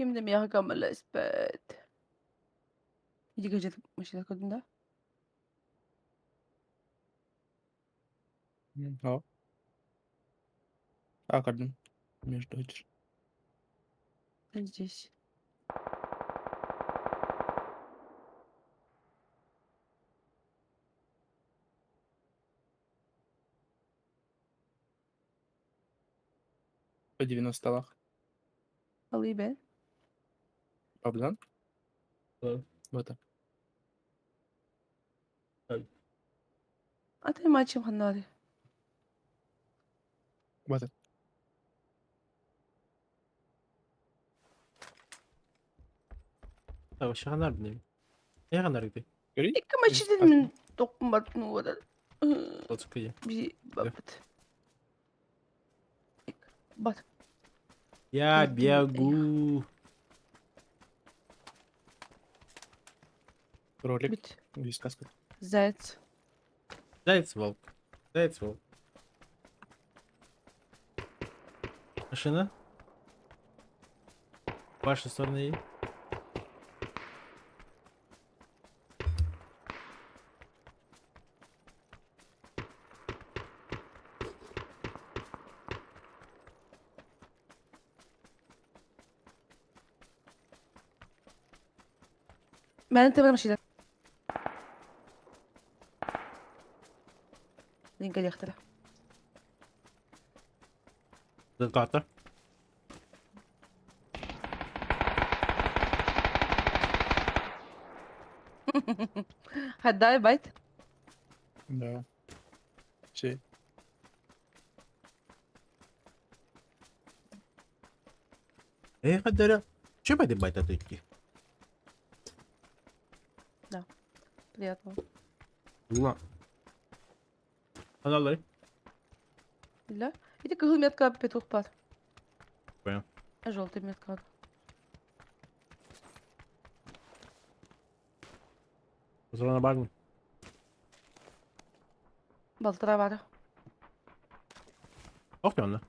Ким да миэхэ көмөлөспөт. Иди гаджет машина көрдүм да? Һоо. А көрдүм. Между прочим. Здесь. По 90-лах. Алыбе. Павлан? Да. Вот. А ты мачым ханнары. Вот. Вообще ханар билим. Не ханар гди? Икки мачидин мин токкум бартын уодар. Отскые. Би бапыт. Бат. Я бегу. Ролик. Бит. Или сказка. Заяц. Заяц волк. Заяц волк. Машина? В вашу сторону едет. Мен тебе машина. Линка лехтера. Карта. Хаддай байт. Да. Все. Эй, хаддара. Че по байта идти? Да. Приятного. Ла. Аналай. Да? Иди кыһыл метка петух бар. Понял. Желтый метка. Зона барни. Балтара бар. Ох, он.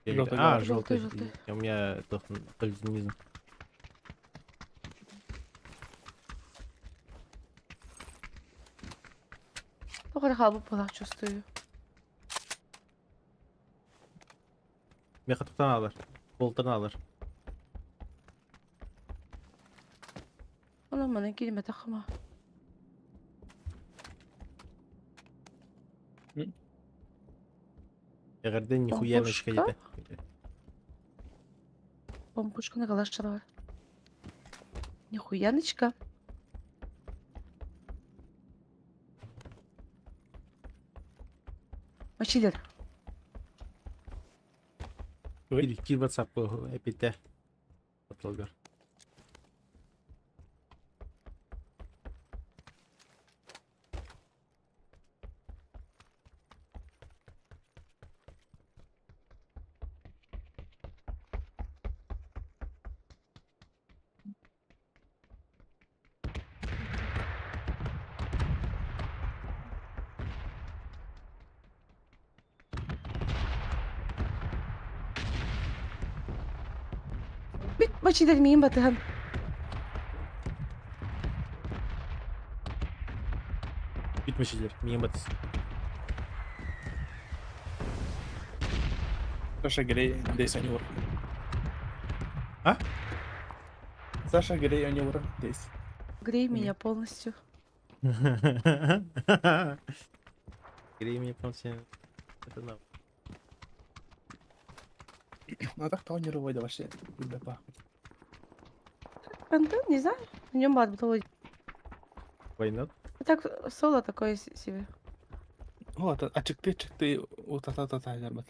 Желтый, А, да. желтый. Желтый, У меня дальтонизм. Тоҕо хаалбыт буолаах чувствую. Меха туктан алар. Болтан алар. Онон манан киирбэтэххим. Эгерде нихуя ночка Бомбушка? где-то. Бомбушканы калашчылар. Нихуяночка. Мачилер. Ой. Кир WhatsApp эпите. Атлгар. Бит мачилер миин батыһан. Битмешилер. Миен батыс. Саша Грей, здесь они ур. А? Саша Грей, они ур. Здесь. Грей меня полностью. Грей меня полностью. Это нам. Ну а так то не рвой вообще. Да пахнет. Контент, не знаю. На нем бат был. Война. Так соло такое себе. Вот, а чекты, чекты, вот та та та та нормально.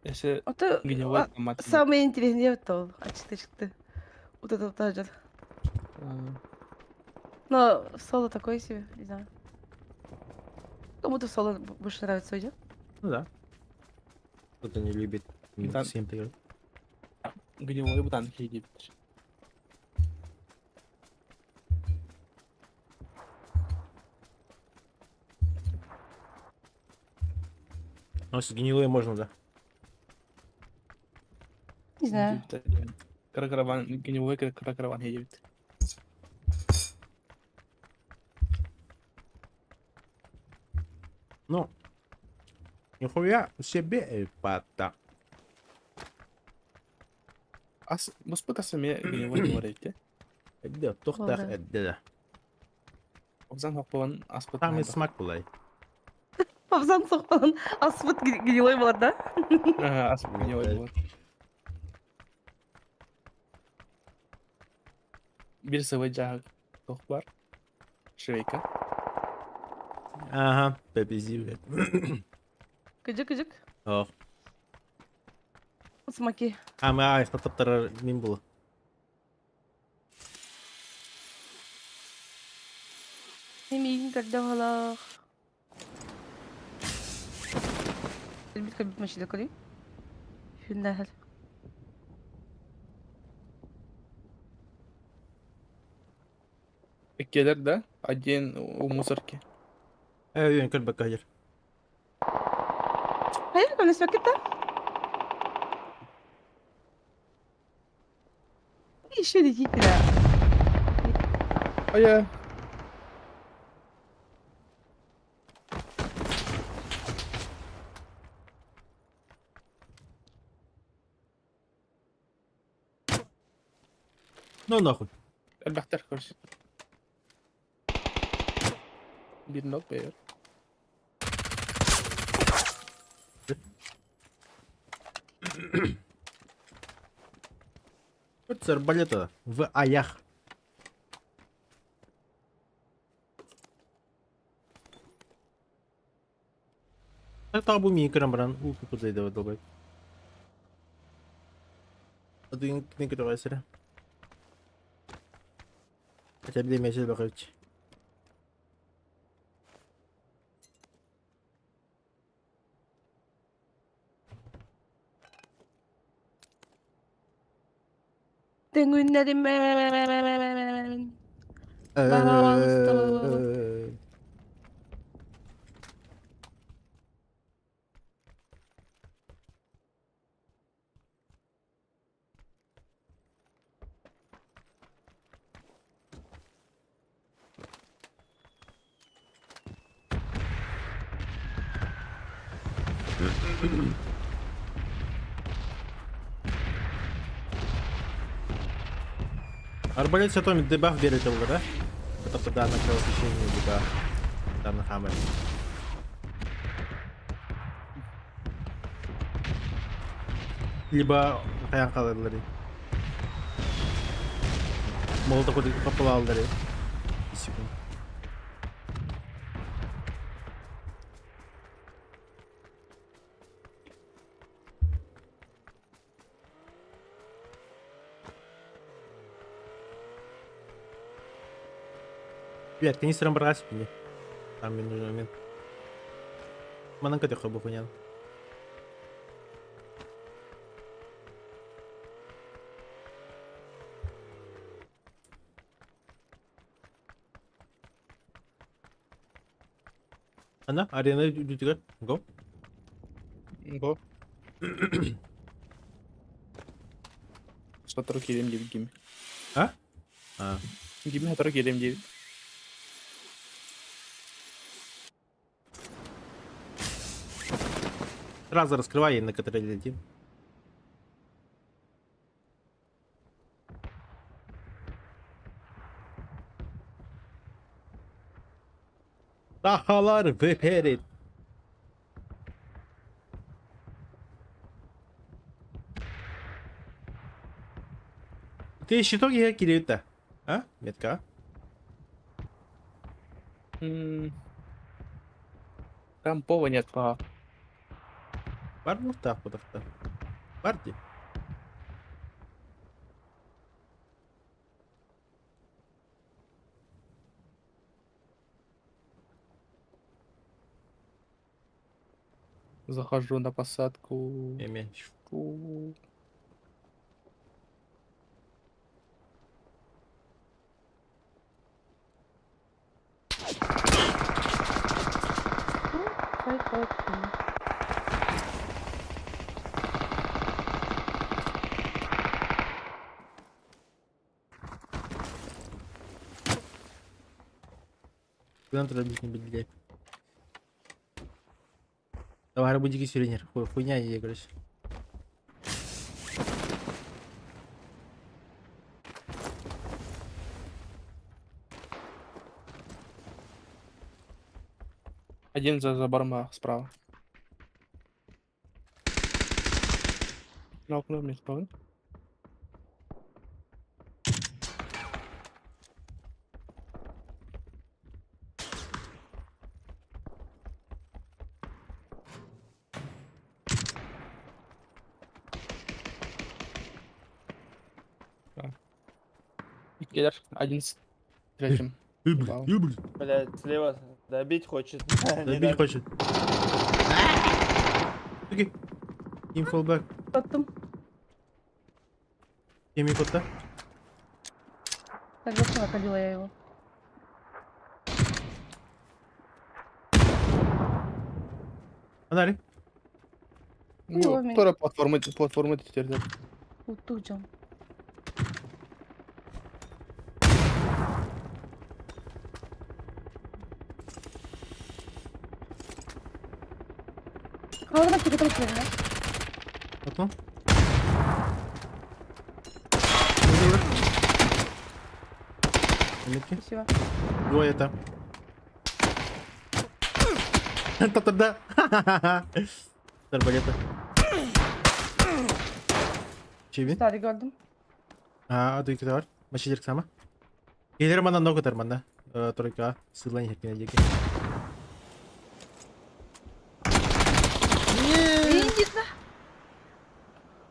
Если А то гнилой томат. самое интересное то. А четыре Вот это тоже. Но соло такое себе, не знаю. Кому-то соло больше нравится, уйдет. Ну да. Кто-то не любит. Да. Всем привет. Гнилой бутан хиди. Ну, с гнилой можно, да. Не знаю. Кыра караван, гнилой кыра караван диэбит. Ну, нихуя себе пата. Ас, буспут ас эмиэ гнилой буолар эбит. Эдде, тохтах эдде. Обзан хоппон аспыт Самый смак булай. Обзан сохпалан аспыт гнилой болар да? Ага, аспыт гнилой болар. Биир сылы дьаһык туох баар? Швейка. Ага, пепези, блядь. Кыдьык, кыдьык. Ох. Смаки. А, мы ай, таптарар мин булу. Миигин көрдө олох. Билбит көрбүт машина көрүй. Хүннэһэр. Иккиэлэр да? Один у мусорки. Өйөн көрбөккө сылдьар. Хайа, көмөлөспөккүт да? Еще летите, да. А я... Ну нахуй. Элбэхтэр короче. Биир нок бэйэр. Вот с арбалета в аях. Так бу миин көрөн баран уу кукузайда долбайт. Адыгын кини көтөҕө сирэ. Хотя били месяц бакыч. Тэҥүннэримэн. Арбалет сатом дебаф берет ол да? Это да на кровотечение либо там на хаммер. Либо хайан қаларлары. Молотов капылалары. Секунд. Блядь, канистром брать мне. Там мне нужен момент. Манан көтөххө бу хуйняны. Ана, арена үрдүгэр. Го. Го. Сотору киириэм диэбит кими. А? А. Кими сотору киириэм диэбит. Сразу раскрывай, на который летим. Сахалар выперит. Ты щиток я кирита. А? Метка? Там пова нет, ага. Бар муфтах путахта. Барди. Захожу на посадку. Эме. Ку. Гынан турар биитин билдилэр. Давай будики сюренер. Хуйня ей, короче. Один за забором справа. На окно мне справа. Иккилэр один с третьим. Вау. Блядь, слева добить хочет. Не Добить дам. хочет. Окей. Team fallback. Attım. Team кодта. Так, зачем накалила я его? Анари. Ну, Ну, Вторая платформа, платформа теперь. Да. Утучам. Kaldırak bir kadar üzerine. Окно. Метки. Спасибо. Двое там. Та-та-да. С арбалета. Чиби. Старый gördüm. А, дуйкада бар. Машина сама. Келер мана ног өтөр манна. Тройка. Сылан херкене деки. İyi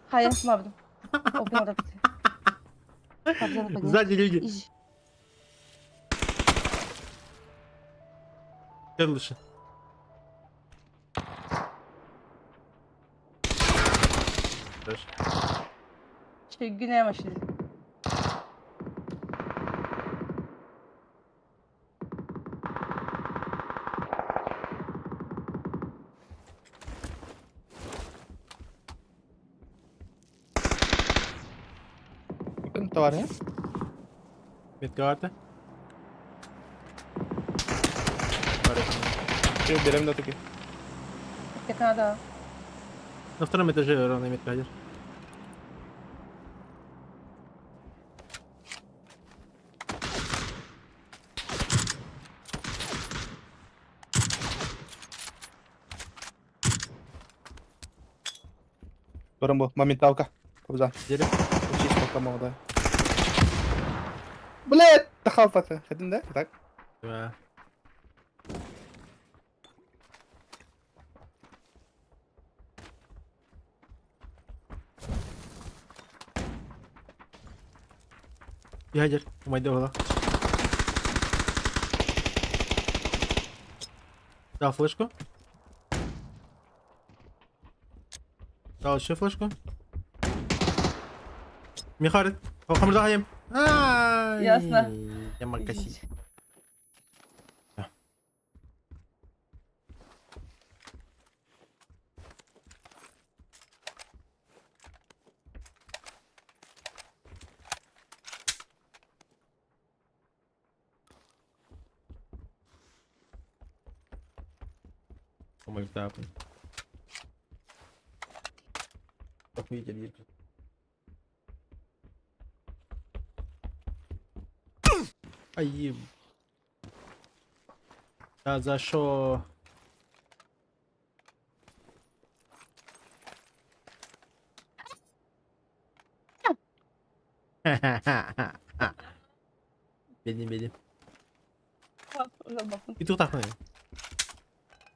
Hayır, yapmadım. O bir orada bitti. Сзади люди. İyi. Кел лучше. Хорошо. Şey, güneye maşili. Товар, э? Метка карта. Берем да таки. Yakına На втором этаже ровно метка один. Барамбо, моменталка. Кобза. Дерево. Чисто молодая. Блядь, тахалфата. Хотим, да? Так. Да. Ядер, умайдовала. Дал флешку. Дал еще флешку. Михарит. Хамрдаем. Ясно. Я макаси. Умайдовала. Охуеть, Ай, Да за шо? Бедный, бедный. И тут так,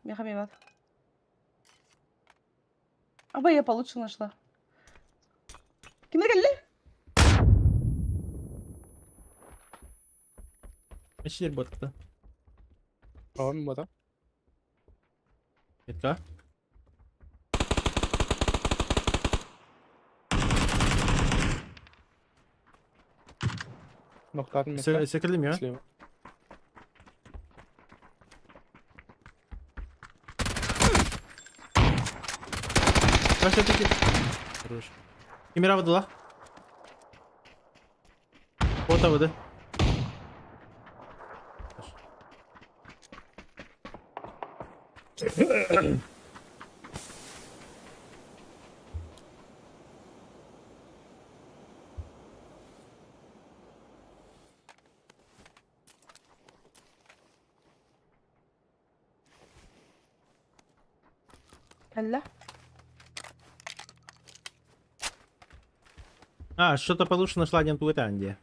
Мехамиват. Аба я получше нашла. Кимler geldi? Мачилер ботта. По-моему, да. Метка. Ноктар метка. Секрелим я. Слева. Хорошо, Хорош. Кимера выдала. Фото выда. Кэллэ. А, что-то получше нашла один Туэтанди.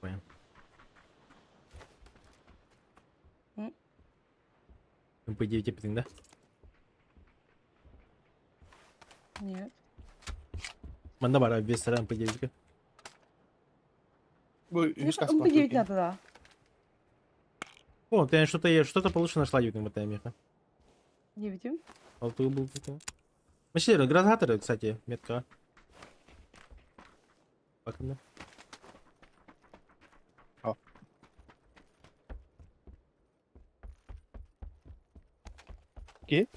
Понял. М? МП9 эпитиҥ да? Нет. Манна бара без сара МП9. Бу Мне үс каскалаах МП9 киһи. надо, да. О, ты что-то что-то получше нашла диэбитиҥ бата миэхэ. Не видим. Ол тугу булбутуҥ? Вообще, гранаторы, кстати, метка. Бакында. О. Ки?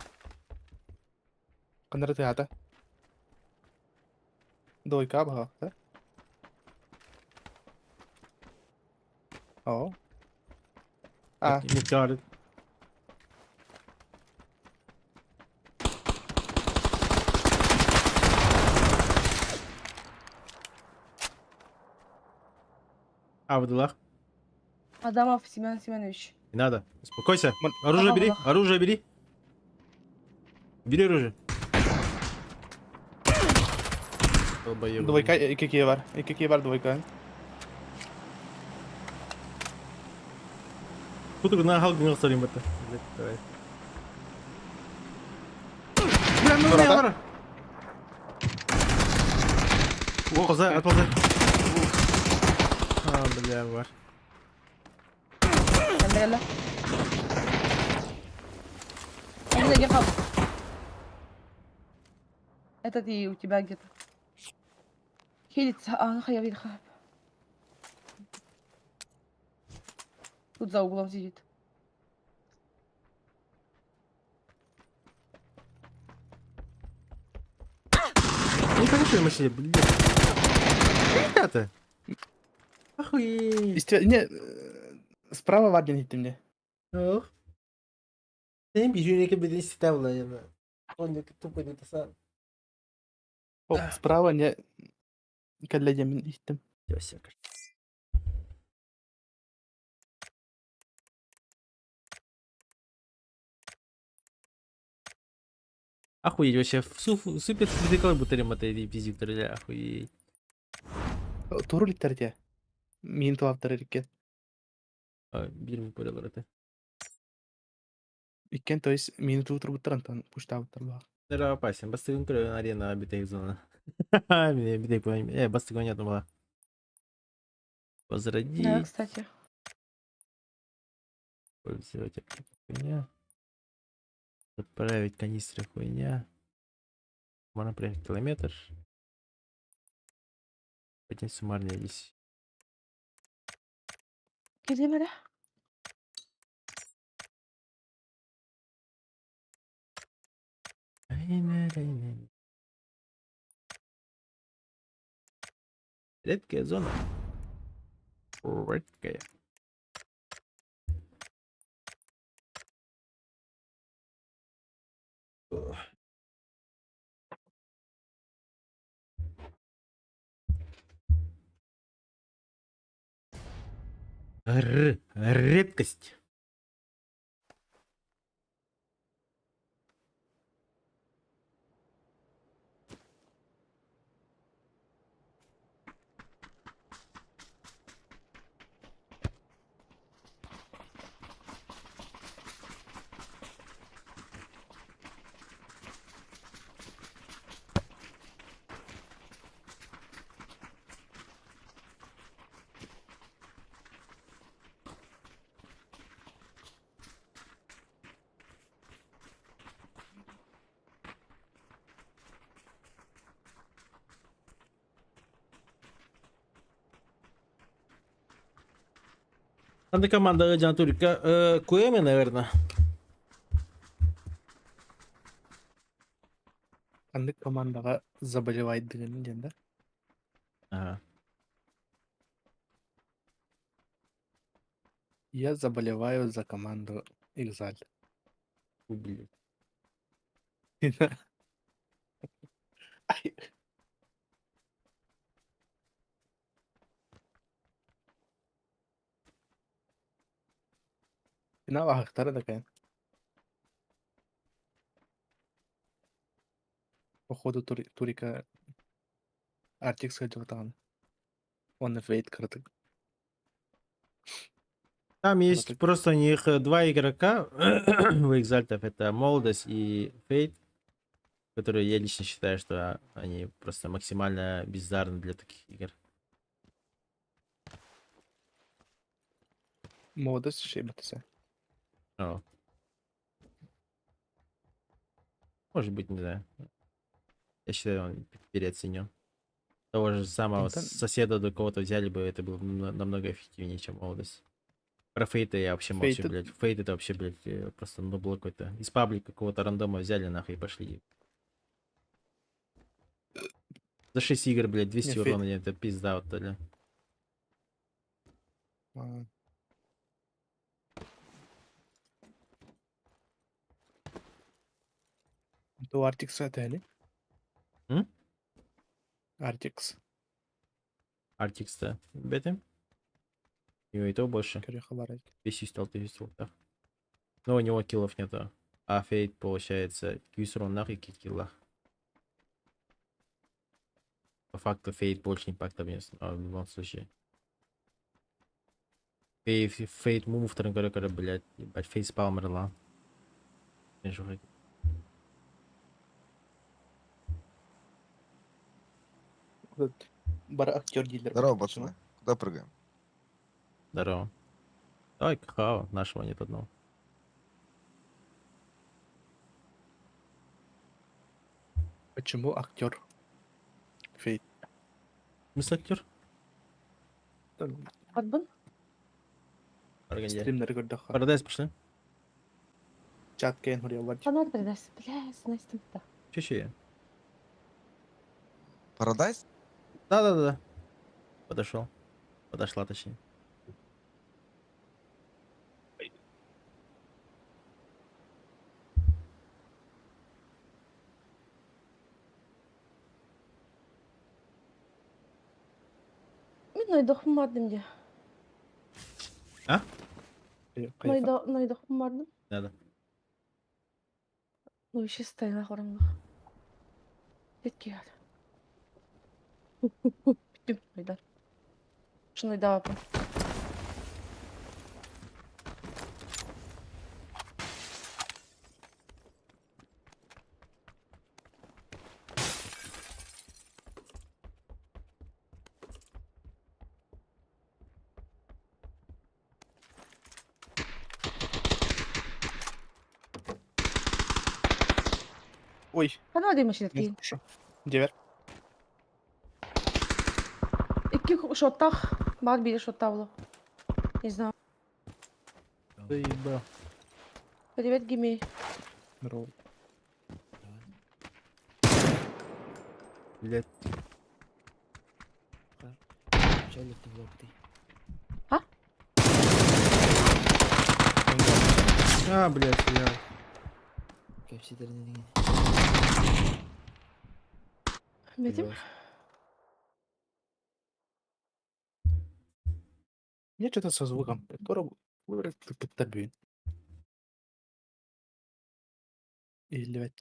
Ханнары тыаһаата? Двойка баҕа, О. А. Метка Абдуллах. Адамов Семен Семенович. Не надо. Успокойся. Ман- Оружие Ага, бери. Аллах. Оружие бери. Бери оружие. Долбоеб. Двойка икки киһи бар. Икки киһи бар двойка. Кутугунан халгын охсорим бата. Давай. Турата. Отползай, отползай. А, бля, бар. Кэллэ кэллэ. Они заехал. Этот и у тебя где-то. Хилится. А, ну я видел. Тут за углом сидит. Не хорошие машины, блядь. Ребята. Охуеть. Исте не справа бар диэн иһиттим дии. Ох. Сен бижүнеке бидин ситә була яна. Он тупо не таса. О, справа не кэллэ диэммин иһиттим. Все, Охуеть, вообще, супер физикал будто ремонт визитор, охуеть. Туру иликтэр этэ. Миин тулаптар иккен. Биир буолар этэ. Иккен, то есть миин туу турбуттар онтон пуштаабыттар баа. Это опасен. Бастыгын көрө арена битек зона. Мне битек э, бастыгын нет была. Возродить. Да, кстати. Пользовать хуйня. Заправить канистры хуйня. Можно проехать километр. Поднять суммарный здесь. Где да? Редкая зона. Редкая. Ох. Р. Редкость. Анда команда Джан Турика. Куэми, наверное. Ханнык командаҕа заболевайдыгын диэн да? Ага. Я заболеваю за команду Exalt. Фу, блядь. Финал аһыктара да кэлэн. Походу Турика Артик сылдьыбатаҕына. Уонна Фейт кыратык. Там есть просто у них два игрока в Экзальтов. Это Молодость и Фейт, которые я лично считаю, что они просто максимально бездарны для таких игр. Молодость шибатыса. О. Может быть, не знаю. Я считаю, он переоценен. Того же самого Антон- соседа до кого-то взяли бы, это было бы намного эффективнее, чем молодость. Про Фейта я вообще молчу, Фейта- блядь. Фейт это вообще, блядь, просто нубло какой-то. Из паблика какого-то рандома взяли, нахуй, и пошли. За 6 игр, блядь, 200 Не, Фейт- урона, нет, это пизда вот, бля. А. То Артикс это М? Артикс. Артикс-то. Бетем? У него и то больше. Көрүөхэ 200 так. Но у него киллов нету. А Фейт, получается, кьюс уроннах и киллах. По факту Фейт больше импакта внес, но в любом случае. Фейт, Фейт мумуфтарын көрө-көрө, блядь, ебать, фейспалмер ла. Бары актер дииллэр. Здорово, пацаны. Куда прыгаем? Здорово. Давай кхао, нашего нет одного. Почему актер? Фейт. В смысле актер? Подбын? Органи. Стримнери көрдөххө. Парадайз пошли. Чат кээн хуруйаллар. Канал передаст. Бля, Настя. Да. Че Парадайз? Да-да-да. Подошел. Подошла, точнее. Мин нойдохпун бардым дии. А? Нойдо, нойдохпун бардым. Надо. Ну, еще стояла хоромнох. Детки. Бүттүм, нойдар. Шунойдаапын. Ой, Ханна дей машина не кийин. хорошо. Девер. Икки шоттах. Бар биир шоттабло. Не знаю. Заебал. Привет, Гимей. Здорово. Блядь. А? А, блядь, я... Метим? Мне что-то со звуком. Который Или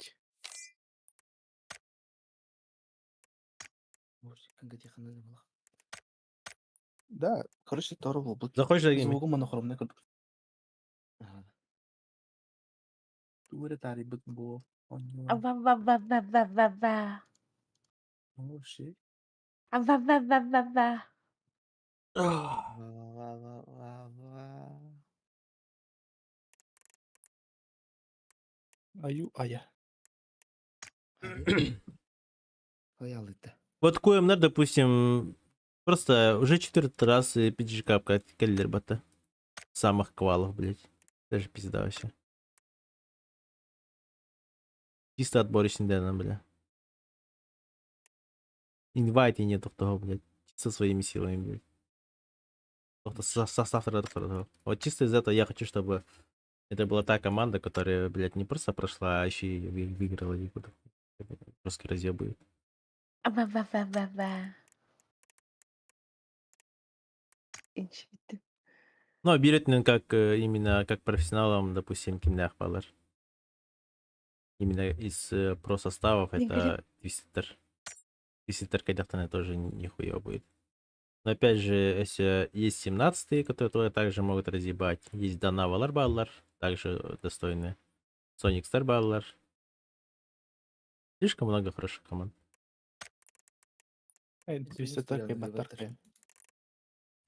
Да, короче, здорово был. Заходишь за гейминг? Звугу монохромный курдук. Туре тарибыт буо. Ава-ва-ва-ва-ва-ва-ва. Вообще. Ава-ва-ва-ва-ва. Аю ая. Вот КМНР, допустим, просто уже четвертый раз и PGK каллер бата. Самых квалов, блядь. Даже пизда вообще. Чисто отборочный дэн, бля. Инвайт и нету того, блядь. Чисто своими силами, блядь. Только состав того. Вот чисто из этого я хочу, чтобы Это была та команда, которая, блядь, не просто прошла, а еще и выиграла лигу. Просто разъебывает. Ба-ба-ба-ба-ба. Инчибиттим. Но Бирютнин как именно как профессионалам, допустим, кимнээх бааллар. Именно из про составов это Твистер. Твистер Кайдахтана тоже нихуя будет. Но опять же, если есть 17-е, которые тоже также могут разъебать. Есть Данавалар бааллар, также достойные. Соник Стар бааллар. Слишком много хороших команд. Твистер кайбаттар.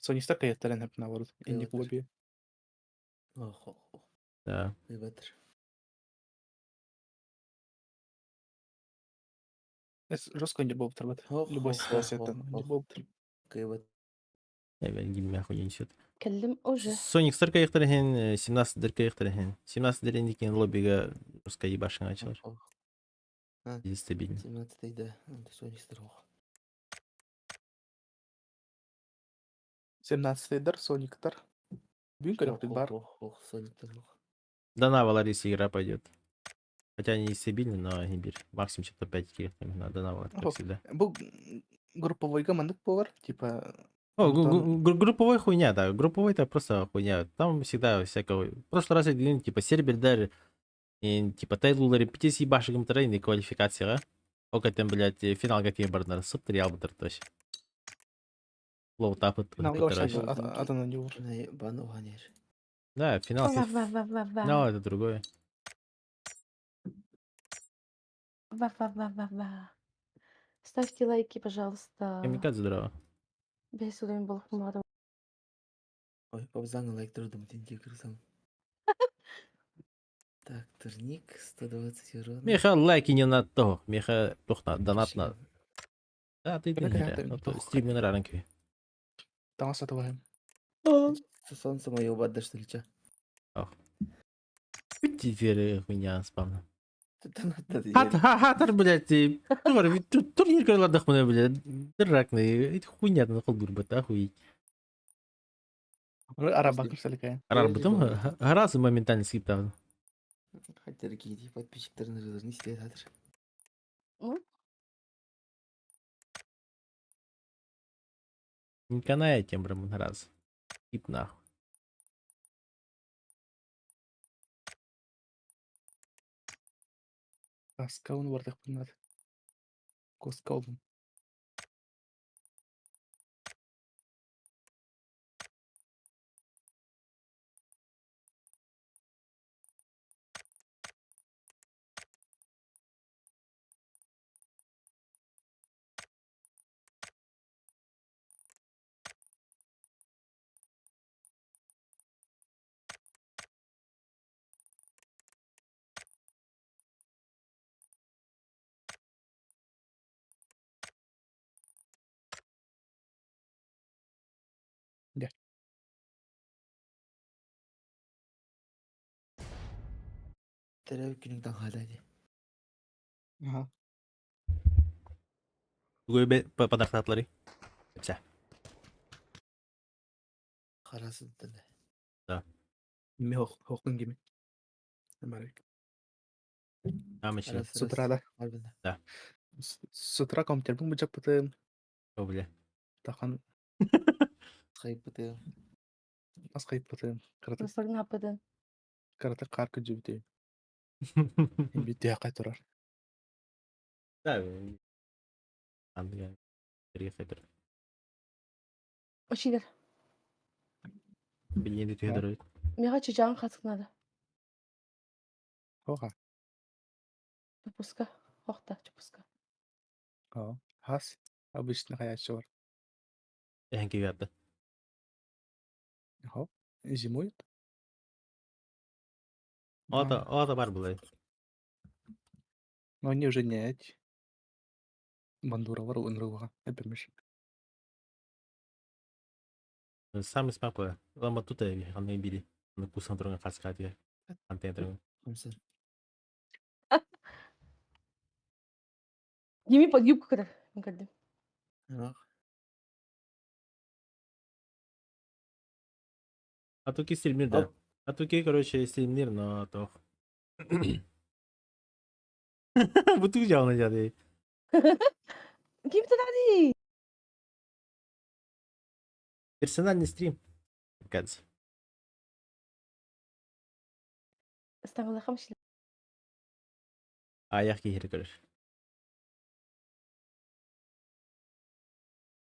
Сониктар кайаттар эн наоборот. Инник лобби. Да. Жестко не был трабат. Любой ситуация это не был. Гиммя хуй несет. Кэллим уже. Соник Стар кайыктар 17 дэр кайыктар 17 дэр инникен лоббига русская ебашың ачылар. Стабильно. 17 да, Соник 17 дар, Сониктар. Бүгүн көрөктүк бар. Данава если игра пойдет. Хотя они и стабильны, но они бир. Максимум что-то 5 килек на Данава, как всегда. Бу групповойга маннык буолар, типа. О, групповой хуйня, да. Групповой это просто хуйня. Там всегда всякого. В прошлый раз я типа Сербердер и типа Тейлулар птиц ебашигым трейн квалификацияга. Ока там, блядь, финалга тиен барнар. Сыптыр ялбытыр точно. Лоу тапыт. Да, финал. Финал это другое. Ва-ва-ва-ва-ва. Ставьте лайки, пожалуйста. Камикадзе здорово. Бес уровень был хумару. Ой, папзаңа лайк турдум, тинти кырсам. Так, турник, 120 урона. Миха лайки не на то. Миха тухна, донат на. Да, ты не Стрим не на. Таҥас сатыбаһым. Солнце мое убадда, что ли, чё? Теперь хуйня спамна. Хат, хатар, блядь, турнир көрөлөрдөх блядь, дыракны, хуйня на холдур бат, охуеть. Араба кырсалыкая. Арар бутым, раз моментально скиптан. Хотя киди подписчиктерин не истет хатыр. Ну? Не каная тем раз. Скип нахуй. Аскаун бардах буннат. Коскаун. Терәү күнүң таҥхаада Ага. Тугу подарктатлары. Все. Харасын Да. Ми хохтун гими. Барык. Амычы. С утра, да? Да. С утра компьютербин бычаппытым. О, бля. Тахан Хайпытым. ас хайппытым. Карата Насагнапыдын. карата кар күжүбүтү. Битте турар. Да. Андыга. Приехать. Очилер. Билген түһәдер. Мига чычагын хатык надо. Оха. Чупуска. Охта, чупуска. О. Хас. Обычно хаячы бар. Эһен киятты. Хо. Зимует. Ата, ата бар булай. Но они уже не эти. Бандуралар ынырыга. Эпемеш. Самый смакы. Лама тут аны били. Аны кусан турган каска тиге. Антен турган. Гими под юбку кадar. Кадым. Ах. А то кисел мир да. А туки, короче, стримнир, но тох. Бу тугу дьаҕына дьаday. Ким тадadi? Персональный стрим. Кажется. Ыстаҥалаахам шиле. Аяқ киһири көрөр.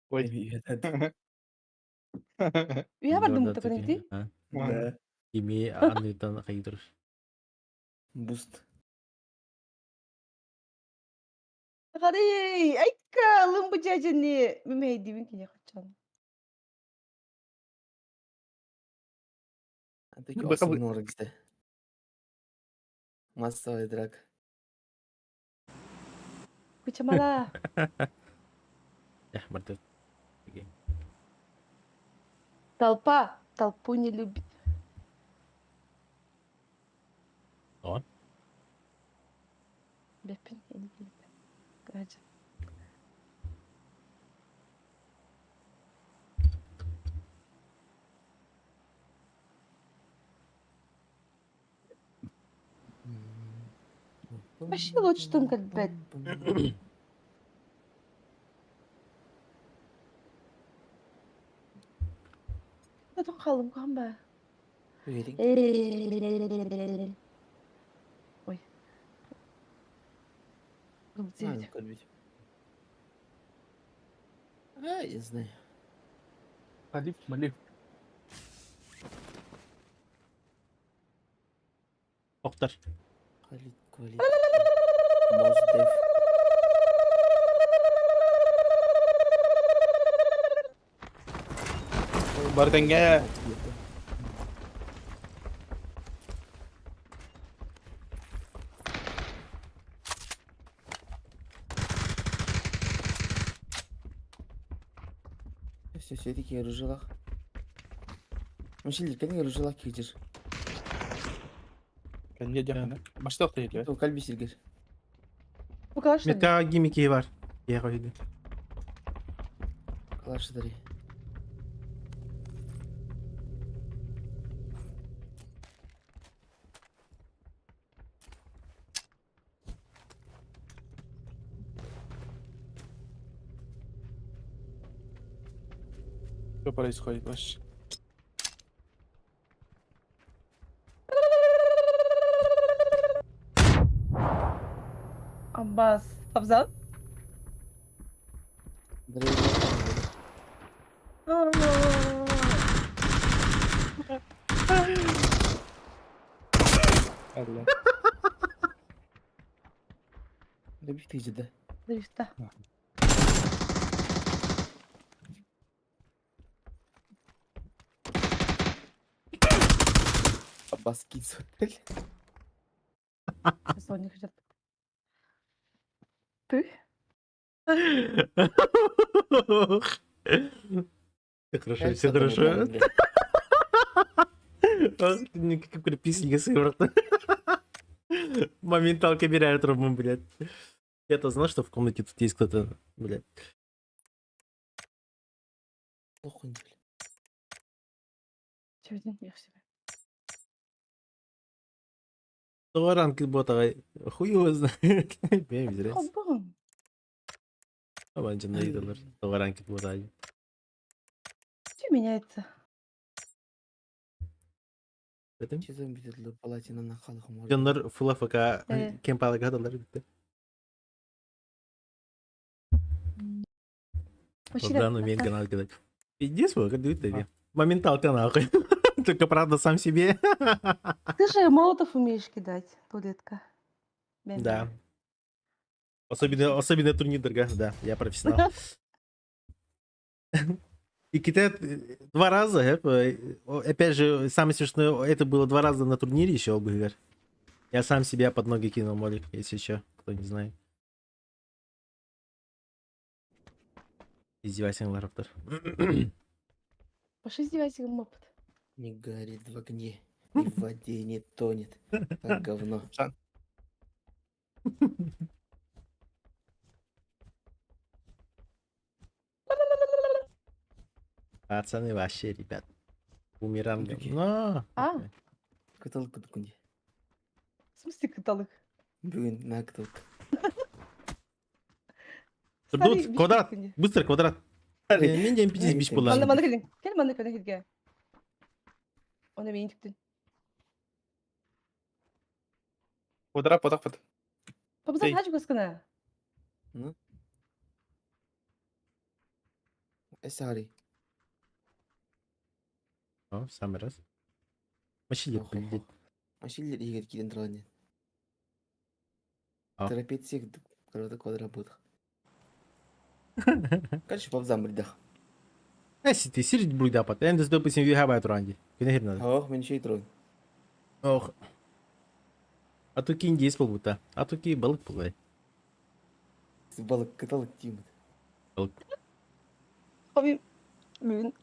Ой. Үйэ бардым Jordan бутта Туки. көрүнти. А, Да. Кими анныттан хайдыр. Буст. Хары, айка, лымбы дьэдьэни мүмэйдибин кини хачан. А таки Быка особенно оргисте. Массовый драк. Кучамала. Эх, барда. Толпа толпу не любит. Тоҕо? Бэппин, я не билбэт. Гаджет. Вообще лучше там как бэт. Отон хаалым куһаҕан ба. Уверен. Ой. А, ну, кормить. А, я знаю. Халиф, малиф. Охтар. Халит, квалит. Моздев. Бартенге. Все, все такие оружелах. Мишель, как оружелах кидер? Кэннэ дьаһана. Баштах тиһилэ. То кальби сиргер. Бу что ли? Метка гимики бар. Я қойды. Калаш дари. Что происходит вообще? Аббас. Абзал? Дари. Алла. Любить ты да. Дрифта. Аббас кидс отель. Соня хотят. Ты? Все хорошо, все хорошо. Какой песенка сыворотка. Моменталка берет трубу, блядь. Я-то знал, что в комнате тут есть кто-то, блядь. Плохо не блядь. Чего я себе. Ранки бота, хуй его знает. Мен без разницы. Хоббон. Абанчы ыйдылар. Ранки бота. Что меняется? Это? Чезон битедлі палатина на халахым. Дьоннор фул АФК Э. кемпалыга далар битте. Вообще, Богдан умеет канал кидать. Пиздец, вот, как тебе. Моменталка нахуй. Только правда сам себе. Ты же молотов умеешь кидать, туалетка. Да. Особенно, особенно турнир, дорога. Да, я профессионал. И кидает два раза, опять же, самое смешное, это было два раза на турнире еще, ОБГР. Я сам себя под ноги кинул, молик, если еще, кто не знает. Издевайся, Лараптор. Пошли издевайся, мопот. Не горит в огне, и в воде не тонет, как говно. Пацаны вообще, ребят. Бумеранг. Такие. Но. А. Кыталык кутуккун дии. В смысле кыталык? Бүгүн на кыталык. Тут квадрат. Быстро квадрат. Мен дем пиздец бич була. Манна манна кэлин. Кэл манна кэлин хирге. Оны мейин түктүн. Квадрат потақ пат. Папызан хажы көскіні. Сари. О, в самый раз. Машилер, блядь. Машилер егер киген тұрған А. Трапеция квадрат квадрат будет. Короче, папзан бирдах. Эси ты сирит бруйдапат. Эндес допустим вихабай туранди. Күнә хирнады. Ох, мен шей тұрын. Ох. А то ки индейец был будто. А то ки балык был. Балык кыталык деймін. Балык. Хобби бүгүн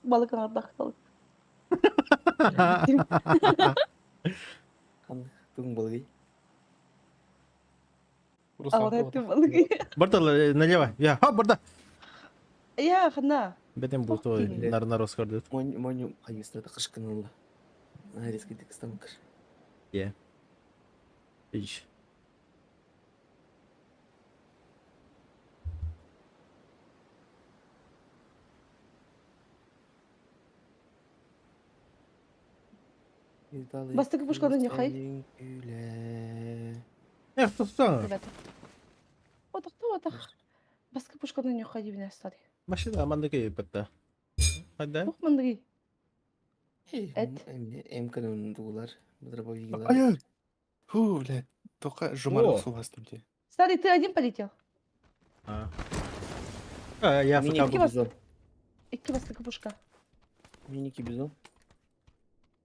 балык аңардах кыталык. Хан, бүгін балык. Руслан Ауыр әттім балык. Барда налево. Я, ха, барда. Я, хана. Бетем бу то нар нар оскар Монь, монь, хайыстырды қышқын олы. Резко дикстан кыш. Я. Ич. Бастыкы пушканы нюхай. Эх, тоқтаа. Ребята. Отақ отақ. Басқа пушканы нюхай деп не Машина мандыки патта. Хада. Тух мандыги. Эт. М-каны дугулар, дробовиглар. Ай, Фу, блядь. Только жумар суластым те. Старый, ты один полетел? А. А, я Мини бизон. Икки бастыкы пушка. Миники бизон.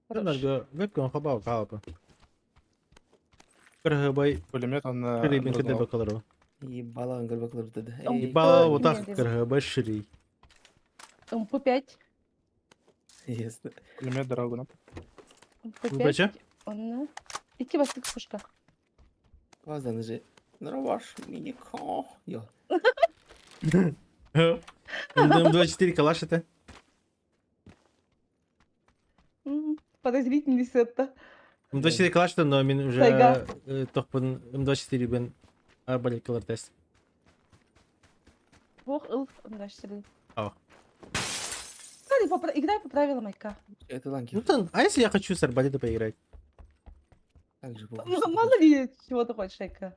Нарга вебкам хабау калапа. Кыргыбай Пулемет он шири мен кеде бакалару. Ебала ангар dedi. Ебала вот так кыргыбай шири. МП5. Ясно. Пулемет дорогу. МП5. Онна. Икки бастыкы пушка. Баздан же. Нраваш миника. Йо. М24 калаш это? Подозрительный сетта. М24 калаш это, но мен уже тохпын М24 бен арбалет калар тест. Бог ыл М24. А. Смотри, играй по правилам, Айка. Это ланки. Ну там, а если я хочу с арбалета поиграть? Так же Ну, мало ли, чего ты хочешь, Айка.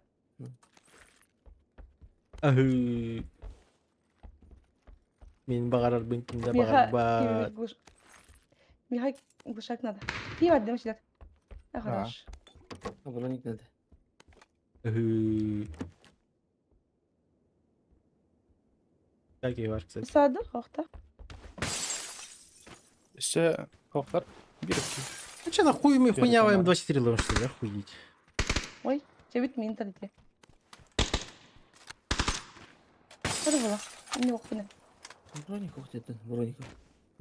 Ахы. Мен бағарар бен кімде бағар ба. Михай, глушак надо. Пиво отдам сюда. А, хорош. А броник надо. Ахы. Так и ваш, кстати. Сады, охта. Еще кофтар. Бирки. Ну че нахуй мы хуйня М24 ловим, что ли, охуеть. Ой, тебе ведь мин талите. Что было? Не охуенно. Броник охта броник.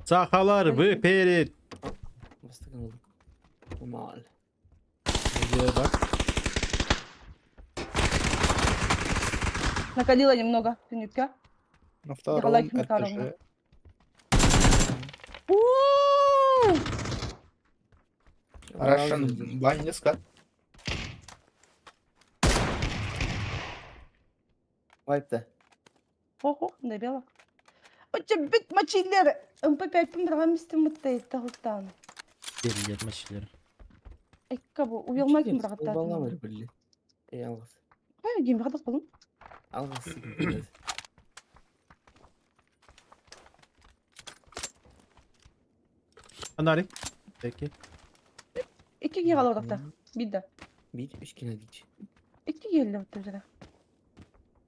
Сахалар, вы перед. Бастыган oldu. Нормал. Где, Накалила немного, тюнюка. На втором этаже. Russian Банниска. Вайпта. Ого, добила. Оча бит мочилер. МП5 пымдырған мыттай тағылтан. Перед мочилер. Экка бу уялмай ким бирагаттан. Баламыр били. Эй, алгас. Кай ким бирагаттак болум? Алгас. Анари. Теки. Икки калып атакта. Бидда. Бит үч кена дич. Икки келди вот жана.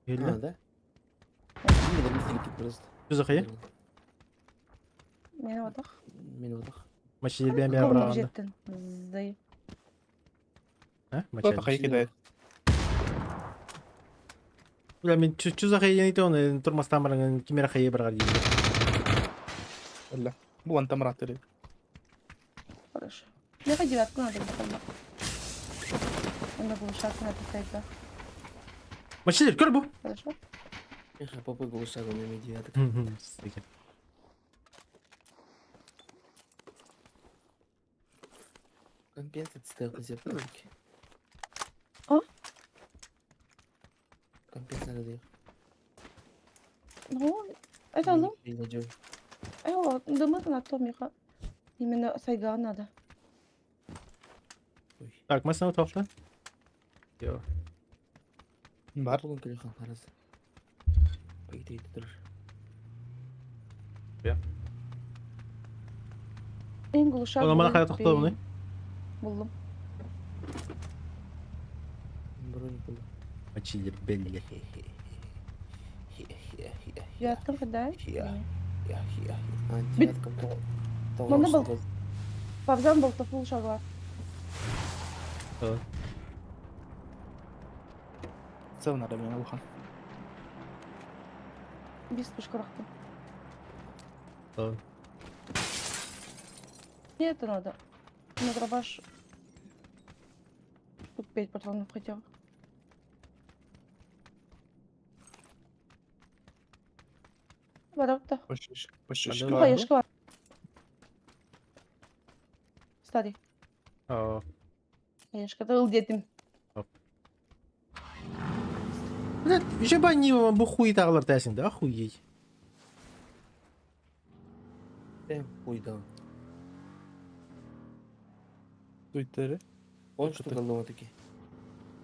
Келди. А, да? Просто. Что за хая? Мен отақ. Мен отақ. Мочилер бен бен браганда. Жеттин. Здай. А? Кто-то хай кидает. Бля, мен чу за хая не то, он турмастан барган кимера хая барган дейм. Бля. Бу антамрат или. Хорошо. Меха девятку надо было. Онда глушак надо сайга. Мочилер, көр бу. Хорошо? Меха попы глушак, он имеет девяток. Сука. Компенсация все-таки. А? Компенсация даю. Ну, это ну, думаю, на то миха. Именно сайга надо. Так, мы снова тоқта. Йо. Бар. Бүгін телефон қарасы. Иди, иди, тұр. Ең глушак. Ола мана қайда тоқтады бұны? Булдым. Броник болды. Мочили белли. Девяткам когда? Я. Я, я. А, Бит- девяткам Мана был. Павзан был, то шагла. Сау надо мен улахан. Без пушка рахтым. Ладно. Мне это надо. На дробаш. Штук 5 патронов хотя бы. Барапта. Почти, почти. Надо- Хаешка. Старый. О. Хаешка, ты дедим. Блядь, еще бы они вам бухуй тағылар тәсін, да, охуеть. Хуй дал. Туйтеры. Он что голова такие.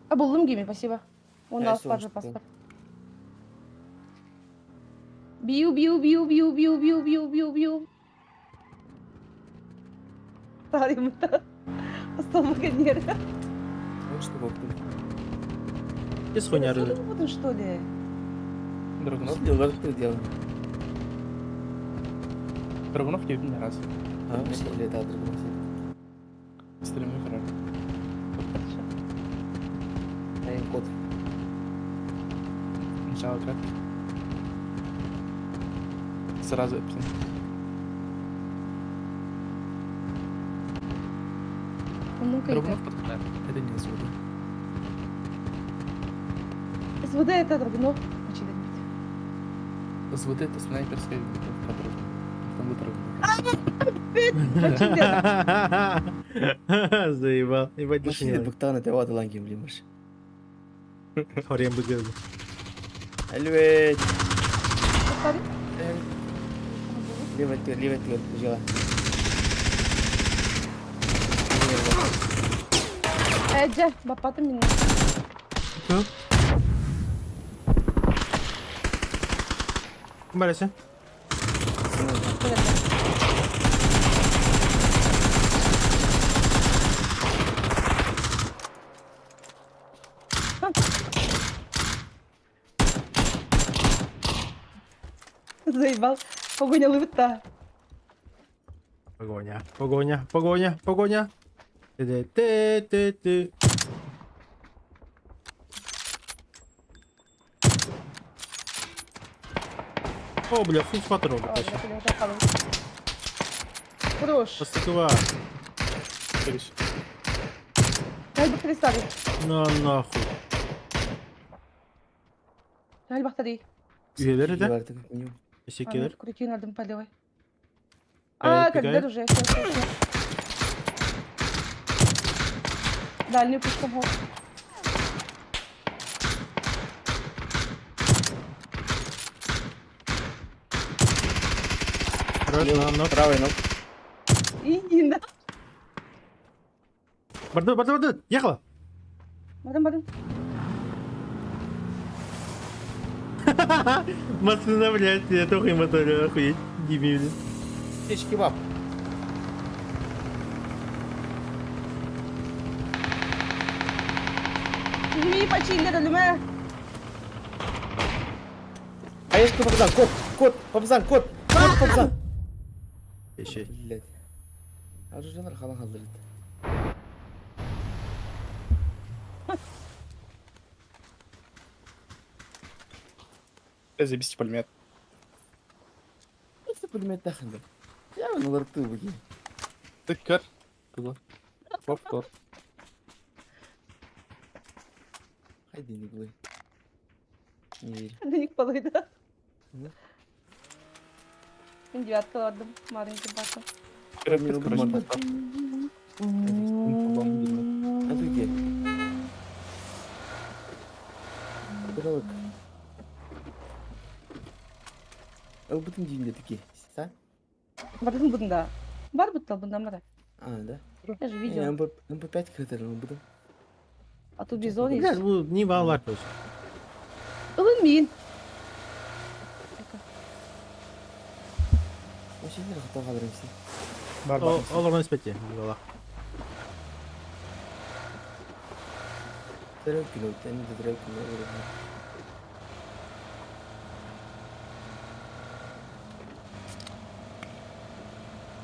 А булдым гиме, спасибо. Он Я дал всё, же что паспорт. Бью, бью, бью, бью, бью, бью, бью, бью, бью. Старый мта. Осталмага нер. Он что был? Без хуйня рыжий. Буду, что ли? Драгунов. Что делал? Драгунов не видно раз. А, или это Драгунов? Стримы хорошо. Хорошо. А им код. Начало как? Сразу эпсин. Ну-ка, Драгунов подкатает. Это не СВД. СВД это Драгунов. Очень СВД это снайперская винтовка Драгунов. Там был Драгунов. Заебал. Ебать, Машина душнило. буктана ты вот ланги блин маш. Хорем бы говорил. Альвет. Старый. Лево твер, лево твер, жила. Эджа, бапаты меня. Барася. Заебал. Погоня лывыта. Погоня, погоня, погоня, погоня. Ты-ты-ты-ты-ты. О, бля, фул патрон, точно. Хорош. Постыкова. Дай бы перестали. На нахуй. Дай бы тады. Üyeleri de. Teşekkürler. Крутин адым полевой. А, когда уже, все, все, все. Дальнюю пушку. Хорош, на, на. Правый ног. Иди на. Барды, барды, барды. Ехала. Бардым, бардым. Машина, блядь, я только им это охуеть. Дебил. Шиш кебаб. Ми почили, люме. Хаешка папзан, кот, кот, папзан, кот, кот, папзан. Еще. Блядь. Оружие халан халдырды. Заебись пулемет. Это пулемет тахынды. Я на рту буги. Ты көр. Кызыл. Повтор. Хайди не глы. Не верю. Денег полыда. Ну. Мен девятка ладым, маленький бака. Короче, Ылбытын дьиҥ таки. Са? Бардын бында. Бар бытта бында мара. А, да? Я же видела. МП, МП5 кытарын ылбытым. А тут бизон Бля, есть. ну, не валар точно. Ылын мин. Вообще не хата халырымсы. Бар бар. Ол орон спете, не валар. Төрөк күнү, тэн төрөк күнү.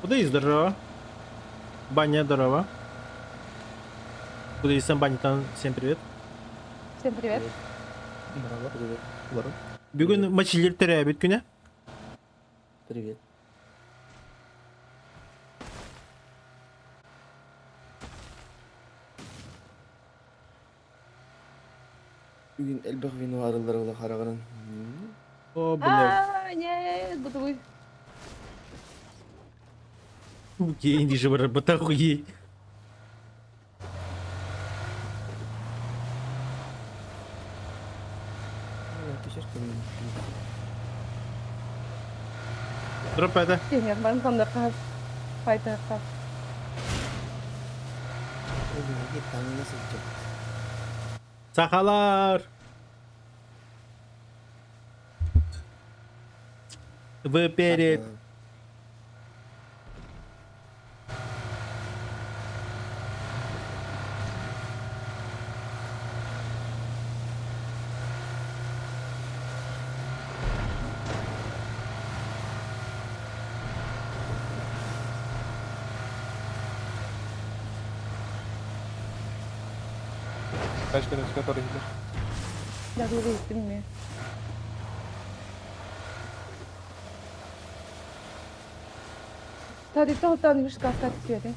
Куда и здорово. Баня, здорово. Куда и сам баня, там всем привет. Всем привет. Здорово. Привет. Здорово. Бүгін мачилер төрәбит күнә. Привет. Бүгүн элбэх вино арыллар ола харагынан. О, бля. А, нет, бытовой. Кейин же бар батахуи. Дроп это. Нет, барын там да каз. Файта каз. Сахалар. Вы перед. Тачка, тачка, который идешь. Я долго иттим. Тарифте оттан үш каска түседі.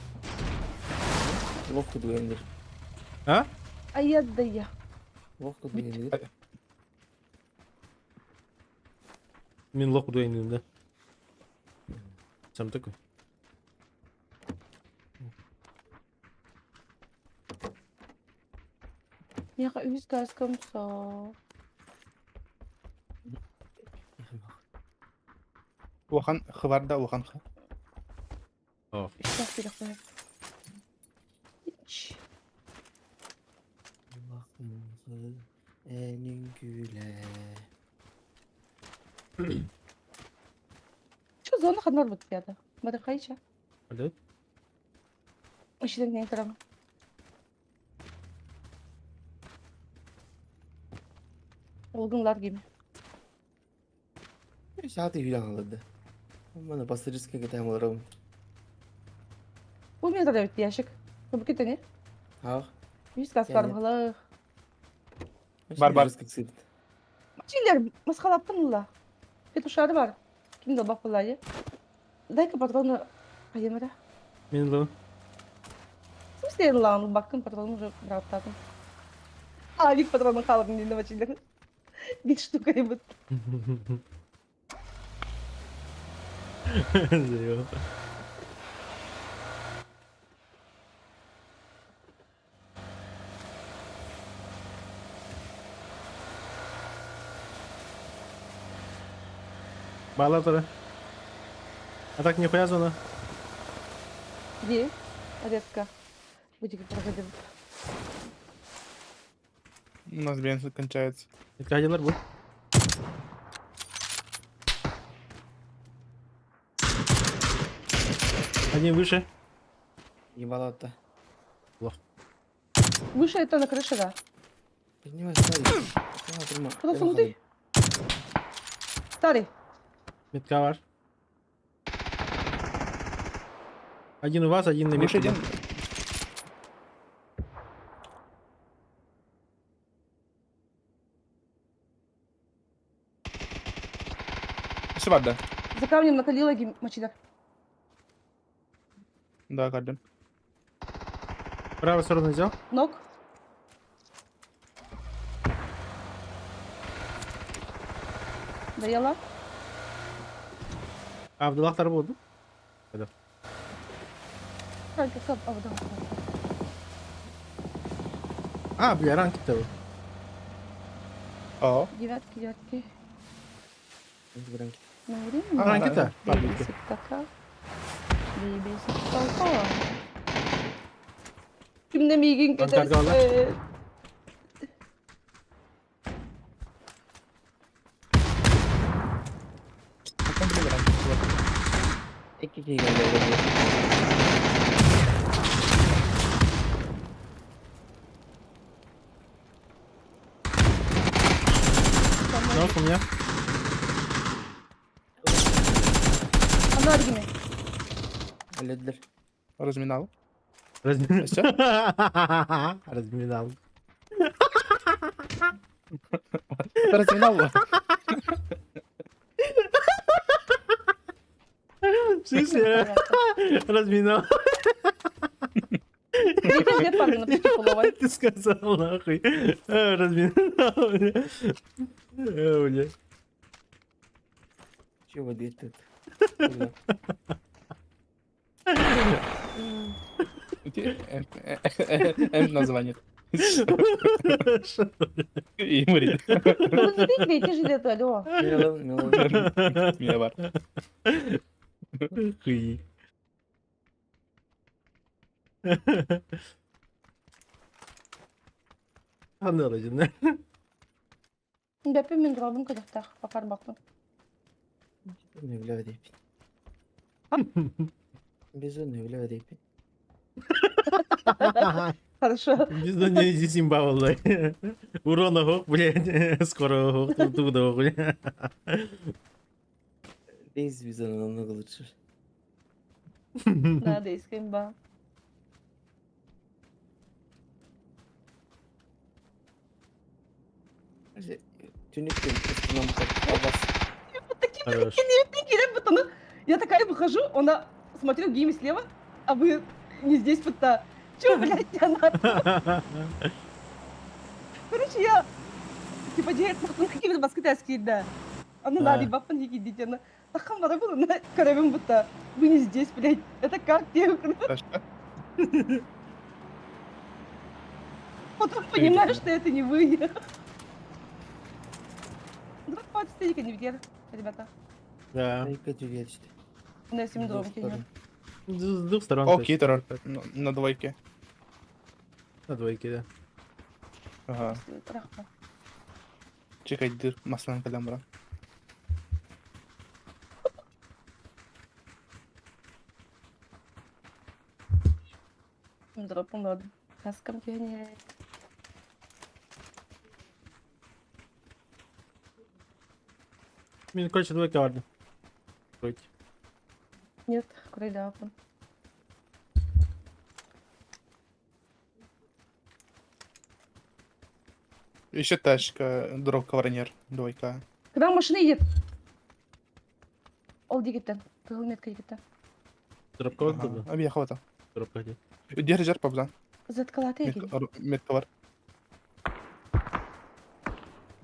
Лох кудуендер. А? Ая да я. Лох кудуендер. Мин лох дуэйн да. Сам такой. Яха үш каскам со. Уахан хварда уахан ха. О. Үш каска керек. Ич. Что зона хаднар бут яда. Бары кайча. Алло. Ишиден не тарам. Олгунлар gibi. Сааты юлан алады. Мана пассажирский кетем оларым. Бу мен да ящик. Бу кетене. Ах. Үш каска бар бала. Бар, бар. Чилер масхалаптын ла. Петушары бар. Кимде бак булайы. Дай-ка патроны кайымыра. Мин ло. В смысле лан бакын патроны уже браттадым. Алик патроны халым не навачилер. Бит штука ебут. Заебал. Балатора. А так нихуя зона. Где? Резко. Будете проходим. У нас бензин кончается. Это один будет. Один выше. Ебало-то. Выше это на крыше, да. Поднимай, старый. Куда сунутый? Старый. Метка ваш. Один у вас, один на Выше метке. один. Еще да. За камнем накалила мочидар. Да, Кардин. Правую сторону взял. Ног. Доела. А в делах буду. А, бля, ранки-то. О. Девятки, девятки. Ранки. Анкета. Кимне миигин кэтэспэт. Икки киһи кэллэ. Нок у меня. Ана аргиме. Өлөдүлэр. Разминал. Разминал. Всё? Разминал. Разминал. В смысле? Разминал. Нет парня на половой. Ты сказал нахуй. Разминал. Бля. Чего дверь тут? М название. И мурит. Алло. Меня бар. Хуй. Анна Бәпе мен дробым кадахтах, папар бакпын. Безумный бля Безумный бля депи. Хорошо. Безумный здесь имба была. Урона хок, блядь. Скоро хок, туда блядь. Дейз Бизона намного лучше. Да, Дейз имба. Түнүктен абас. Хорош. Я такая выхожу, она смотрю гейм слева, а вы не здесь будто. Чё, блядь, я надо? Короче, я типа дьиэ кибер баскетаски да. Она надо баппан дики Тахам бара был на карабин будто. Вы не здесь, блядь. Это как тебе? Потом понимаю, что это не вы. Дроп не вер, ребята. Да. На 7 дроп С двух сторон. Окей, террор. На двойке. На двойке, да. Ага. Чекай, дыр, маслан калямбра. Дропом ладно. Каскам не. Мин, короче, двойка варда. Тройки. Нет, курайдаапын. Еще тачка, дроп ковронер, двойка. Когда машина едет? Ол дегеттен. Тығыл метка дегеттен. Дропка вот туда. Объехал это. Дропка где? Держи папза. Заткалаты екен. Метка бар.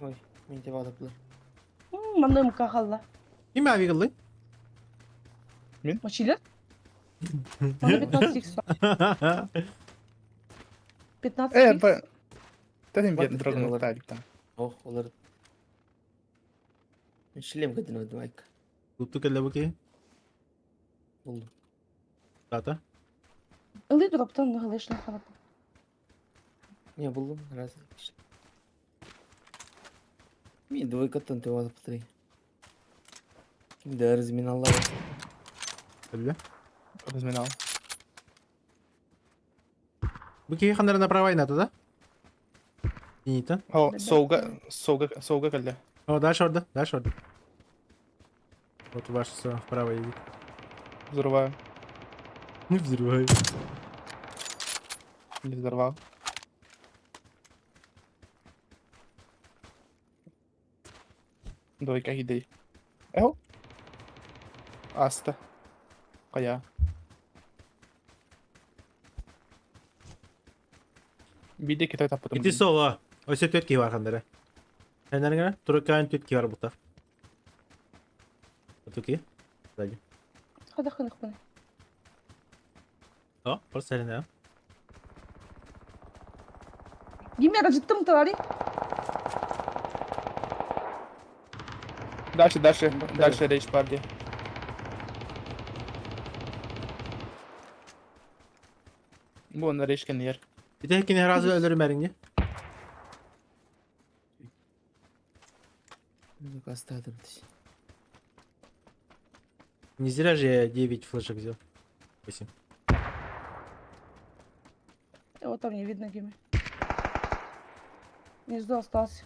Ой, мен деп алып Манны мка халла. Ким авигаллы? Мен? Мочилер? Манна 15 икс. 15 Э, икс. б... Тәтем бер дрогны талик там. Ох, олар. Шлем кадын өдім айк. Тутту келе буки. Болду. Тата. Ылы дроптан нығылышын халап. Не, булдум, раз. Мен двойкаттан төп алып тұрай. Кимде разминалар. Бля. Разминал. Буки хандар направо и надо, да? Синита. О, солга, солга, солга келе. О, дальше орда, дальше орда. Вот ваш все, вправо едет. Взрываю. Не взрываю. Не взорвал. Двойка идей. Эо. Аста. Кая. Биде китай таппытым. Ити соло. Ose төт ки бар хандара. Хандарга туркан төт ки бар бута. Туки. Сзади. Хада хынық бұны. О, просто да. Гимера жыттым талари. Дальше, дальше, дальше речь парди. Бу на речке нер. Bir de razı ölürüm eringi. Ну-ка, остаток. Не зря же я 9 флешек взял. 8. Его там не видно, Гиме. Внизу остался.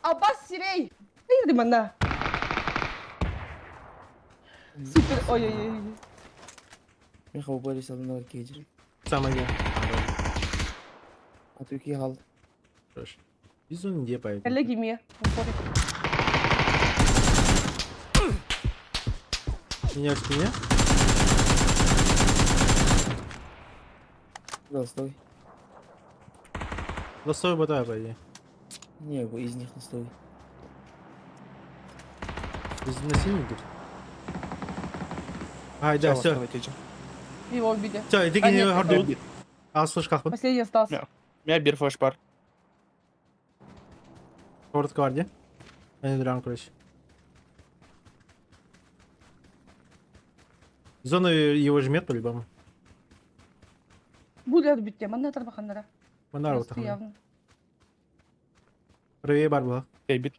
Аббас Сирей! Ты на. Супер. Ой-ой-ой. Миха уборис алынар кейджер. Самое не. А ты хал. Хорошо. Бизон где поэтому? Коллеги Гиме. Меня в спине? Ластовый. Лосовый бота, по идее. Не, из них ластовый. Из на синий тут. Ай, да, все. Его убили. Все, иди А, к нет, нему горду. А, слышь, как он? Последний остался. Да. Меня бир флеш пар. Город гвардия. Они дран, короче. Зона его жмет по-любому. Будет убить тема, на тарбаханара. Манар вот Просто так. явно. Правее бар была. Бит.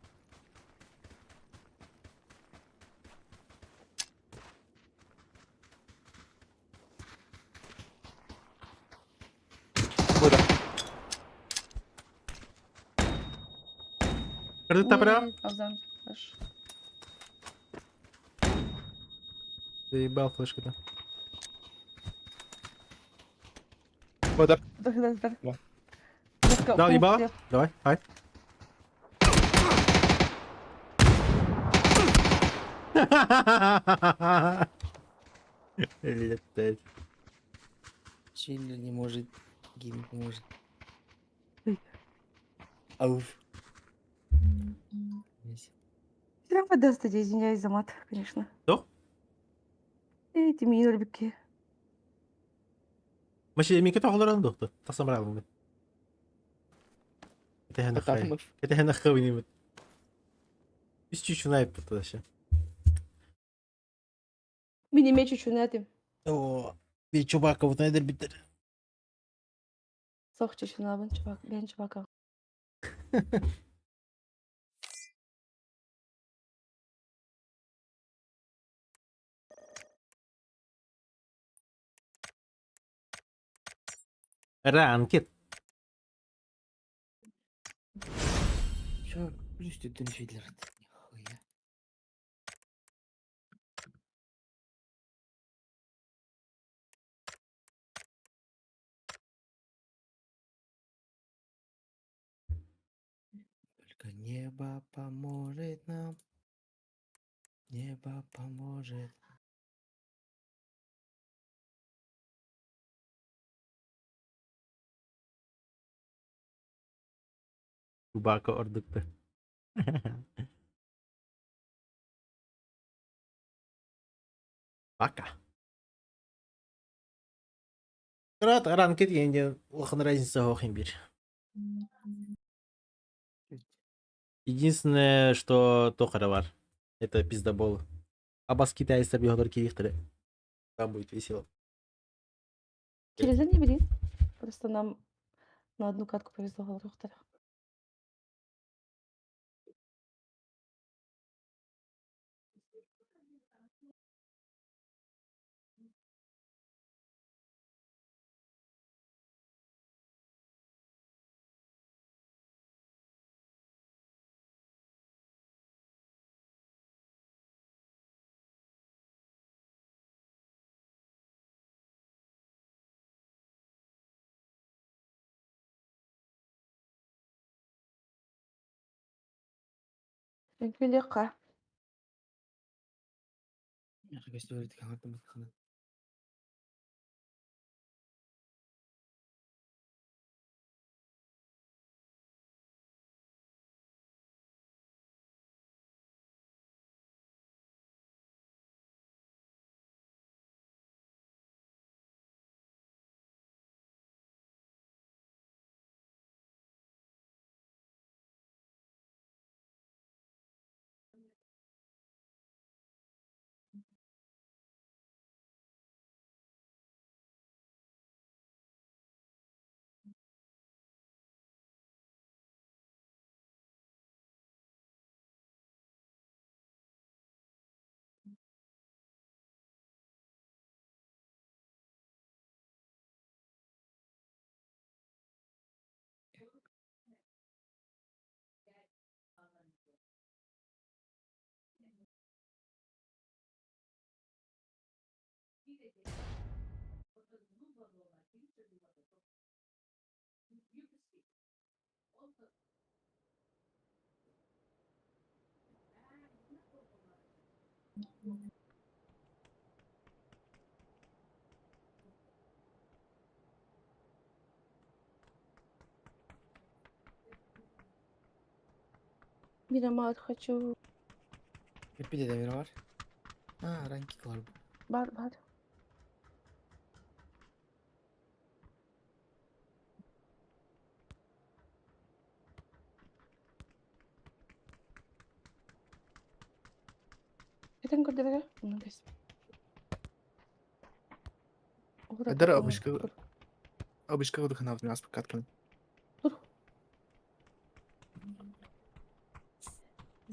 Куда? Кредит прям. Ой, Авзан, хорошо. Заебал флешку-то. Куда? Да, да, да. Да. Жестко, Дал ух, ебало? всех. Давай, хай. Летать. Чиллер не может. Гимми поможет. Ой. Ауф. Здесь. Прям вода, кстати, извиняюсь за мат, конечно. Что? Эти мини-рыбки. Машина мика тоғларан доқты. Тасам ралым. Это хена хавини. Үс чуть найп вообще. Мини-меч еще на этом. О, bir чубака вот найдер битер. Сох чучунабын, чувак, бен чувака. Ранкет. Чё, плюс ты Фидлер? Нихуя. Только небо поможет нам. Небо поможет. Чубака ордукта. Пока. Рад ранкет енді улахан разница хоох бир. Единственное, что тохара бар. Это пиздобол. А бас китайцтар бихотор кирихтері. Там будет весело. Через не бери. Просто нам на одну катку повезло, говорю, Үҥкүүлүөххэ. Миэхэ көстүбэт хаҥардыммыт. Мирамар хочу. Bir de demir var. Ha ranking var. Бар, бар. Этен көрдөрө? Онун кэс. Эдэр обычка обычка выдохнав нас покаткан.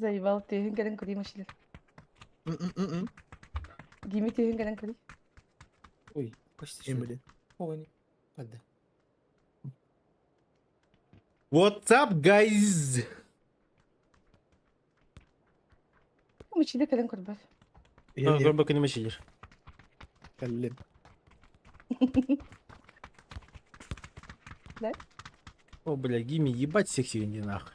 Заебал, тыһын кэлэн көрүү машина. Гими тыһын кэлэн көрүү. Ой, почти что. Эмили. Ой, не. What's up, guys? Мачиле кэлэн көрбөт. Көрбөкүнү мачилер. Кэллим. Да? О, бля, Гими, ебать секси иди нахуй.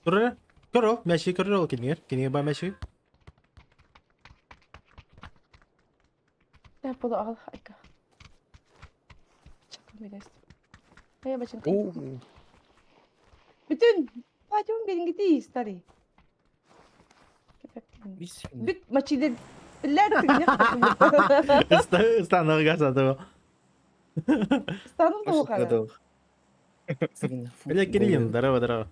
Тура, көрө, мячи көрө кинигер, кинигер ба мячи. Я буду ал айка. Чакын билест. Ая бачын. Оо. Бүтүн патион берингити старый. Бис секунд. Бүт мачиле билер тигне. Станок гасады. Станым да кара. Готов. Бля, Кириллин, здорово, здорово.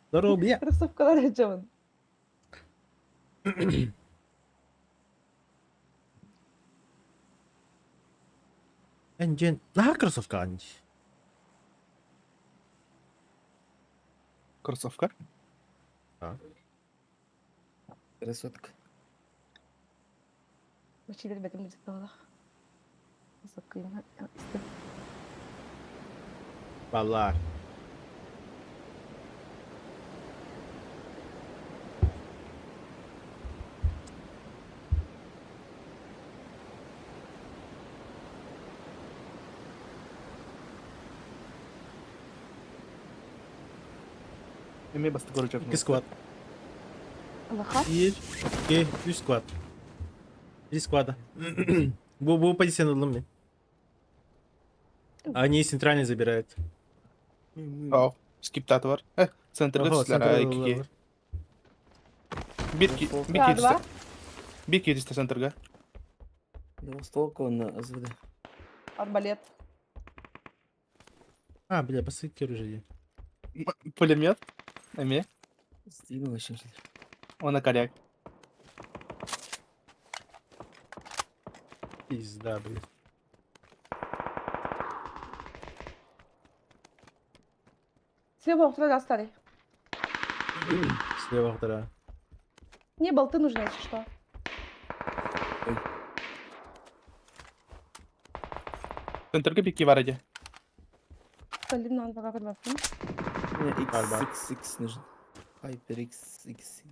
Здорово, бля. Кроссовкалар жабын. Энджин, на кроссовка анди. Кроссовка. Красотка. Мачиле бетим бит талах. Кроссовка исте. Балар. Эми басты көрө Икки сквад. Аллаха. Bir, iki, üç squad. Bir squada. Bu позицияны ыллым мен. Они центральный забирают. Оо, скиптаты бар. Центрге Ого, түстүлөр. центрге Икки. ыллылар. Бир ки, бир Я ки два. түстү. Бир ки түстү центрге. Двустволка на СВД. Арбалет. А, бля, басты уже. Пулемет. Эми. Сдвинула еще. Она коряк. Пизда, бля. Слева охрана старый. Слева втора. Мне болты нужны, если что. Центрге бир ки бар эди. Калим на пока подбавку. Мне Арба. XXX нужен. Hyper XX.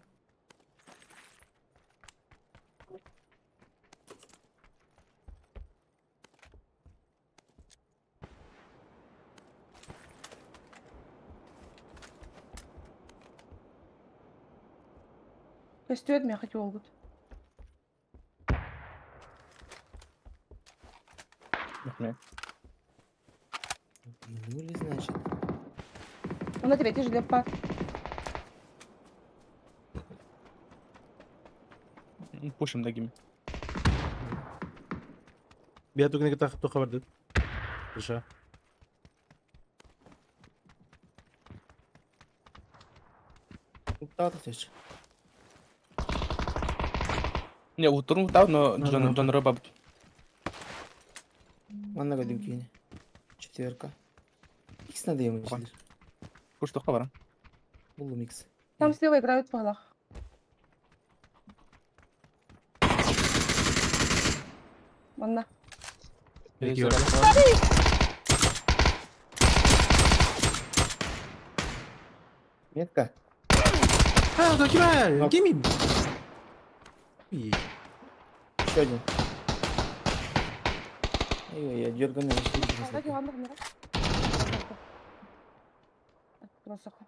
Костюет меня хотел могут. Рахмет. Нули, значит. Он на третий же пар. Пушим да гими. Бия тугны тахып тоха барды. Хорошо. Да, ты хочешь. Не, утурун тау, но Ага. Джон Джон Роба. Манна годим кине. Четверка. Икс надо ему Ой. Пуш тоха бар. Булу микс. Там слева играют в углах. Манна. Бир бар. Метка. А, да кима, гими. Еще один. Ой, я дерганый. Так, Иван, давай. Кроссовка.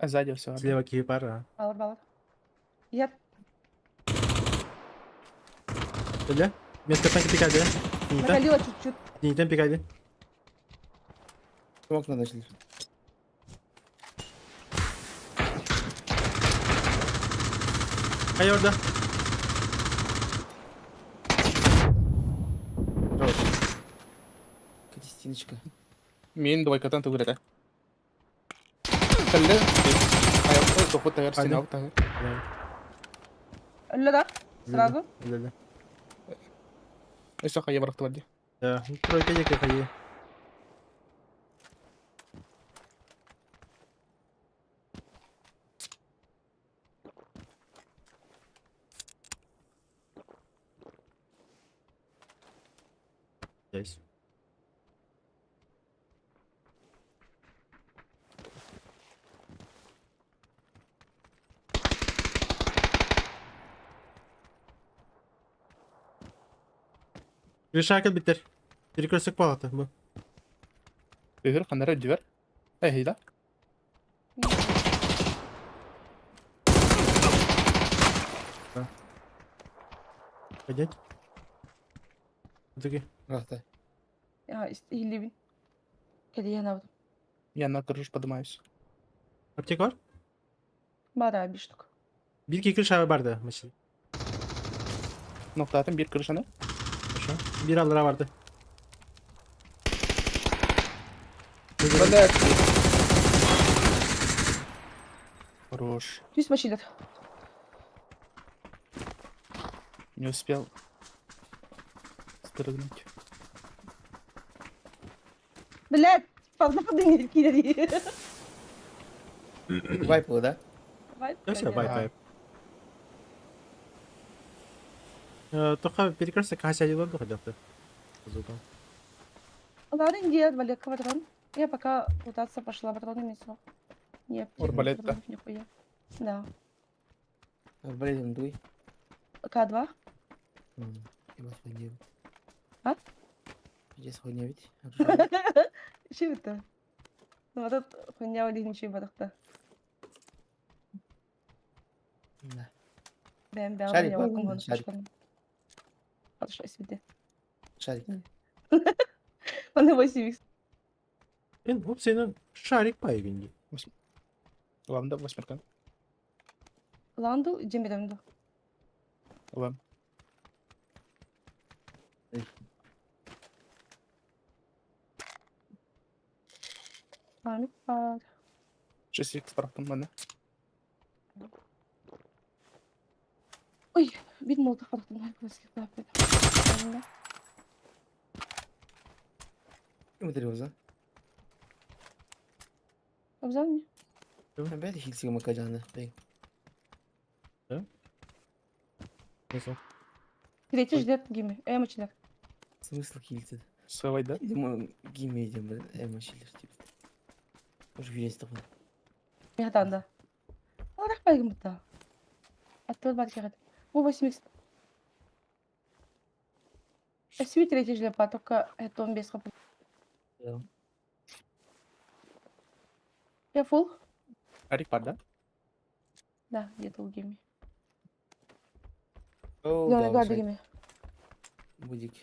А сзади все. Слева киви пара. Балар, балар. Я Бля. Меткаттан пикали. Не там. накалила чуть-чуть. Не там пикали. Смок надо начали. Хай орда. Хорош. Кристиночка. Мин двойкатан тугурата. Кэллэ. Айылта тоху тагар Али. синал тагар. Өллө да? Сразу? Ля-ля. Өссө хайа барахтылар дии. Да, ну, тройка дикая ходи. Здесь. Решакел битер. Перекресток палата. Бу. Өһөр ханара өдүбэр. Эһида. Поднять. Таки. Рахта. Я иһиллибин. Кэлиэн абытым. Я на крышу поднимаюсь. Аптека бар? Бара bir штук. Bir iki крыша барды. Mesela. Ноктатын бир крышаны. Хорошо. Bir aldıra vardı. Блядь. Хорош. Түс машилер. Не успел спрыгнуть. Блядь, павна киleri. Вайпал, да? Я все, вайп, вайп. Только перекресток Хася один лонду хотел ты. Звуком. Ладно, иди, арбалетка патрон. Я пока пытаться пошла патронами все. Не, Арбалет, да? Нихуя. Да. Арбалетом дуй. К2. Ебать, хуйня. А? Пиздец, хуйня ведь. Что это? Ну, вот этот хуйня или ничего барахта. Да. Бэм, бэм, Шарик я бар, вакуум да, шарик. Хорошо, себе. Шарик. Он 8 икс. Эн, опсенен шарик пайбинди. Ламда восьмерка. Ланду, Джемиремду. Лам. Амик бар. 6 икс барахтым мана. Ой, bir молотов барахтым. Смотри, за. Обзор мне. Опять хильсик макаджана. Бей. Смысл? Третий ждет гимми. Эмочилер. Смысл хильцы? Савай, да? Думаю, гимми идем, блин. Эмочилер, типа. Может, видеть такой. Мехданда. Алрах байгым бұта. Аттыл бар кегет. Бу 8 икс. Эсви третий ждет, только это он без хп. Да. Я фул? Арик бар, да? Да, где-то у гимми. О, Да, да, да, шарик. гимми. Будик.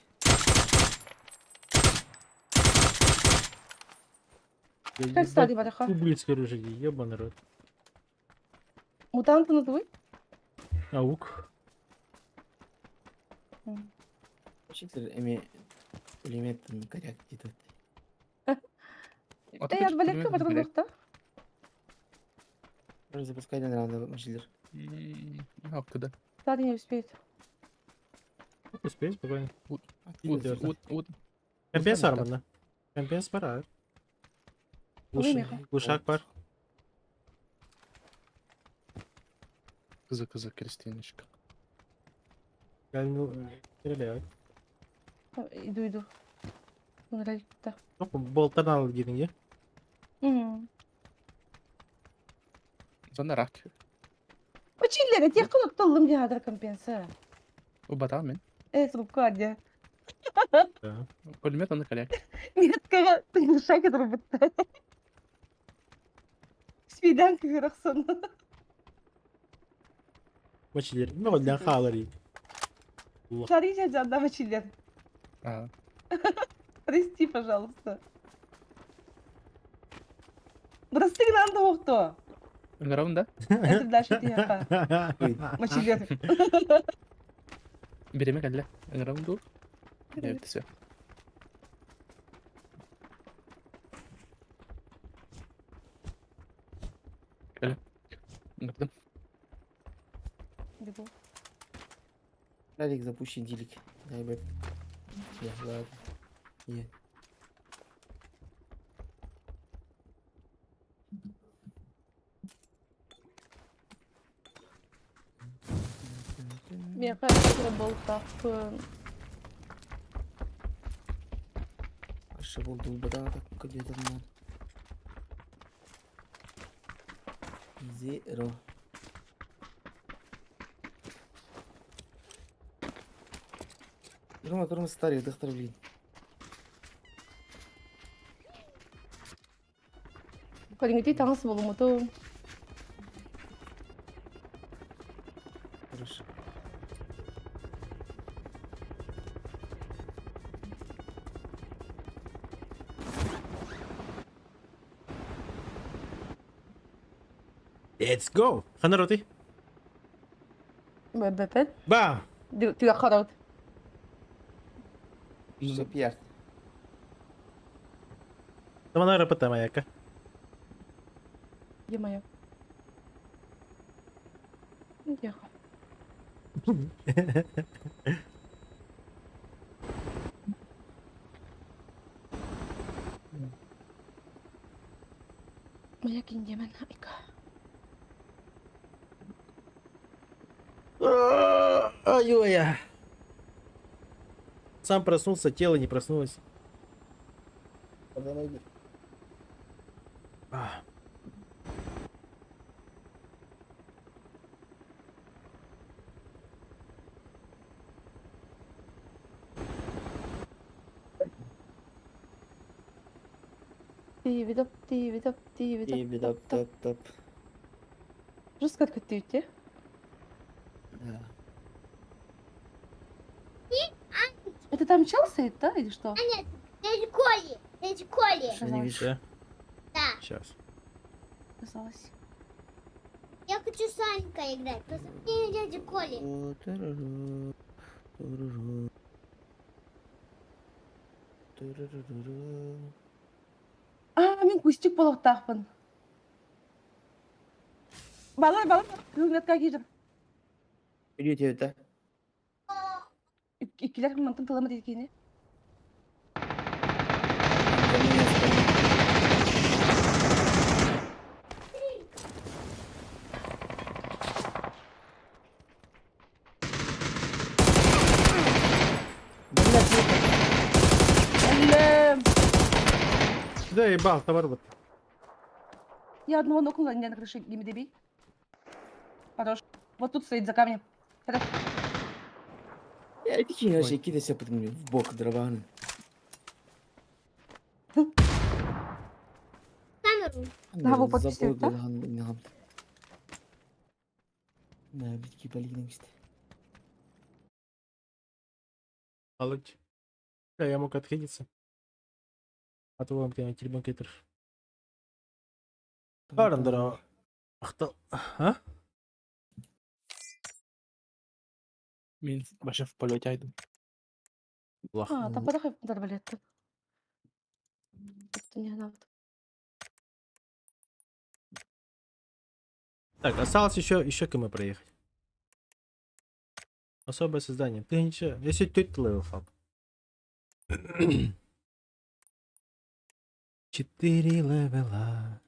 Как стали бараха? Ублицкий оружие, ебаный рот. Мутанты на твой? Аук. Учитель, эми пулемет коряк где-то. Вот Эй, это арбалетка пулемет патрон коряк. да? Запускай на раунд, мочилер. А, куда? Стали не успеет. Успей, спокойно. Ут, Идёт. ут, ут. Компенс Узнали, армана. Компенс пора. Ой, меха. Глушак пар. Кызы, кызы, крестиночка. Стреляют. Иду, иду. Нравится. Болттан алып кирдиң, е? Зона рак. Училер, тех кылып толлум дия компенса. Убатал мен. Э, трубка де. Да. Пулемет на коряк. Нет, кага, ты шаг это работает. Спидан кыырахсан. Мочилер. Мөҕүллэн хаалар и. Смотрите, одна мочилер. А, Прости, пожалуйста. Бырастыы гынан да охто. Ыҥырабын да? Это дальше тиһэххэ. Мочилер. Бириэмэ кэллэ. Ыҥырабын дуу? Нет, все. Кэлэ. Ыҥырдым. Бегу. Радик, запущи дилик. Дай бы. Я, ладно. Е. Миэхэ болтахпын. Аша был да, так где-то на. Zero. Рома, Рома старый, доктор, блин. Кадиңити таҥас буолумутум. Хорошо. Let's go! Ханна роты? Бэпэт. Бам! Түгэх хараут. Что пьяр? Тамана рапата маяка. Е-мое. Тихо. Маяк индемен. Айка. Ай-ой-я. Сам проснулся, тело не проснулось. А. Тиибит тиибит тиибит Тиибит топ топ. Жестко көттүүтэ. Да. Это там чел стоит, да, или что? Нет, дядя Коли, дядя Коли. Что не видишь? Да? Да. Сейчас. Казалось. Я хочу с Анькой играть. Позвони дяде Коле. О, туруру, туруру. Туруруру. А, мин кустик буолуохтаахпын. Балар, балар, кылметка киирдим. Идите, да? Иккилэр мантан тылама диэкини. За меня стоит. Блядь, ну Өллөм. Да, ебал, товар вот. Я одного нокнула, не на крыше, гимдеби. Хорош. Вот тут стоит за камнем. Хорош. Я такие вообще кидайся под меня в бок дробаны. Камеру. Да, вы подписывать, да? Да, битки полигнемся. Алыч. Да, я мог отхилиться. А то вам где-нибудь телефон Барындыра. Ахта. А? Мин вообще в полете айдым. Лах. А, там подохай арбалет. Это не надо. Так, осталось еще км проехать. Особое создание. Ты ничего. Если тут level up. Четыре левела.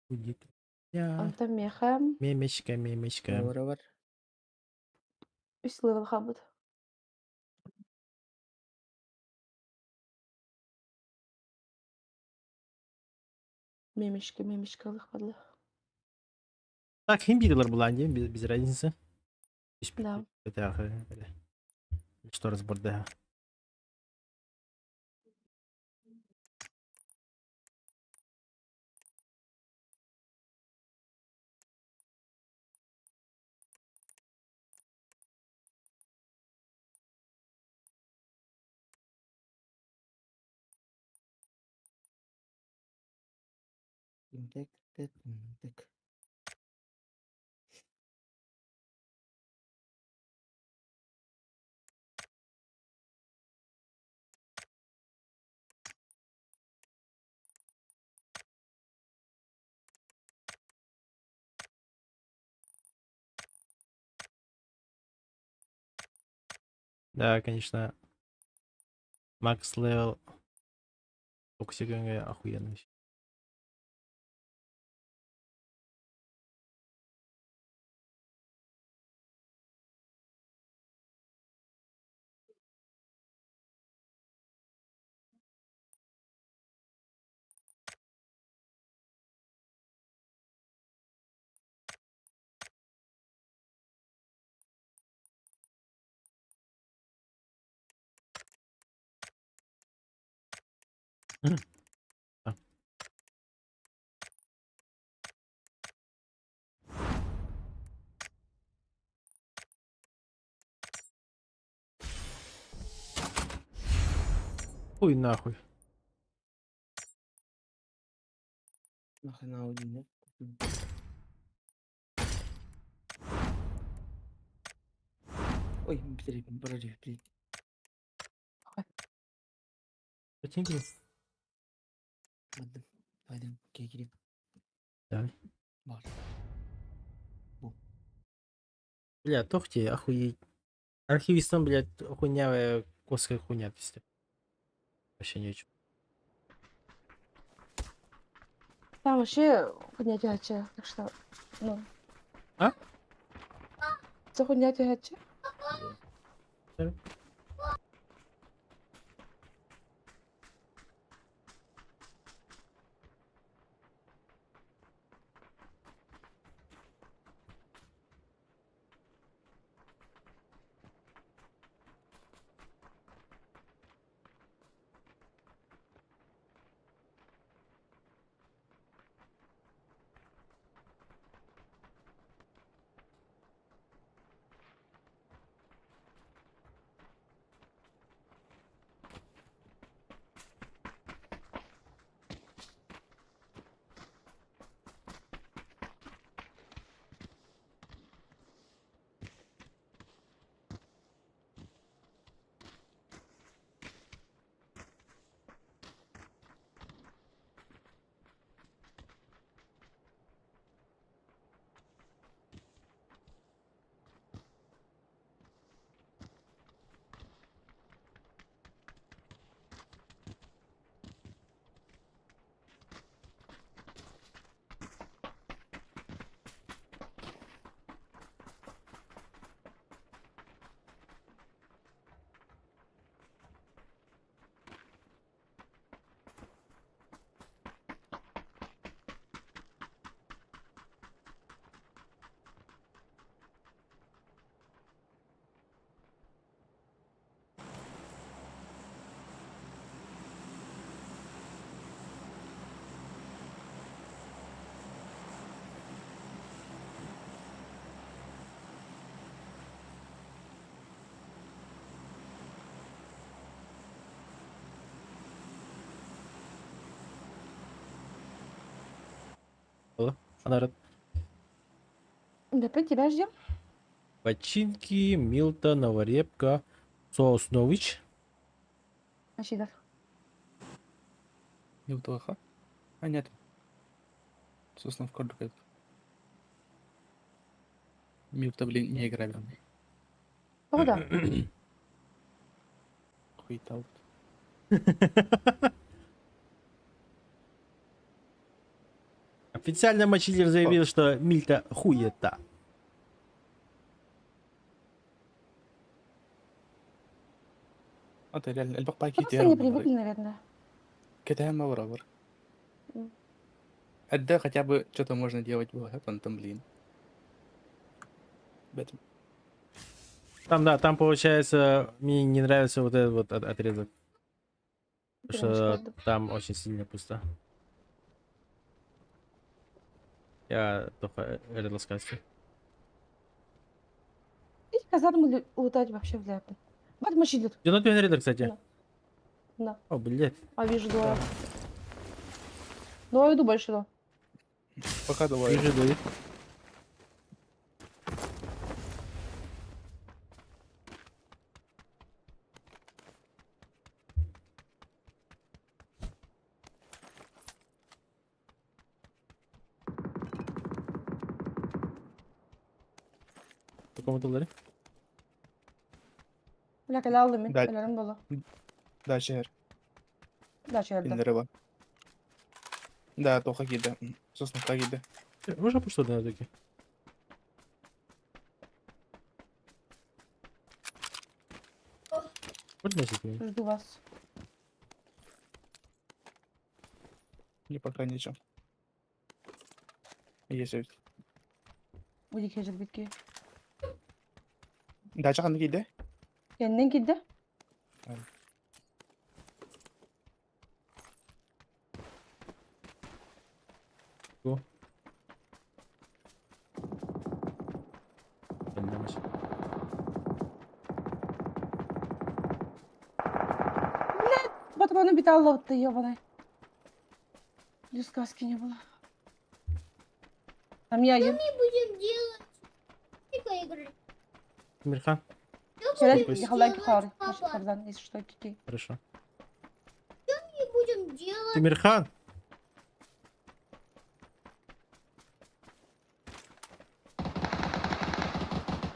Будет. Я. Онтон миэхэ Мемечка, мемечка. Бар. Үс level хаалбыт. Мемечка, мемечка ылыхпадла. Так, ким билер булан без, без разницы. Да. Это что разбор да. Так, так, так. Да, конечно. Max level Оксигенге охуенный. А. Хуй нахуй. Нахрена Ауди, нет? Купил. Ой, быстрее, подожди, блин. Ботинки. Ладно, пойдем, кикерим. Давай. Бар. Бля, тохти, охуеть. Архивистом, блядь, хуйня, коская хуйня, пиздец. Вообще ни о чем. Там вообще хуйня тягача, так что, ну. А? Это хуйня тягача. Да. Анарат. Опять тебя ждем. Починки, Милта, Новорепка, Соснович. Значит, Неплохо. А нет. Сосновка другая. Милта, блин, не играбельный. Куда? Хуета. Официально Мочилер заявил, что Мильта хуета. Это реально, элбэх паки Просто не привыкли, наверное. КТМ браво. М. Да хотя бы что-то можно делать было, а там, там, блин. Бэтмен. Там, да, там получается, мне не нравится вот этот вот отрезок. Потому Прям что шкода. там очень сильно пусто. Я только Редлскасти. И казарму лутать вообще в ляпе. Вот машина. Где на твой кстати? Да. Да. О, блядь. А вижу двое. Двое иду больше, да. Пока давай. Их же двоих. По кому доллары? Бля, кэлэ аллым мин. Да. Өлөрүм боло. Дальше эр. Дальше эрдэ. Кинилэри бар. Да, тоха киирдэ. Сосновка киирдэ. Можно пусть на таки? Можно носить меня? Жду вас. Или пока нечем. Есть ведь. Уйди кежер битки. Дача ханна киирдэ? Кэннин киирдэ. Го. Кэннэмэс. Патроны биталла ты ебаный. Плюс каски не было. Там я ем. Мы будем делать. Тихо играть. Мирхан, Что Вчера будем ехала делать, хар. папа? Тарзан, если что, кики. хорошо. Мы будем делать. Тимирхан!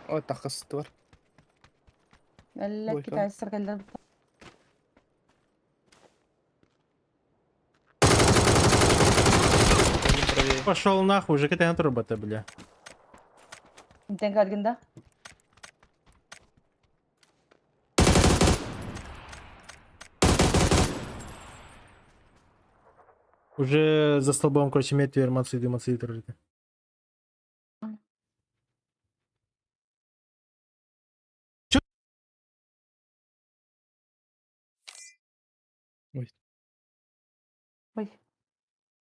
О, тахыстылар. Әллә Бойка. китайстар кэллэр. Один правее. Пошел нахуй, уже какая робота, бля. Интен кәргин да. Уже за столбом, короче, метр, мацид, мацид, ролики. Ой. Ой.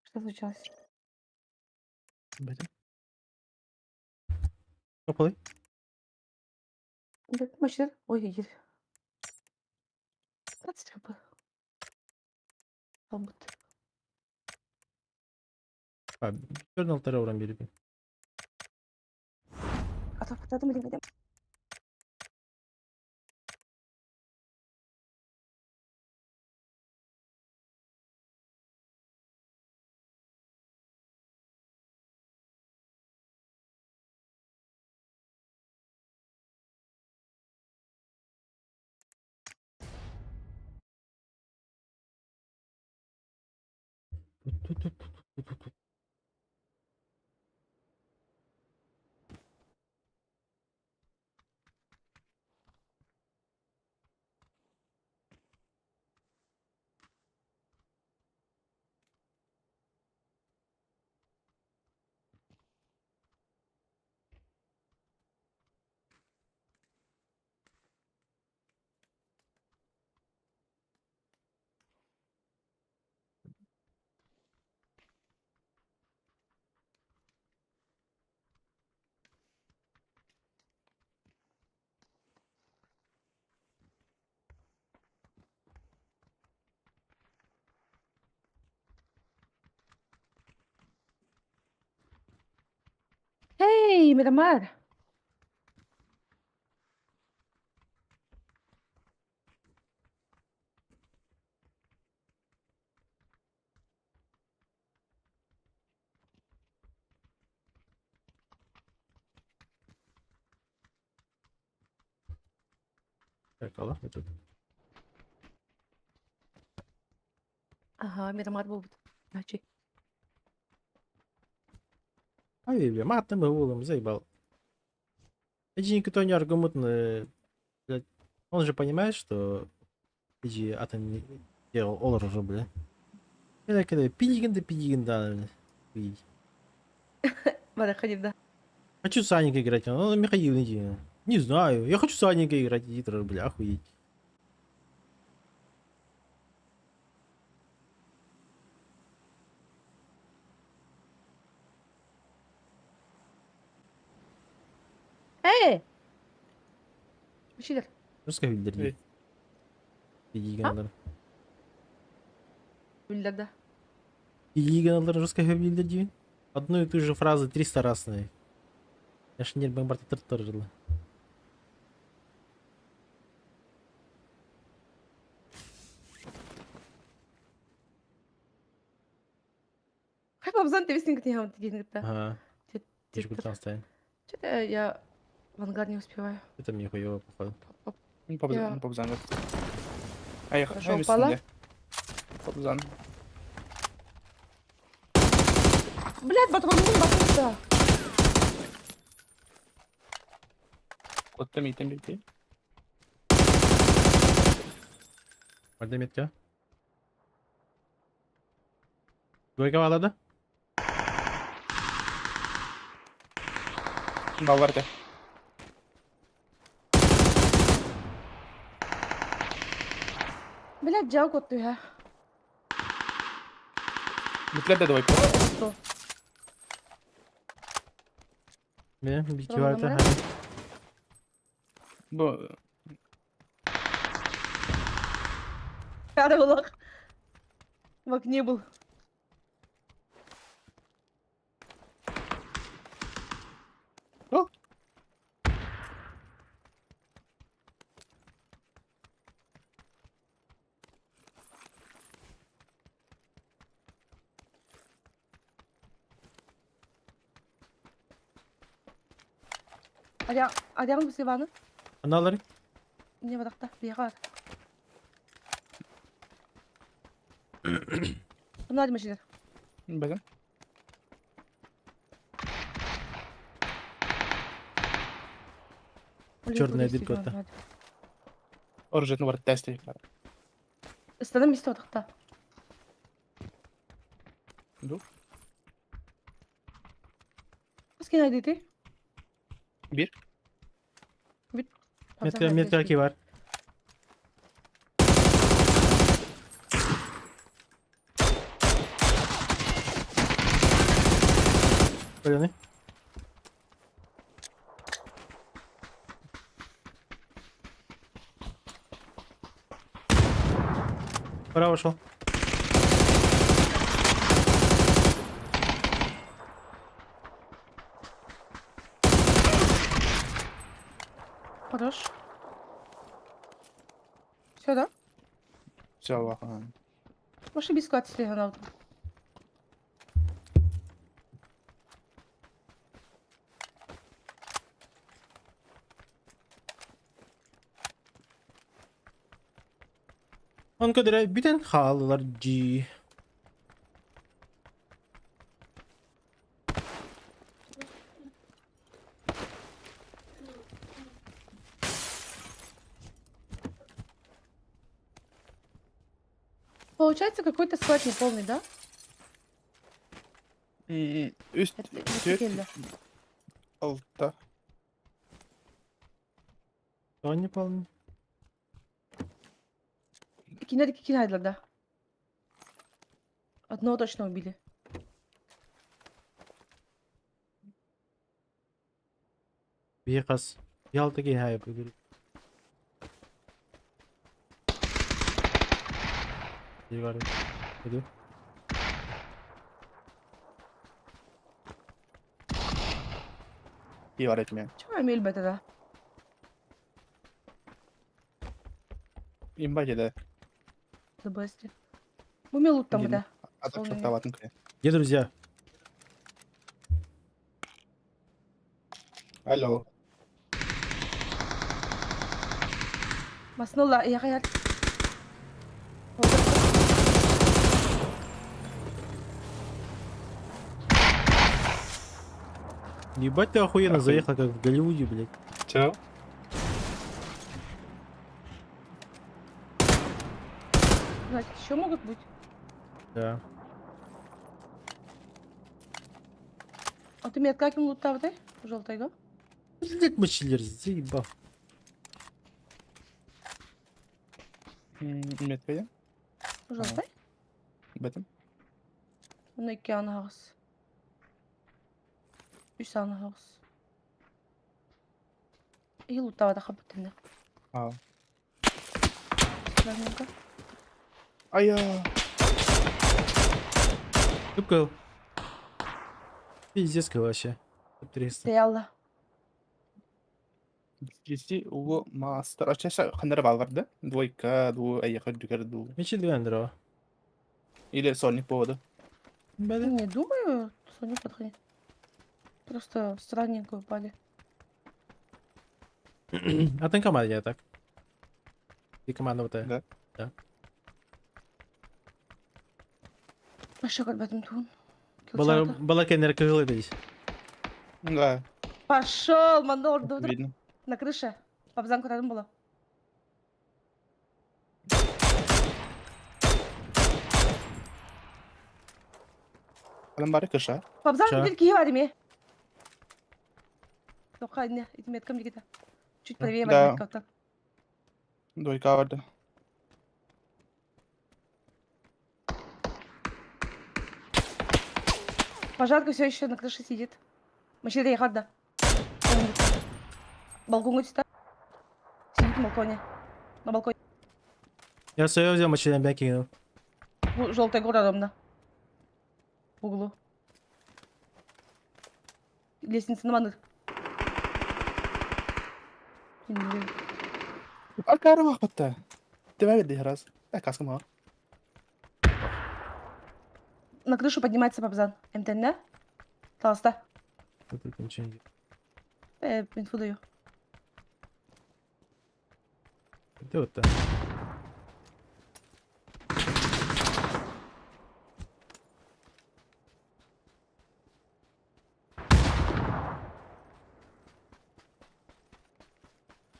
Что случилось? Бэтэ. Тополый. Машина. Ой, егер. 15 хп. Албыт. А, Бернал террором береги. А то потом или Эй, Мирамар! Так, алла, этот. Ага, Мирамар был. Значит. Ай, бля, матом и улом, заебал. Эти никто не аргумент, блядь. Он же понимает, что эти атом делал олар уже, бля. Когда когда пидигин да пидигин да, бля. Хуй. Бара, ходи, да. Хочу с Анькой играть, он Михаил иди. Не знаю, я хочу с Анькой играть, иди, бля, охуеть. Эй! Учитель. Русская биллер. Эй. Пидигин алар. Биллер, да. Пидигин алар русская биллер дии. Одну и ту же фразу 300 раз. Я ж нервы барта. Хай бабзан ты весенка не гамт. Ага. Что-то я в ангар не успеваю. Это мне хуёво, походу. Побзан, побзан. А я Хорошо упала. Побзан. Блядь, батон, батон, Оттам итем бити. Барда метка. Двойка вала да? Балларда. Блядь, жалко ты, а. Битлер да двойка. Что? Бе, бити Ровно барда. мэ? Бу Пятый лох. В окне был. О! Адян Ивана. Аналары? Не бодақта, бияға бар. Мына машина. Бәзен. Чёрная дырка вот. Оружие бар тесте. Ыстаным исте бодақта. Ду. Қыз кен айдыйты? Бир. Бит. Метка, метка ки бар. Понял? Право ушел. Хорош. Все, да? Все, Аллах. Маши бискват слеган Он кадра бүтән халылар G. Получается, какой-то склад неполный, да? Үст, Это алта. Кто не полный? Кинери кинайдылар, да. Одного точно убили. Бихас. Ялта ки хай бүгүл. Bir var. Hadi. İyi var etmeyen. Чего я тогда? Имба кеде. Забасти. Бу там, да. Атак шоктабатын кре. Где друзья? Алло. Маснула, я хаяр. Ебать ты охуенно Охуеть. заехал, как в Голливуде, блядь. Чё? Значит, еще могут быть? Да. А ты меня как им лутав, да? Желтый, да? Блядь, мочилер, заебал. Меткая. Желтый? Бетим. Ну, икки аны ағыз. Үс аны ағыз. И лутава да хабытына. А. Фрагментка. Ая. Тупкал. Пиздец вообще. 300. Стояла. Если у мастер. А сейчас ханнары бар да? Двойка, ду, эйэхэ дүгэр ду. Мечи Двендро. Или сольник поводу. Бля. Не думаю, Соня подходит. Просто странненько упали. А ты команда я так. И команда вот Да. Да. Вообще көрбөтүм тугун. Была была кеннер кыгылы здесь. Да, Пошел, манда орду видно. на крыше. Пабзан көрөрүм было. Адам бары кыша. Пабзан Ча. бир киһи бар эми. Тоққа не, меткам дигите. Чуть правее Да. бар метка. Двойка барды. Пожарка все еще на крыше сидит. Машина ехать, Балконга түстэ. Сидит на балконе. На балконе. Я свое взял, мочи на кинул. Желтая гора ровно. В углу. Лестница на маныр. Акары вакытта. Тебе види раз. Э, каскам бар. На крышу поднимается Бабзан. МТН, да? Толста. Тут ничего не. Инфу даю. Ты вот так.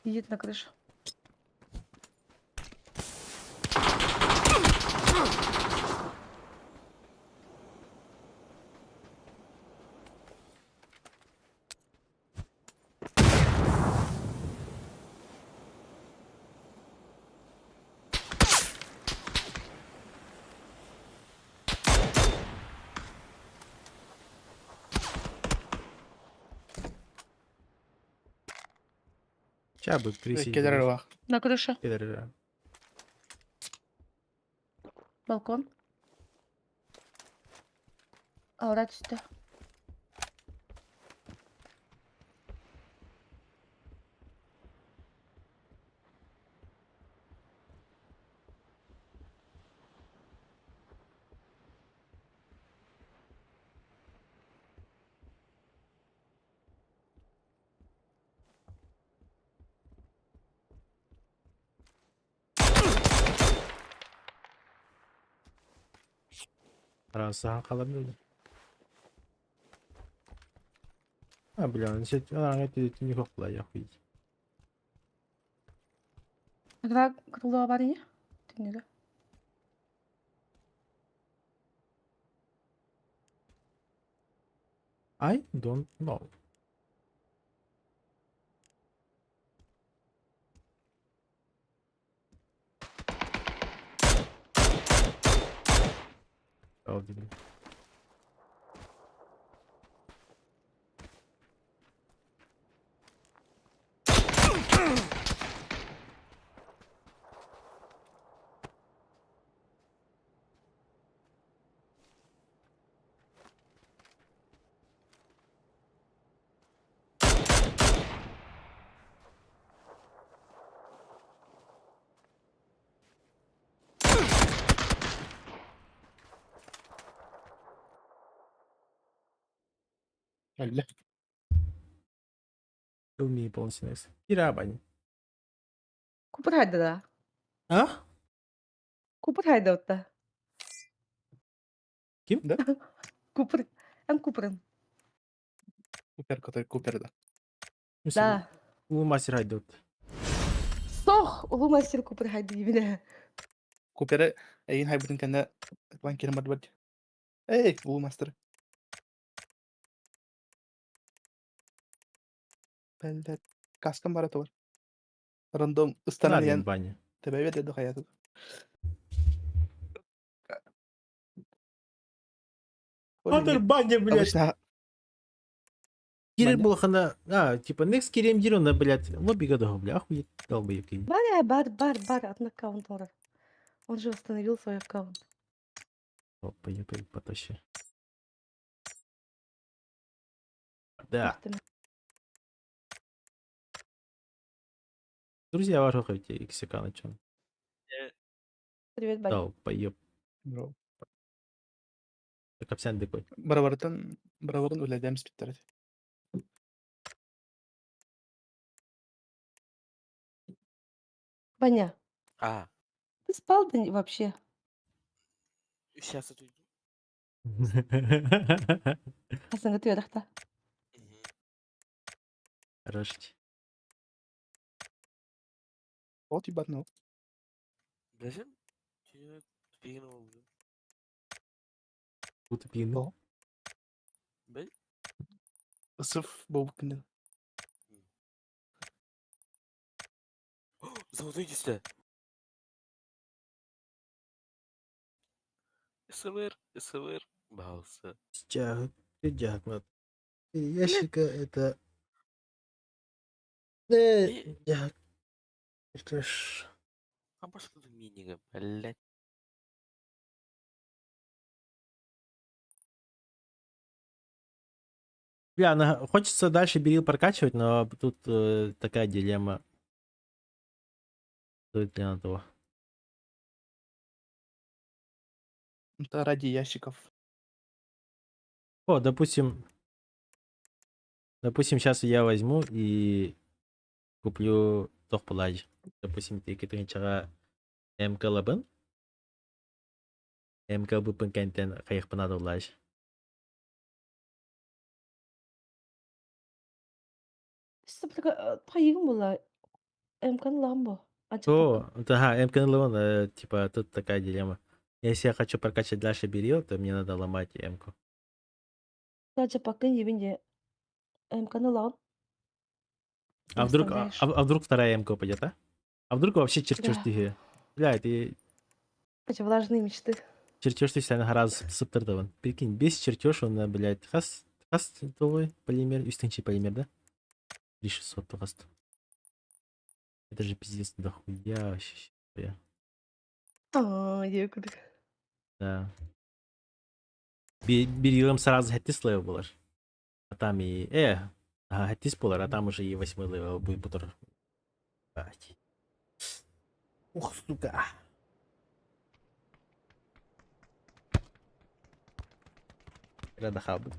Едет на крышу. Сейчас будет крысить. Кедер вах. На крыше. Кедр. Балкон. Алра түсті. Раз, ага, kalabilir. А, бля, он сет, а, это не хохла, я хуй. Когда крыло бар не? Түнеге. I don't know. Oh, dedim. Әллә. Kill me полностью next. Кира бани. Купер хайда да. А? Купер хайда отта. Ким? Да? Купер. Эн Куперин. Купер, который Купер, да. Да. У мастер хайдут. Сох, улу мастер Купер хайда дибине. Куперы эйин хайбытын кэннэ план кирин барбат. Эй, улуу мастер. Бэллэр. Каскам бара туар. Рандом ыстанан Надо иэн бани. тэбэбэт эдэ хаятыт. Отыр баня, блядь. Обычно Кирилл Баня? был хана. А, типа, next Кирим Дирона, блядь. Лобби годого, бля, охуеть, долбоеб. Бар, я, бар, бар, бар, от аккаунт олар. Он же восстановил свой аккаунт. Опа, ебать, потаще. Да. Друзья, ваших эти Иксикана, чё? Привет, Бань. Долбоёб. Бро. Капсян такой. Барабартан, барабарын үлэлээн испиттэр этэ. Баня, А, ты спал да вообще? сейчас отойду. Хасанга түөрэх-та. Мгм. Хорош. Вот ебать, Зачем? Тебе тупигин oldu. Тупин. ну. Б? Сыф буолбуккун. Золотой десять. СВР, СВР, Бауса. Ящика это... И- Я... Это ж... А пошел ты минига, блядь. Бля, хочется дальше Берил прокачивать, но тут такая дилемма. Стоит ли она того? Это ради ящиков. О, допустим... Допустим, сейчас я возьму и куплю тохпалаж. Допустим, ты китайчага МК-лабын. МК бупын кентен хайхпанадулаж. Хайыгым була. МК-ны лагым бу. О, ага, МК лабын, типа, тут такая дилемма. Если я хочу прокачать дальше Берил, то мне надо ломать М-ку. Дальше пока не винде. МК-ны лагын. А вдруг, а вдруг вторая МК упадет, а? А вдруг вообще чертеж Да. ты? Бля, ты Эти влажные мечты. чертеж ты сен раз сыптырдывын. Прикинь, без чертеж он, блядь, хас, хас твой полимер, үстіңче полимер, да? 3600 тоғаст. Это же пиздец, дохуя вообще. Хуя. А, кудык. Да. Берилом сразу хэттис level болар. А там и... Ага, хэттис болар, а там уже и восьмой level будет бутыр. Ебать. Ух, сука. Рада хабыт.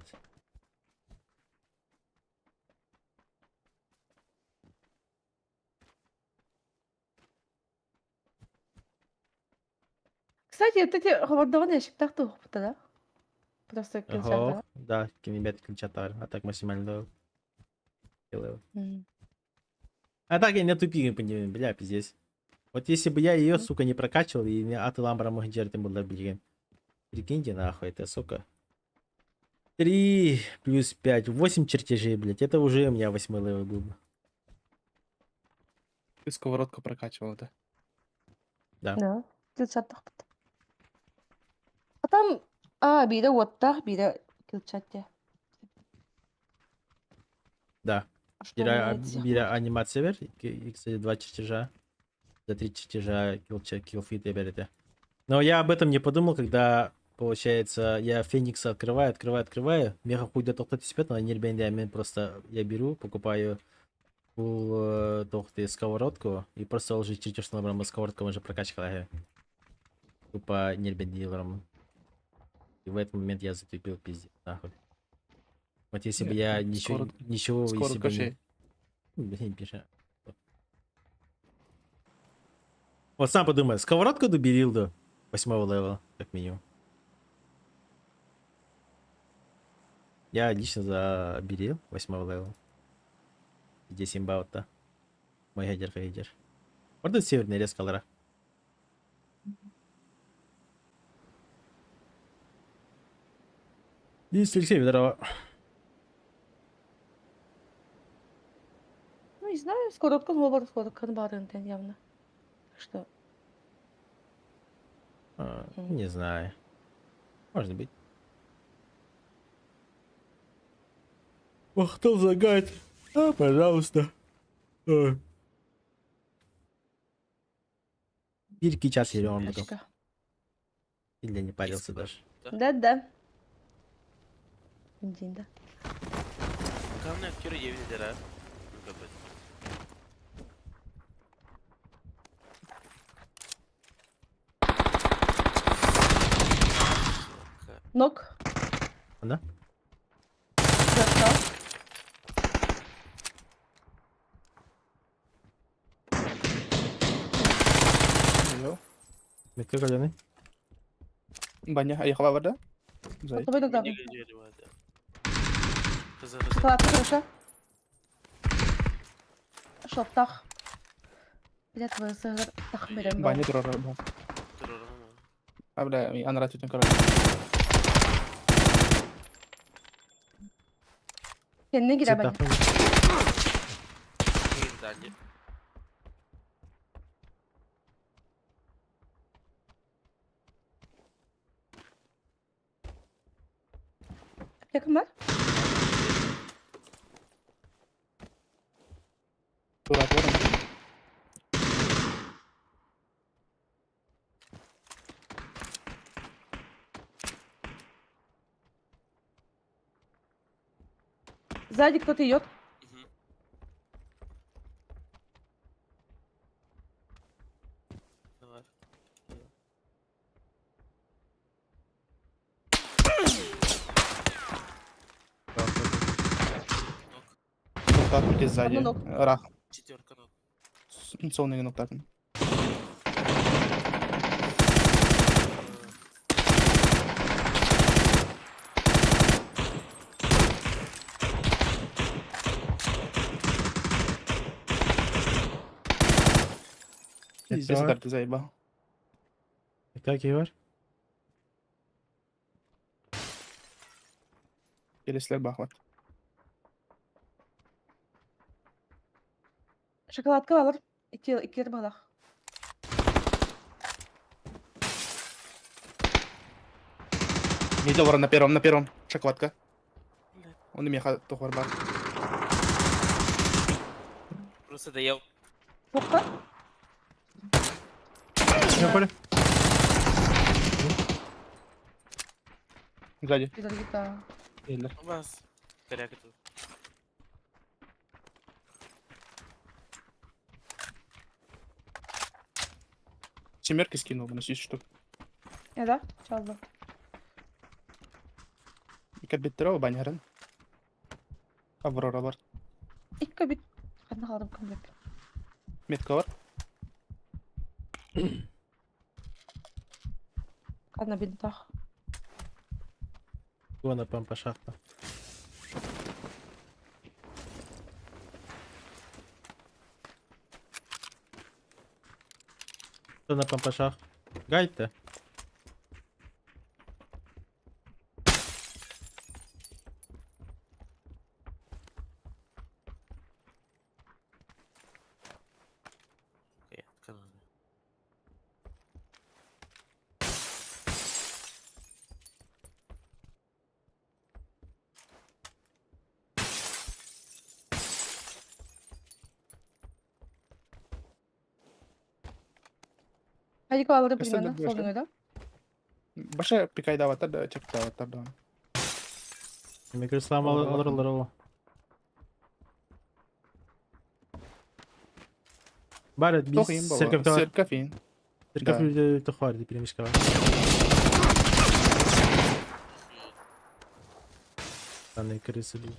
Кстати, вот эти хабардаган ящиктах туохпута, да? Просто Ого, да, кемибет ключатар, а так максимально делаю. А так я не тупик, бля, пиздец. Вот если бы я ее, сука, не прокачивал и не от ламбра мог джертем был блин. Прикиньте, нахуй, это, сука. 3 плюс 5, 8 чертежей, блядь. Это уже у меня 8 level был бы. Ты сковородку прокачивал, да? Да. Да. Килчаттахпыт. А там, а, биирэ уоттаах, биирэ килчатте. Да. А что Бира, меняется? бира анимация бер, и, кстати, 2 чертежа. За 3 чертежа killfeed берете. Но я об этом не подумал, когда, получается, я Феникса открываю, открываю, открываю. Меха хуй до тоқтат но нербенде мен просто я беру, покупаю фул тохты сковородку и просто уже чертеж на сковородку уже прокачка. Тупо нербендилером. И в этот момент я затупил пиздец, нахуй. Вот если бы я ничего, ничего, если бы не... Блин, пише. Вот сам подумай, сковородку до Берилду 8 левела, как минимум. Я лично за Берил 8 левела. Где имба-то. Мой хедер, хедер. Вот тут северный резко лара. Денис Алексеевич, здорово. Ну, не знаю, сковородка говор, сковородка барын явно. Так что... А, не знаю. Может быть. Ох, кто загад? А, пожалуйста. А. Бирки час или Или не парился даже. Да-да. День, да. Главный актер диэбит этэр көрбөт. Нок. Ана? Достал. Алло. Метка каляны. Баня, а ехала вода? Зай. Тобой тогда. Хызы хызы. Шоколадка хорошо. Шоптах. Блядь, твою сыгр. Тах берем. Баня турар бу. А, бля, анара түтін короче. Kendine girer bence. Дальше. Yakın var. Турат var. Сзади кто-то идет. Давай. Ноктат где сзади. Одну ногу. Рах. Четверка ног. Сонный ноктат. Пиздец, Так. ты заебал. Как var? Келеслер бахват. Шоколадка alır. İki, iki yarım alır. Видел ворон на первом, на первом. Шоколадка. Он и меха тухвар бар. Просто доел. Тоқта. Не поле? Сзади. Güzel git daha. Эллер. У вас. Коряк тут. Семерки скинул, на 10 штук. Ya da çaldı. Кабиттерова банярын. Аврора бар. İlk bir Ханна қалдым кім деп. Метка бар. Қана бинтах. Гона пампа шахта. Кто на пампашах? Гайд-то. Канада. Hadi alırım Кастан примерно. да Солдың ойда. Баша пикайда да, чекта да. Микрослам Алыр, алыр алыр алыр. Барет, биз Тохин баба. церковь Церковь. Церковь тохвар, перемешкава. Данные крысы. блин.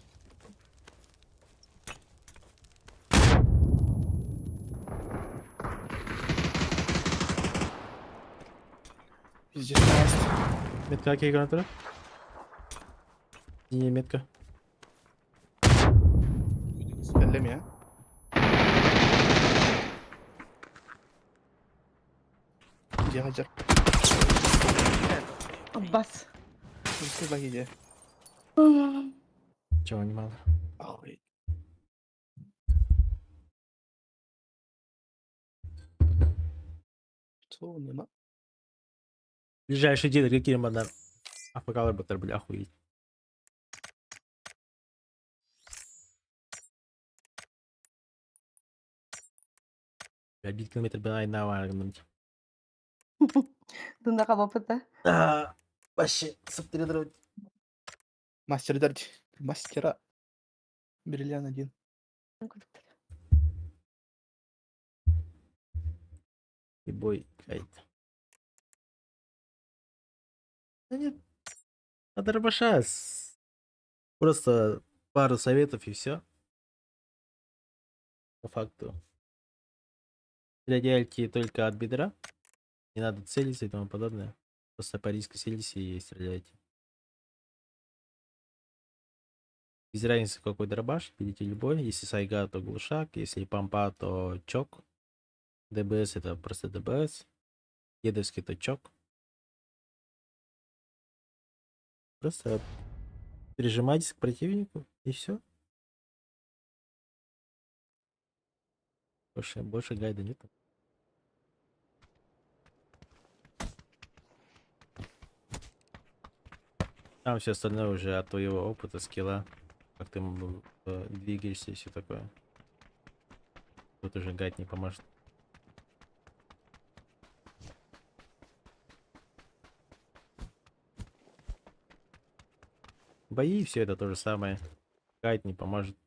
Пиздец, маст. Метка какие гранаты? Не, метка. Эллеме. Где хаджар? Аббас. Что где? Чего не мало. Охуеть. Что нема? Ближайший дилер какие мадам? АФК баттар, бля, охуеть. Бля, 1 километр бля, на варгнуть. Дында қалып да. Вообще, субтитрировать. Мастер дерти. Мастера. Бриллиант один. И бой гайд. Да нет. От дробаша просто пару советов и все. По факту. Стреляйте только от бедра. Не надо целиться и тому подобное. Просто по риску целитесь и стреляйте. Без разницы, какой дробаш, берите любой. Если сайга, то глушак. Если пампа, то чок. ДБС это просто ДБС. Дедовский то чок. Просто прижимайтесь к противнику и все. Больше гайда нет. Там все остальное уже от твоего опыта, скилла, как ты двигаешься и все такое. Тут уже гайд не поможет. Бои, все это то же самое. Гайд не поможет.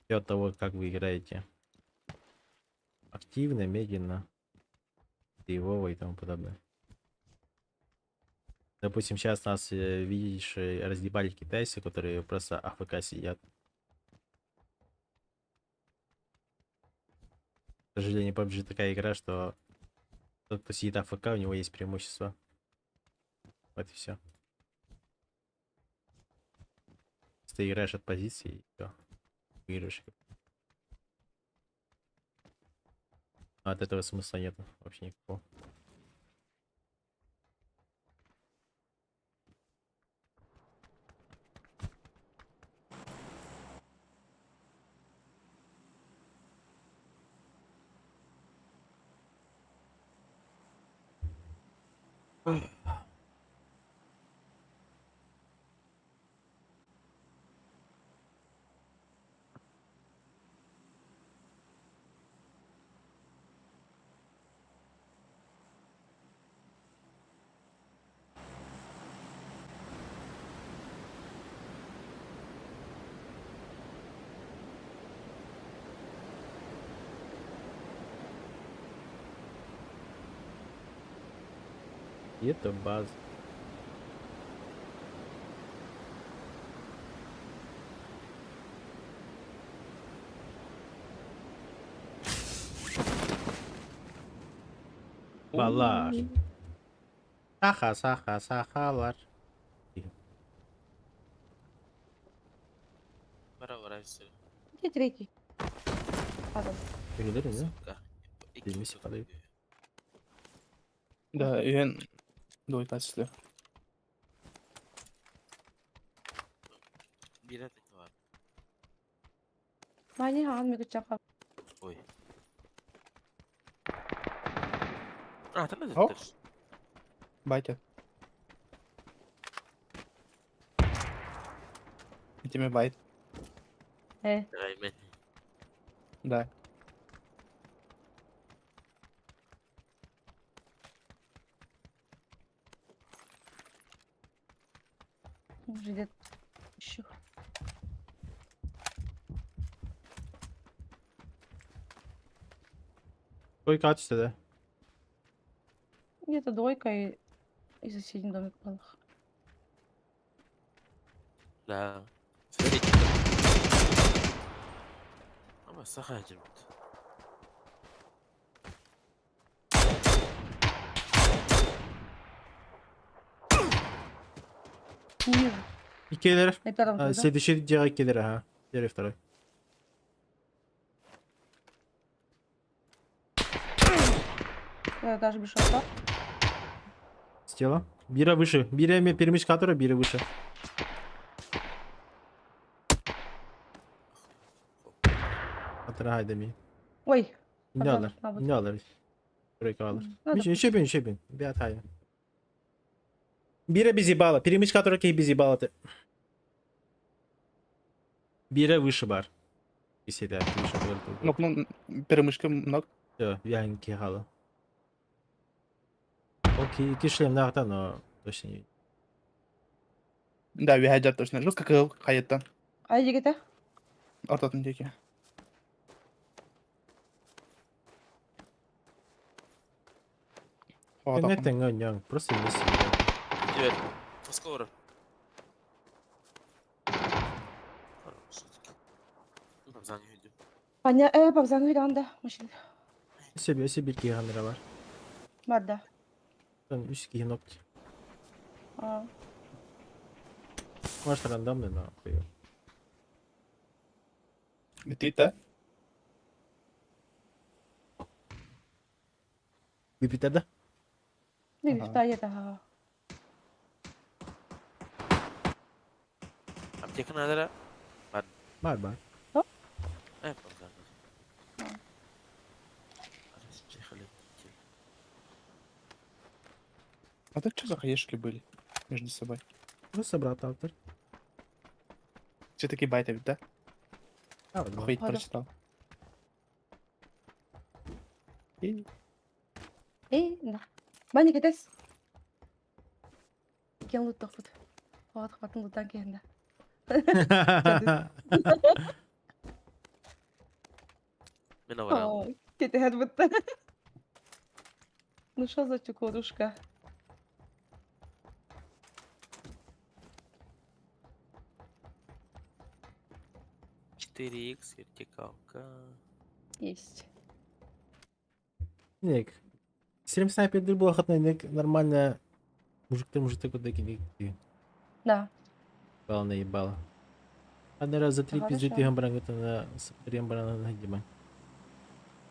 Все от того, как вы играете. Активно, медленно. Боевого и тому подобное. Допустим, сейчас нас, видишь, разъебали китайцы, которые просто AFK сидят. К сожалению, PUBG такая игра, что тот, кто сидит AFK, у него есть преимущество. Вот и все. Ты играешь от позиции, и все. Выигрываешь. А от этого смысла нет вообще никакого. Это база. Балар. Саха, саха, сахалар. Бара все. Где третий? Падал. Передали, да? Сука. Вместе падают. Да, үйен двойка түстү. Бирет var. Мани хаан мегүччаха. Ой. А, там Ох. это. Батя. И тебе байт. Давай, Да. Уже еще. Сколько качество, да? Где-то двойка и соседний домик был. Да. Соседний дом. Ama саха жүрбүт. Не вижу. Иккилэр. На первом А, да? Следующий дьиэҕэ иккилэр, ага. Первый, второй. Я даже без шота. С тела. Биирэ выше. Биирэ перемычка, которая биирэ выше. Атырай деми. Ой. Не Пардон, алар. надо. Не алар. Тройка алар. Надо. Еще бин, еще бин. Бят хай. Биирэ без ебала. Перемычка, которая кей без ебала ты. Биирэ выше баар. Исидә, выше бар. Нок, ну, перемычка нок. Все, я не кихала. Окей, кишлем нахта, но точно не. Да, үөһэ дьар точно. Жестко кыыл хайыттан. Ай дигите. Ортотун диэки. Тэҥҥэ тэҥҥэ оонньооҥ, просто вместе играйте. Привет. Скоро. Паня, папзан да, машина. Өссө өссө биир киһи ханныра бар. Барда. Там үс киһи нокти. А. Может рандомный, но хуй. Бүтүүтэ. Бүпүтэ да? Не бифтая да. Аптека надо. Бар бар. Папзан. А тут что за хаешки были между собой? Ну, собрат автор. Все такие байты ведь, да? А, вот, Охуеть Ага. прочитал. И Эй, да. Баня кетес. Кен лут тохпут. Вот, хватын луттан киһинде. Мен аварам. Кетеһэр бутта. Ну что за чукурушка? Четыре икс вертикалка. Есть. Ник. Сирим снайпер буолахытына ник нормально мужиктар мужиктар курдук ник Да. ебало наебало. Один раз за три Хорошо. пизды ты баран на трем баран на дима.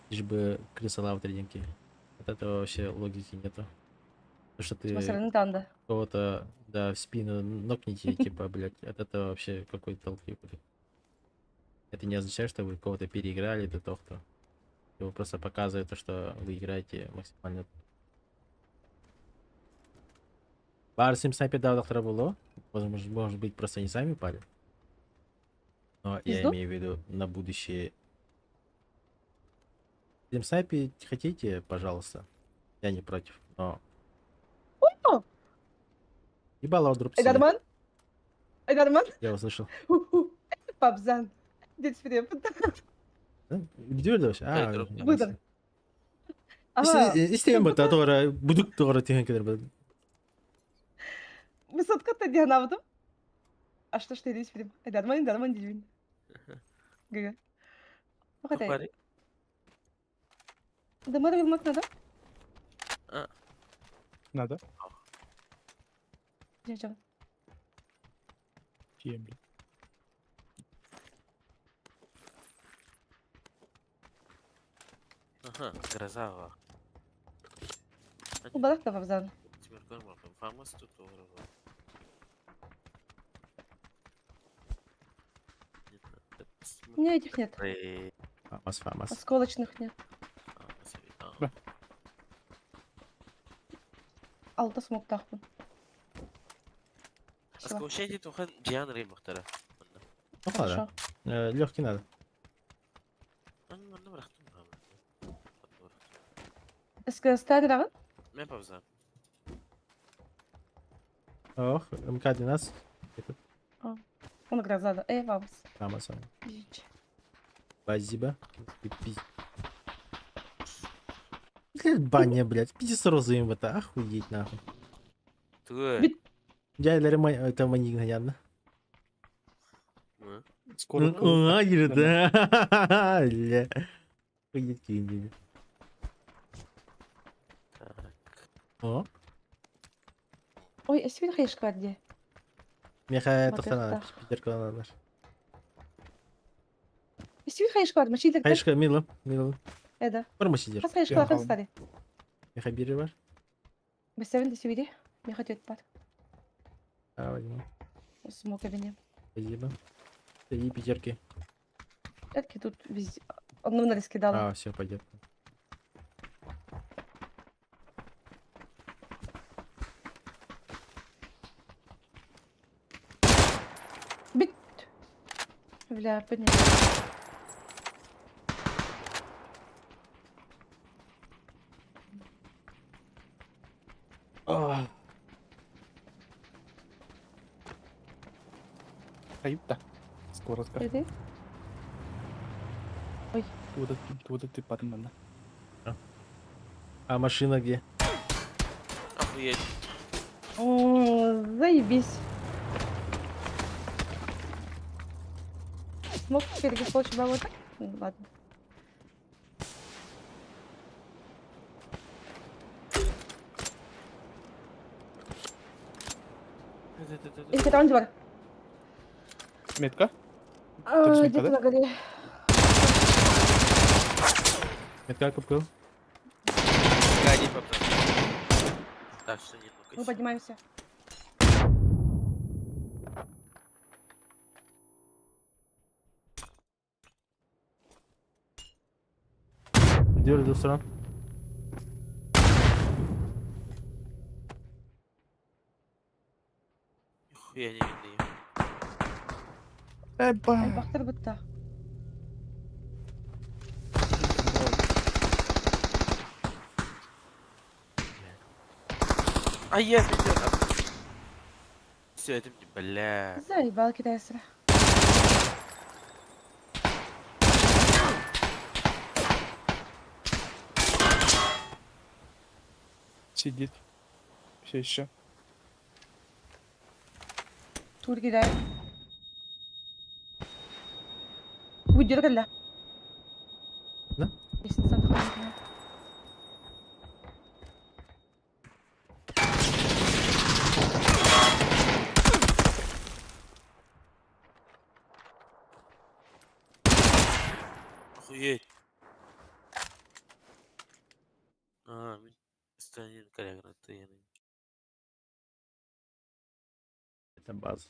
Лишь бы крыса лава тренинги. От этого вообще логики нету. То, что ты Масалан танда. кого-то да, в спину нокните, типа, блядь, от этого вообще какой толк ебать. Это не означает, что вы кого-то переиграли, это то, кто. Его просто показывает то, что вы играете максимально. Бар сим снайпер дал доктора было. Возможно, может быть, просто не сами пали. Но я Пизду? имею в виду на будущее. Сим снайпить хотите, пожалуйста. Я не против, но... О! Ебало дроп Айдарман? Айдарман? Я услышал. Папзан. Дед свиреп. Видели вообще? А, дроп. Быдар. Ага. Истеген бу татора будук тора тиген келер бу. Высотка-то дианавдым. А что ж ты здесь прям? Айдарман, Айдарман дивин. Га. Хотя. Пари. Да мы надо? Надо. Дядя. Ем, блин. Ага, гроза. Убарак папзан. Фамас тут уровень. У меня этих нет. Фамас, фамас. Осколочных нет. Да. Алта смог тахпын. Аскошети тухан Джиан Рей махтара. Ну ладно. Легкий надо. Эскестан Мен пауза. Ох, МК-12. Этот Он гроза, да. Вамс. фамас. Спасибо. Ты пиз- Блядь, баня, блядь. Пиздец розы им это. Охуеть нахуй. Туы. Я это маник, наверное. Скоро. А, да. Бля. Охуеть, кинь. Так. О, Ой, а сегодня хаешка где? меха Вот тоқтана, это. пятерка надо. Сегодня хаешка машина так. Хаешка, мило, мило. Это. Бар сидер. Хас хаешка Я стали. Меха бери бар. Бесевин до севери. Меха тет пар. А, возьму. Смог кабинет. Спасибо. И пятерки. Этки тут везде. Одну на раскидала. А, все, пойдет. Бит. Бля, поднял. Каюта. Скоротка. Эти? Ой. Туда, туда ты падмана. А машина где? Охуеть. О, заебись. Смог перегофочь вот так? Ну, ладно. Их это он двор. Метка? А, метка, Где-то да? на горе. Это как купил? Погоди, папа. Так, что не Мы ну-ка. поднимаемся. Дёр достран. Нихуя не видно ее. Эба! Элбэхтэр бытта. А я видел. Все, это мне, бля. Заебал китайцера. Сидит. Все еще. Тур кидает. Выдергали. Да? Лестница отходит. Охуеть. А, станет коллега, ты. Это база.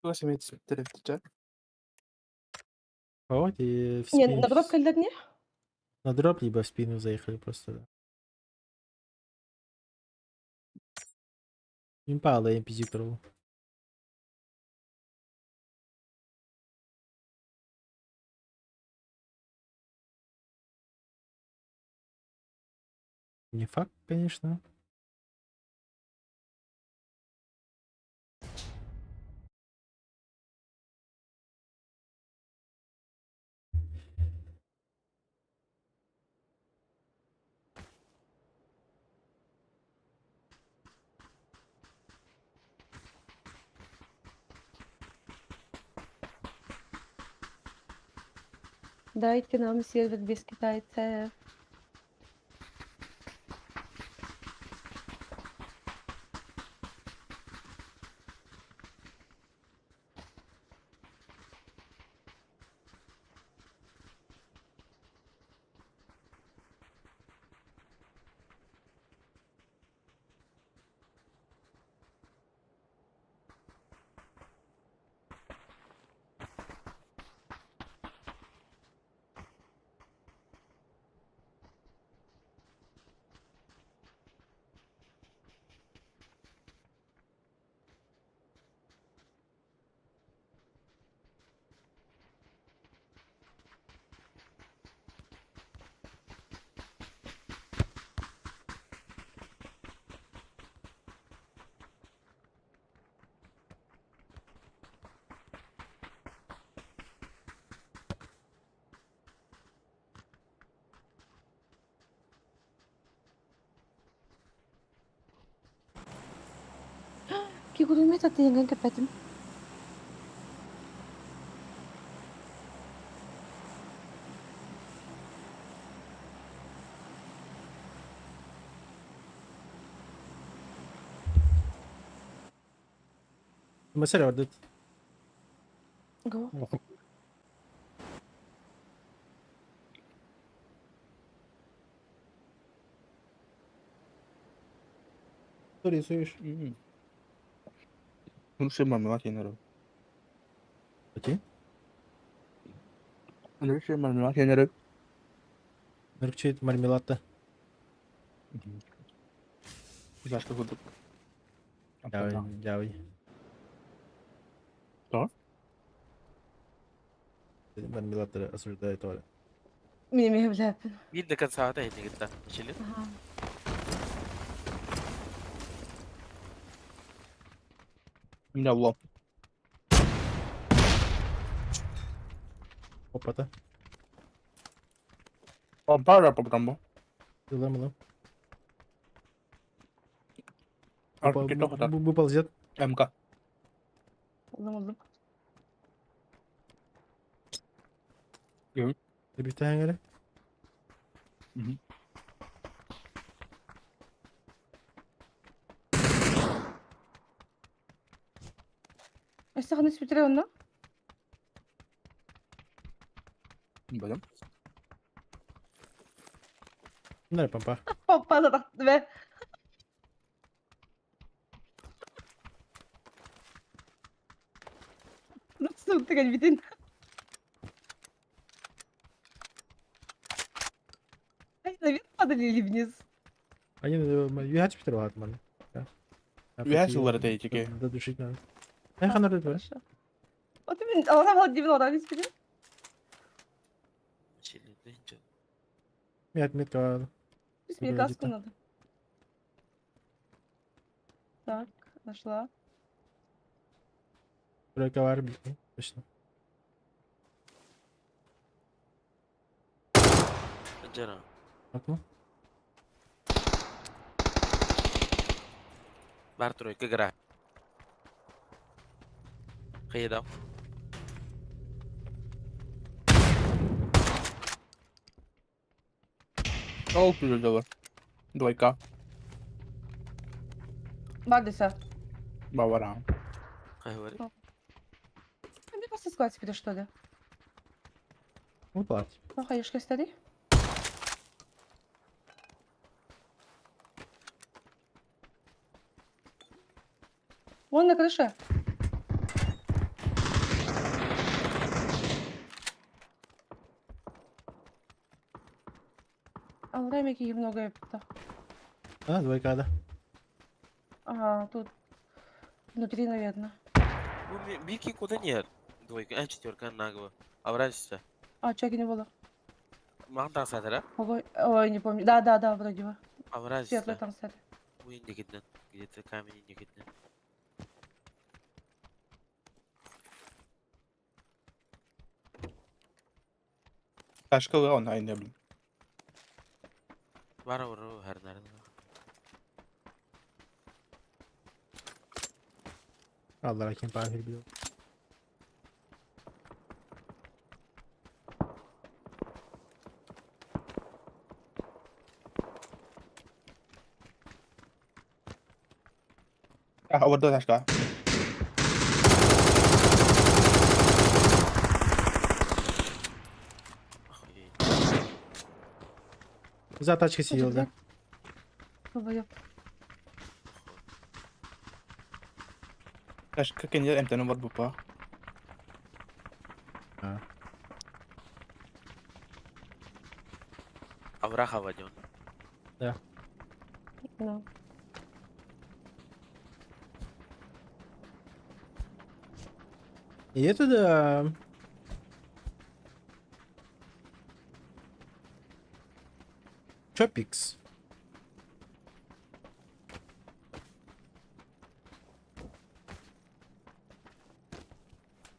Куда семейцы теревтича? Вот и в Не, спину. на дроп кэллэр не? На дроп, либо в спину заехали просто, да. Импала NPC крылу. Не факт, конечно. Дайте нам сервер без китайцев. Кигурумет атыйынган кэпэтим. Mesela orada Го. Что рисуешь? Ну, все мармелад я народ. Окей. Ну, все мармелад я народ. Наркчет мармелад-то. За что буду? Дьаабый. Что? Мармеладтары осуждаю тоже. Мин эмиэ билээппин. Биир да концаата иһинни кытта. Чили. У меня лом. Опа-та. Пара по потому. Ылам, ылам. Опа, Арки тоқта. выползет. МК. Ыллым ыллым. Бүтәңгәре. Өссө ханыс бүтэрэ онно? Бадам. Нар пампа. Папа да бе. Nasıl бүтүн? Они наверх падали или вниз? Они үһәч битер алат маны. Үһәч улар дейчики. Да душить надо. Эх, ана да. Хорошо. Вот именно, ора был дивин, ора весь били. Чили. Мет метка. Пусть мне каску надо. Так, нашла. Тройка бар бит. Точно. Жана. Окно. Бар тройка гра. Кыйда. Ол күлділер. Двойка. Бар десе. Бавара. Кай бар? Мне просто склад себе, что ли? Ну, плат. Ну, хаешка старый. Вон на крыше. А рамики много это. А, двойка, да. А, тут внутри, наверное. Бики куда нет? Двойка, а четверка нагло. Аврасиста. А, чаки не было. Маған сатыра. Ой, ой, не помню. Да, да, да, вроде бы. Аврасиста. Светлый там, кстати. Уин дегеннен. Где-то камень дегеннен. Ташкалы он айны блин. Бар ору хәрнәрен. Алла кем пахир бил. А, вот да ташка. За тачкой сидел, да. Долбоёб. Ташка кенде МТН бар бупа. А. Авраха ваден. Да. Ну. И это да. Чопикс.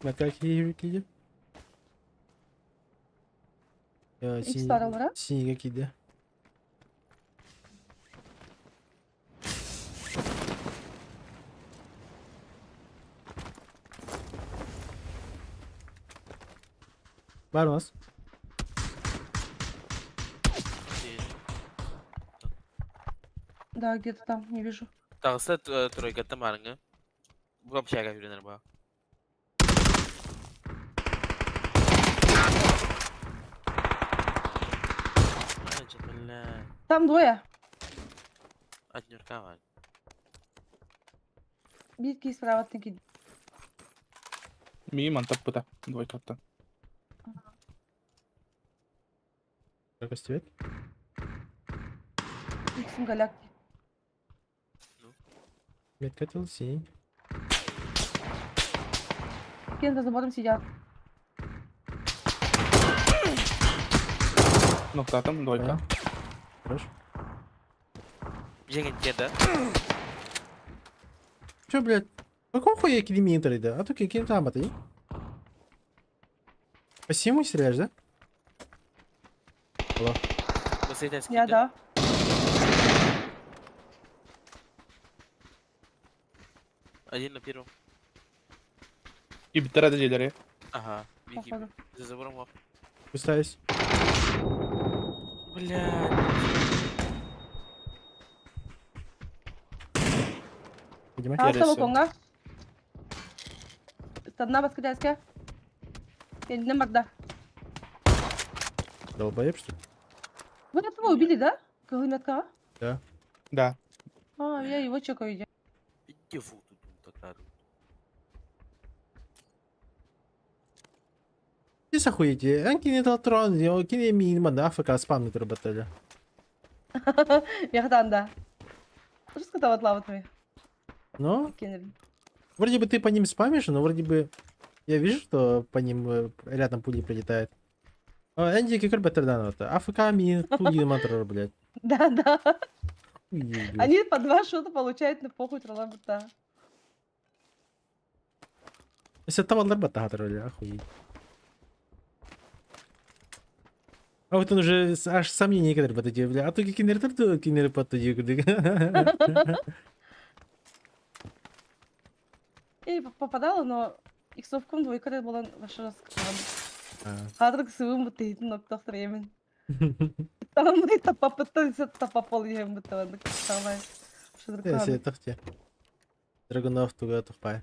Макаки киди. Икс бар, Синий киди. Бар у нас. Да, где-то там, не вижу. Тағысы тройкатта марыңы. Бу общага үйренер ба. Там двое. Однерка var. Битки справа таки. Мимо таппыта. Двойкатта. Как цвет? Иксим галакти. Ну. Метка синий. Кем за забором сидят. Ноктатым, двойка. Хорош. Жеңин да? Че, блядь? Какого хуя километр да? А то кем там это? По симу стреляешь, да? Алло. Я, да. Один на первом. И битера дьиэлэри. Ага. Беги. Походу. За забором лап. Пустаюсь. Блядь. Поднимай. А, Интересно. балконга. Одна баскетбольская. Я барда. Долбоеб, что ли? Вы этого убили, да? Кылыметкаҕа? Да. Да. А, я его чекаю. иди. Иди фу тут так надо. Ти охуеть, анки не талтрон, кини мин мана АФК спам турбатали. Я да. Что сказала лава твоя? Но, вроде бы ты по ним спамишь, но вроде бы я вижу, что по ним рядом пули прилетает. А, Энди кикер беттердан АФК мин пули матр, блядь. Да, да. Хуй, блядь. Они по два шота получают на похуй троллабута. Если таваллар баттахатыр, бля, охуеть. А вот он уже аж сомнения некоторые подойти, бля. А то кинер тут кинер подойди. И попадала, но иксовком двойка была ваш раз. Хадр сывым бутейтин ноктохтор емен. Там тапапыттан тапапол ем бутаван. Давай. Если тохте. Драгунов туга тухпай.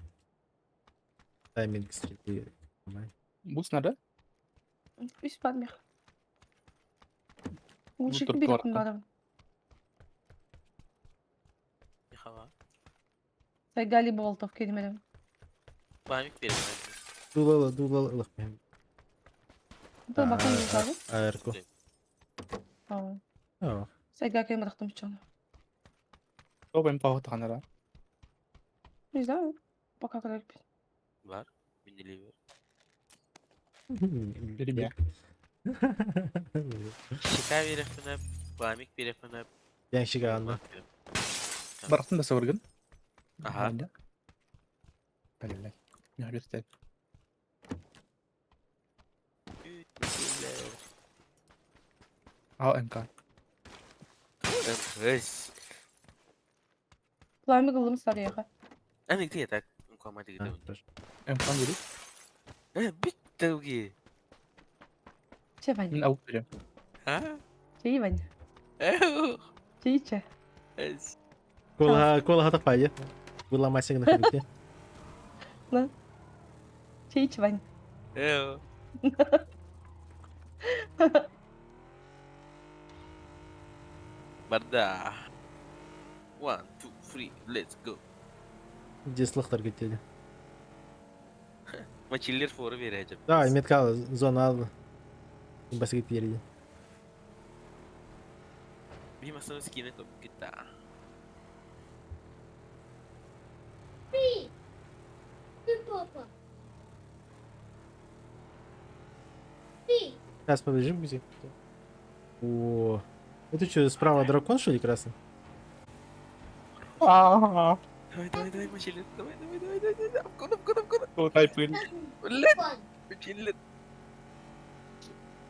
Тайминг стрельбы. Бус надо? Үс бармих. Лучше тур берет туарка. барым. Михала. Сайгали болтов келмелем. Память перед. Дулала, дулала, лых. Бұл бақын жасады. Аэрку. А. Сайга кем рахтым чону. Тобен пахотаханара. Не знаю. Пока когда Бар. Менделеев. Беремя. Щека берехпинеп, память берехпинеп. Яңшыга анна. Барахтын да савыргын. Ага. Блядь. Не говорит. А МК. МКС. Пламя кылым сарыяха. А где так? МК мать где? МК берет. Бит долги. Че, Ваня? Мин ауып берем. А? Че, Ваня? Че, че? Кола, кола хатапай. Була масинг на хребте. Че, че, Ваня? Барда. One, two, three, let's go. Где слыхтар кетеді. Мачиллер форы бережем. Да, метка зона алды. Басы кетеді. Бимасының скины көп кетті. Ты. Ты, папа. Ты. Сейчас побежим где. О, это что, справа дракон, что ли, красный? Ага. Давай, давай, давай, Мачиллер. Давай, давай, давай, давай, давай. Обкон, обкон, обкон. Золотая пыль. Блядь, Вон. Мачиллер.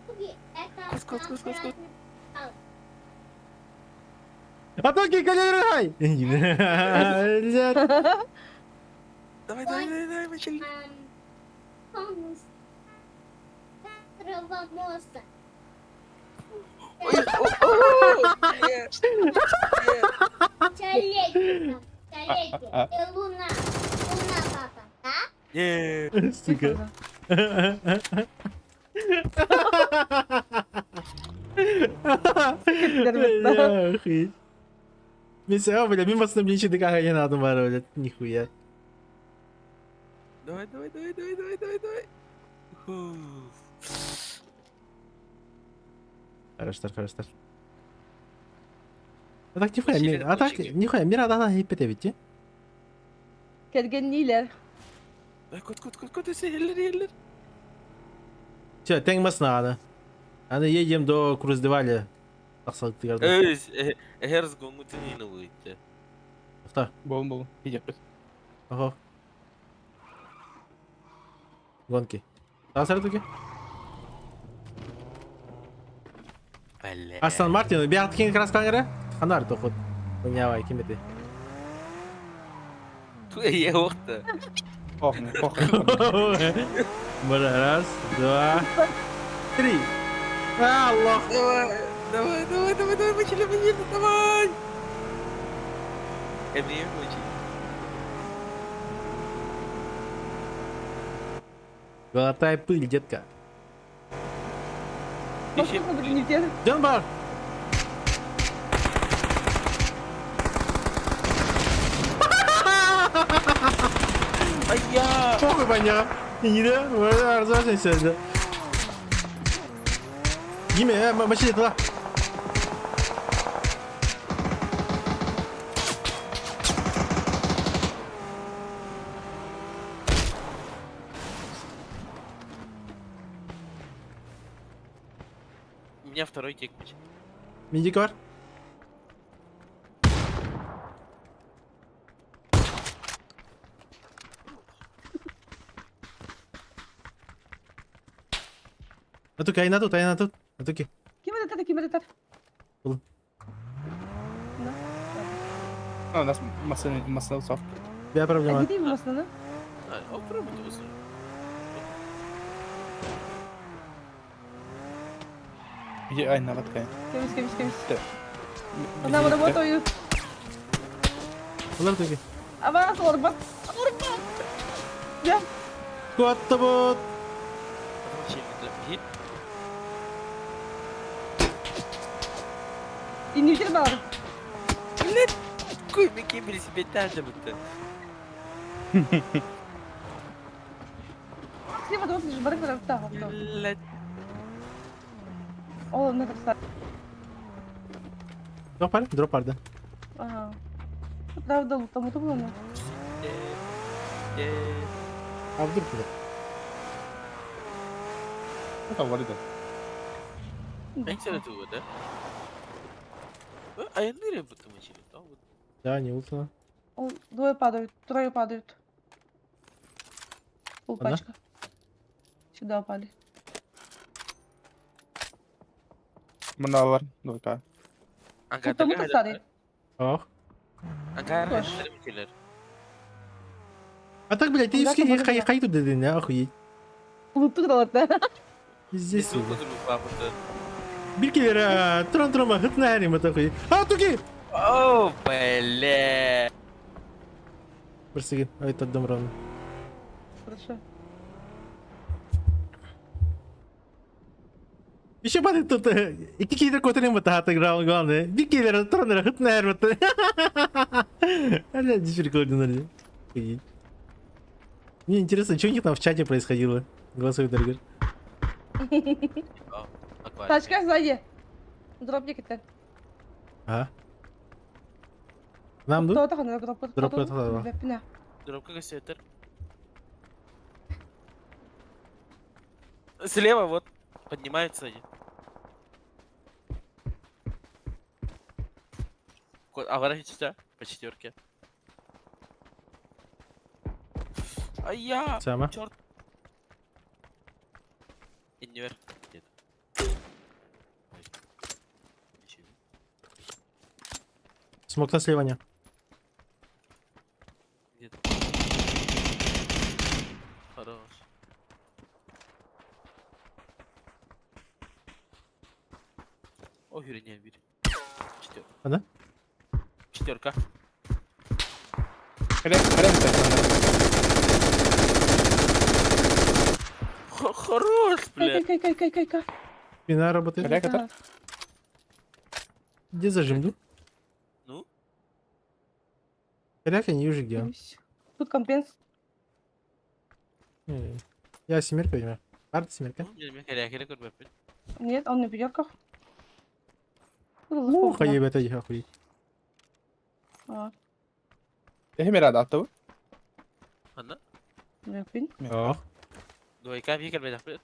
Это Кус, кус, кус, кус, кус. А то галерай! Блядь. Давай, давай, давай, давай, Мачиллер. Старого моста. Ой, о, о, нет, нет. Коллеги, коллеги, и луна. Луна, папа, да? Нет. Сука. Бля, охуеть. Мен бля, мимо сны дыка не надо, блядь, нихуя. Давай, давай, давай, давай, давай, давай, давай. Уф. Хорошо, хорошо. А так нихуя, Усилие а так получили. нихуя, мира да да хиппете ведь. Кэргэнниилэр. Кот, кот, кот, кот, сиһиллэр, иһиллэр. Все, тэҥ маснааны. Аны едем до Круздеваля. Тахсалыктыгар. Эһэр сгонгутун выйти. Авто. Болун болун. Идет. Ого. Гонки. Тасар туки? Бля. Астон Мартин, бият кин краскаңара? Ханар тохот. Понявай, ким это? Туя уохта. Похуй, похуй. Бля, раз, два, три. Аллах. Давай, давай, давай, давай, давай, мочили, мочили, давай. Эмиэ мочи. Глотай пыль, детка. Может, не те. Дён бар. Ая! Похуй понятно. Не да? Разложимся, да. Диме, мочи туда. У меня второй текмич. Медикар. Атуки, айна тут, айна тут. Атуки. Ким это, ким это? Был. Да. А, у нас масса, масса усов. Я проблема. А где его основная? А, пробуй тоже. Где Айна ваткая? Кемис, кемис, кемис. Она работает. Улар туки. Абас, орбат. Орбат. Я. Куатта бот. И не бар. Блядь, какой мы кибели себе тажа будто. Слева дос лишь барык барык та. Блядь. О, на там Дроп пар? Дроп пар, да. Ага. Правда, там это было. А вдруг нет? Это валида. Энчер это да? А я ныряю будто мочили. Да, не утно. Двое падают, трое падают. Полпачка. Сюда упали. Мыналар, двойка. Потому что старый. Ох. Ангар, А так, блядь, ты в хай хай тут дедин, охуеть. Луту да. Здесь. Бикелер, трон трома, хытнарим это охуеть. А, туки! О, бля. Прости, а это дом ровно. Хорошо. Еще падает тут, и какие-то коты вот отыграл, главное. Бикелер, тронера, хытнарим это. Бля, здесь прикольно, Охуеть. Мне интересно, что у них там в чате происходило? Голосовой дорогой. Тачка сзади. Дропник это. А? Нам Кто это? Дроп. Дроп это. Дроп как сетер. Слева вот поднимаются они. А воротите по четверке. А я. Сама. Черт. Инвер. Нет. Смог на слева не. Где-то. Хорош. О, не бери. Четверка. Она? Четверка. Хорош, бля. Кай, кай, кай, кай, кай. Спина работает. Где зажим, Ну? Коряк я не вижу где он. Тут компенс. Я семерка, видимо. Арт семерка. Нет, он на пятерках. Ух, ебать, охуеть. Эхмера да, то? Манна? Мөкпүн. Ох. Двойка бии кэлбэтэхпит.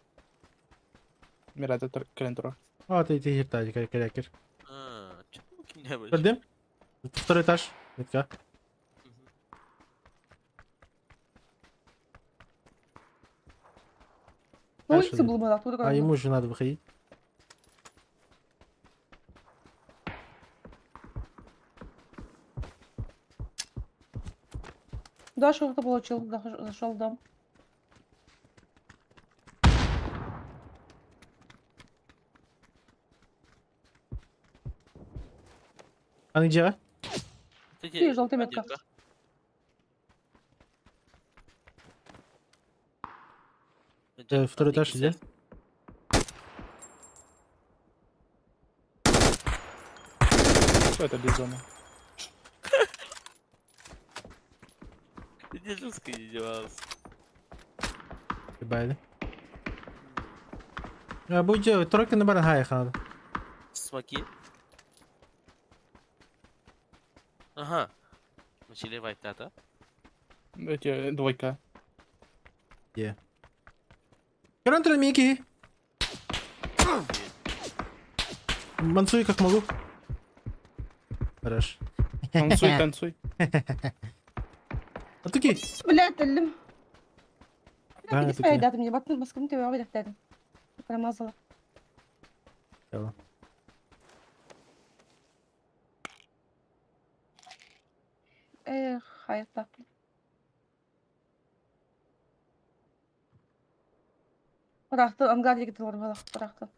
Мирада кэлэн турар. А, ты ты хертади, кэрякер. А, чё кимне был? Көрдүм. Второй этаж. Метка. На Дальше улице был бы, откуда А ему же надо выходить. Да, что-то получил, зашел в дом. А где? Ты, желтая метка. Второй этаж где? Что это без дома? Иди жестко не девался. Ебали. А, будь делать, тройка на барангаях надо. Смоки. Ага. Начали вайп-тата. Эти двойка. Где? Контр Микки! Мансуй как могу. Хорош. Танцуй, танцуй. А таки. Блядь, эллим. Да, Блядь, такие. иди мне, баттын баскым тебе абайдак Промазала. Эх, хаятта. Бырахты, ангар егеті бар балақ, бырахты.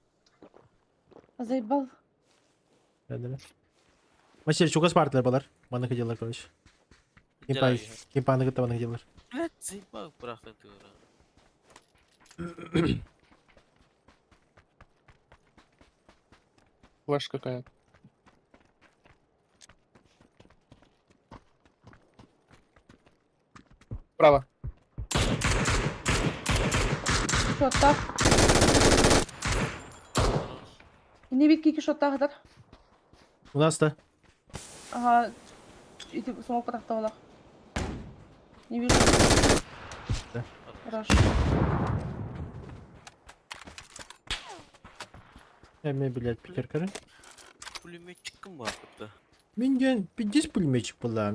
Заебал. Масер, чугас партнер балар. Маны хотелар, короче. Кимпа, кимпаны кытта маны хотелар. Блядь, заебал бырахтын ты Флеш какая. Право. Шоттақ. Не бит кики шоттағыдар. У нас-то. Ага, ити смок бырахты олақ. Не вижу. Да. Хорошо. Я мне, блядь, пятерка. Пулеметчиком бар да. Минден, пиздец пулеметчик была.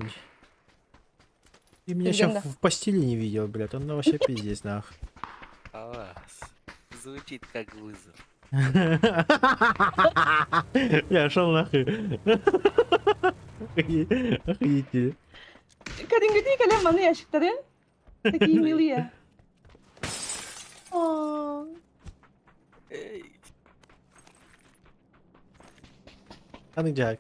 Ты меня сейчас в постели не видел, блядь. Он вообще пиздец, нах. Класс. Звучит как вызов. Я шел нахуй. Охуеть. Кәдімгідей кәлем маны ящиктары. Такие милые. О, Эй, Аны Джак.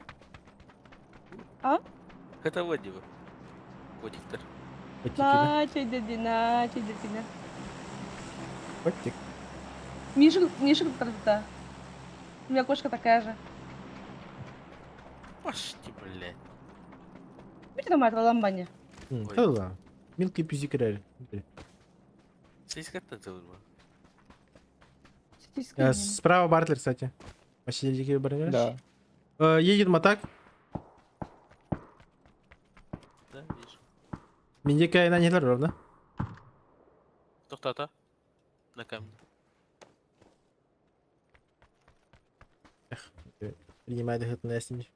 Это вот его. Котиктер. Котики, да? На, чай дедина, чай дедина. Котик. Миша, Миша красота. У меня кошка такая же. Пошти, блядь. Видите, там это ламбане. Ой. Да. Милкий пизикрель. Сейскаттан целый Справа Бартлер, кстати. Василий Барнер. Да. Едет Матак. Да, вижу. Миндика на не ровно. Тохтата. На камне. Принимает их на ясень.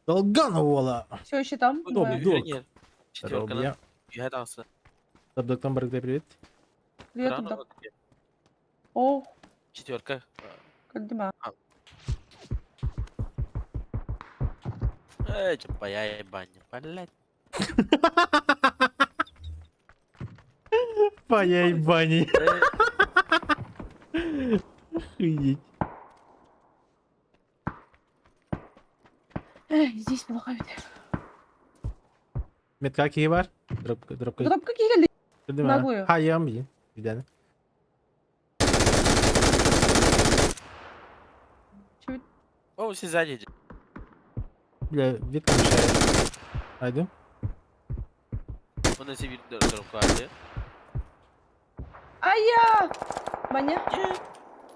Долгана вола. Все еще там. Дом, двое. дом. Нет. Четверка. Робья. Я дался. Табдоктан Баргдай, привет. Привет, Рано Док. вот где. О, Четверка. как дела? Эй, чапая ебаня. Блядь. Паяй бани. Охуеть. Эх, здесь плохо ведь. Метка какие бар? Дроп, дропка. Дроп какие наглую. Хаям, би. Видано. Чуть. О, все сзади. Бля, ветка мешает. Айду. Он на себе дропка. А я! Маня,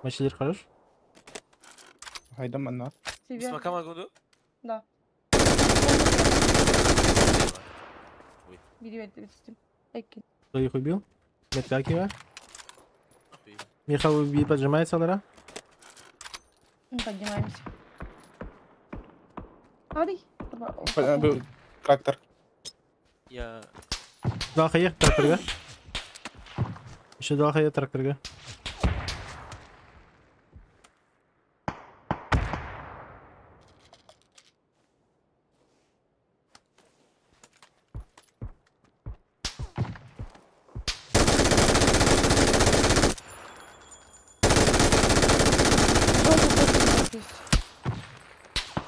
Мачелер хорош? Хайда манна. тебе. Смока могу, да? Да. Бери, бери, бери. Эккин. Кто их убил? Меткакива. Охуеть. Михаил убил, поджимается, Лара. Мы поднимаемся. Ай! Был трактор. Я... Два хае, тракторга. Еще два хае, тракторга.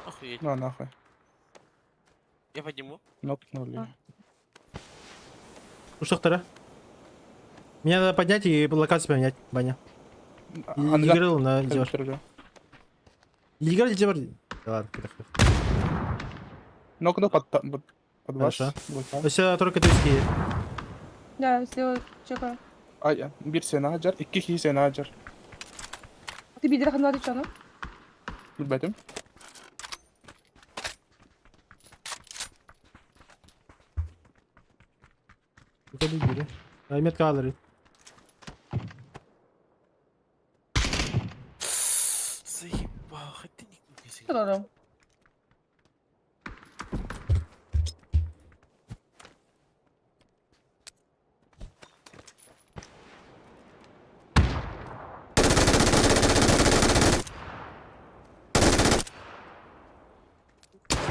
Охуеть. На нахуй. Я подниму. Нокнули. А. Ушахтара. Меня надо поднять и локацию поменять, Баня. Анга. Играл на Дивар. Играл Дивар. Да ладно, куда хуй. Нокну под вас. Хорошо. Двойка. Все, только туйские. Да, слева чекаю. Ай, bir senager, iki kişi senager. Ты бидер ханлады чаны? Bilmedim. Выходи, бери. А, метка алыры. Заебал, хоть ты не Турарым.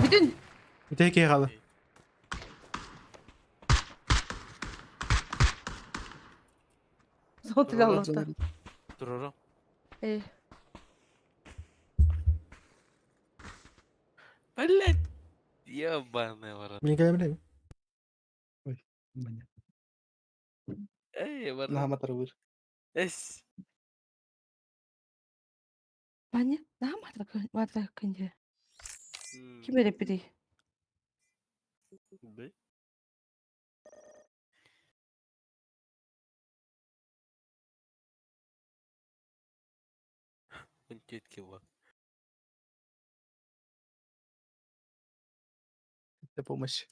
Бүтүн! Текей халы. Зон тил Аллахта. Туруру. Эй. Блять. Ебаный ворот. Мне говорили. Баня. Эй, ворот. Нахама tarvır. Эс. Баня? Да, матра күнде. Ким береп бери? Да? Кило. Это помощь.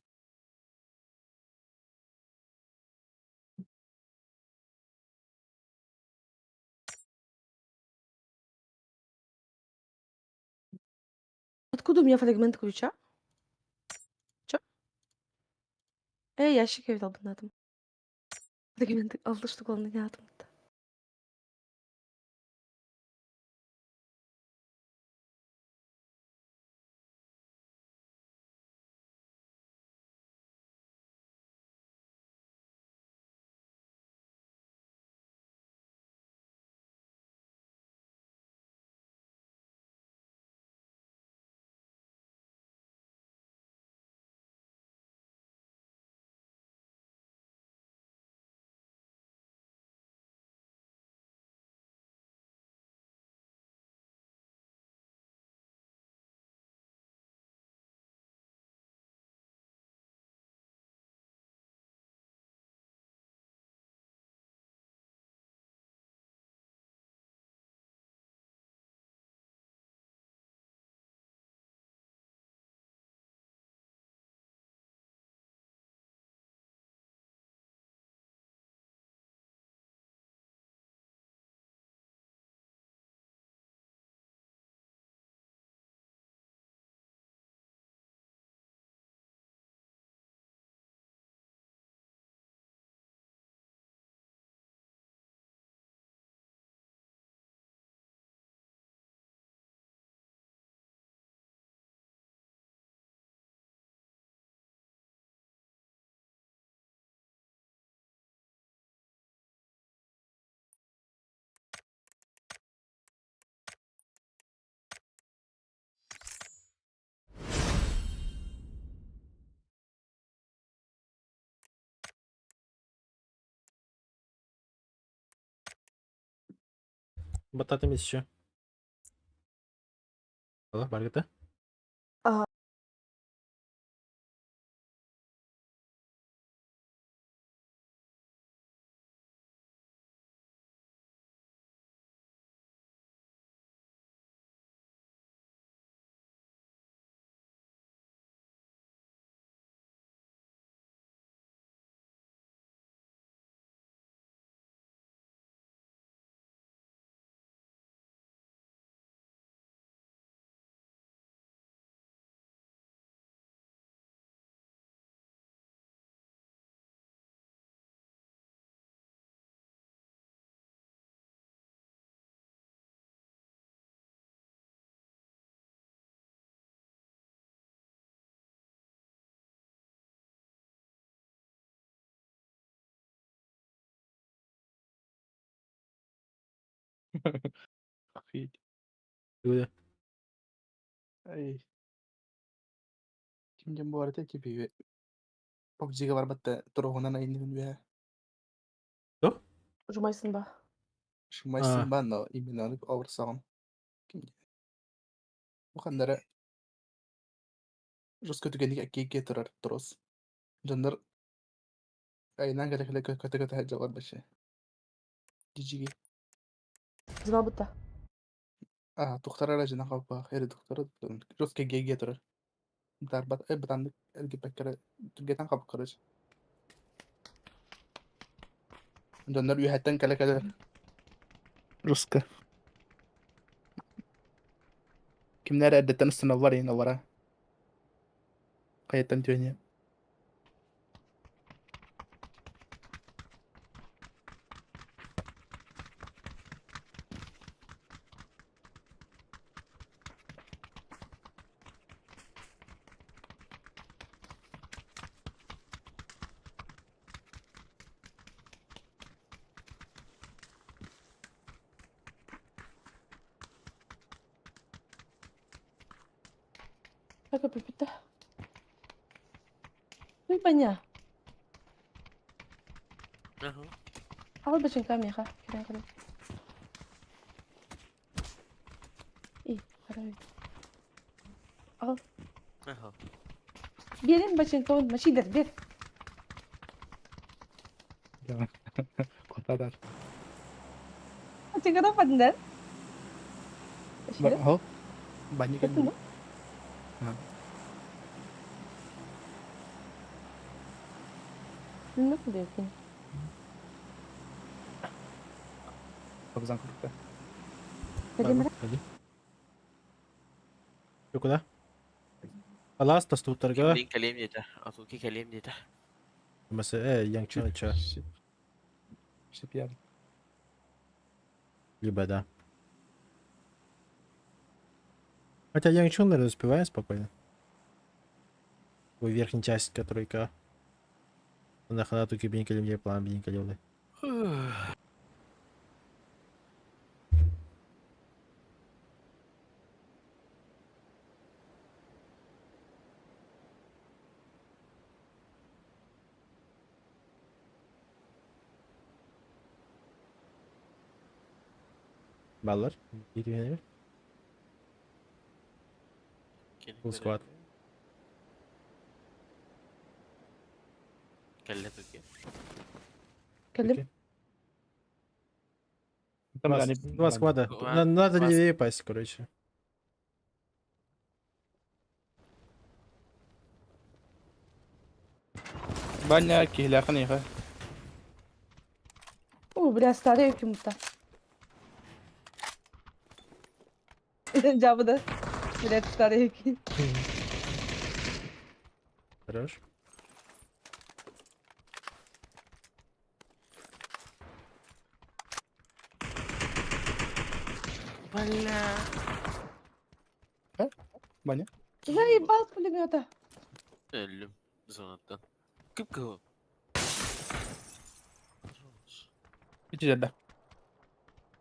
Откуда у меня фрагмент ключа? Чё? Эй, ящик я видал бы на этом. Фрагменты алды, что главное не атом. Бататым еще. Алло, Маргарита. Охуеть. Куда? Ай. Ким диэн буолар этэ типа PUBG-га барбат да туругунан айанныыбын үөһэ. Кто? Жумайсың ба? Шумайсың ба, но именно аны ауырсаҕын. Ким диэн? Бу ханна эрэ жестко түгэник эккиэккэ турар трос. Дьоннор айаннаан кэлэ-кэлэ көтө-көтө сылдьаллар вообще. GG. Звал бытта. А, тухтара эрэ дьиҥэ халбаах, редуктора жестко ГГ турар. Бытаарбат, бытааннык эргиппэккэ эрэ түргэтэн хабыкка короче. Дьоннор үөһэттэн кэлэ-кэлэ жестко. Кимнэр эрдэттэн установлар иһин олара. Хайаттан түөниэ. Как бүттэ. Уй, баня. Ага. Ал бачынка меха. Кирен кирен. И, қарай. Ал. Ага. Берем бачынка он машидер, бер. Котадар. Бачынкадан падындар. Машидер. Хо? Банник. Көрдің ба? Bilmiyorum diyor. Обзан куртка. Кәлем Ходи. Ты куда? Алас, тастуктарга. Кэлиим кэлиим диэтэ. Атуки кэлиим диэтэ. Масы, Янгчун, чё? Шип я. Либо да. Хотя Янгчун, наверное, успеваем спокойно. Ой, верхняя часть, которая ка. На ханату кибинка или план бинка левый. Баллар. Full squad. Кэллэ туки. Кәлем. Там Два, они- два склада. Два- Надо два левее пасть, короче. Баня киһилээхин иһэ. О, бля, старый кем-то. Жабыда. Блядь, старый Хорош. Бля. Баня. Заебал пулемета. Өллүм. Зонаттан. Кып-кып. Ити да.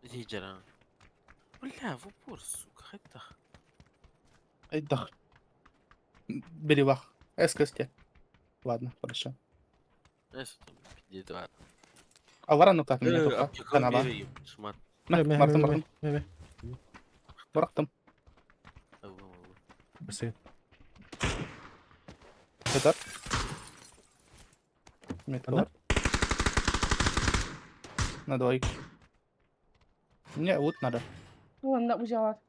Ити Бля, в упор, сука, хайдах. Айдах. Бери вах. СКСТ. Ладно, хорошо. Эс там пиздец, ладно. А вара ну как меня только. Канала. Шмат. На, мартым, мартым. Барахтым. Басы. Это. Металл. На двойке. Мне вот надо. Вон, да, взяла.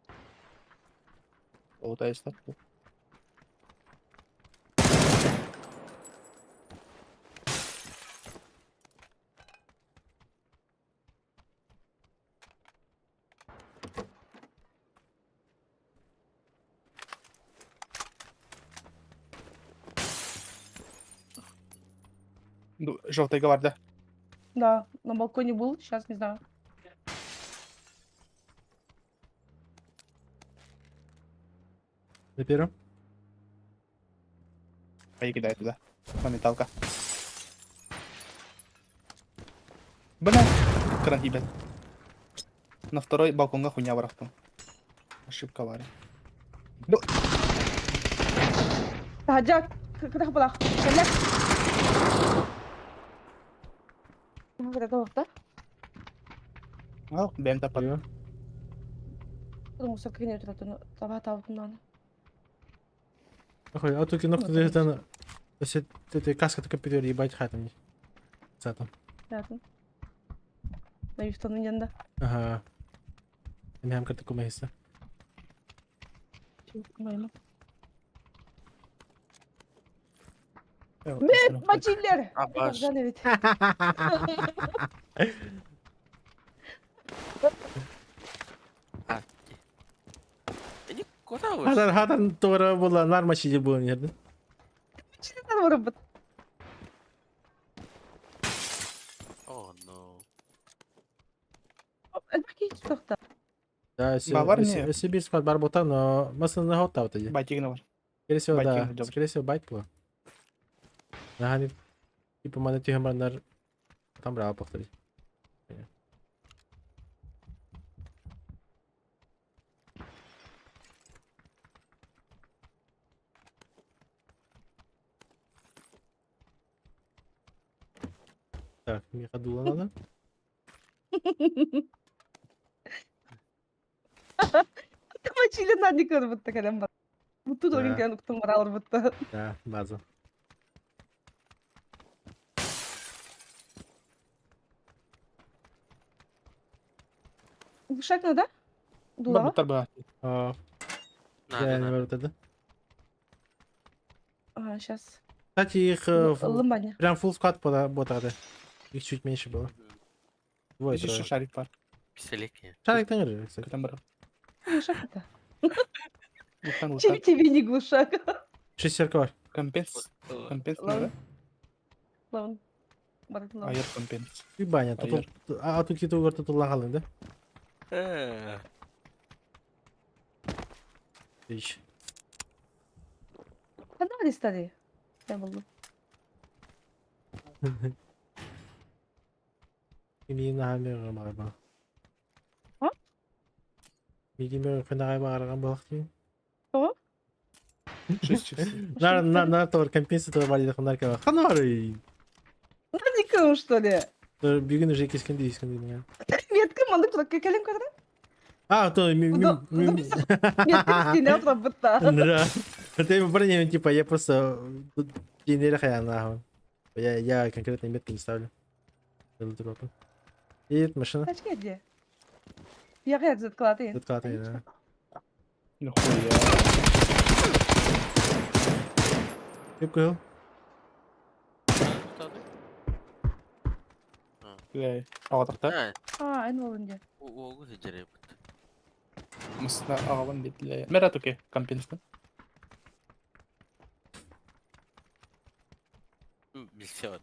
Вот, а если так. Ну, Желтый гварда. Да, на балконе был, сейчас не знаю. На первом. А я кидаю туда. Моменталка. Бля, кран ебать. На второй балконга хуйня барахтым. Ошибка бар. Ну, Таһырдьа кытах булах. Кэллэ. Бу ал, бэйэм таппат. Йо. Мусор кини туратын таба таабытын Охой, а тут кино кто там... Если ты каска такая компьютер ебать хатам. Сатом. Яатын. Наивтанын янда. Ага. Мен карту кумайса. Кумайма. Мет мочилер! Абаш. Жан А, Они куда вы? Хатан хатан тура була нар мочили было нерді. Мочилер барыбыт. О, ну. Элбэх киһи Да, Бавар не? себе склад бар бута, но масына на хот тади. Байтигина бар. Скорее всего, да. Байтигина жабыр. Скорее всего, байт было. Нахани типа мана тихо нар там брал повторить. Так, Михадула надо. Мочилер надо көрбүт кэлэн бар. Буту Да. дорин кэлэн уктум баралар бутта. Да, база. Глушак надо? Бар Дулаҕа? буттар ба. А, Надо, я не надо. говорю тогда. А, сейчас. Кстати, их Лымбаня. прям full склад бота, Их чуть меньше было. Двое, Еще трое. шарик бар. Пистолетки. Шарик там, кстати. Көтөн бар. Глушак это. Луттан Чем луттан. тебе не глушак? Шестерка бар. Компенс. Компенс Ладно. надо. Лавн. Баратын лавн. Айыр компенс. И баня. Тут, Айыр. а тут какие-то угор тут лагалы, да? Ич. Ханна бар истади. Я булдum. Мигин нахами гамарба. А? Мигин хынагай багарган балак дейм. Тоҕо? Шесть часы. Нар нар нар тор компенсатор бар дейді хынар кеба. Ханар. Никому, что ли? Бүгүн уже кескенде кескенде. Метка маннык турак кэлэн көрдө. А, то ми Удо- ми Метка стене турабытта. Да. Это броня, типа, я просто Я конкретно метки не ставлю. И машина. Тачка где? Я как заткалаты. Заткалаты, да. Нихуя. Кып Бля, ағатақта. А, эн болунде. Ого, жеребит. Мысна ағалан бетле. Мера туке компенсна. Билсет.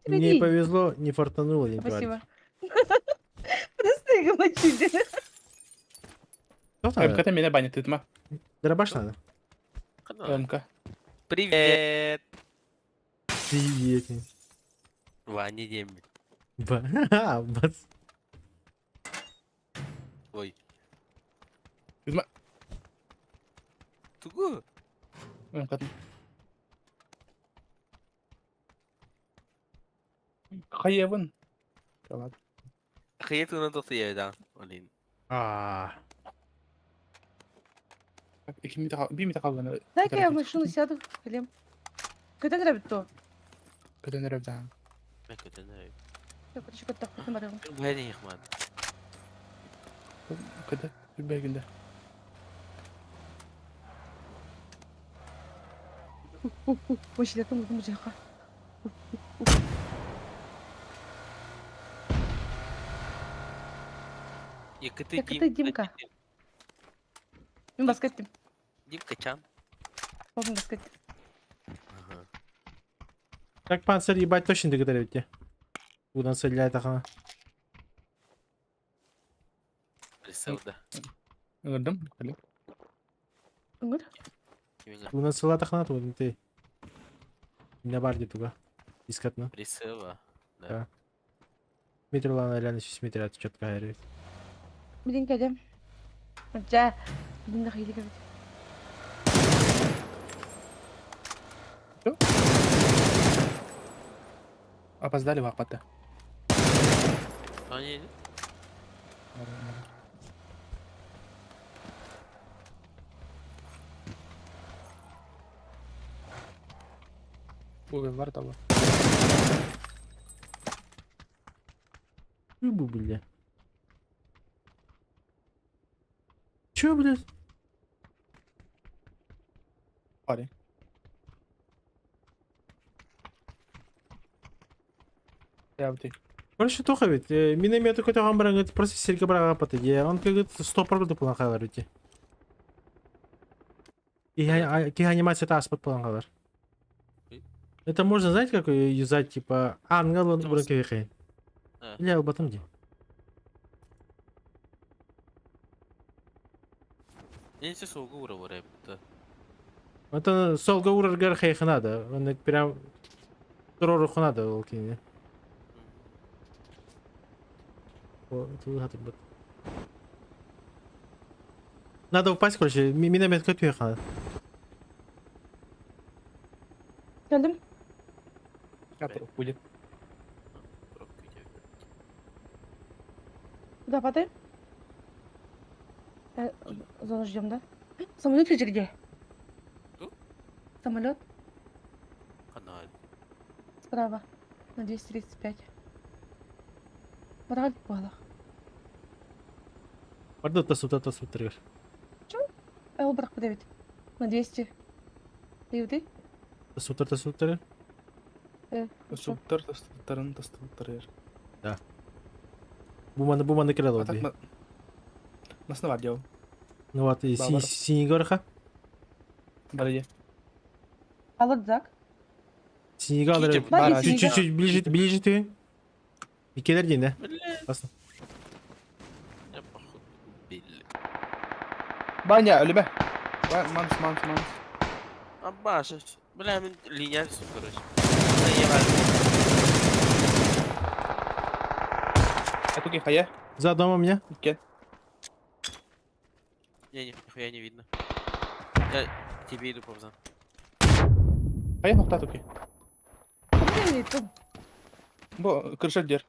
Не повезло, не фартануло, не Спасибо. Просто их мочили. Кто там? МК-то меня банит, ты ма. Дробаш надо. МК. Привет. Привет. Ваня Демин. Ба, бац. Ой. Изма. Тугу. МК. Хаевын. Ладно. Хайетуна тотуеда. Олин. А. Би қалған. Дай-ка я в машину сяду, Глеб. Когда нравится то? Көтөн өрөп да. Мен көтөн Я, короче, көттөх көтөн барым. Бәрі ихман. Көтө бергинде. Мочилетим улдум жака. Якыты Якыты Димка. Мен басқа еттим. Димка Чан. Болдум басқа еттим. Ага. Так панцирь ебать точно догадали. Куда стреляет ага. Присылда. Ыңырдым. Кэле. Үңір? Куда сылат ахна тут ты. Не бар туга. Искатно. Присыла. Да. Метр лана реально 6 метров от четко говорит. Билин кэлим. Дьэ, билин да хайдык эбит. Опоздали вахпата. Они Угол бар того. Рыбу, бля. Чё, блядь? Парень. Я ты. Короче, тоха ведь. Миномет какой-то говорит, просто сельга брага патыге. Он как говорит, 100% план халар ведь. Киһи анимация таспыт план халар. Это можно, знаете, как юзать, типа, ангел он Тос. А. Или албатым ди. Не все сугура вариант. Это солга ураргар хайханада. Он прям трору ханада ол кине. Надо упасть, короче, миномет көтүө ханада. Кэллим. Будет. Куда падаем? Зону ждем, да? Самолет или где? Что? Самолет Канал. справа. На 235. Мораль буолах. Барды тасута тасуттыргар. Ол бірақ бит. На 200. Ты? Тасуттар тасуттар. Суптар тастыктарын тастыктар. Буманы буманы кирело А так на Нас на делал. Ну вот, и Бабар. синий горха. Барыде. Алыр зак. Синий галер. Кичи, Бар Чуть-чуть ближе, ближе ты. И келер дин, да? Классно. Я походу убили. Баня, өлүмэ. Манс, манс, манс. А баша, бля, мен линия все, короче. Заебали. А тут хая. За домом меня. Кен. Не, не, нихуя не видно. Я к тебе иду, павзан. Хая нокта туки. Блин, тут Бо крыша дер.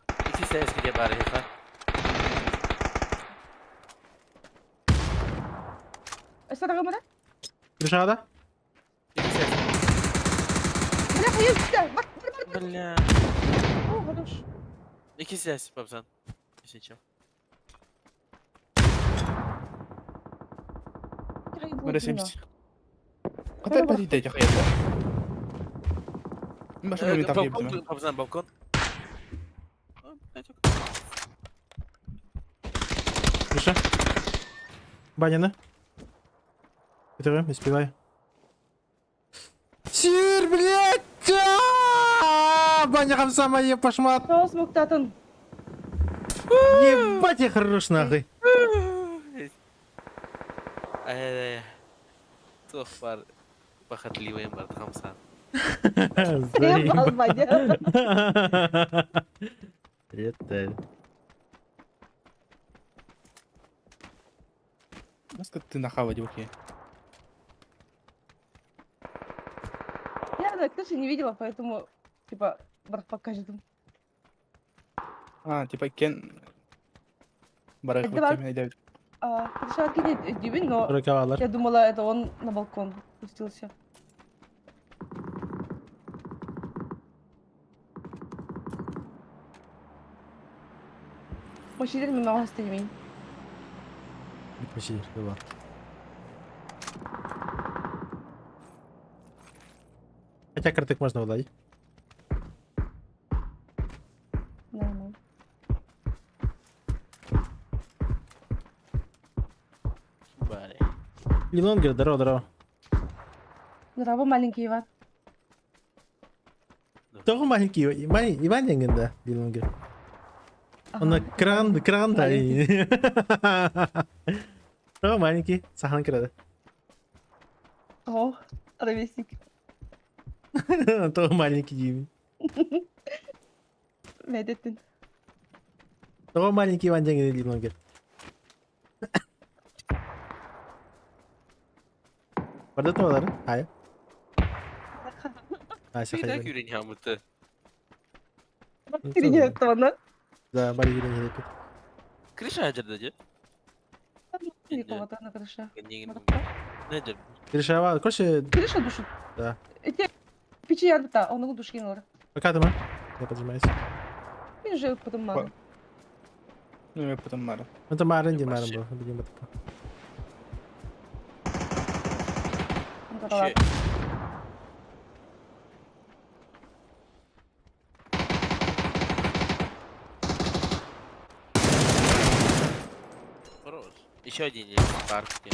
Иди сядь, где бары, ха. Что мара? Крышада? Иди сядь. Бля, хайы, да, бар, бар, бар. Бля. О, хорош. Иди сядь, павзан. Если чё. Хайы, Мара булдым, 70. Катай пари дэ хая. Машина ми там Балкон, ебдим. павзан, балкон. А, блядь, Крыша. Баня, да? Который, успевай. Сир, блядь! А! Баня хамса моя пошмат. Что смоктатын? Ебать, я хорош нахуй. Ай-яй-яй. Тух бар похотливый бар хамсан. Заебал, Ваня. Это... Насколько ты нахава девки. Я на крыше не видела, поэтому, типа, брат покажет. А, типа кен. Барах Давай. вот тебе А, крыша откинет дюбин, но Рукавалар. я думала, это он на балкон спустился. Мужчина много стоимей. Почти, давай. Хотя карток можно владеть. Нормально. Бари. Лилонгер, здорово, здорово. Здорово, маленький Иван. Того маленький Иван, Иван да, Лилонгер. Он на Ага. кран, кран, да. Того маленький, сахан крада. О, ровесник. Того маленький Дим. Медеттин. Того маленький Иван Деньги Лилонгер. Барда туолары? Хайа. Ася Ты так хайа. юрий не Тренирована. Да, бары юрий не тут. Крыша ажырда же. Никого-то на крыше. Не Крышава, короче, Крыша душит? Да. Эти печи ярбыта, он душки нор. пока там, Я поджимаюсь. Мен же потом мама. Ну, я потом мара. Ну там Марен, где Марен Вообще. был. Будем это. Хорош. Еще один есть в парке.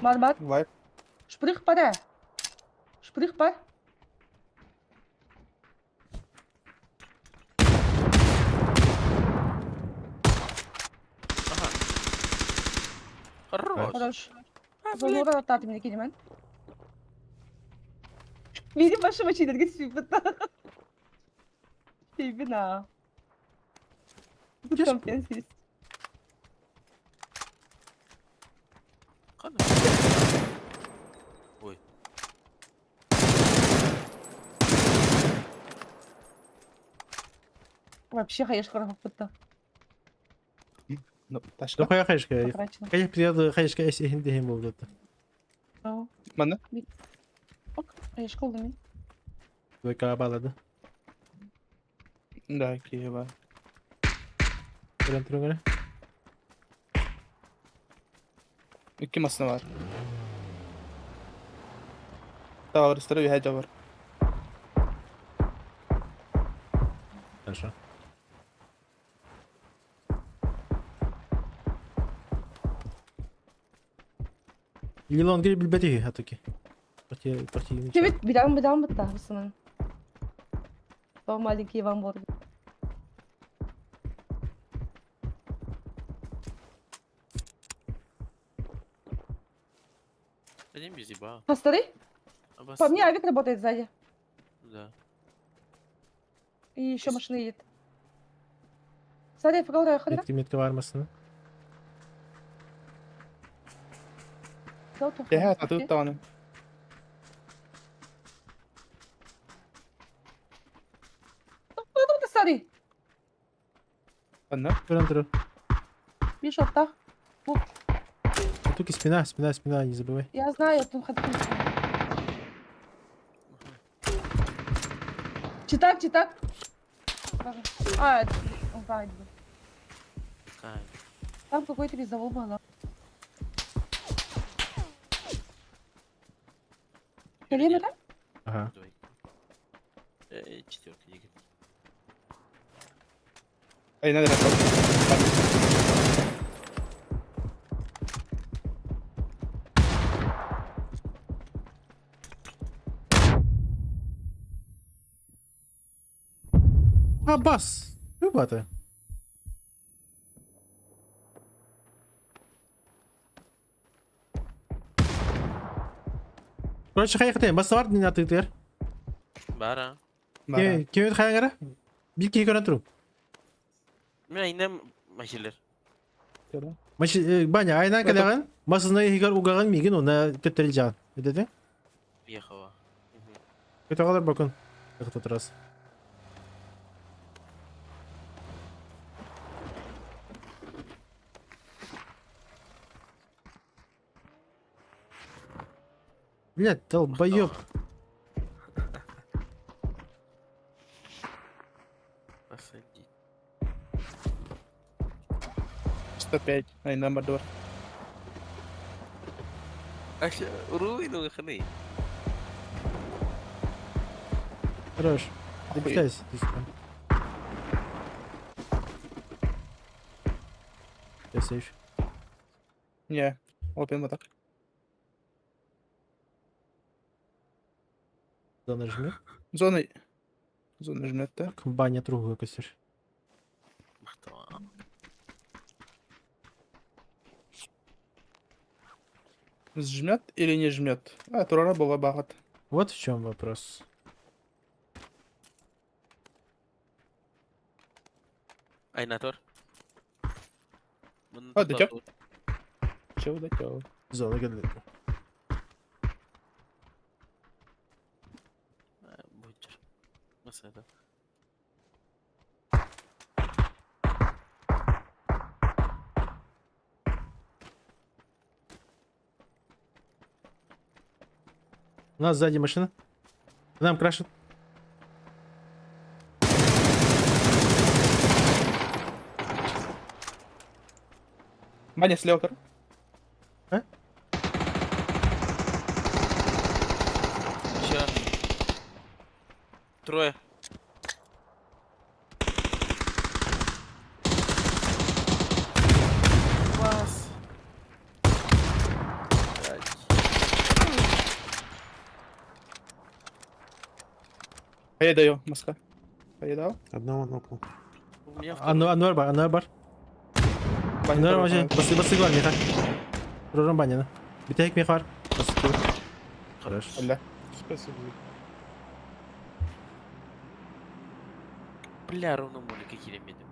Бар бар. Вайп. Шприх пара. Шприх пар. Ага. Хорош. Хорош. Зонора атат мне кинемен. Видим ваши мочи, сүйбіт. Сүйбіна. Кеш- Компенсис. Қана. Ой. Вообще, конечно, хорошо будто. Ну, ташка. Да хуя хаешка. Потрачено. Хаеш приеду, хаешка, если хинди был где-то. Манна? Ок, конечно, колдуми. Двойка баллада. Да, Киева. Прям трюгара. Икки масына бар. Тавар, истері үйе жавар. Хорошо. Лилон гри билбети атаки. Парти парти. Тебе бидам бидам битта бысынан. О, маленький Иван Борг. Один без еба. Посмотри, по мне авик работает сзади. Да. И еще машина едет. Сзади фигура хода. Метки метки var mısın? Яха, тату тағаны. Смотри, Манна? Прям трю. видишь, вот так. Атаки спина, спина, спина, не забывай. Я знаю, тут хочу. Читак, читак. А, это... он знает. Кай. Там какой-то визовой был. Колено, да? Ага. Двойка. Четверка, Игорь. Айна да А, бас! Любата. Короче, хайхты, бас бар не атыктыр. Бара. Бара. Кемет хайгара? Бир ки көрөн туру. Мен айнам махилер. Маш баня айнан каляган, масына хигар угаган мигин она төттөрүл жаган. Өдөдө? Ехала. Көтөгалар бакын. Этот раз. Блядь, долбоёб. Посадить. 105. Айна бардор. Ася, руину выходы. Хорош. Запитайся, ты сюда. Я сейф. Не, опен вот так. Зона жми. Зона... Зона жмет, да? Баня другую косер. Махтава. Жмет или не жмет? А, турара была багат. Вот в чем вопрос. Айнатор. А, дитя? Чего да чего? Зона кэллэ. Бучер. Масада. У нас сзади машина. К нам крашит. Маня слева, кор. А? Еще. Трое. Вас. А я даю, маска. А я дал. Одного нокнул. У меня Анвар, Анвар бар, Анвар бар. Баня Анвар второй, вообще. баня. Басы, басы бар, меха. Ророн баня, Битек меха бар. Басы, Хорош. Бля. Спасибо. Бля, ровно молика килемедим.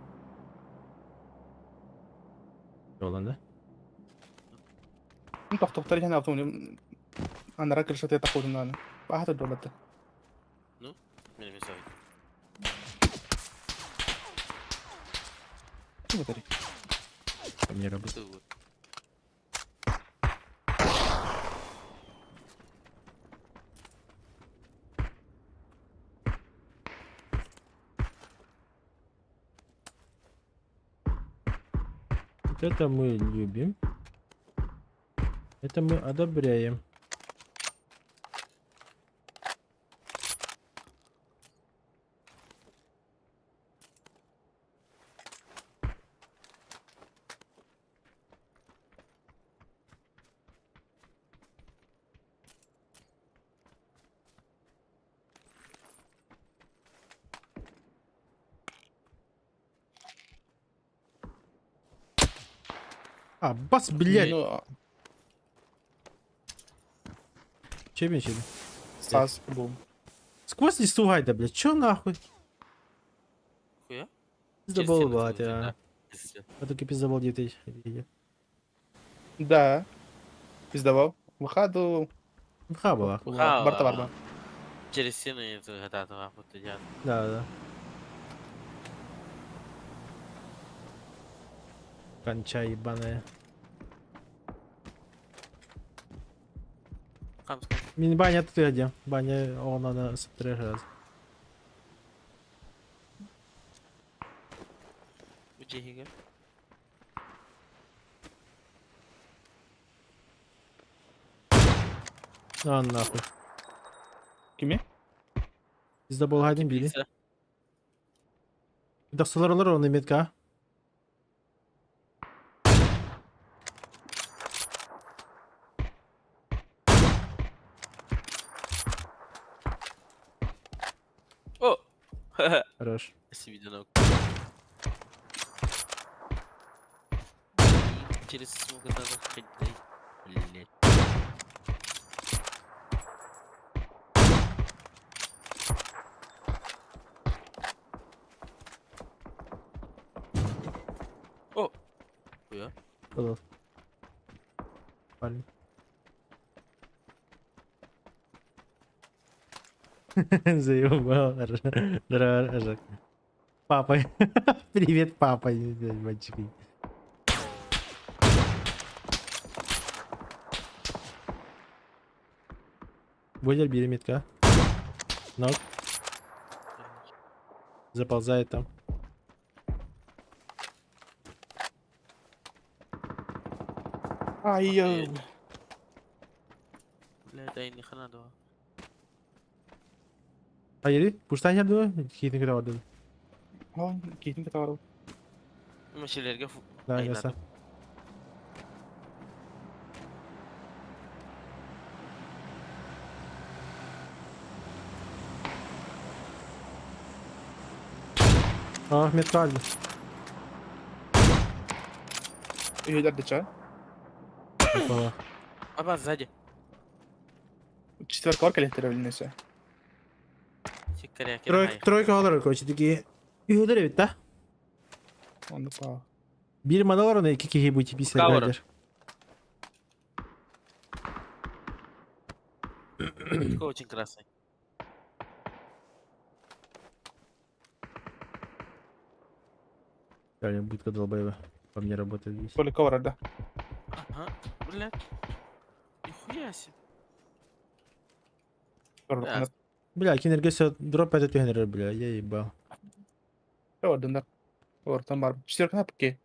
Yolanda. да? Ну, тохтохтар иһэн алтын анара крышата тахудун Баһата дуолата. Мен эмес ой. Батари. Ко мне работает. Вот это мы любим. Это мы одобряем. А, бас, блядь. Ну, Чебин, чебин. Стас, бум. Сквозь листу гайда, блядь. Чё нахуй? Хуя? Пиздобол, батя. А А только пиздобол 9 Да. Пиздавал. Выходу. Ха была. Барта барба. Через стену это вот идет. Да, да. Конча ебаная. Хамска. Мин баня тут где? Баня, он надо три раз. Учехига. А, нахуй. Кими? Пиздобол гайден били. Дохсалар олар оны метка. О! Хорош. Спасибо, Через смог надо ходить. Блять. О! Хуя. Подал. Парень. Заебал. Здорово, Жак. Папа. Привет, папа. блядь, Мальчик. Бодер, бери метка. Ног. Заползает там. Ай, я. Бля, дай ни хрена два. Hayır, kuştan geldi mi? Китин кіре барды. Ой, китин катару. Машилерге фу. Да, Ай, яса. надо. Ahmet kaldı. Үйдер деча. Бала. Аба, сзади. Четверка орка лехтер өлінесе. Секаря, Тройка, тройка алар, короче, такие. Үйелер evet да. Онды па. Bir manalar ona iki kişi bu tipi Кавара. serverler. Далеко очень красный. Реально, будка долбоеба. По мне работает здесь. Только барар да. Ага, блядь. Нихуя себе. Көрөр. Бля, кинерге все дроп этот генерер, бля, я ебал. Ордындар. Ортан бар. Четверка на пике.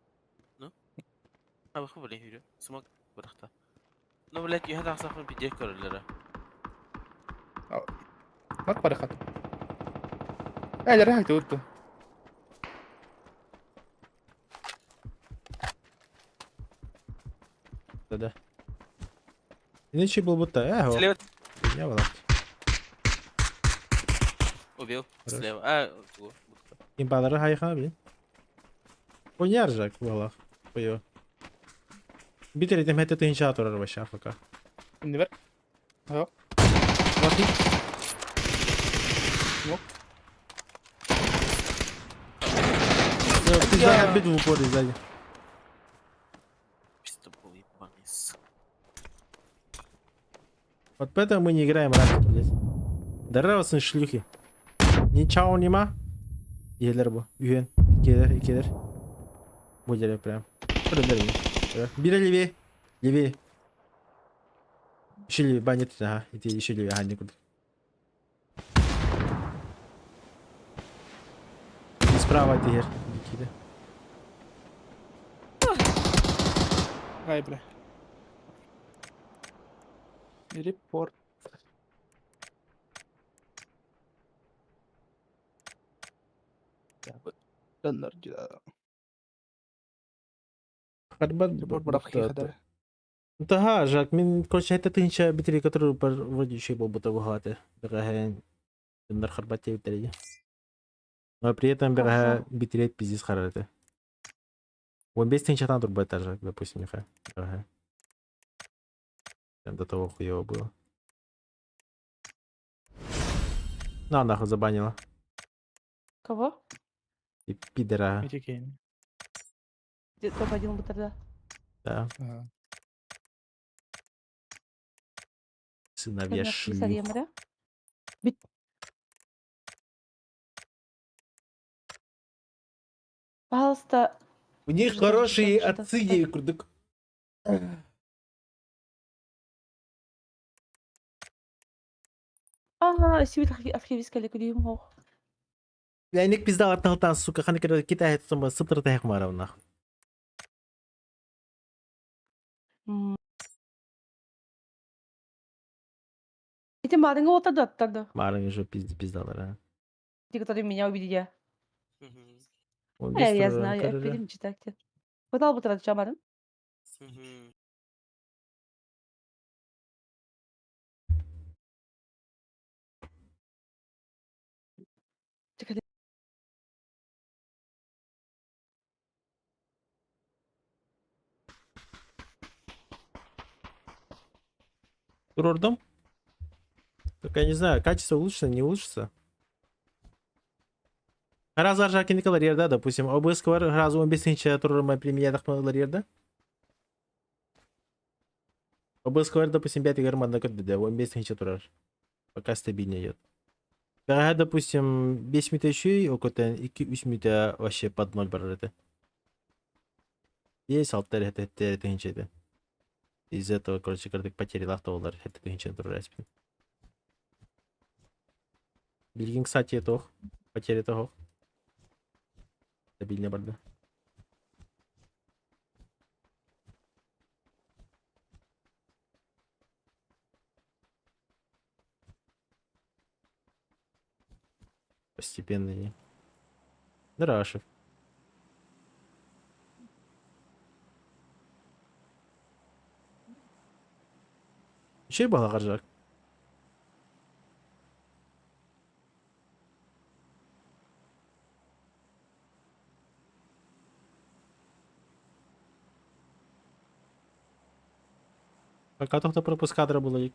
А выху, блядь, юрю. Смог бырахта. Ну, блядь, я тахсахын пиздец көрөллөрө. Бар барахат. Әлі рахат өтті. Да-да. Иначе был будто, Слева хуйня была. убил. Хорош. Слева. А, го, будка. Импалары хайха, блин. Хуйня ржак в углах. Хуё. Битер этим это ты инчатор вообще, АФК. Инде бер. Ага. Пизда, бит в упоре сзади. Пиздобол ебаный, сука. Вот поэтому мы не играем ранки, блядь. Здорово, сын шлюхи. Ничего нема. Елер бу. Үйен. Келер, келер. Бу жере прям. Бір Бире левее. Левее. Еще левее. Ба, нет, ага. Иди еще левее. Ага, некуда. И справа дегер. Никита. Ай, бля. Репорт. Харбат Репорт барах хихадар. Тага, Жак, мен, короче, это тынча битри, который вроде еще был будто выгаты. Дорогая, Харбате битри. Но при этом Хорошо. берега битрейт пиздец хараты. Он без тынча там турбо этажа, допустим, нихай. Дорогая. Прям до того хуево было. На, нахуй забанила. Кого? И пидора. Метекейн. Где топ-1 был тогда? Да. Ага. Сыновья Конечно, шлюх. да? Бит. Пожалуйста, У них Что, хорошие что, что, отцы, что? ей курдык. Ага, сибит архивистка лекудим хох. Бля, ник пизда арталтан, сука, ханы китай это там сыптыр тайх марав нахуй. Эти маринга вот тогда, тогда. Марын уже пизди пиздалар, а. Те, которые меня увидели. Мгм. Он Я быстро знаю, я карара. фильм читать. Вот албы тұрады жамарым. Мгм. Турордом? Только я не знаю, качество улучшится, не улучшится. Раз аржа киникалар ерда, допустим, ОБС бар разу 15 турорма премьер ерда. ОБС бар, допустим, 5 гарман на код 15 турар. Пока стабильно идет. Ага, допустим, 5 минут еще и около 2-3 минут вообще под ноль бар это. Есть алтар это это Из этого, короче, кардык потери лахта олар это турар. Билгин, кстати, тох. Потери того. Стабильный барда. Постепенно не. Рашев. Еще была гаржак. Пока то пропуск кадра было лик.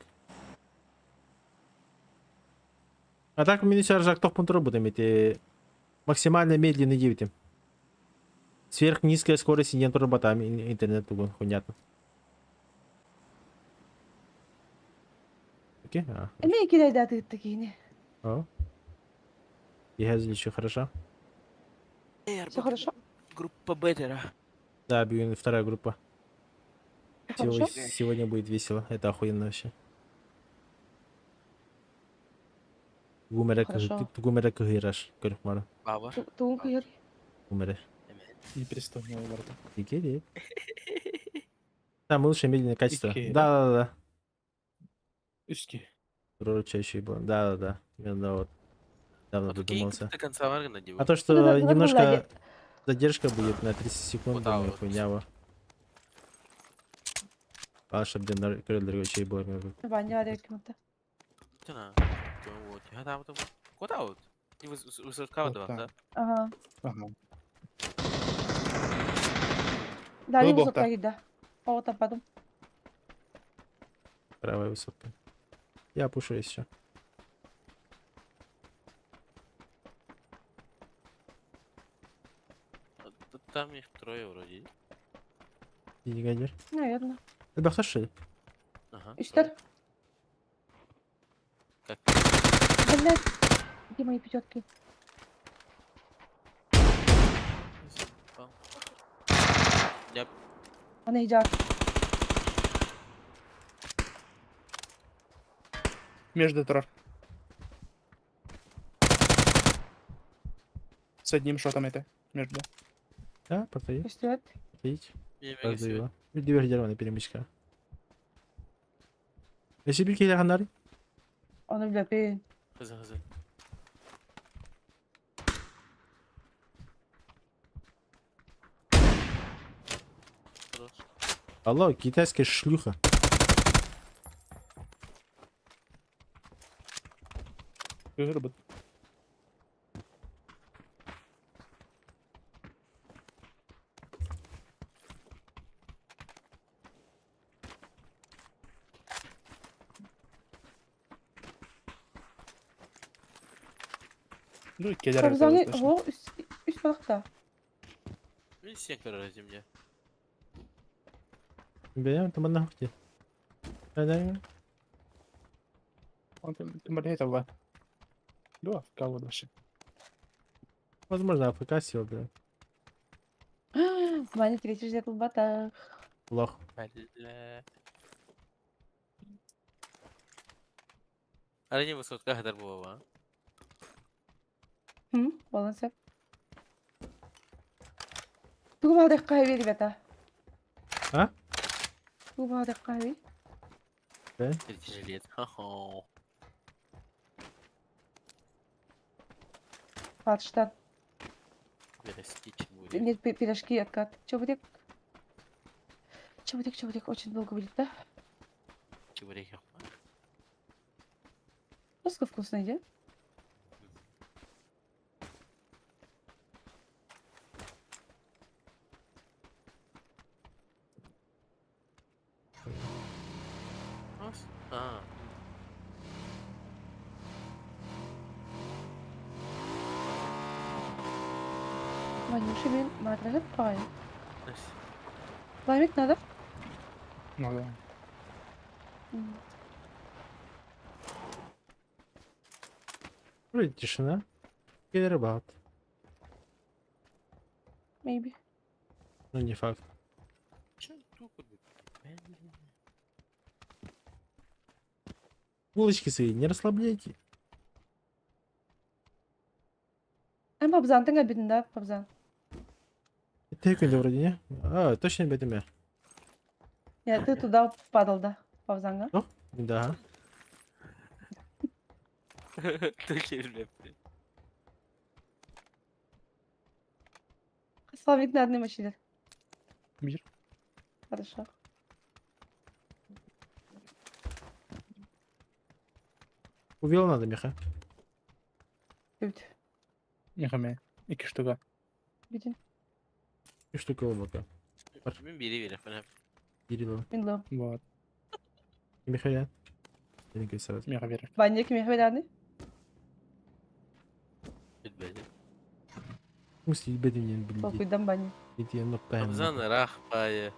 А так минус аржак тоқ пунктро будем эти максимально медленный девять. Сверхнизкая скорость не роботами интернет тугун хуйнятно. Окей? А, Эмиэ кирэйдээтигит киһини. О. Ехазили еще хорошо? Все хорошо? Группа Б тера. Да, бүгүн вторая группа. Хорошо? Сегодня будет весело. Это охуенно вообще. Гумера Хорошо. Гумера кыһыйраш көрүк мара. Баба. Тугун кыйыр. Гумера. Не перестань барда. Икери. Там лучше медленное качество. Икери. Да, да, да. Үске. Чаще было. Да, да, да. Именно вот. Давно А то кейк додумался. до конца варгана А то, что Ну, да, да, немножко да, задержка будет на 30 секунд, Вот так думаю, вот. хуйня. во. А, чтобы көрөлөргө чей было. Баня арекмата. Тына. Вот. Я там там. Куда вот? И высотка Вот да, так. да? Ага. Ага. Дали Глубоко. высотка да. О, там потом. Правая высотка. Я пушу еще. А, Там их трое вроде. Негодяй. Наверное. Это что ли? Ага. Үстер. Как? Блядь. Где мои пятерки? Я Она идет. Между трор. С одним шотом это. Между. Да, повтори. Үстер. Повторить. не Раздавила. Дверь дерева перемычка. Если бики хандар. Оны билепин. Хызы хызы. Хорош. Алло, китайская шлюха. Выработал. Ну, келер Кобзаны, о, үс үс балыкта. Мен сен көрөр земле. Бля, там одна где. Да, да. Тим Да, в кого вообще. Возможно, АФК сел, бля. Ваня третий ждет бата. Лох. Бля. Арыне высотка хадар буба. Хм, балансы. Тугу баҕдах каһаби, ребята. А? Тугу баҕдах каһаби. Третий жилет. Хо-хо. Патштан. Пирожки чебурек. Нет, пирожки откат. Чебурек. Чебурек, чебурек очень долго будет, да? Чебурек яқпа. Просто вкусный, да? Ас? А. Ванюша, мен матралып пай. Ас. Лаймик надо? Ну да. Вроде тишина. Get about. Maybe. Ну, не факт. Чё тут? Бля. Булочки свои не расслабляйте. Эн пабзан, ты обидно, да, пабзан? Это я вроде не? А, точно обидно. Нет, ты туда падал, да, пабзанга. Да. Ты бля. Славик на одной машине. Мир. Хорошо. Увел надо, Миха. Тут. Михаме. Ики штука. Видим. И штука облака. Мен бере бере фана. Кирилла. Мен Вот. Михаил. Я сразу. Миха вере. Ваня, кем я Бит В смысле, бедный не блин. Толкуйдан Ваня. Иди, ну, Абзан рах пая.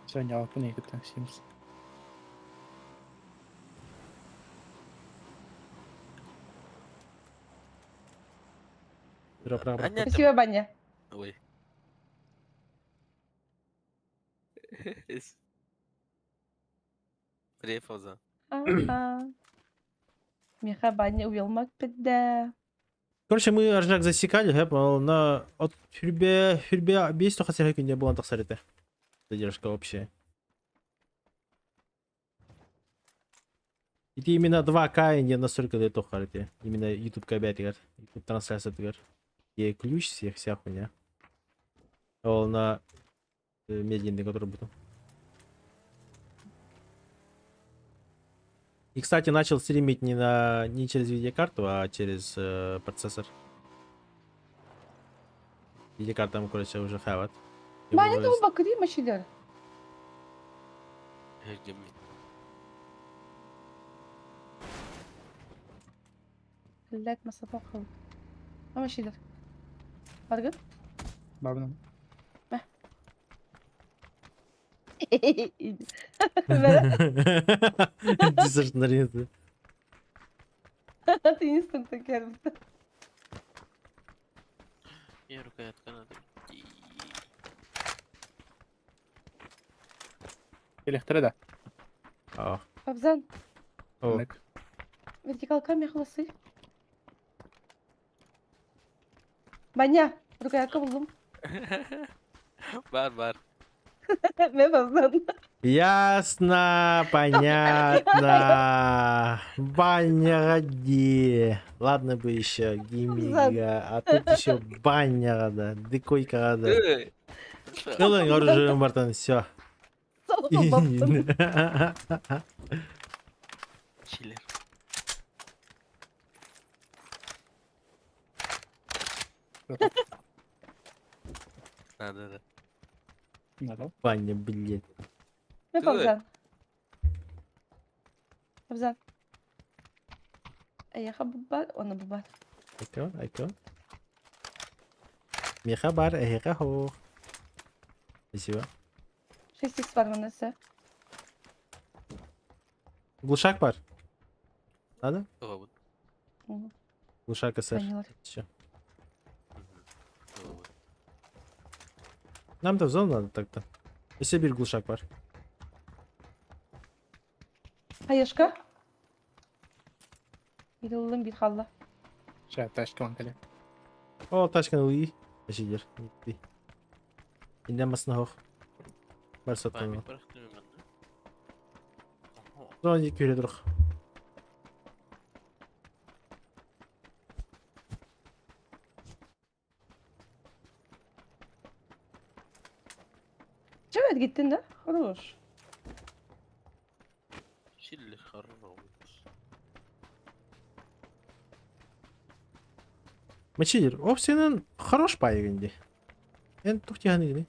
Все, не алпын екі Симс. Спасибо, Баня. Ой. Привет, Фауза. Ага. Миха Баня уелмак пидде. Короче, мы аржак засекали, гэп, на от хүрбе хүрбе бес тоха күнде буолан тахсар этэ. Задержка общая. Ити именно 2К не настолько для тоха эти. Именно YouTube кабятигар, YouTube трансляция тигар. Е ключ всех вся хуйня. Ол на медленный, который буду. И, кстати, начал стримить не через видеокарту, а через процессор. Видеокарта там, короче, уже хават. Баня да бакри машилер. Блять, масафа хал. А машилер. Аргын? Бабна. Дизарнарин. Ты инстант такер. Я рукоятка надо. Электро да. Абзан, О. вертикалка мехласы. Баня, рукоятка булдум. Бар, бар. Мен Абзан. Ясно, понятно. Баня где? Ладно бы еще гимига, а тут еще баня да, дыкойка да. Ну оружие, Мартан, все. Чиллер. Надо, да. Надо. Баня, блядь. Мен Абзан. Абзан. Аяха бубар, она бубар. Айко, айко. Меха бар, эхеха хо. Спасибо. 6х бар манасы. Глушак бар. Надо? Вот. Глушак СР. Все. Нам-то в зону надо так-то. Если бир глушак бар. Хаешка? Бир бир халла. Сейчас тачка вон кале. О, тачканы уи. Жидер. Индемасына хох. Бар саттан. Зона екі көре тұрық. Чего gittin да? Хорош. Чиллер, хорош. Мачидер, оп сенен хорош пайгынди. Эн тухтиханы гини.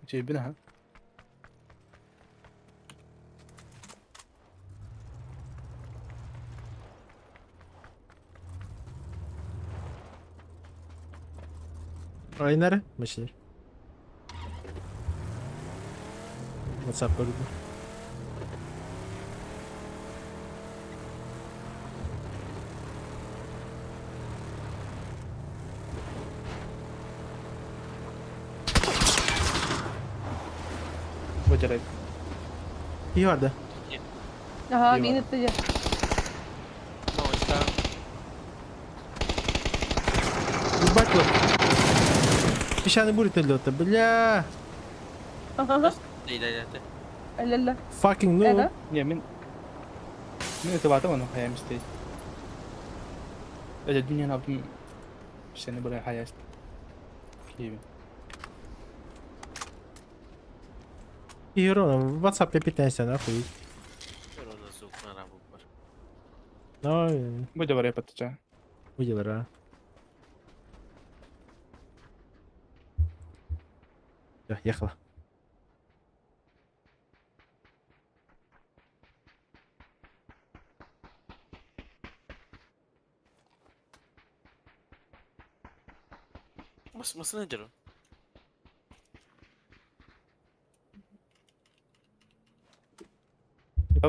Жейбин, ха. Айнары, мачидер. WhatsApp көрдүм. Выдирай. И бар да. Ага, мин итте. Ебать вот. Песчаный буря лёта, бля. Ага. Ля-ля. Fucking ну. Не, мин... Мин это ватам, оно хаям стоит. Это дүние алдым. Сені бір хаяст. Киеве. И ровно, в WhatsApp 15 нахуй. Но... Будь говоря, подтача. Будь говоря. Все, ехала. Masına diyorum.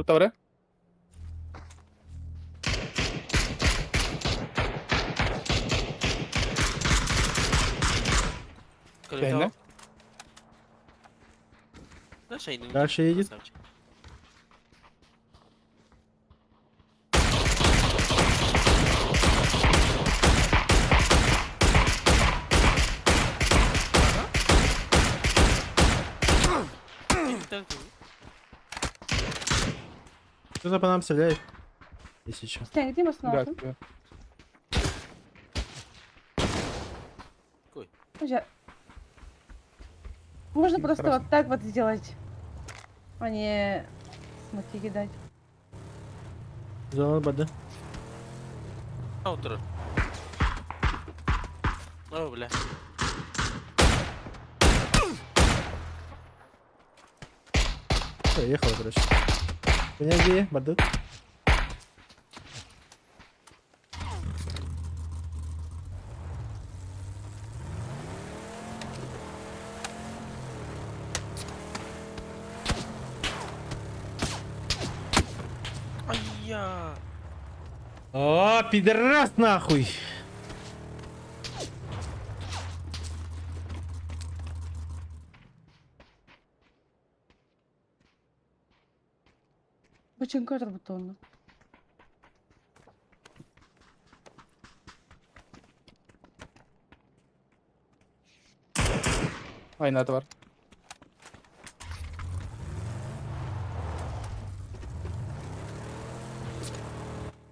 Добре? Кэннэ? Дальше едет. Кто-то по нам стреляет. Если чё. Стэн, где мы Да, снова? да. Можно Ну, просто хорошо. вот так вот сделать, а не смоки кидать. Зона бады. Утро. О, бля. Поехал, короче. Меня где? Бады. Ай-я. О, пидорас нахуй! Очень бутонно. Айната бар.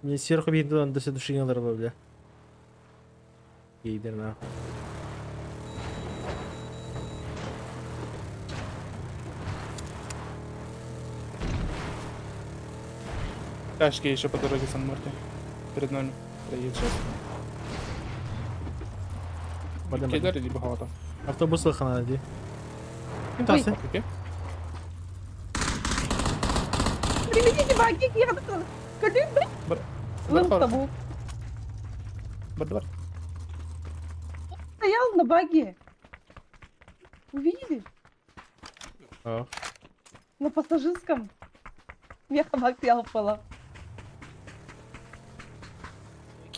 Мне сверху видно, до души не бля. Гейдер нахуй. Тачки еще по дороге Сан-Марти. Перед нами. Проедет сейчас. Бады, бады. Кидар либо хавата. Автобус лохана, иди. Ким тасы? Окей. Приведите баги, я Калин, Бар. Лым Бар. табу. Бар, бар. Стоял на баге. Увидели? О. На пассажирском. Я баг стоял пола.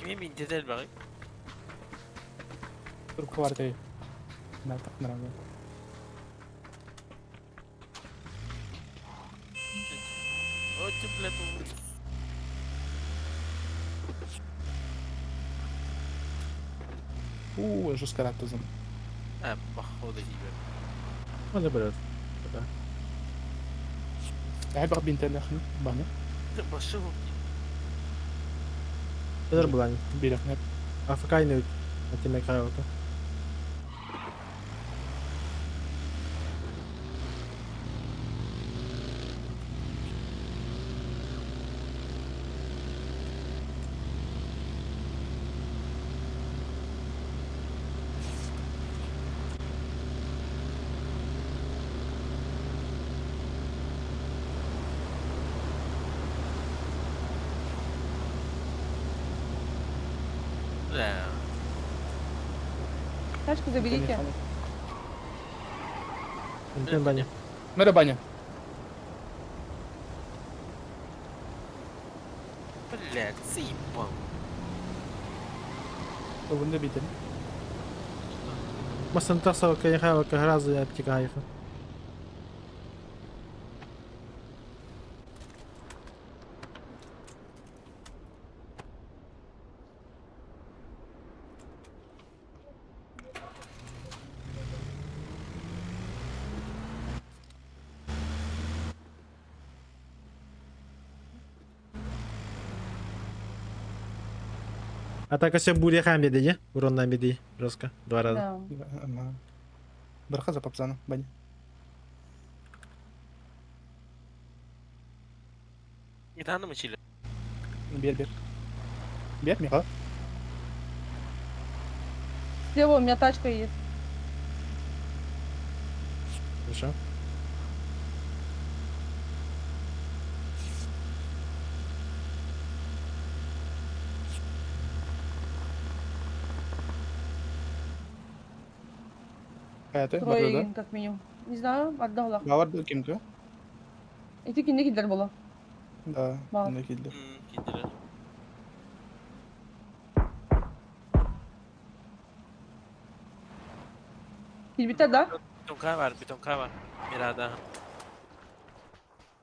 Кими мин дедел багы? Трубка бар ты. На, так нравится. Ой, ты, блядь. У, жестко рад зон. А, походу, тебе. Он заберет. Я бы бинт нахуй. Баня. Ты пошел. Пидор булани. Берег нет. АФК не на теме караоке. Бля. Тачку заберите. Антен баня. Мэра баня. Блядь, заебал. Вон битен. Масан таса кайха кагразу я аптека. А так все будет хамбеди, не? Урон на беди. Жестко. Два раза. Да. Барха за попсана, баня. Не та намочили. Бер, бер. Бер, Миха. Слева у меня тачка едет. Хорошо. Hayatı, Трое барда да. как минимум. Не знаю, одна Бавар да кимки? Эти кине кидер было. Да, Бар. не килди. Кидер. Килбитэ да? Бетонка бар, бетонка бар. Мирада.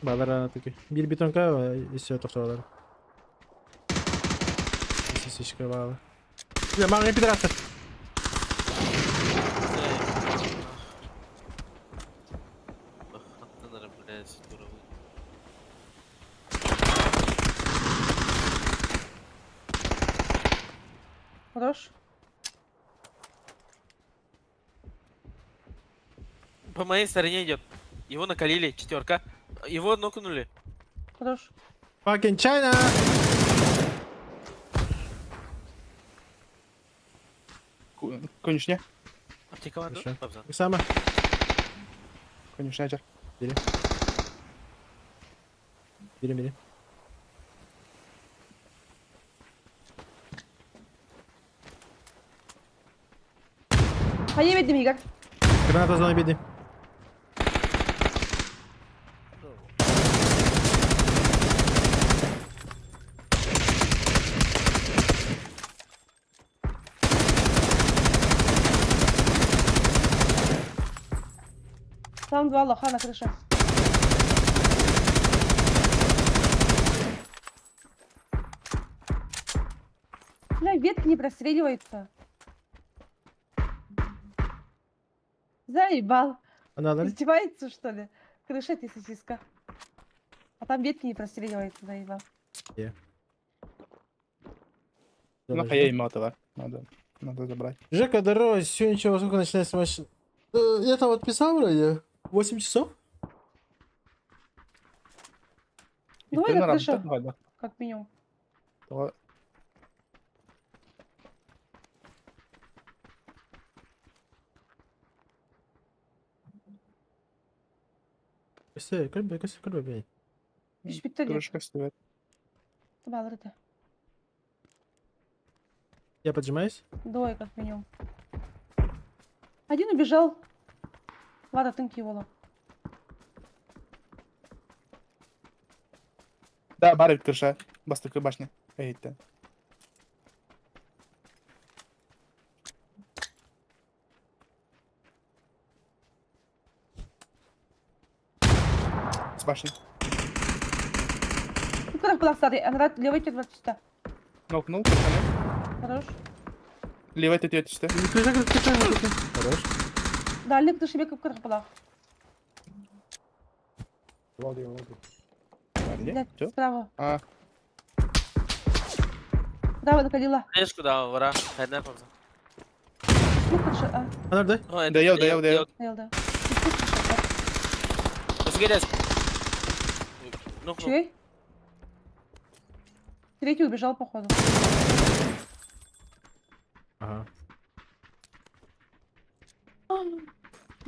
Балара таки. Бир бетонка и все тохтолар. Сисичка бала. Я мага пидорастар. Хорош. По моей стороне идет. Его накалили, четверка. Его нокнули. Хорош. Fucking China! Конюшня. Аптека бар, Хорошо. да? Сама. Конюшня жар. Бери. Бери, бери. Хайа бедим Игорь. Граната зона беды. Там два лоха на крыше. Бля, ветки не простреливаются. Заебал. Она дали? Издевается, что ли? Крыша ты сосиска. А там ветки не простреливаются, заебал. Ну, я имел товар. Надо, надо забрать. Жека, здорово, сегодня чего, сколько начинается матч? Я там отписал вроде. 8 часов? Давай на крышу, Давай, как минимум. Давай. Костя, көлбө, костя, көлбө, блядь. Түспүттэр диэн. Крышка стоит. Табалар это. Я поджимаюсь. Двое как минимум. Один убежал. Ладно, тынки его. Да, бар крыша. Бастыкы башня. Эй, да. С башни. Ну, куда была стадия? Она левый тебе 20. Нокнул, пацаны. Хорош. Левый ты тетя, Крыша, крыша, крыша, крыша. Хорош. Дальний к душеве как была. Влади, Влади. Блядь, Все? справа. А. Право накалила. Знаешь, куда, вора? Хайна, папа. Ну, крыша, а, Она, да? Даю, даю, даю. даю, да. Нокнул. Чей? Третий убежал, походу. Ага.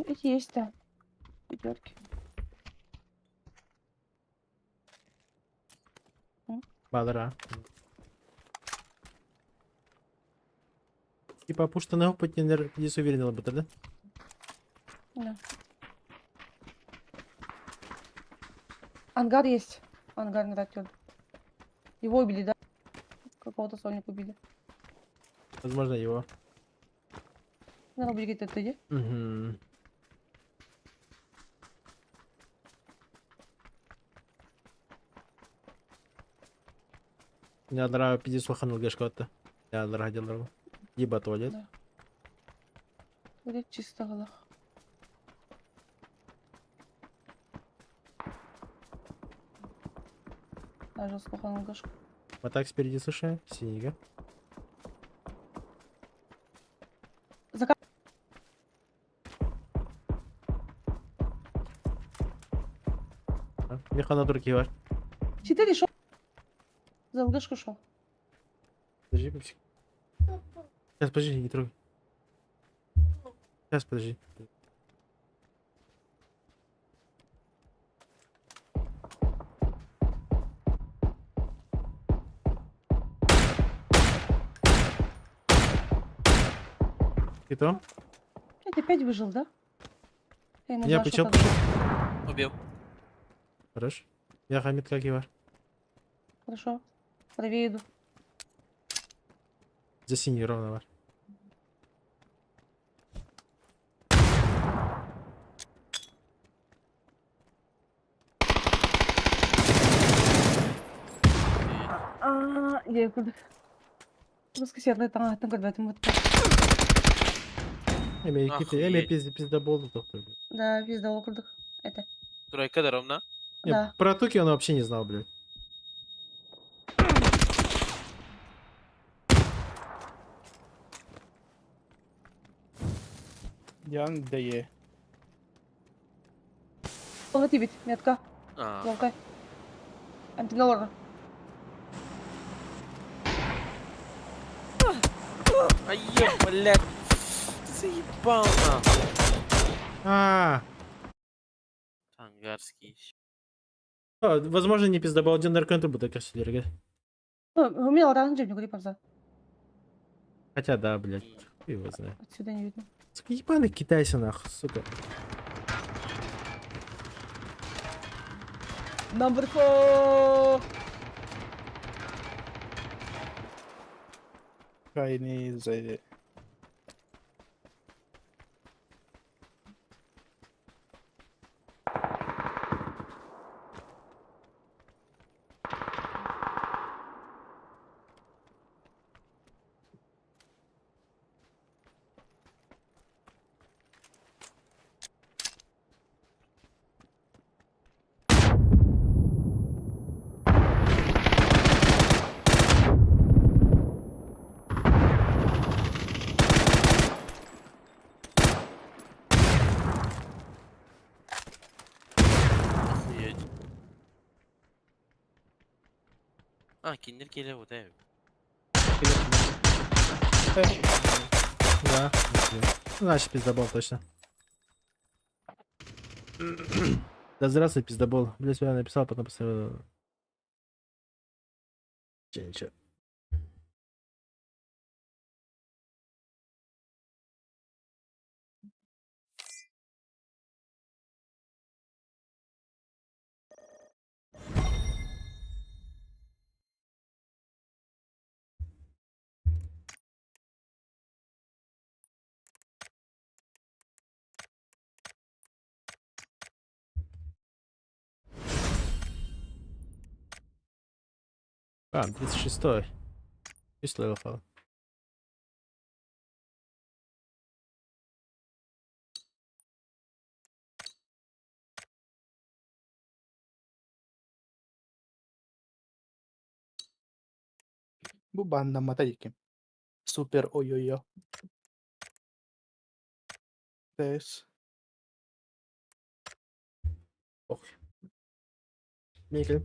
Эти есть-то. Пятерки. Балара. Типа пуштаны опытненер здесь уверен был, да? Да. Ангар есть. Ангар на ратён. Его убили, да? Какого-то сольника убили. Возможно, его. Надо убить это иди. Угу. Ядра пиздец слуханул гешкотта. Ядра делал. Либо туалет. Да. Будет чисто голах. Даже слуханул гашку. Вот так спереди, слушай, синего. Зака... Механа турки бар. Четыре шел. За ЛГшку шел. Подожди, пупсик. Сейчас, подожди, не трогай. Сейчас, подожди. Ты там? Блядь, опять выжил, да? Я ему Я дала причем- что-то. Убил. Хорош. Я Хамид как его. Хорошо. Правее иду. За синий ровно бар. Я курдук. Русский таҥаһыттан көрбөтүм бутта. Эми эми Охуеть. пиздобол доктор, блядь. Да, пиздобол курдук. Это. Тройка да ровно. Не, Да. Про Туки он вообще не знал, блядь. Ян ДЕ. Ол тибит, метка. А, Ловкай. Антиналорга. Ай, блядь. Ты заебал нахуй. А, Ангарский. а, возможно, не пиздобол, один нарконтр будет красивее. Ну, у меня оранжевый, не говори, пожалуйста. Хотя да, блядь, хуй его знает. Отсюда не видно. Сука, ебаный китайцы нахуй, сука. Number 4. Chinese. Охуеть. А, киндер келе вот э. Да. Ну, значит, пиздобол, точно. Да здравствуй, пиздобол. Блядь, я написал, потом поставил. Че, ничего. А, 36-й. Есть level файл. Бу баннамата диким. Супер ой-ой-ой. Тес. Ох. Микель.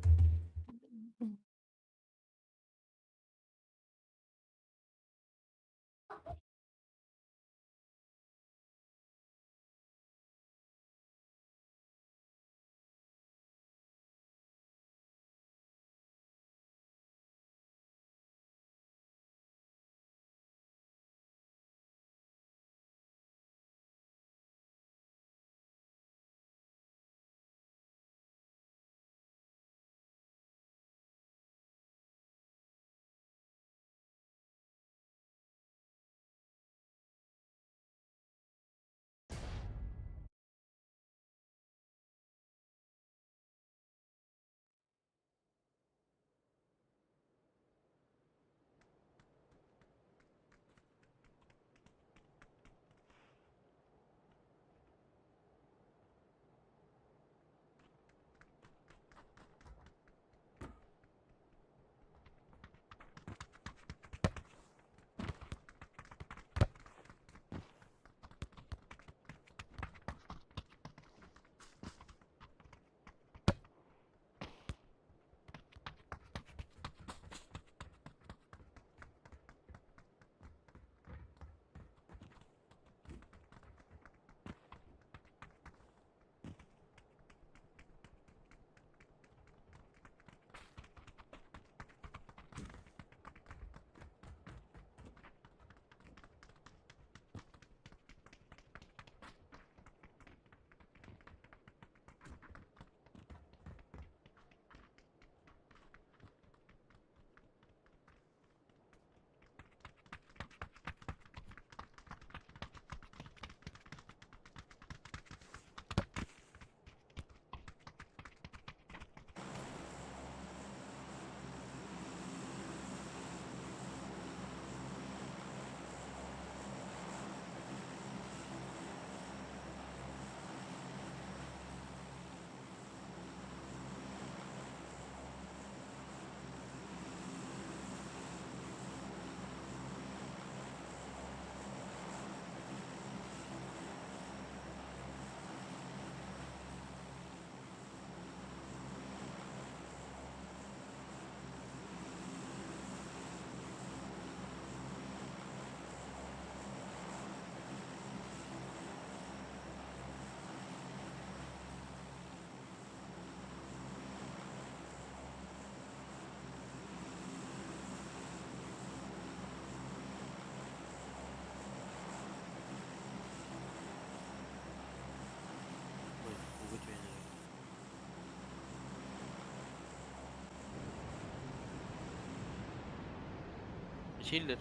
Чиллер.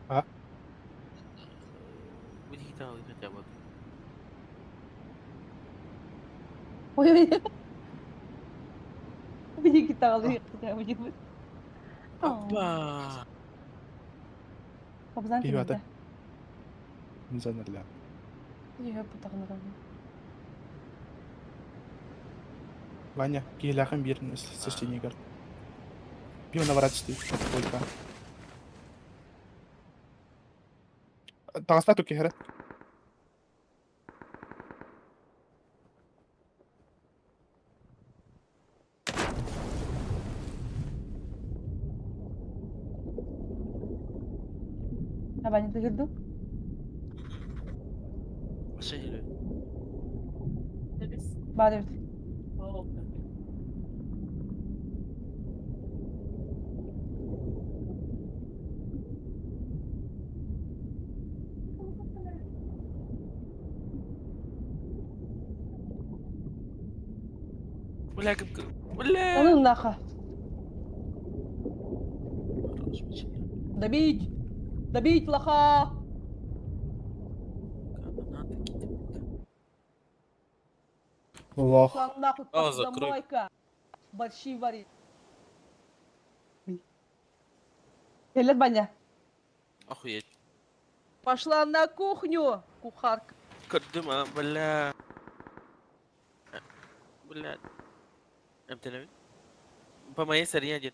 А? Бу дигитал хотя бы. Ой, Дигитал хотя бы. Опа! Обзан Киһи кэлбитэ. Мизанерля. Иһэ путаҕын. Ваня, киһилээхин биэрин сочинигар. Биир наворачивай. Только. Таҕыста тук киһэрэ. А Ваня тыгырду? Вообще Баар эбит. Бля, как... Бля! Ону нахуй. Добить! Добить лоха! Лох. Шла нахуй А, закрой. посудомойка! Борщи вари. Кэллэр Ваня. Охуеть. Пошла на кухню, кухарка. Көрдүм, а, бля. Бля. Эмтэнэбин. По моей стороне один.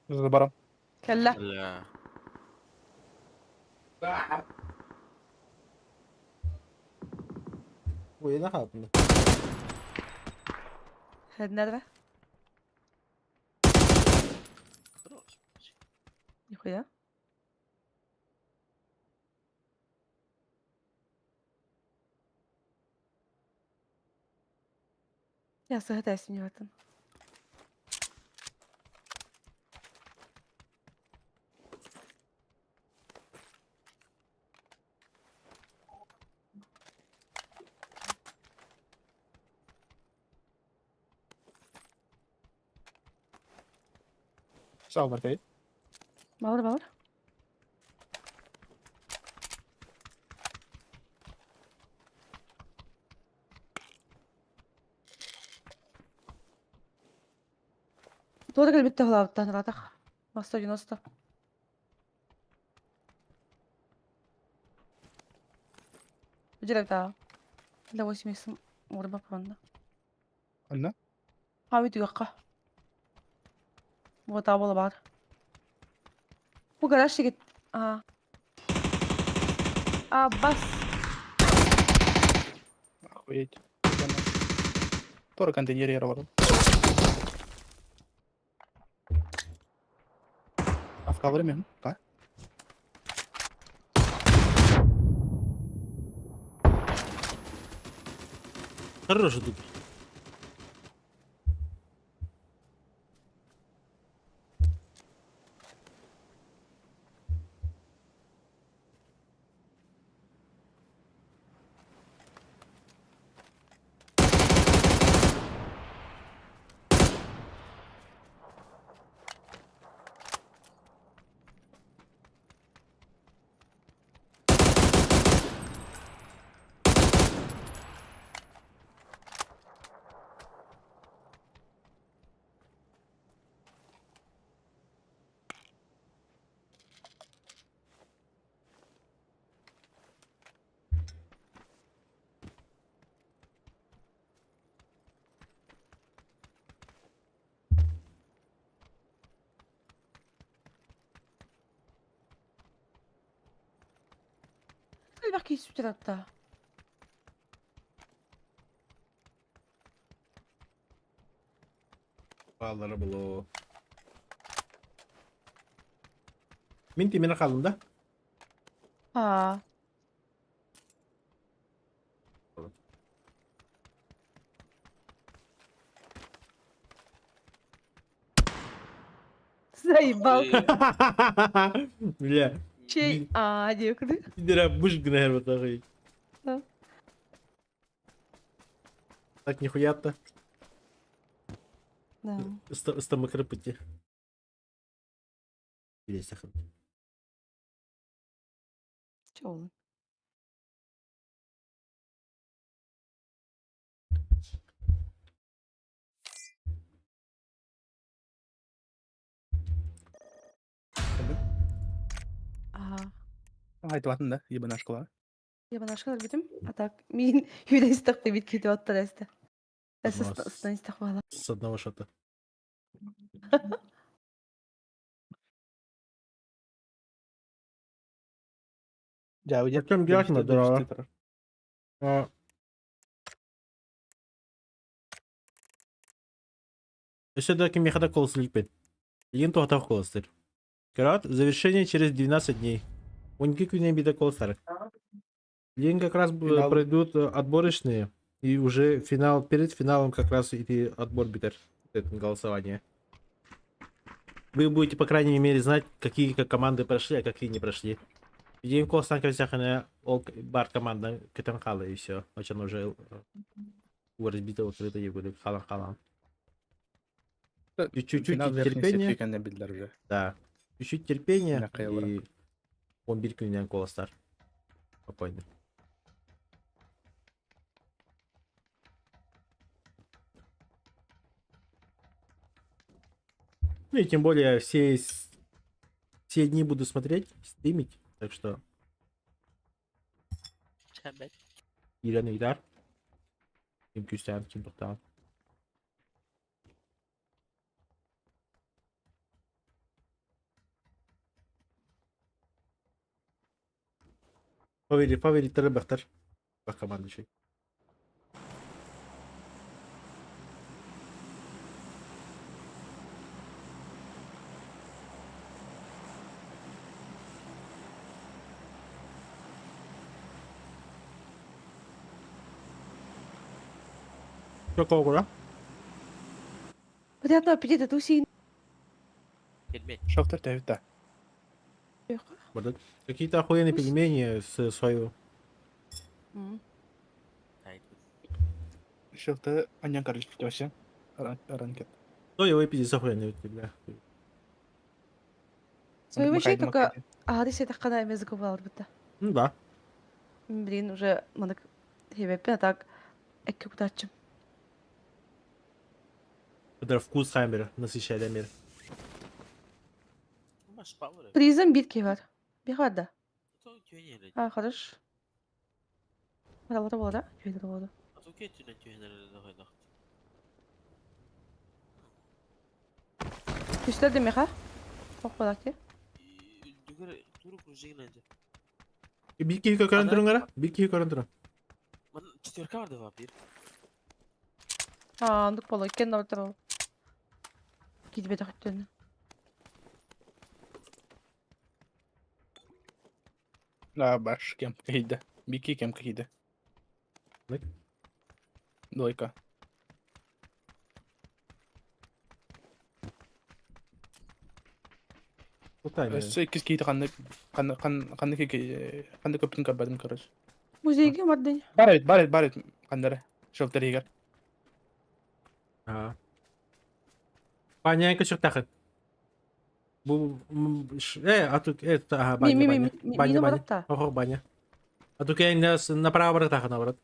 Забарам. Кэллэ. Бля. Ой, нахапно. Nerede? Хорош. Нихуя. Я сыгытайся не в этом. Сау бартай. Балыр балыр. Туора кэлбит таһылаабыттан ыраатах. 190. Дьирэбитаа. Для 80 мурба пронна. Анна. Хави түгэххэ. Буотаа буола баар. Бу гараж сигит. Аа. А бас. Охуеть. Тора контейнер ярварал. А в кавере мен? Ка? Хороший тут. Элбэх киһи сүтэр атта. Бааллара було. Мин тимene kaldım да? Аа. Заебал. Бля. Чей? Аа, диэкди. Пидора буш гнэр вот такой. Да. Так нихуя-то. Да. Ыстамыкырыппыт Билесахын. Чоолун. Ага. Айтыбатын да, ебанашкала. Ебанашкалар бүтүм. А так мин хүлэстэх бит кити оттар эсте. С одного шота. Артем Герасимов, здорово. Өссө да кимиэхэ да куолас иликпин. Илин туһатах куоластыр. Көрөөт, завершение через 12 дней. 12 күнү биирдэ куоластар. Лин как раз Финал. пройдут отборочные, и уже финал, перед финалом как раз и отбор битер, это голосование. Вы будете, по крайней мере, знать, какие как команды прошли, а какие не прошли. День куоластаан кэбисэххинэ ол бар команда көтөн хаалла и все. Очень уже у разбитого открыто не будет. Халан халан. Чуть-чуть Финал верхний терпения. сетки биллэр уже. Да. Чуть-чуть терпения Накайылара. и 11 күнүнэн куоластар. Спокойно. Ну и тем более все дни буду смотреть, стримить, так что Ирен Идар. Ким күүстээн, ким тохтоон. Фаворит, фавориттары бахтар. Бах команда еще. Какого Приятного аппетита, туси. Пельмень. Шоктор тэбит да? Какие-то охуенные пельмени с свою. Шоктор аньян короче вообще. Ранкет. То его и пиздец охуенный, бля. Своего еще только адрес это хана язык будто. Ну да. Блин, уже маннык хебеппин так экки кутааччым. Это вкус хаммера, насыщает мир. Призм бир бар. Бир бар да. А, хорош. Баралары болады, түйелері болады. Күстер демек, а? Ох, болады. Бир киһи көрөн туруҥ Бир киһи көрөн турун. Четверка бар да бир. А, андык боло, иккен да Кидибе хөттөн. Да, баш кем кейде. Бики кем кейде. Двойка. Өссө иккис киһи ханнык ханнык ханнык ханнык көптүн көрбөдүм короче. Музейге бардын. Бар эбит, бар эбит, бар эбит ханнары. Шелтеригер. Ага. Паняйка чыктахын. Бу а тут это ага, баня, баня. Баня, баня. Ого, баня. А тут я направо братаха, наоборот.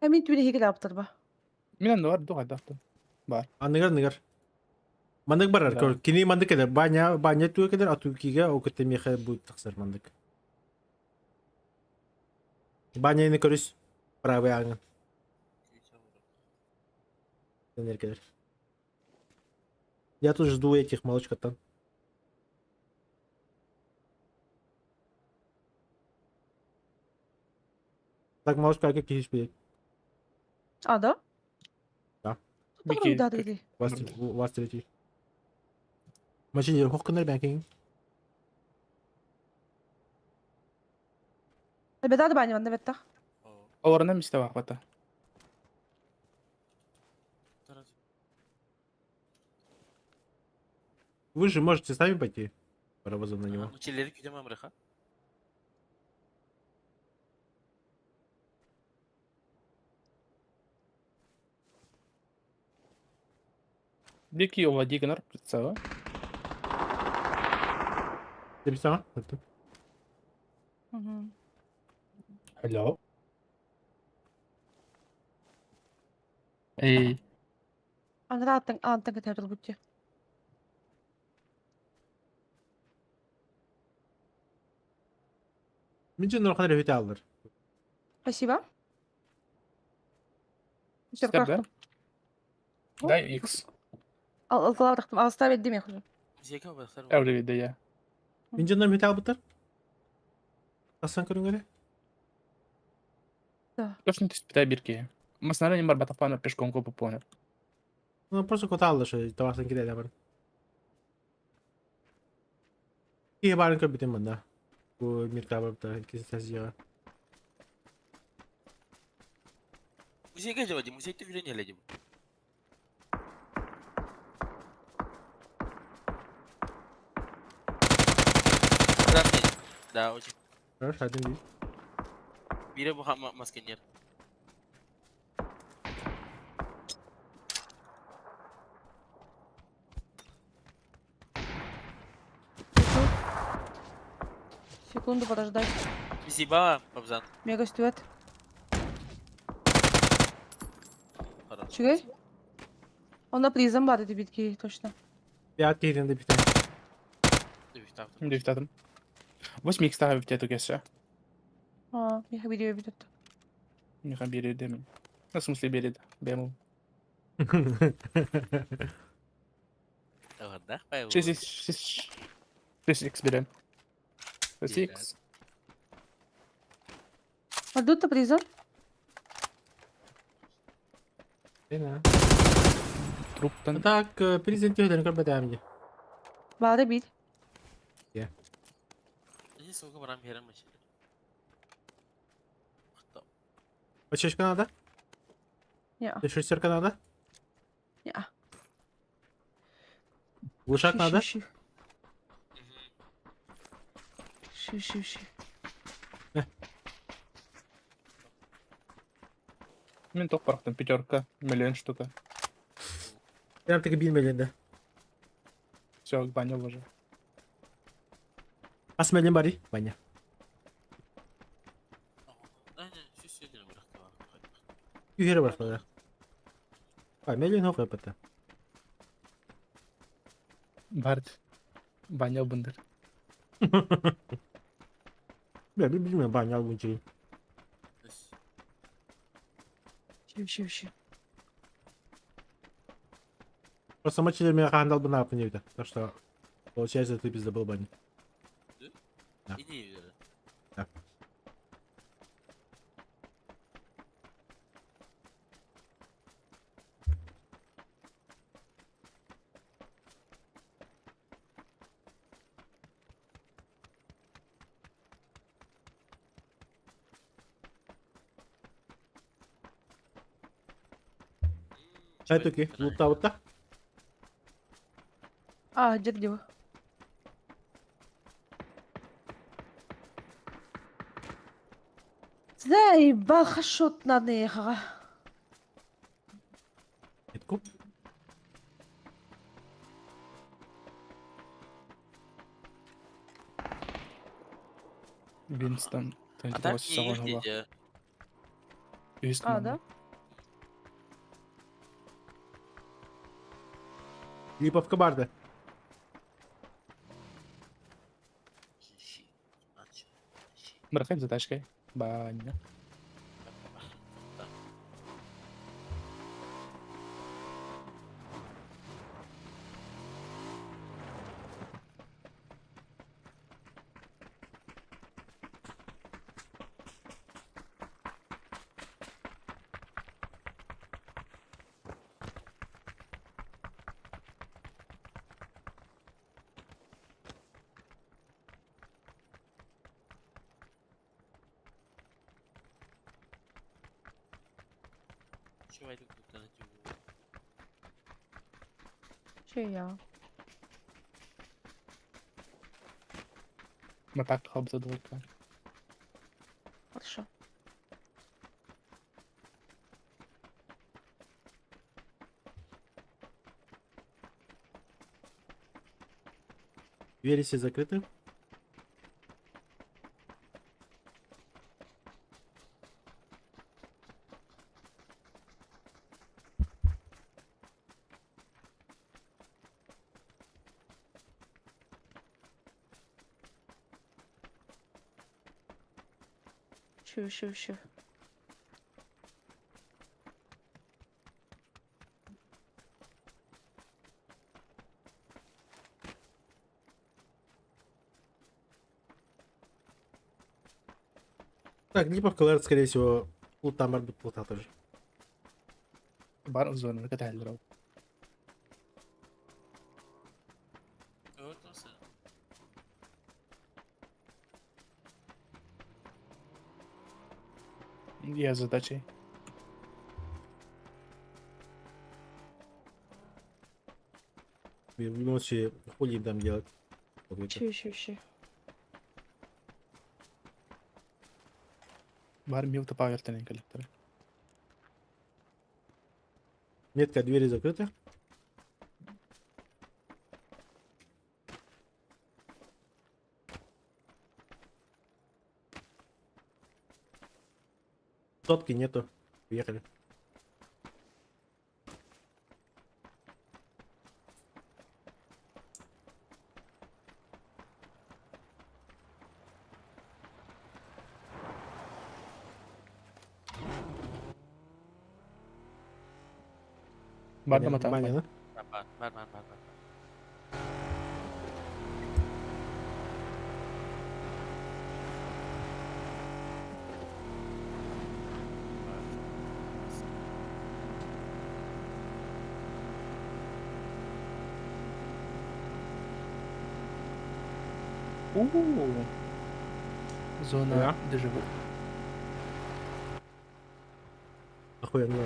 Мен түбүнө хигер аптыр ба. Мен бар дуга даптым. Бар. Аныгар, ныгар. Мандык барар, кини мандык кедер, баня, баня туя кедер, а тукиге окыты меха будет тахсар мандык. Баня не көрүс, правый аңын. Кедер. Я тут жду этих молочка там. Так, молочка, как кишь, блядь. А, да? Да. Бики. Вас третий. Машине хоккунар бәкин. Бетады баня ванда беттах. Оларына мисте бакпата. Вы же можете сами пойти. Паровозом на него. Мучелери күтемем браха. Бики овладей гынар прицела. Ты сама? Мгм. Алло. Эй, Анрааттан аантан кэтэр турбут. Мин дьон улахан өрүһүтэ аллар. Спасибо. Степ, да? Дай X. Алталаабатахтым, алыстаа биэрдим я хуже. Музейка бырахтар. Эври видео. Мин дьоннор мүтэ албыттар. Тасан көрүҥ эрэ. Точно ты спитай бирки. Маснара не барбатафана пешком копу понял. Ну, просто кота алла что тавасан киде бар. Кие барын көрбүтүм манна. Бу мирка барбыта киси. Музейга жабады, музейде үйренелі деп. Красный. Да, очень. Хорошо, один бир. Бире бу масканер. Секунду подождать. Спасибо, Бабзан. Мега стюэт. Хорошо. Чүгэй? Онда призм бар edi битки точно. Пять киһитин да бүтэн. Девятатым. 8 икс тағы бітет үгесі. А, меха видео битет. Меха береді мен. Ну, в смысле береді. Бемл. Ағырдақ 6 6 икс берем. 6 икс. Валюта призм? Труптан. Так, президент өйдөн көрбөтәм ди. Бары бит. Очечка надо? Не. Шестерка надо? Не. Глушак надо? Ши. Ши, ши, ши. Мен тоқ барақтым пятерка. Миллион штука. Прям таки билмелен да. Все, баня уже. Ас мелен бари, баня. Үйері бар да. А, мелен хоқ япата. Барт. Баня бұндыр. Бля, билмем баня албын чейин. Ши, ши, ши. Просто мочили меня хандал бы на не Так что, получается, ты пиздобыл баню. Да. Да. Ай, туки, лутта лутта. А, где где вы? Заебал, хашот надо ехала. Этку. Винстон. А так не А, да? Липовка барда. Брахай за тачкой. Баня. Че я? Матак хаб за двойка. Хорошо. Двери все закрыты. Şu şu şu. Так, либо в КЛР, скорее всего, лута, может быть, лута тоже. Бар зона каталлер. Я задачей. В любом случае, хули им там делать. Вот это. Şu şu şu. Бар милта павертен коллектор. Метка двери закрыты. Сотки нету. Уехали. Бар да мата. Баня, да? Бар, бар, бар, бар, бар. У. Зона Да. дежавю. Охуенно.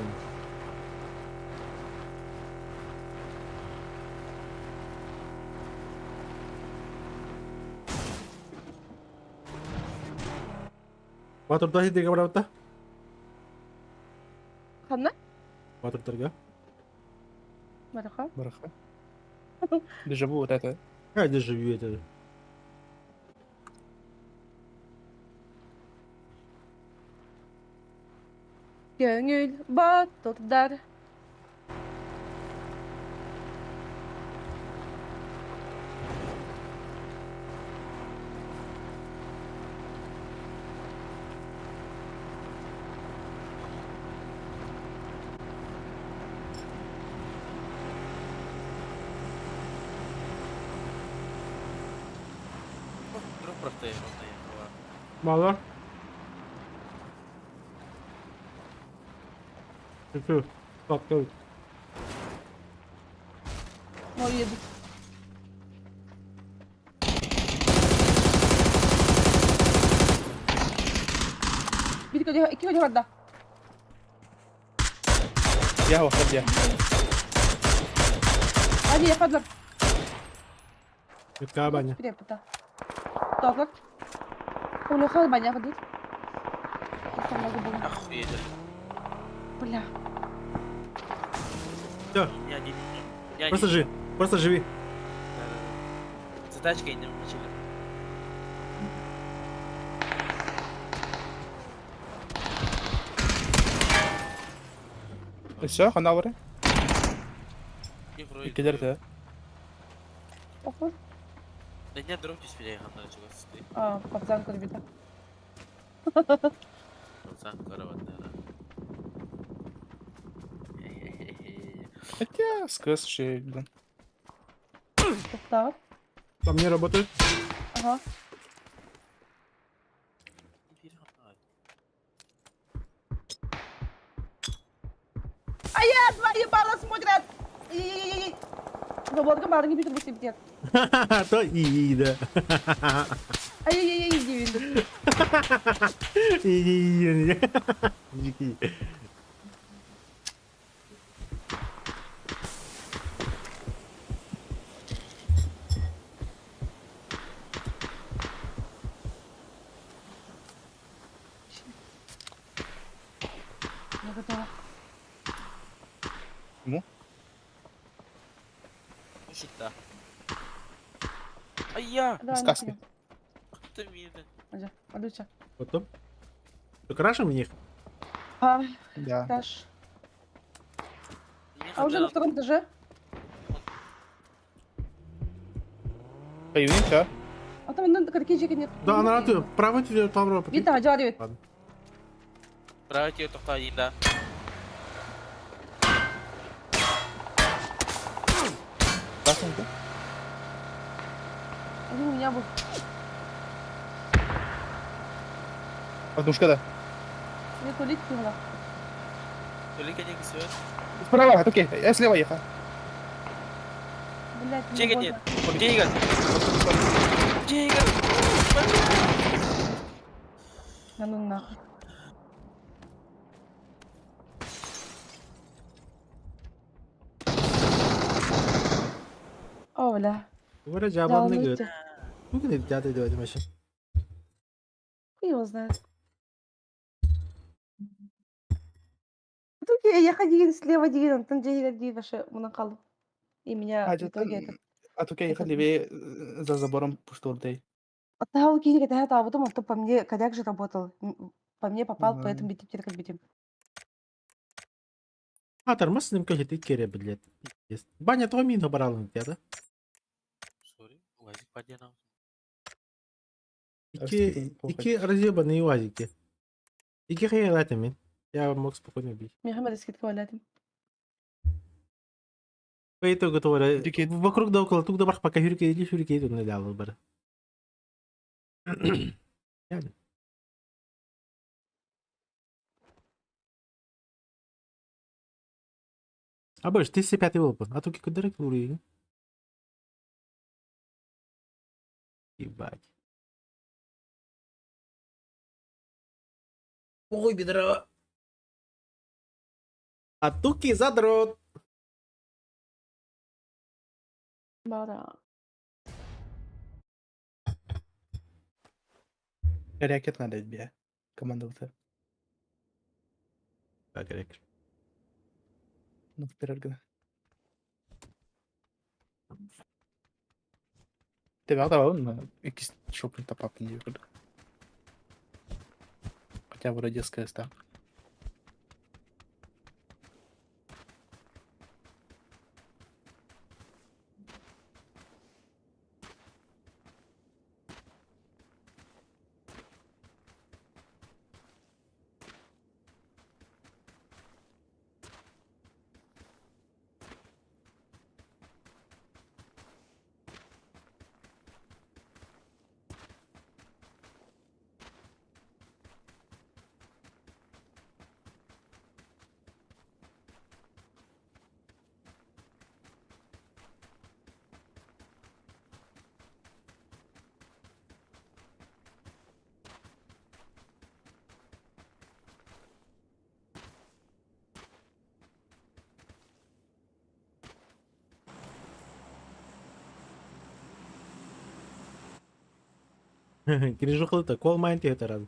Батыр да хидеге барабыта. Ханна? Батыр торга. Бараха. Бараха. Дежавю вот это. А, дежавю это. Gönül batır der. Дроп просто Мало. Ты Так, так. Mor yedik. Bir kere, iki kere var da. Я вот я. Hadi yaparlar. Метка баня. Bir yapıda. Dağlar. Onu хал баня ходить. Охуеть. Бля. Все, Я не... Я просто не... живи. Просто живи. За тачкой не начали. Все, хана И вроде... Кидерте. Охуй. Да нет, дроп теперь я хана чего ты. А, пацан ребята. Пацан, караван, да. Хотя, сказ ще, блин. Так. Там не работает. Ага. А я два ебала смотрят. И. Свободка барыги битер бу септет. То и да. Ай-яй-яй, иди. И и и. Я готова. Кому? Мужик, да. Ай-я! Давай, Сказки. Ты меня. Ажа, Алюча. Потом. Что, крашим в них? А, Да. краш. А уже на втором этаже? Появимся. А там ну, какие же нет. Да, она ты, право тебе там Вита, жарит. Право тебе только один, да. Красный, Один у меня был. Однушка, да. Я туалет кинула. Только не все. Справа, окей, я слева ехал. Блять, мне Чекать больно. нет. Чекать. Чекать. Да ну нахуй. О, бля. Говорят, Да, жабанный ну говорит. ты. Ну, говорит, дядя, давайте вообще. Хуй его знает. Тут я ходил слева один, там где я вообще мунакал. И меня А, в итоге этот... А то я ехал этот- левее за забором пуштурдей. Оттого кинь, когда это, а потом он по мне, коряк же работал. По мне попал, Мгм. поэтому битим, как битим. А, тормоз с ним как это кере, блядь. Пиздец. Баня твой мину брал, дядя. Сори, УАЗик поднял. Ики, ики разъебанные УАЗики. Ики хайлайтами. Я мог спокойно бить. Мехамед скидка валятим. По итогу говоря, Дикие- вокруг да около, тук да барх, пока юрки или юрки идут на дяло бар. Реально. А больше, 1005 был, а тут куда уровень? Ебать. Ой, бедро. А туки задрот. Бара. Ракет надо бия. Команда вот. Так, рек. Ну, вперед, гна. Ты вал на якийсь шопинг та папа не виходить. Хотя вроде СКС, да. Кирижухлы-то, кол майн это раз.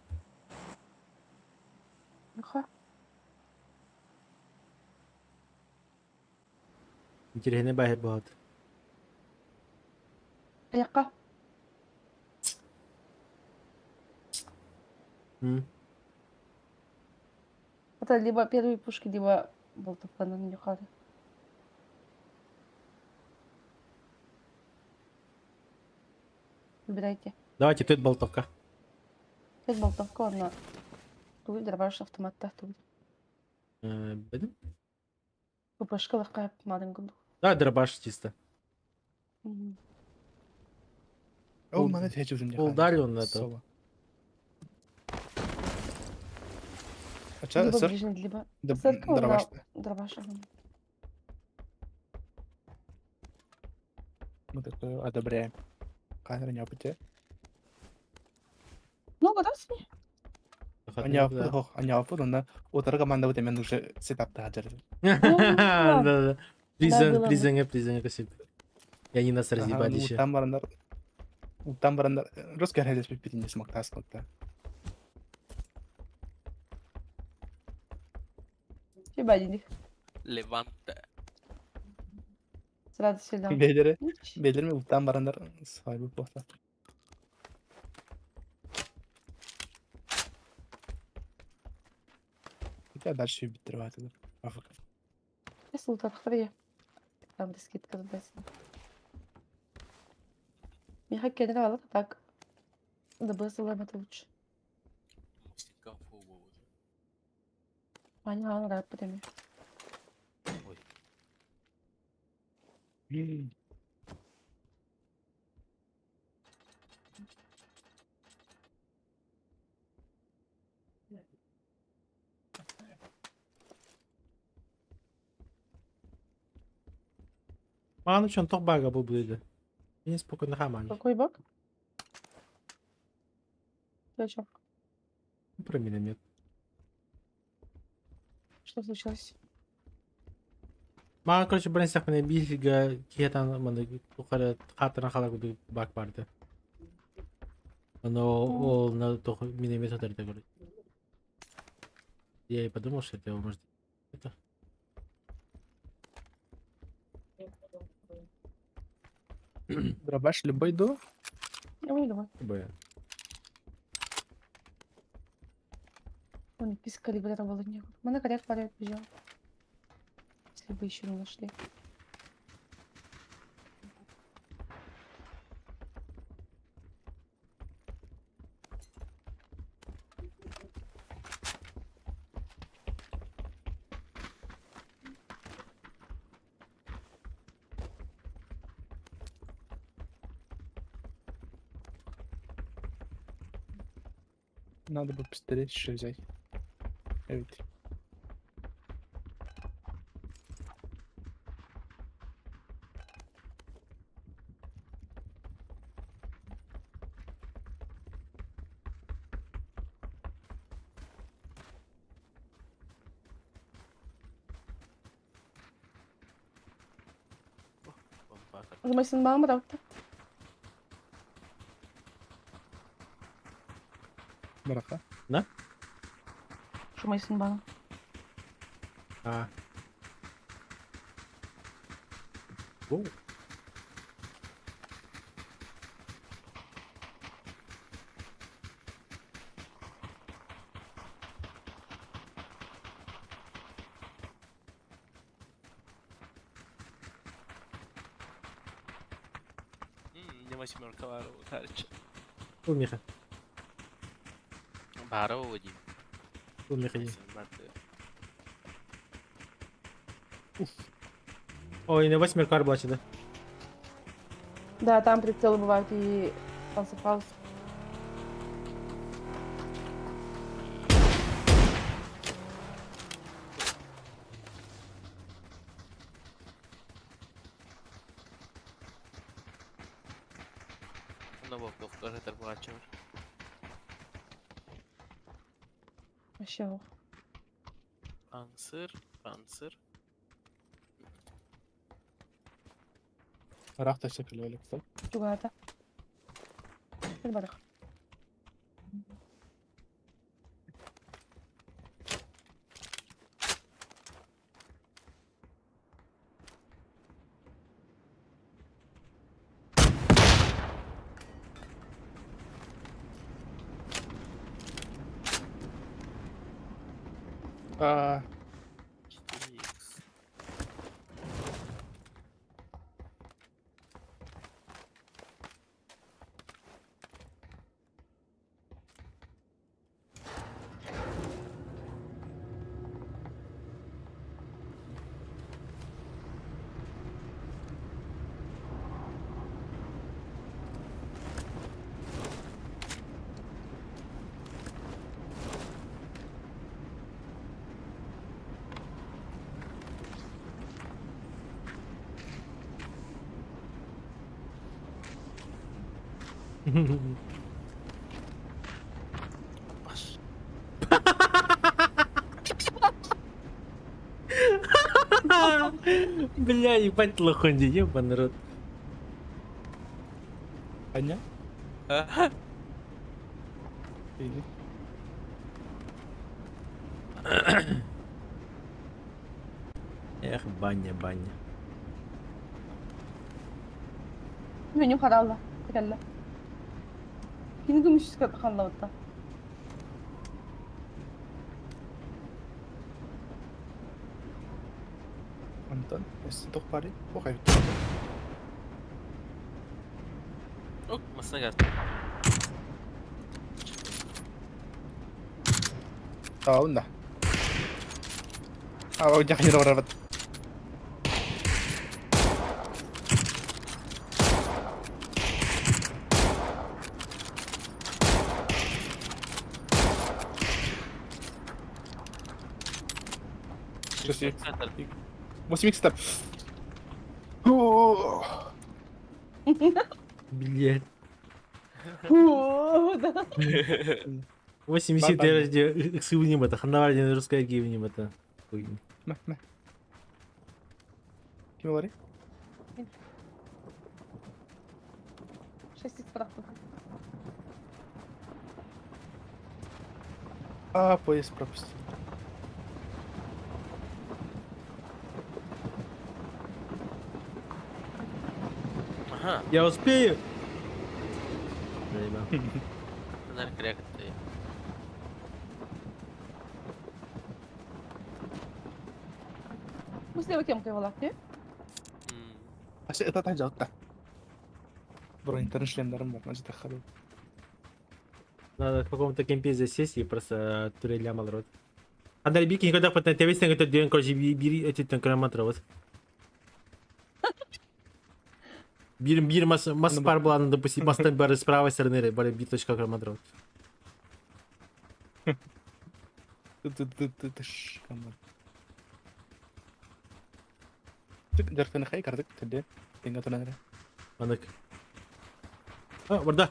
Ха. Интересный багет бывает. Яка. Это либо первые пушки, либо болтовка на нюхаре. Выбирайте. Давайте, тут болтовка. Пять болтовка, одна. Туй, дробаш, автомат, та, туй. Блин. ППшка легкая, маленькая. Давай дробаш чисто. Мгм. О, Пол- мене тече вже не Пол он это. А ча, Либо сыр? ближний, либо... Да, Сырка, дробаш. Дробаш, ага. Мы такое одобряем. Камера не опыте. Много, да, с ней? Они опыт, он утро команда вот именно уже сетап таджер. Да, да. Призен, было бы. призен, призен, косип. И они нас разъебали еще. Там барандар. Там барандар. Русский релиз пипи не смог таскнуть-то. Ебать, Леванте. Сразу сюда. Бэйэлэрэ, бэйэлэрин бултаан бараннар саайбыт буолла. Хотя дальше бүттэр баатылар. Африка. Султатхария. Там скидка туда-сюда. Миха кенер так. Добысылам это лучше. Аня рэп Ой. Мааны чон тох бага бу будет. Не спокойно хаман. Какой баг? Ты о чем? Про миномет. Что случилось? Маған, короче, бір нәрсе міне биге киетан мына тухара хатыран хала гуду бак барды. Но ол на тох миномет отарды, короче. Я и подумал, что это может это. Дробаш любой до. Я не думаю. Б. Он пискали, было не. Мы на коряк парень бежал. Если бы еще не нашли. Надо бы пистолет еще взять. Evet. Думаешь, мама правда? Браха. Да? Шумайсын бана. А. Оу. Не восьмерка баар утарчы. Ол Миха. Баара диим. Ол Миха. Ой, на восьмерка арблачи, да? Да, там прицелы бывают и панцерфауст. Вообще ох. Панцир, панцир. Рахта все кто? Чугата. Барах. А, 4х. Бас. Бля, ебать лохонди, ебаный рот. Аня? Или? Эх, баня, баня. Меню хараалла. Кэллэ. Кини көмүскэ халлабытта. Антон, өссө туох баарый? Туох эбит? Ок, массына газ. Аа, да. Аа, дьахньыр барабат. Шесть. 8 икс Блять. Фу, да. 80 иксы это ханавар русская гивним это. Мэ, мэ. Ким олорый? 6 икс бырахтым. А, поезд пропустил. Ага, Я успею! Заебал. наверное, крякать. Бу слева кем кайвалак, не? Асы это та жалта. Бронетарын шлемдерим бар, мажы тахады. Надо в каком-то кемпе засесть и просто турель лямал рот. Андрей Бики никогда потом тебе это день, короче, бери эти танкроматры, вот. Бир, бир мас, мас пар была, допустим, мастан бары с правой стороны, бары бир точка кроматров. Дәртені қай кардык тілде? Теңге тұнан Анык. А, барда.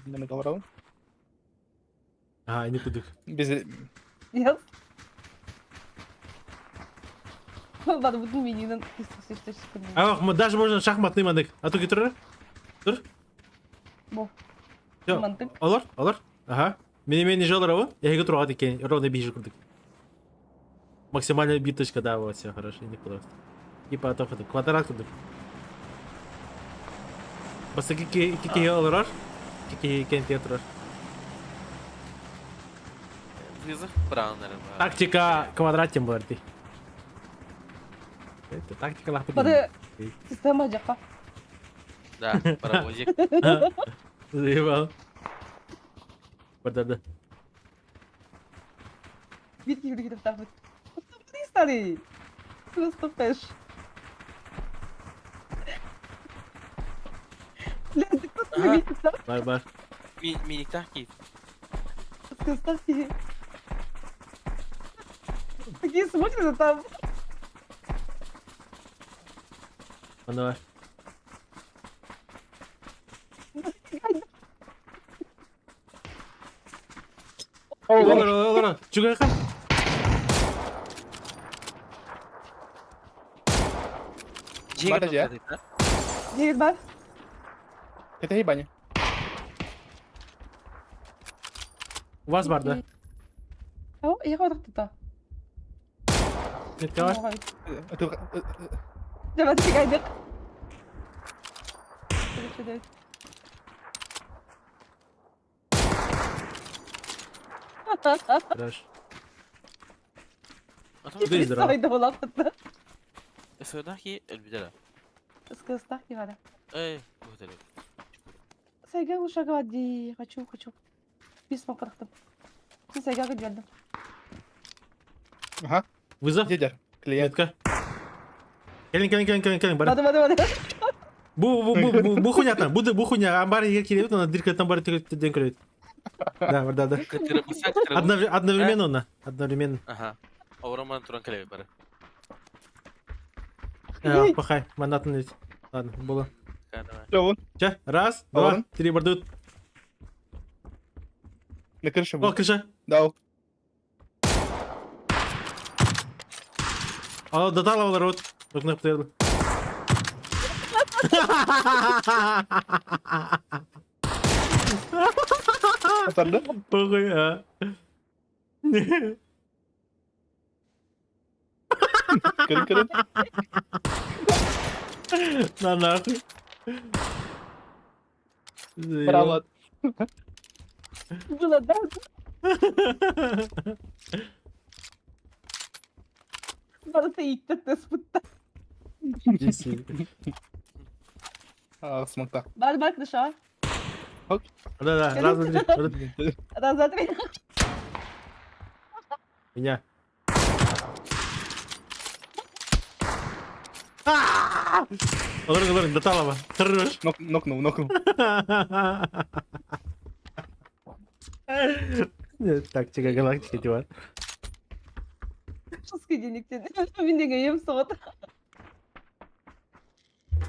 Неме каларабын? А, не кудык. Биз Yes. Ладно, буду мининен. А, мы даже можно шахматный манык. А то гитара? Тур? Бо. Всё. Мантык. Олор, олор. Ага. Мени мени жолор абы. Я игру екен, ровно бижи курдык. Максимальная биточка, да, вот, все хорошо, не просто. Типа, а то квадрат курдык. Баста кики кики олорор. Кики кен театрор. Вызов браунер. Тактика квадратем бар ти. Это тактика лахты. Бары система жакка. Да, паровозик. Заебал. Барда, Бир киһи кирип тахбыт. Старый. Просто пеш. Блин, ты кто Ага. видит, да? Бар бар. Миниктах киев. Ставки. Такие смотрят, а там. Ну, давай. Олор, олор, олор. Чугайка. Бата же. Дегет бар. Это ебани. У вас бар, да? О, я говорю, Метка бар. Давай, тигайдык. Хорошо. Здесь здорово. Сойда булапты. Сойдахи элбидера. Скыстахи бара. Эй, вот это. Сайга ушага ди, хочу, хочу. Письмо парахтым. Сайга келдим. Ага. Вызов. Дедер. Клиент. Метка. Келин, келин, келин, келин, келин, бар. Бады, бады, бады. Бу, бу, бу, бу, бу хуйня там, бу, бу хуйня, амбар егер келет, ана дырка там бар тен көрөт. Да, бар, да, да. Одновременно, на, одновременно. Ага. Аураман туран келеби бары. Пахай, манатын ведь. Ладно, было. Давай. Че, раз, два, три, бардут. На крыше О, крыша. Да. А, дотала рот. Окна птырды. Атарды? Похуй, а. Кырын кырын. На нахуй. Браво. Было, да? Барыта ииттэ тыспытта. Десять. А, смокта. Бар бар крыша. Да-да, раз, два, три. Раз, Раз, два, три. Меня. Олор, олор, Даталова. Хорош. Нок, нокнул, нокнул. Нет, Тактика галактики, дела. Шуски денег Мин деген ем соғат.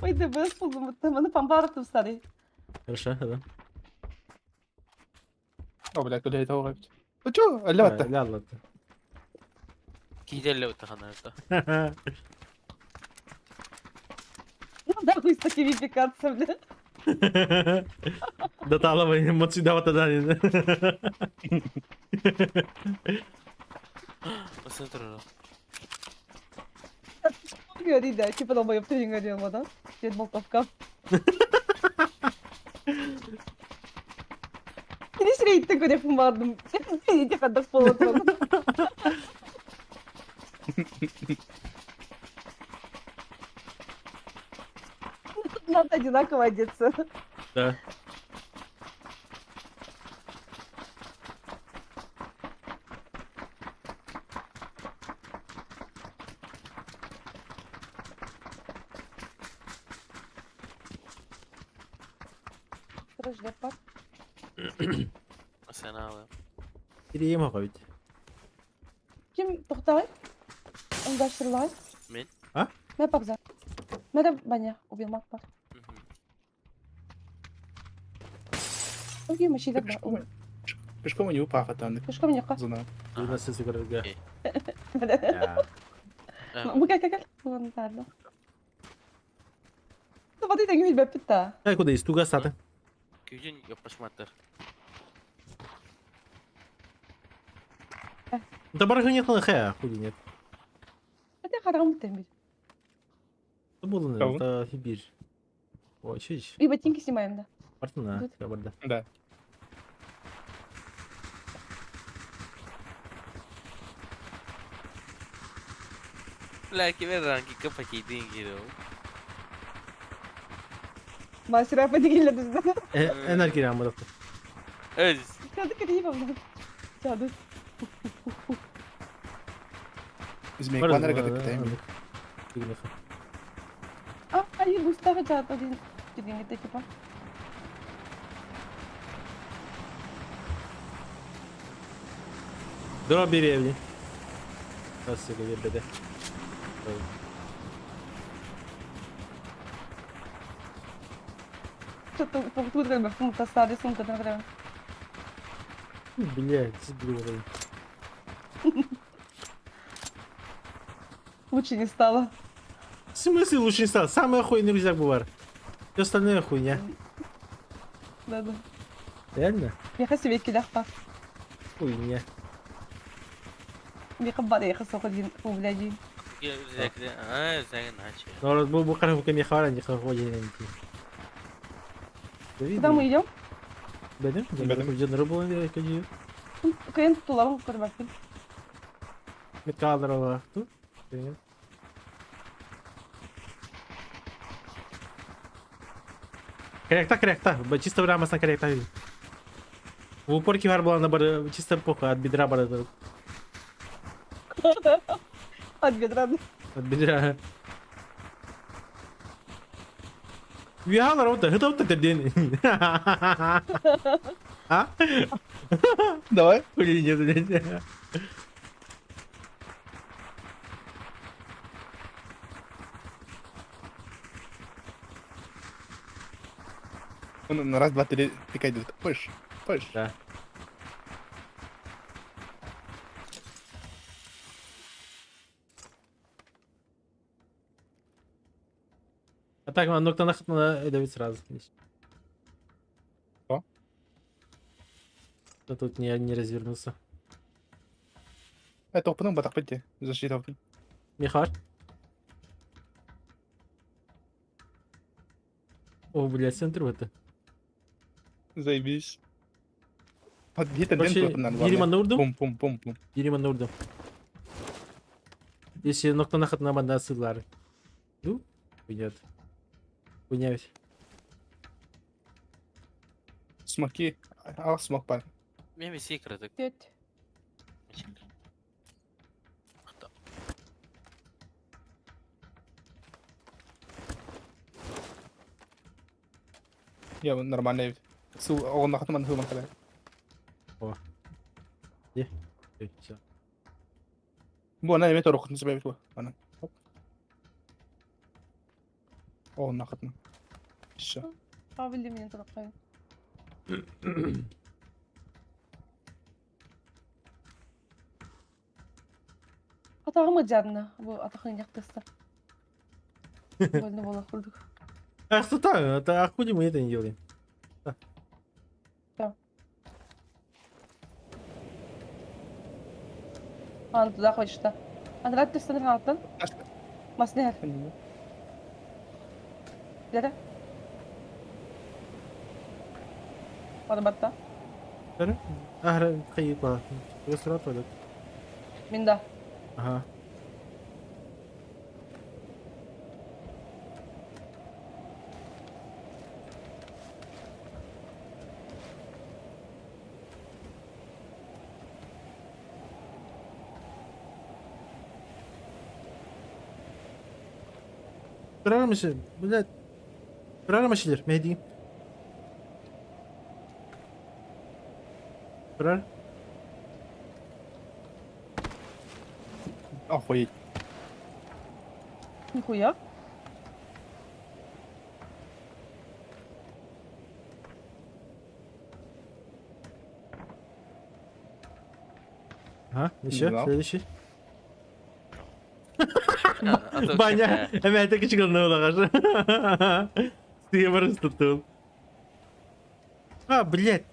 Ой, ДБС булдым. Маны памбар старый. Хорошо, да. О, блядь, куда это угробить? Ну чё, ля-то? Ля, ладно. Киһи эллэ ханарда. Ну да, хуй с такими пикациями. Даталова эмоции давата да. Басын турар. Говори, да, типа долбоёб ты не говорил, да? Дед болтовка. Кини сирейттен көрөппүн бардым. Ити хаддах буолуо Надо одинаково одеться. Да. Подожди, пап. Сен аалы. Кирием ведь. Ким тохтай? Ыңдаштырылай. Мен. А? Мә пакза. Мә баня убил мак пар. Окей, машина да. Пешком, пешком не упах, там. Пешком не ка. Зона. У нас все городга. Бу кел кел. Вон тарда. Воды теңин билбеппит да. Ай, куда из туга саты? Күүтүн ёппашматтар. Да барыгы нет на хэ, хули нет. Это харам тембит. Это было, Кого? это Сибирь. Ой, чуть. И ботинки снимаем, да. Партна, Тут. кабарда. Да. Бля, кибер ранги капакейдин кирио. Мастера подигиле бізді. Энергия амырықты. Өз. Кәді кірейіп амдан. Чады. Змей, кванер гады китайм. А, ай, густава чат один. Киргенге типа. Дро деревни. Здравствуйте, вербеде. Что-то тут как бы тастады сумка там. Блядь, дура. Лучше не стало. В смысле лучше не стало? Самый охуенный рюкзак бывает. Все остальное хуйня. Да-да. Реально? Меха себе килях па. Хуйня. Меха бар еха соқы убляди. Но был бы хорошо, меха не ходи. Куда мы идем? Бедем? Бедем. Бедем. Рыбу кадию. Кайын тулабын көрбәкпин. Металларова. Тут? Корректа, корректа. Чисто в рамас на корректа. В упорке бар была на бар, чисто похуй, от бедра бар. От бедра. От бедра. Виала рота, это вот это день. А? Давай. Блин, нет, блядь. Ну, на раз, два, три, пикай идут. Пыш, пыш. Да. А так, ну кто нахуй надо давить сразу. Что? Да тут не развернулся. Это опыным батах пойти. Защита. Михар? О, блядь, центр это. Заебись. Подбита Короче, Ерима Нурдум. Пум-пум-пум-пум. Ерима Нурдум. Если ноктанахат на манда сыллары. Ну, уйдет. Хуйня ведь. Смоки. А, смок пар. Мен секретик. Тет. Я нормально ведь. Су, он нахатман хуман калай. О. Где? Все. Бу ана эме торохтун себеби бу. Ана. Хоп. О, нахатна. Всё. Павел меня торохтун. Атаҕым ыдьаанна, бу атахын яхтыста. Больно было курдук. А что так? Это а хули мы это не делаем? Да. А, туда хочешь, да. Андрат түстен хааттан. Мас нехер. Дere. Барбатта. Дere. Ахра кайып ба. Ресторан туалет. Мин да. Ага. Kırar Блядь. Kırar mı Mehdi. Kırar. Охуеть. Нихуя. Ага, еще, следующий. А Баня, опять кычкырны улагаш. Ты просто тут. А, блядь.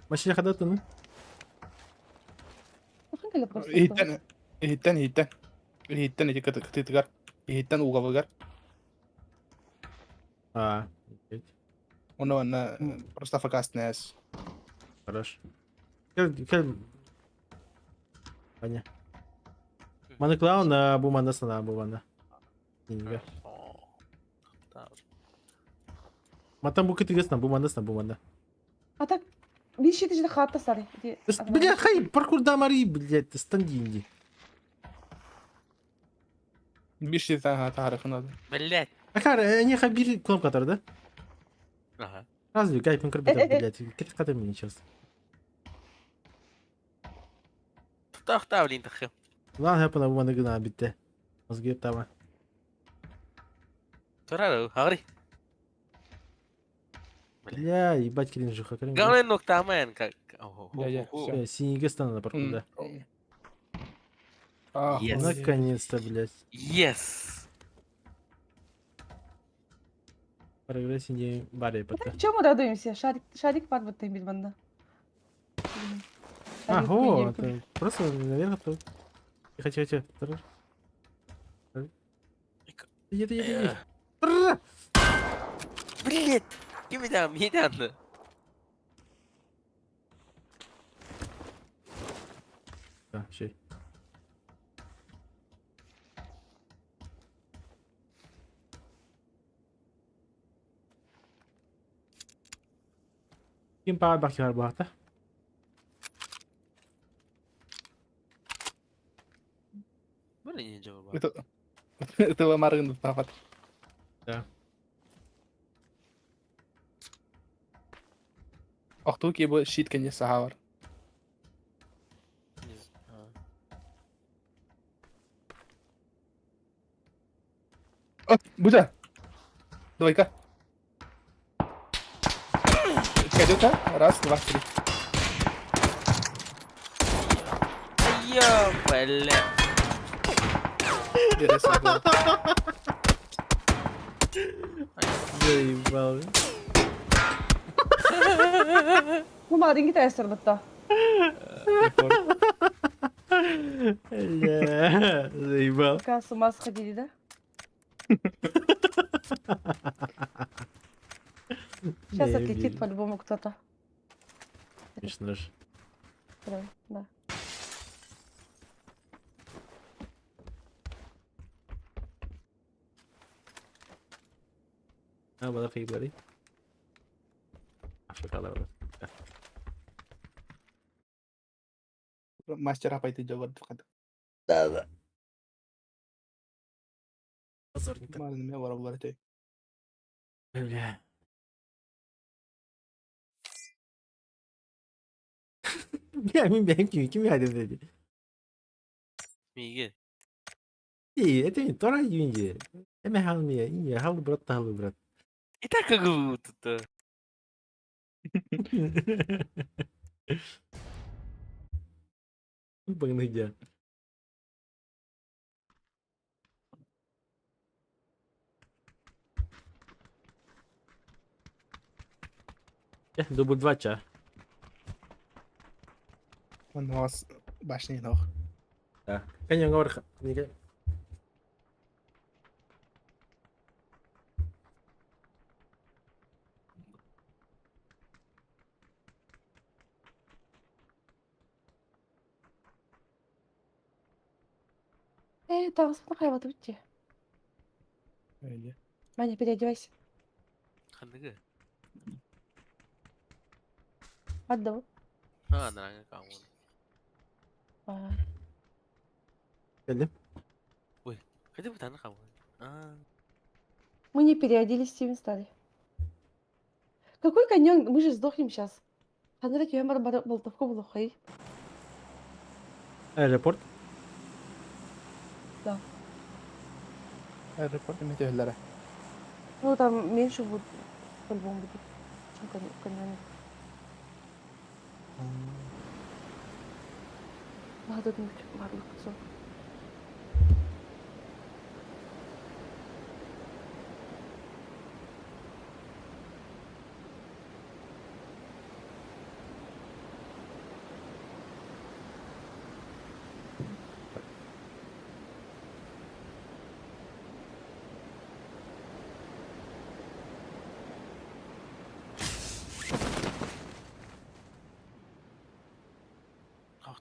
Машина хадаты, ну? Иһиттэн, иһиттэн, иһиттэн. Иһиттэн ити кытытыгар. Иһиттэн угабыгар. А, Ону анна просто факастнес. Хорош. Кел, кел. Баня. Маны клаун, а бу манда сана, бу манда. Нинга. Матан бу кытыгасна, бу манда бу манда. А так, bir şey de хатта сары. Бля, хай, паркур дамари, блядь, стандинди. Биш та тарихын Блядь. Акар, не хабир кнопка да? Ага. Разве гайпин карбидар, блядь, кет катым мне сейчас. Тохта, блин, тахы. Ладно, я пана бу манда гына битте. Мозги тама. Турар, хагри. Бля, ебать, кринжуха, кринжуха. Главное, ноктамен, как. Я, Синий стана на паркур, да. Yes. Наконец-то, блядь. Yes. Прогресс не баре пока. Чем мы радуемся? Шарик, шарик бар бутты бир банда. Ого, это просто наверх то. Тихо, тихо, тихо. Иди, иди, иди. Блядь, ким там, не Да, щей. Ким па бахи бахта? Блин, не жабы. Это это маргын папат. Да. Охту ки бу щит кенде сахавар. О, буда. Давай-ка. Кадюта. Раз, два, три. Ё, блядь. Заебал. Ну, маленький тестер бытта. Бля, заебал. Пока с ума сходили, да? Сейчас Не, отлетит обидно. по-любому кто-то. Смешно ж. Давай, да. А, балакай бari. Afrikalar var. Мастер apa itu jawaban tuh kan. Да, да. Позорник. Марын мен бар булар этэй. Бля. Бля, мин бэйэм ким ким dedi. Миигин. И, это не тора юнди. Эме халмия, и хал брат тахал брат. И так как будто. Погнадя. Дубль два ча. Мануас башни нох. Да. Каньон говор. Там спокойно, вот. Эйде. Маня, переодевайся. Ханныгы. Отдал. А, нравится кому. А, Келдим. Хотя бы там кому. А, Мы не переоделись, Стивен стали. Какой каньон? Мы же сдохнем сейчас. Ханрак я болтовку булухай. Аэропорт. Аэропорт эме төһөллөрө. Ну там меньше будет, по-любому будет, чем в каньоне. Надо тут барлық.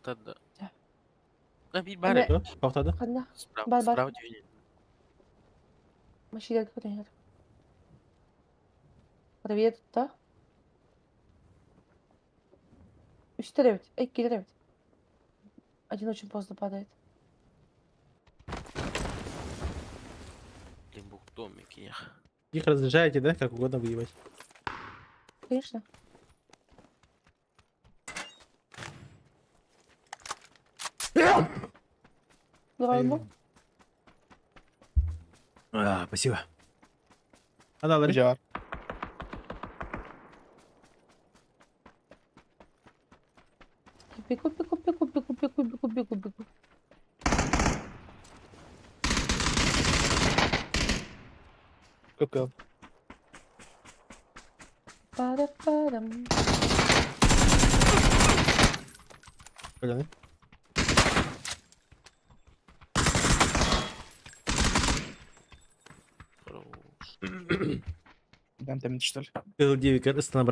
Хохтады. Да. Да, бир бар. Эме- Тоқтады. Ханна, Справа, Бар, бар. справа дүйүн. Машина контейнер. Привет, да? Үстер Эй, килер. Один очень поздно падает. Блин, бук домик я. Их разряжаете, да? Как угодно выебать. Конечно. Давай ему. А, спасибо. Аналары. Жар. Бегу, бегу, бегу, бегу, бегу, бегу, бегу, бегу. Көп Пара-парам. Блин. Дам там что ли? Кыл девикер ыстан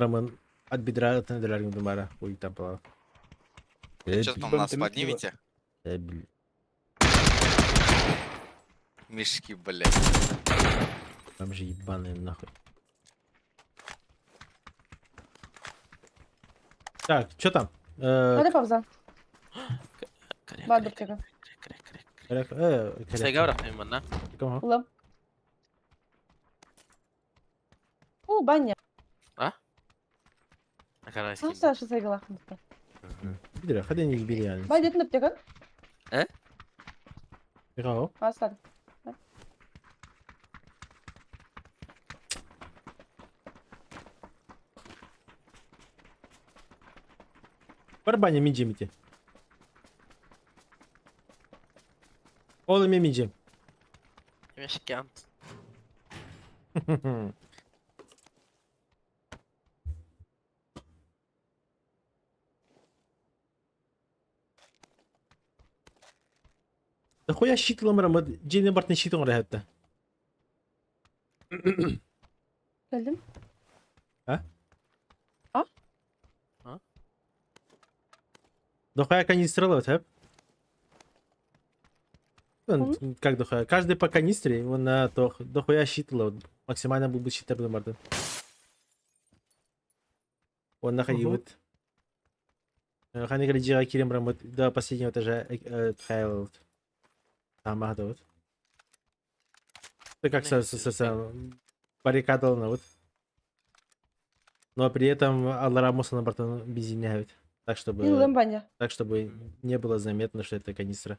от бедра от бара. Ой, там была. Сейчас там нас поднимете? Бля. Мешки, блядь. Там же ебаные нахуй. Так, что там? Hadi пауза. Бардыр чека. Сайга бырахтым манна. Улам. О, баня. Акара Сам Саша сайгалахмын. Бидер, ходи не бери. Бай детін аптека. Э? Бирау. Аслан. Бар баня минжемите. Ол эме минжем. Мешкант. Дохуя щит ламрамыт, дьиэни бартын щит оҥоро иһэттэ. Кэллим. А? А? А? Дохуя канистра ловит, а? Мгм. Как дохуя? Каждый по канистре, он на то дохуя щит ловит. Максимально был бы щит бардын. Он находит. Ханигар дьиэҕэ киирэн бараммыт до последнего этажа тхайлт. Тамахдабыт. Это как с, с, с, баррикадаланабыт. Но при этом Алла Мусана бартан бензиннээбит. Так, чтобы, Ыллым баня. так, чтобы не было заметно, что это канистра.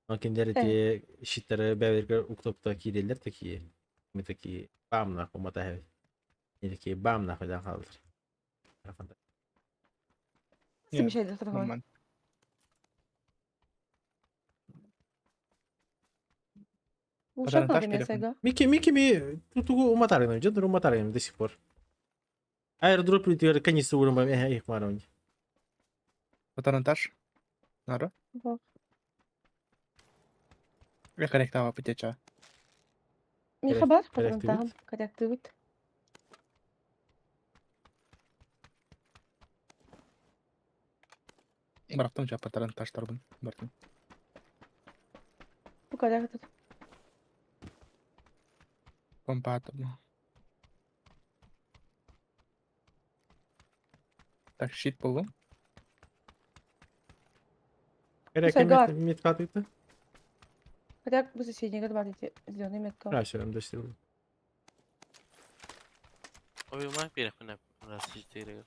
Но кинилэр ити щиттары бэйэлэригэр укта-укта киирэллэр такие. Мы такие бам нахуй мотаһабыт. Они такие бам нахуй дан хаалар. Смешай да Нормально. Ушак Патронтаж надо телефон. мясо, Микки, Микки, ми тутугу уматарыгым, дьон уматарыгым до сих пор. Аирдроп лютер канистра урын их маровни. Патронтаж. Нара. Вот. Я корректава пытеча. Не Коррект- хабар, коррективит. патронтагым, коррективит. Бырахтым жа патронтажтарбын. Бартым. Бу корректив. Помпатым. Так, щит булдум. Сайгар. Метка Хотя бы соседний бар эти зеленый метка. А, все, до сих Ойумай биэрэхпинэ раз четыре.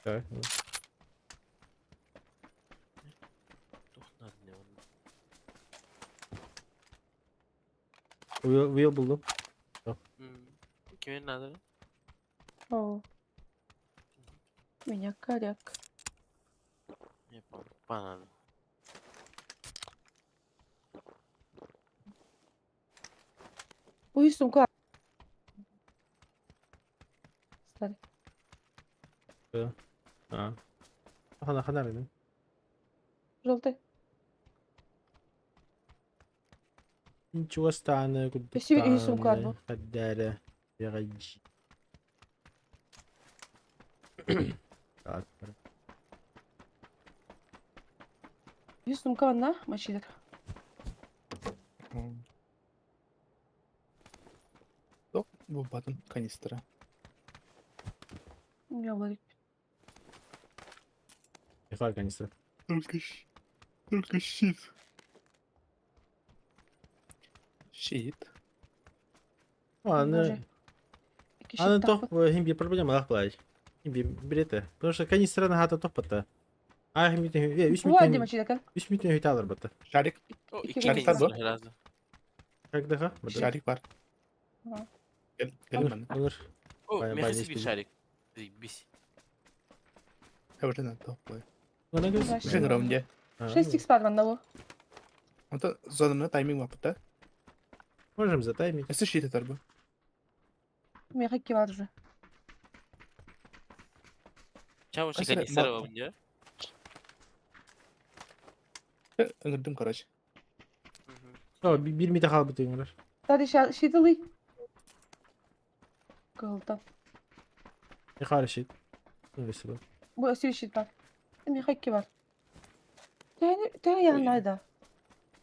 Так. Туох надо не Уел булдум. Кимин надо? О. Меня коряк. Не помню. Банан. Ой, сумка. Старый. А. Хана хана рыгым. Желтый. Ничего станы, Спасибо, и сумка одну. Хадара. Вераджи. Так. И сумка одна, мочилер. Тоқ булбатым канистра. У меня Владик. Михаил канистра. Только, только щит. Щит. Аны Боже. аны тох хим бир проблема лах Хим бир брете. Потому что канистра на хата тох пата. А хим бир үч Влади мүтен мочилер. үч мүтен хүталар бата. Шарик. О, Икки икки канистра канистра разы. Как даха? Шарик бар. Ага. Кел, кел мана. Олар. О, Бай- меха бай, себе не шарик. Заебись. Я уже на тоқ бой. Она говорит. Здрасте. Уже громде. 6 икс бар одного. Онто зонаны тайминг бапыта. Можем затаймить. Эссе щит этер бу. Меня хакки бар уже. Чао, Асыра, канистра ба- вам не? Ыңырдым, короче. О, бир мите хал бутыгыңар. Старый щитылый. Кылта. Михаил щит. Ну, весело. Бу өсүр щит бар. Меня хакки бар. Тәне тәне янайда.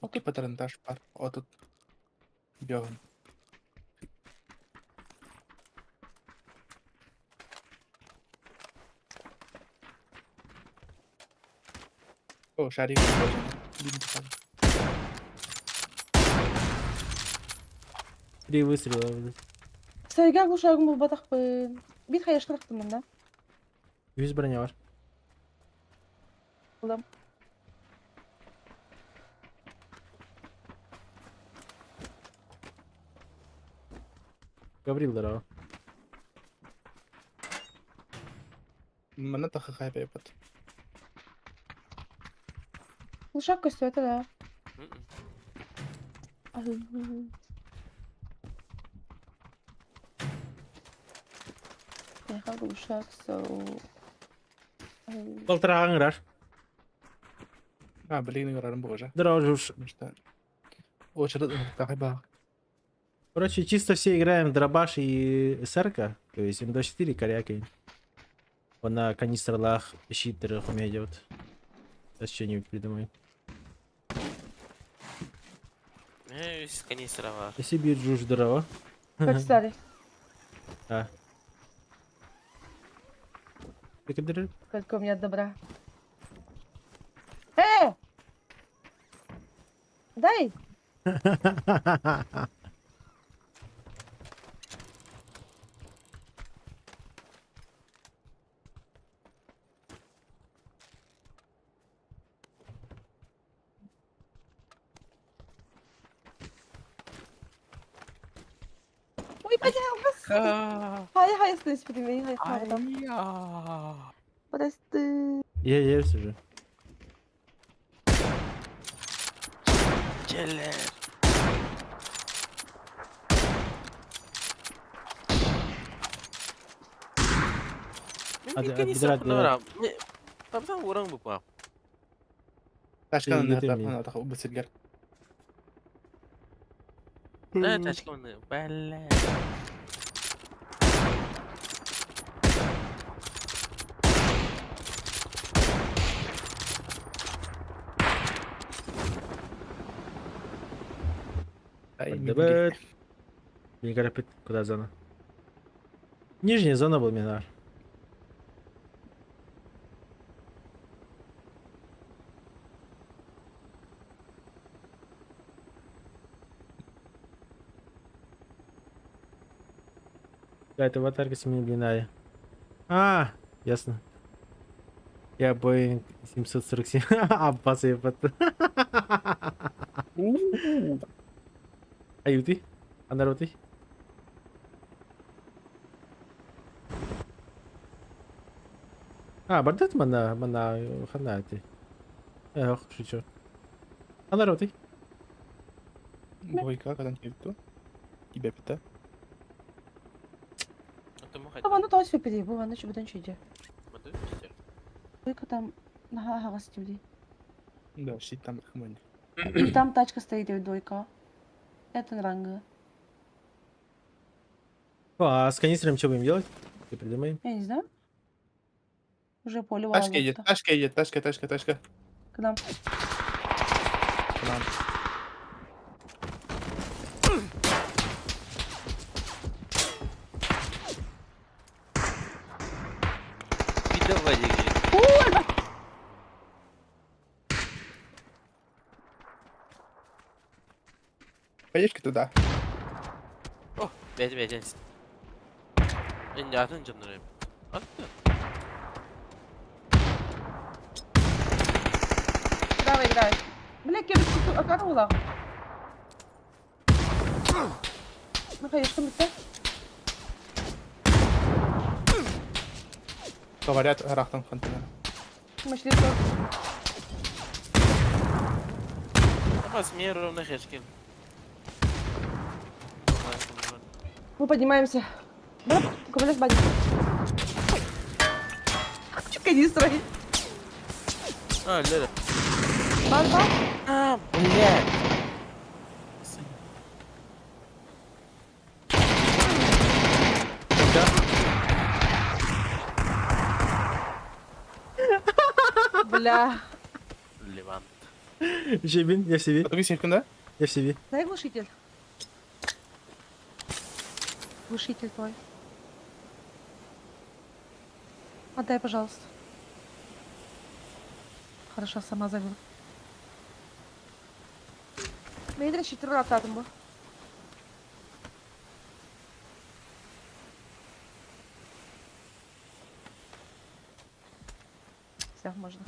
Икки патронтаж бар. Отут. Бёгын. О, шарик. Три выстрела. блядь. Сайга глушагым бул батакпын. Бир хаяшкырактым мында. Жүз броня бар. Булам. Гаврил, здорово. Мана таха хайпа Глушак көстү это да. Меха глушак so. Балтырағаңырар. А, блин, играрым боже. Здорово, Жуж. Потому что очередь такой баг. Короче, чисто все играем в дробаш и СРК, то есть М24 корякой. Он на канистрлах щитерах у меня идет. Сейчас что-нибудь придумаю. Э, канистра var. Спасибо, Жуж, здорово. Как стали? А. Ты Сколько у меня добра. Э! Дай! Ой, пожалуйста. Хай, хай, слышь, прими, хай, хай, там. Прости. Я есть уже. Челлер. Отбирать, да. Там уран бупа. Тачка Ты на ты мне. на такой быстрее. Да, тачка он. Бля. Давай. Не горопит, куда зона? Нижняя зона был Минар. Да, это аватарка с блиная. А, ясно. Я Боинг 747. Аббас ебать. Аюты? Анароты? А, бардат мана, мана, ханати. Эх, шучу. Анароты? Двойка, когда не Тебя пита. А ну то все перебу, аны чубудан чуйде. Только там, ага, ага, стюди. Да, щит там хмонь. И там тачка стоит, и двойка. Это ранга. А с канистром что будем делать? Ты придумай. Я не знаю. Уже поле Тачка идет, тачка идет, тачка, тачка, тачка. К нам. К нам. Поедешь-ка туда. О, бәді бәді. Енді атын жандырайым. Атын. Давай, играй. Бля, кем а как было? Ну, конечно, мы Говорят, рахтан фонтана. Мы шли то. Бас мен ровно хешкин. Мы поднимаемся. Да, Ковалев бадик. Канистрой. А, Лера. Бан, бан. А, блядь. Бля. Левант. Жебин, я в себе. А ты секунда? Я в себе. Дай глушитель. Глушитель твой. Отдай, пожалуйста. Хорошо, сама заберу. Мейдре щитер бу. Все, можно.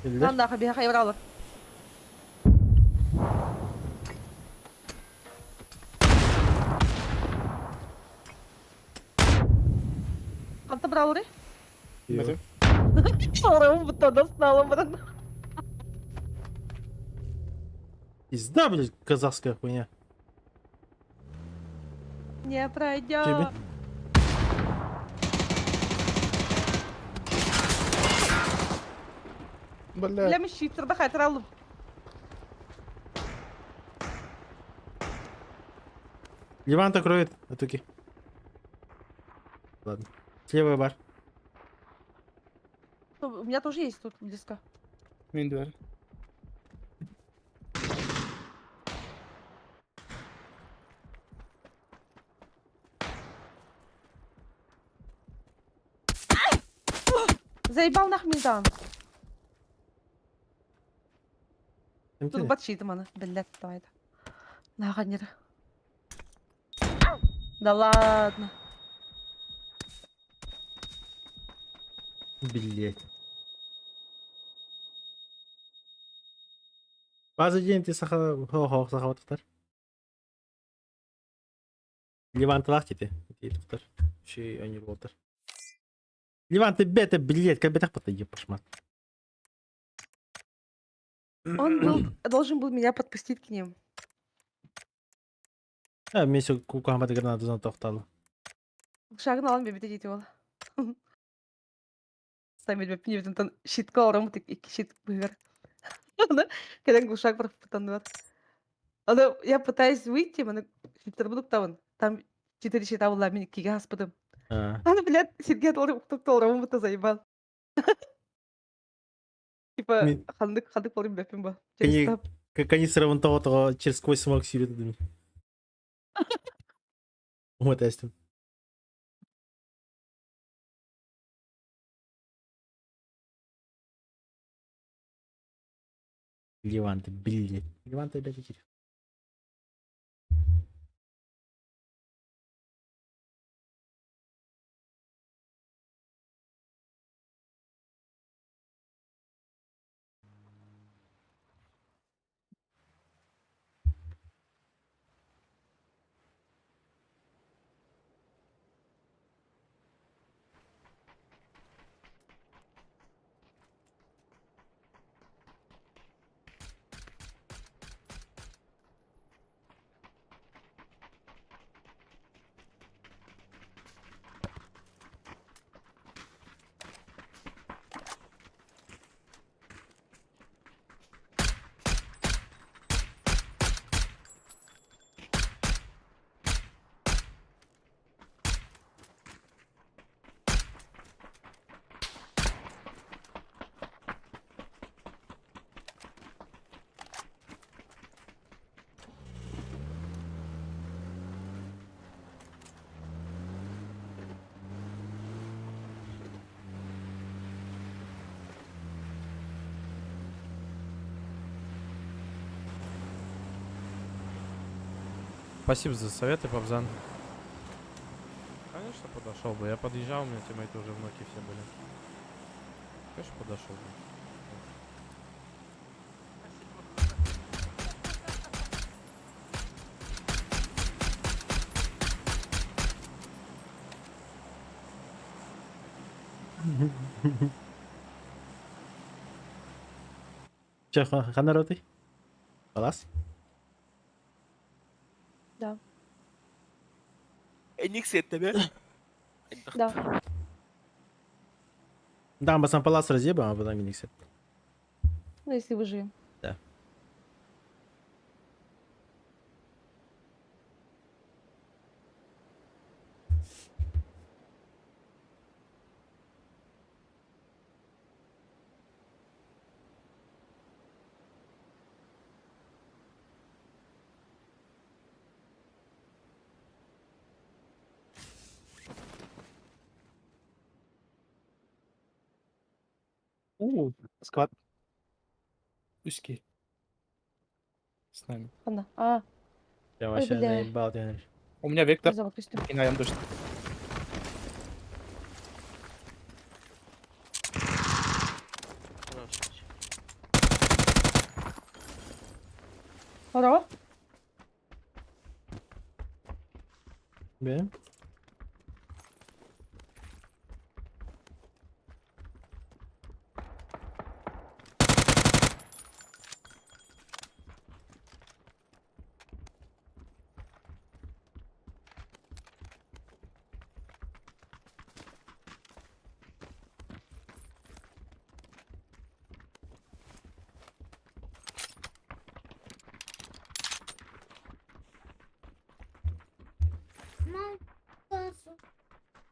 Бля. Нам нахуй, бега, хайврала. Ханта бралры? Будто достала, брат. Пизда, блядь, казахская хуйня. Не пройдет. Бля. Бля, мен щиттерді қайтара алдым. Леванта кроет, Атуки. Ладно. Слева бар. У меня тоже есть тут близко. Мин дверь. Заебал нахуй там. Тут бачит мана. Блядь, давай это. Нахуй Да ладно. Блять. База день ты саха хо саха тохтар. Леванталах тите. Тохтар. Ши они болтар. Леванты бета, блять, как бы так потаги пошмат. Он был, должен был меня подпустить к ним. А, мен кукамата гранату тохтал. Шагын алан бебите дети ол. Сами беп не щитка орым тик икки щит быгар. Кэлэн глушак бар. Аны я пытаюсь выйти, маны щиттер будук табын. Там четыре щита была, мен иккиге хаспытым. Аны, блядь, Сергей толрым толрым будто заебал. Типа, хандык хандык болым бепим ба. Как они сразу того того через сквозь смог сюрит. Вот эстим. Леванты, блядь. Леванты, блядь, эти. Спасибо за советы, Папзан. Конечно, подошел бы. Я подъезжал, у меня тиммейты уже в ноке все были. Конечно, подошел бы. Че, хана ты? Палас? Да. Эник тебе. Да. Да, мы сам палас разъебаем, а потом миниксет. Ну, если выживем. Да. У, склад. Узкий. С нами. Ладно. А. Я Ой, вообще бля. заебал тебя. У меня вектор. Забыл, Кристина. И на Яндекс. Здорово. Бе.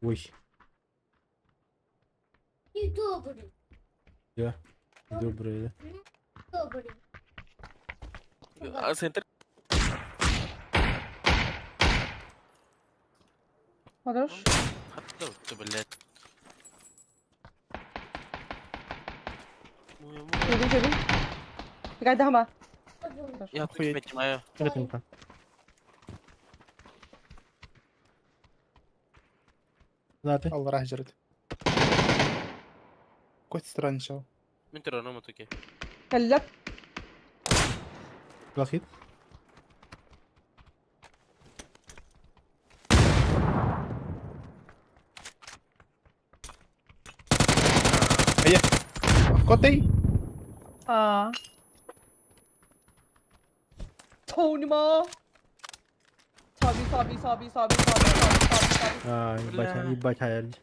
Ой. И добрый. Я. Добрый, да? Добрый. А центр Хорош. Хатта блядь. Жеди, жеди. Гайда, хама. Я Охуеть. понимаю. Это Знаты. Allah rahmet. Какой странный чел. Мен туран токе. Кэллэ. Плохит. Котей! А. Тони ма. Саби, саби, саби, саби, саби, саби, саби, саби. А, ебать, Бля. ебать, хаяль.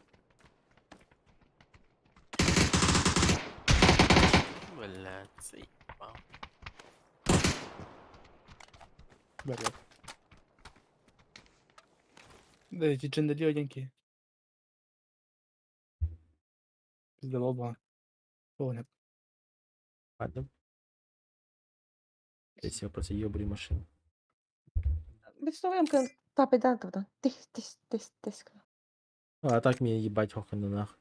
Блядь, заебал. Блядь. Да, эти джендали оденьки. Пиздобол была. Понял. Ладно. Я себе просто ебри машину. Представляем, как тапайдан тогда. Тих, тих, тих, тих. Ну, а так мне ебать хохана нах.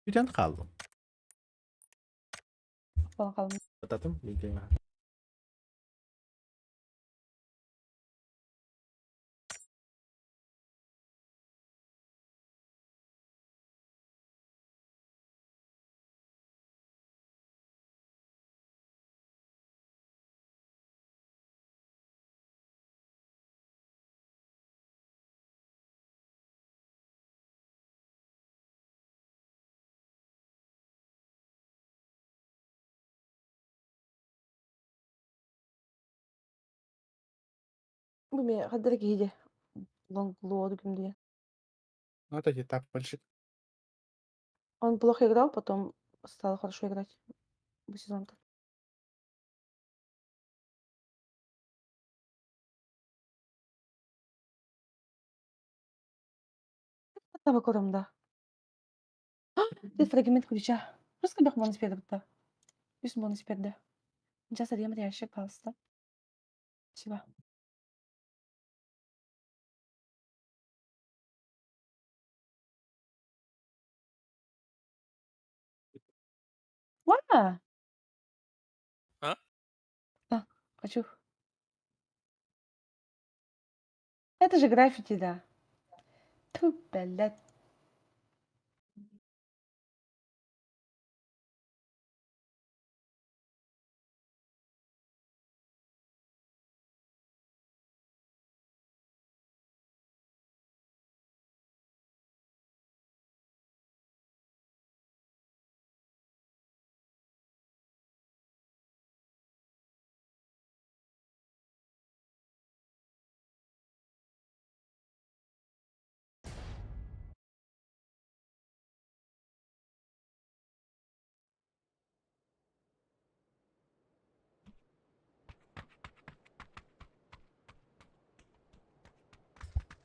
Бүтэн хааллым. Болон хааллым. Бататым, билбейм. Бу мен хаддар киһи лонглуоду күндү. Ну, это этап большой. Он плохо играл, потом стал хорошо играть. Бу сезонта. Таба көрөм да. Ты фрагмент ключа. Просто бах бонус берді бітті. Үс бонус берді. Сейчас я ящик, пожалуйста. Спасибо. Ва! А? А, хочу. Это же граффити, да. Ту, блядь.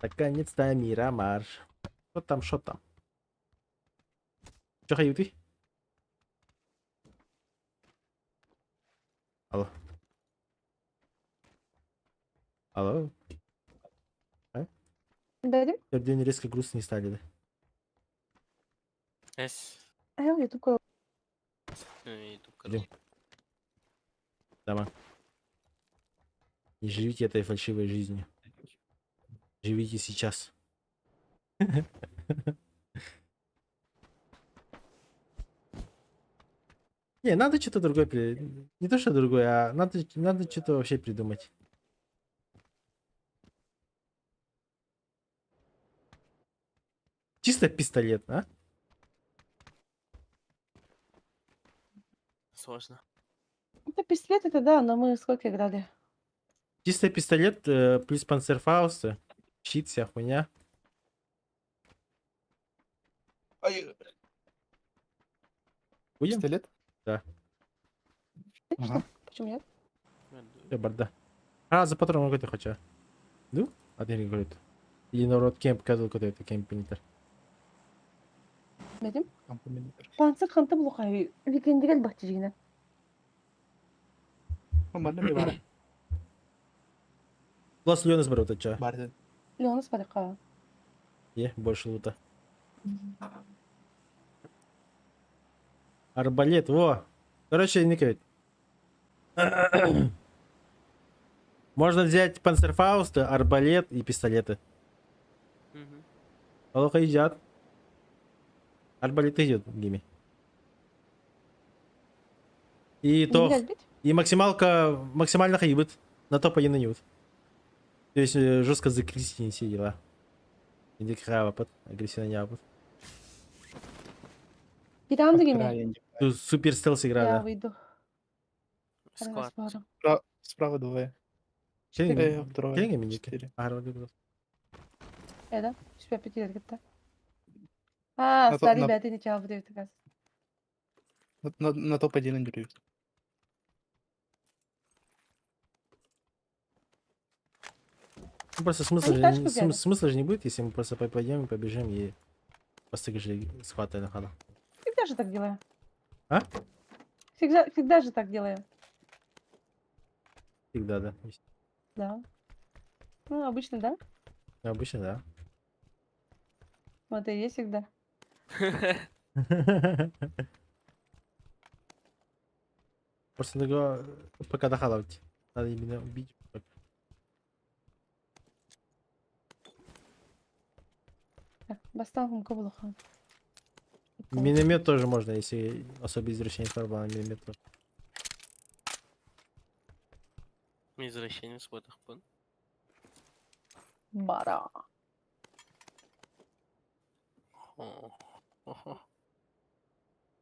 Наконец-то Мирамар. Что там, что там? Чё хаютый? Алло. Алло. Бәрим? День резко грустные стали, да? Эс. Ай, я только Идем. Дома. Не живите этой фальшивой жизнью. Живите сейчас. Не, надо что-то другое. Не то, что другое, а надо что-то вообще придумать. Чисто пистолет, а? Сложно. Это пистолет, это да, но мы сколько играли? Чисто пистолет плюс панцерфауста. Щит, вся хуйня. Будем? Пистолет? Да. Конечно. Почему нет? Я барда. А, за патрон могу хочу. Ну? Один говорит. Или народ кемп кадыл какой-то кемпинитер. Бедим. Панцир ханта булухай. Викендигел бахтижигина. Манна ми бар. Лос Леонас бар вот ча. Бар. Леонас барыка. Е, больше лута. Арбалет, во. Короче, не Можно взять панцерфауста, арбалет и пистолеты. Алоха едят. Арбалет идет, Гими. И то, и максималка, максимально хаибыт. На топ 1 на То есть жестко закрестить все дела. Иди под агрессивно не апот. Китам дегеме. Тут супер стелс игра, Я да. выйду. Склад. Справа двое. Трое. Четыре. Это? Сүпэ пятилер кетті. А, На то- старый на- бәті не чалып деп тігаз. На топ-1 дерют. Ну, просто смысла Они же, тачку не, взяли. смысла же не будет, если мы просто пойдем и побежим и просто же схватаем на ходу. Всегда же так делаю. А? Всегда, всегда же так делаю. Всегда, да. Да. Ну, обычно, да? Обычно, да. Вот и есть всегда. Просто того пока дохаловать. Надо именно убить. Так, бастан хумка булуха. Миномет тоже можно, если особо извращение торба, миномет тоже. Извращение сводах пын. Бара.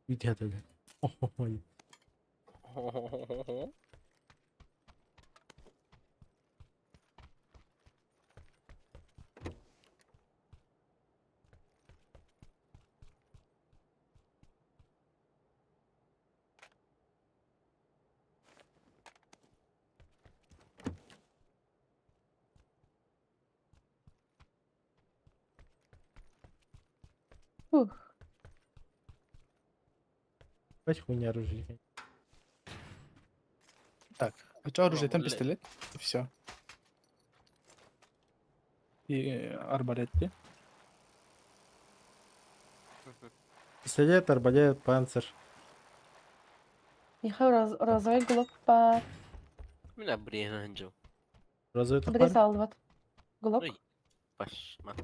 Где-то. Ой. Ух. Бать хуйня оружие. Так, а что оружие? Там Бля. пистолет. И все. И арбалет. Пистолет, арбалет, панцирь. Нихай розовый глок па. Мина брена анжо. Розовый Обрез топор. алып. Глок. Ой. Пашма.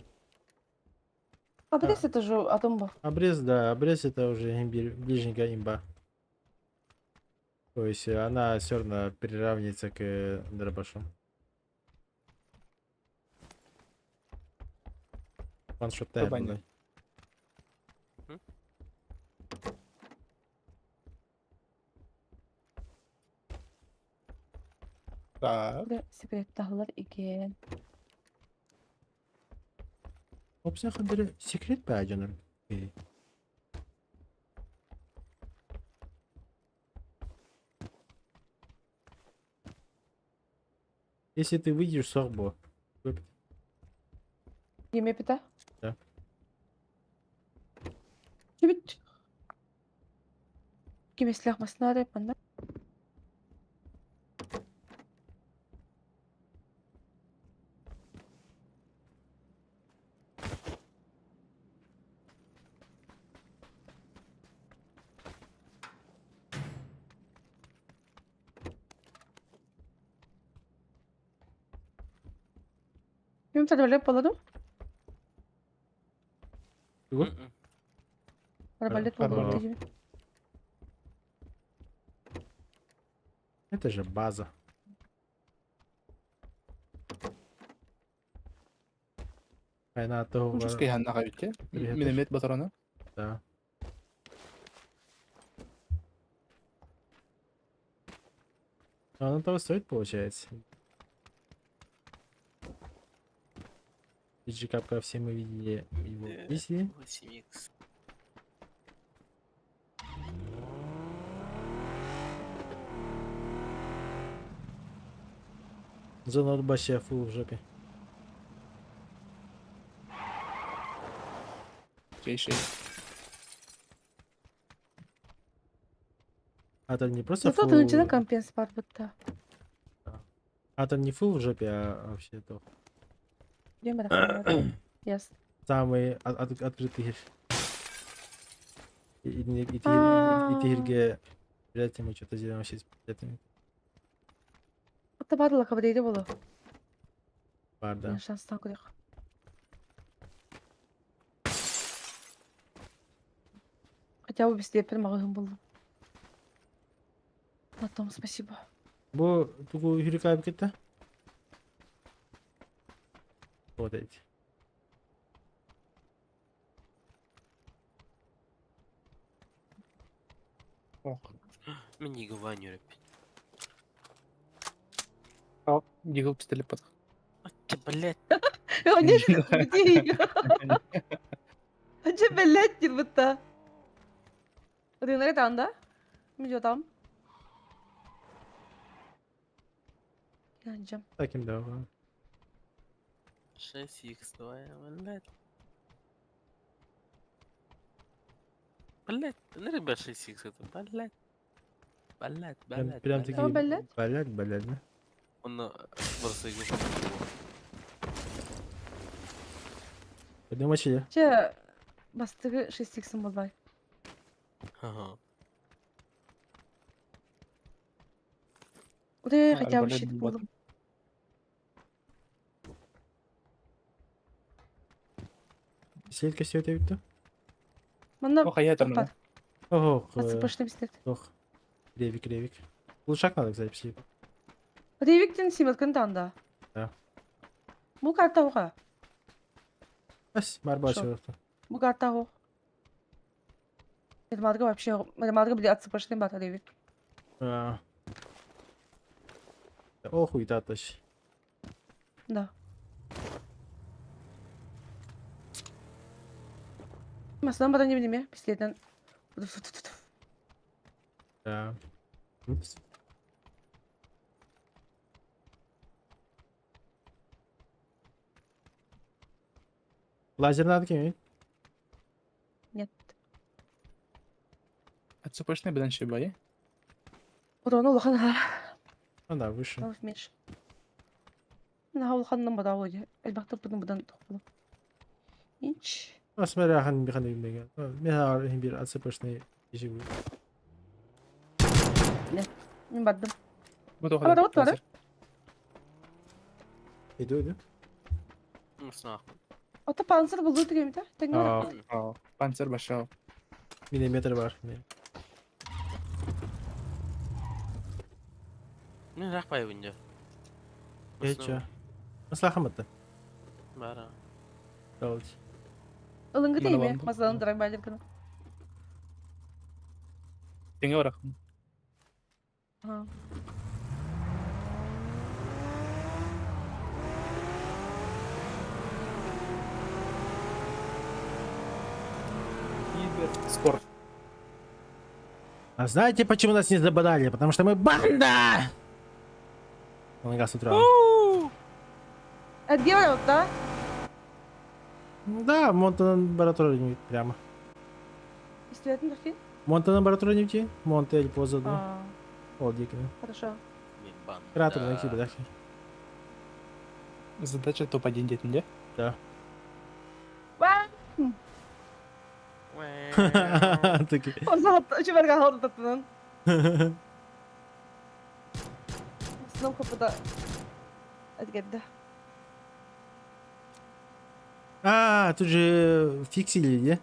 Обрез это же атомба. Обрез, да, обрез это уже имбирь, ближненькая имба. То есть она все равно приравнивается к дробашу. Ваншот Кабани. Так. Секрет тахлар икен. Опция секрет по Если ты выйдешь, сорбо. Еме пита? Да. Чүбүт. Кимеслях маснары панда. Ким арбалет болады? Чего? Арбалет Арбалет. болады. Это же база. Война того. Жесткий ханнаға битте. Привет. Миномет патрона. Да. Но Оно того стоит, получается. Капка, все мы видели его миссии. 8х. Зона вообще фул в жопе. Чей-чей. А там не просто Зато фул... тыһыынчанан компенс бар бытта. А там не фул в жопе, а вообще то Диэн бэрэх Ясно. самый открытый хир. И, и, и, и, А. и, Блять, мы что-то сделаем вообще с билетами. Ата баадыла кабадейде болу. Бар, да. Мен шанстан көрөк. Хотя бы бистиэппин маҕаһыын буллум. На том спасибо. Бу тугу хүрүк кетті? Вот эти. Ох. Мин Игл өрөппүн. Ал, Дигл пистолет пат. Ача, блядь. Где Ача, блядь, диир бытта. Рынок там, да? Мидё там. Янджам. Таким да. 6x2, блядь. Блядь, ну ребят, 6x это, блядь. Блядь, Прям, блядь, прям блядь. такие... блядь? Блядь, блядь, да? Он просто игру. Пойдем вообще. Чэ, бастыгы 6x болбай. Ага. Уде А, хотя бы арбалет щит булбатым. булдум. Селька все это битті? Манна Ох, а я там. бар. Ох, Ацыпышны бистет. ох. Ревик, ревик. Лучшак надо, кстати, пси. Ревиктин симэткин танда. Да. Бу карта уга. Ас, марба Шо? все. Бу карта уг. Медмарга вообще, медмарга били ацыпышны бар ревик. Ох, уйтатыш. Да. Масынан баран неме пистолеттен. Да. Упс. Лазер надо кинуть? Нет. Отсыпочный бедан шибай. Урон улахан ха. Ну да, выше. Ол меньше. На улаханнан бада оди. Элбахтар будан будан тохпулу. Инч. Ну, смотри, ахан бихан дегенге. Мен ар бир отсыпочный живу. Мен бардым. Бу тоха. А, вот бар. Иду, иду. Ата панцир булду деген да? Теңге. А, Панцер башау. Миллиметр бар. Мин рахпай күнде. Че? Маслахам это. Бара. Давайте. Ылыңгы Мана дейме? бандым. Мазалан дырак байлып кына. Теңге барак. Ага. Спорт. А знаете, почему нас не забодали? Потому что мы банда! Он газ утра. Әдге бар да? Ну Да, Монтан лабораторию прямо. Истебетін дұрки? Монтан лабораторию не Монтель позаду. А, Ол дикий. хорошо. Мин банда. Кратер найти, да. Задача топ-1 детінде. Да. Ва! Такие. Онда үчү барга холду таттынан. Сном копыда. Әдгедді. А, тут же фиксили, не?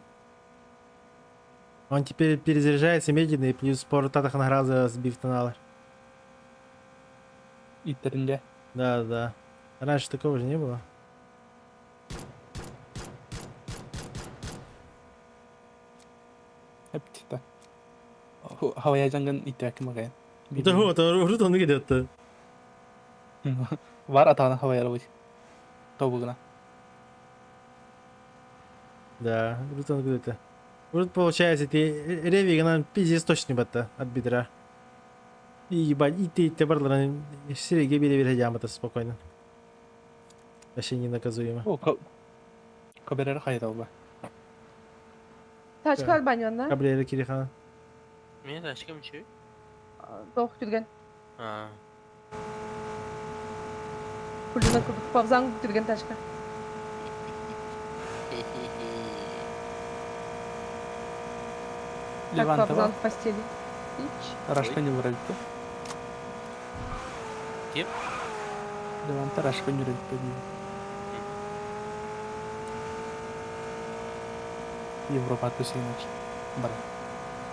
Он теперь перезаряжается медленно и плюс пару татах раза сбив тонала. Иттерінде. Да, да. Раньше такого же не было. Хеп тита. Хавая жанган иттәк магай. Да вот, он он идет. Var атана хавая рабыч. Тобугна. Да, Рутон где-то. Вот получается, ты ревик, она пиздец точно батта от бедра. И ебать, и ты, ты барларын сирэйгэ биэрэ-биэрэ дьаамата спокойно. Вообще ненаказуемо. О, Каберера хайдалла. Тачка баньонна. Кабрера Кирихан. Меня тачка мчу. Тоқ күтүрген. А. Пулемет курдук павзан күтүрген тачка. Как Левантова. павзан в постели. Ич. Рашка не выродит. Ким? Леванта Рашка не выродит. Европа тусинач. Бар.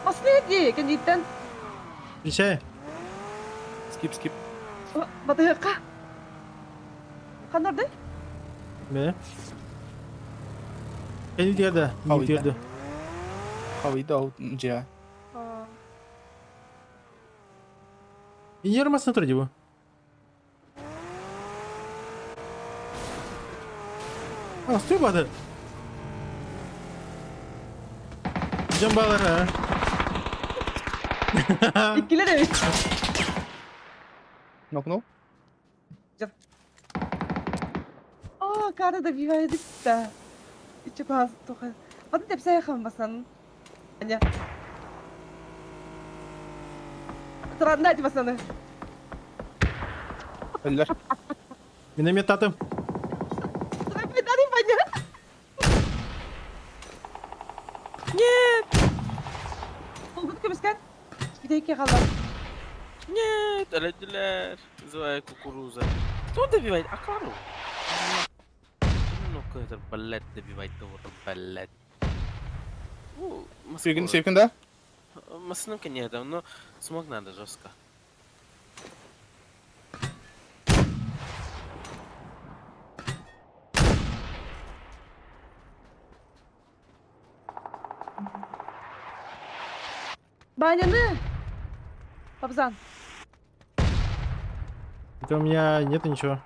Последний, кандидаттан. Включай. Скип, скип. Батыгка. Ханнарды? Бе. Кени тиэрдэ, Хауида. тиэрдэ. Хауида ол дьиэ. Инженер тур дии А, стой бады. Жамбалар, а. Иккилер эбит. Нокнул? О, кары добивает да. Ичи паз тоха. Батын тепсе хамбасан. Аня. Турадна басаны. Өллөр. Миномет атым. Турадна баня. Нет. Olgun көмүскән. Бидеке калды. Нет, өлөдүлөр. Называю кукуруза. Кто добивает? Акару. Ну-ка, это, блядь, добивать должен, блядь. Ну, Севкин, Севкин, да? Маснымка нет, но смог надо жестко. Баняны. Пабзан. Это у меня нету ничего.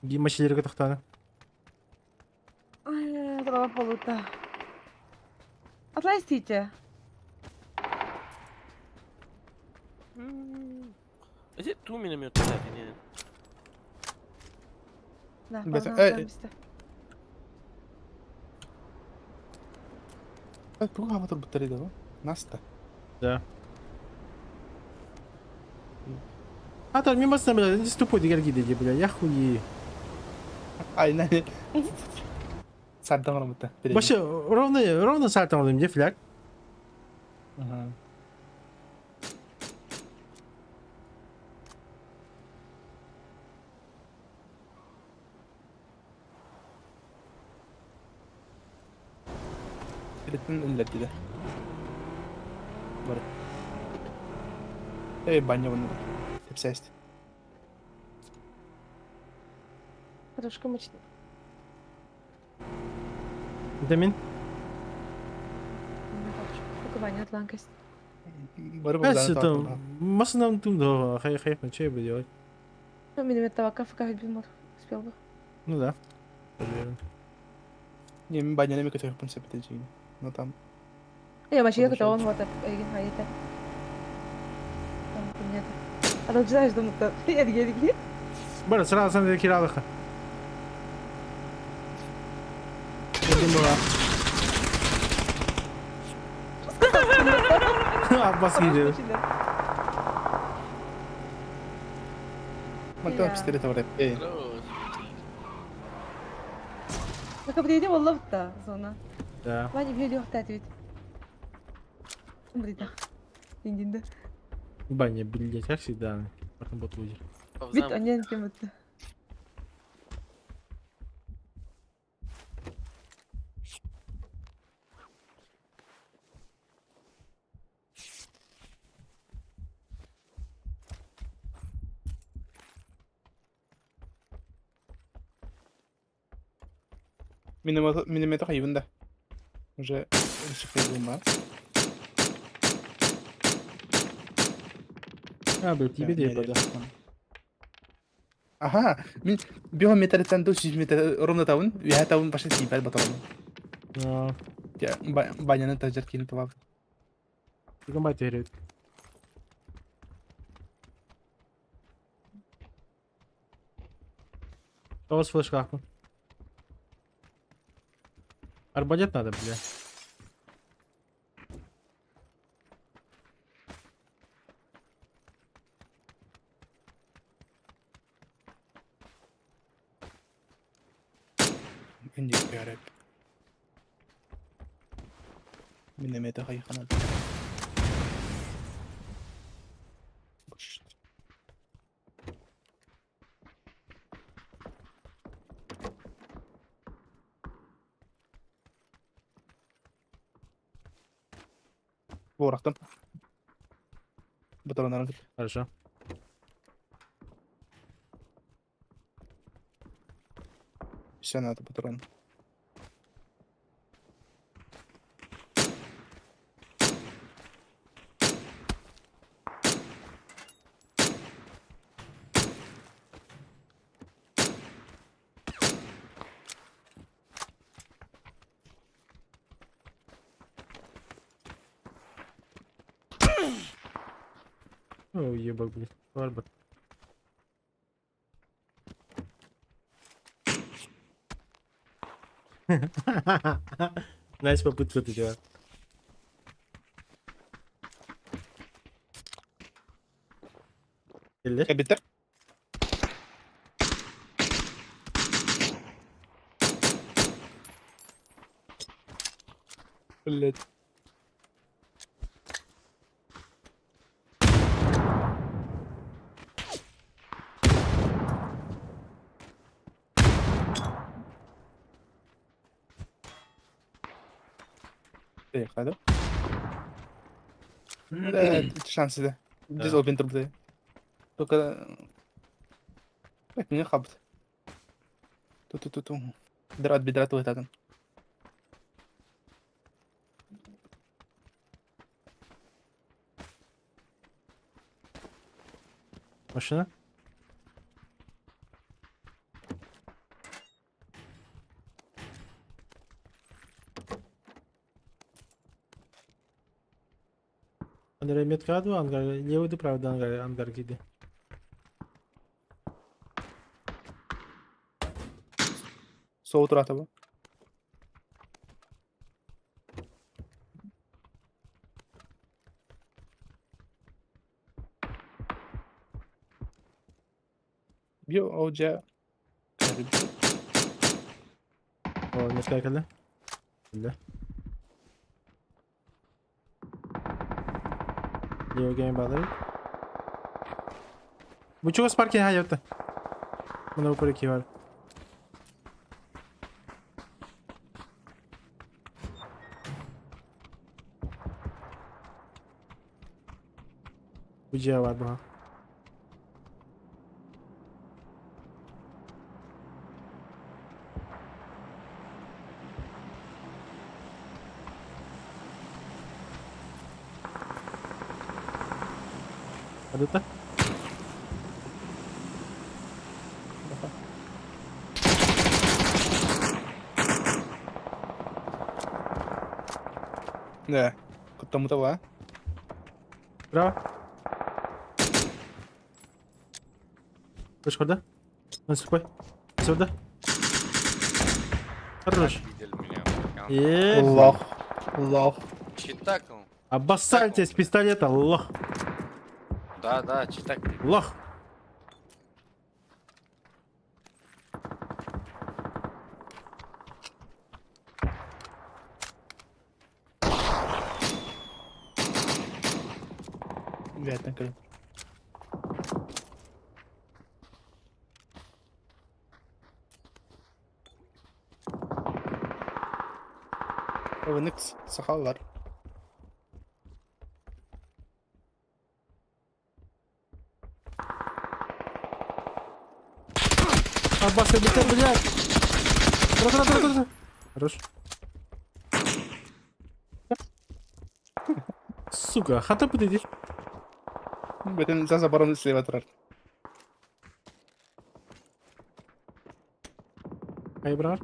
Мочилерге тохтаны. Ай, трава полута. Атластите. Эти ту миномет, кстати, не. Да, Бәс- пабзан. эй. Туга хабатыр буттар иде бу. Наста. Да. А там мимо сна, бля, не тупой дигер бля, я хуи. Айна. Сардан оромутта. Вообще, ровно, ровно сальтом где фляг? Ага. Билеттин өллөрдү Бар. Эй, баня вон. Тепсәст. Хорошка мощно. Витамин? Ваня атланкасть. Бар Эс, это масынан тум да, хай хай, ну что я буду делать? Ну, миномет табака фк бимор. Успел бы. Ну да. Тоже верно. Не, мен баня неме көтөрүп сепете Ну там. Я вообще Подошел. он вот эгин хайта. Там нет. А тут знаешь, думаю, то я я Бара, сразу сам киралыха. Аббас кире. Мантан пистолет бар. Эй. Накопрейди боллопта зона. Да. Ваня видео ведь. Блин, Индинде. Баня, блядь, как всегда. Потом бот лузер. Бит онен кем это. Миномет миномет хайвын да. Уже решил бар. А, блядь, тебе де да. Ага, мин био метртен 400 метр ровно табын, я табын башы типер баталым. А, Баняны тажар кийин табап. Бүгүн түһэребит. Тоҕус флешкаахпын. Арбалет надо, бля. Инник бээрэ. Мин эмиэ хайханан. Буорахтан. Батаронарын кытта. Хорошо. Все надо патрон. О, ебак, блядь. Барбар. Nice попытка ты чувак. Кэллэр. Кэлбиттэр. Блять. Хадо. Шансы да. Здесь open трубы. Только... Так, меня хабт. Ту-ту-ту-ту. Драт бедрат вот это. Машина? Андрей метка ду ангар, левый ду правый ангар, ангар киди. Соу турата бу. Био оджа. О, метка кэллэ. Кэллэ. Левый гейм балары. Бу чугас паркинг хайотта. Мына упор бар. Бу дьиэ бар бу. Адыта? Да. Куттаммыта баа. Браво. Слышь, куда? Он слепой. Сюда. Хорош. Видели меня, братан. Е, Лох. Лох. Читак он. Обоссали тебя с пистолета, лох. Да, да, читак. Лох. Вероятно, кэлэн. Өвнүкс сахаллар. Обоссали тебя, блядь. Тра, тра, тра, тра, тра. Хорош. Сука, хата подойди. Бүтүн за забором слева турар. Ай, брат.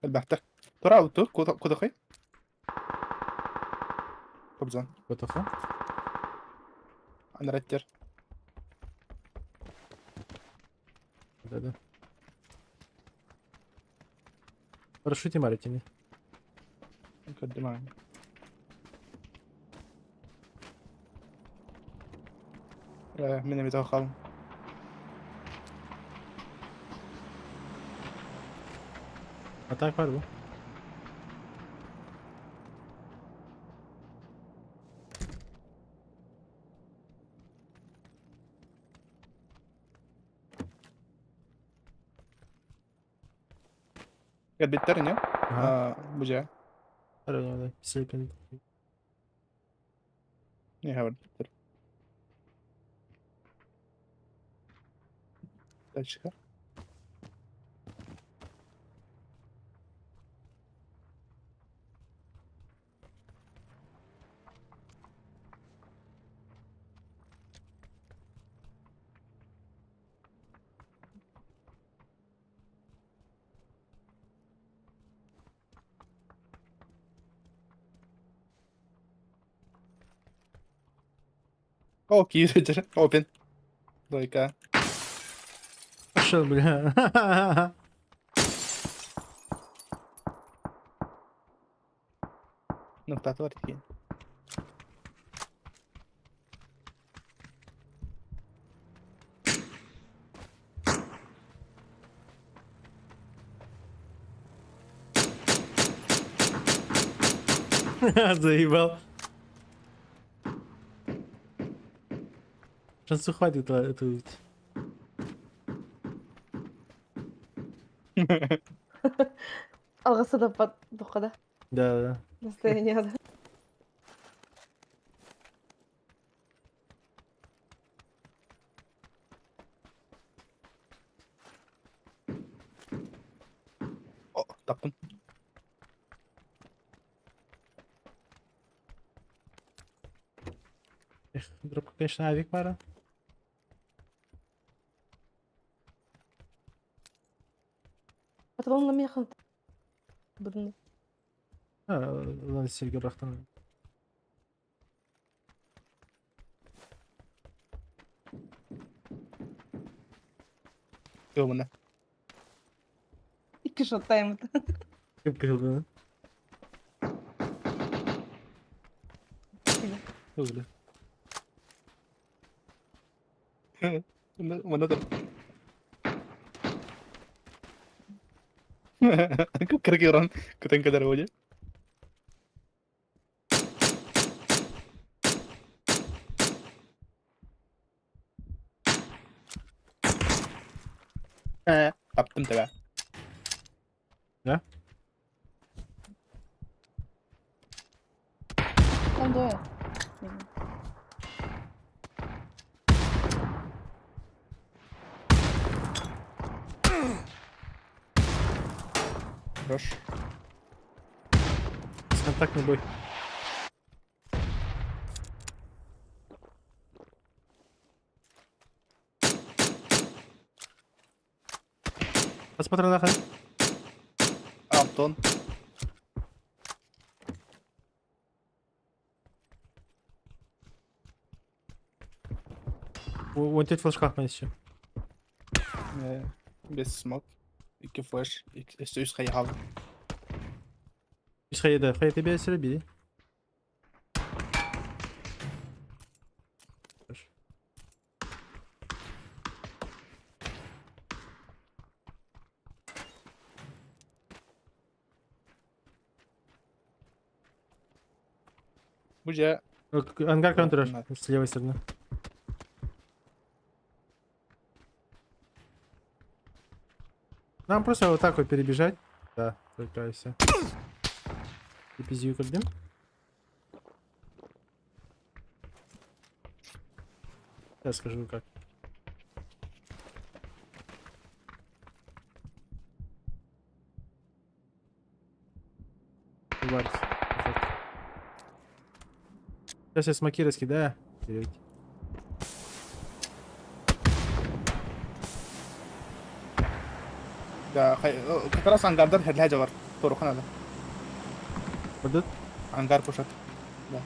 Элбэхтэр. Тура уту, кудахай. Кобзон. Кутаха? Анараттер. Да-да. Парашюте марите Көрдүм. Мин эмит хаалым. Atak var bu. Кэлбиттэр ини. Ага. Бу дьэ. Арай, Слепин. Не барбыттар. Дальше. О, киирдэр. Open. Дойка. Пошел, бля. Нуктатылар тиийэн. Заебал. Шансу хватит это увидеть. Алгысы да под духада. Да, да. Настроение да. О, таптым. Эх, дропка, конечно, авик пара. Патронла механ. Будны. А, ладно, Сергей Брахтан. Ёбана. Икки шот тайм. Кем кырылды? Öyle. Манна да. Кыргыран көтөн кэлэр буолуо. Э, таптым тебя. Да? Там двое. Хорош. Контактный бой. Посмотри нахуй. Антон. Вон тетя флешках еще. Без смок. Икки флеш. Өссө үс хайа хаалла. Үс хайда, хайа тебе сире Бу дьэ Ангар контроль Надо. с левой стороны. Нам просто вот так вот перебежать. Да, только и все. И пиздю курдым. Я скажу как. Варь. Сейчас я смоки раскидаю. Вперед. Да, как раз ангардар херлэһэ дьалар. Торуха надо. Пойдут? Ангар пушат. Да.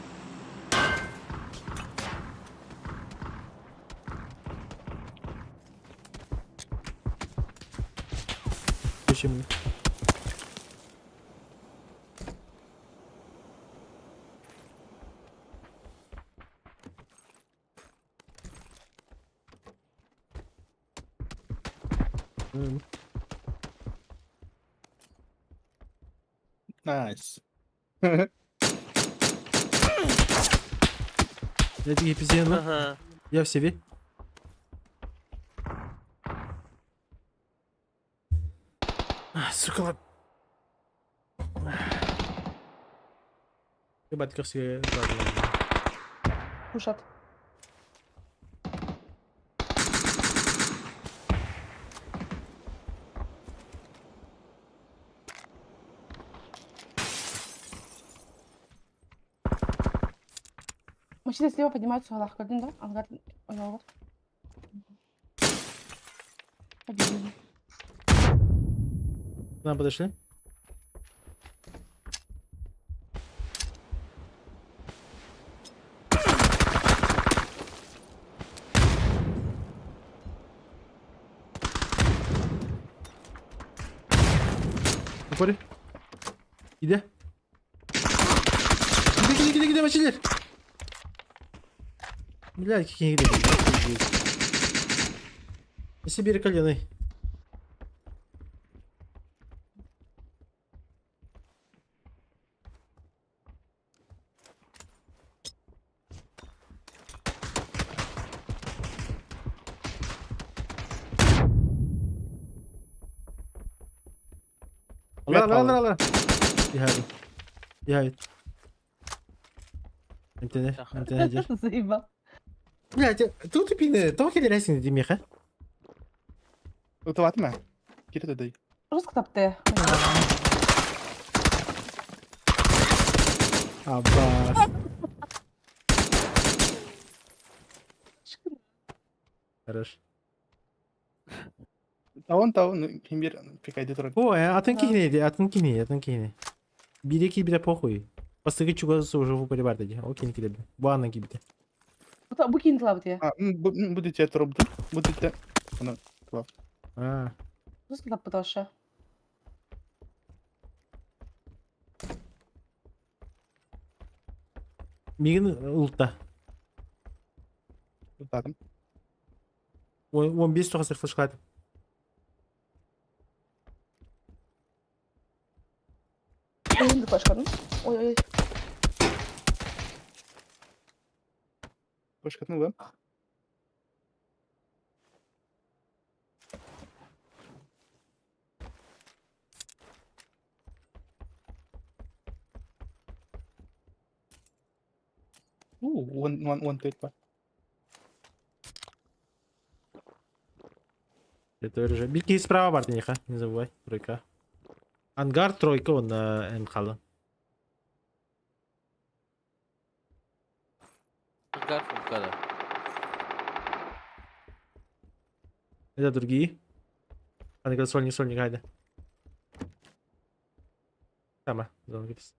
Включи мне. Nice. Я тебе пиздену. Ага. Я в себе. А, сука. Ебать, красивая. Пушат. Мужчины слева поднимаются в Аллах. Көрдүн да? Ангар ойоҕор. Обидно. К нам подошли? Упори. Иди. Иди, иди, иди, иди, мочилер. Блядь, какие иди. Сибирь коленой. Ла, ла, ла, ла. Иһээт. Иһээт. Эмтэнэ, эмтэнэ дьэр. Заебал. Блядь, тут тупины, тоқ келересің демеха. Утоватма. Кире туда. Жестко тапты. Аббас. Хорош. Таун таун ким бир пикайды турар. Ой, атын кихне, атын кихне, атын кихне. Бире кибите похуй. Бастыгы чугасы уже в упоре барды. Окей, килеби. Буанна кибите. Бу кийин тылабыт А, будете турубду. Будете. А, Жестко таппыт вообще. Мигин улта. Утатым. 15 тоқасы флешкалады. Ойынды флешкадым. Ой, ой, ой. Башкатын да. One one one тык бар. Это уже. Бики справа барды, не забывай. Тройка. Ангар тройка он на МХЛ. Ангар фумкада. Это другие. Ангар сольник, сольник, гайда. Тама, зона гипс.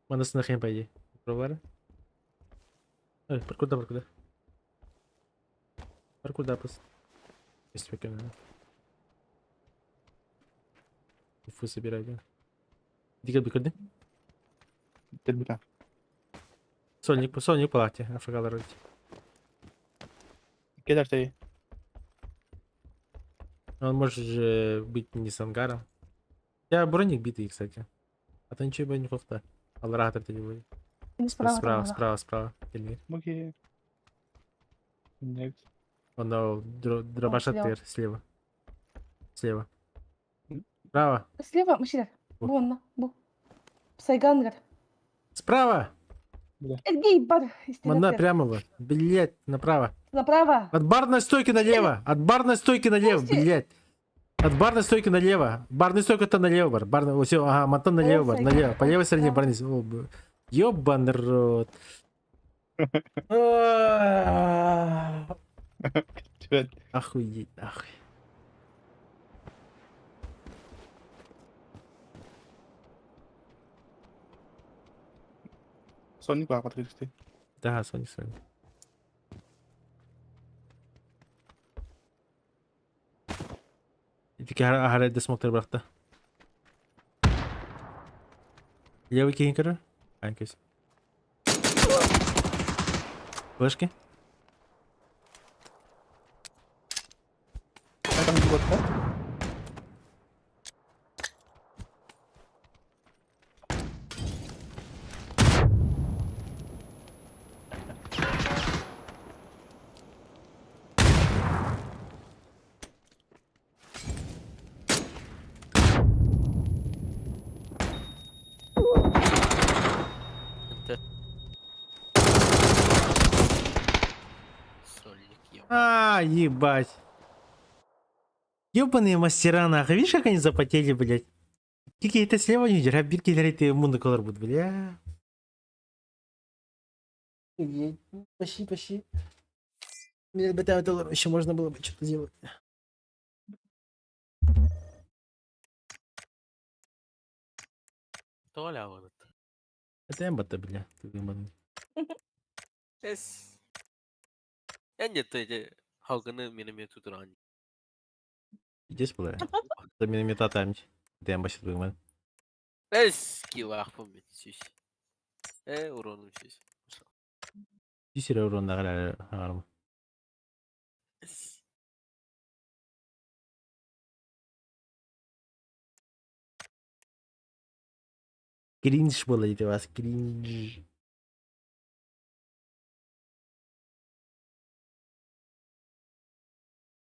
Манасы нахрен по идее. Провары. Ой, паркур да, паркур да. Паркур да, просто. Есть прикольно. Фу, собирай, да. Дига бикырды. Телбүтэ. Сольник, сольник палате, афагала ролить. Келер тей. Он может же быть не с ангаром. Я броник битый, кстати. А то ничего не кофта. Аллах это не будет. Не справа. Справа, там, справа, справа. Эльмир. Окей. Нет. Он дал дробаш слева. от слева. Слева. Справа. да. Слева, мужчина. Бу. Бу онна, бу. Сайгангар. Справа! Эргей бар. Мана прямо вот. Блять, направо. Направо. От барной стойки налево! От барной стойки налево, Слушайте. блять! От барной стойки налево. Барная стойка-то налево, бар. Барная, о, всё, ага, Мантон налево, бар, налево. По левой стороне барный. О, Ёбан рот. Тебя Охуеть, нахуй. Соник баар кыргызты. Да, Соник, Соник. Ити аһара эрдэ смоктар бырахта. Левый киһин көрөр. Анкес. Флешки. Там вот, Inte. Сольник, ебать. А, ебать. Ёбаные мастера, нахуй. Видишь, как они запотели, блядь? Какие-то слева не держа, бирки ты мунда колор будут, бля. Почти, почти. Еще можно было бы что-то сделать. Толя вот. Это эмба-то, бля. Ты ебаный. Эс. Я не то халканы миномет тутуран. Здесь была? За миномета там. Это эмба сейчас выгман. Эс килах помнит сюсь. Э урону сюсь. Сисера урон на Эс. Кринж было это вас, кринж.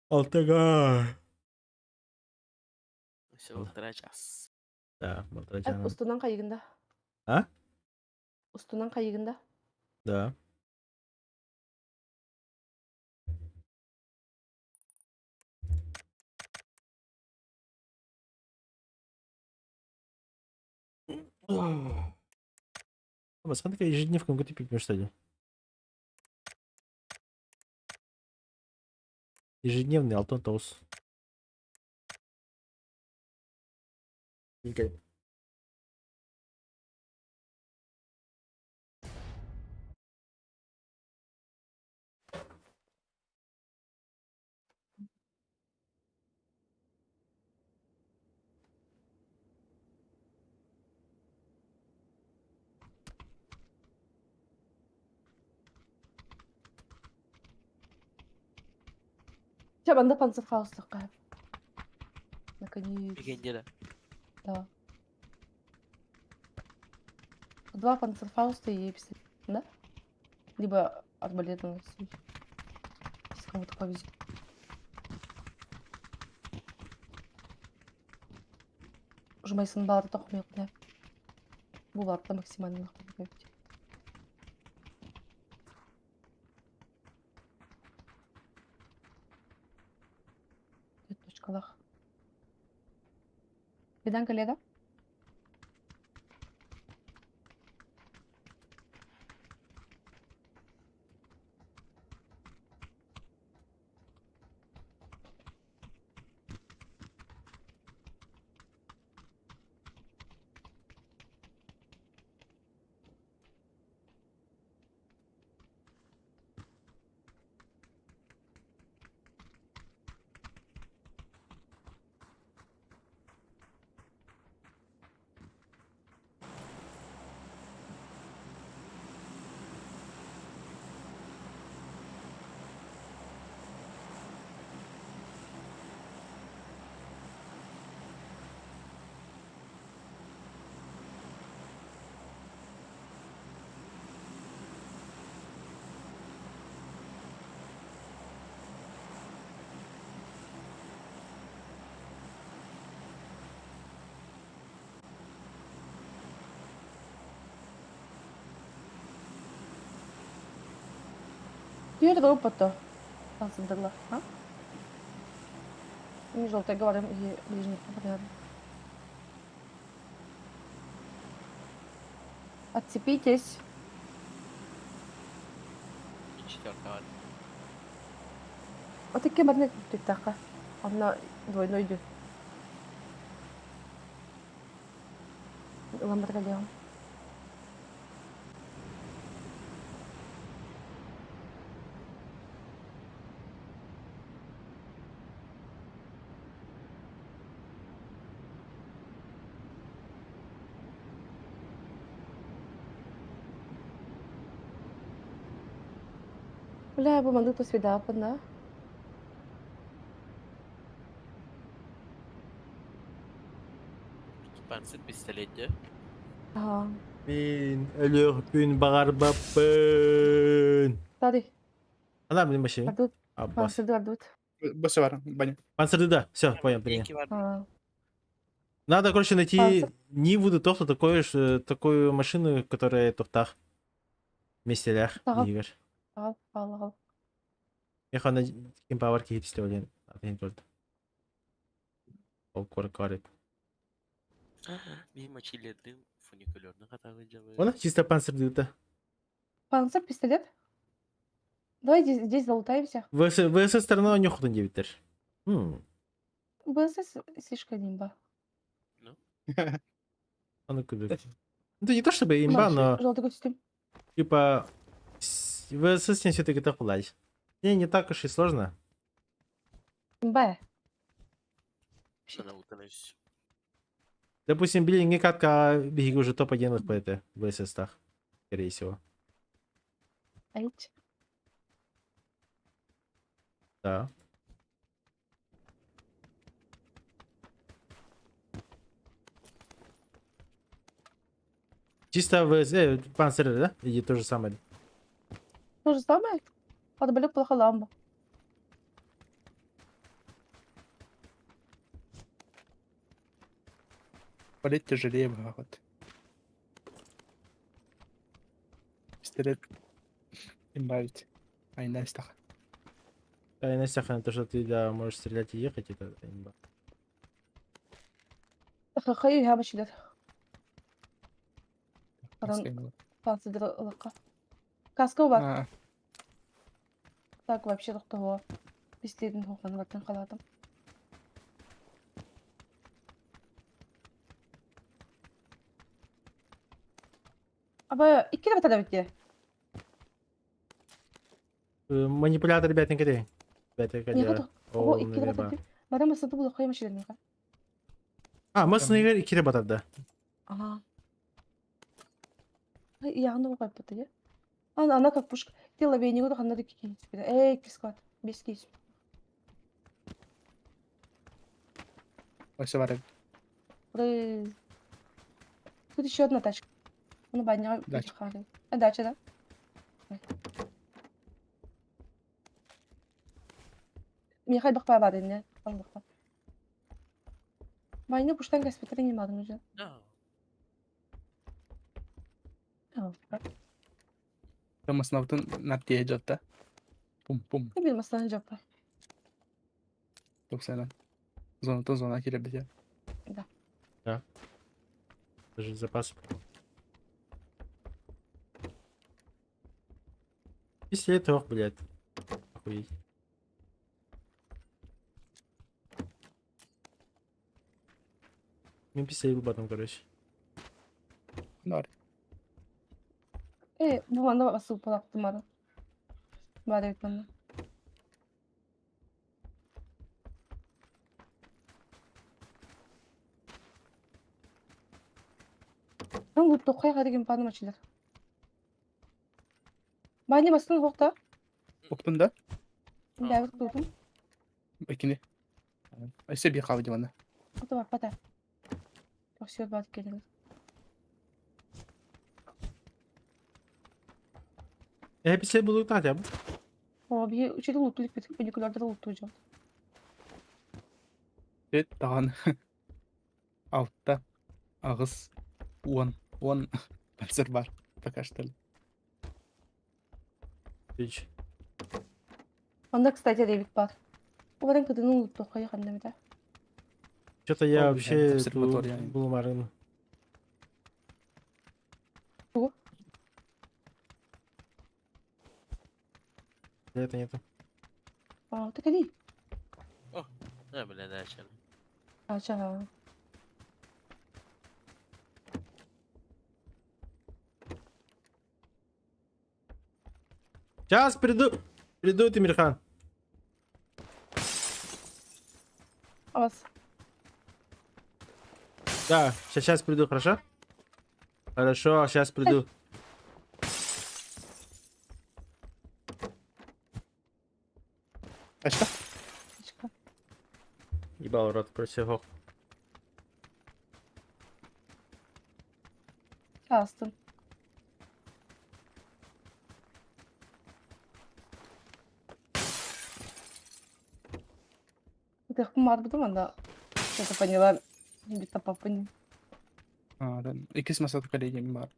Алтага. Все, полтора час. Да, Э, Балтарачан. Устунан кайыгында. А? Устунан кайыгында. Да. Басқан такая ежедневка могу ты пить, что ли? Ежедневный Алтон Тоус. Окей. Чэ, манна панцерфаустахха. Наконец. Легендера. Да. Два панцерфауста и пистолет, да? Либо арбалет у нас есть. Если кому-то повезет. Жумайсын баары тохмуйук Бу барда максимально нахуй. Точкалах. Бедан коллега? Түөрт опыта. Сындырла, а? Не желтый, говорим, и ближний попадаем. Отцепитесь. И четвертого. Вот такие барны түттака. Одна двойной идет. Ламбаргалеон. Бля, бу маннык тус видааппын да. Панцирь пистолет дии. Ага. Мин өлүөхпүн баҕарбаппын. Смотри, Она, блин, вообще. ордут. Аббас. Панцирды ордут. Бөсө бар, баня. Панцирды, да. Все, понял, принял. Екі бар. А, Надо, короче, найти Панцир. Ниву, да то, такое, такую машину, которая тухтах. Вместе лях, Ага. Игорь. Ал, ал, ал. Ехана ким павар кихит істеулен. Атын көрді. Ол кор карит. Мин мочилердин фуникулерны катагы жабы. Оны чисто панцирды да. Панцир, пистолет. Давай здесь, здесь залутаемся. ВС, ВС сторона у них девиттер. БСС слишком имба. Аны күбік. Ну, это не то чтобы имба, но Желтый костюм. типа ВС с ним все-таки так улазь. Не, не так уж и сложно. Имба. Ана утанаш. Допустим, били не катка, беги уже топ-1 в ПТ в СС-тах, скорее всего. Айт. Да. Чисто в панциры, да? Или то же самое? То же самое? Подбалю плохо ламба. Палет тяжелее вот. Пистолет. Имба ведь. Айна истах. Да, и на то, что ты, да, можешь стрелять и ехать, это имба. Хай хабашилер. Баран панцирды ылыққа. Каска бар. А, Так вообще того. Пистолетін хоқан баттан қаладым. Аба, икки да батада битте. Манипулятор, ребят, не кидай. Ребята, Не кидай. готов. Ого, икки да батада. Барам асаты бұл қой машина. А, мы с ней икки батады, да. Ага. Яғны қойып бітті, иә? Ана, она как пушка. Тело бейне көрі қандай киіп түспеді. Эй, кискат. Бес кейс. Өсө бар. Ой. Тут еще одна тачка. Оны баняға Дача. А, дача, да? Михай бақпай бар енді. Бақпа. Байны пуштан каспетре не мадым уже. No. Томас навтын наптие жатта. Пум пум. Не білместен жаппа. Токсанан. Зона зона келе бите. Даже запас. Пистолет, ох, блядь. Охуеть. Мен пистолет был потом, короче. Нар. Э, бұл манда басып балақты мары. Бар ебит манда. Там лут тоқай деген паны мачилер. Бани бастың хоқта? Октун да? Бәбік тутум. Экини. Өсө би кабы дивана. Ото бар пата. Все бар келіңіз. Я пистолет буду хотя бы. О, би учили лут лик бит, паникулярда лут тужа. Рет таган. Алтта. Агыс. Он. Он. Панцир бар. Пока что. Үч. Анда, кстати, ревик бар. Олардың кыдының лут тоқай қандамда. Что-то я О, вообще блядь, обсерватория. был марын. Ого. Это нету. А, так иди. Да, бля, дача. Ача. Сейчас приду. Приду, Тимирхан. Авас. Да, сейчас, сейчас приду, хорошо? Хорошо, сейчас приду. Тачка. Тачка. Ебал рот против. Астын. Ытыахпын баҕарбытым анда что-то поняла бит папыни. А, да. Иккис масата коллегиям бар.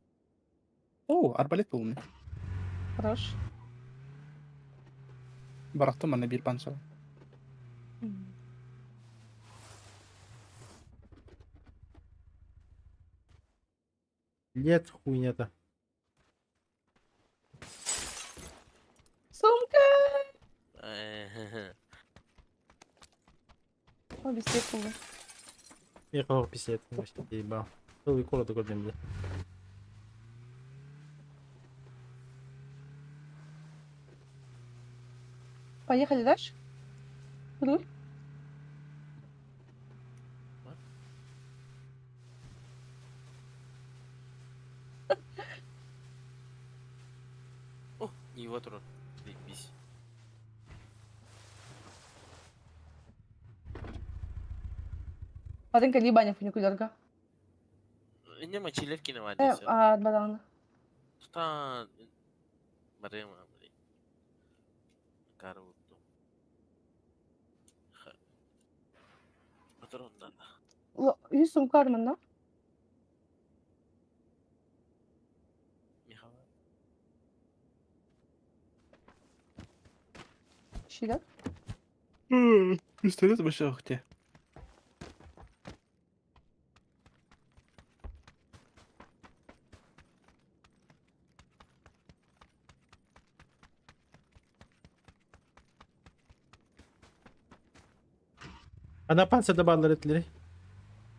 О, арбалет булуну. Хорош. Барахтым манна биир панцер. Лет хуйня-то. Сумка! О, бесте кулы. Михаил писает, ебал. Целый город такой, блин. Поехали дальше? Руль? О, не его турар. Заебись. Патенька либаня фуникулерга. Инне мачилер кине Э, вадиса. а, бадан. Тутан барыма, блин. Каруту. Патроннан. Үс сумка арманна. Михаил. Шилер. Пистолет вообще где? Ана панцир добавила этлери.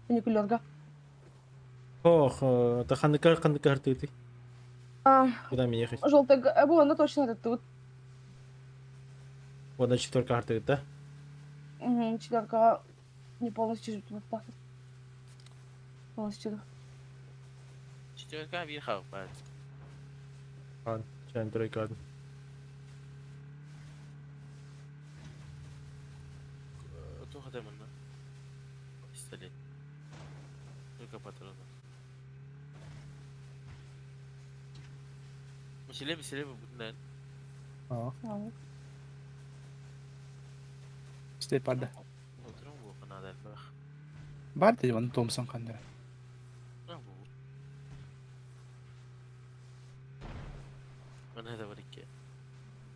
Фуникулерга. Ох, это ханыкар ханыкар ты ты. А, Куда мне ехать? желтый, бу, она точно это тут. Вот на четверка карты, да? Угу, четверка не полностью вот так. Полностью. Четверка бир хав бар. Ладно, чайный тройка, ладно. Тух манна. Пистолет. Только патронов. Мичиле мичиле бутунан. А, Ладно. пистолет барда. Патрон бу канадан бах. Бар да Иван Томпсон кандара. А бу. Мана да бар икки.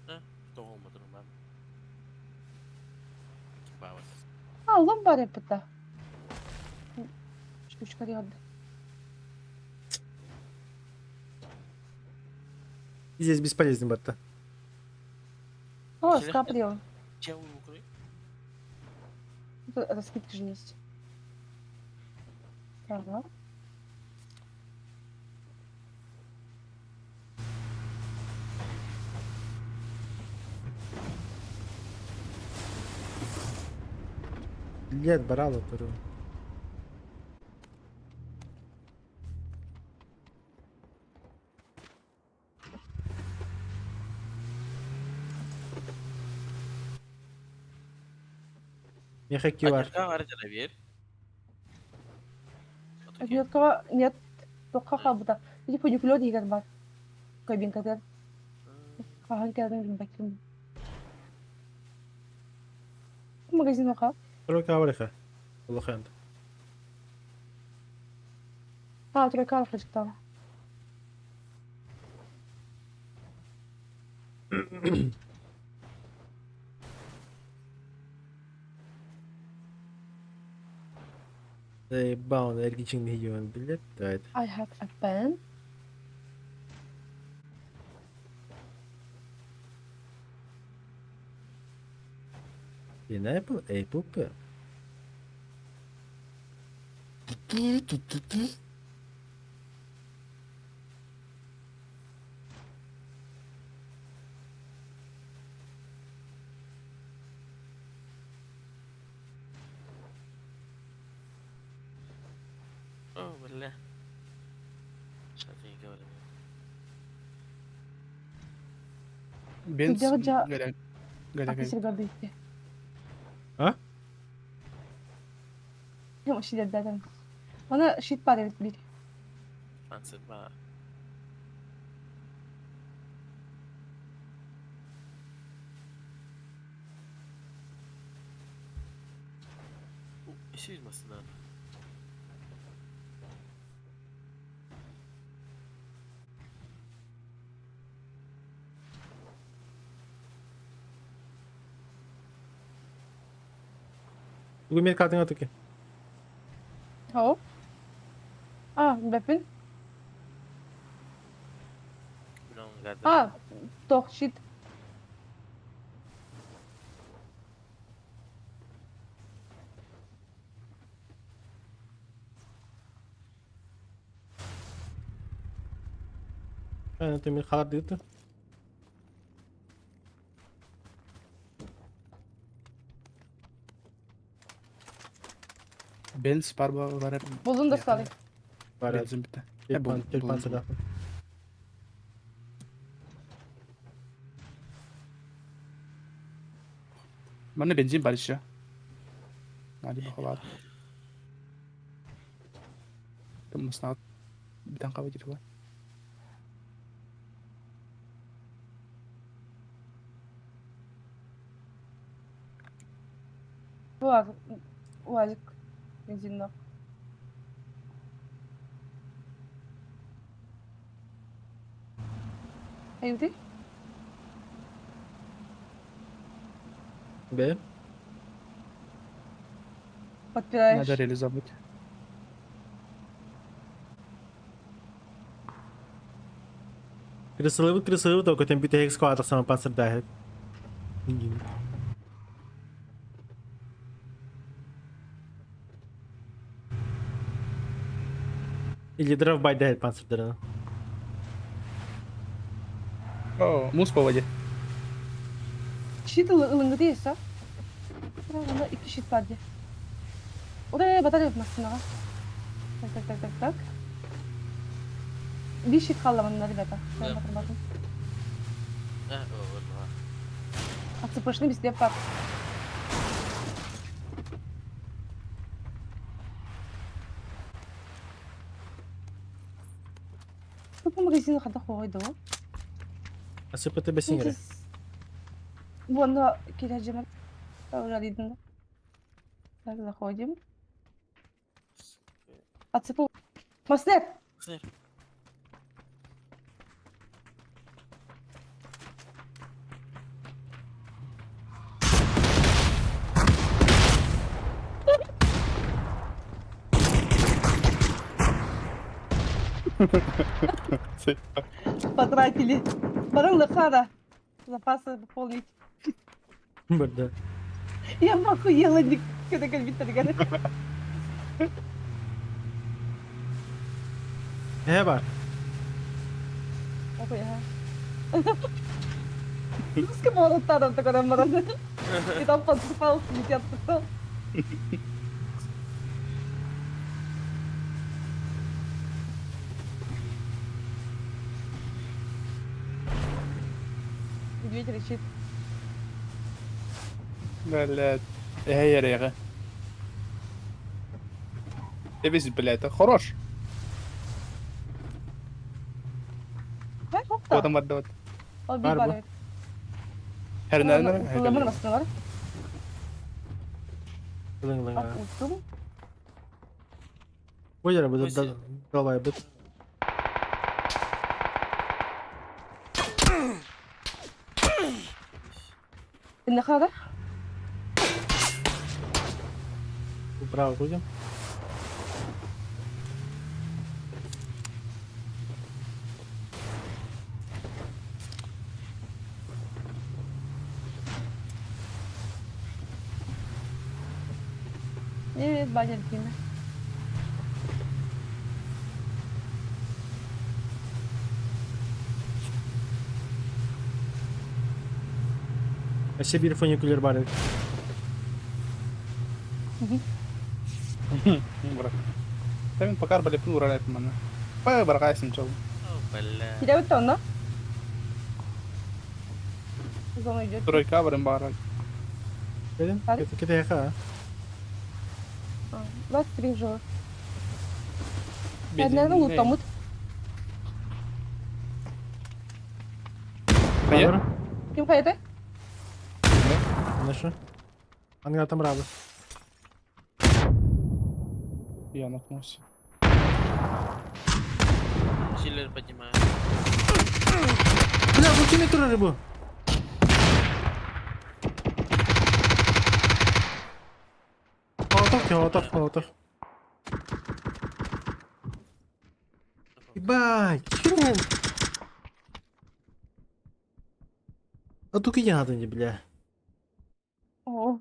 А, тоҕо патрон бар. Бабат. А, лом бар эппита. Штучка ряд. Здесь бесполезный батта. О, Мичиле- скаприо. Чем вы укрой? Это скидки же есть. Так. Лет барала туру. Меха QR. Ачка бар жана бер. Отметкага нет. Тоққа қалбыта. Или фуникулер деген бар. Кабинкада. Хахан кәдімгі бәкім. Магазин оқа. Тройка авриха. Улахенд. А, тройка алфачтан. Заебал, энергичный миллион, блядь, давай. I have a pen. Pineapple, Apple Pen. О, бля. Что-то не говорю. Бенз Дядя- говорят. Галя Аты сиргэ бийти. А? Шидердерден. Ona shit бар эбит бир. Ансыт баар. Ишир масынан. Бүгүн мен катыңа туки. Хоп. А, бэпин. А, тох щит. Это мен халар дигитти. Бенз бар бар. Булдун да стали. Бар. Бензин битте. Тюльпан, тюльпан сюда. Манна бензин бар еще. Нади бахалар. Кым масна битан кабы дир Бар. Уазик. Бензинна. Айылды? Бе. Подпираешь. Надо реализовать. Крысылыбыт крысылыбыт только тем бите экскаватор сама панцирдахет. Или дров-бай дает панцирдерina. О, мусс по воде. Щит ылыңгы дейсі. Онда iki щит бар де. Oraya батарея masına. Так, так, так, так, так. Bir щит қалды мында, ребята. Да. Bakın, bakın. Э, о, Отцепышны бізде бар. Көп магазин қада қойды ол. А СПТ бесиңере. Вон, киря Уже Так, заходим. Отцепу. Маснер! Маснер. Потратили. Баран лохара. Запасы пополнить. Бирде. Я охуела, когда кальбит Э бар. Охуя. Русский молотаром такой маран. И там подсыпал, летят. Медведь рычит. Блядь. Эй, рега. Эбис, блядь, это хорош. Потом отдавать. Бар бу. Ой, бу давай бит. Нахара? Право будем. Привет, батя Альпина. Вообще бир фуникулер бар. Брат. Там пока были плюрали мана. Па баргайсым чол. О, бля. Кире бит онно? Зона идет. Тройка баран баара. Кэлин, кэтэһиэхэ а. 23 живых. Наверное, лутамут. Хайа? Ким хайата? Наша. Ангатам рабы. Я наткнулся. Чиллер поднимаю. Бля, бу кими турар бу? Молотов, молотов, молотов. Ебать, хрен. А туки не надо не, бля. Оо,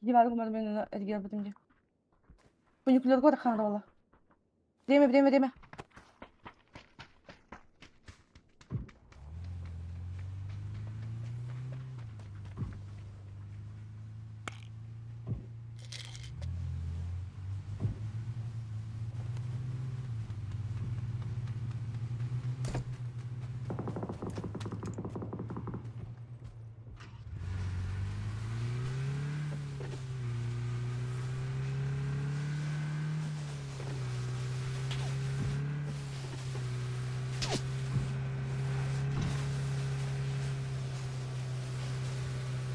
дивар гумар мен эргийбитим дии. Фуникулерга бараххан буолла. Время, время, время.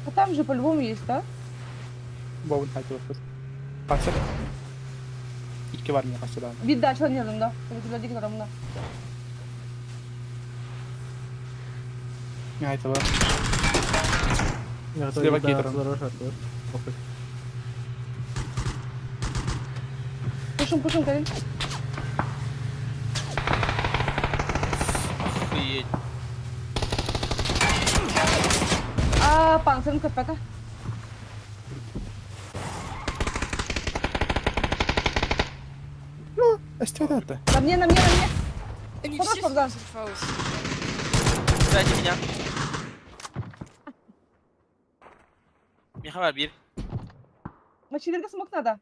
А там же по-любому есть, да? Бобун хайты Пасыр. Икки бар мне пасыр. Бир дача yanımda. Фуникулер диги тарамда. Не хайты бар. Слева гейтером. Пушим, пушим, Карин. Охуеть. А, панцирым көппәтэ. Эстедата. На мне, на мне, на мне. Они Хорош, все Богдан. с Сзади меня. Михаил бир. Мочилерге смок надо.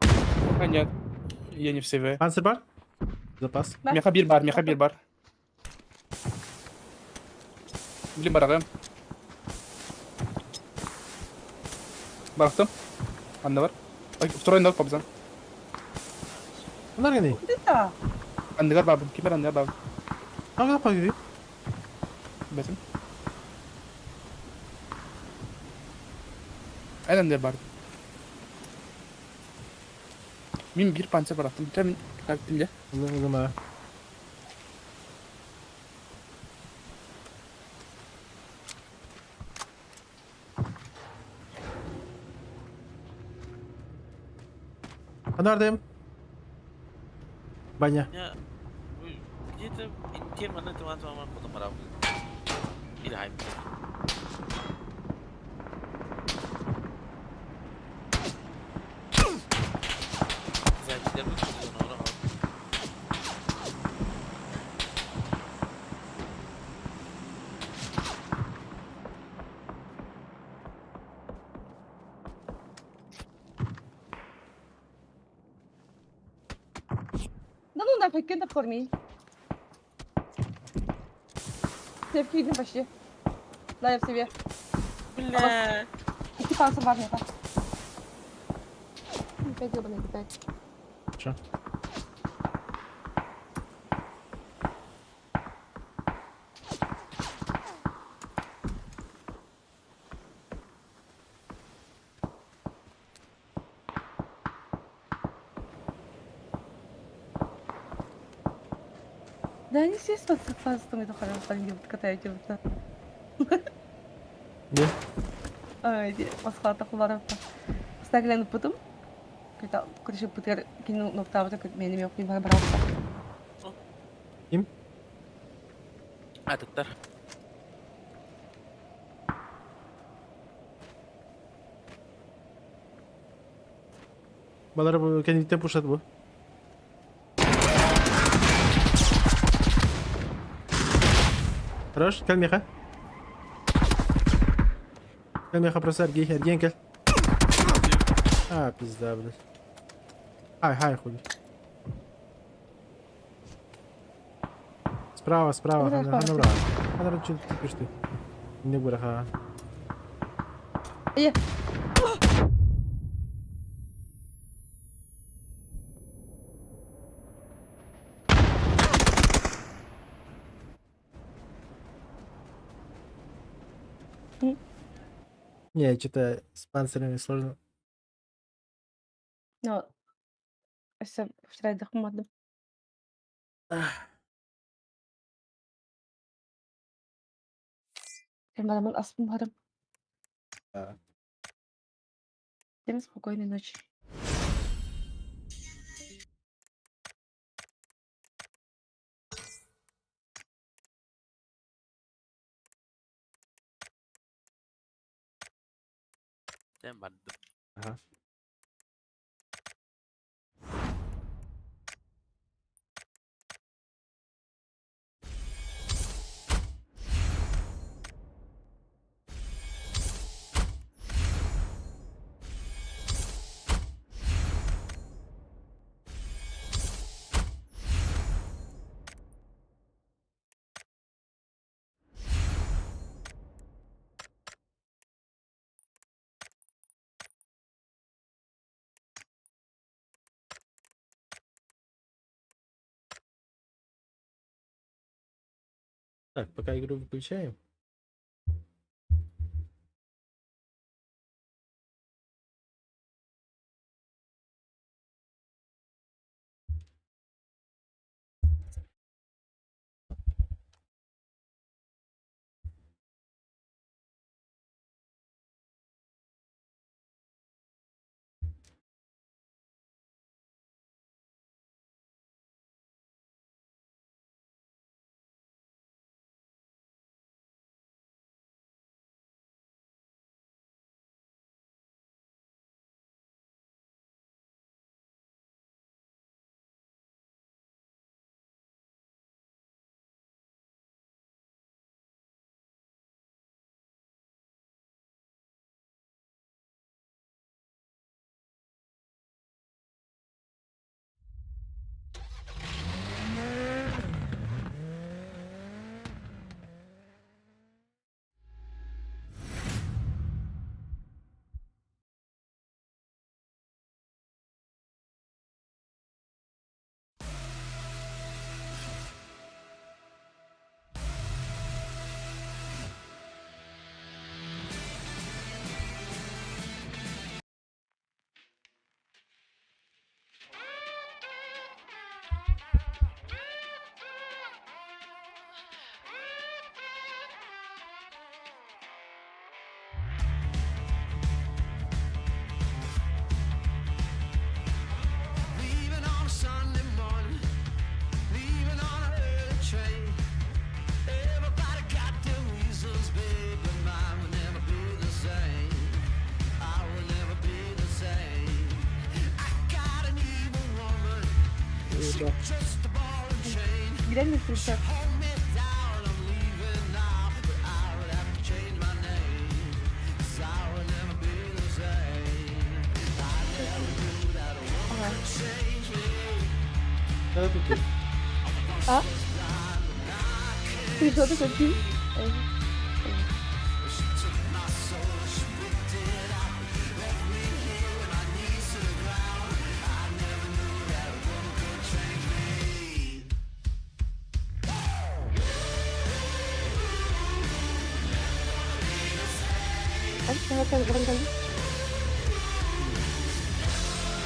А нет. Я не в СВ. Панцирь бар? Запас. Меха бир бар, меха бир бар. Блин, барагым. Барахтым. Анда бар. Второй ног побзан. Bunlar ne? Где-то. Андыгар бабым, кимер андыгар бабым. Ага, пойди. Бетим. Эн андыгар бар. Мин бир панцир барахтым. Тем кактым де. Лыма. Анардым. Баня. Я... Где-то тема на тема тема потом раб. Или хайп. Сзади держу, что он Да ну нафиг, кем корми. Севки видно почти. Да, я в себе. Бля. Икки панцир бар меха. Опять ебаный опять. Чё? Да они все с панциром это хорошо, они катаете вот. Где? Ай, Москвата куларапта. Стаглен путум. Когда короче путер кину ноктавта как меня не мог бар барапта. Ким? Атыттар. Балар бу кенdilikten пушат бу. Хорош, кел меха. Кел меха просто эргей, эргейен кел. А, пизда, блядь. Хай, хай, хуй. Справа, справа, Бра, хана, хана, хана. бра. Хана, бра, чё ты пишешь ты? Не бураха. Ийэ. Не, что-то с панцирями сложно. Но өссө повторяйдахпын Барамын аспын барым. Да. Всем спокойной ночи. Дэн бардым. Ага. Так, пока игру выключаем. Gider misin sen? Ага. Да, тут А? Ты что такой пи?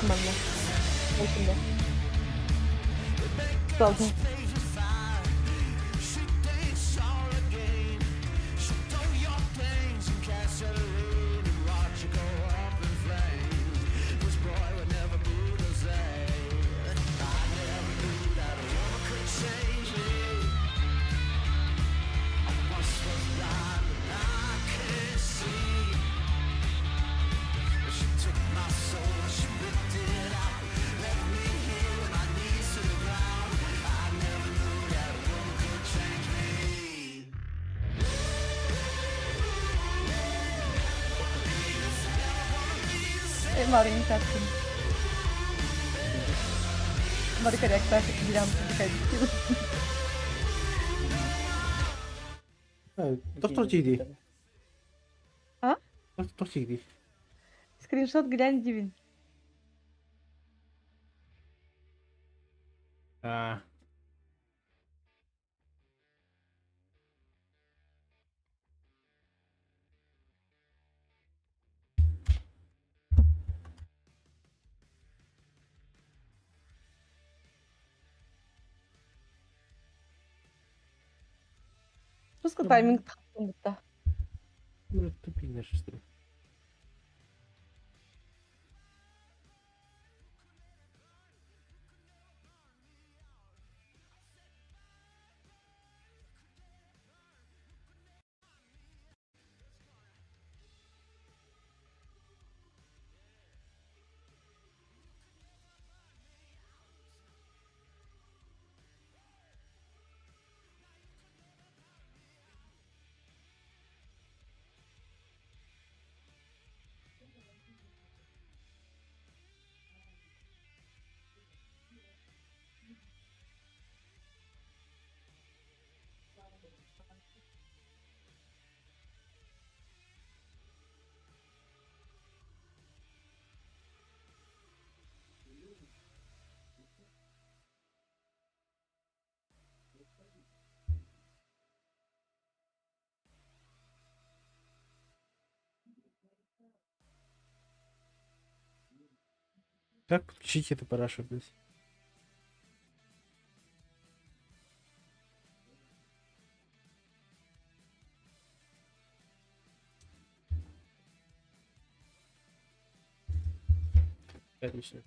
Манна. Осында. Салдым. Маленький таптым. Маркаряк билям. Доктор тиди. А? Тоқ Скриншот глянь дивин. А. Пуска тайминг тахтым бутта. Ну, тупик наш что ли? Как подключить эту парашу, блядь? Отлично.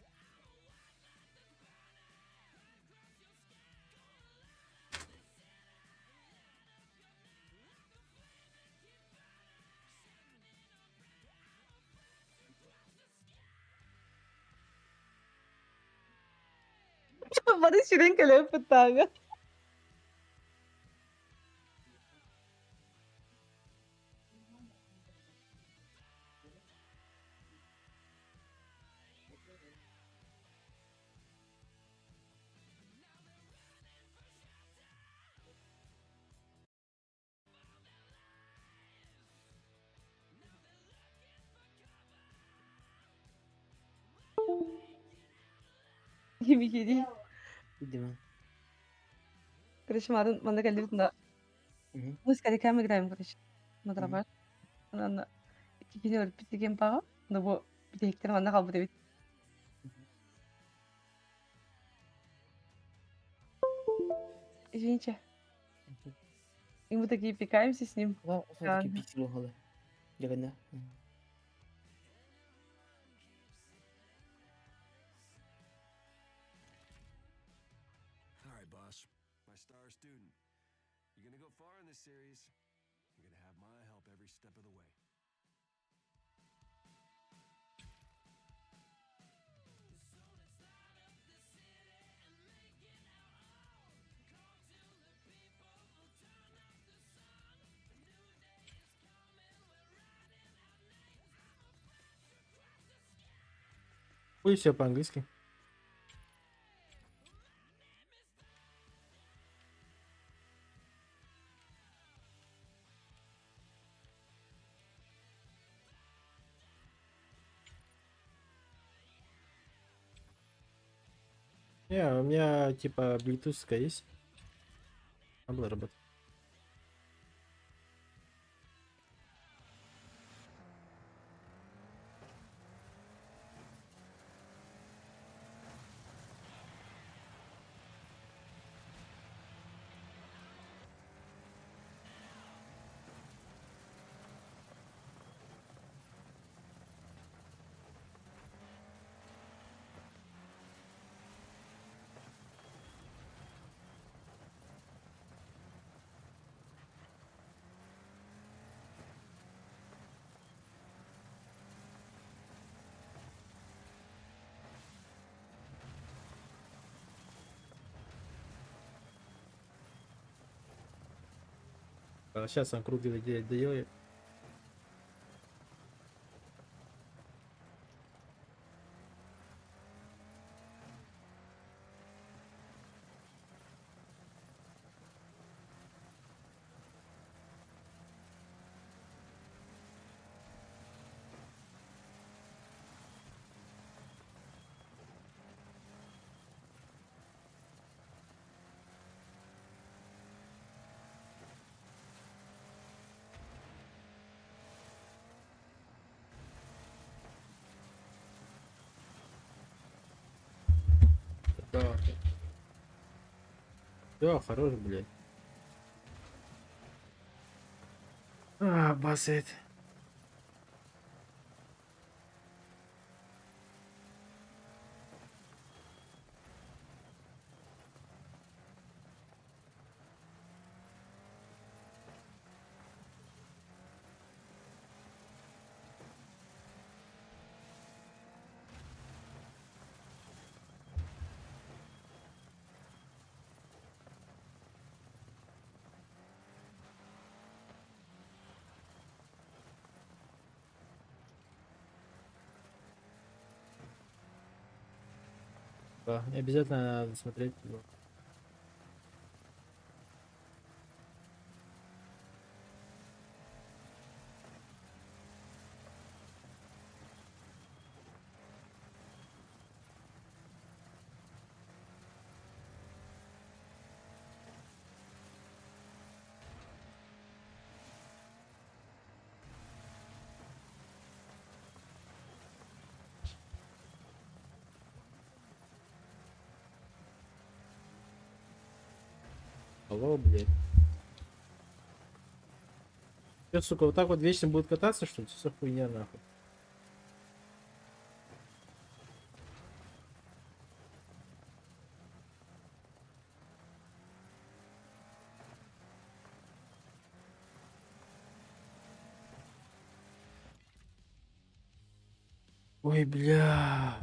Бары сүрен кэлэн пытаага. Кими Видимо. Короче, марын манна кэллибит на. Мы с Кариками играем, короче. На дробаш. Ана кикини өлбүт деген баҕа. Но бу битэһиктэр манна хаалбыт эбит. Извините. И мы такие пикаемся с ним. Да, Да. все-таки пиксели ухала. Дягана. All right, boss. My star student. You're gonna go far in this series. You're gonna have my help every step of the way. Хуй все по-английски. Не, у меня типа Bluetooth есть. Надо работать. Сейчас он круг доделает. Да. Все, хорош, блядь. А, басит. Да, не обязательно надо смотреть. Ну. Алло, блядь. Чё, сука, вот так вот вечно будет кататься, что ли? Что за хуйня, нахуй? Ой, бля.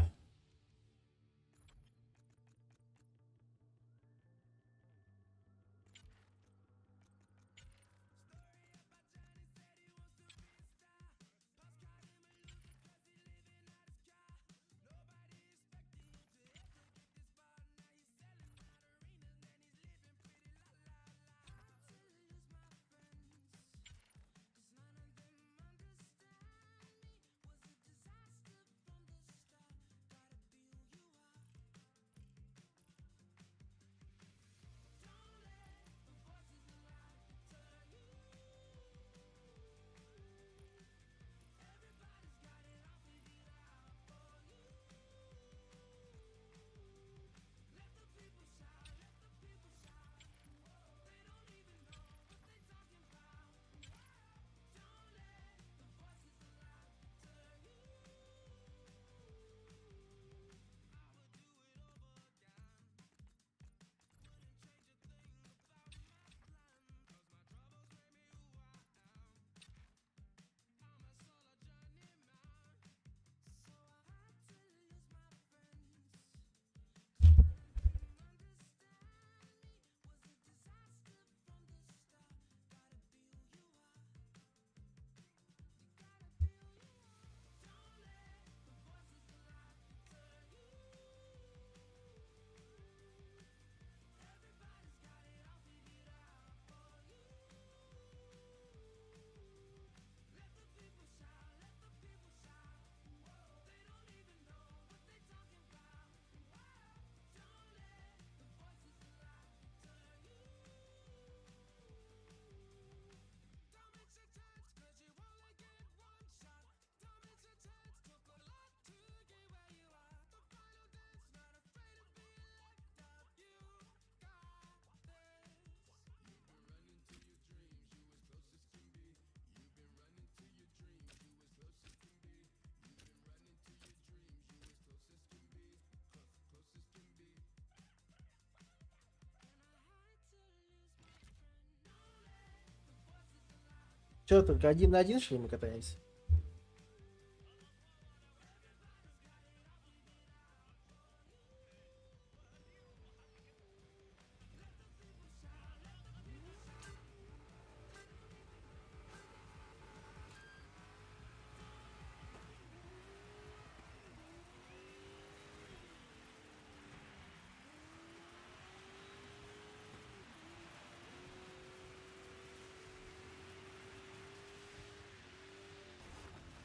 Че, только один на один, что ли, мы катаемся?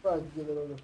Так, где дорога?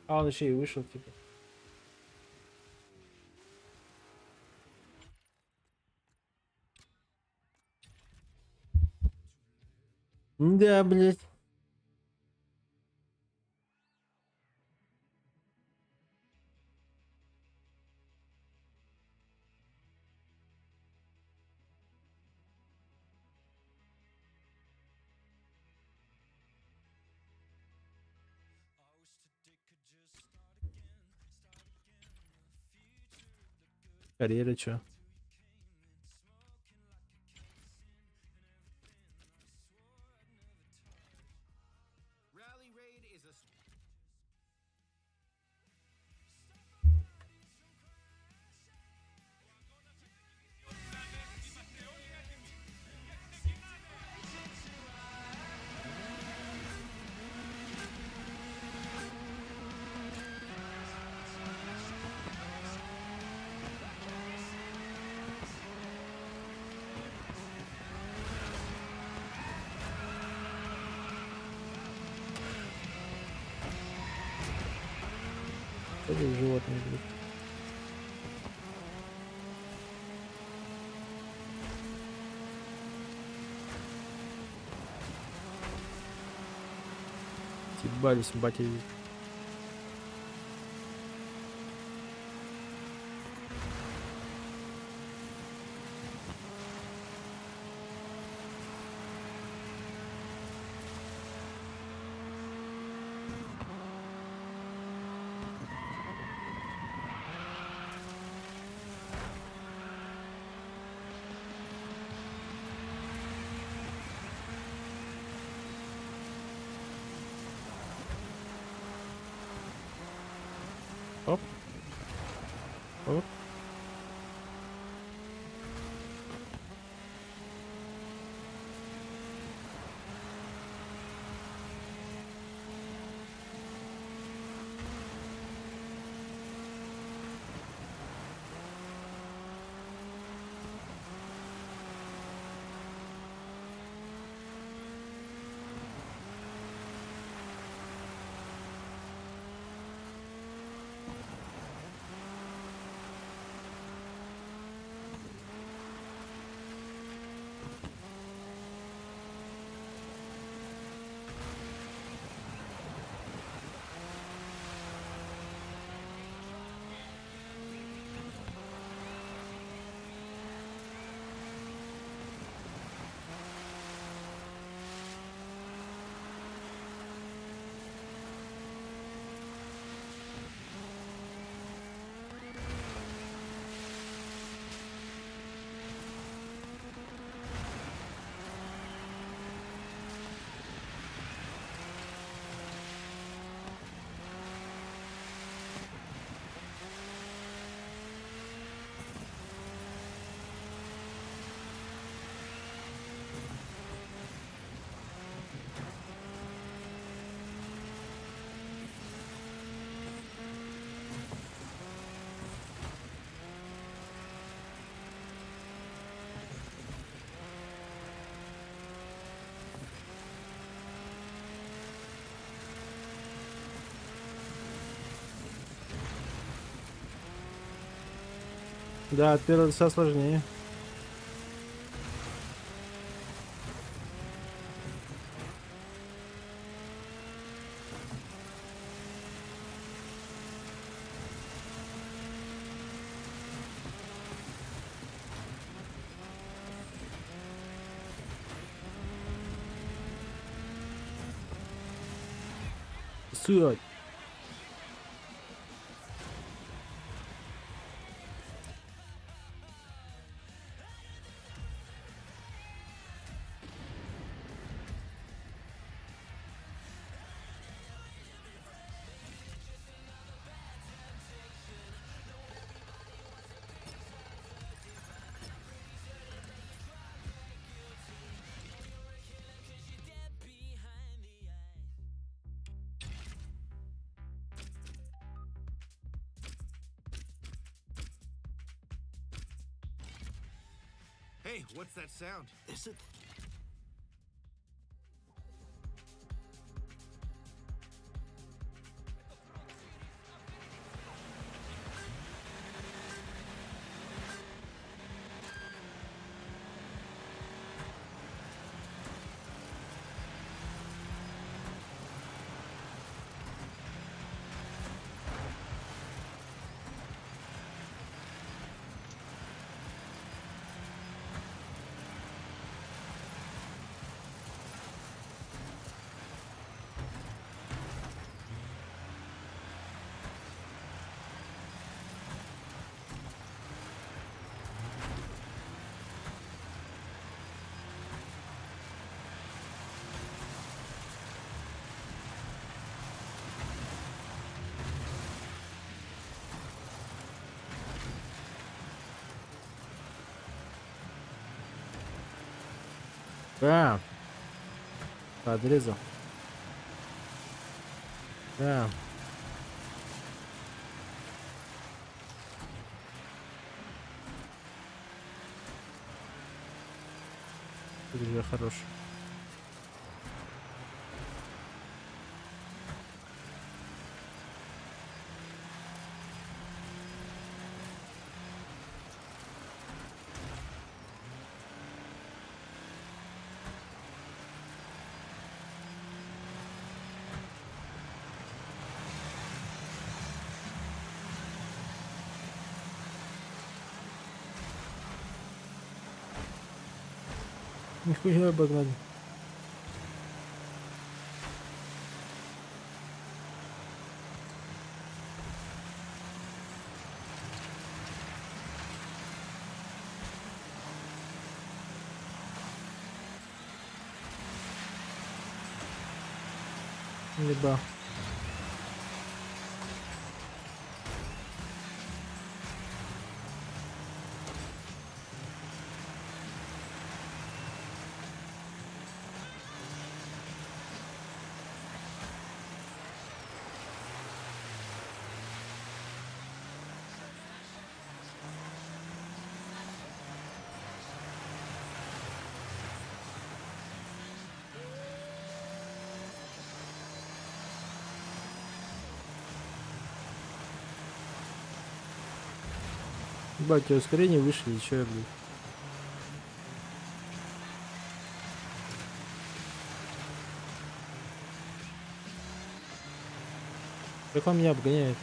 А он еще и вышел, типа. Да, блядь. Карьера чё? Что здесь животные, блядь? Ебались, батя. Оп. Оп. Да, от первого лица сложнее. Суть. Hey, what's that sound? Is it? Бам! Подрезал. Бам! Тут уже хорош. Нихуя обогнали. Либо. Ебать, ускорение вышли, еще я, блядь. Как он меня обгоняет?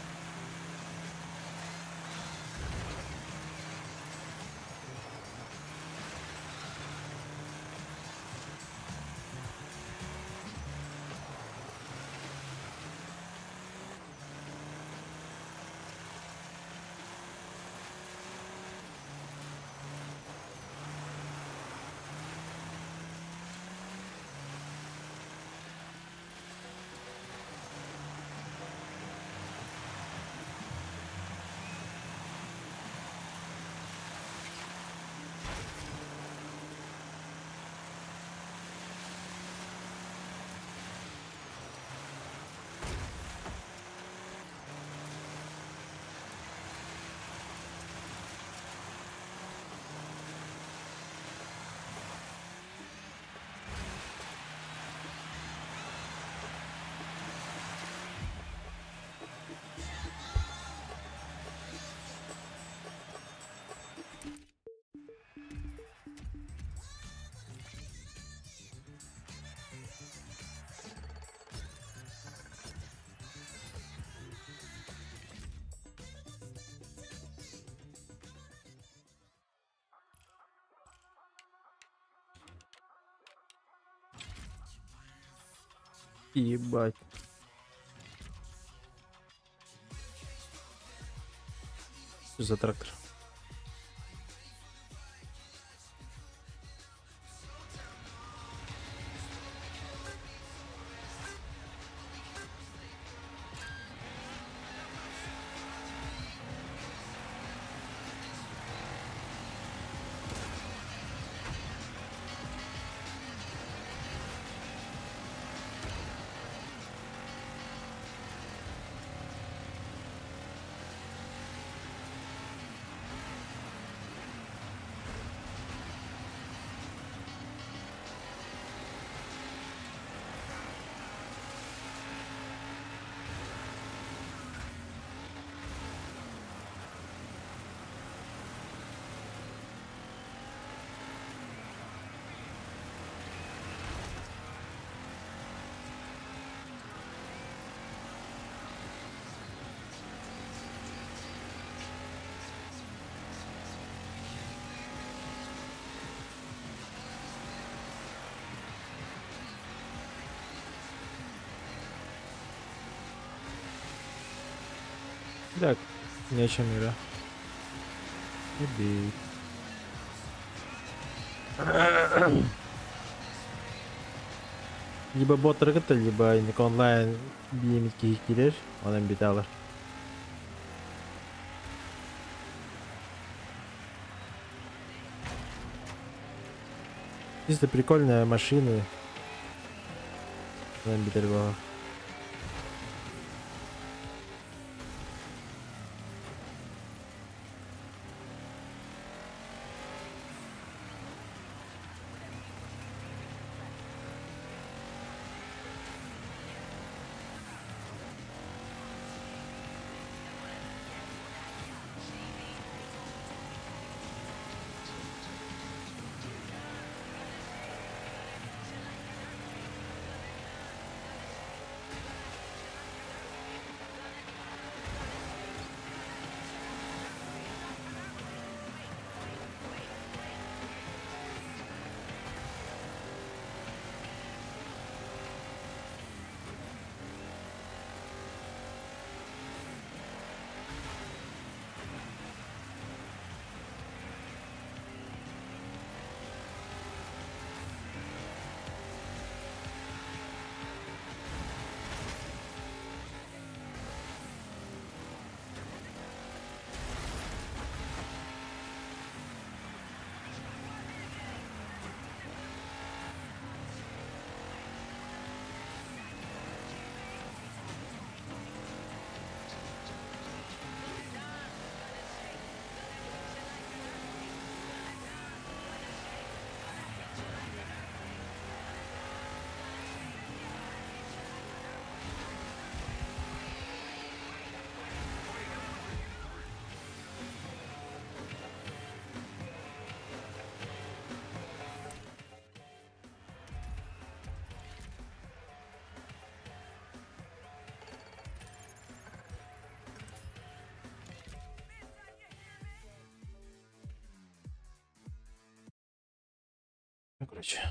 Ебать. Что за трактор? Так, ни о чем игра. Иди. Либо бот рыгыта, либо онлайн биемит киһи онон биталар. Чисто прикольная машина. Бүтэр буолар. Ну, короче.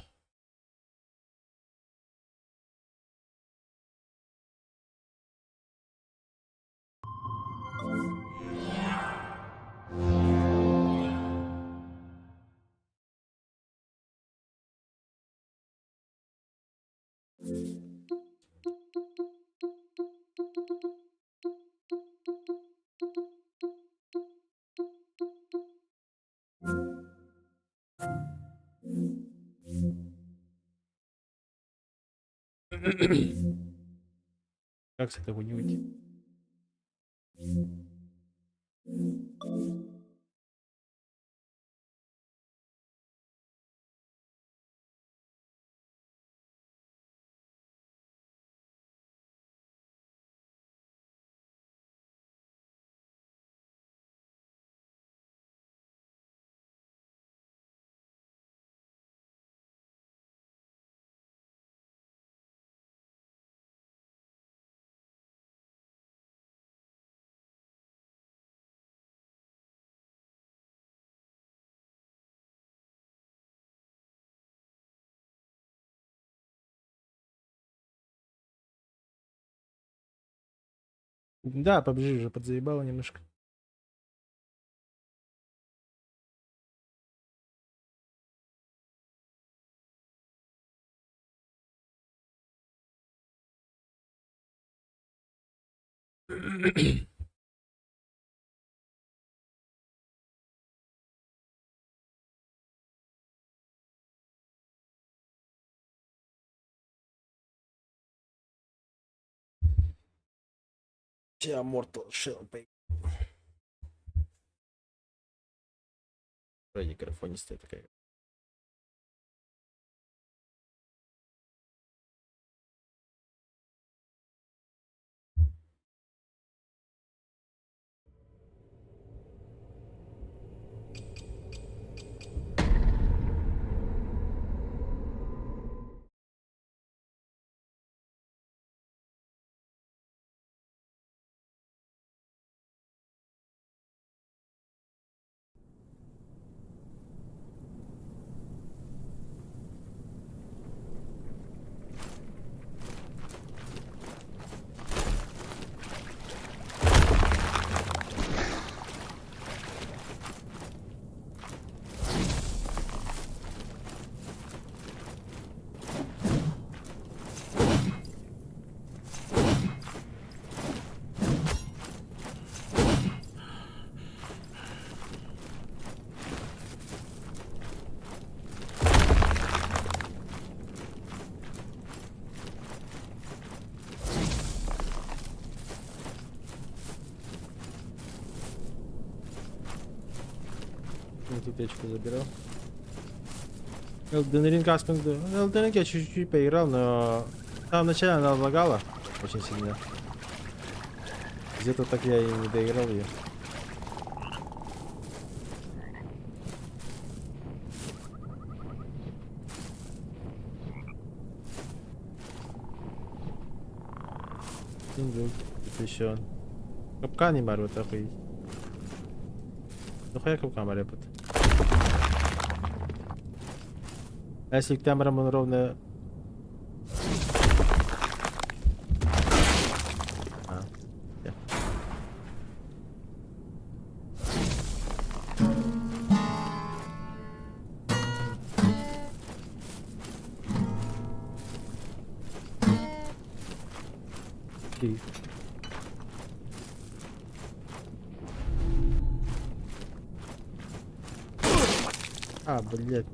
Как с этого не уйти? Да, PUBG уже подзаебало немножко. Сейчас Mortal Shell поиграю. Вроде графонистая такая. Эту печку забирал. Elden Ring Aspen. Elden Ring я чуть-чуть поиграл, но там вначале она лагала очень сильно. Где-то так я и не доиграл ее. Сундук запрещен. Капкан не вот охуеть. Нахуя капкан барепот? А если камера он ровно... А, я. Ты. А, блядь.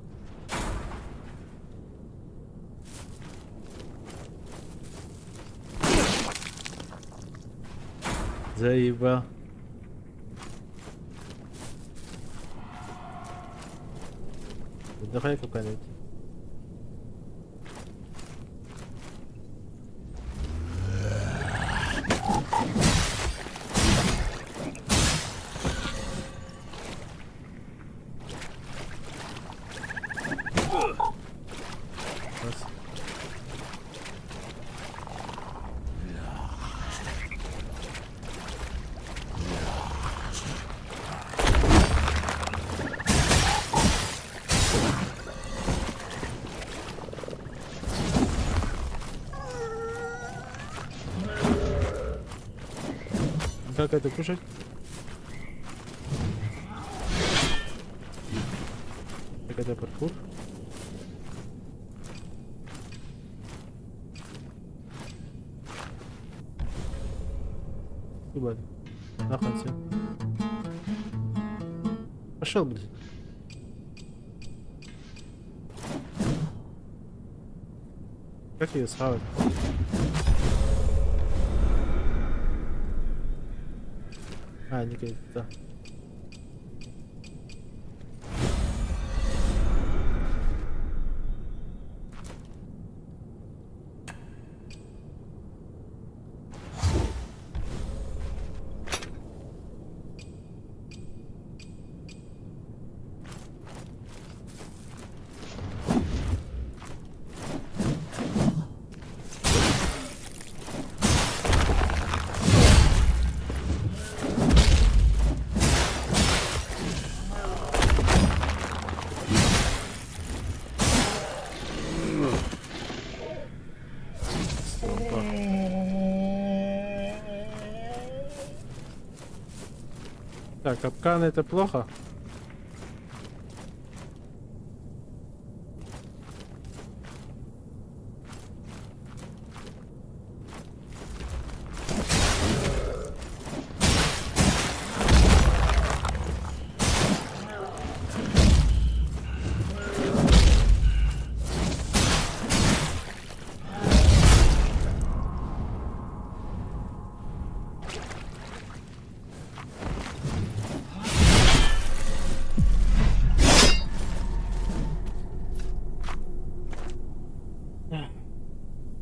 Заебал. Отдыхай какая-нибудь. Раз. Как это кушать? Как это паркур? Ебать. Нахуй все. Пошел, блядь. Как ее схавать? А, никогда. Опа. Так, капканы это плохо.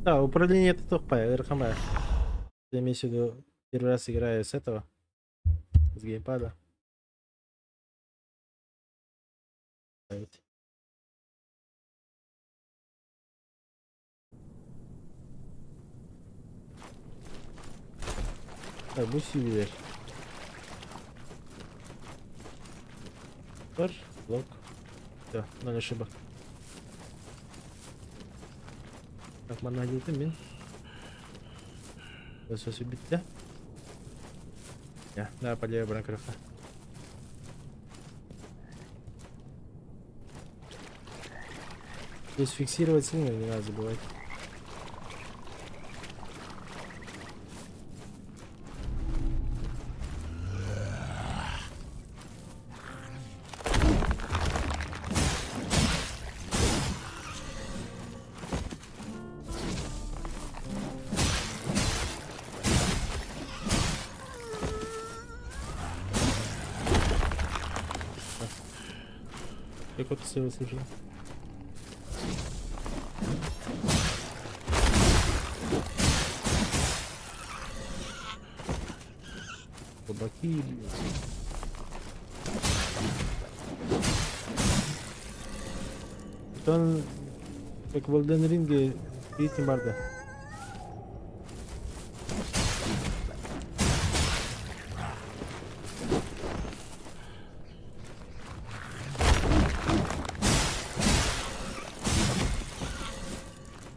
Да, управление это тупая, РХМ. Я имею в виду, первый раз играю с этого, с геймпада. Давайте. Так, будь дверь. Тор, блок. Все, ноль ошибок. Так, манна диэтим мин. Все бүттэ. Я, да, полевая бронкрыха. То есть фиксировать сильно не надо забывать. Какой-то север слышал. Кабаки, блядь. Он как в Elden Ring третий барда.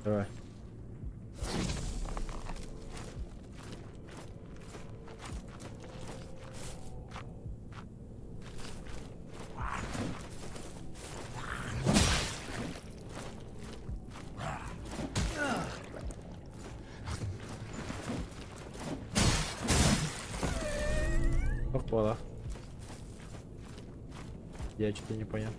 Давай. Ох, Я что-то не понял.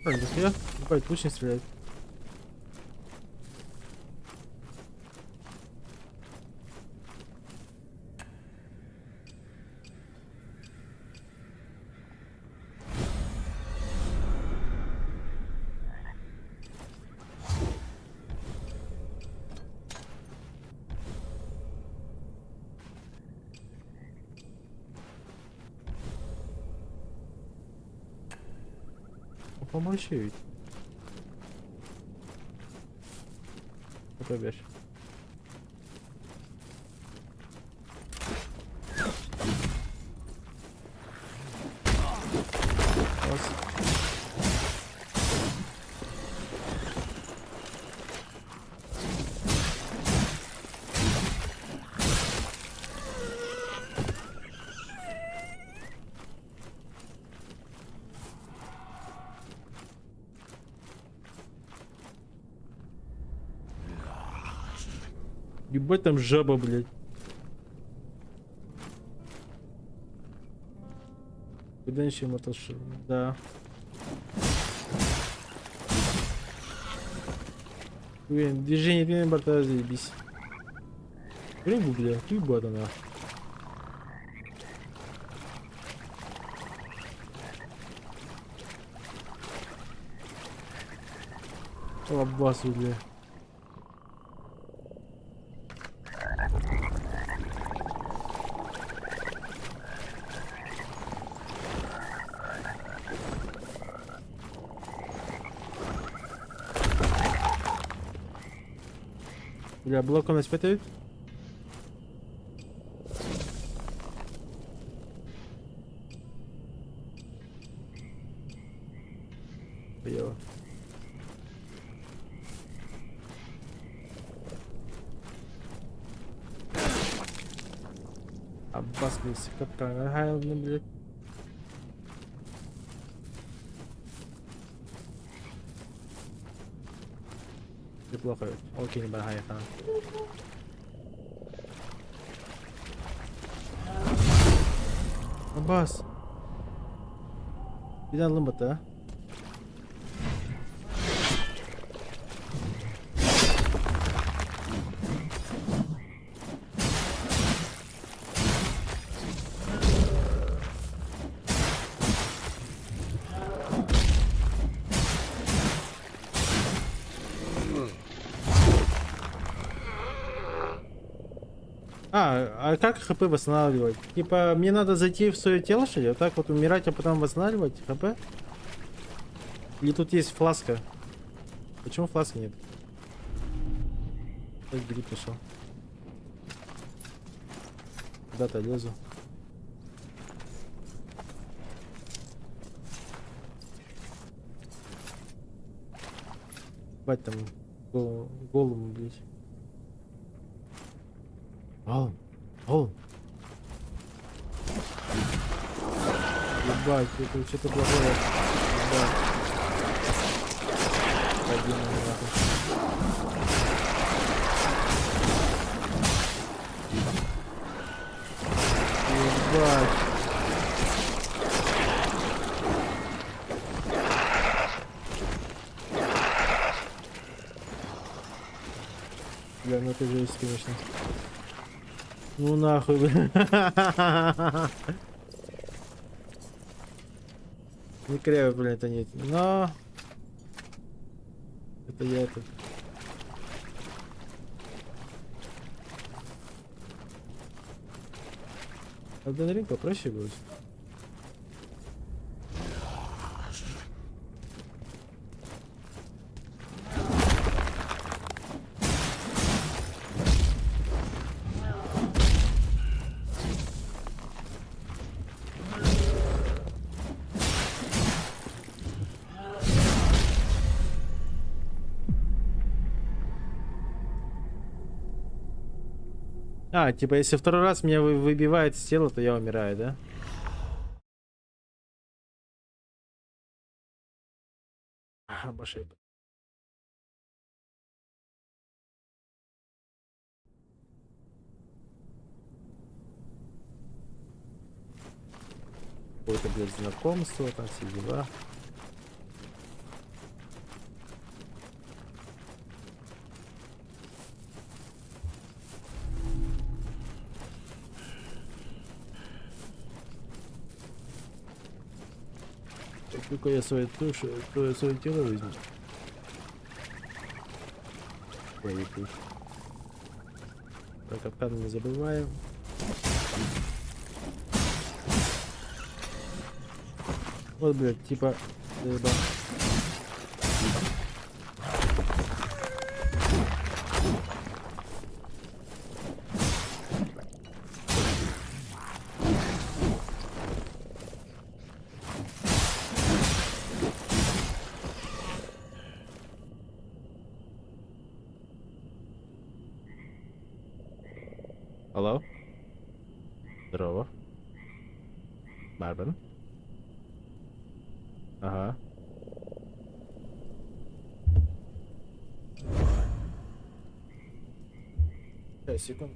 А, нихуя? Ебать, лучник стреляет. Помолчи ведь. Побежь. Ебать там жаба, блядь. Куда еще мотошил? Да. Блин, движение ты борта заебись. Рыбу, бля, рыбу это нахуй. Лабасу, бля. Бля, блок у нас пятый? Хуёво. Аббас, блядь, как блядь. Неплохо. Окей, не барахай, Аббас. Bir alın bata. А как хп восстанавливать? Типа, мне надо зайти в свое тело, что ли? Вот так вот умирать, а потом восстанавливать хп? Или тут есть фласка? Почему фласки нет? Так, гриб нашел. Куда-то лезу. Бать там голову, голову, блядь. Голым. Голым. Ебать, это что-то плохое. Ебать. Пойди на нахуй. Ебать. Бля, ну это жесть, конечно. Ну нахуй, бля. Не криво, блин, это нет. Но... Это я это. Elden Ring попроще будет. А, типа, если второй раз меня выбивает с тела, то я умираю, да? Башей. Какое-то, блядь, знакомство, там все дела. Только я свою тушу, то я свое тело возьму. Свою тушу. Про капкан не забываем. Вот, блядь, типа, заебал. Алло? Здорово. Барбара? Ага. Сейчас, секунду.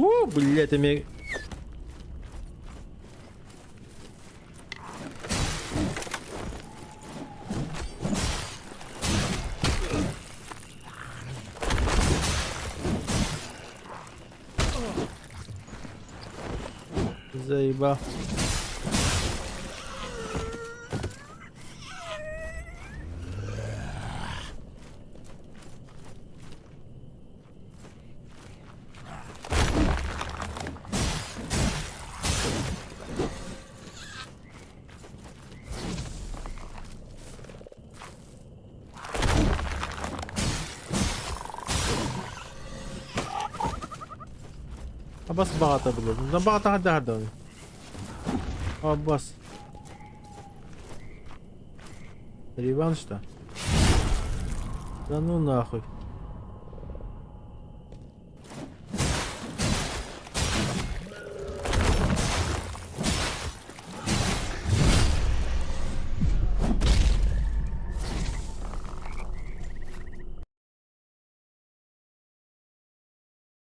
У, блядь, эмиэ Заебал. Абас баҕата билэбин. Баҕата даһардон. Абас. Реванш-то. Да ну нахуй.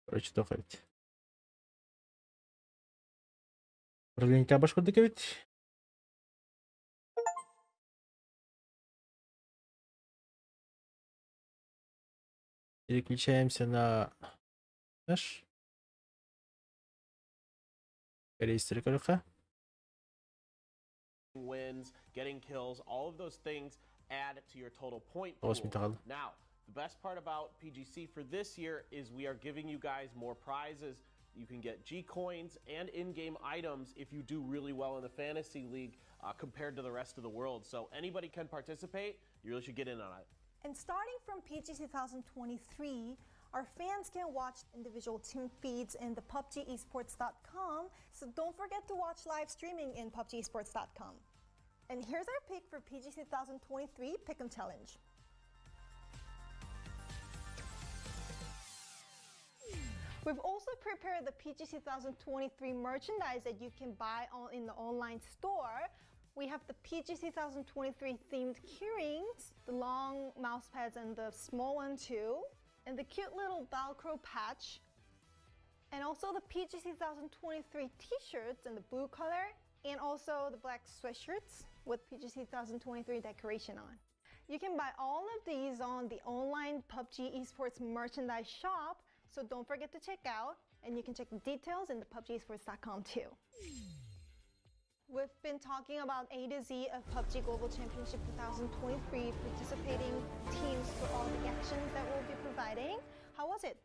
Короче, тоқайт. Управление баш курдук эбит. Переключаемся на наш корейский көрүөххэ. Wins, getting kills, all of those things add to your total point Тоҕус pool. мүнүүтэ хаалла. Now, the best part about PGC for this year is we are giving you guys more prizes. You can get G coins and in-game items if you do really well in the fantasy league compared to the rest of the world. So anybody can participate. You really should get in on it. And starting from PGC 2023, our fans can watch individual team feeds in the PUBGEsports.com, so don't forget to watch live streaming in PUBGEsports.com. And here's our pick for PGC 2023 Pick'em Challenge. We've also prepared the PGC 2023 merchandise that you can buy in the online store. We have the PGC 2023 themed keyrings, the long mouse pads and the small one too, and the cute little Velcro patch, and also the PGC 2023 t-shirts in the blue color, and also the black sweatshirts with PGC 2023 decoration on. You can buy all of these on the online PUBG Esports merchandise shop, so don't forget to check out, and you can check the details in the PUBGesports.com too. We've been talking about A to Z of PUBG Global Championship 2023, participating teams for all the actions that we'll be providing. How was it?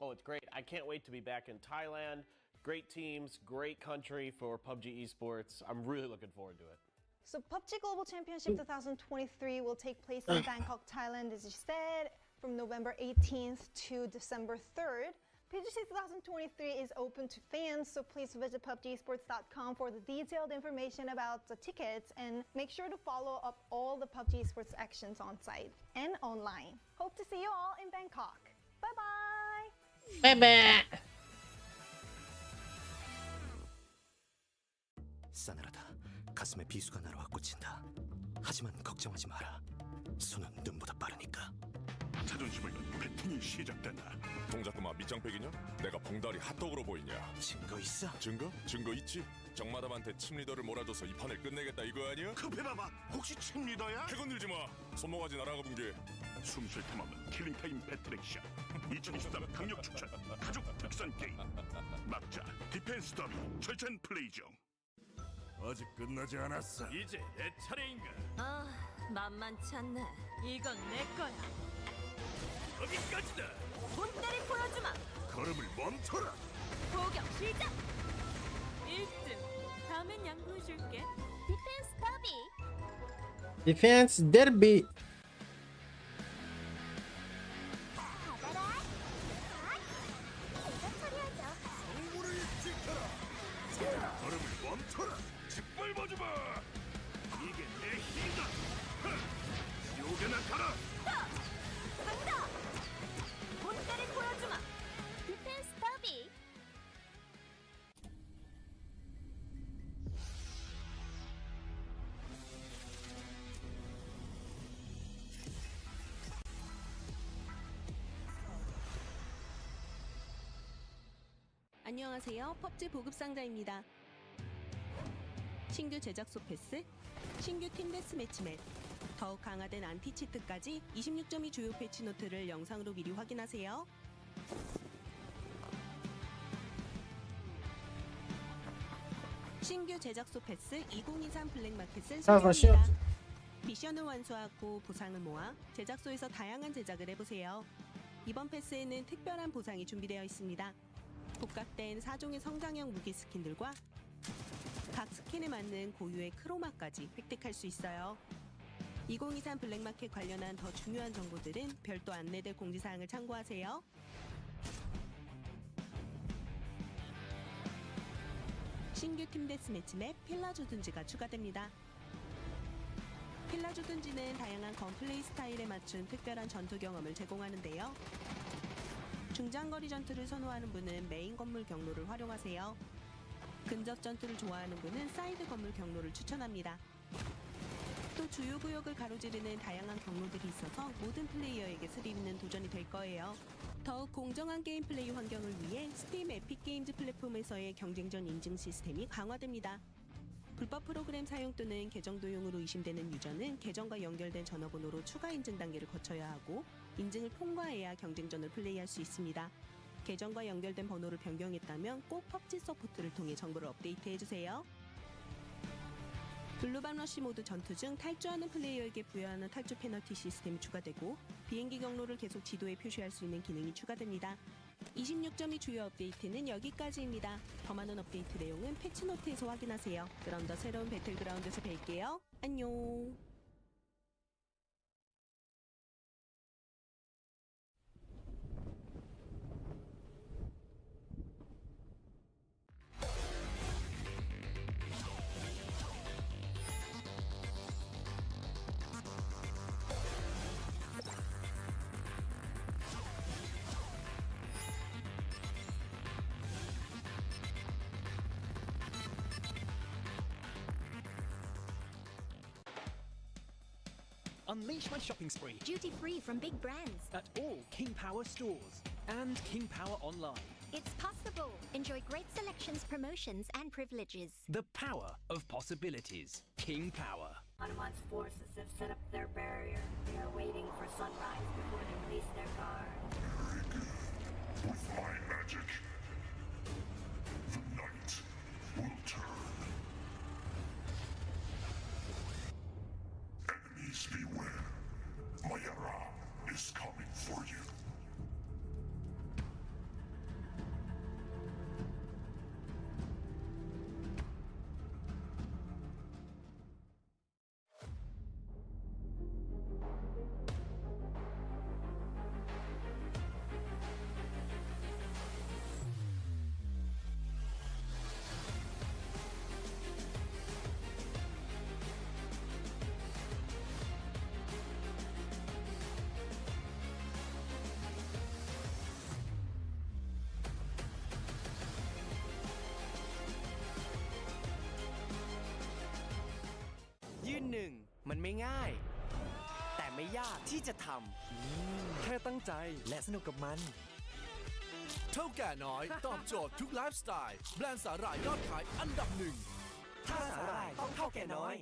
Oh, it's great. I can't wait to be back in Thailand. Great teams, great country for PUBG Esports. I'm really looking forward to it. So PUBG Global Championship 2023 will take place in Bangkok, Thailand, as you said, from November 18th to December 3rd. PGC 2023 is open to fans, so please visit PUBGesports.com for the detailed information about the tickets and make sure to follow up all the PUBG Esports actions on site and online. Hope to see you all in Bangkok. Bye bye! Bye bye. 싸늘하다. 가슴에 비수가 날아와 꽂힌다. 하지만 걱정하지 마라. 손은 눈보다 빠르니까. 자존심을 건 배팅이 시작된다. 동작그마 밑장빼기냐? 내가 봉다리 핫도그로 보이냐? 증거 있어? 증거? 증거 있지? 정마담한테 침 리더를 몰아줘서 이 판을 끝내겠다 이거 아니야? 급해봐봐. 혹시 침 리더야? 해건들지 마. 손모가지 날아가 본 게. 숨쉴 틈 없는 killing time battle 액션. 2023 강력 추천 가족 특선 게임. 막자 디펜스 더비 절찬 플레이 중. 아직 끝나지 않았어. 이제 내 차례인가? 아, 만만치 않네. 이건 내 거야. 여기까지다. 본때를 보여주마. 걸음을 멈춰라. 포격 시작. 1등. 다음엔 양보해줄게. 디펜스 더비. Defense Derby. 받아라. 제가 처리하죠. 성물을 지켜라. 걸음을 멈춰라. 짓밟아주마. 이게 내 힘이다. 흥! 지옥에 나가라. 간다. 본때를 보여주마. 디펜스 더비. 안녕하세요. 펍지 보급 상자입니다. 신규 제작소 패스, 신규 팀 데스매치 맵, 더욱 강화된 anti-cheat까지 26.2 주요 patch note를 영상으로 미리 확인하세요. 신규 제작소 패스 2023 black market을 Сейчас 소개합니다. начнется. 미션을 완수하고 보상을 모아 제작소에서 다양한 제작을 해보세요. 이번 패스에는 특별한 보상이 준비되어 있습니다. 복각된 4종의 성장형 무기 스킨들과 각 스킨에 맞는 고유의 chroma까지 획득할 수 있어요. 2023 black market 관련한 더 중요한 정보들은 별도 안내될 공지사항을 참고하세요. 신규 팀 데스매치 맵 필라조둔지가 추가됩니다. 필라조둔지는 다양한 gunplay 스타일에 맞춘 특별한 전투 경험을 제공하는데요. 중장거리 전투를 선호하는 분은 메인 건물 경로를 활용하세요. 근접 전투를 좋아하는 분은 사이드 건물 경로를 추천합니다. 또 주요 구역을 가로지르는 다양한 경로들이 있어서 모든 플레이어에게 스릴 있는 도전이 될 거예요. 더욱 공정한 게임 플레이 환경을 위해 스팀 에픽 게임즈 플랫폼에서의 경쟁전 인증 시스템이 강화됩니다. 불법 프로그램 사용 또는 계정 도용으로 의심되는 유저는 계정과 연결된 전화번호로 추가 인증 단계를 거쳐야 하고 인증을 통과해야 경쟁전을 플레이할 수 있습니다. 계정과 연결된 번호를 변경했다면 꼭 펍지 support를 통해 정보를 업데이트해주세요. Blue Bomb Rush 모드 전투 중 탈주하는 플레이어에게 부여하는 탈주 페널티 시스템이 추가되고 비행기 경로를 계속 지도에 표시할 수 있는 기능이 추가됩니다. 26.2 주요 업데이트는 여기까지입니다. 더 많은 업데이트 내용은 patch note에서 확인하세요. 그럼 더 새로운 배틀그라운드에서 뵐게요. 안녕. Unleash my shopping spree Duty free from big brands. at all King Power stores and King Power Online. It's possible. Enjoy great selections, promotions, and privileges. The power of possibilities. King Power. Hanuman's forces have set up their barrier. They are waiting for sunrise before they release their guard. With my magic, the night will turn. Enemies beware. Mayara is coming for you. ยืนหนึ่งมันไม่ง่าย แต่ไม่ยากที่จะทำ แค่ตั้งใจและสนุกกับมัน เถ้าแก่น้อย ตอบโจทย์ทุกไลฟ์สไตล์ แบรนด์สาหร่ายยอดขายอันดับหนึ่ง ถ้าสาหร่ายต้องเถ้าแก่น้อย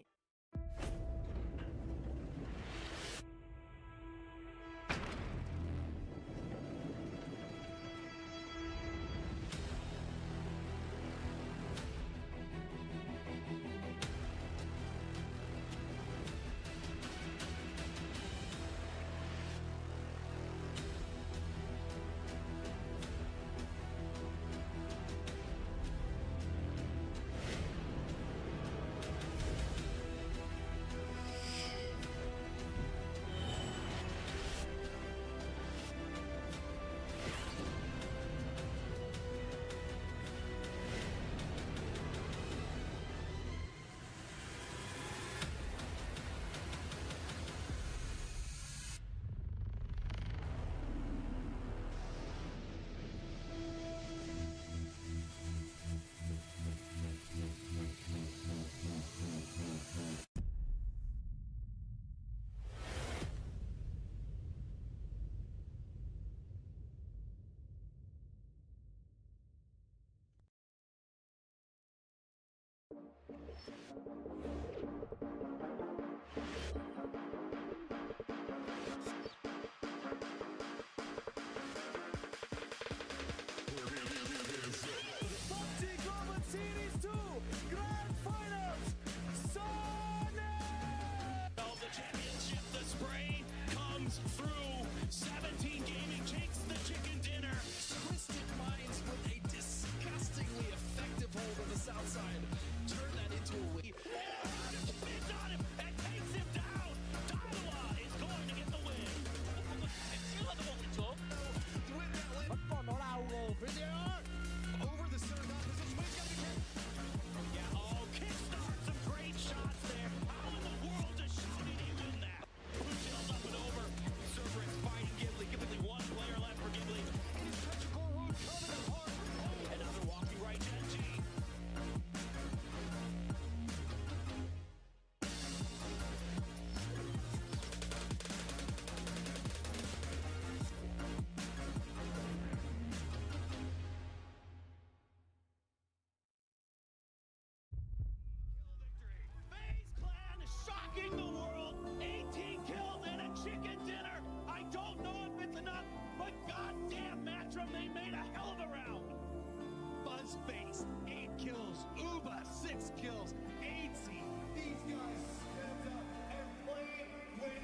his face. 8 kills. Uba, 6 kills. Aidsy. These guys stepped up and played with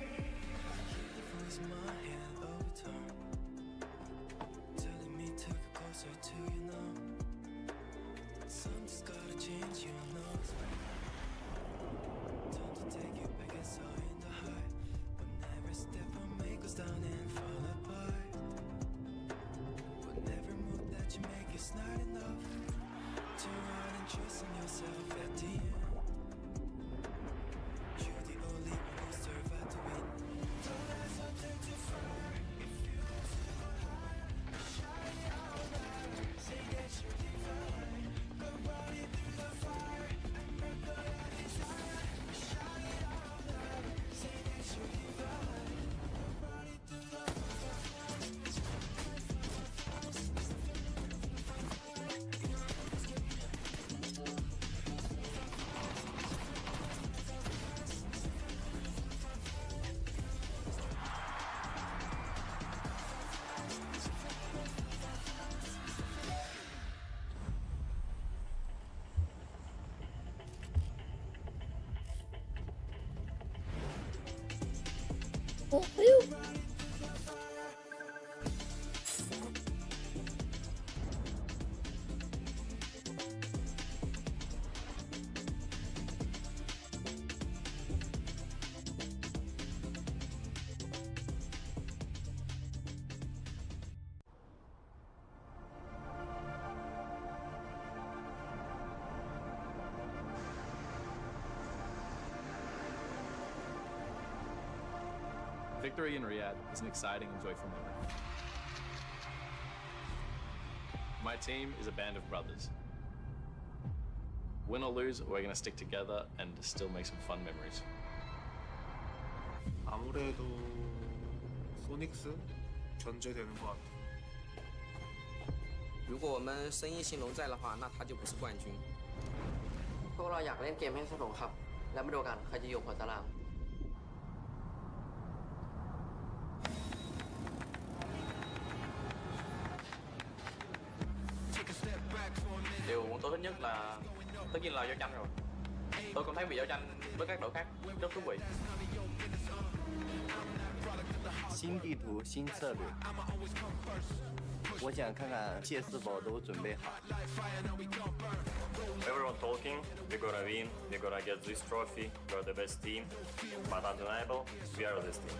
The voice in my head overturn, telling me to get closer to you now. Something's gotta change, you know. It's time to take it back, it's all in the heart. When every step I make goes down and fall apart. When every move that you make is not enough to run and trust in yourself at the end. You're the only one who survived to win. Don't let something too far. If you want to go higher, shout it out loud. Say that you're divine. Go run it through the fire and break all your desire. Shout it out loud. Say that you're divine. Go run it through the Victory in Riyadh is an exciting and joyful memory. My team is a band of brothers. Win or lose, we're going to stick together and still make some fun memories. 아무래도 소닉스 견제되는 것 같아. 如果我们生意兴隆在的话，那他就不是冠军。 พวกเราอยากเล่นเกมให้สนุกครับ แล้วมาดูกันใครจะอยู่หัวตาราง Điều bọn tôi thích nhất là tất nhiên là giao tranh rồi. Tôi cũng thấy việc giao tranh với các đội khác rất thú vị. 新地图、新策略，我想看看谢四宝都准备好。 Everyone talking, we gonna win, we gonna get this trophy, we are the best team, but undeniable, we are this team.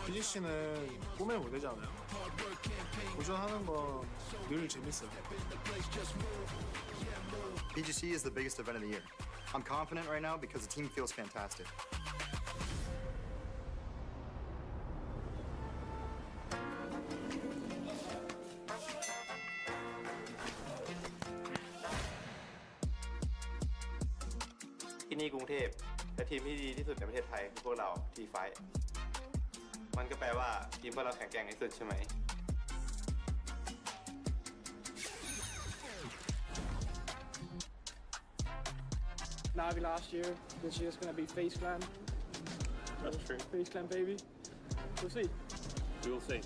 PGC는 꿈의 무대잖아요. 도전하는 건 늘 재밌어요. PGC is the biggest event of the year. I'm confident right now because the team feels fantastic. ที่นี่กรุงเทพและทีมที่ดีที่สุดในประเทศไทยคือพวกเราทีไฟมันก็แปลว่าทีมพวกเราแข็งแกร่งที่สุดใช่ไหม Navi last year. This year's gonna be FaZe Clan. That's true. FaZe Clan, baby. We'll see. We will see.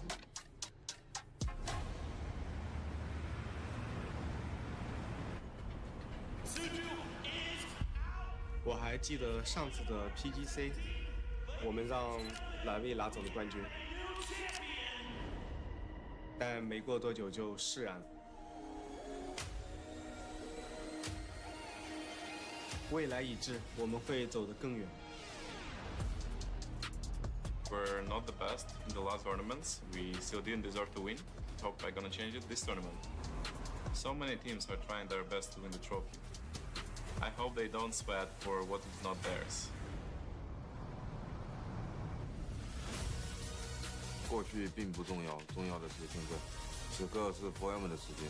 我还记得上次的 PGC，我们让蓝卫拿走了冠军，但没过多久就释然了。未来已至，我们会走得更远。 We're not the best in the last tournaments. We still didn't deserve to win. Hope I'm gonna change it this tournament. So many teams are trying their best to win the trophy. I hope they don't sweat for what is not theirs. 过去并不重要，重要的是现在。此刻是 4M 的时间。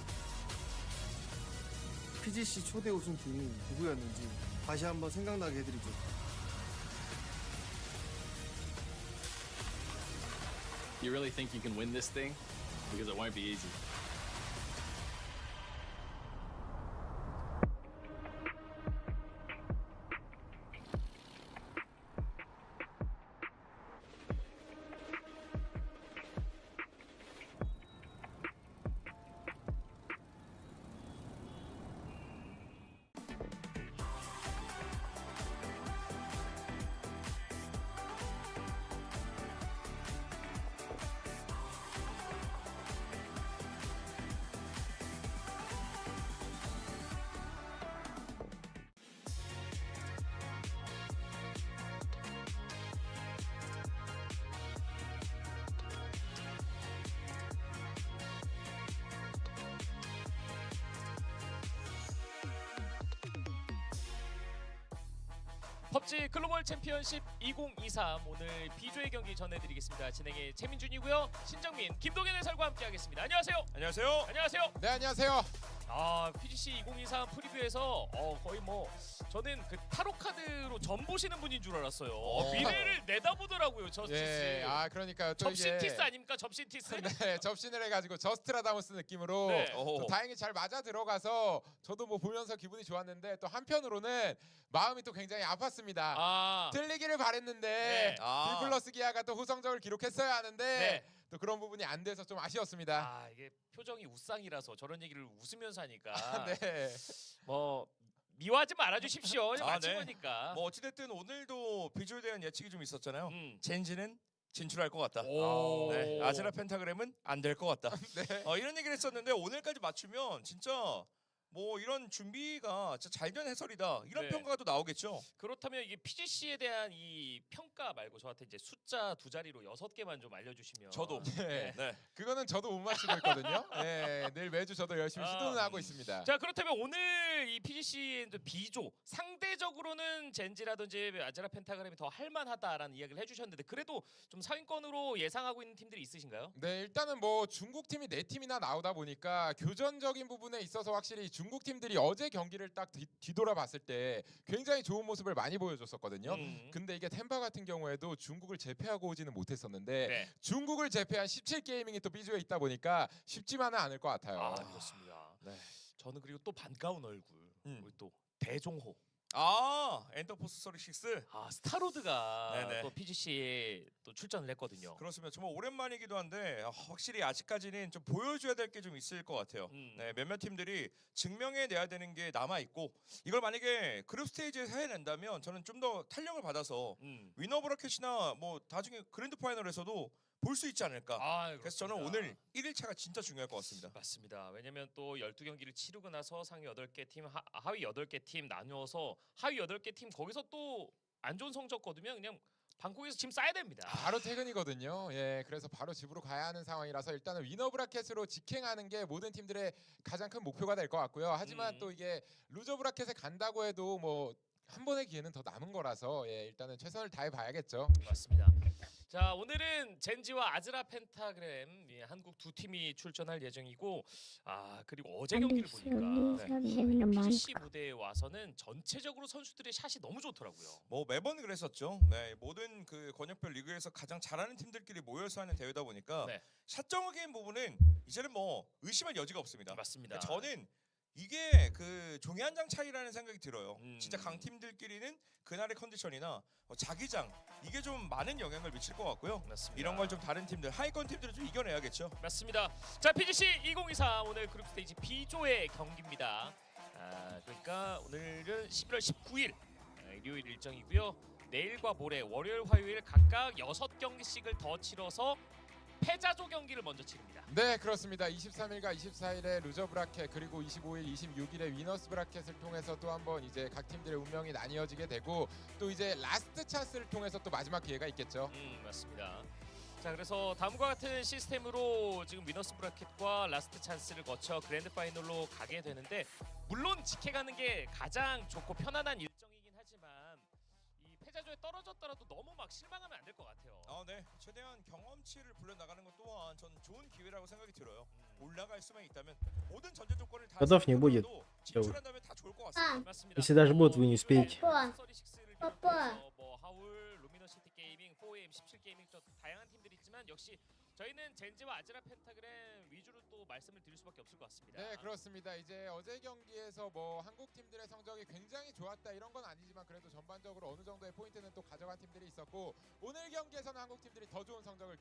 PGC 초대 우승팀이 누구였는지 다시 한번 생각나게 해드리죠. You really think you can win this thing? Because it won't be easy. 펍지 글로벌 챔피언십 2023 오늘 B조의 경기 전해드리겠습니다. 진행의 최민준이고요. 신정민, 김동현 해설과 함께하겠습니다. 안녕하세요. 안녕하세요. 안녕하세요. 네, 안녕하세요. 아, PGC 2023 preview에서 거의 뭐 저는 그 타로 카드로 점 보시는 분인 줄 알았어요. 미래를 내다보더라고요, 저스티스. 예, 아 그러니까요. 또 접신 이게 티스 아닙니까? 접신 티스? 네, 접신을 해가지고 저스트라다무스 느낌으로 네. 또 다행히 잘 맞아 들어가서 저도 뭐 보면서 기분이 좋았는데 또 한편으로는 마음이 또 굉장히 아팠습니다. 아. 틀리기를 바랬는데 네. 아. 디플러스 기아가 또 호성적을 기록했어야 하는데 네. 또 그런 부분이 안 돼서 좀 아쉬웠습니다. 아, 이게 표정이 웃상이라서 저런 얘기를 웃으면서 하니까 네. 뭐 미워하지 말아 주십시오. 맞힌 네. 거니까. 뭐 어찌됐든 오늘도 B조에 대한 예측이 좀 있었잖아요. 젠지는 진출할 것 같다. 음. 오. 네. 아즈라 펜타그램은 안 될 것 같다. 네. 이런 얘기를 했었는데 오늘까지 맞추면 진짜 뭐 이런 준비가 진짜 잘 된 해설이다. 이런 네. 평가가 또 나오겠죠. 그렇다면 이게 PGC에 대한 이 평가 말고 저한테 이제 숫자 두 자리로 6개만 좀 알려주시면 저도. 네. 네. 그거는 저도 못 맞추고 있거든요. 네, 늘 매주 저도 열심히 아. 시도는 하고 있습니다. 자 그렇다면 오늘 이 PGC의 B조 상대적으로는 젠지라든지 아즈라 펜타그램이 더 할만하다라는 이야기를 해주셨는데 그래도 좀 상위권으로 예상하고 있는 팀들이 있으신가요? 네, 일단은 뭐 중국 팀이 네 팀이나 나오다 보니까 교전적인 부분에 있어서 확실히 중국 팀들이 어제 경기를 딱 뒤돌아봤을 때 굉장히 좋은 모습을 많이 보여줬었거든요. 근데 이게 템바 같은 경우에도 중국을 제패하고 오지는 못했었는데 네. 중국을 제패한 17 게이밍이 또 B조에 있다 보니까 쉽지만은 않을 것 같아요. 아 그렇습니다. 네. 저는 그리고 또 반가운 얼굴 우리 또 대종호. 아 엔터포스 36. 아 스타로드가 네네. 또 PGC에 또 출전을 했거든요. 그렇습니다. 정말 오랜만이기도 한데 확실히 아직까지는 좀 보여줘야 될 게 좀 있을 것 같아요. 네, 몇몇 팀들이 증명해내야 되는 게 남아 있고 이걸 만약에 그룹 스테이지에서 해낸다면 저는 좀 더 탄력을 받아서 winner bracket이나 뭐 나중에 grand final에서도 볼 수 있지 않을까. 아, 그래서 저는 오늘 1일차가 진짜 중요할 것 같습니다. 맞습니다. 왜냐면 또 12경기를 치르고 나서 상위 8개 팀, 하위 8개 팀 나누어서 하위 8개 팀 거기서 또 안 좋은 성적 거두면 그냥 방콕에서 짐 싸야 됩니다. 바로 퇴근이거든요. 예, 그래서 바로 집으로 가야 하는 상황이라서 일단은 winner bracket으로 직행하는 게 모든 팀들의 가장 큰 목표가 될 것 같고요. 하지만 또 이게 loser bracket에 간다고 해도 뭐 한 번의 기회는 더 남은 거라서 예, 일단은 최선을 다해 봐야겠죠. 맞습니다. 자 오늘은 젠지와 아즈라 펜타그램 예, 한국 두 팀이 출전할 예정이고 아 그리고 어제 경기를 보니까 PGC 무대에 와서는 전체적으로 선수들의 샷이 너무 좋더라고요. 뭐 매번 그랬었죠. 네, 모든 그 권역별 리그에서 가장 잘하는 팀들끼리 모여서 하는 대회다 보니까 네. 샷정적인 부분은 이제는 뭐 의심할 여지가 없습니다. 맞습니다. 저는 이게 그 종이 한 장 차이라는 생각이 들어요. 진짜 강팀들끼리는 그날의 컨디션이나 자기장 이게 좀 많은 영향을 미칠 것 같고요. 맞습니다. 이런 걸 좀 다른 팀들 하위권 팀들은 좀 이겨내야겠죠. 맞습니다. 자 PGC 2023 오늘 그룹 스테이지 B조의 경기입니다. 아, 그러니까 오늘은 11월 19일 일요일 일정이고요. 내일과 모레 월요일 화요일 각각 6경기씩을 더 치러서 패자조 경기를 먼저 치릅니다. 네, 그렇습니다. 23일과 24일에 loser bracket 그리고 25일, 26일에 winners bracket을 통해서 또 한번 이제 각 팀들의 운명이 나뉘어지게 되고 또 이제 last chance를 통해서 또 마지막 기회가 있겠죠. 맞습니다. 자 그래서 다음과 같은 시스템으로 지금 winners bracket과 last chance를 거쳐 grand final로 가게 되는데 물론 직행하는 게 가장 좋고 편안한 일정이긴 하지만 이 패자조에 떨어졌더라도 너무 막 실망하면 안 될 것 같아요. 아, 네. 최대한 경험치를 불려 나가는 것 또한 전 좋은 기회라고 생각이 들어요. 올라갈 수만 있다면 모든 전제 조건을 다 Ходов не будет. 진출한다면 다 좋을 것 같습니다. Если даже будут, вы не успеете. Папа. 뭐 하울, 루미노시티 게이밍, 4AM, 17 게이밍 저 다양한 팀들이 있지만 역시 저희는 젠지와 아즈라 펜타그램 위주로 또 말씀을 드릴 수밖에 없을 것 같습니다. 네, 그렇습니다. 이제 어제 경기에서 뭐 한국 팀들의 성적이 굉장히 좋았다 이런 건 아니지만 그래도 전반적으로 어느 정도의 포인트는 또 가져간 팀들이 있었고 오늘 경기에서는 한국 팀들이 더 좋은 성적을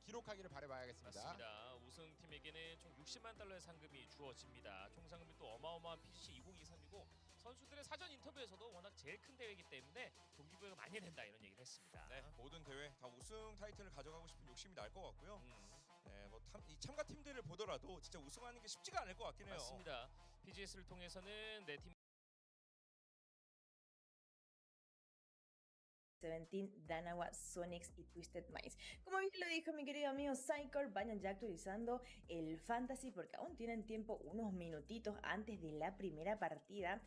기록하기를 바라봐야겠습니다. 맞습니다. 우승팀에게는 총 60만 달러의 상금이 주어집니다. 총 상금이 또 어마어마한 PGC 2023이고 선수들의 사전 인터뷰에서도 워낙 제일 큰 대회이기 때문에 동기부여가 많이 된다 이런 얘기를 했습니다. 네, 모든 대회 다 우승 타이틀을 가져가고 싶은 욕심이 날 것 같고요. 네, 뭐 이 참가 팀들을 보더라도 진짜 우승하는 게 쉽지가 않을 것 같긴 해요. 맞습니다. PGS를 통해서는 내팀 Seventeen, Danawa, Sonics y Twisted Minds. Como bien lo dijo mi querido amigo Psychor, vayan ya actualizando el fantasy porque aún tienen tiempo unos minutitos antes de la primera partida.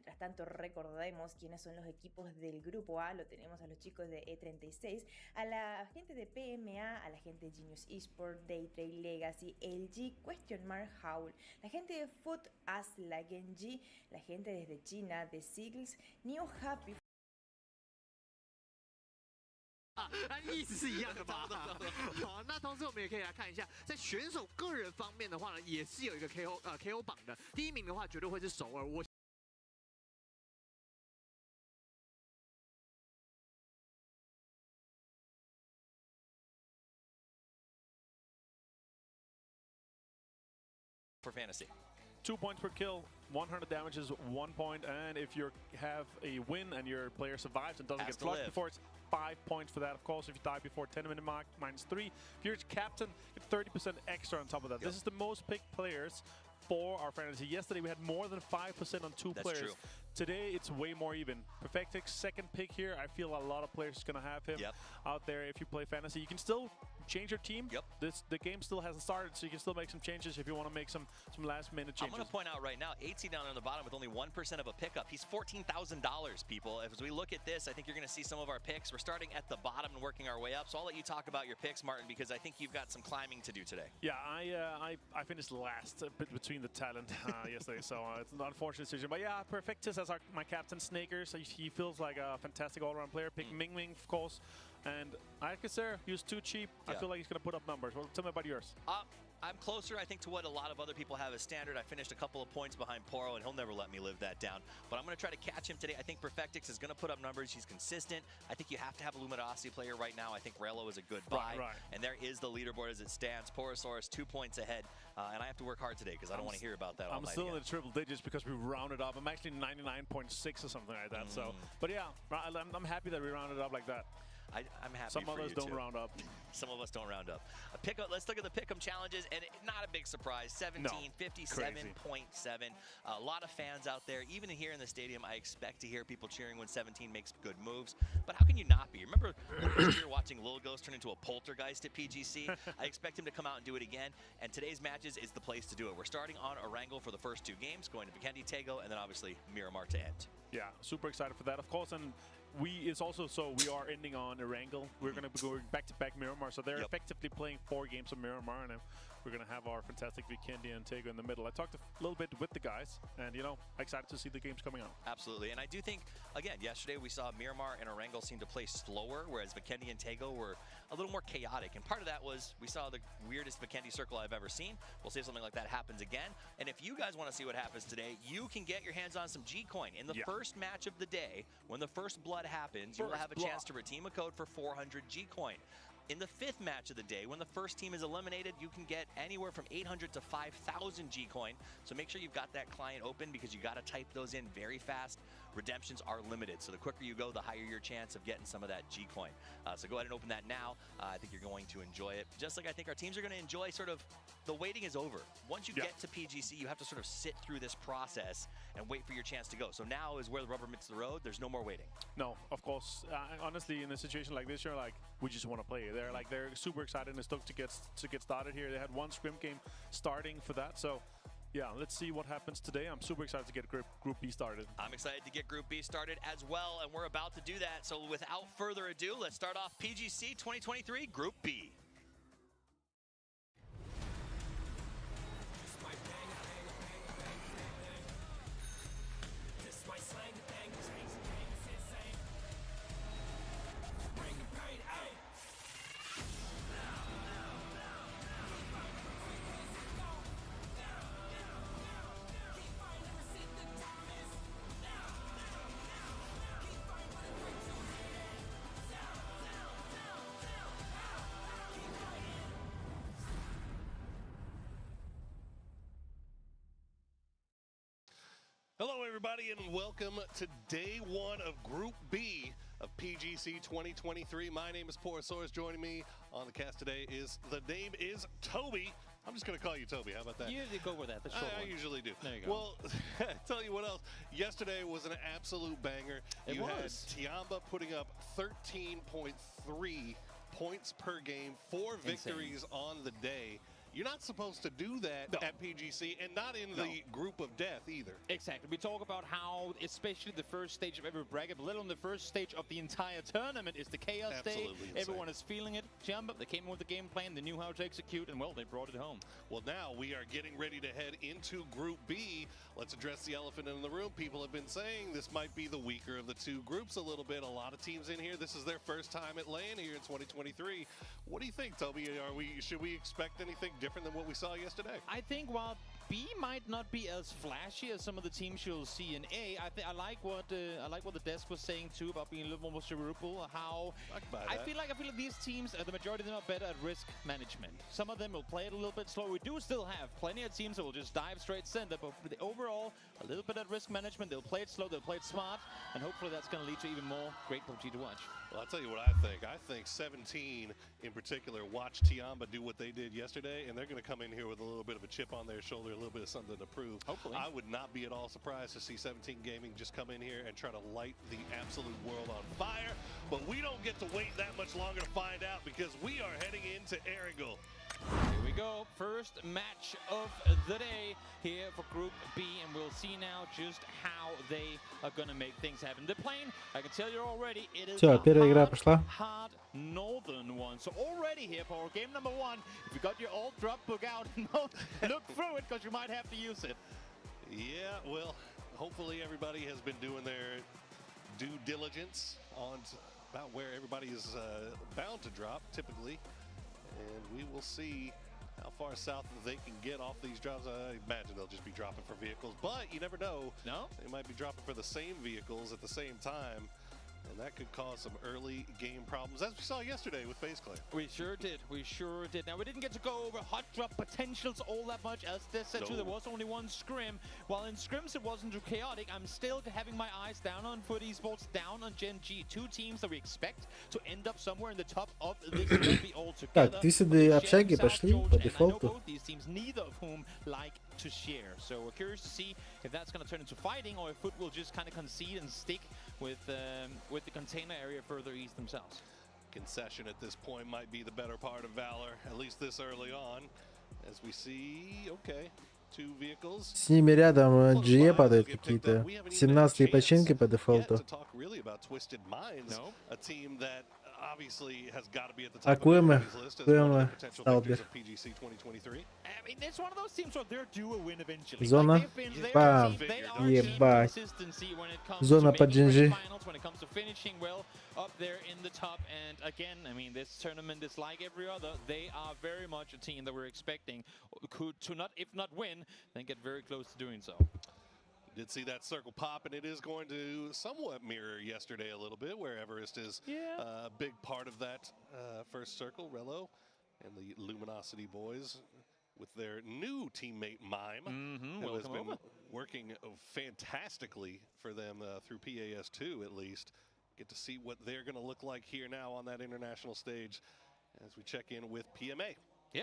Mientras tanto, recordemos quiénes son los equipos del grupo A. Lo tenemos a los chicos de E36, a la gente de PMA, a la gente de Genius Esport, Daytrade, Legacy, LG, Question Mark, Howl, la gente de Foot, Asla, Genji, la gente desde China, de Seagulls, New Happy. 那意思是一样的吧？好，那同时我们也可以来看一下，在选手个人方面的话呢，也是有一个 KO 榜的。第一名的话，绝对会是首尔。我。 For fantasy. 2 points per kill, 100 damage is 1 point, and if you have a win and your player survives and doesn't Has get to flushed live. before, it's 5 points for that. Of course, if you die before 10-minute mark, -3. If you're captain, get 30% extra on top of that. This is the most picked players for our fantasy. Yesterday we had more than 5% on two That's players. true. Today it's way more even. Perfectix, second pick here. I feel a lot of players is going to have him out there if you play fantasy. You can still change your team. Yep. This the game still hasn't started, so you can still make some changes if you want to make some last minute I'm changes. going to point out right now, 8C down on the bottom with only 1% of a pickup. He's $14,000, people. As we look at this, I think you're going to see some of our picks. We're starting at the bottom and working our way up. So I'll let you talk about your picks, Martin, because I think you've got some climbing to do today. Yeah, I finished last between the talent yesterday, so it's an unfortunate decision. But yeah, Perfectus as my captain, Snakers. He feels like a fantastic all-around player. Pick Ming Ming, of course, and Alcacer, he was too cheap. I feel like he's going to put up numbers. Well, tell me about yours. I'm closer, I think, to what a lot of other people have as standard. I finished a couple of points behind Poro, and he'll never let me live that down. But I'm going to try to catch him today. I think Perfectix is going to put up numbers. He's consistent. I think you have to have a Luminosity player right now. I think Relo is a good buy. And there is the leaderboard as it stands. Porosaurus 2 points ahead. And I have to work hard today because I don't want to hear about that all I'm night still again. in the triple digits because we rounded up. I'm actually 99.6 or something like that. So, but yeah, I'm happy that we rounded up like that. I am happy Some for others you, don't too. round up. Some of us don't round up. A pick up, let's look at the pick'em challenges, and not a big surprise. 17, 57.7. A lot of fans out there, even here in the stadium. I expect to hear people cheering when 17 makes good moves. But how can you not be? Remember last year watching Lil Ghost turn into a poltergeist at PGC? I expect him to come out and do it again. And today's matches is the place to do it. We're starting on Erangel for the first two games, going to Vikendi, Taego, and then obviously Miramar to end. Yeah, super excited for that, of course. And we it's also so we are ending on Erangel. We're going to be going back to back Miramar, so they're effectively playing four games of Miramar, and we're going to have our fantastic Vikendi and Taego in the middle. I talked a little bit with the guys, and excited to see the games coming out. Absolutely. And I do think, again, yesterday we saw Miramar and Erangel seem to play slower, whereas Vikendi and Taego were a little more chaotic. And part of that was we saw the weirdest Vikendi circle I've ever seen. We'll see if something like that happens again. And if you guys want to see what happens today, you can get your hands on some G-Coin. In the first match of the day, when the first blood happens, you will First have a blood. chance to redeem a code for 400 G-Coin. In the fifth match of the day, when the first team is eliminated, you can get anywhere from 800 to 5,000 G-Coin. So make sure you've got that client open because you got to type those in very fast. Redemptions are limited, so the quicker you go, the higher your chance of getting some of that G-Coin. So go ahead and open that now. I think you're going to enjoy it. Just like I think our teams are going to enjoy sort of the waiting is over. Once you get to PGC, you have to sort of sit through this process and wait for your chance to go. So now is where the rubber meets the road. There's no more waiting. No, of course. Honestly, in a situation like this, you're like, we just want to play. They're super excited and stoked to get started here. They had one scrim game starting for that, so yeah, let's see what happens today. I'm super excited to get Group B started. I'm excited to get Group B started as well, and we're about to do that. So without further ado, let's start off PGC 2023 Group B. This my bang, bang, bang, bang, bang. This my slang thing, change the game, it's insane. Bring the pain, ayy. Hello, everybody, and welcome to day one of Group B of PGC 2023. My name is Porosaurus. Joining me on the cast today is the name is Toby. I'm just going to call you Toby. How about that? You usually go with that. The short I one. usually do. There you go. Well, tell you what else. Yesterday was an absolute banger. It you was. had Tiamba putting up 13.3 points per game, four Insane. victories on the day. You're not supposed to do that at PGC and not in the group of death either. Exactly. We talk about how, especially the first stage of every bracket, but let alone the first stage of the entire tournament is the chaos Absolutely day. insane. Everyone is feeling it. Tianba, they came in with the game plan, they knew how to execute, and well, they brought it home. Well, now we are getting ready to head into Group B. Let's address the elephant in the room. People have been saying this might be the weaker of the two groups a little bit. A lot of teams in here. This is their first time at LAN here in 2023. What do you think, Toby? Are we should we expect anything different than what we saw yesterday? I think while B might not be as flashy as some of the teams you'll see in A, I think I like what the desk was saying too about being a little more cerebral. How buy I that. feel like these teams, the majority of them are better at risk management. Some of them will play it a little bit slow. We do still have plenty of teams that will just dive straight center, but for the overall, a little bit at risk management. They'll play it slow, they'll play it smart, and hopefully that's going to lead to even more great PUBG to watch. Well, I'll tell you what I think. I think 17 in particular watched Tianba do what they did yesterday, and they're going to come in here with a little bit of a chip on their shoulder, a little bit of something to prove. Hopefully. I would not be at all surprised to see 17 Gaming just come in here and try to light the absolute world on fire. But we don't get to wait that much longer to find out because we are heading into Erangel. Here we go. First match of the day here for Group B, and we'll see now just how they are going to make things happen. The plane, I can tell you already, it is Всё, a первая игра hard, пошла. hard northern one. So already here for game number one, if you got your old drop book out, look through it because you might have to use it. Yeah, well, hopefully everybody has been doing their due diligence on about where everybody is bound to drop typically. And we will see how far south they can get off these drops. I imagine they'll just be dropping for vehicles, but you never know. No? They might be dropping for the same vehicles at the same time. And that could cause some early game problems, as we saw yesterday with FaZe Clan. We sure did. We sure did. Now, we didn't get to go over hot drop potentials all that much. As this said, too, No. there was only one scrim. While in scrims it wasn't too chaotic, I'm still having my eyes down on FUT Esports, down on Gen G. Two teams that we expect to end up somewhere in the top of this lobby altogether. Так, Twisted общаги пошли по дефолту. Both these teams, neither of whom like to share. So we're curious to see if that's going to turn into fighting or if FUT will just kind of concede and stick with the container area further east themselves. Concession at this point might be the better part of valor, at least this early on. As we see, okay, two vehicles. С ними рядом GE падают какие-то. 17 починки по дефолту. To talk really about Twisted Minds, a team that obviously has got to be at the А top of Куэма, everybody's list as one of Куэма, the potential victors Сталбер. of PGC 2023. I mean, it's one of those teams where they're due a win eventually. Зона. Like, they've been, they are Бам. a team, they are a team Ебать. consistency when it comes Зона to под making Gen G. grand finals, when it comes to finishing well up there in the top. And again, I mean, this tournament is like every other. They are very much a team that we're expecting could to not, if not win, then get very close to doing so. Did see that circle pop, and it is going to somewhat mirror yesterday a little bit, where Everest is a big part of that first circle. Rello and the Luminosity boys with their new teammate Mime, who has welcome been over. working fantastically for them through PAS2 at least. Get to see what they're going to look like here now on that international stage as we check in with PMA.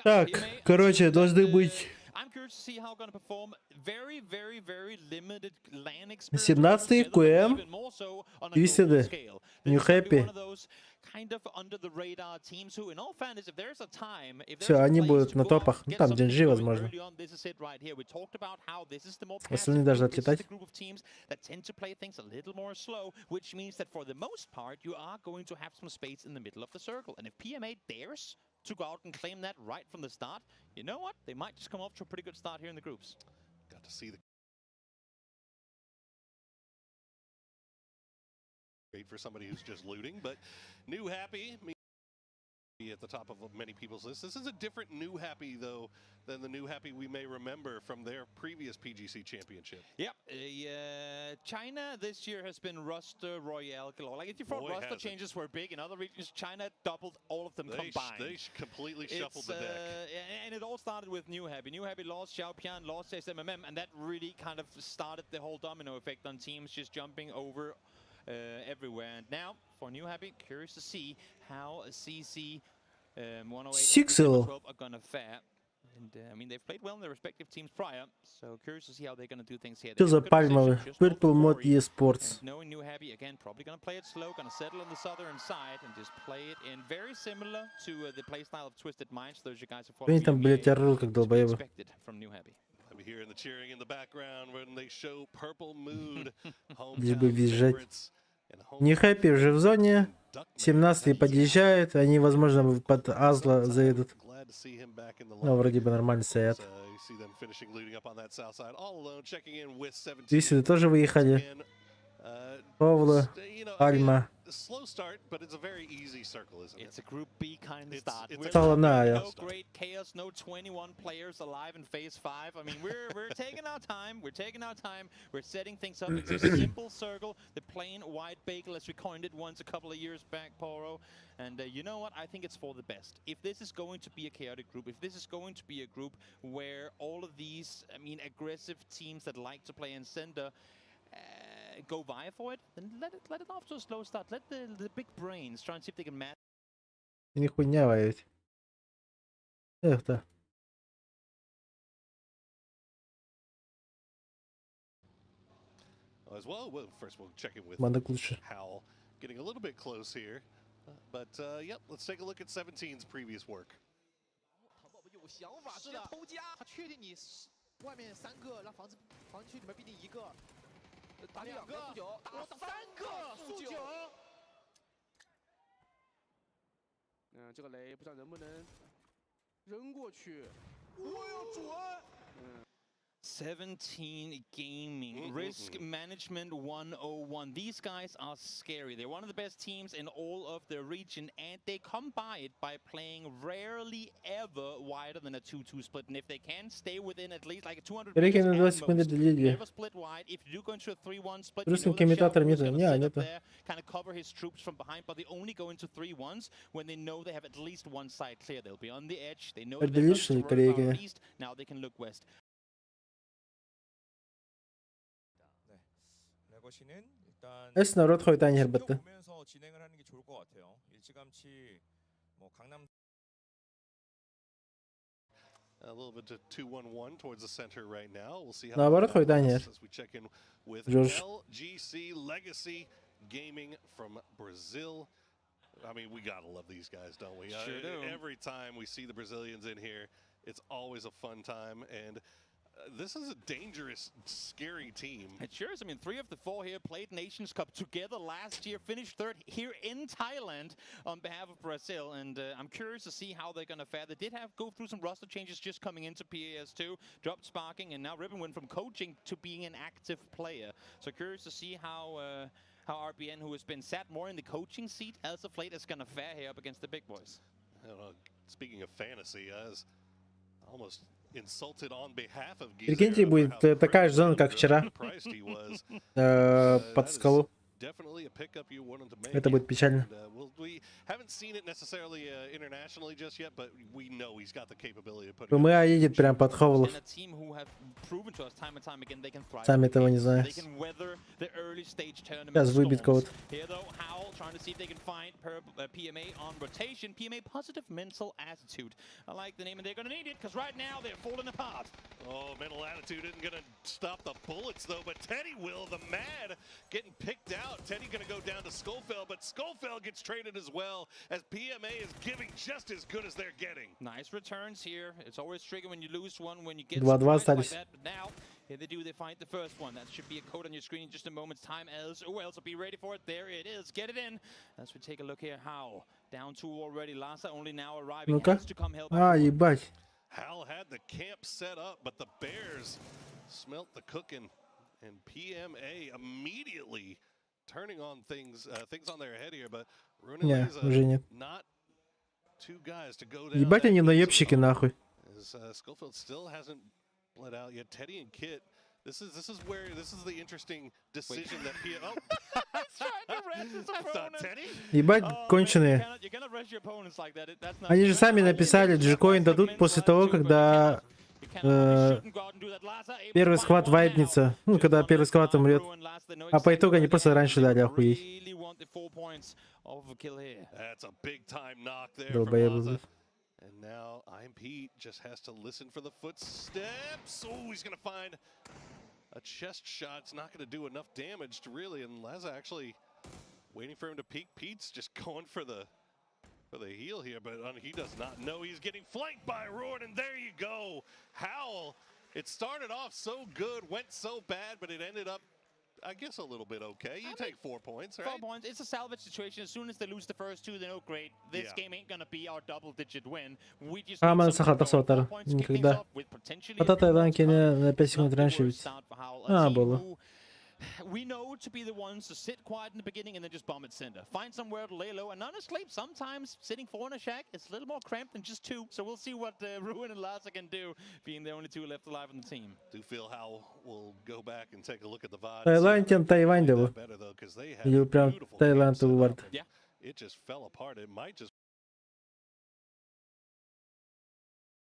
Так, короче, должны быть I'm curious to see how gonna perform. Very, very, very limited LAN experience. 17 QM, even more so on a global Twisted, scale. New This is gonna be Happy. one of those kind of under the radar teams who, in all fairness, if there's a time, if Все, there's a они place будут to на go out, топах. Ну get там something Gen G, going возможно. early on, this is it right here. We talked about how this is the more Остальные passive должны group, this is the отлетать. group of teams that tend to play things a little more slow, which means that for the most part, you are going to have some space in the middle of the circle. And if PMA dares to go out and claim that right from the start, you know what? They might just come off to a pretty good start here in the groups. Got to see the great for somebody who's just looting, but New Happy may be at the top of many people's lists. This is a different New Happy though than the New Happy we may remember from their previous PGC championship. Yep. China this year has been roster royale galore. Like if you thought Boy, roster has it. changes were big in other regions, China doubled all of them combined. They completely shuffled It's, the deck. And it all started with New Happy. New Happy lost Xiaopian, lost SMMM, and that really kind of started the whole domino effect on teams just jumping over everywhere. And now for New Happy, curious to see how CC 108 and Sixel. 12 are gonna fare. And I mean, they've played well in their respective teams prior, so curious to see how they're going to do things here. Что They за have good position пальмовый? just north Purple of Mod Glory. eSports. And knowing New Happy, again, probably going to play it slow, going to settle on the southern side and just play it in very similar to the playstyle of Twisted Minds. Those you guys who follow Они там, блядь, EMEA, орут, как to be долбоебы. expected from New Happy. I'm hearing the cheering in the background when they show Purple Mood, Лишь бы hometown визжать. favorites. Не Хэппи уже в зоне. 17 подъезжает. Они, возможно, под Азла заедут. Glad to see him back in the Но вроде бы нормально стоят. You see them finishing looting up on that south side all alone, checking in with 17. Твистеды тоже выехали. Павла, Альма. Slow start, but it's a very easy circle, isn't it? It's a Group B kind of start. it's We're a Солоная. No great chaos, no 21 players alive in phase 5. I mean, we're taking our time. We're taking our time. We're setting things up. It's a simple circle, the plain white bagel, as we coined it once a couple of years back, Poro. And you know what? I think it's for the best. If this is going to be a chaotic group, if this is going to be a group where all of these, I mean, aggressive teams that like to play in center go vie for it, then let it off to a slow start. Let the big brains try and see if they can match. Ни хуйня воевать. Эх, да. As well, well, first we'll check in with Мандак лучше. Howell, getting a little bit close here. But yep, let's take a look at 17's previous work. 有想法，直接偷家。他确定你是外面三个，那房子房区里面必定一个，打两个，速九，打三个速九。嗯，这个雷不知道能不能扔过去。哦呦，准！嗯。 17 Gaming, Risk Management 101. These guys are scary. They're one of the best teams in all of the region, and they come by it by playing rarely ever wider than a 2-2 split. And if they can stay within at least like a 200 Перекину meters 2 at секунды most, до лидии. never split wide. If you do go into a 3-1 split, you Русским know that комментатором Xiaohu is нету. gonna Не, sit up нету. there, kind of cover his troops from behind, but they only go into 3-1s when they know they have at least one side clear. They'll be on the edge. They know that they've Определишь nothing ли to worry about коллеги? east. Now they can look west. 레거시는 일단 Эс народ ходит Анербетте. 보면서 진행을 하는 게 좋을 것 같아요. 일찌감치 뭐 강남 A little bit to 2-1-1 towards the center right now. We'll see how Наоборот, that ходит Анер. looks as we check in with Жорж. LGC Legacy Gaming from Brazil. I mean, we gotta love these guys, don't we? Sure do. Every time we see the Brazilians in here, it's always a fun time. And this is a dangerous, scary team. It sure is. I mean, three of the four here played Nations Cup together last year, finished third here in Thailand on behalf of Brazil. And I'm curious to see how they're going to fare. They did have go through some roster changes just coming into PAS2, dropped Sparking, and now Ribbon went from coaching to being an active player. So curious to see how RBN, who has been sat more in the coaching seat as of late, is going to fare here up against the big boys. I don't know. Speaking of fantasy, I was almost insulted on behalf of Прикиньте, будет э, такая же зона, как вчера. Surprised he was. Э, под скалу. Definitely a pickup you wanted to make. Это будет печально. And, well, we haven't seen it necessarily internationally just yet, but we know he's got the capability of putting. ПМА едет прям под Ховлов. And a team who have proven to us time and time again they can thrive. Сами того не зная. They can weather the early stage tournament Сейчас выбьет storms. кого-то. Here though, Howl trying to see if they can find PMA on rotation. PMA, positive mental attitude. I like the name, and they're gonna need it because right now they're falling apart. Oh, mental attitude isn't gonna stop the bullets though, but Teddy will. The Mad getting picked out. Teddy gonna go down to Schofield, but Schofield gets traded as well as PMA is giving just as good as they're getting. Nice returns here. It's always tricky when you lose one, when you get 2-2 surprised like остались. that. But now, here they do, they find the first one. That should be a code on your screen in just a moment's time as well, so be ready for it. There it is. Get it in. As we take a look here, how down two already. Lassa only now arriving. Ну-ка. Has to come help. А, ебать. Hal had the camp set up, but the Bears smelt the cooking, and PMA immediately turning on things on their head here. But Rune Не, Leza уже нет. not two guys to go down. Ебать that они easily. наебщики нахуй. As Schofield still hasn't bled out yet. Teddy and Kit. This is where this is the interesting decision that P. Oh, that's not Teddy. Ебать конченые. Они же сами написали, G-Coin дадут после того, когда э, первый squad вайпнется. Ну, когда первый squad умрет. А по итогу они просто раньше дали, охуеть. That's a big time knock there from Долбоебы, Laza. блядь. And now IMP just has to listen for the footsteps. Oh, he's going to find a chest shot. It's not going to do enough damage to really. And Laza actually waiting for him to peek. Pete's just going for the heal here, but he does not know he's getting flanked by Ruin. And there you go. Howl. It started off so good, went so bad, but it ended up, I guess, a little bit okay. You take 4 points, right? 4 points. It's a salvage situation. As soon as they lose the first two, they know, great, this game ain't gonna be our double-digit win. We just Хаман сахата сотар. Никогда. А Таиланд на 5 секунд раньше ведь. А, было. We know to be the ones to sit quiet in the beginning and then just bomb it center. Find somewhere to lay low. And honestly, sometimes sitting four in a shack is a little more cramped than just two. So we'll see what Ruin and Laza can do, being the only two left alive on the team. Do feel how we'll go back and take a look at the VOD. Таиланд тем Тайвань был. Видел прям Таиланд Вард. Yeah. It just fell apart. It might just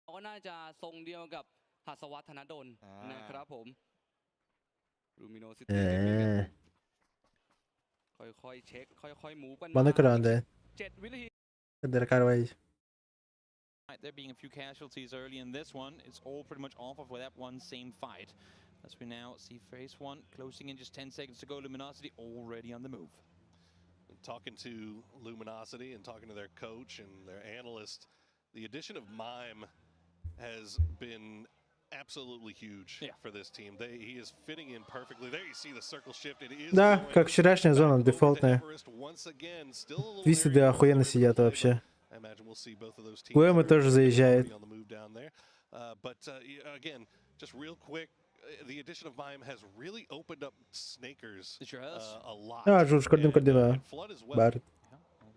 ก็น่าจะทรงเดียวกับหัสวัฒนดลนะครับผมลูมิโนซิตี้ Э, ค่อยๆเช็ค ค่อยๆ move กัน Бан экран, да. เจ็ดวินาที Дракарвай. Right, there being a few casualties early in this one, it's all pretty much off of that one same fight. As we now see phase one closing in just 10 seconds to go, Luminosity already on the move. Talking to Luminosity and talking to their coach and their analyst, the addition of Mime has been absolutely huge for this team. He is fitting in perfectly. There you see the circle shift. It is Да, как вчерашняя зона, дефолтная. Твистеды охуенно сидят вообще. I imagine we'll see both of those teams Гуэмы тоже заезжает. on the move down there. But again, just real quick, the addition of Mime has really opened up Snakers a lot. А, Жуж, көрдүм, көрдүм, Flood as well. Бар.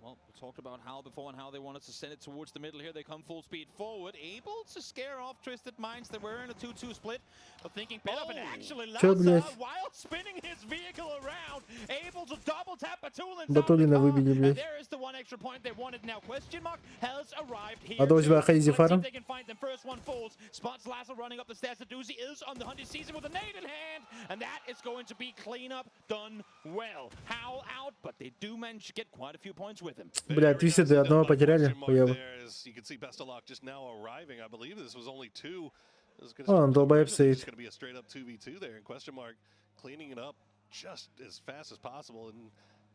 Well, we talked about Howl before and how they wanted to send it towards the middle here. They come full speed forward, able to scare off Twisted Minds. They were in a 2-2 split, but thinking better of it. Actually, Чё, Laza, блядь? while spinning his vehicle around, able to double tap Batulin. Батулина выбили, And блядь. there is the one extra point they wanted now. Question mark has arrived here. А у тебя too. easy Let's see farm? if they can find them. First one falls. Spots Laza running up the stairs. Doozy is on the hunt. He sees him with a nade in hand, and that is going to be cleanup done well. Howl out, but they do manage to get quite a few points with him. Бля, Твистеды одного потеряли, хуёво. There, as you can see, Bestalok just now arriving. I believe this was only two. This is gonna Он долбоеб It's стоит. going to be a straight up 2v2 there. And question mark cleaning it up just as fast as possible. And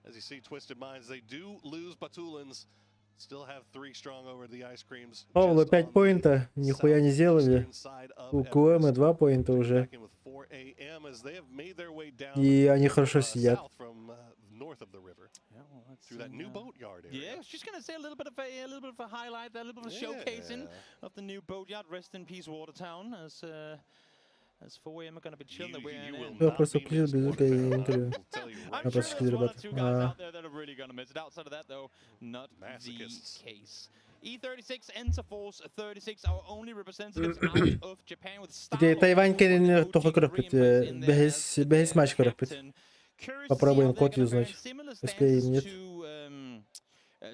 as you see, Twisted Minds, they do lose Batulins. Still have three strong over the ice creams. Пауло 5 поинта, нихуя не сделали. У Куэмы 2 поинта уже. 4 a.m. as they have made their way down И они хорошо сидят. south from north of the river. Yeah, well, let's Through that see, new boatyard area. Yeah, I was just gonna say a little bit of a highlight, a little bit of a showcasing Yeah. of the new boatyard. Rest in peace, Watertown, as 4 a.m. are gonna be chilling. You will Я просто включил без звука и интервью. I'm Я sure просто there's one or ребят. two guys А, out there that are really gonna miss it. Outside of that, though, not the case. E36 Enterforce 36, our only representatives out of Japan with Где Тайвань тоха көрөкпүт, бэһис бэһис матч көрөкпүт. Попробуем код юзнуть. Успеем, нет?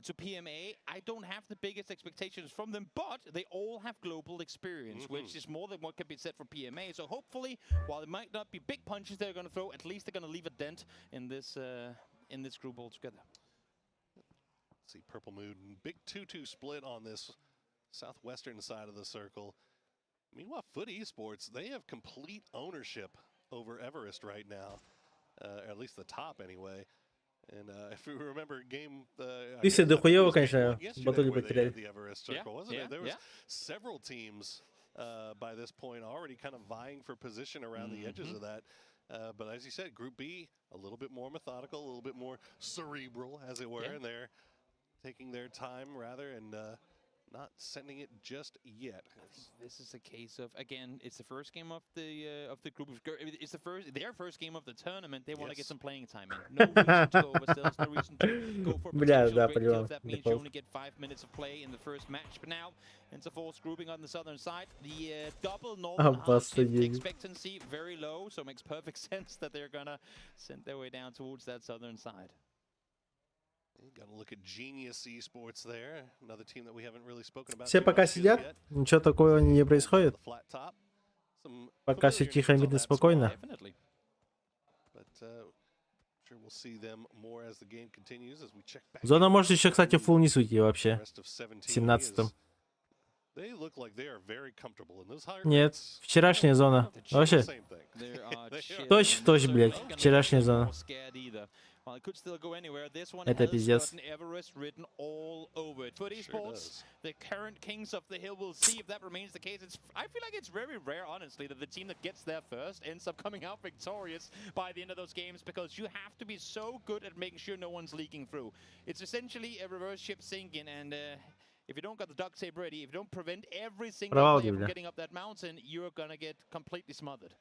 To PMA. I don't have the biggest expectations from them, but they all have global experience, which is more than what can be said for PMA. So hopefully, while it might not be big punches they're going to throw, at least they're going to leave a dent in this group altogether. See Purple Mood and big 2-2 split on this southwestern side of the circle. Meanwhile, Foot Esports, they have complete ownership over Everest right now, at least the top anyway. And if you remember game, I Твистеды guess хуёво, it was game конечно, one yesterday Батули where they потеряли. had the Everest circle, wasn't it? There was several teams by this point already kind of vying for position around the edges of that. But as you said, Group B, a little bit more methodical, a little bit more cerebral, as it were, and they're taking their time rather and not sending it just yet. This is a case of, again, it's the first game of the group. Of, it's the first their first game of the tournament. They want to get some playing time in. No reason to go overzealous. No reason to go for Бля, potential да, great kills. понимаю. That means you Дефолт. only get 5 minutes of play in the first match. But now, Interforce grouping on the southern side. The double northern half Опасно shift едет. expectancy very low, so it makes perfect sense that they're gonna send their way down towards that southern side. Got to look at Genius Esports there, another team that we haven't really spoken about Все too пока much just сидят, yet. ничего такого не происходит. Flat top. Some Пока все familiar тихо, names on мирно, that спокойно. squad. But sure we'll see them more as the game continues as we check back Зона может еще, кстати, full низ уйти вообще. Rest of В 17 17-м. is They look like they are very comfortable in those higher Нет, вчерашняя зона. Вообще. Same thing. They are Точь в точь, блядь. Вчерашняя зона. Scared either. Well, it could still go anywhere. This one Это has пиздец. gotten Everest written all over it. FUT Sure Esports, does. the current kings of the hill, will see if that remains the case. It's, I feel like it's very rare, honestly, that the team that gets there first ends up coming out victorious by the end of those games because you have to be so good at making sure no one's leaking through. It's essentially a reverse ship sinking, and if you don't got the duct tape ready, if you don't prevent every single Провал player from бля. getting up that mountain, you're gonna get completely smothered.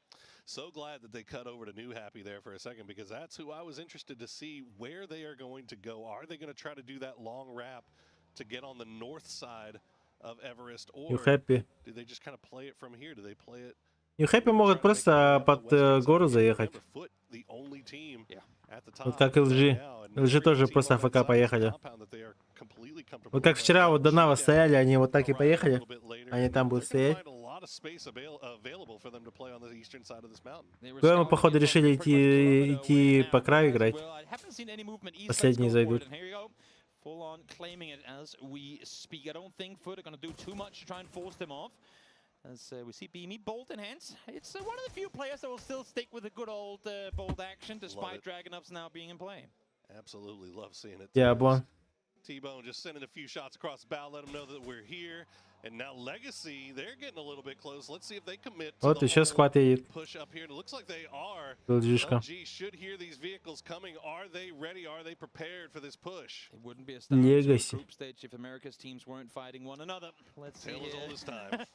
So glad that they cut over to New Happy there for a second because that's who I was interested to see where they are going to go. Are they going to try to do that long wrap to get on the north side of Everest, or New Happy. do they just kind of play it from here? Do they play it New Happy могут просто под гору заехать. FUT, the only team at the Вот top как LG. right now, and LG тоже просто AFK поехали. Вот как вчера вот до Нава стояли, они вот так и поехали. Они там будут стоять. a lot of space available for them to play on the eastern side of this mountain. Мы, походу, решили идти по краю играть. Последние зайдут. Full on claiming it as we speak. I don't think FUT are going to do too much to try and force them off. As we see Beamy bolt in hands. It's one of the few players that will still stick with the good old bolt action despite it. Dragonovs now being in play. Absolutely love seeing it. Диабло. T-Bone just sending a few shots across the bow, let them know that we're here. And now Legacy, they're getting a little bit close. Let's see if they commit to Вот the еще whole squad едет. push up here. And it looks like they are. LG-шка. LG should hear these vehicles coming. Are they ready? Are they prepared for this push? It wouldn't be a start to a Legacy. group stage if America's teams weren't fighting one another. Let's see Tale as here. old as time.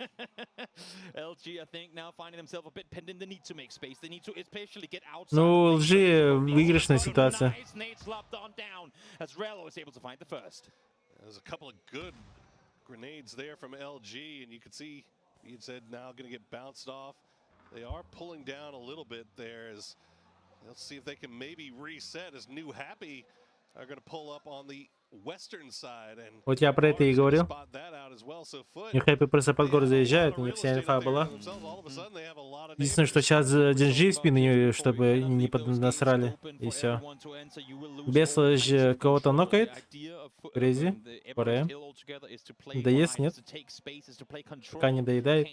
LG, I think, now finding themselves a bit pinned in. They need to make space. They need to especially get outside. Ну, LG выигрышная ситуация. Nice nades lobbed on down as Rello is able to find the first. There's a couple of good grenades there from LG, and you could see he said now going to get bounced off. They are pulling down a little bit there as let's see if they can maybe reset as New Happy are going to pull up on the western side and Вот я про это и говорил. spot that out as well. So FUT New Happy просто под гору заезжают, у них вся инфа была. Единственное, что сейчас Gen.G в спину, чтобы не поднасрали, и все. Беслэш кого-то нокает. Крейзи. Пора. Доест, нет? Пока не доедает.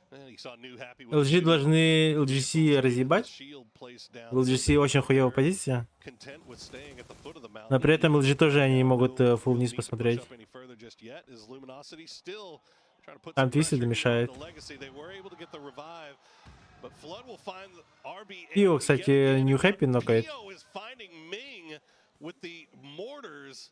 LG должны LGC разъебать. В LGC очень хуевая позиция. Но при этом LG тоже они могут full вниз посмотреть. Там Твистед мешает. Пио, кстати, New Happy нокает. With the mortars.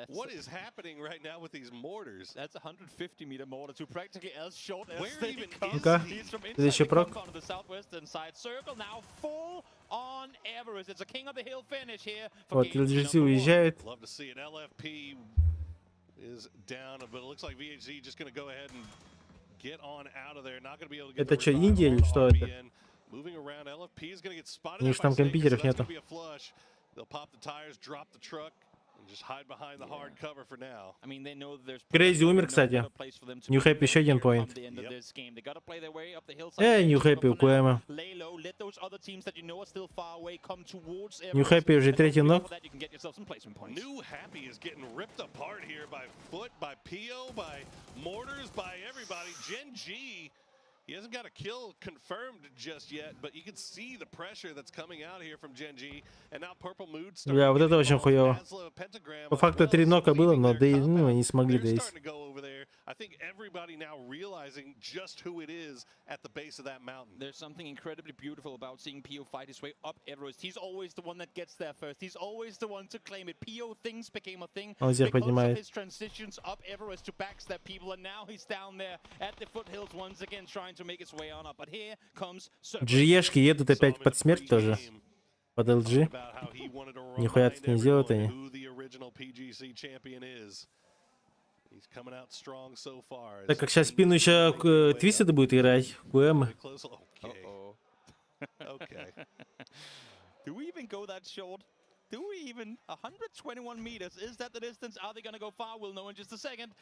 What is happening right now with these mortars? That's 150 meter mortar to practically as short as Where they even come. Ну-ка, He's from inside следующий the прок. compound of the southwestern side. Circle now full on Everest. It's a king of the hill finish here for Вот, game LGC number one. уезжает. Love to see it. LFP is down, but it looks like VHZ just going to go ahead and get on out of there. Not going to be able to get Это the что, revive Индия или on что это? RBN. Moving around, LFP is going to get spotted У них out by там Snakers, so компьютеров that's нету. gonna be a flush. They'll pop the tires, drop the truck, and just hide behind the hard cover for now. I mean, they know that there's Крейзи умер, кстати. New Happy еще один point. the end of this game. They gotta play their way up the hillside. New Happy у Куэма. Lay low, let those other teams that you know are still far away come towards New Everest. Happy уже And третий hopefully нок. for that you can get yourself some placement points. New Happy is getting ripped apart here by FUT, by Pio, by mortars, by everybody. Gen G, he hasn't got a kill confirmed just yet, but you can see the pressure that's coming out here from Gen G. And now Purple Mood starting Бля, to вот get это очень involved. хуево. Asla, Pentagram По as факту well три is нока было, leaving но their да и, ну, compound. не смогли They're доесть. starting to go over there. I think everybody now realizing just who it is at the base of that mountain. There's something incredibly beautiful about seeing Pio fight his way up Everest. He's always the one that gets there first. He's always the one to claim it. Pio things became a thing Он всех because of поднимает. his transitions up Everest to backstab people, and now he's down there at the foothills once again trying to make his way on up. But here comes Cerberus. GE-шки едут опять под смерть тоже. Под LG. Нихуя тут не сделают они. Who the original PGC champion is. He's coming out strong so far. Так как сейчас спину еще Твистед будет играть, КМ. Close. Okay. Okay. Do we even go that short? Do we even? 121 meters. Is that the distance? Are they going to go far? We'll know in just a second.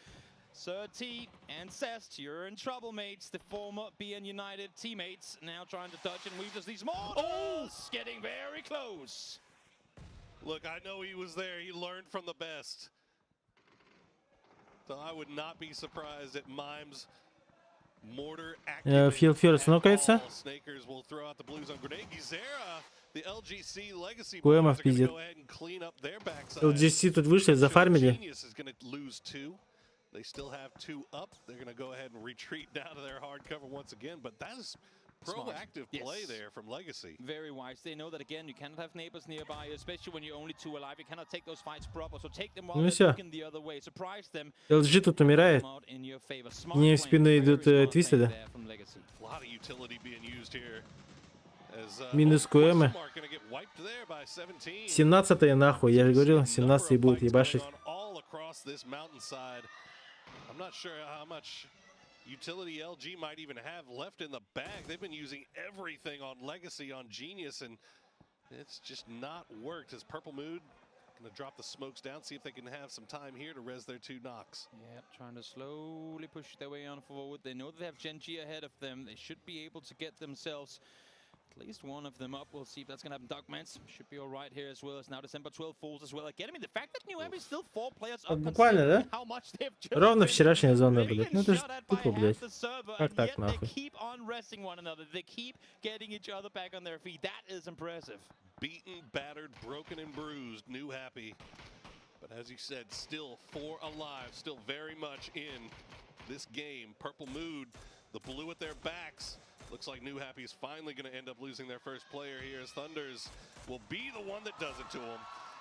Sir T and Zest, you're in trouble, mates. The former BN United teammates now trying to dodge and weave as these mortars getting very close. Look, I know he was there. He learned from the best. So I would not be surprised at Mimes mortar Фил Ферс нокается. Snakers will throw out the blues on grenade. Gizera, the LGC legacy Куэмов boys are gonna пиздит. go ahead and clean up their backside. LGC тут вышли, зафармили. Genius is gonna lose two. They still have two up. They're gonna go ahead and retreat down to their hard cover once again. But that is Smart. proactive play Yes. there from Legacy. Very wise. They know that again you cannot have neighbors nearby, especially when you're only two alive. You cannot take those fights proper. So take them while Ну they're всё. looking the other way. Surprise them. LG тут умирает. Come out in your favor. Smart Мне в play. спину Very идут smart play твисты, да? there from Legacy. A lot of utility being used here. As, Минус oh, Куэмы. question mark gonna get wiped there by 17. 17 нахуй, я же говорил, 17 будут ебашить. All across this mountainside. I'm not sure how much utility LG might even have left in the bag. They've been using everything on Legacy, on Genius, and it's just not worked. As Purple Mood gonna drop the smokes down, see if they can have some time here to res their two knocks. Yeah, trying to slowly push their way on forward. They know they have Gen.G ahead of them. They should be able to get themselves at least one of them up. We'll see if that's going to happen. Dogmans should be all right here as well. As now December 12 falls as well. Again, I mean, the fact that New is still four players up, Вот буквально, да? how much they've just Ровно been вчерашняя зона, блядь. Ну это ж shot at by тупо, half блядь. the server, Как and так, yet they нахуй? keep on resting one another. They keep getting each other back on their feet. That is impressive. Beaten, battered, broken, and bruised. New Happy. But as you said, still four alive, still very much in this game. Purple Mood, the blue at their backs. Looks like New Happy is finally going to end up losing their first player here as Thunders will be the one that does it to them.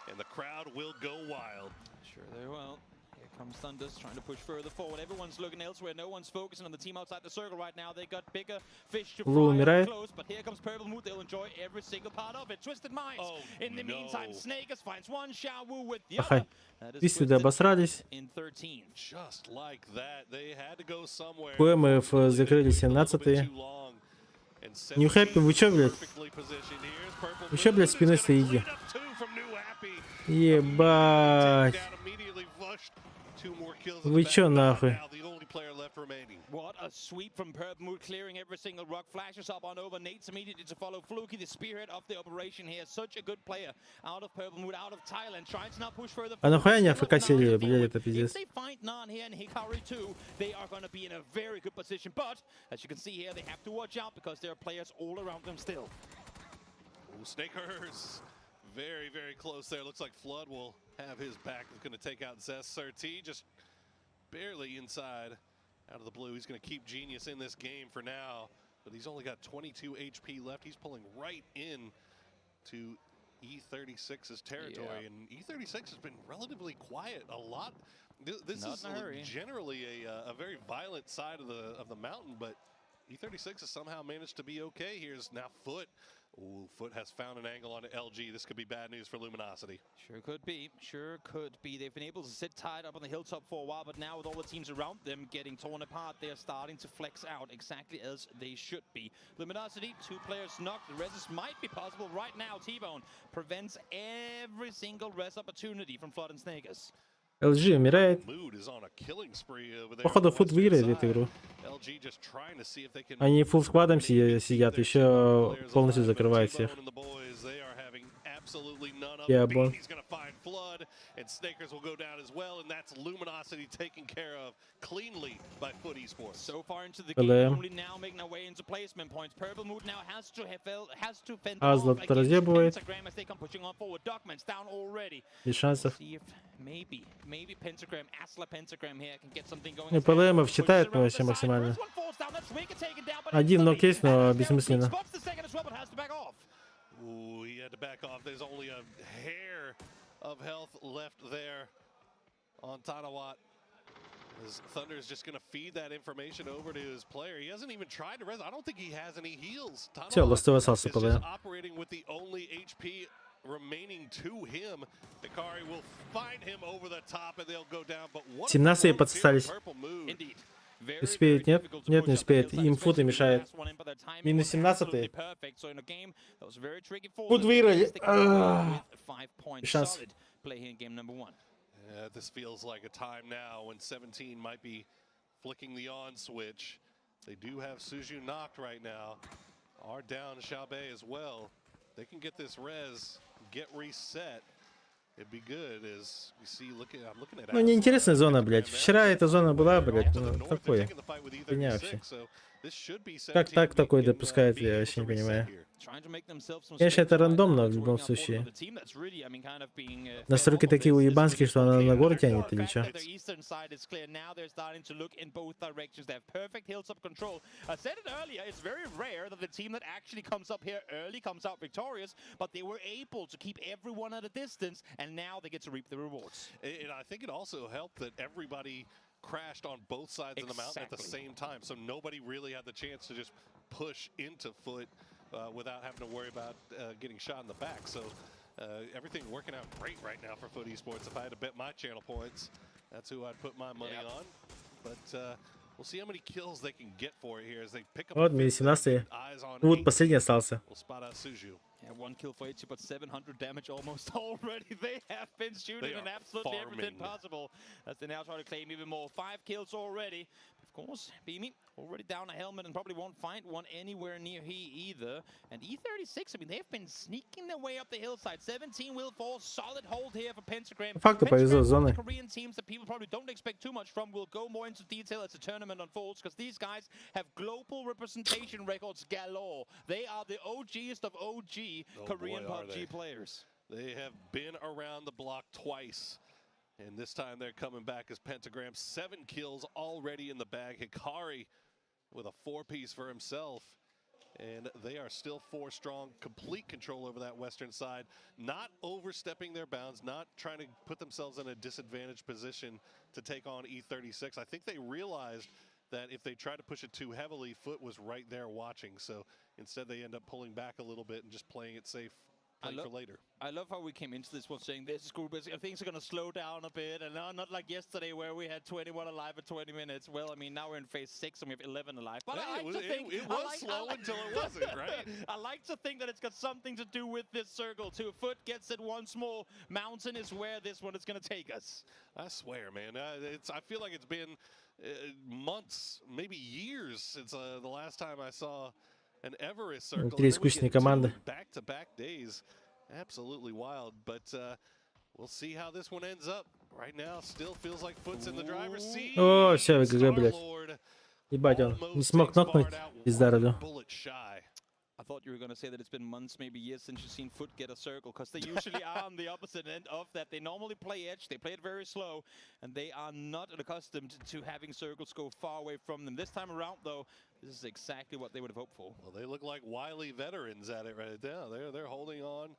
And the crowd will go wild. Sure they will. Here comes Thunders trying to push further forward. Everyone's looking elsewhere. No one's focusing on the team outside the circle right now. They got bigger fish to Лу fry up умирает. close, but here comes Purple Mood. They'll enjoy every single part of it. Twisted Minds. Oh, In the meantime, no. Snakers finds one, Xiao with the Ахай. other. That is Твисты Twisted обосрались. in 13. Just like that, they had to go somewhere. Куэмов закрыли 17-е. New Happy, вы чё, блядь? Вы чё, блядь, спиной стоите? Ебать. Вы чё, нахуй? What a sweep from Purple Mood, clearing every single rock. Flashes up on over. Nate's immediately to follow. Fluky, the spearhead of the operation here. Such a good player out of Purple Mood, out of Thailand. Trying to now push further. А нахуя они forward. АФК сели, блядь, это If пиздец. they find Nan here and Hikari too, they are going to be in a very good position. But as you can see here, they have to watch out because there are players all around them still. Ooh, Snakers very, very close there. Looks like Flood will have his back. Is going to take out Zest Sir just barely inside out of the blue. He's going to keep Genius in this game for now, but he's only got 22 HP left. He's pulling right in to E36's territory, Yeah. and E36 has been relatively quiet a lot. This Not is in a hurry. generally a very violent side of the mountain, but E36 has somehow managed to be okay. Here's now Foot. Ooh, Foot has found an angle on LG. This could be bad news for Luminosity. Sure could be. Sure could be. They've been able to sit tight up on the hilltop for a while, but now with all the teams around them getting torn apart, they are starting to flex out exactly as they should be. Luminosity, two players knocked. The reses might be possible right now. T-Bone prevents every single res opportunity from Flood and Snakers. LG умирает. Mood is on a killing spree over there. Походу, on the Фут western выиграет эту side. игру. LG just trying to see if they can Они фулл сквадом сидят, еще полностью закрывают всех. and the boys, they are having absolutely none of Yeah, it. бон. He's gonna find Flood, and Snakers will go down as well, and that's Luminosity taken care of cleanly by Foot Esports. So far into the game, ЛМ. only now making their way into placement points. Purple Mood now has to have, has to fend Азла off тут against разъебывает. Pentagram as they come pushing on forward. Dogman's down already. Без шансов. See if maybe, maybe Pentagram, Asla Pentagram here can get something going. Ну, ПЛМов читает ну, вообще максимально. Один нок есть, но бессмысленно. Ooh, he had to back off. There's only a hair of health left there on Tanawat. As Thunder is just going to feed that information over to his player. He hasn't even tried to res. I don't think he has any heals. Всё, Tanawat ластовый остался is just ПЛМ. operating with the only HP remaining to him. Hikari will find him over the top and they'll go down. But what a 17 close here from подсосались. Purple Mood. Успеет, нет? Нет, не успеет. Им футы мешает. Минус 17. Фут выиграли. Ах. Без шансов. Play here in game number one. Yeah, this feels like a time now when 17 might be flicking the on switch. They do have Suju knocked right now. Are down Xiaobei as well. They can get this res, get reset. It'd be good as we see. Look at I'm looking at. Ну, неинтересная зона, блядь. Вчера эта зона была, блядь, ну, такое. Хуйня вообще. Как так такое допускает, я вообще не понимаю. Конечно, это рандомно в любом случае. Настройки такие уебанские, что она на гору тянет или что? Their eastern side is clear. Now they're starting to look in both directions. They have perfect hilltop control. I said it earlier, it's very rare that the team that actually comes up here early comes out victorious, but they were able to keep everyone at a distance, and now they get to reap the rewards. And I think it also helped that everybody crashed on both sides of the mountain at the same time, so nobody really had the chance to just push into FUT without having to worry about getting shot in the back. So everything working out great right now for FUT Esports. If I had to bet my channel points, that's who I'd put my money on. But we'll see how many kills they can get for it here as they pick up Вот, a минус fifth there. 17. Eyes on Вот eight. последний остался. We'll spot out Suju. Yeah, one kill for Itchy, but 700 damage almost already. They have been shooting They in are absolutely everything farming. possible as they now try to claim even more. Five kills already. Of course, Beamy already down a helmet and probably won't find one anywhere near he either. And E36, I mean, they've been sneaking their way up the hillside. 17 will fall. Solid hold here for Pentagram. По факту повезло с Pentagram, one of зоной. the Korean teams that people probably don't expect too much from, will go more into detail as the tournament unfolds because these guys have global representation records galore. They are the OGs of OG Oh Korean boy, are PUBG they. players. They have been around the block twice. And this time they're coming back as Pentagram. Seven kills already in the bag. Hikari with a four-piece for himself. And they are still four strong, complete control over that western side, not overstepping their bounds, not trying to put themselves in a disadvantaged position to take on E36. I think they realized that if they tried to push it too heavily, FUT was right there watching. So instead they end up pulling back a little bit and just playing it safe, I playing for later. I love how we came into this one saying this group is things are going to slow down a bit, and not like yesterday where we had 21 alive at 20 minutes. Well, I mean, now we're in phase six and we have 11 alive. But Hey, I like it was, to think it I was like- I slow like- until it wasn't, right? I like to think that it's got something to do with this circle too. FUT gets it once more. Mountain is where this one is going to take us. I swear, man. It's. I feel like it's been months, maybe years since the last time I saw an Everest circle. Три And then we скучные get two команды. back-to-back days. Absolutely wild. But we'll see how this one ends up. Right now, still feels like FUT's in the driver's seat. О, все, ГГ, блядь. Star-Lord Ебать, он не смог нокнуть. Пизда роду. bullet shy. I thought you were going to say that it's been months, maybe years since you've seen FUT get a circle, because they usually are on the opposite end of that. They normally play edge, they play it very slow, and they are not accustomed to having circles go far away from them. This time around, though, this is exactly what they would have hoped for. Well, they look like wily veterans at it right now. They're holding on.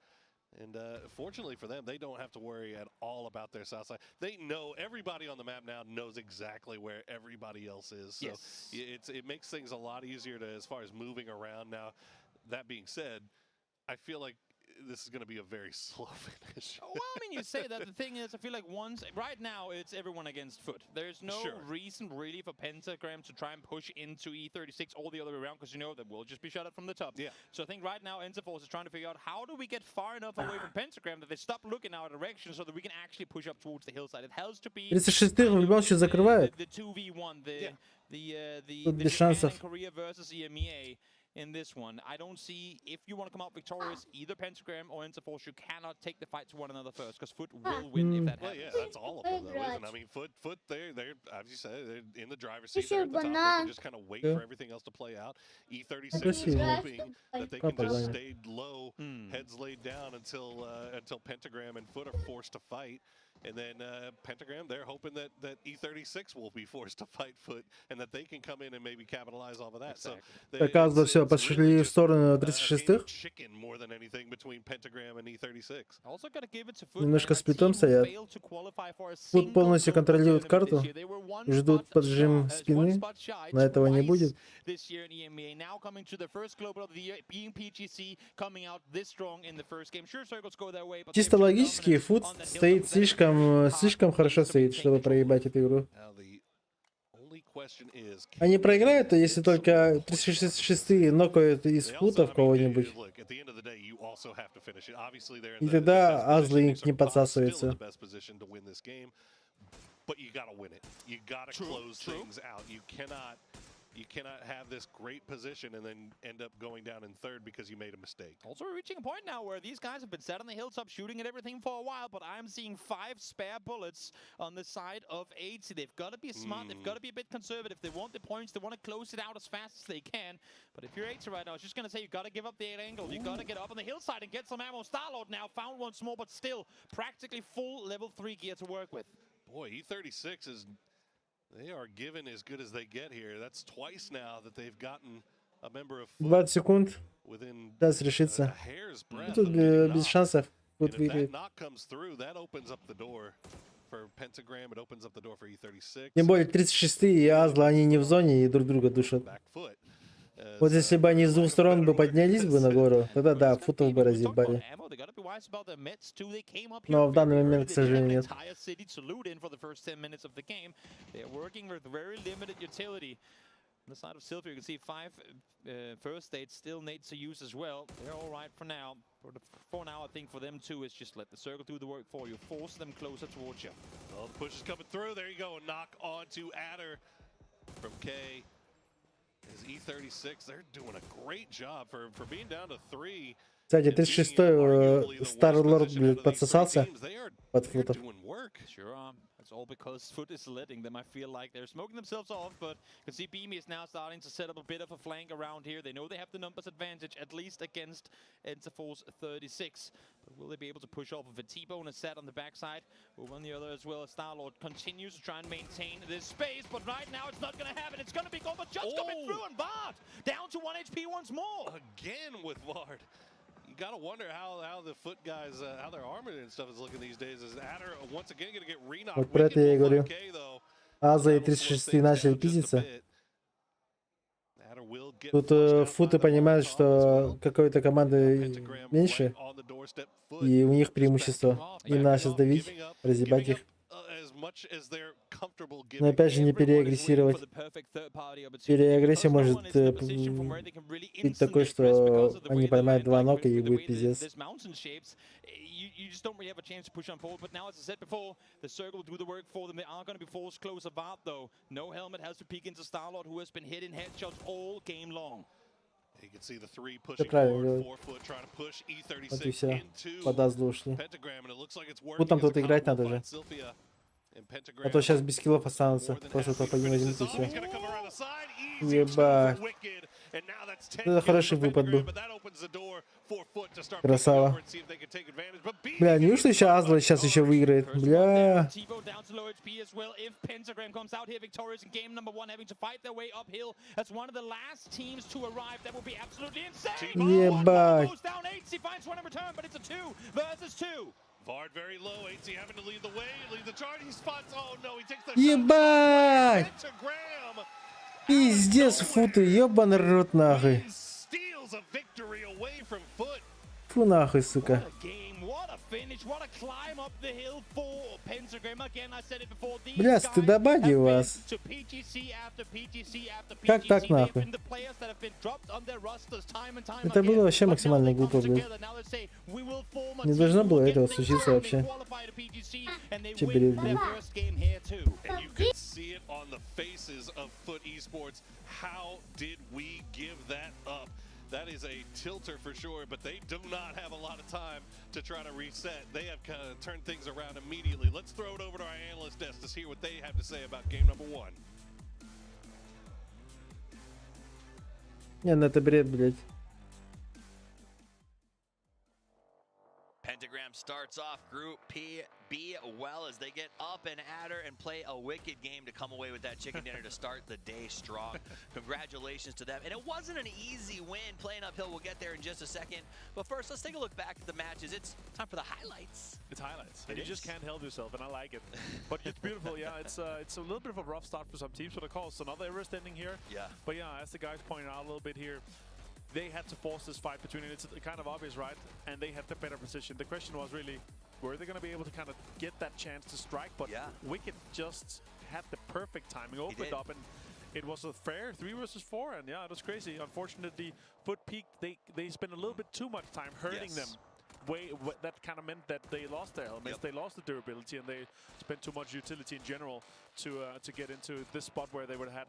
And fortunately for them, they don't have to worry at all about their south side. They know everybody on the map now knows exactly where everybody else is. So it makes things a lot easier to as far as moving around now. That being said, I feel like this is going to be a very slow finish. Well, I mean, you say that. The thing is, I feel like once right now it's everyone against FUT. There's no reason really for Pentagram to try and push into E36 all the other way around because you know that we'll just be shot at from the top. So I think right now Enterforce is trying to figure out how do we get far enough away from Pentagram that they stop looking our direction so that we can actually push up towards the hillside. It has to be 36 в любом случае закрывают. the 2v1, the Тут the без Japan and шансов. Korea versus EMEA in this one. I don't see if you want to come out victorious, either Pentagram or Enterforce, you cannot take the fight to one another first because FUT will win if that Well, happens. yeah, that's all of them, though, isn't it? I mean, FUT, they're, as you said, they're in the driver's seat. Еще They're at the top. They банан. can just kind of wait for everything else to play out. E36 is Красиво. hoping that they can Папа just занят. stay low, heads laid down until Pentagram and FUT are forced to fight. And then Pentagram, they're hoping that E36 will be forced to fight FUT and that they can come in and maybe capitalize off of that. So Так, Азда, все, пошли в сторону 36-х. chicken more than anything between Pentagram and E36. Also gotta give it to FUT, Немножко man, a сплитом team who стоят. failed to qualify for a FUT полностью single контролирует tournament this карту. year. They were one Ждут spot поджим shy, спины. one spot shy Но этого не twice будет. this year in EMEA. Now coming to the first global of the year, being PGC, coming out this strong in the first game. Sure, circles go their way, but Чисто they've shown логически dominance FUT on that стоит hilltop. слишком хорошо стоит, чтобы проебать эту игру. Now the only question is, Они проиграют, если только 36-е нокают из They also, футов I mean, кого-нибудь. look, at the end of the day, you also have to finish it. Obviously, they're in И the тогда best Азлы position. не They still in подсасываются. the best position to win this game. But you gotta win it. You gotta close things out. You cannot You cannot have this great position and then end up going down in third because you made a mistake. Also, we're reaching a point now where these guys have been sat on the hilltop shooting at everything for a while, but I'm seeing five spare bullets on the side of 80. They've got to be smart. They've got to be a bit conservative. They want the points. They want to close it out as fast as they can. But if you're 80 right now, I was just going to say you've got to give up the angle. You've got to get up on the hillside and get some ammo. Starlord now found once more, but still practically full level 3 gear to work with. Boy, E36 is, they are given as good as they get here. That's twice now that they've gotten a member of 20 секунд. Within Сейчас решится. Hair's Ну, breadth тут of э, getting без knocked. шансов. Тут And if that выиграет. knock comes through, that opens up the door for Pentagram. It opens up the door for E36. Тем более 36 и Азла, они не в зоне и друг друга душат. Foot. Вот если бы они с двух сторон бы поднялись бы на гору, тогда да, футов бы разъебали. Ammo, they gotta be wise about their meds too. They came up here Но в данный very момент, early. к They didn't have сожалению, an нет. entire city to loot in for the first 10 minutes of the game. They are working with very limited utility. On the side of Sylvia, you can see five first aids still need to use as well. They're all right for now. But for now, I think for them too is just let the circle do the work for you. Force them closer towards you. Well, the push is coming through. There you go. A knock onto Adder from K. Is E36. They're doing a great job for being down to three. Кстати, 36-й Старлорд, блядь, подсосался под футов. Sure are. It's all because FUT is letting them. I feel like they're smoking themselves off, but you can see Beamy is now starting to set up a bit of a flank around here. They know they have the numbers advantage, at least against Enterforce 36. But will they be able to push off of a T-Bone is set on the backside? Over on the other as well, as Star-Lord continues to try and maintain this space, but right now it's not going to happen. It's going to be gone, but just coming Oh! through and Vard down to 1 HP once more. Again with Vard. You gotta wonder how the FUT guys, how their armor and stuff is looking these days. Is Adder once again gonna get re-knocked? Вот про это я и говорю. K, though. Аза и 36 начали пиздиться. Тут э, футы понимают, что какой-то команды меньше, и у них преимущество. Им надо сейчас давить, разъебать их. Но опять же не переагрессировать. Переагрессия может э, быть такой, что они поймают два нока и будет пиздец. This mountain shapes, you just don't really have a chance to push on forward. But now, as I said before, the circle will do the work for them. They are going to be forced close. Vard, though, no helmet, has to peek into Starlord, who has been hitting headshots all game long. You can see the three Всё pushing правильно forward, делают. 4 FUT trying to push Вот и E36 все. into Под Азлу ушли. Pentagram, and it looks like it's working Футам as тут a играть combo надо же. finds Sylphia and Pentagram. А то сейчас без киллов останутся. Просто топ один возьмут и все. Ебать. Это хороший выпад был. Красава. Бля, неужто еще Азла сейчас еще выиграет? Бля. T-Bone down to low HP as well. If Pentagram comes out here victorious in game number one, having to fight their way uphill as one of the last teams to arrive, that would be absolutely insane. Ебать. Goes down, 8 finds one in return, but it's a 2 versus 2. Vard very low, 8 having to lead the way, lead the charge. He spots. Oh no, he takes the Ебать! Pentagram Пиздец, футы, ебаный рот нахуй. steals a victory away from FUT. Фу нахуй, сука. Game, what a finish, what a climb up the hill for Pentagram. Again, I said it before, these Бля, guys стыдоба have been вас. to PGC after PGC after Как PGC. так They've нахуй? been the players that have been dropped on their rosters time and time Это again. было вообще But now максимально they come глупо, блядь. together, now they say, "We will form a Не team, должно we было will этого get things случиться done." They вообще. qualify to PGC and they Че win бред, their блядь. first game here too. And you could see it on the faces of FUT Esports. How did we give that up? That is a tilter for sure, but they do not have a lot of time to try to reset. They have kind of turned things around immediately. Let's throw it over to our analyst desk to hear what they have to say about game number one. Не, ну это бред, блядь. Pentagram starts off Group P B well as they get up and at her and play a wicked game to come away with that chicken dinner to start the day strong. Congratulations to them. And it wasn't an easy win playing uphill. We'll get there in just a second. But first, let's take a look back at the matches. It's time for the highlights. It's highlights. It And you just is. can't help yourself, and I like it. But it's beautiful, yeah. It's a little bit of a rough start for some teams, but of course, another Everest ending here. Yeah. But yeah, as the guys pointed out a little bit here, they had to force this fight between, and it's kind of obvious, right? And they had the better position. The question was really, were they going to be able to kind of get that chance to strike? But Wicked just had the perfect timing, opened did. up, and it was a fair 3 versus 4, and yeah, it was crazy. Unfortunately, FUT peaked. They spent a little bit too much time hurting Yes. them. Way that kind of meant that they lost their helmets, they lost the durability, and they spent too much utility in general to get into this spot where they would have had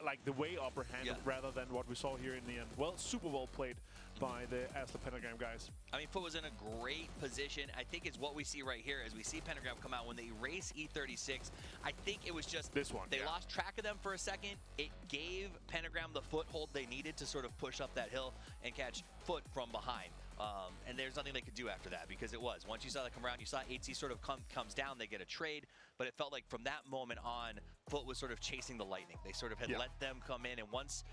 Like the way upper hand rather than what we saw here in the end. Well, super well played by the Aztla Pentagram guys. I mean, FUT was in a great position. I think it's what we see right here as we see Pentagram come out when they race E36. I think it was just this one. They lost track of them for a second. It gave Pentagram the foothold they needed to sort of push up that hill and catch FUT from behind. And there's nothing they could do after that because it was. Once you saw that come around, you saw 8C sort of comes down, they get a trade, but it felt like from that moment on, FUT was sort of chasing the lightning. They sort of had let them come in, and once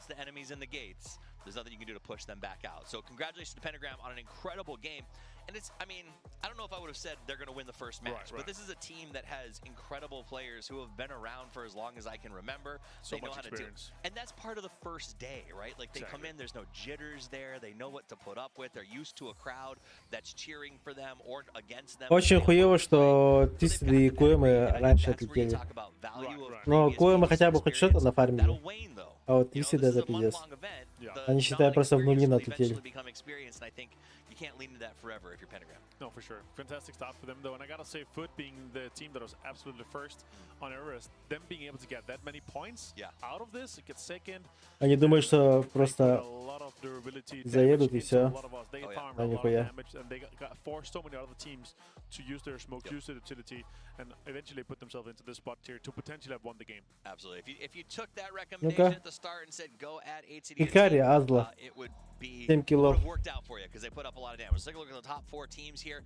the enemy's in the gates, there's nothing you can do to push them back out. So congratulations to Pentagram on an incredible game. And it's, I mean, I don't know if I would have said they're going to win the first match, but this is a team that has incredible players who have been around for as long as I can remember. So They know much how to do. Experience. And that's part of the first day, right? Like they come in, there's no jitters there. They know what to put up with. They're used to a crowd that's cheering for them or against them. Очень хуево, что Тисты и Куэмы раньше отлетели. Но Куэмы хотя бы хоть что-то нафармили. А вот Тисты это пиздец. Они, считай, просто в нулину отлетели. Become experienced, and I think you can't lean into that forever if you're Pentagram. No, for sure. Fantastic start for them, though. And I gotta say, FUT being the team that was absolutely first on Everest, them being able to get that many points out of this, get second. Они думают, что просто A lot of durability заедут и damage into все. a lot of us. They farmed А a lot of нихуя. Damage, and they got forced so many other teams to use their smoke, use their utility, and eventually put themselves into this spot here to potentially have won the game. Absolutely. If you took that Ну-ка. recommendation at the start and said go at 8CD, Хикари, Азла. It would be 7 would киллов. Have worked out for you because they put up a lot of damage. Let's take a look at the top four teams here.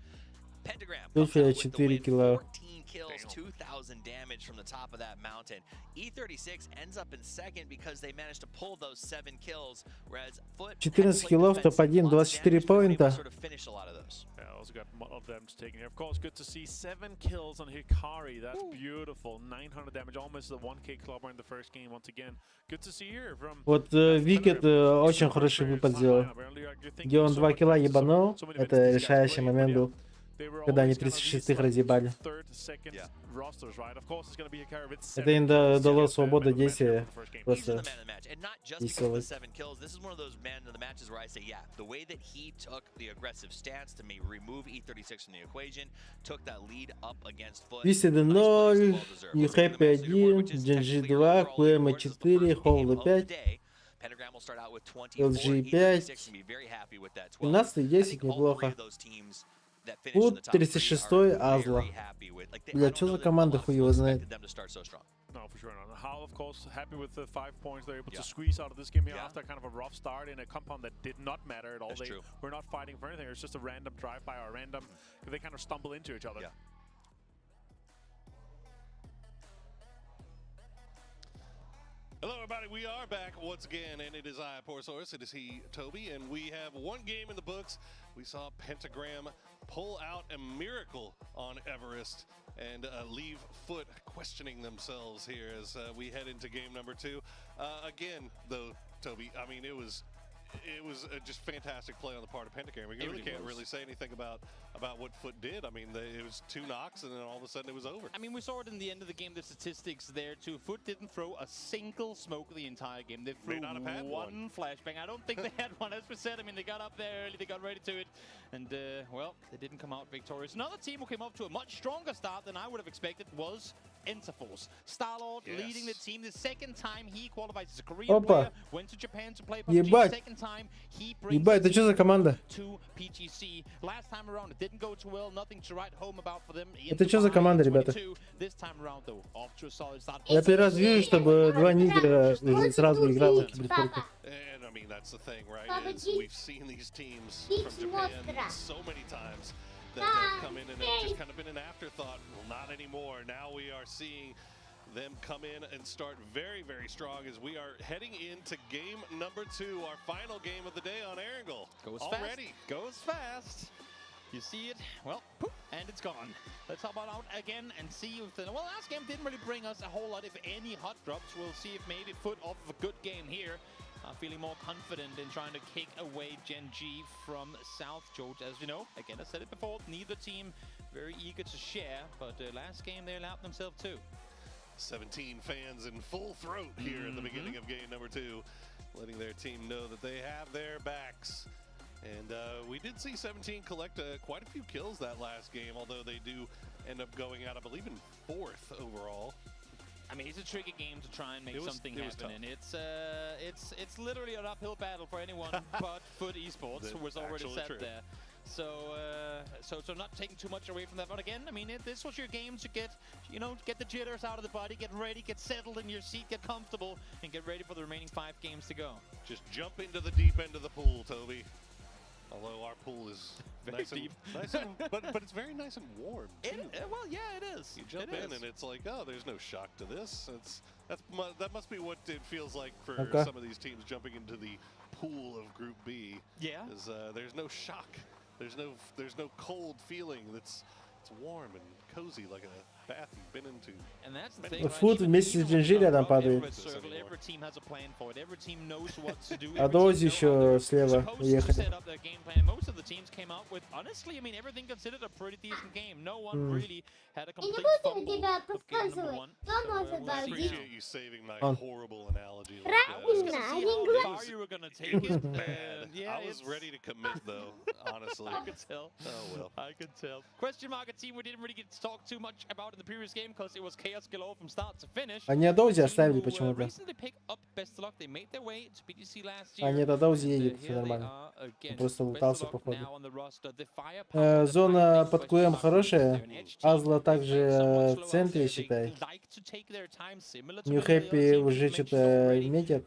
Pentagram Luffy 4 килла. 14 kills, 2,000 damage from the top of that mountain. E36 ends up in second because they managed to pull those seven kills, whereas FUT 14 киллов, топ-1, 24 поинта. Sort of finish a lot of those. Yeah, also got a lot of damage taken here. Of course, good to see seven kills on Hikari. That's beautiful. 900 damage, almost the 1K clubber in the first game once again. Good to see here from Вот э, Викет э, очень хороший выпад сделал. Где он 2 килла ебанул, это решающий момент был, когда они 36-х разъебали. Third, second rosters, right? Of course, it's gonna be Hikari with Это им да- дало свободу действия He's просто the man of the match, and not just because of the действовать. seven kills. This is one of those man of the matches where I say, yeah, the way that he took the aggressive stance to me remove E36 from the equation, took that lead up against FUT. 2-0, New Happy 1, Gen.G 2, Куэма 4, Холла 5, Pentagram will start out with 24, LG E36 5, and be very happy with that 12. 17 10 неплохо. FUT 36 Азла. Бля, что за команда, хуй его знает. Them to start so strong. No, for sure not. Howl, of course, happy with the 5 points they're able to squeeze out of this game here after kind of a rough start in a compound that did not matter at all. That's They true. Were not fighting for anything. It was just a random drive-by or random. They kind of stumble into each other. Yeah. Hello, everybody. We are back once again, and it is I, Source. It is he, Toby, and we have one game in the books. We saw Pentagram pull out a miracle on Everest and leave FUT questioning themselves here as we head into game number two. Again, though, Toby, I mean, it was just fantastic play on the part of Pentagram. We It really really can't was. really say anything about what FUT did. I mean, it was two knocks, and then all of a sudden it was over. I mean, we saw it in the end of the game, the statistics there too. FUT didn't throw a single smoke the entire game. They May threw not have had one flashbang. I don't think they had one, as we said. I mean, they got up there early, they got ready to it, and, well, they didn't come out victorious. Another team who came up to a much stronger start than I would have expected was Enterforce. Starlord leading the team the second time he qualifies as a Korean Опа. Player, went to Japan to play PUBG. Ебать. Second time he brings Ебать, это что за команда? To PGC. Last time around it didn't go too well, nothing to write home about for them. Это что за команда, ребята? This time around, though, off to a solid start. Я первый раз вижу, чтобы два нигера уже сразу играло в киберспорте. And I mean, that's the thing, right? Papa Is G. we've seen these teams Beach from Japan Mostra. so many times that have come in and have just kind of been an afterthought. Well, not anymore. Now we are seeing them come in and start very, very strong as we are heading into game number two, our final game of the day on Erangel. Goes already. Fast. Goes fast. You see it, well, poof, and it's gone. Let's hop on out again and see if the, well, last game didn't really bring us a whole lot, if any, hot drops. We'll see if maybe FUT off of a good game here are feeling more confident in trying to kick away Gen G from South George. As you know, again, I said it before, neither team very eager to share, but last game they allowed themselves to. 17 fans in full throat here at the beginning of game number two, letting their team know that they have their backs. And we did see 17 collect quite a few kills that last game, although they do end up going out, I believe, in fourth overall. I mean, it's a tricky game to try and make something It was happen, tough. and it's literally an uphill battle for anyone but FUT Esports, who was That's already actually set true. there. So not taking too much away from that. But again, I mean, this was your game to get the jitters out of the body, get ready, get settled in your seat, get comfortable, and get ready for the remaining five games to go. Just jump into the deep end of the pool, Toby. Although our pool is Very nice deep. and nice and, but it's very nice and warm too. Well, yeah, it is. You jump It in is. and it's like, oh, there's no shock to this. It's that's mu- that must be what it feels like for Okay. some of these teams jumping into the pool of Group B. Is there's no shock. There's no cold feeling. That's it's warm and cozy like a bath you've been into. And that's the many thing, right? FUT вместе с Gen.G рядом падает. Circle, every team has a plan for it. Every team knows what to do. А Дози еще слева supposed to уехали. set up their game plan. Most of the teams came out with, honestly, I mean, everything considered a pretty decent game. No one really had a Я не complete буду fumble тебя of game number подсказывать. one. Кто может I обалдеть? appreciate you saving my Он. horrible analogy like that. Правильно, они How far you were gonna take It was it. bad. Yeah, I was ready to commit though, honestly. I could tell. Oh well. I could tell. Question mark, a team we didn't really get to talk too much about in the previous game because it was chaos galore from start to finish. Они Адоузи Team оставили who, почему-то. recently picked up Best Luck. They made their way to PGC last year. А нет, Адоузи And, едет, все here they нормально. are Он again. просто Best лутался Luck походу. now on the roster. The firepower Э, that Зона Fire под Question КМ Mark хорошая. brings there. An edge team Азла также somewhat в slow out центре, there. They считай. like to take their time, similar to New many of the other Happy teams уже we've mentioned что-то already метят.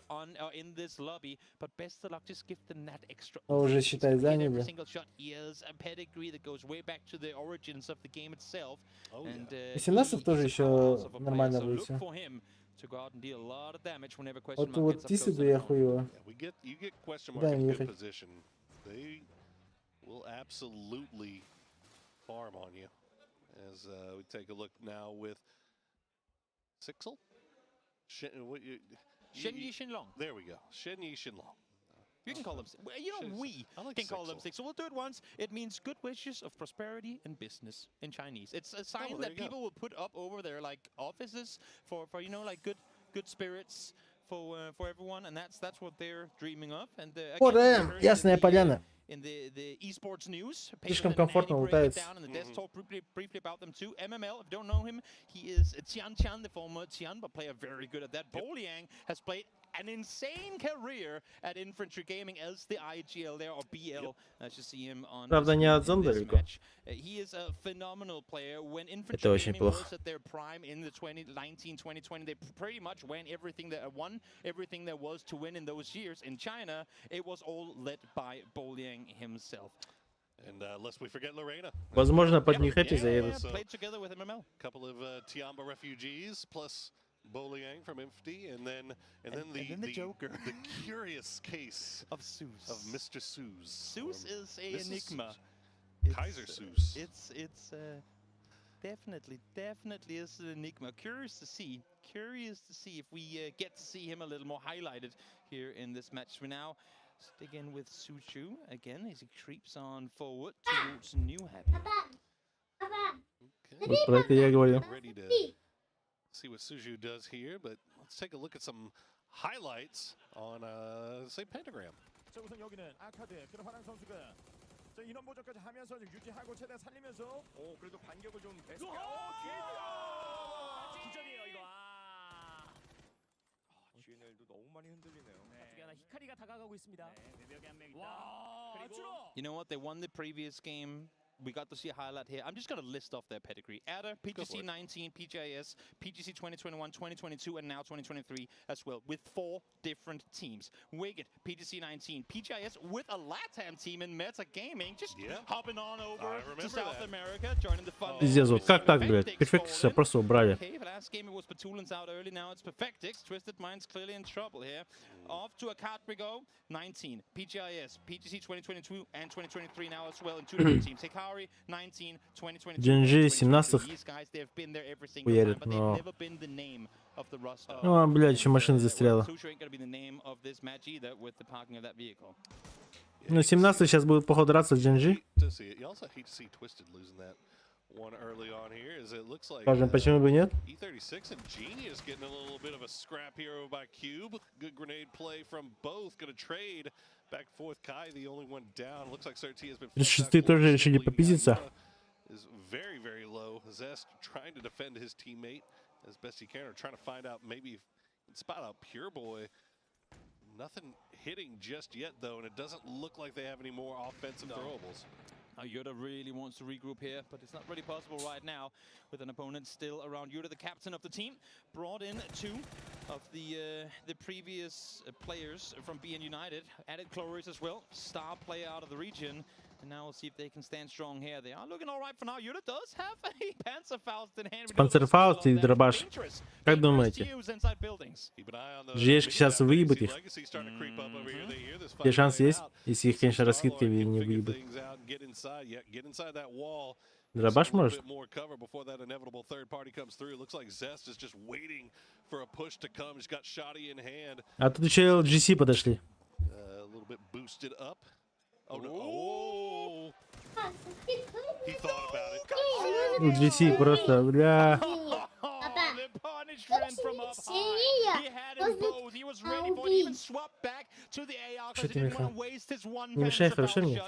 in this lobby, but Best of Luck just give them that extra Но уже, считай, Hit every заняли. single shot. He has a pedigree that goes way back to the origins of the game itself. Oh, And, 18 he тоже is a еще powerhouse of a player, нормально so будет look всё. for him to go out and deal a lot of damage whenever Вот question mark вот gets up Тисы close to да the я opponent. хуево. Yeah, we get you get question Куда mark им in good ехать? position. They will absolutely farm on you. As we take a look now with Sixel? Shen, what you, Shen Yi Shenlong. There we go. Shen Yi Shenlong. You can call them. Well, we I like can call them Sixel. six. So we'll do it once. It means good wishes of prosperity and business in Chinese. It's a sign Oh, well, there that you go. people will put up over their like offices for like good spirits for everyone, and that's what they're dreaming of. And again, we 4М, heard Ясная in the, Поляна. in the esports news, Слишком Paper and комфортно Andy break it лутаются. down in the desk talk briefly about them too. MML, if you don't know him, he is Tian Chan, the former Tianba player, very good at that. Boliang has played an insane career at Infantry Gaming as the IGL there, or BL, as you see him on Правда, не от in зон this далеко. match. He is a phenomenal player. When Infantry Это очень Gaming плохо. was at their prime in the 2019, 2020, they pretty much won everything that won everything there was to win in those years in China. It was all led by Boliang himself. And lest we forget Lorena. Возможно, под New Happy заедут. So, Played together with MML. couple of Tiamba refugees plus Boliang from Infty, and then the and then the Joker. The curious case of Seuss, of Mr. Seuss. Seuss or is a Mrs. enigma. Seuss. Kaiser Seuss. It's definitely is an enigma. Curious to see if we get to see him a little more highlighted here in this match. We now stick in with Suchu again as he creeps on forward towards New Happy. Вот про это я и говорю. Ready to see what Suju does here, but let's take a look at some highlights on, say, Pentagram. 자 우선 여기는 아카드 그리고 화랑 선수가 자 인원 보조까지 하면서 지금 유지하고 최대한 살리면서 오 그래도 반격을 좀 베스트 오 기절이에요 이거. 아. GNL도 너무 많이 흔들리네요. 저쪽에 하나 히카리가 다가가고 있습니다. 네, 외벽에 한명 있다. 와, 그리고 You know what? They won the previous game. We got to see a highlight here. I'm just going to list off their pedigree. Adder, PGC 19, PGIS, PGC 2021, 2022, and now 2023 as well, with four different teams. Wicked, PGC 19, PGIS with a LATAM team in Meta Gaming, just hopping on over I to remember South that. America, joining the fun. Пиздец, вот как так, блядь? Перфектиса просто убрали. Okay, last game it was Batulins out early, now it's Perfectix. Twisted Minds clearly in trouble here. Off to a card we go. 19, PGIS, PGC 2022 and 2023 now as well in two different teams. Hikari, 19, 2022. Gen.G 17 These guys, they've been there every single time, хуярит, but they've но... never been the name of the roster. Ну, а, блядь, еще машина застряла. Sushu ain't gonna be the name of this match either with the parking of that vehicle. Ну, 17 сейчас будет, походу, драться с Gen.G. To see it. You also hate to see Twisted losing that one early on here, as it looks like Скажем, почему бы нет? E36 and Genius getting a little bit of a scrap here over by Cube. Good grenade play from both. Gonna trade back and forth. Kai, the only one down. Looks like Sir has been 36 тоже решили попиздиться. is very, very low. Zest trying to defend his teammate. as best he can, or trying to find out maybe if he can spot out Pure Boy. Nothing hitting just yet, though, and it doesn't look like they have any more offensive throwables. Yoda really wants to regroup here, but it's not really possible right now with an opponent still around. Yoda, the captain of the team, brought in two of the previous players from BN United, added Chlorius as well, star player out of the region. And now we'll see if they can stand strong here. They are looking all right for now. Yoda does have a Panzerfaust in hand. Панцерфауст или дробаш? Как думаете? GE-шки сейчас выебут их? Где шанс есть, если их, конечно, раскидки не выебут? Дробаш может? Bit more cover before that inevitable third party comes through. Looks like Zest is just waiting for a push to come. He's got Shotty in hand, А тут еще LGC подошли. A little bit boosted up. Oh no! Oh! He thought about it. LGC просто, бля. Папа, сильнее можно убить. Что ты, Миха? Не мешай, хорошо мне?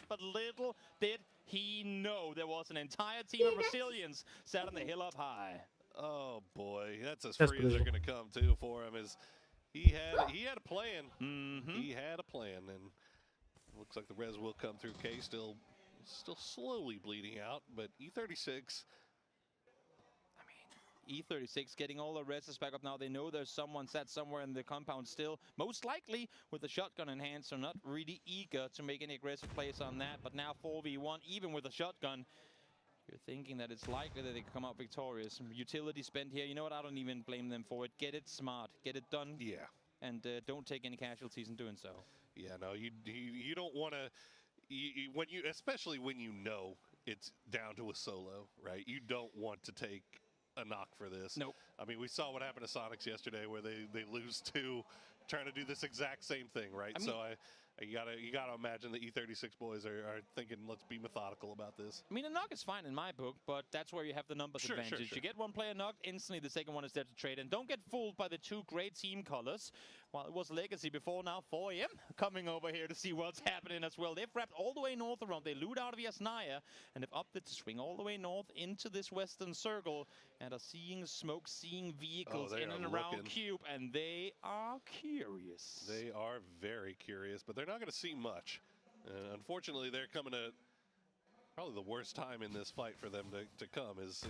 He know there was an entire team of Brazilians sat on the hill up high. Oh boy, that's as Сейчас, free as they're подожди. gonna come too for him. Is he had a plan. He had a plan, and looks like the res will come through. K still slowly bleeding out, but E E36. E36 getting all the reses back up now. They know there's someone sat somewhere in the compound still, most likely with the shotgun in hand, so not really eager to make any aggressive plays on that. But now 4v1, even with a shotgun, you're thinking that it's likely that they could come out victorious. Some utility spent here. You know what? I don't even blame them for it. Get it smart. Get it done. Yeah. And don't take any casualties in doing so. Yeah, no, you don't want to. You, when you especially when you know it's down to a solo, right? You don't want to take a knock for this. Nope. I mean, we saw what happened to Sonics yesterday, where they lose two, trying to do this exact same thing, right? I mean- So I you gotta imagine the E36 boys are thinking, let's be methodical about this. I mean, a knock is fine in my book, but that's where you have the numbers advantage. Sure. You get one player knocked, instantly the second one is there to trade. And don't get fooled by the two great team colors. While it was Legacy before, now 4 a.m. coming over here to see what's happening as well. They've wrapped all the way north around. They loot out of Yasnaya and have opted to swing all the way north into this western circle and are seeing smoke, seeing vehicles Oh, they in are and around looking. Cube, and they are curious. They are very curious, but they're not going to see much. Unfortunately, they're coming at probably the worst time in this fight for them to come is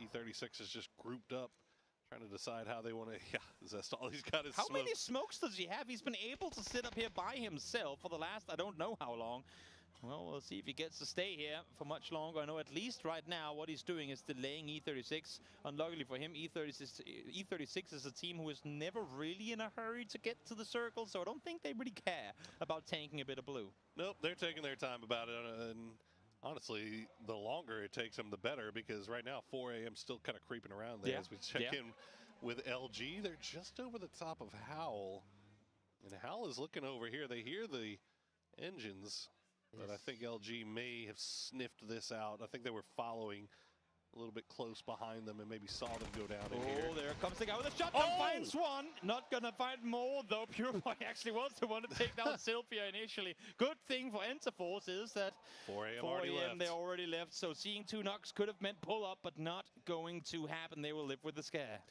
E36 is just grouped up, trying to decide how they want to. Yeah, Zest, all he's got is How smoke. many smokes does he have? He's been able to sit up here by himself for the last, I don't know how long. Well, we'll see if he gets to stay here for much longer. I know at least right now what he's doing is delaying E36. Unluckily for him, E36 is a team who is never really in a hurry to get to the circle, so I don't think they really care about tanking a bit of blue. Nope, they're taking their time about it, and honestly, the longer it takes them, the better, because right now 4 a.m. still kind of creeping around there. As we check in with LG, they're just over the top of Howl, and Howl is looking over here. They hear the engines, but I think LG may have sniffed this out. I think they were following a little bit close behind them and maybe saw them go down in here. Oh, there comes the guy with the shotgun, Oh! finds one. Not gonna find more though. Pure Boy actually was the one to take down Sylvia initially. Good thing for Enterforce is that 4 a.m. 4 already a.m. left. they already left. So seeing two knocks could have meant pull up, but not going to happen. They will live with the scare.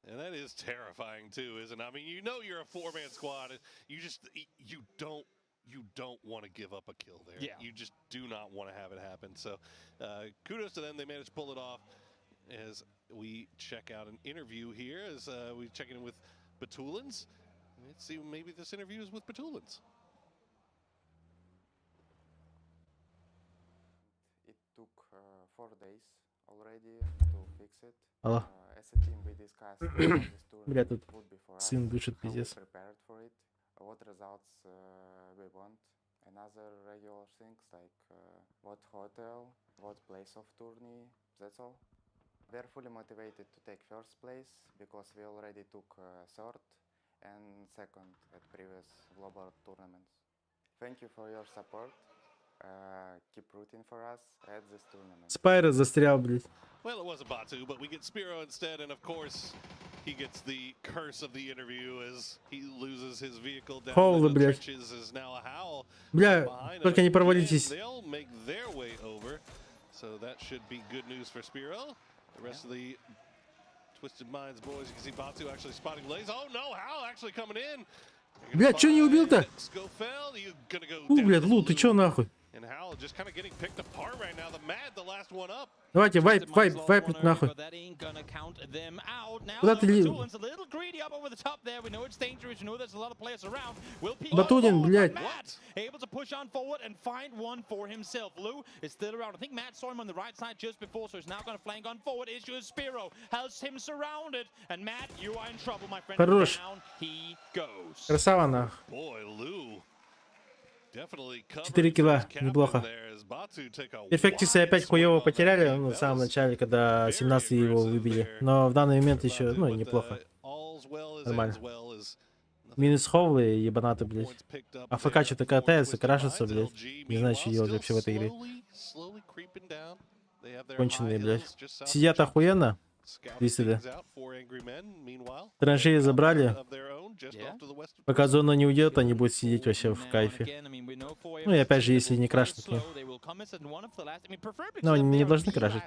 And that is terrifying too, isn't it? I mean, you know you're a four-man squad, and you just you don't want to give up a kill there. You just do not want to have it happen. So, kudos to them. They managed to pull it off. As we check out an interview here, as we check in with Batulins. Let's see, maybe this interview is with Batulins. It took 4 days already to fix it. Алло. As a team, we discussed how this Бля, tournament тут would be for us, сын дышит, how we пиздец. prepared for it, what results we want, and other regular things like what hotel, what place of tourney. That's all. We are fully motivated to take first place because we already took third and second at previous global tournaments. Thank you for your support. Keep rooting for us at this tournament. Спайро застрял, блядь. Well, it wasn't Batu, but we get Spiro instead, and of course, he gets the curse of the interview as he loses his vehicle down Holy, in the блядь. trenches. Is now a Howl Бля, behind him только не again. провалитесь. They'll make their way over, so that should be good news for Spiro. The rest of the Twisted Minds boys. You can see Batu actually spotting Lays. Oh no, Hal actually coming in. Блядь, чё не убил-то? Schofield, you gonna go У, down блядь, to Лу, ты чё нахуй? And Hal just kind of getting picked apart right now. The Mad, the last one up. Давайте, wipe, wipe, вайпнуть нахуй. Куда ты ли... Батунин, блядь. Able to push on forward and find one for himself. Lou is still around. I think Matt saw him on the right side just before, so he's now going to flank on forward. Issue is Spiro has him surrounded. And Matt, you are in trouble, my friend. Хорош. Down he goes. Красава нах. Boy, Lou definitely 4 килла, неплохо. Перфектисы опять хуево потеряли, ну, в самом начале, когда 17 его выбили. Но в данный момент еще, ну, неплохо. Нормально. Минус Ховлы, ебанаты, блядь. АФК что-то катается, крашится, блядь. Не знаю, что делать вообще в этой игре. Конченые, блядь. Сидят охуенно. Твистеды. Траншеи забрали. Пока зона не уйдет, они будут сидеть вообще в кайфе. Ну и опять же, если не крашнут, то. Но они не должны крашить.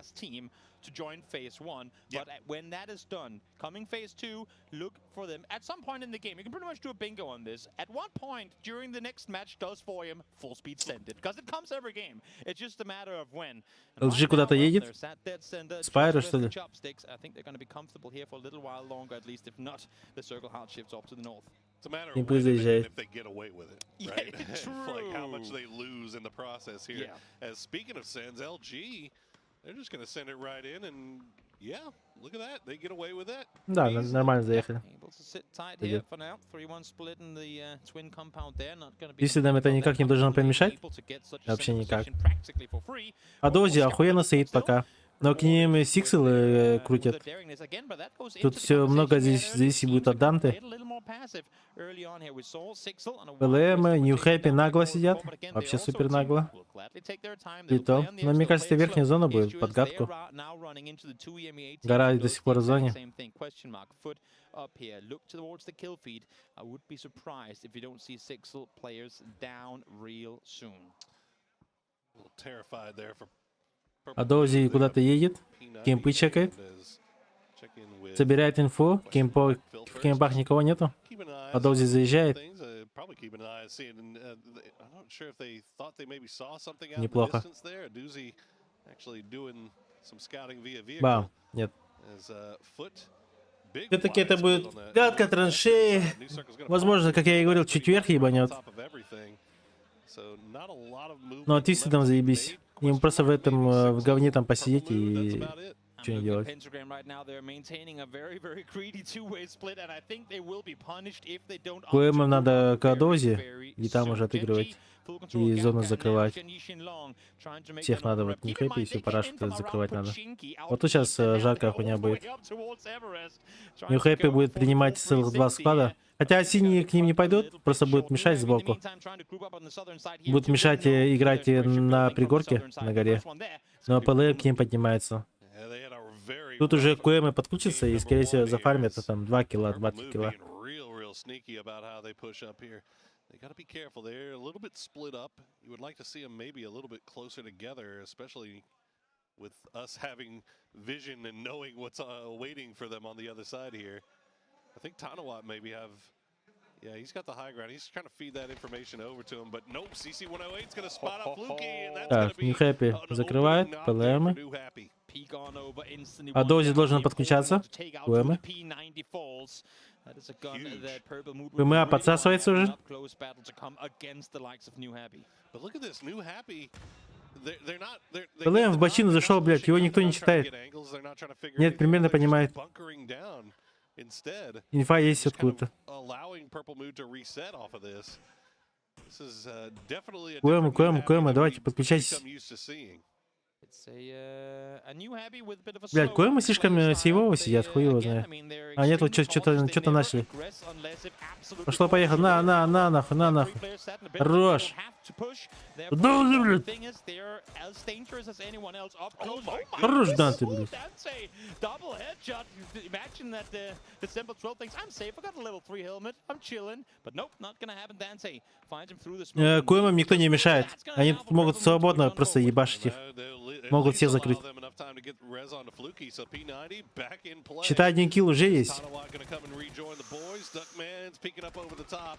To join phase one, but when that is done, coming phase two, look for them at some point in the game. You can pretty much do a bingo on this. At one point during the next match, does 4M full speed send it? Because it comes every game. It's just a matter of when. And LG куда-то едет? they're sat dead center, just Спайро, with что ли? the chopsticks. I think they're going to be comfortable here for a little while longer, at least if not, the circle hard shifts up to the north. It's a matter of Кемпы when and заезжает. if they get away with it, right? Like how much they lose in the process here. Yeah. As speaking of sends, LG, they're just going to send it right in, and yeah, look at that. They get away with that. Да, нормально заехали. Able to sit tight here Пойдет. for now. 3-1 split in the twin compound there. Not gonna be Твистедам это никак не должно помешать. Вообще никак. А Дози охуенно стоит пока. Но к ним и Сикселы крутят. Тут все много здесь, здесь и будет от Данте. ПЛМ, Нью Хэппи нагло сидят. Вообще супер нагло. И то. Но мне кажется, верхняя зона будет под гадку. Гора до сих пор в зоне. Same thing. Question mark. Foot up here. Look towards the kill feed. I would be surprised if you don't see Sixel players down real soon. A little terrified there for А Дози куда-то едет. Кемпы чекает. Собирает инфу. Кемпо... В кемпах никого нету. А Дози заезжает. things. Probably keeping an eye, seeing. I'm not sure if they thought they maybe saw something out in the Неплохо. distance there. Doozy actually doing some scouting via vehicle. Бам. Нет. As Foot big Все-таки это будет гадка траншеи. Возможно, как я и говорил, чуть вверх ебанет. top of everything. So not a lot of movement Ну а Твистедам заебись. Им просто в этом, в говне там посидеть и ничего не делать. Pentagram right now, they're maintaining a very, very greedy two-way split, and I think they will be punished if they don't КМ надо к Адозе, и там уже отыгрывать. И зону закрывать. Всех надо, вот не хэппи, и всю парашу закрывать надо. Вот тут сейчас жаркая хуйня будет. Нью Хэппи будет принимать целых два склада. Хотя синие к ним не пойдут, просто будут мешать сбоку. Будут мешать играть на пригорке, на горе. Но ПЛМ к ним поднимается. Тут уже КМ подключится и, скорее всего, зафармят а там 2 килла, 2-3 килла. Real, real sneaky about how they push up here. They got to be careful. They're a little bit split up. You would like to see them maybe a little bit closer together, especially with us having vision and knowing what's waiting for them on the other side here. I think Tanawat maybe have. Yeah, he's got the high ground. He's trying to feed that information over to him, but nope. CC108 is going to spot up Fluky, and that's going Так, to be Нью Хэппи закрывает, ПЛМ. А Дози должен подключаться. КМ. ПМА подсасывается уже. But look at this, New Happy. They're not. They're, they ПЛМ в бочину зашел, блядь, его никто не читает. Нет, примерно понимает. bunkering down instead. Инфа есть откуда-то. allowing Purple Mood to reset off of this. This is definitely a КМ, different КМ, КМ, давайте подключайтесь. I'm used to seeing. Блядь, КМ слишком сейвово сидят, хуй его знает. А нет, вот что-то начали. Пошло, поехало. На, на, на, нахуй, на, нахуй. Хорош. Да, уже, блядь. Хорош, Данте, блядь. Double headshot. Imagine that December 12 thinks I'm safe. I got a level 3 helmet. I'm chilling. But nope, not gonna happen. Dante finds him through the smoke. КМам никто не мешает. Они тут могут свободно просто ебашить их. Могут всех закрыть. time to get res onto Fluky, so P90 back in play. Считай, один килл уже есть. Tanawat gonna come and rejoin the boys. Duckman's peeking up over the top.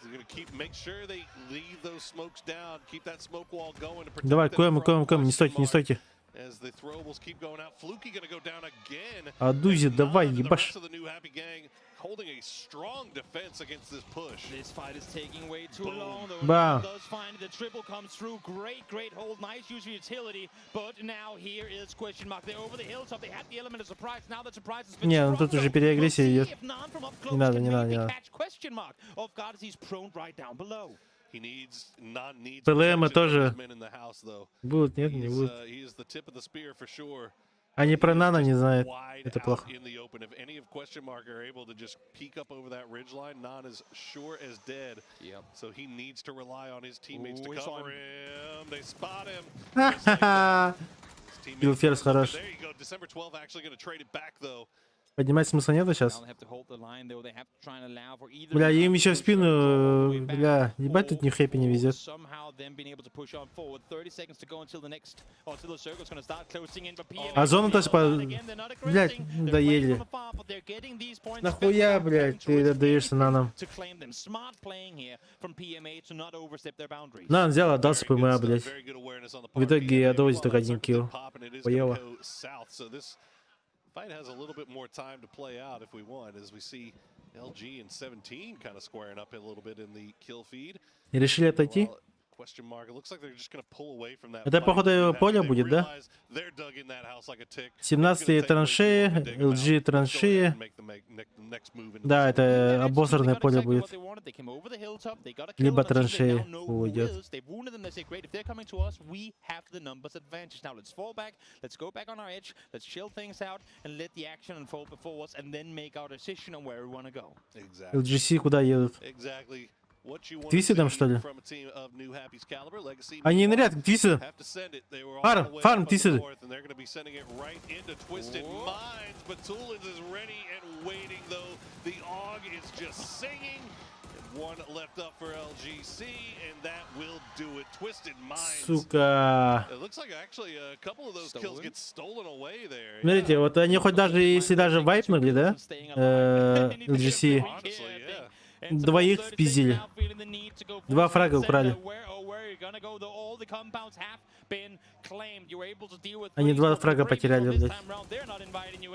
They're gonna keep make sure they leave those smokes down, keep that smoke wall going to protect Давай, them куем, from куем, куем, не стойте, не стойте. As the throwables keep going out, Fluky gonna go down again. А Дузи, давай, And the ебашь. rest of the new Happy Gang holding a strong defense against this push. This fight is taking way too Boom. long, though. Бам. Does find the triple comes through. Great, great hold. Nice use of utility. But now here is question mark. They're over the hilltop. They had the element of surprise. Now the surprise has been Не, ну sprung, тут уже though. переагрессия We'll идет. see if Nan from up Не close надо, can не надо, не maybe надо. catch question mark off guard as he's prone right down below. He needs not needs ПЛМы protection from тоже his men in the house, though. будут, нет, не He's, будут. he is the tip of the spear for sure. Они про Нана не знают. Wide Это out плохо. in the open. If any of question mark are able to just peek up over that ridge line, Nan is sure as dead. Yep. So he needs to rely on his teammates Ooh, to he saw cover him. They spot him. Ха-ха-ха. Киллферс хорош. There you go. December 12th actually going to trade it back though. Поднимать смысла нету сейчас? Now they have to hold the line, though. They have to try and allow for either Бля, Nan им еще to в спину, бля, ебать тут ни хэппи не везет. somehow them being able to push on forward. 30 seconds to go until the next, or until the circle's going to start closing in. But PMA А зона-то спа... Блядь, доели. Нахуя, блядь, ты отдаешься Наном? to claim them. Smart playing here from PMA to not overstep their boundaries. Нан взял, отдался ПМА, блядь. В итоге отдалось только один килл. Pop and it is Хуево. gonna go south. So this fight has a little bit more time to play out if we want, as we see LG and 17 kind of squaring up a little bit in the kill feed. Не решили отойти? Question mark. It looks like they're just going to pull away from that. Это, fight. походу, поле будет, да? They're dug in that house like a tick. 17 траншеи, LG траншеи. Да, это обосранное поле будет. Либо траншеи уйдет. They've wounded them. They say, great, if they're coming to us, we have the numbers advantage. Now let's fall back. Let's go back on our edge. Let's chill things out and let the action unfold before us and then make our decision on where we want to go. Exactly. LGC куда едут? Exactly. What you К want to Твистедам, see что ли? from a team of New Happy's caliber. Legacy Они нырят к Твистедам. have to send it. They were all Фарм, the way фарм, up on the Твистеды. north, and they're going to be sending it right into Twisted Minds. But Tulins is ready and waiting, though. The AUG is just singing. And one left up for LGC, and that will do it. Twisted Minds. Сука. It looks like actually a couple of those kills get stolen away there. Смотрите, вот они хоть даже, если даже вайпнули, да, LGC, двоих спиздили. Два фрага украли. Они два фрага потеряли, блядь.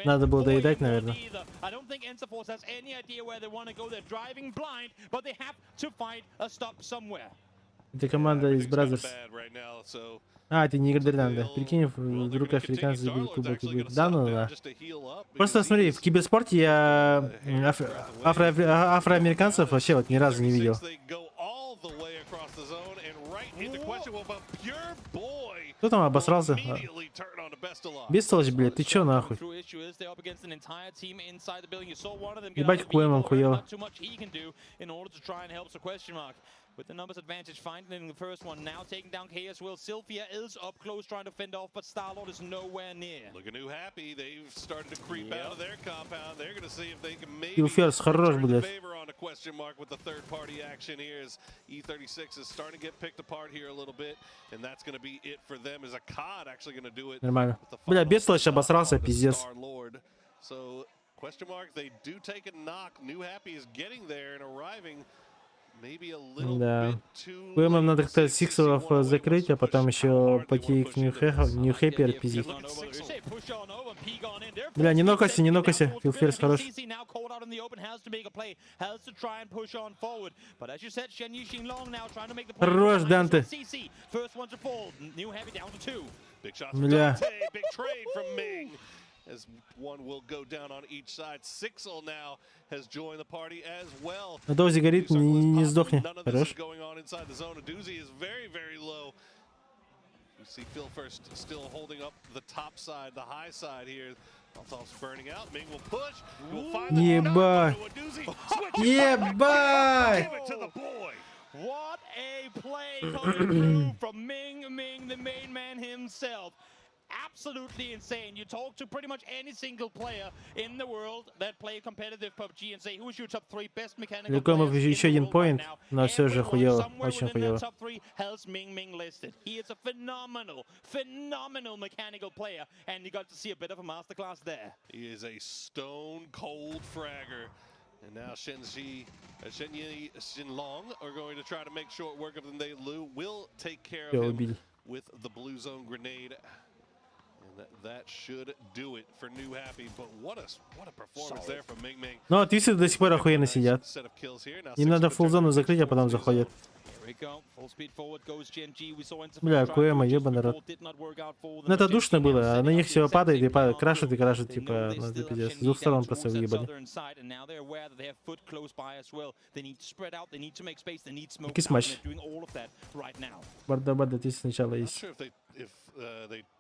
Надо было доедать, наверное. I don't think Enterforce has any idea where they want to go. They're driving blind, but they have to find a stop somewhere. Это команда из Brothers. А, это не Нидерланды. Прикинь, вдруг африканцы забили кубок и будет. Да, ну да. Просто смотри, в киберспорте я афроамериканцев вообще вот ни разу не видел. Кто там обосрался? Бестолочь, блядь, ты чё нахуй? Ебать, хуем он хуело. With the numbers advantage, finding the first one, now taking down KS Will. Sylphia is up close trying to fend off, but Star-Lord is nowhere near. Look at New Happy. They've started to creep out of their compound. They're going to see if they can maybe Киллферс хорош, return the блядь. favor on a question mark with the third party action here as E36 is starting to get picked apart here a little bit, and that's going to be it for them. Is Akkad actually going to do it? Нормально. Бля, Бестолочь обосрался, пиздец. Star-Lord. So question mark, they do take a knock. New Happy is getting there and arriving maybe a little Да. bit too ПМ надо как-то Сиксеров закрыть, а потом еще пойти к Нью Хэппи отпиздить. Бля, не нокайся, не нокайся. Филферс хорош. CC now caught out in the open, has to make a play, has to try and push on forward. But as you said, Shen Yixing Long now trying to make the play. Хорош, Данте. CC, first one to fall. New Happy down to two. Big shots from Бля. Dante, big trade from Ming. As one will go down on each side. Sixel now has joined the party as well. На дозе горит, не сдохни. None of this is Хорош. going on inside the zone. Aduzi is very, very low. You see Phil first still holding up the top side, the high side here. Altov's burning out. Ming will push. He will find the Ебать. knock onto Aduzi. Switch it back. Ебать! Give it to the boy. What a play coming through from Ming Ming, the main man himself. Absolutely insane. You talk to pretty much any single player in the world that play competitive PUBG and say, who's your top three best mechanical Ликомов players in еще the один world right поинт, now? но все же Everyone хуево, somewhere очень within that хуево. top three has Ming Ming listed. He is a phenomenal, phenomenal mechanical player, and you got to see a bit of a masterclass there. He is a stone cold fragger. And now Shenji, Shenyi Xinlong are going to try to make short work of them. They Lu will take care of Всё, him убили. With the blue zone grenade. And that should do it for New Happy. But what a performance there from Ming Ming. Ну, а Twisted до сих пор охуенно сидят. Set of kills here. Now Им six надо to full зону закрыть, а потом заходят. Here we go. Full speed forward goes Gen G. We saw Enterprise Бля, try to Куэма, just ебаный рот. before, did not work out for them. Ну это Gen G душно now было, а на setting них up the все падает и exact same падает, plan крашат и through. крашат, They типа, know they ну это still have пиздец. С Shenyi двух down сторон просто towards that выебали. southern side, and now they're aware that they have FUT close by as well. They need to spread out, they need to make space, they need smoke Якийсь out, and матч. they're doing all of that right now. Барда-барда, здесь сначала Not есть. sure if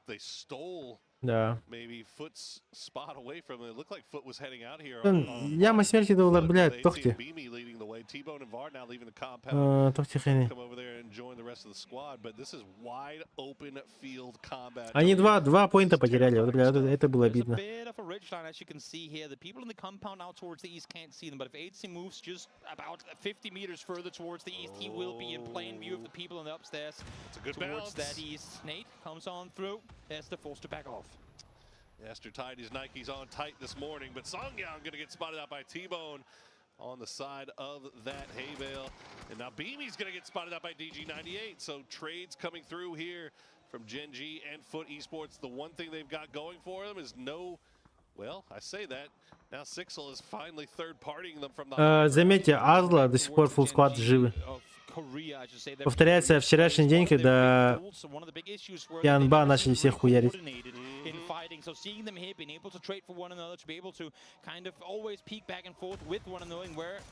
they stole Да. maybe FUT's spot away from him. It looked like FUT was heading out here. Блин, Яма смерти доллар, блядь, With тохти. AT and Beamy leading the way. T-Bone and Vard now leaving the compound. Э, Тохти хрени. Come over there and join the rest of the squad, but this is wide open field combat. Они два, два поинта потеряли, вот, бля, это, это было There's a обидно. bit of a ridge line, as you can see here. The people in the compound out towards the east can't see them, but if 8C moves just about 50 meters further towards the east, he will be in plain view of the people on the upstairs. It's a good towards bounce. that east. Nate comes on through. Esther forced to back off. Esther tied his Nikes on tight this morning, but Songyang gonna get spotted out by T-Bone on the side of that hay bale. And now Beamy's gonna get spotted out by DG98. So trades coming through here from Gen G and FUT Esports. The one thing they've got going for them is no, well, I say that. Now Sixel is finally third partying them from the Э, заметьте, Азла до сих пор full squad живы. Korea, I should say. Повторяется вчерашний день, когда Янба начали всех хуярить. In fighting, so seeing them here, being able to trade for one another, to be able to kind of always peek back and forth with one another,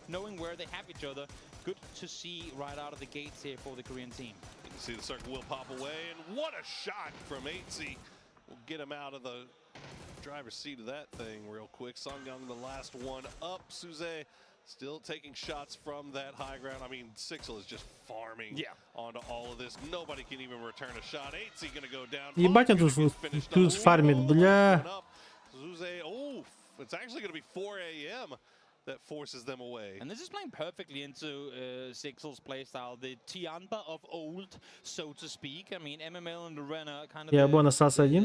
knowing where they have each other. Good to see right out of the gates here for the Korean team. You can see the circle will pop away, and what a shot from 8Z. Will get him out of the driver's seat of that thing real quick. Songyang the last one up. Suze still taking shots from that high ground. I mean, Sixel is just farming onto all of this. Nobody can even return a shot. 8Z gonna go down. Ебать, он тут, тут фармит, бля. Suze, oh, it's actually gonna be 4 a.m. that forces them away. And this is playing perfectly into Sixel's playstyle, the Tianba of old, so to speak. I mean, MML and Lorena kind of Я Бон остался один.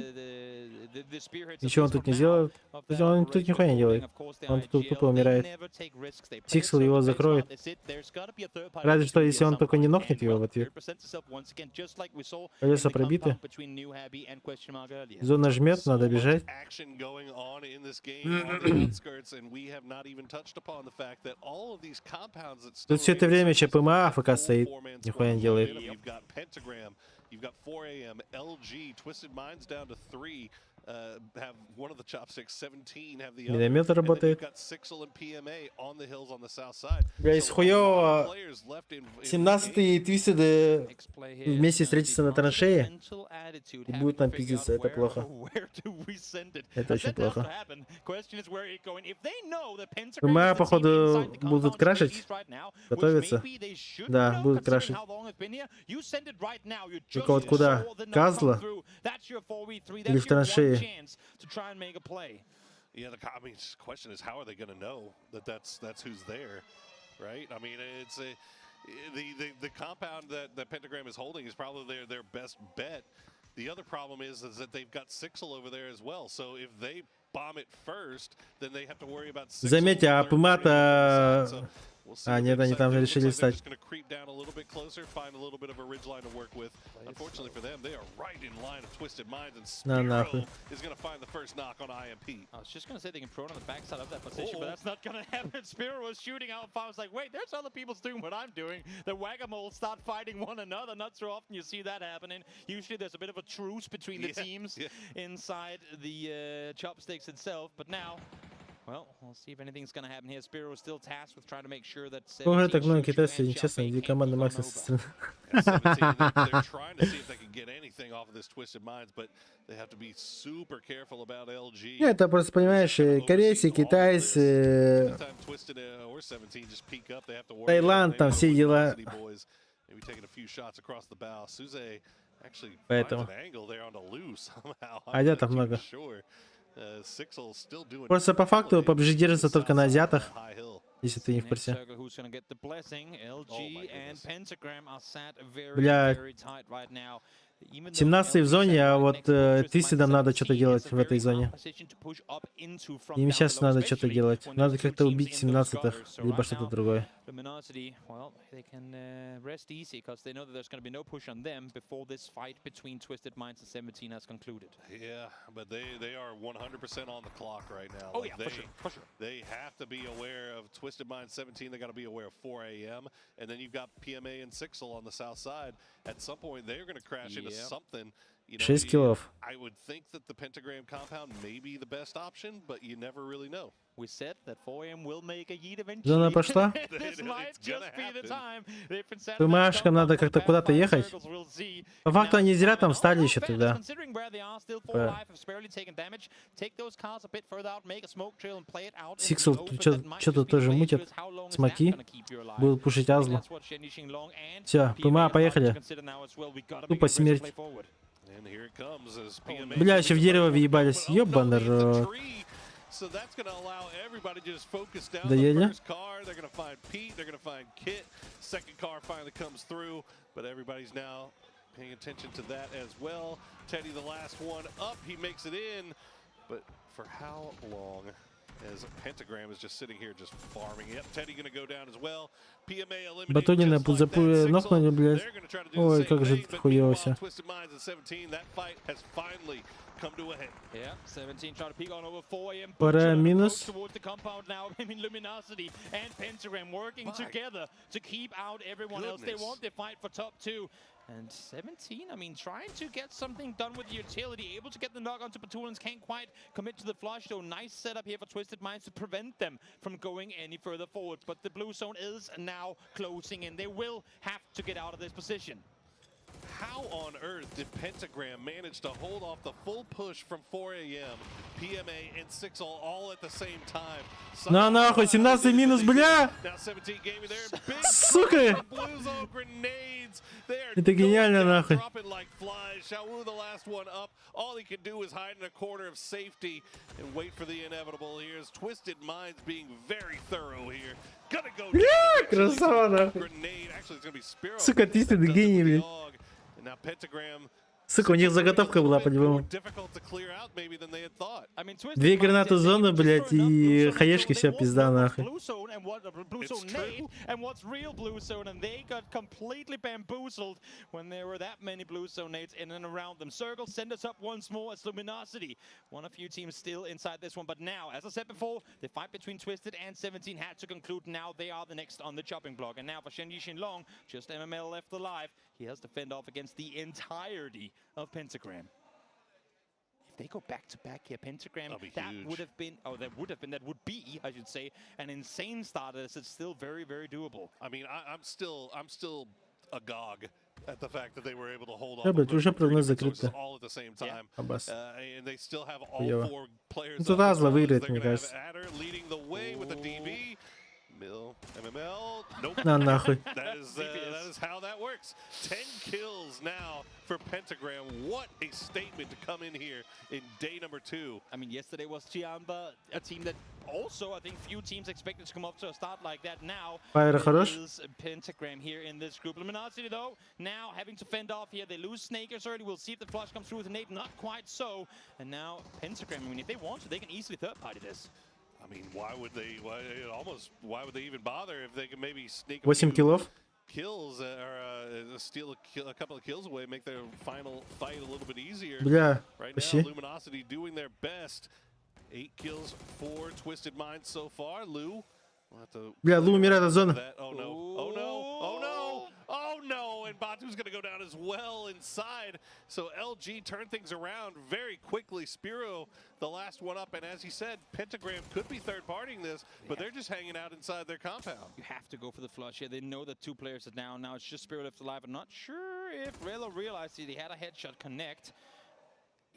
Ничего он тут не сделает. Он тут нихуя не делает. Он тут тупо умирает. Сиксел его закроет. Разве что, если он только не нокнет его в ответ. Колеса пробиты. Зона жмет, надо бежать. Action going on in this game on the outskirts, and we have not even touched upon the fact that all of these compounds that still Тут все это время еще ПМА АФК стоит. Нихуя не делает. You've got Pentagram, you've got 4 a.m., LG, Twisted Minds down to three, have one of the chopsticks, 17 have the other. Миномет And then you've работает. got Sixel and PMA on the hills on the south side. Бля, из хуёвого 17-й Твистеды вместе встретятся на траншее и будет нам пиздиться. Это плохо. Это очень плохо. ПМА, походу, будут крашить. Готовятся. Да, будут крашить. Только вот куда? Казла? Или в траншеи? Yeah, the I mean, the question is, how are they going to know that that's who's there, right? I mean, it's a the compound that Pentagram is holding is probably their best bet. The other problem is that they've got Sixel over there as well. So if they bomb it first, then they have to worry about Sixel. Заметьте, а ПМА-то... А, нет, они там решили встать. Just going to creep down a little bit closer, find a little bit of a ridge line to work with. Unfortunately for them, they are right in line of Twisted Minds, and На Spiro нахуй. is going to find the first knock on IMP. I was just gonna say they can prone on the backside of that position, Oh. but that's not gonna happen. Spiro was shooting out far. I was like, wait, there's other people doing what I'm doing. The whack-a-mole start fighting one another. Not so often you see that happening. Usually there's a bit of a truce between the teams inside the chopsticks itself, but now. Well, we'll see if anything's gonna happen here. Spiro is still tasked with trying to make sure that Ой, так 17 много Shushu китайцев, and нечестно, Xiaofei где can't команда peek on Макса со over. стороны. Yeah, 17, they're trying to see if they can get anything off of this Twisted Minds, but they have to be super careful about LG. Не, это просто, понимаешь, э, корейцы, китайцы, э, Anytime Twisted or 17 just peek up, they have to worry Таиланд, about там все дела. Velocity Boys. Maybe taking a few shots across the bow. Suze Actually finds Поэтому. an angle there onto Lou somehow. I'm Азиатов not too много. sure. Sixel still doing Просто по факту PUBG держится только на азиатах, high hill. если ты не в Next курсе. circle, who's gonna get the blessing? LG and Pentagram are sat very, Бля. very tight right now. Even though 17 в LG зоне, sat а right вот next to э, Twisted Твистедам Minds надо что-то 17, it's делать a в этой very зоне. hard position to push up into from Им down сейчас below, надо что-то especially делать. when Надо there's two как-то teams убить in those 17-х, gutters. So либо right что-то now, другое. Luminosity, well, they can rest easy because they know that there's going to be no push on them before this fight between Twisted Minds and 17 has concluded. Yeah, but they are 100% on the clock right now. Oh, Like, yeah, for they, sure, for sure. They have to be aware of Twisted Mind 17. They got to be aware of 4 a.m. And then you've got PMA and Sixel on the south side. At some point, they're going to crash into Yep. something. You know, 6 киллов. I would think that the Pentagram compound may be the best option, but you never really know. We said that 4 a.m. will make a yeet eventually. Зона пошла. This It's might gonna just be the happen. time. They've been sat in this ПМАшкам надо compound for как-то the past куда-то five ехать. circles, we'll see. По факту Now они зря it's там time. встали Oh, еще fairness, тогда. Considering where they are, still four Типа, alive, have barely taken damage. Take those cars a bit further out, make a smoke trail and play it out in the Сиксел open. тут That might что-то just be тоже the play. мутят. Is how long is that Смоки. gonna keep you alive? Будут пушить I think Азлу. that's what Shen Yixinglong and Все, PMA ПМА, are starting to поехали. consider now as well. We gotta make Тупо an aggressive смерть. play forward. And here it comes as PMA Бля, еще в дерево въебались. Ёбаный рот. So that's going to allow everybody to just focus down the Доели? first car. They're going to find Pete. They're going to find Kit. Second car finally comes through, but everybody's now paying attention to that as well. Teddy, the last one up, he makes it in, but for how long? As Pentagram is just sitting here, just farming. Yep, Teddy going to go down as well. PMA eliminated. Батунина just like that. запу- нокнули, Sixel, блядь. they're gonna try to do the Ой, same как же thing, это but хуёво meanwhile, всё. Twisted Minds at 17, that fight has finally come to a head. Yeah, 17 trying to peek on over 4 a.m. Пора Butcher минус. towards the compound now. I mean, Luminosity and Pentagram working My together to keep out everyone else. They goodness. want the fight for top two. And 17, I mean, trying to get something done with the utility, able to get the knock onto Batulins, can't quite commit to the flush, though. Nice setup here for Twisted Minds to prevent them from going any further forward. But the blue zone is now closing in. They will have to get out of this position. How on earth did Pentagram manage to hold off the full push from 4 a.m., PMA, and 6 all at the same time? На нахуй, 17 минус, бля! Now 17 gaming there. Big Сука! blue zone grenades. They are Это гениально, going down, нахуй. dropping like flies. Xiaowu, the last one up. All he can do is hide in a corner of safety and wait for the inevitable. Here's Twisted Minds being very thorough here. Gonna go Бля, down eventually. красава, нахуй. Grenade. Actually, it's gonna be Spiro. Сука, Twisted that does it гений, with the блядь. AUG. And now Pentagram Сука, у них заготовка была по-любому. difficult to clear out maybe than they had thought. I mean, Twisted Две Minds гранаты said they зоны, can just блядь, throw enough и blue zone хаешки until вся they пизда, want what's нахуй. blue zone and what blue It's zone nade and what's real blue zone, and they got completely bamboozled when there were that many blue zone nades in and around them. Circle send us up once more as Luminosity. One of few teams still inside this one, but now, as I said before, the fight between Twisted and 17 had to conclude. Now they are the next on the chopping block, and now for Shen Yixinlong, just MML left alive. He has to fend off against the entirety of Pentagram. If they go back to back here, Pentagram, That'll be that huge. would have been, oh, that would have been, that would be, I should say, an insane start. As it's still very, very doable. I mean, I'm still agog at the fact that they were able to hold off. Да, a блядь, push уже from three прогноз different sources закрыт-то. all at the same time. Аббас. And they still have all Хуёво. four players Ну тут up as Азла well as выиграет, they're мне gonna have кажется. Adder leading the way with the DB. Mill, MML, nope. На нахуй. That is how that works. 10 kills now for Pentagram. What a statement to come in here in day number 2. I mean, yesterday was Tiamba, a team that also, I think, few teams expected to come up to a start like that. Now Фаер it хорош. is Pentagram here in this group. Luminosity, though, now having to fend off here. They lose Snakers early. We'll see if the flush comes through with Nate. Not quite so. And now Pentagram, I mean, if they want to, they can easily third-party this. I mean, why would they? Why, it almost? Why would they even bother if they could maybe sneak a 8 few киллов. kills or steal a couple of kills away, make their final fight a little bit easier. Бля, Right now, почти. Luminosity doing their best. 8 kills for Twisted Minds so far. Lou, we'll have to Бля, Лу умирает от зоны. that. Oh no! Oh no! Oh no! Oh no! And Batu's gonna go down as well inside. So LG turned things around very quickly. Spiro, the last one up, and as he said, Pentagram could be third partying this, but they're just hanging out inside their compound. You have to go for the flush here. They know that two players are down. Now it's just Spirit left alive. I'm not sure if Relo realized that he had a headshot connect.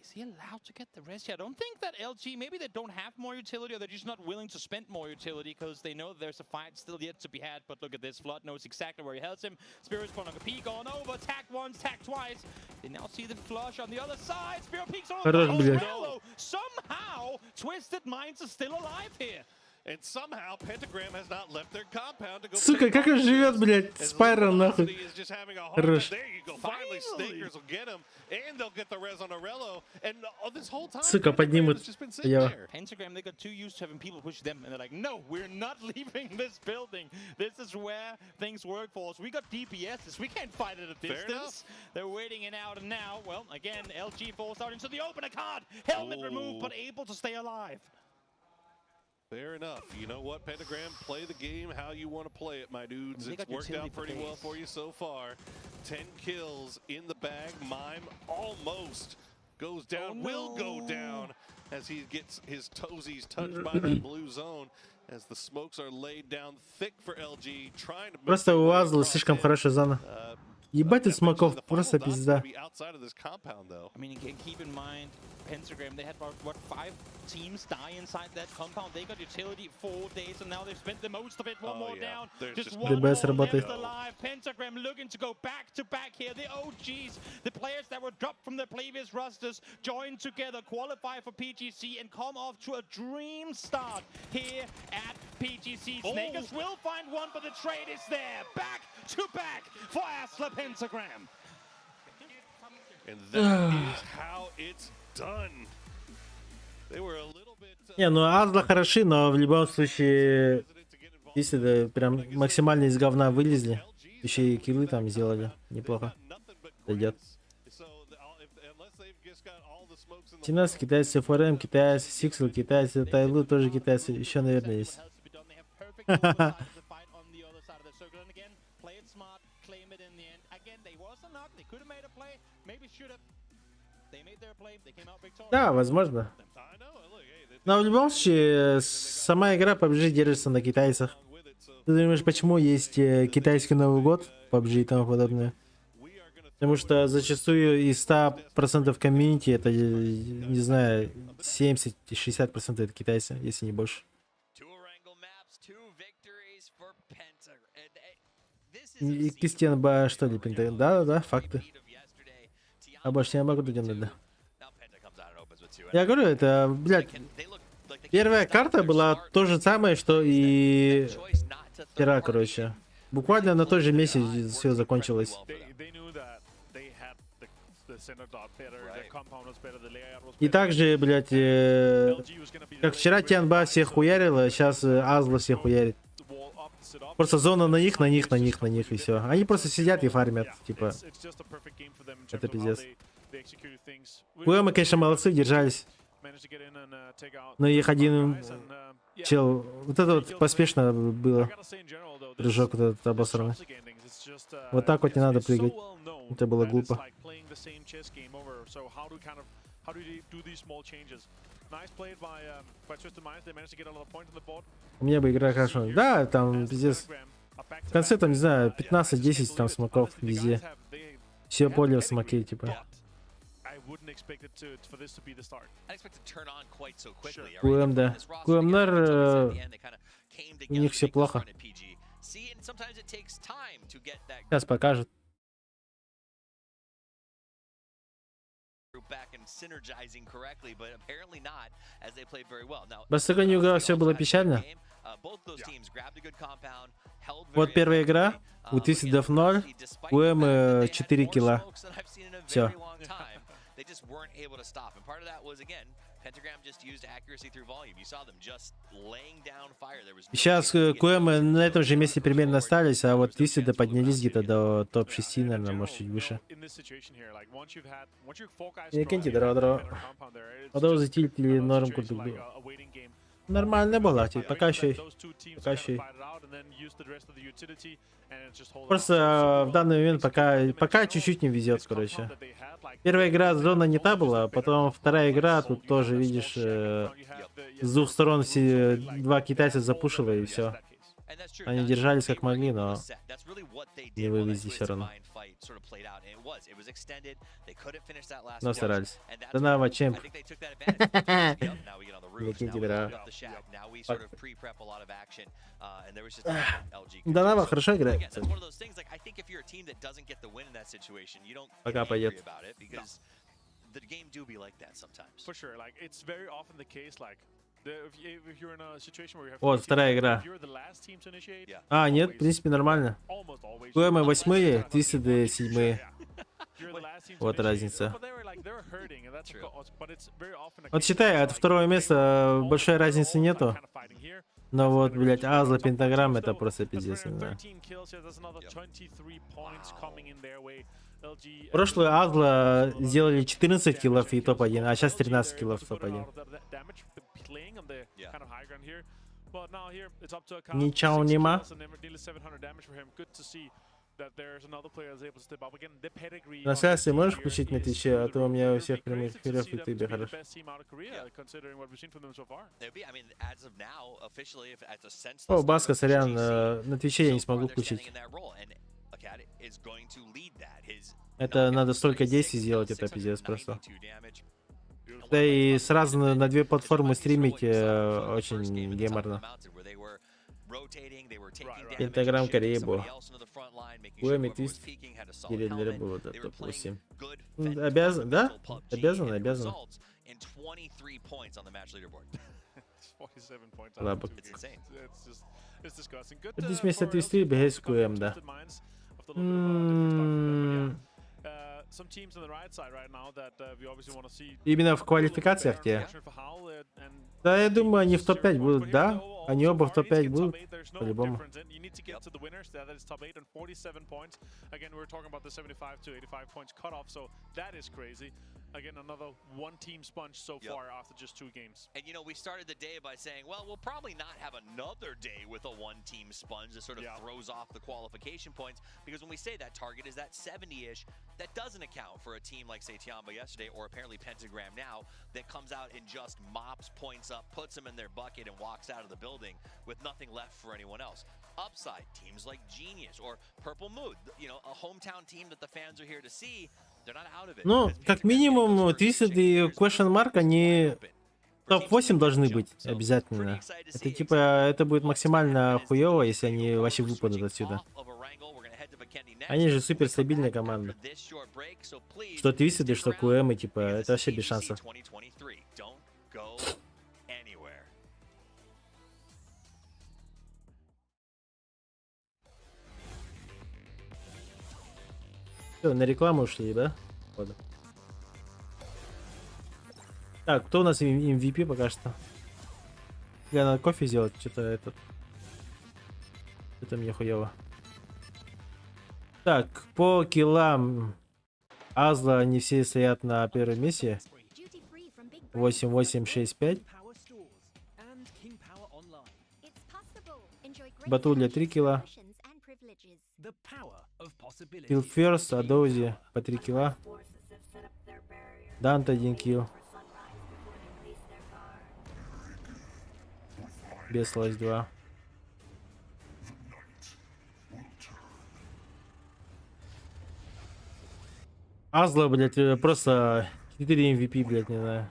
Is he allowed to get the res here? I don't think that LG, maybe they don't have more utility or they're just not willing to spend more utility because they know there's a fight still yet to be had. But look at this, Flood knows exactly where he has him. Spirit's going on a peek on over, tag once, tag twice. They now see the flush on the other side. Spirit peeks on Хорош, блядь. Morello. Somehow, Twisted Minds are still alive here. And somehow Pentagram has not left their compound to go. Сука, как он живет, блядь, Спайрал, нахуй. Is just having a hard Хорош. time. There you go. Finally, Snakers will get him, and they'll get the res on Arello. And this whole time, Сука, Pentagram поднимут has just been sitting его. there. Pentagram, they got too used to having people push them, and they're like, no, we're not leaving this building. This is where things work for us. We got DPSs. We can't fight at a Fair distance. They're waiting it out, and now, well, again, LG falls out into the open. A card. Helmet removed, Ooh. but able to stay alive. Fair enough. You know what, Pentagram, play the game how you want to play it, my dudes. They It's got worked utility out for pretty well days. for you so far. 10 kills in the bag. Mime almost goes down, will go down as he gets his toesies touched by that blue zone as the smokes are laid down thick for LG, trying to make Просто у Азла слишком хорошая зона. Ебать ты смоков, просто пизда. be outside of this compound, though. I mean, again, keep in mind, Pentagram, they had about, what, five teams die inside that compound. They got utility 4 days, and now they've spent the most of it. One Oh, more yeah. down. There's Just just one DBS more работает. left alive. Pentagram looking to go back to back here. The OGs, the players that were dropped from the previous rosters, join together, qualify for PGC, and come off to a dream start here at PGC. Oh. Snakers will find one, but the trade is there. Back to back for Asla Pentagram. And that is how it's done. They were a little bit. Не, ну Азла хороши, но в любом случае, если это прям максимально из говна вылезли, еще и киллы там сделали, неплохо. Дойдет. 17 китайцы, ФРМ, китайцы, Сиксел, китайцы, Тайлу тоже китайцы, еще, наверное, есть. Fight on the other side of the circle. And again, play it smart, claim it in the end. Again, they was a knock. They could have made a play. Maybe should have. They made their play. They came out victorious. Да, возможно. Но в любом случае, сама игра PUBG держится на китайцах. Ты думаешь, почему есть китайский Новый год, PUBG и тому подобное? Потому что зачастую из 100% комьюнити это, не знаю, 70-60% это китайцы, если не больше. Two Erangel maps, two victories for Penta. And this is И Кристиан Ба, что ли, Пента? Да-да-да, факты. А больше не могу надо. Я говорю, это, блядь, первая карта была то же самое, что и вчера, короче. Буквально на той же месте все закончилось. They knew that they had the center dot better, their compound was better, the layout was И также, блядь, как вчера Тианба всех хуярила, сейчас Азла всех хуярит. Просто зона на них, на них, на них, на них, и все. Они просто сидят и фармят, типа. Это пиздец. Куэмы, конечно, молодцы, держались. Но их один чел... Вот это вот поспешно было. Прыжок вот этот обосранный. Вот так вот не надо прыгать. Это было глупо. Like playing the same chess game over. So how do you do these small changes? Nice played by Twisted Minds. They managed to get a lot of points on the board. У меня бы игра хорошо. Да, там пиздец. В конце там, не знаю, 15-10 там смоков везде. Все поле в смоке, типа. I wouldn't expect it to for this to be the start. I expect to turn on quite so quickly. КМ, да. КМНР, у них все плохо. See, and sometimes it takes time to get that Сейчас покажут. group back and synergizing correctly, but apparently not, as they played very well. Now, Бастаконюга все было печально. Both those teams grabbed a good compound, held Вот первая игра, у Твистедов 0, у М 4 килла. Все. They just weren't able to stop. And part of that was, again, Pentagram just used accuracy through volume. You saw them just laying down fire. There was no Сейчас КМ на этом же месте примерно остались, а вот Твистеды поднялись где-то до топ-6, наверное, может, чуть выше. Не киньте, здорово, здорово. Потом затильт или норм куртук. Нормально было, типа, пока еще, пока еще. Просто в данный момент пока чуть-чуть не везет, короче. Первая игра зона не та была, потом вторая игра, тут тоже, видишь, с двух сторон все два китайца запушило и все. Они держались как могли, но не вывезли все равно. Но старались. Данава чемп. Никите, бра. Данава хорошо играет. кстати. Пока пойдет. The game do be like that sometimes. For sure, like it's very often the case, like the, if, you, if you're in a situation where you have Вот, three teams, вторая игра. if you're the last team to initiate, А, нет, в принципе, нормально. almost always КМ восьмые, Твистеды седьмые. you're the last team to Вот initiate. разница. But they were like they were hurting, and that's of course, but it's very often a Вот case считай, от второго места большой разницы нету. Но вот, блядь, Азла, Пентаграмм, это просто пиздец, не знаю. 13 kills here, there's another 23 points coming in their way. LG Прошлую Азла сделали 14 киллов и топ-1, а сейчас 13 киллов топ-1. damage playing on the kind of high ground here. But now here it's up to Akam. Ничего Six нема. kills and nearly 700 damage for him. Good to see that there's another player that's able to step up again. The pedigree on Трансляции можешь включить на Твиче, а то у меня у всех прямых эфиров в Ютубе the хорошо. best team out of Korea, considering what we've seen from them so far. They'd be, I mean, as of now, officially, if at the sense the О, start Баска, of сорян, GC, э, на Твиче я не смогу they're standing включить. in that role, and Akad is going to lead that. His Это надо столько действий сделать, это пиздец просто. 2 damage. Да и сразу на, на две платформы стримить э, очень геморно. Пентаграмм Кореи был. Уэми Твист Деревня было, да, топ-8. Ну, Обязан, да? Обязан, обязан. And 23 points on the match leaderboard. 47 points. Ладно. It's insane. It's just it's disgusting. Good Здесь вместо Твисты без КМ, да. М, some teams on the right side right now that we obviously want to see Именно в квалификациях те. for Howl and Да, я думаю, они в топ-5 будут, да? Они оба в топ-5 будут, по-любому. difference. And you need to get to the winners. That is top 8 and 47 points. Again, we were talking about the 75 to 85 points cutoff, so that is crazy. Again, another one team sponge so far after just two games. And you know, we started the day by saying, well, we'll probably not have another day with a one-team sponge that sort of throws off the qualification points because when we say that target is that 70-ish, that doesn't account for a team like say Tiamba yesterday or apparently Pentagram now that comes out and just mops points up, puts them in their bucket, and walks out of the building with nothing left for anyone else. Upside teams like Genius or Purple Mood, you know, a hometown team that the fans are here to see, they're not out of it. Ну, как минимум, Twisted и Question Mark, они топ-8 должны быть обязательно. Это типа, это будет максимально хуево, если они вообще выпадут отсюда. Они же супер стабильная команда. Что Twisted и что QM, и, типа, это вообще без шансов. 2023. Don't go anywhere. Всё, на рекламу ушли, да? Походу. Так, кто у нас MVP пока что? Я надо кофе сделать, что-то этот. Это мне хуево. Так, по киллам Азла они все стоят на первом месте. 8, 8, 6, 5. Батуля 3 килла. Kill First, Адози по 3 килла. Дант 1 килл. Беслась 2. Азла, блядь, э, просто 4 MVP, блядь, не знаю.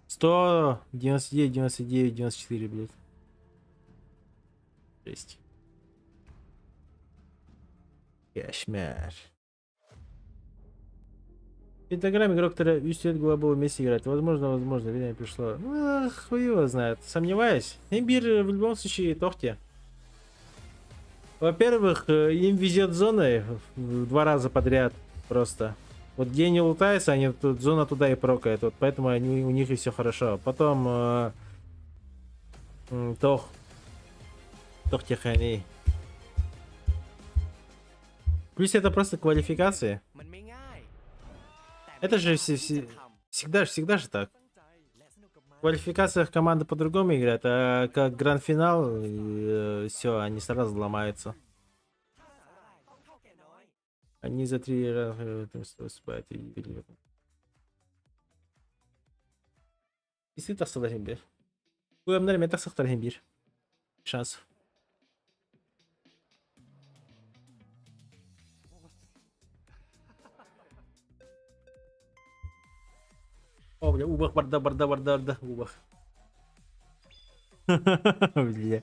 199, 99, 94, блядь. Жесть. Кошмар. В Пентаграмме игрок, который Юстит Глобал вместе играет. Возможно, возможно, время пришло. Ну, хуй его знает. Сомневаюсь. Имбирь в любом случае тохте. Во-первых, э, им везет зоной в два раза подряд просто. Вот где они лутаются, они тут зона туда и прокает. Вот поэтому они, у них и все хорошо. Потом э, м, Тох. Тох Теханей. Плюс это просто квалификации. Это же все, все- всегда, всегда же так. В квалификациях команда по-другому играет, а как гранд-финал, все, они сразу ломаются. Они за три раза э, там выступают и или- Иси тахсалар бир. Куемнар мен тахсахтар бир. Шансов. О, бля, убах барда, барда, барда, барда, убах. Бля.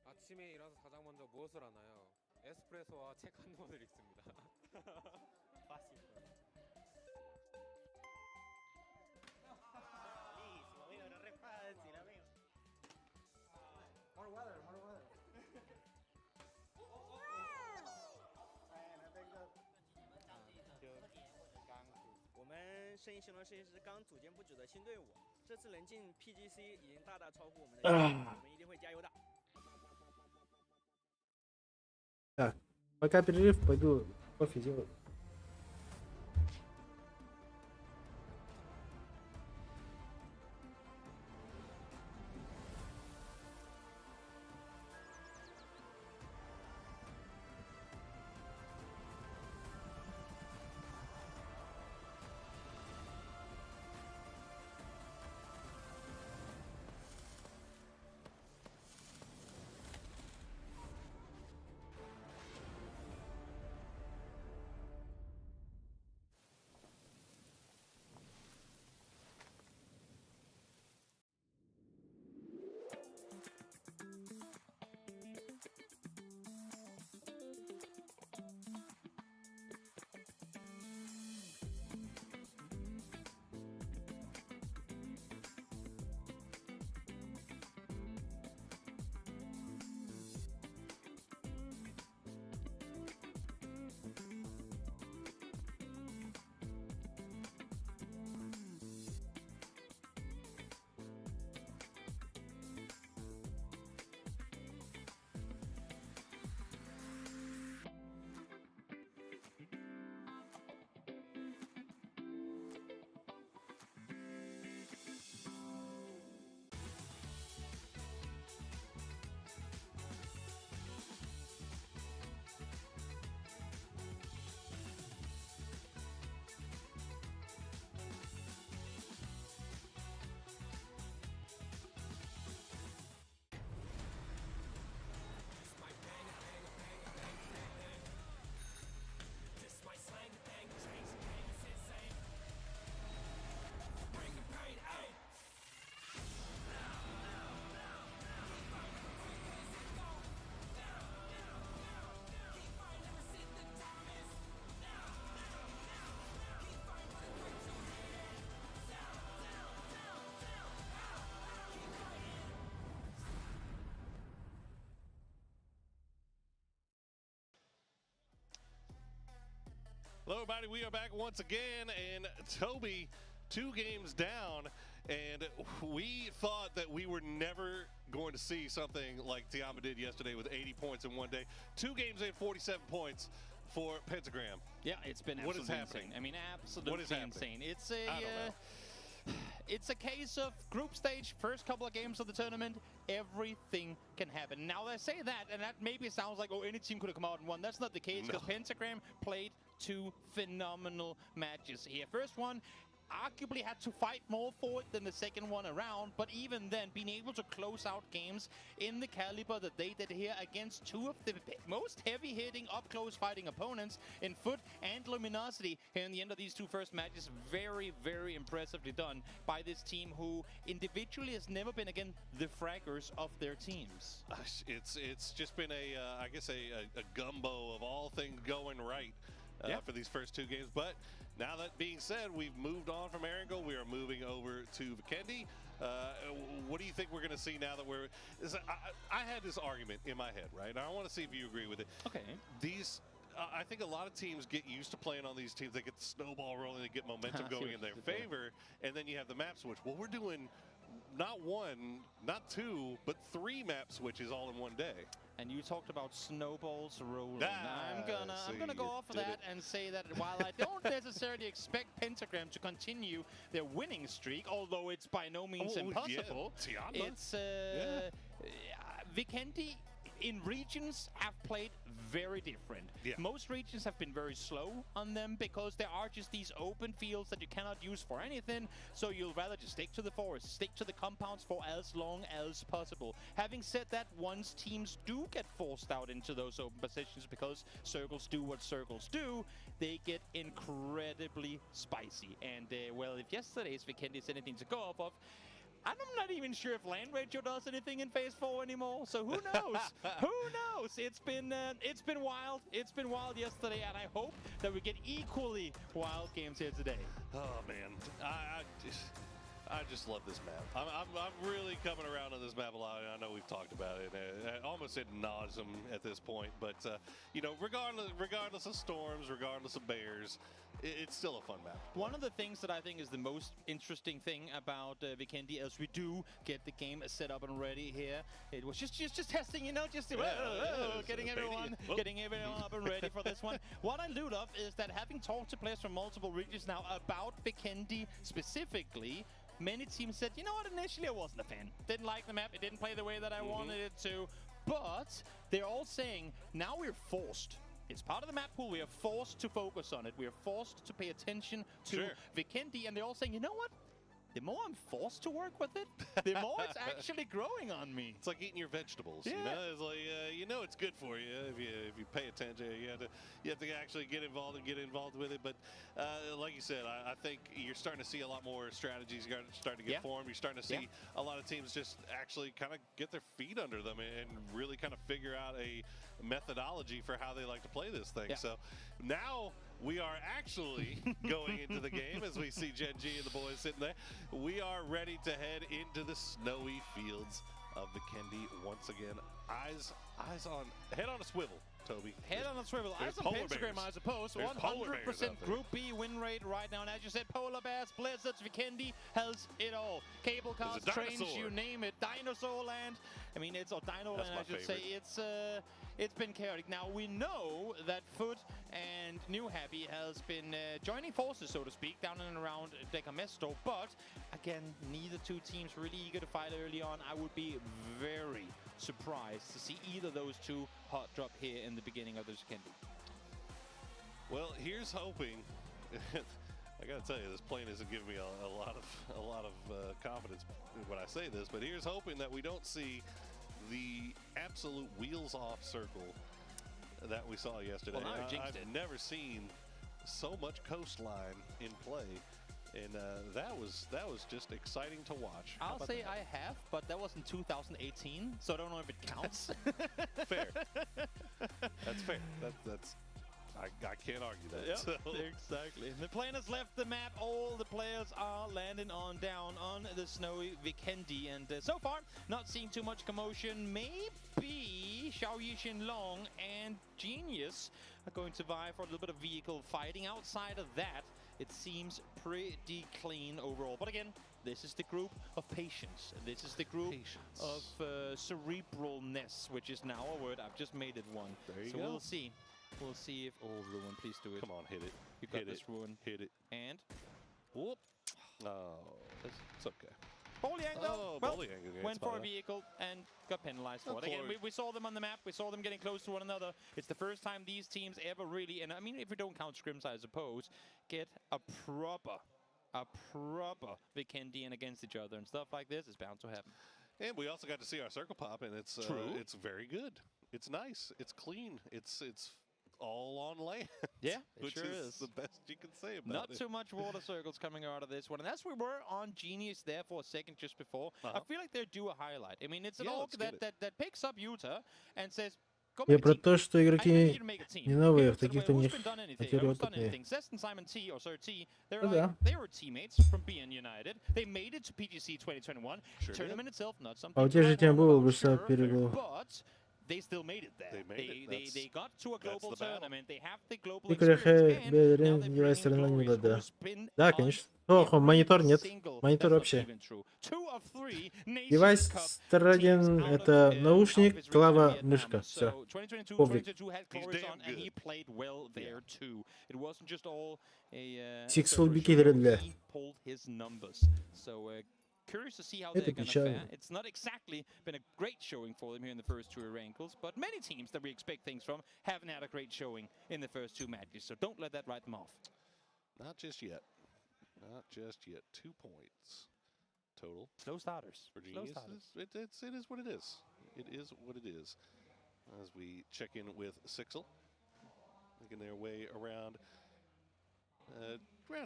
아침에 일어나서 가장 먼저 무엇을 하나요? 에스프레소와 책 한 권을 읽습니다. 我们圣衣行动设计师刚组建不久的新队伍，这次能进 PGC 已经大大超乎我们的预期，我们一定会加油的。 Так, пока перерыв, пойду кофе делаю. Hello, everybody. We are back once again, and Toby, two games down, and we thought that we were never going to see something like Tianba did yesterday with 80 points in one day. Two games in, 47 points for Pentagram. Yeah, it's been What is absolutely happening? insane. I mean, absolutely What is happening? insane. It's a I don't know. It's a case of group stage, first couple of games of the tournament, everything can happen. Now, I say that, and that maybe sounds like, oh, any team could have come out and won. That's not the case, because Pentagram played two phenomenal matches here. First one, arguably had to fight more for it than the second one around, but even then, being able to close out games in the caliber that they did here against two of the most heavy-hitting, up-close fighting opponents in FUT and Luminosity here in the end of these two first matches, very, very impressively done by this team who individually has never been, again, the fraggers of their teams. It's just been a I guess a gumbo of all things going right for these first two games. But now that being said, we've moved on from Erangel. We are moving over to Vikendi. What do you think we're going to see now that we're? Is, I had this argument in my head, right? And I want to see if you agree with it. Okay. These. I think a lot of teams get used to playing on these teams. They get the snowball rolling, they get momentum I see going what in their you did there. favor, and then you have the map switch. Well, we're doing not one, not two, but three map switches all in one day. And you talked about snowballs rolling. Ah, I'm see, gonna go you off of did that it. and say that while I don't necessarily expect Pentagram to continue their winning streak, although it's by no means Oh, yeah, impossible, Tianba. it's Vikendi in regions have played very different. Most regions have been very slow on them because there are just these open fields that you cannot use for anything. So you'll rather just stick to the forest, stick to the compounds for as long as possible. Having said that, once teams do get forced out into those open positions because circles do what circles do, they get incredibly spicy. And well, if yesterday's Vikendi is anything to go off of, I'm not even sure if Land Rachel does anything in Phase 4 anymore. So who knows? Who knows? It's been wild. It's been wild yesterday, and I hope that we get equally wild games here today. Oh man, I just love this map. I'm really coming around on this map a lot. I know we've talked about it, almost ad nauseum at this point. But regardless of storms, regardless of bears, it's still a fun map. One of the things that I think is the most interesting thing about Vikendi, as we do get the game set up and ready here, it was just testing, just Yeah, it's getting a beta. everyone Whoop. getting everyone up and ready for this one. What I do love is that having talked to players from multiple regions now about Vikendi specifically, many teams said, "You know what, initially I wasn't a fan. Didn't like the map, it didn't play the way that I wanted it to." But they're all saying, now we're forced. It's part of the map pool. We are forced to focus on it. We are forced to pay attention to Vikendi. And they're all saying, "You know what? The more I'm forced to work with it, the more it's actually growing on me." It's like eating your vegetables. You know, it's like you know it's good for you if you pay attention. You have to actually get involved and get involved with it. But like you said, I think you're starting to see a lot more strategies starting to get formed. You're starting to see a lot of teams just actually kind of get their feet under them and really kind of figure out a methodology for how they like to play this thing. So now we are actually going into the game as we see Gen G and the boys sitting there. We are ready to head into the snowy fields of Vikendi once again. Eyes on, head on a swivel, Toby. Head on a swivel. There's Eyes on polar Pentagram, bears. I suppose. There's polar bears 100% out there. Group B win rate right now. And as you said, polar bears, blizzards, Vikendi has it all. Cable There's cars, a trains, dinosaur. you name it. Dinosaur Land. I mean, it's, or Dino That's Land, my I should say. favorite. It's been chaotic. Now, we know that FUT and New Happy has been joining forces, so to speak, down and around Decamesto. But, again, neither two teams really eager to fight early on. I would be very surprised to see either of those two hot drop here in the beginning of this Vikendi. Well, here's hoping. I gotta tell you, this plane isn't giving me a lot of confidence when I say this, but here's hoping that we don't see the absolute wheels off circle that we saw yesterday. Well, now you jinxed I've it. never seen so much coastline in play, and that was just exciting to watch. How I'll about say that? I have, but that was in 2018, so I don't know if it counts. Fair. That's fair. That's I can't argue that. Yep, exactly. The plane has left the map. All the players are landing on down on the snowy Vikendi, and so far, not seeing too much commotion. Maybe Xiao Yixin Long and Genius are going to vie for a little bit of vehicle fighting. Outside of that, it seems pretty clean overall. But again, this is the group of patience. This is the group of cerebralness, which is now a word. I've just made it one. There you So go. we'll see. We'll see if... Oh, Ruin, please do it. Come on, hit it. You got Hit this, it. Ruin. Hit it. And? Whoop. Oh, it's okay. Boliang, though, Oh, well, Boliang gets went for a spotted. vehicle and got penalized for Oh, it. Again, Chloe. we saw them on the map. We saw them getting close to one another. It's the first time these teams ever really, and I mean, if we don't count scrims, I suppose, get a proper Vikendi and against each other and stuff like this is bound to happen. And we also got to see our circle pop, and it's True. it's very good. It's nice. It's clean. It's all on land. Yeah, it which sure is is. the best you can say about Not it. too much water circles coming out of this one. And as we were on Genius there for a second just before, I feel like they're due a highlight. I mean, it's an Yeah, org let's get that, it. that picks up Utah and says, "Go Я make a про team. то, что I игроки need you to make a team." не новые, в Here, таких-то у who's них been done anything? актеры Who's done опытные. anything? Zest and Simon T, or Sir T, they're Ну like, да. they were teammates from BN United. They made it to PGC 2021. Sure did. Tournament itself, not something А у тебя to же write тем home был about, бы sure, перегол. but they still made it there. They made it. They got to a That's global the battle. tournament. They have the global Игры experience. And now they're другая bringing сторона не Glorious, вода. who's been Да, on конечно. Ох, монитор нет. single- Монитор that's not вообще. even true. Two of three Nations Девайс Cup 1 это наушник, клава, мышка. Все. So 2022, Коврик. 2022 had He's Glorious damn on, and he good. played well there too. It wasn't just all a Six Cerberus will be show. killer для. He pulled his numbers. So Curious to see how Это they're gonna печально. fare. It's not exactly been a great showing for them here in the first two Erangels, but many teams that we expect things from haven't had a great showing in the first two matches, so don't let that write them off. Not just yet. Not just yet. 2 points total. Slow starters. For Slow Genius. starters. It is what it is. It is what it is. As we check in with Sixel, making their way around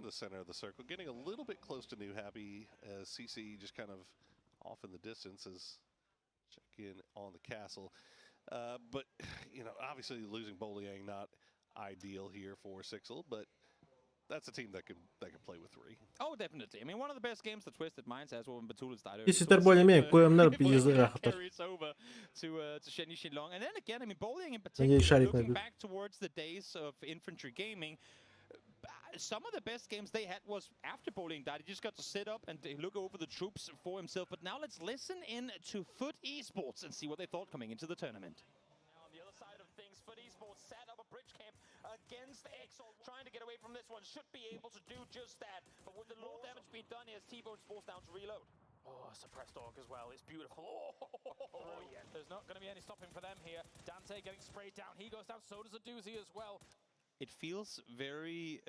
the center of the circle, getting a little bit close to New Happy as CC just kind of off in the distance as check in on the castle. But obviously losing Boliang, not ideal here for Sixel, but that's a team that can play with three. Oh, definitely. I mean, one of the best games that Twisted Minds has when Batulis died early. Кисетер более-менее QMнер пиздец Carries over to Shen Long. And then again, I mean, Boliang in particular, Надеюсь, шарик looking найдут. Back towards the days of Infantry Gaming, some of the best games they had was after Boliang died. He just got to sit up and look over the troops for himself. But now let's listen in to FUT Esports and see what they thought coming into the tournament. On the other side of things, FUT Esports set up a bridge camp against Exo, trying to get away from this one, should be able to do just that. But with the low damage being done here, T-Bone is forced down to reload. Oh, suppressed dog as well. It's beautiful. Oh, yeah. There's not going to be any stopping for them here. Dante getting sprayed down. He goes down. So does a doozy as well. It feels very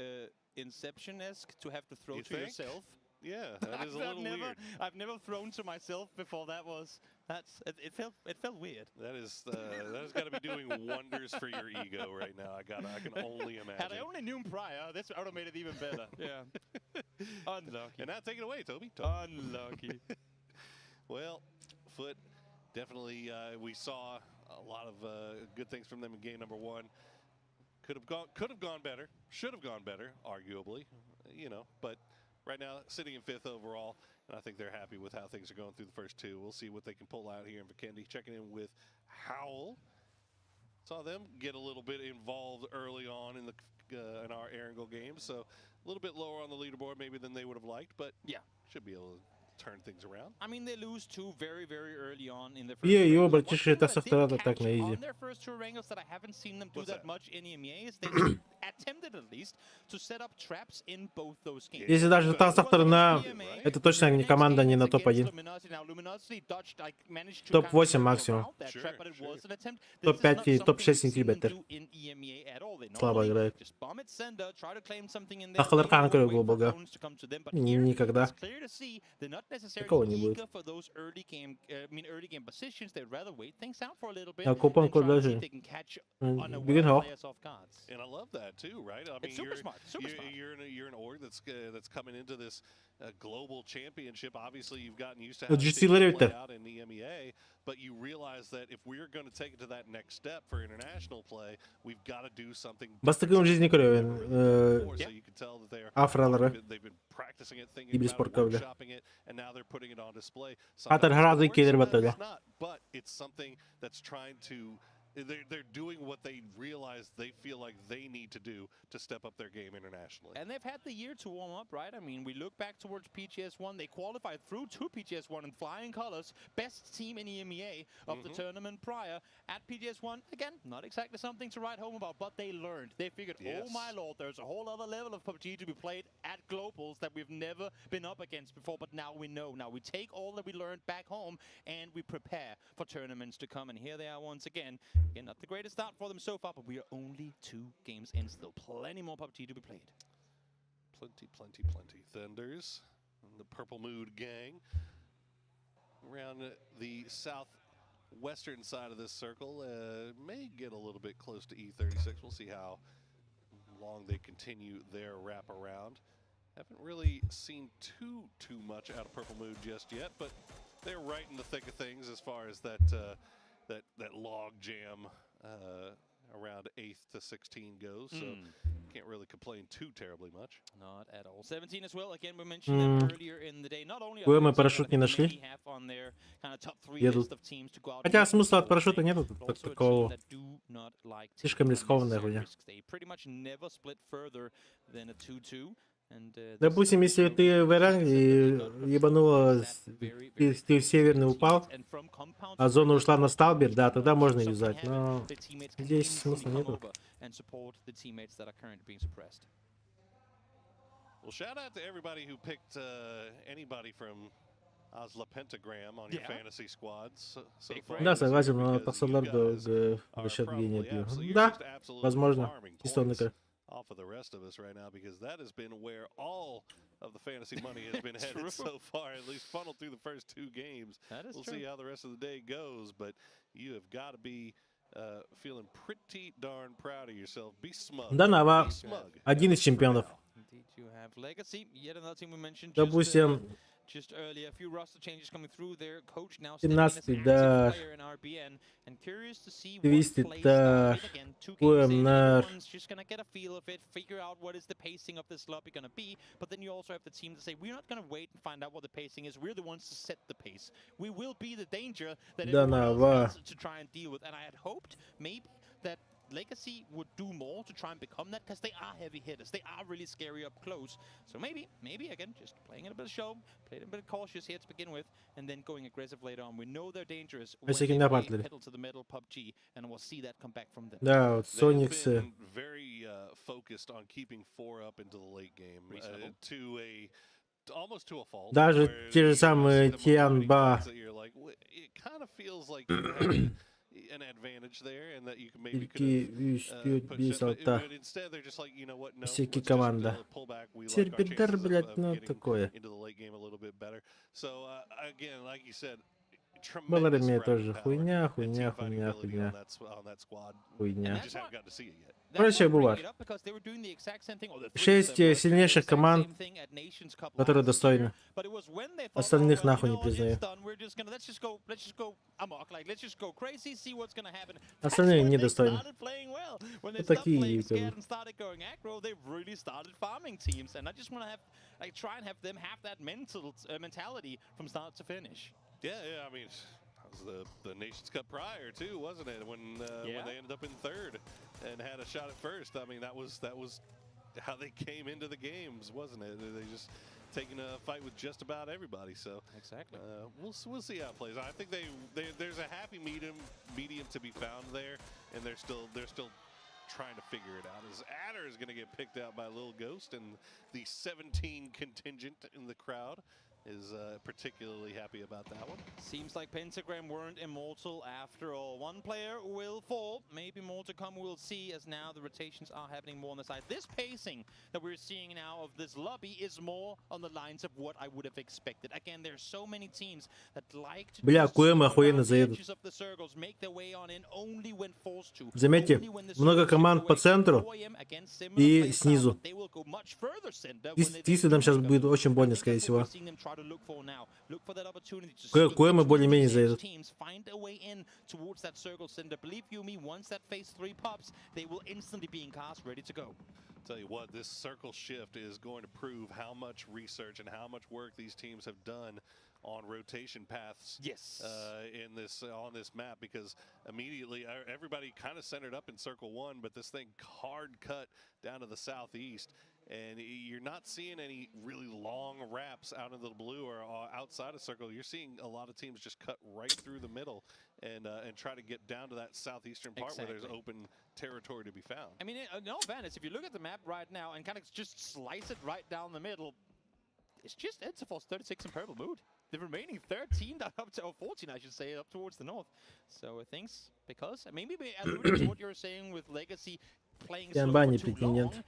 Inception-esque to have to throw You to think? yourself. Yeah, that is a I've little never, weird. I've never thrown to myself before. That was that's it, it felt weird. That has got to be doing wonders for your ego right now. I can only imagine. Had I only known prior, this would have made it even better. Yeah. Unlucky. And now take it away, Toby. Unlucky. Well, FUT definitely. We saw a lot of good things from them in game number one. Could have gone. Could have gone better. Should have gone better, arguably. But right now sitting in fifth overall, and I think they're happy with how things are going through the first two. We'll see what they can pull out here in Vikendi. Checking in with Howl. Saw them get a little bit involved early on in our Erangel game, so a little bit lower on the leaderboard maybe than they would have liked, but should be able to turn things around. I mean, they lose two very, very early on in the first Е, round. его, братишка, это со второго так на изи. On their first two Erangels that I haven't seen them do What's that that? much in EMEA is they attempted at least to set up traps in both those games. Если даже та со сторона, это точно не команда не на топ-1. Топ-8 максимум. Топ-5 и топ-6 инкубатор. Слабо играет. Ахалар Хан Глобалга. Никогда. Такого не будет. А Купон даже. Бүгүн суох. And I love that too, right? I mean, It's super you're, smart, super you're, smart. You're an org that's coming into this global championship. Obviously, you've gotten used to how GC things play Левитер. out in the EMEA, but you realize that if we're going to take it to that next step for international play, we've got to do something. Бастакы жизни көрөбүн. So you can tell that they're Афралары. they've been practicing it, thinking about it, Киберспортка бля. workshopping it, and now they're putting it on display. Атар Sometimes it сразу works, киирэр sometimes батыла. it's not, but it's something that's trying to they're doing what they realize they feel like they need to do to step up their game internationally. And they've had the year to warm up, right? I mean, we look back towards PGS1. They qualified through to PGS1 in flying colors. Best team in EMEA of the tournament prior. At PGS1, again, not exactly something to write home about, but they learned. They figured, oh my lord, there's a whole other level of PUBG to be played at Globals that we've never been up against before, but now we know. Now we take all that we learned back home and we prepare for tournaments to come. And here they are once again. Again, not the greatest start for them so far, but we are only two games in. Still plenty more PUBG to be played. Plenty, plenty, plenty. Thunders, and the Purple Mood gang around the southwestern side of this circle may get a little bit close to E36. We'll see how long they continue their wrap around. Haven't really seen too much out of Purple Mood just yet, but they're right in the thick of things as far as that log jam around 8th to 16 goes. So can't really complain too terribly much. Not at all. 17 as well. Again, we mentioned them earlier in the day. Not only are ВМ they парашют не нашли. Едут. Хотя смысла от парашюта нету так такого. Слишком рискованная хуйня. They pretty much never split further than a 2-2. And, Допустим, если ты в Эранге и ебануло, ты в северный упал, а зона ушла на Сталбер, да, тогда можно юзать, но здесь смысла нету. And support the teammates that are currently being suppressed. Well, shout out to everybody who picked anybody from Oslo Pentagram on your fantasy squads so far. Да, согласен, но тахсаллар да за счет гения пью. Да, возможно. Чисто он такой. Off of the rest of us right now because that has been where all of the fantasy money has been headed True. so far, at least funneled through the first two games. That is We'll true. see how the rest of the day goes, but you have got to be feeling pretty darn proud of yourself. Be smug. Да, Нава Be smug. один из чемпионов. Indeed, you have Legacy, yet another team we mentioned just, Допустим, just earlier. A few roster changes coming through. Their coach now stepping in as 17 active да. player in RBN, and curious to see what Twisted play да. style. I mean, again, two games in, QMR. everyone's just gonna get a feel of it, figure out what is the pacing of this lobby gonna be. But then you also have the team to say, we're not gonna wait and find out what the pacing is. We're the ones to set the pace. We will be the danger that Да, everyone else Нава. has to try and deal with. And I had hoped maybe that Legacy would do more to try and become that because they are heavy hitters. They are really scary up close. So maybe, maybe again, just playing it a bit of show, playing a bit cautious here to begin with, and then going aggressive later on. We know they're dangerous when Если they не play нападали. pedal to the metal PUBG, and we'll see that come back from them. Да, вот They have Сониксы. been very focused on keeping four up into the late game Reasonable. To a almost to a fault. Даже where те же you see самые them avoiding Тианба. fights that you're like, "Wh- it kind of feels like you had an advantage there and that you can maybe could Ильки, have Виш, pushed Бис, it, but, Алта. but instead they're just like, you know what, no, Всякие let's just, команда. pull back. We like our Серпентар, chances of, блядь, of ну getting такое. into the late game a little bit better. So again, like you said, tremendous Баларемия fragging тоже power хуйня, and хуйня, team fighting хуйня, ability хуйня. on that squad. Хуйня. We just haven't gotten to see it yet. Короче, бывает. Шесть э, сильнейших команд, которые достойны. Остальных нахуй не признаю. Остальные недостойны. Вот такие как бы. And started going aggro, they really started farming teams, and I just want to have, like, try and have them have that mental mentality from start to finish. Yeah. I mean, that was the Nations Cup prior too, wasn't it? When Yeah. they ended up in third and had a shot at first. I mean, that was how they came into the games, wasn't it? They just taking a fight with just about everybody. So Exactly. We'll see how it plays. I think they there's a happy medium to be found there, and they're still trying to figure it out. As Adder is going to get picked out by Lil Ghost, and the 17 contingent in the crowd is particularly happy about that one. Seems like Pentagram weren't immortal after all. One player will fall, maybe more to come, we'll see, as now the rotations are happening more on the side. This pacing that we're seeing now of this lobby is more on the lines of what I would have expected. Again, there's so many teams that like to Бля, just КМ sneak охуенно around the заедут. edges of the circles, make their way on in only when forced to. Заметьте, Only when the много circles команд give по away. центру 4AM against similar и play style, снизу. but they will go much further center when they Твистедам сейчас будет очень больно, скорее всего. seeing them try to look for now. Look for that opportunity to Ко- sneak Коэмы between более-менее these заедут. teams, find a way in towards that circle center. Believe you me, once that phase 3 pops, they will instantly be in cars ready to go. Tell you what, this circle shift is going to prove how much research and how much work these teams have done on rotation paths. Yes. In this on this map, because immediately everybody kind of centered up in circle one, but this thing hard cut down to the southeast, and you're not seeing any really long wraps out into the blue or outside of circle. You're seeing a lot of teams just cut right through the middle and try to get down to that southeastern part where there's open territory to be found. I mean, in all fairness, if you look at the map right now and kind of just slice it right down the middle, it's just Enterforce 36 and Purple Mood. The remaining 13 that up to, or 14, I should say, up towards the north. So things, because maybe we alluded to what you're saying with Legacy playing slow Тианба for не too претендент. long.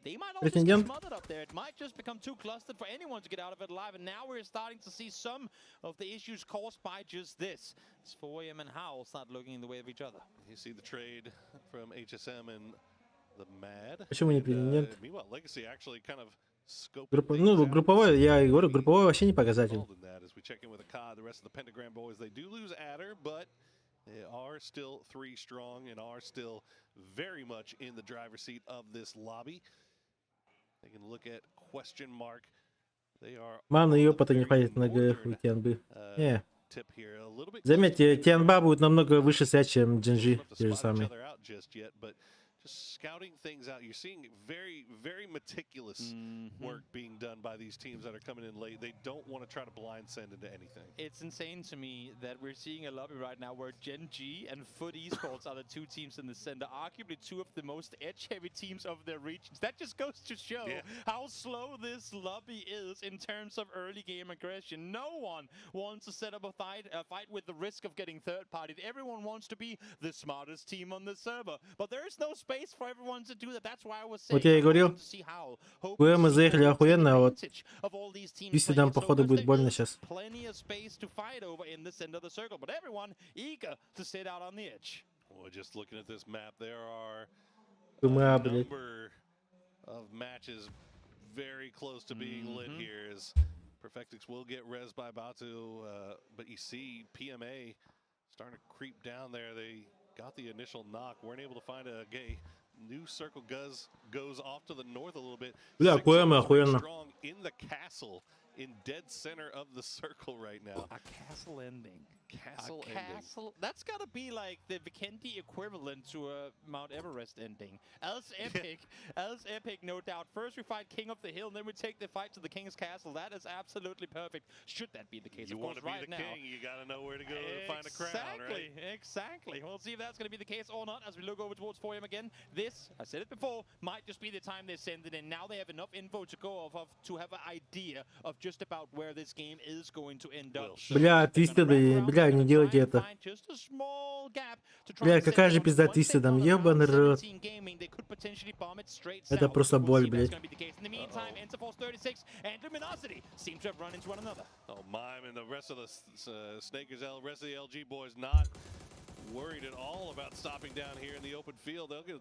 They might all just get Претендент? smothered up there. It might just become too clustered for anyone to get out of it alive. And now we're starting to see some of the issues caused by just this. As 4AM and Howl start looking in the way of each other. You see the trade from HSM and the Mad. Почему не And, претендент? meanwhile, Legacy actually kind of scoping Группа, things ну, out. групповой, я и говорю, групповой вообще не показатель. Involved in that as we check in with Akkad, the rest of the Pentagram boys, they do lose Adder, but they are still three strong and are still very much in the driver's seat of this lobby. They can look at question mark. They are Маны и опыта не хватит на ГФ и ТНБ. Не. tip here a little bit Заметьте, ТНБ будет намного выше стоять, чем Джинджи, to те же spot each самые. other out just yet, but Just scouting things out. You're seeing very, very meticulous work being done by these teams that are coming in late. They don't want to try to blind send into anything. It's insane to me that we're seeing a lobby right now where Gen G and FUT Esports are the two teams in the center, arguably two of the most edge-heavy teams of their regions. That just goes to show how slow this lobby is in terms of early game aggression. No one wants to set up a fight with the risk of getting third-partied. Everyone wants to be the smartest team on the server, but there is no space for everyone to do that. That's why I was saying Вот я и говорил, КМ мы заехали охуенно, а вот Твистедам, походу, будет больно сейчас. Plenty of space to fight over in the center of the circle, but everyone eager to sit out on the edge. Well, just looking at this map, there are КМА, a блядь. Number of matches very close to being lit here as Perfectix will get res by Batu, but you see PMA starting to creep down there. They got the initial knock, weren't able to find a gay. New circle goes off to the north a little bit. Бля, 603 КМ охуенно. Strong in the castle, in dead center of the circle right now. A castle ending. Castle A ending. castle. That's gotta be like the Vikendi equivalent to a Mount Everest ending. As epic, as epic, no doubt. First we fight King of the Hill, and then we take the fight to the King's Castle. That is absolutely perfect. Should that be the case? You Of want course, to be right the now. king, you got to know where to go to find a crown, Exactly, right? exactly. We'll see if that's going to be the case or not as we look over towards 4M again. This, I said it before, might just be the time they send it in. Now they have enough info to go off of to have an idea of just about where this game is going to end up. Бля, Твистеды, бля, не делайте это. Бля, какая же пизда Твистедам, ебаный рот. Это просто боль, блядь. In the meantime, Enterforce 36 and Luminosity seem to have run into one another. Oh, Mime and the rest of the Snakers, rest of the LG boys not worried at all about stopping down here in the open field. They'll get,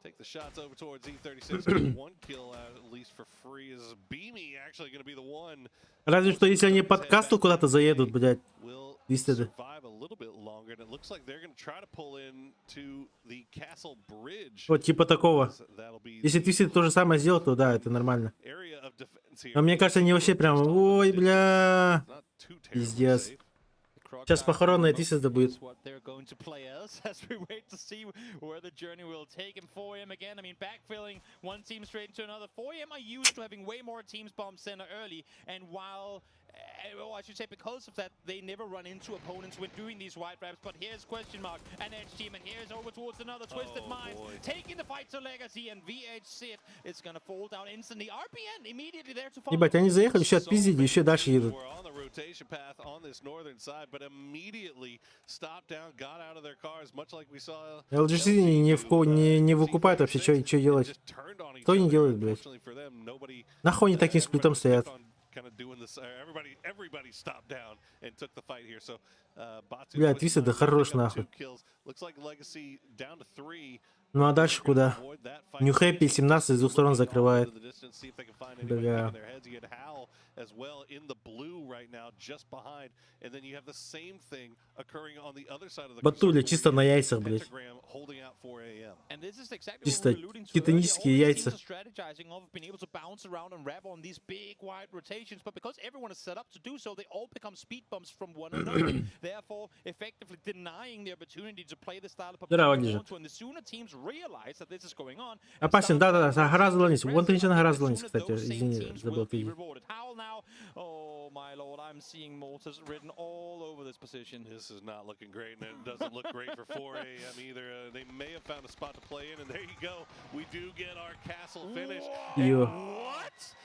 take the shots over towards E36. Get one kill out at least for free. Is Beamy actually going to be the one Разве что если они под Кастл куда-то заедут, блядь. will Твистеды. Survive a little bit longer? And it looks like they're going to try to pull in to the castle bridge. Вот типа такого. That'll be Если Твистед то же самое сделал, то да, это нормально. Area of defense here. Но мне кажется, они вообще прям, ой, бля. Пиздец. Сейчас похоронная Твистеда будет. What they're going to play as we wait to see where the journey will take him. 4M again. I mean, backfilling one team straight into another. 4M are used to having way more teams bomb center early, and while well, I should say because of that, they never run into opponents when doing these wide wraps. But here's question mark, an edge team, and here's over towards another Twisted Oh, Minds, boy. Taking the fight to Legacy, and VH Sid is gonna fall down instantly. RPN immediately there to follow. Ебать, они заехали, еще отпиздили, еще дальше едут. Were on the rotation path on this northern side, but immediately stopped down, got out of their cars, much like we saw LGC не выкупают вообще, что делать. Что они делают, блядь? Unfortunately for them, nobody Нахуй они таким сплитом стоят? Kind of doing this. Everybody stopped down and took the fight here. So, Batu Бля, Twisted Твистед, да Minds хорош pick up нахуй. two kills. Looks like Legacy down to three. Ну а дальше куда? Нью Хэппи 17 с двух сторон закрывает. To the distance, see if they can find anybody Бля. peeking their heads. You get Hal as well in the blue right now, just behind. And then you have the same thing occurring on the other side of the Батуля чисто на яйцах, блядь. Pentagram holding out 4 a.m. And this is exactly Чисто what we were alluding to earlier. титанические All these teams яйца. are strategizing off of being able to bounce around and wrap on these big wide rotations, but because everyone is set up to do so, they all become speed bumps from one another, therefore effectively denying the opportunity to play the style of PUBG Здорово, they Лижа. want to. And the sooner teams realize that this is going on, Опасен, да-да-да, гораздо Лонис. Вон ты на гораздо Лонис, кстати, извини, забыл ответить. Rewarded. Howl now. Oh my lord, I'm seeing mortars written all over this position. This is not looking great, and it doesn't look great for 4 a.m. either. They may have found a spot to play in, and there you go. We do get our castle finish. Пиво. What?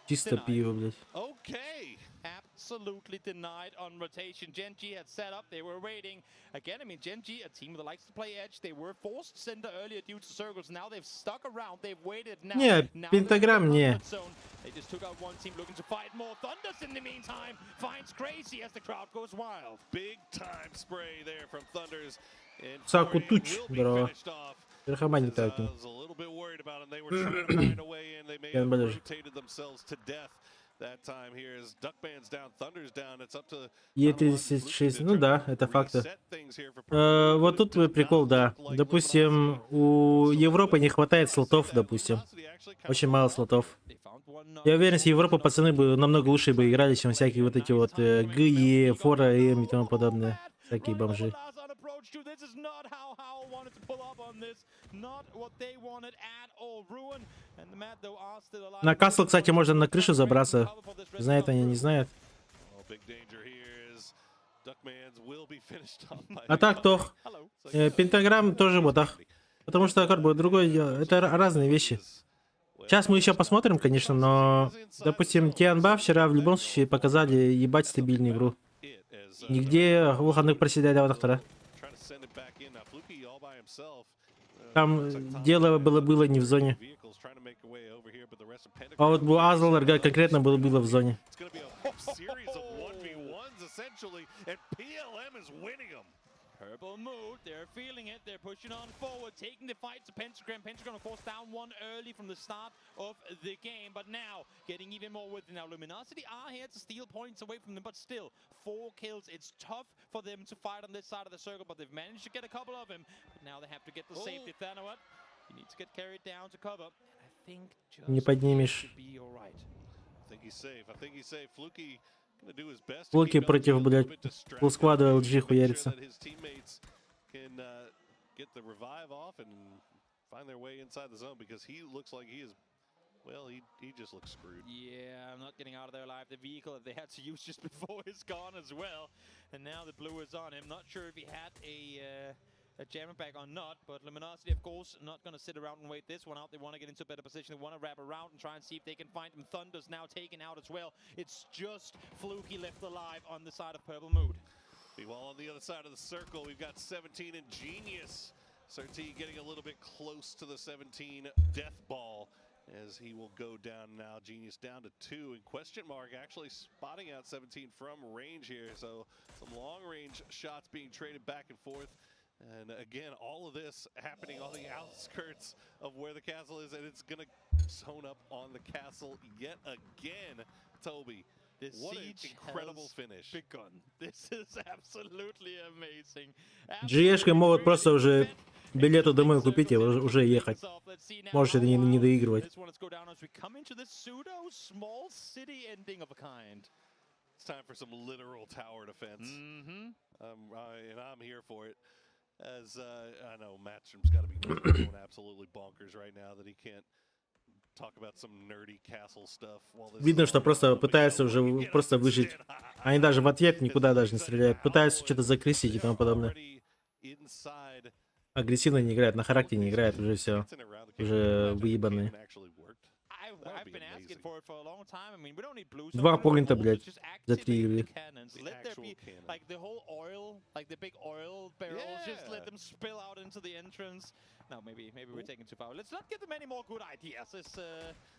Чисто пиво, блядь. Okay. Absolutely denied on rotation. Gen G had set up. They were waiting. Again, I mean, Gen G, a team that likes to play edge. They were forced center earlier due to circles. Now they've stuck around. They've waited. Now, Не, now they're in the Пентаграм не. comfort zone. They just took out one team looking to fight more. Thunders in the meantime finds Crazy as the crowd goes wild. Big time spray there from Thunders. And Саку 4 туч, will be здорово. finished off. Верхомани I так. was a little bit worried about them. They were trying to find a way in. They may Я have подожди. rotated themselves to death that time here as Duckman's down, Thunder's down. It's up to Е36, ну да, это факты. Вот тут прикол, да. Допустим, у Европы не хватает слотов, допустим. Очень мало слотов. Я уверен, с Европы пацаны бы намного лучше бы играли, чем всякие вот эти вот ГЕ, Фора, М и тому подобное. Всякие бомжи. This is not how Howl wanted to pull up on this. Not what they wanted at all. Ruin and the Mad though are still alive. На Касл, кстати, можно на крышу забраться. Знает они, не знают. Well, big danger here is Duckmans will be finished off by А так, тох. Пентаграмм тоже вот так. Потому что, как бы, другое дело. Это разные вещи. Сейчас мы еще посмотрим, конечно, но, допустим, Тианба вчера в любом случае показали ебать стабильную игру. Нигде выходных проседали доктора. Trying to send it back in. Now Fluky all by himself. Там дело было не в зоне. Vehicles trying to make a way over here, but the rest of Pentagram А вот у Азларга конкретно было в зоне. It's going to be a series of 1v1s essentially, and PLM is winning them. Purple Mood, they're feeling it. They're pushing on forward, taking the fight to Pentagram. Pentagram, of course, down one early from the start of the game, but now getting even more with it. Now, Luminosity are here to steal points away from them, but still, four kills. It's tough for them to fight on this side of the circle, but they've managed to get a couple of them. But now they have to get the safety. Thanawat, he needs to get carried down to cover. And I think just Не поднимешь. should be all right. I think he's safe. I think he's safe. Fluky gonna do his best to Флуки keep LG против, a little блядь, bit distracted. фулл-сквада LG Make sure хуярится. that his teammates can get the revive off and find their way inside the zone because he looks like he is, well, he just looks screwed. Yeah, I'm not getting out of there alive. The vehicle that they had to use just before is gone as well. And now the blue is on him. Not sure if he had a jammer pack or not, but Luminosity, of course, not going to sit around and wait this one out. They want to get into a better position. They want to wrap around and try and see if they can find them. Thunder's now taken out as well. It's just Fluky left alive on the side of Purple Mood. Meanwhile, on the other side of the circle, we've got 17 and Genius. Sarti getting a little bit close to the 17 death ball as he will go down now. Genius down to two, and question mark actually spotting out 17 from range here. So some long range shots being traded back and forth. And again, all of this happening on the outskirts of where the castle is, and it's gonna zone up on the castle yet again. Toby, The what an siege incredible has finish. begun. This is absolutely amazing. GE-шкой могут просто уже билеты домой купить и уже ехать. Можете не доигрывать. This one, let's go down as we come into this pseudo small city ending of a kind. It's time for some literal tower defense. And I'm here for it. As I know, Matchroom's got to be going absolutely bonkers right now that he can't talk about some nerdy castle stuff while this Видно, что просто пытаются уже просто выжить. Они даже в ответ никуда даже не стреляют. Пытаются что-то закрысить и тому подобное. Inside Агрессивно не играют, на характере не играют, уже все. Уже выебанные. I've been asking for it for a long time. I mean, we don't need blue. Два поинта, блядь, за три игры. Cannons. Let there be like the whole oil, like the big oil barrels, just let them spill out into the entrance. No, maybe we're taking too far. Let's not give them any more good ideas.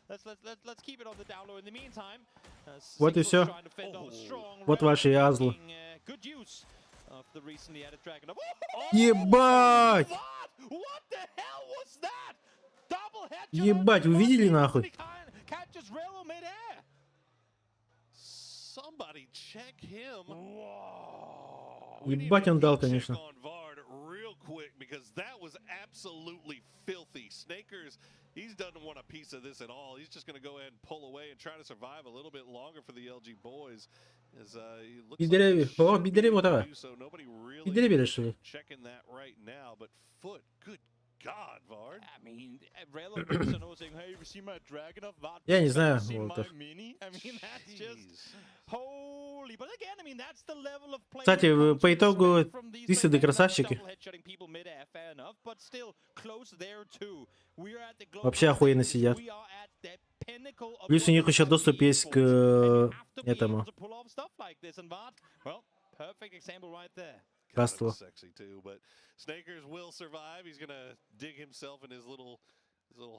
Let's keep it on the down low in the meantime. Вот и Singles все. trying to fend off strong Вот ваши азлы. making, good use of the recently added dragon. Oh, Ебать! What the hell was that? Double headshot. Ебать, вы видели нахуй? Catches Relo midair. Somebody check him. Ебать он дал, конечно. On Vard real quick because that was absolutely filthy. Snakers, he doesn't want a piece of this at all. He's just going to go ahead and pull away and try to survive a little bit longer for the LG boys. As he looks like Пидоры, he о, should be пидоры able вот to это. do so. Nobody really Пидоры, что ли? checking that right now, but foot, good God, Vard. I mean, Relo looks and saying, "Hey, you see my dragon of Vard? Я не знаю, See my Волтер. mini?" I mean, that's just holy. But again, I mean, that's the level of play. Кстати, по итогу Twisted красавчики. Headshotting people mid-air, fair enough, but still close there too. We are at the global Вообще охуенно сидят. Плюс у них еще доступ есть к этому. pull off stuff like this, and Vard, well, perfect example right there. Кастлу. Sexy too, but Snakers will survive. He's gonna dig himself in his little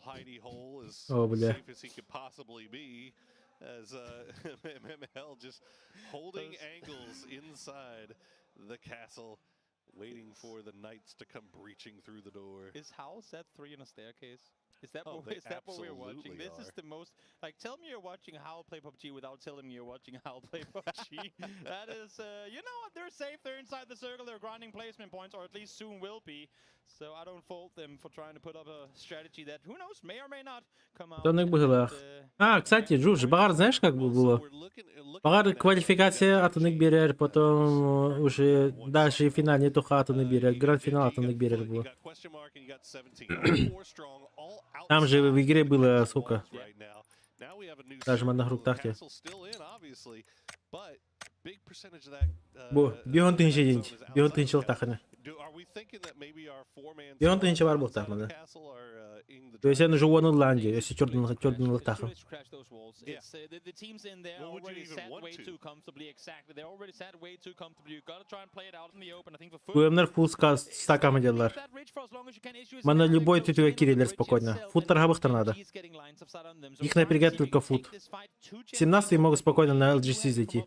hidey hole as О, бля. safe as he could possibly be. As MML just holding angles inside the castle, waiting for the knights to come breaching through the door. Is house at 3 in a staircase? Is that Oh, what, they is that what we're watching? absolutely This is are. the most, like, tell me you're watching Howl play PUBG without telling me you're watching Howl play PUBG. That is, you know what? They're safe. They're inside the circle. They're grinding placement points, or at least soon will be. So I don't fault them for trying to put up a strategy that, who knows, may or may not come out. Тоннык быһыылаах. А, кстати, Жуж, баҕар, знаешь, как бы было? Баҕар квалификация атыннык биэрэр, потом уже дальше финальный туха атыннык биэрэр, гранд-финал атыннык биэрэр было. Question mark and you got 17. All four strong, all Там же в игре было сколько? right now. Now we have a new Даже circle. манна хуруктаах Castle still in, obviously, but big percentage of that Бу, бион тыһыынча диэн, бион тыһыынчалыктаахына. Do, are we thinking that maybe our four-man Бион тыһыынча баар буолуохтаах манна. castle are in the То есть уже уон ыллаан дии, өссө чордунлуктаахын. Let's crash those walls. It's, the teams in there Well, would you already even sat want way to? too comfortably. Exactly. They're already sat way too comfortably. You've got to try and play it out in the open. I think for FUT, Куемнар фул стакама делалар. Манна любой түтүгө кирелер спокойно. Фут тархабыхтар надо. Их напрягает только фут. 17 могут спокойно на LGC зайти.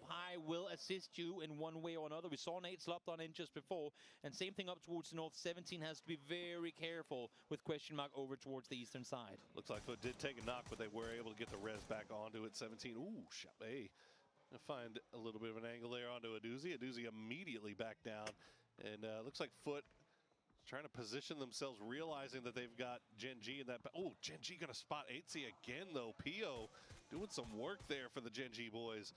Will assist you in one way or another. We saw Nate slopped on in just before, and same thing up towards the north. 17 has to be very careful with question mark over towards the eastern side. Looks like FUT did take a knock, but they were able to get the res back onto it. 17. Ooh, shot. Hey, gonna find a little bit of an angle there onto Aduzi. Aduzi immediately back down, and looks like FUT trying to position themselves, realizing that they've got Gen G in that. Oh, Gen G gonna spot 8C again though. Pio doing some work there for the Gen G boys.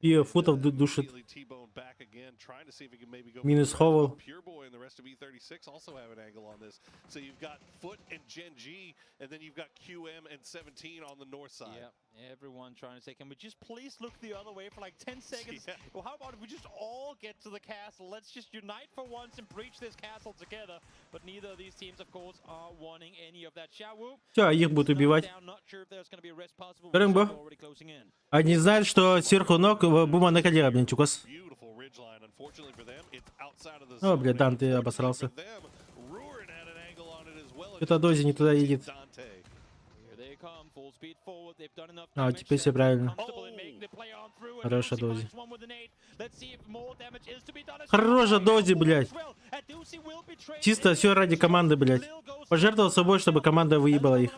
И футов душит. Immediately T-Bone back again, trying to see if he can maybe go for Минус the res, Ховал. but Pure Boy and the rest of E36 also have an angle on this. So you've got FUT and Gen G, and then you've got QM and 17 on the north side. Yeah, everyone trying to say, can we just please look the other way for like 10 seconds? Well, how about if we just all get to the castle? Let's just unite for once and breach this castle together. But neither of these teams, of course, are wanting any of that. Xiaowu Все, их будут убивать. down, not sure if there's going to be a rest possible. Көрүҥ бу. Already closing in. Они знают, что сверху ног Бума на коллега, блин, чукас. Beautiful ridgeline. Unfortunately for them, it's outside of the О, zone. блядь, Дан, ты обосрался. Them, Rurin had an angle on it as well. Что-то Дози не туда едет. Here they come, full speed forward. They've done enough А, damage. теперь все правильно. Comfortable in making the play on through, and Хорош Adusi Адози. finds one with an eight. Let's see if more damage is to be done. Хорош Адози, блядь. Adusi will be traded. Чисто все ради команды, блядь. Пожертвовал собой, чтобы команда выебала их.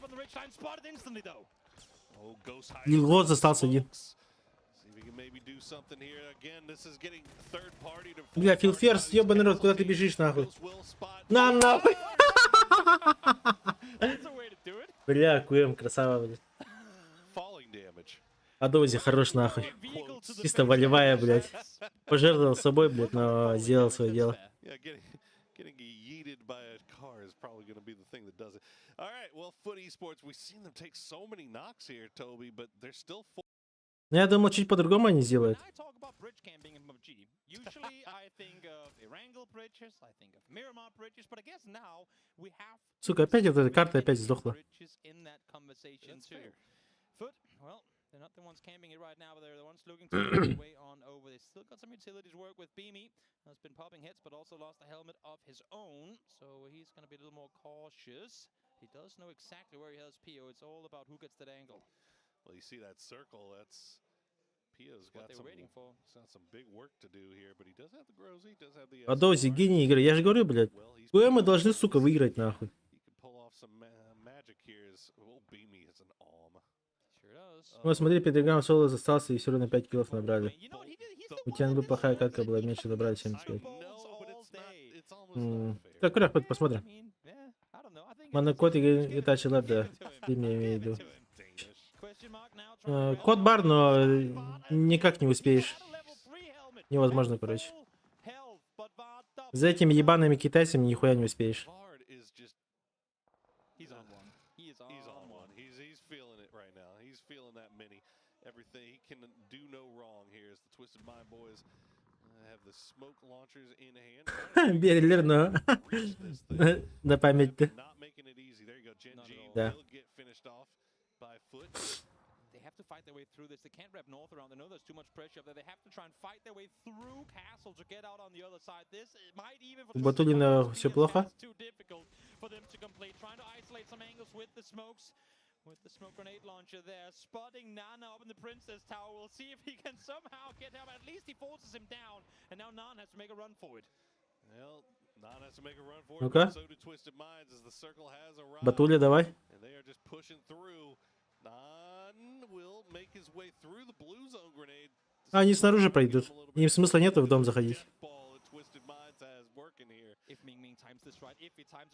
Spotted instantly though. Oh, Ghost Лилгоз остался один. See if he can maybe do something here. Again, this is getting third party to Бля, Филферс, ебаный рот, куда ты бежишь, нахуй? На, нахуй! Бля, Куэм, красава, блядь. Falling damage. Адози, хорош нахуй. Чисто волевая, блядь. Пожертвовал собой, блядь, но сделал свое дело. Yeah, getting yeeted by a car is probably going to be the thing that does it. All right, well, FUT Esports, we've seen them take so many knocks here, Toby, but they're still four. Ну, я думал, чуть по-другому они сделают. I talk about bridge camping in PUBG. Usually I think of Erangel bridges, I think of Miramar bridges, but I guess now we have Сука, опять вот эта карта опять сдохла. bridges in that conversation too. FUT, well, they're not the ones camping it right now, but they're the ones looking to make their way on over. They still got some utility to work with. Beamy has been popping hits, but also lost a helmet of his own, so he's going to be a little more cautious. He does know exactly where he has Pio. It's all about who gets that angle. Well, you see that circle, that's Pio's What got they were some waiting for. He's got some big work to do here, but he does have the Grozy, he does have the Адози, гений игры. Я же говорю, блядь. КМы должны, сука, выиграть, нахуй. pull off some magic here. Is oh, Beamy is an arm. Sure does. Ну, смотри, Петриграм соло остался и все равно 5 киллов набрали. У тебя бы плохая катка была, меньше набрали 75. Так, куда хоть посмотрим. Монокод и Итачи Лаб, да. Ты меня имею в виду. Код бар, но никак не успеешь. Невозможно, короче. За этими ебаными китайцами нихуя не успеешь. He's on one. He is on, He's on one. one. He's feeling it right now. He's feeling that mini. Everything he can do no wrong here as the Twisted Mind boys have the smoke launchers in hand. Берилер, но на память. Not making it easy. There you go. Gen G Да. will get finished off by FUT. They have to fight their way through this. They can't wrap north around. They know there's too much pressure up there. They have to try and fight their way through castle to get out on the other side. This might even for У Батулина все плохо. too difficult for them to complete. Trying to isolate some angles with the smokes. With the smoke grenade launcher there, spotting Nana up in the Princess Tower. We'll see if he can somehow get him. At least he forces him down, and now Nana has to make a run for it. Well, Ну-ка. Батуля, давай. А, они снаружи пройдут. Им смысла нету в дом заходить.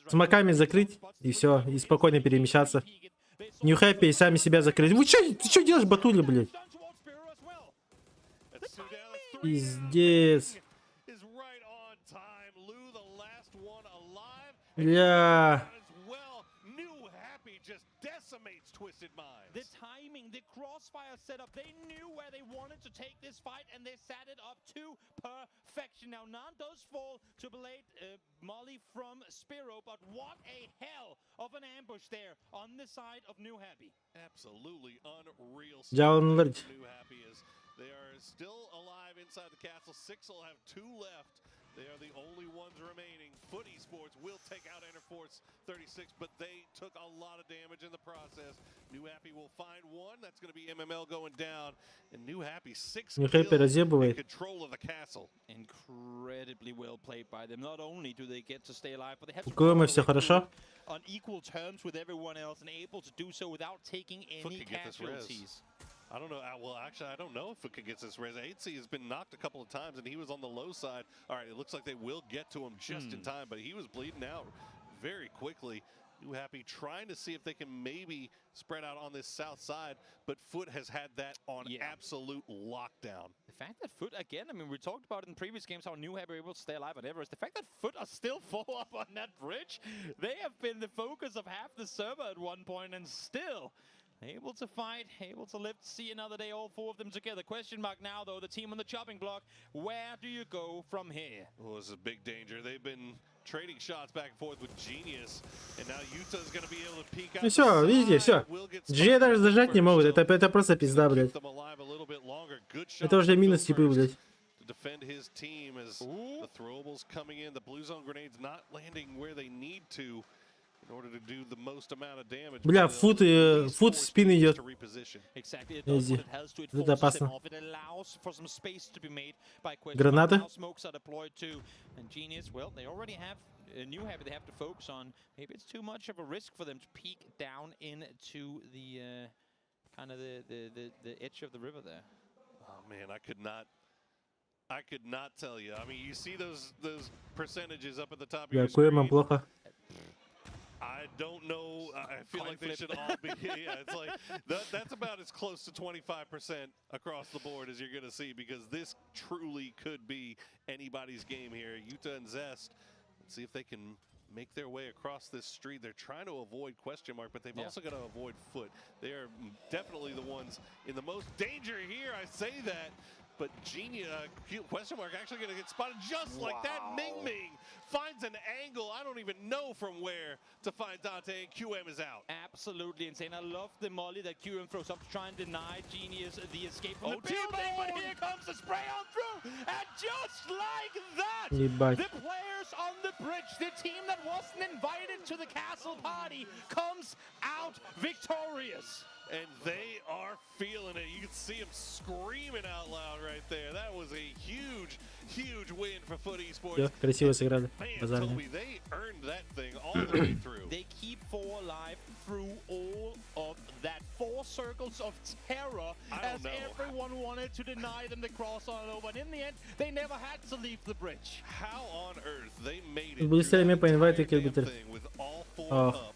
Смоками закрыть, и все, и спокойно перемещаться. New Happy и сами себя закрыть. Вы чё, ты чё делаешь, Батуля, блядь? Пиздец. Бля. The timing, the crossfire setup, they knew where they wanted to take this fight and they set it up to perfection. Now, Nan does fall to Blade Molly from Spiro, but what a hell of an ambush there on the side of New Happy. Absolutely unreal. Дьаалыннар. New Happy is they are still alive inside the castle. Six will have two left. They are the only ones remaining. Foot Esports will take out Enterforce 36, but they took a lot of damage in the process. New Happy will find one. That's going to be MML going down. And New Happy six New Happy kills and разъебывает. control of the castle. Incredibly well played by them. Not only do they get to stay alive, but they have У to КМ follow все through хорошо. on equal terms with everyone else and able to do so without taking Foot any could get this res. casualties. I don't know. Well, actually, I don't know if Foot could get this res. 8C has been knocked a couple of times, and he was on the low side. All right, it looks like they will get to him just in time, but he was bleeding out very quickly. New Happy trying to see if they can maybe spread out on this south side, but Foot has had that on absolute lockdown. The fact that Foot, again, I mean, we talked about it in previous games how New Happy were able to stay alive on Everest. The fact that Foot are still full up on that bridge, they have been the focus of half the server at one point and still able to fight, able to live, see another day, all four of them together. Question mark now, though, the team on the chopping block. Where do you go from here? Oh, this is a big danger. They've been trading shots back and forth with Genius, and now Utah's going to be able to peek out. Ну все, видите, все. G даже зажать не могут, это просто пизда, блядь. Это уже минус типы, блядь. To defend his team as the throwables coming in, the blue zone grenades not landing where they need to in order to do the most amount of damage. Бля, but фут, they'll э, at least фут в force спину Genius идет. to reposition. Exactly, it does Изи. what it has to. It Это forces them опасно. off. It allows for some space to be made by Question. Граната. Now smokes are deployed too, and Genius, well, they already have a New Happy they have to focus on. Maybe it's too much of a risk for them to peek down into the kind of the edge of the river there. Oh man, I could not tell you. I mean, you see those percentages up at the top of Бля, your Куэмам screen. плохо. I don't know. I feel Coin like they flip. should all be. Yeah, it's like that's about as close to 25% across the board as you're going to see because this truly could be anybody's game here. Utah and Zest. Let's see if they can make their way across this street. They're trying to avoid question mark, but they've also got to avoid foot. They are definitely the ones in the most danger here. I say that. But Genia, question mark, actually going to get spotted just like that. Ming Ming finds an angle. I don't even know from where to find Dante, and QM is out. Absolutely insane. I love the molly that QM throws up to try and deny Genius the escape from Oh, the building, but T-Bone! here comes the spray on through, and just like that, Ебать. the players on the bridge, the team that wasn't invited to the castle party, comes out victorious. And they are feeling it. You can see them screaming out loud right there. That was a huge, huge win for Foot Esports. Всё, красиво сыграли. Man, Базар нет. Toby, they earned that thing all the way through. They keep four alive through all of that. Four circles of terror I don't as know. everyone wanted to deny them the cross all over. And in the end, they never had to leave the bridge. How on earth they made it Быстрее through мне that по инвайту entire damn кирбитер. thing with all four Ох. up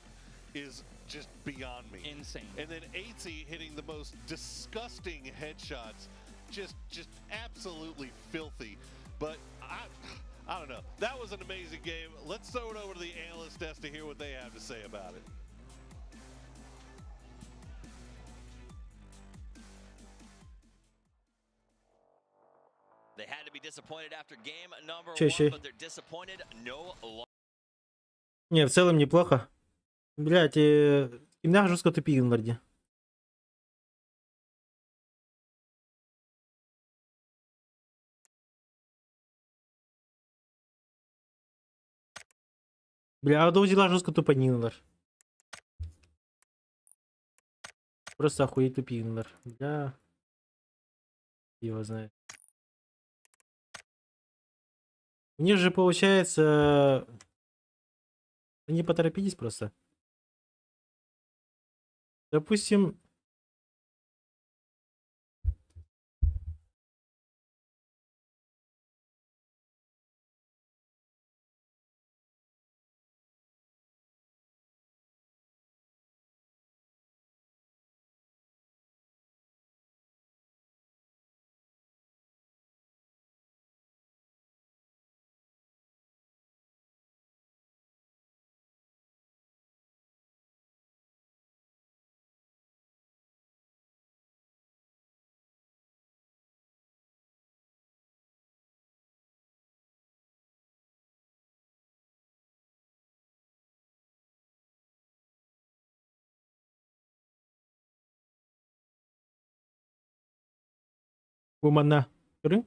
is just beyond me. Insane. And then 8 hitting the most disgusting headshots, just absolutely filthy. But I don't know. That was an amazing game. Let's throw it over to the analyst desk to hear what they have to say about it. They had to be disappointed after game number Че one, еще? but they're disappointed no longer. Не, в целом неплохо. Блять, имя жестко тупи Норди. Бля, а дела жестко тупо Нинлар. Просто охуеть тупи Нинлар. Бля. Его знает. У них же получается... Они поторопились просто. Допустим... Бу манна көрүҥ.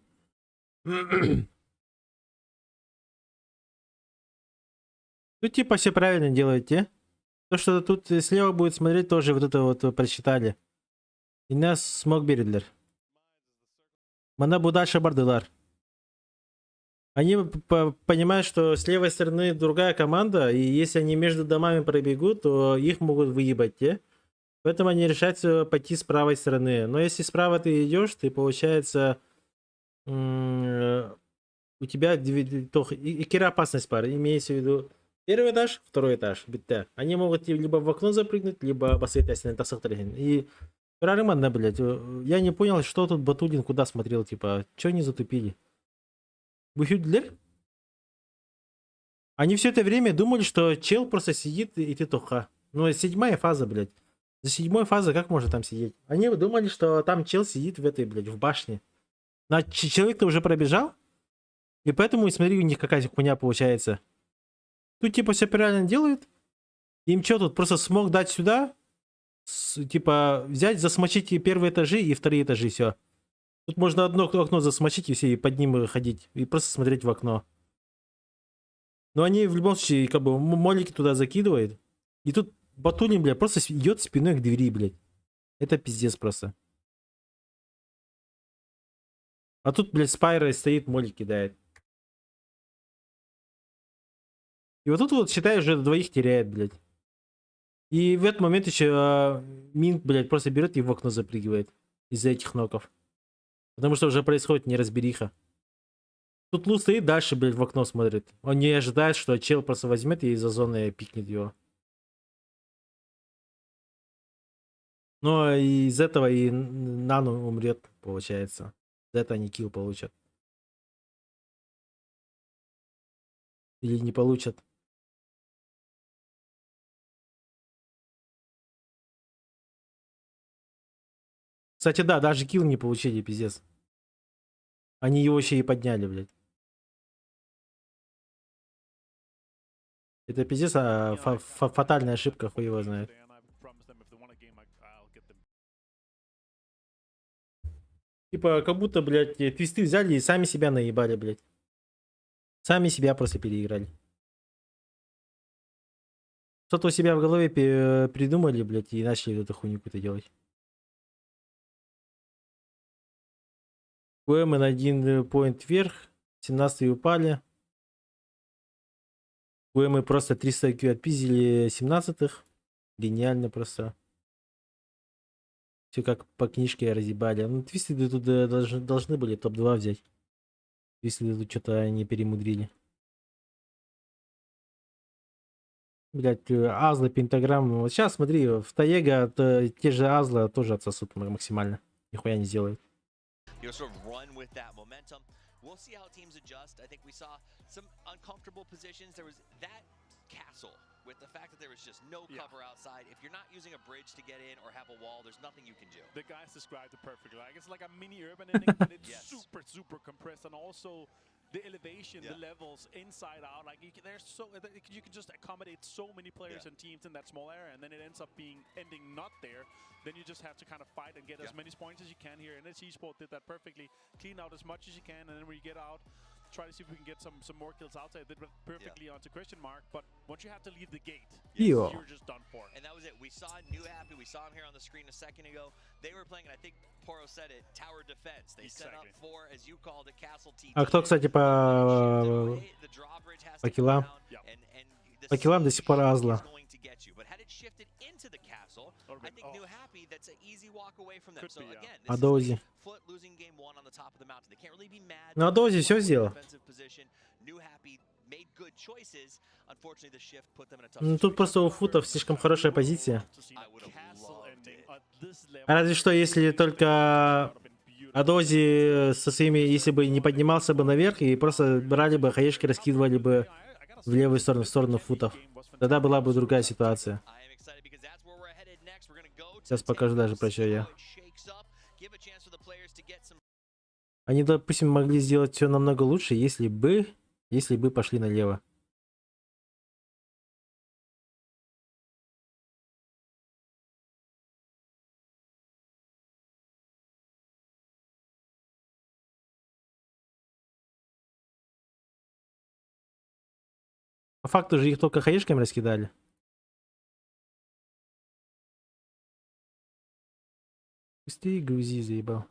Тут типа все правильно делаете. То, что тут слева будет смотреть, тоже вот это вот прочитали. И нас смог биэрдилэр. Манна бу дальше бардылар. Они понимают, что с левой стороны другая команда, и если они между домами пробегут, то их могут выебать, те. Поэтому они решаются пойти с правой стороны. Но если справа ты идешь, ты, получается, у тебя икки опасность баар. Имеется в виду первый этаж, второй этаж, бүттэ. Они могут либо в окно запрыгнуть, либо бассейн. И Рарыман, блядь, я не понял, что тут Батулин куда смотрел, типа, чё не затупили? Бухюдлер? Они все это время думали, что чел просто сидит и ты тоха. Ну, седьмая фаза, блядь. За седьмой фазой как можно там сидеть? Они думали, что там чел сидит в этой, блядь, в башне. Но человек-то уже пробежал. И поэтому, смотри, у них какая хуйня получается. Тут типа все правильно делают. Им что тут, просто смог дать сюда? Типа взять, засмочить и первые этажи, и вторые этажи, все. Тут можно одно окно засмочить и все, и под ним ходить. И просто смотреть в окно. Но они в любом случае, как бы, молики туда закидывают. И тут Батулин, блядь, просто идет спиной к двери, блядь. Это пиздец просто. А тут, блядь, Спайра стоит, молик кидает. И вот тут вот, считай, уже двоих теряет, блядь. И в этот момент еще Минг, блядь, просто берет и в окно запрыгивает из-за этих ноков. Потому что уже происходит неразбериха. Тут Лу стоит дальше, блядь, в окно смотрит. Он не ожидает, что чел просто возьмет и из-за зоны пикнет его. Но из этого и Нану умрет, получается. За это они килл получат. Или не получат. Кстати, да, даже килл не получили, пиздец. Они его еще и подняли, блядь. Это пиздец, а фатальная ошибка, хуй его знает. Типа, как будто, блядь, твисты взяли и сами себя наебали, блядь. Сами себя просто переиграли. Что-то у себя в голове придумали, блядь, и начали эту хуйню какую-то делать. УМ на 1 поинт вверх, 17 упали. УМ просто 300 IQ отпиздили 17-х. Гениально просто. Все как по книжке разъебали. Ну, твисты тут должны были топ-2 взять. Твисты тут что-то они перемудрили. Блять, Азла, Пентаграмм. Вот щас, смотри, в Таега те же Азла тоже отсосут максимально. Нихуя не сделают. Sort of run with that momentum. We'll see how teams adjust. I think we saw some uncomfortable positions. There was that castle with the fact that there was just no cover outside. If you're not using a bridge to get in or have a wall, there's nothing you can do. The guys described it perfectly. Like it's like a mini urban ending, but it's super, super compressed, and also the elevation, the levels inside out. Like you can, there's so you can just accommodate so many players and teams in that small area, and then it ends up being ending not there. Then you just have to kind of fight and get as many points as you can here. And this eSport did that perfectly. Clean out as much as you can, and then when you get out, Try to see if we can get some more kills outside. They went perfectly onto question mark, but once you have to leave the gate, Ио. you're just done for. And that was it. We saw New Happy. We saw him here on the screen a second ago. They were playing, and I think Poro said it, tower defense. They set up for, as you called it, Castle TT. А кто, кстати, по киллам? По киллам до сих пор Азла. Going to get you. But had it shifted into the castle, I think New Happy, that's an easy walk away from them. So again, this is Адози. FUT losing game one on the top of the mountain. They can't really be mad. Ну, Адози все сделал. Defensive position. New Happy made good choices. Unfortunately, the shift put them in a tough Ну, тут просто у футов слишком хорошая позиция. Разве что, если только Адози со своими, если бы не поднимался бы наверх и просто брали бы хаешки, раскидывали бы в левую сторону, в сторону футов. Тогда была бы другая ситуация. Сейчас покажу даже про что я. Они, допустим, могли сделать все намного лучше, если бы пошли налево. По факту же их только хаешками раскидали. Быстрее грузи, заебал.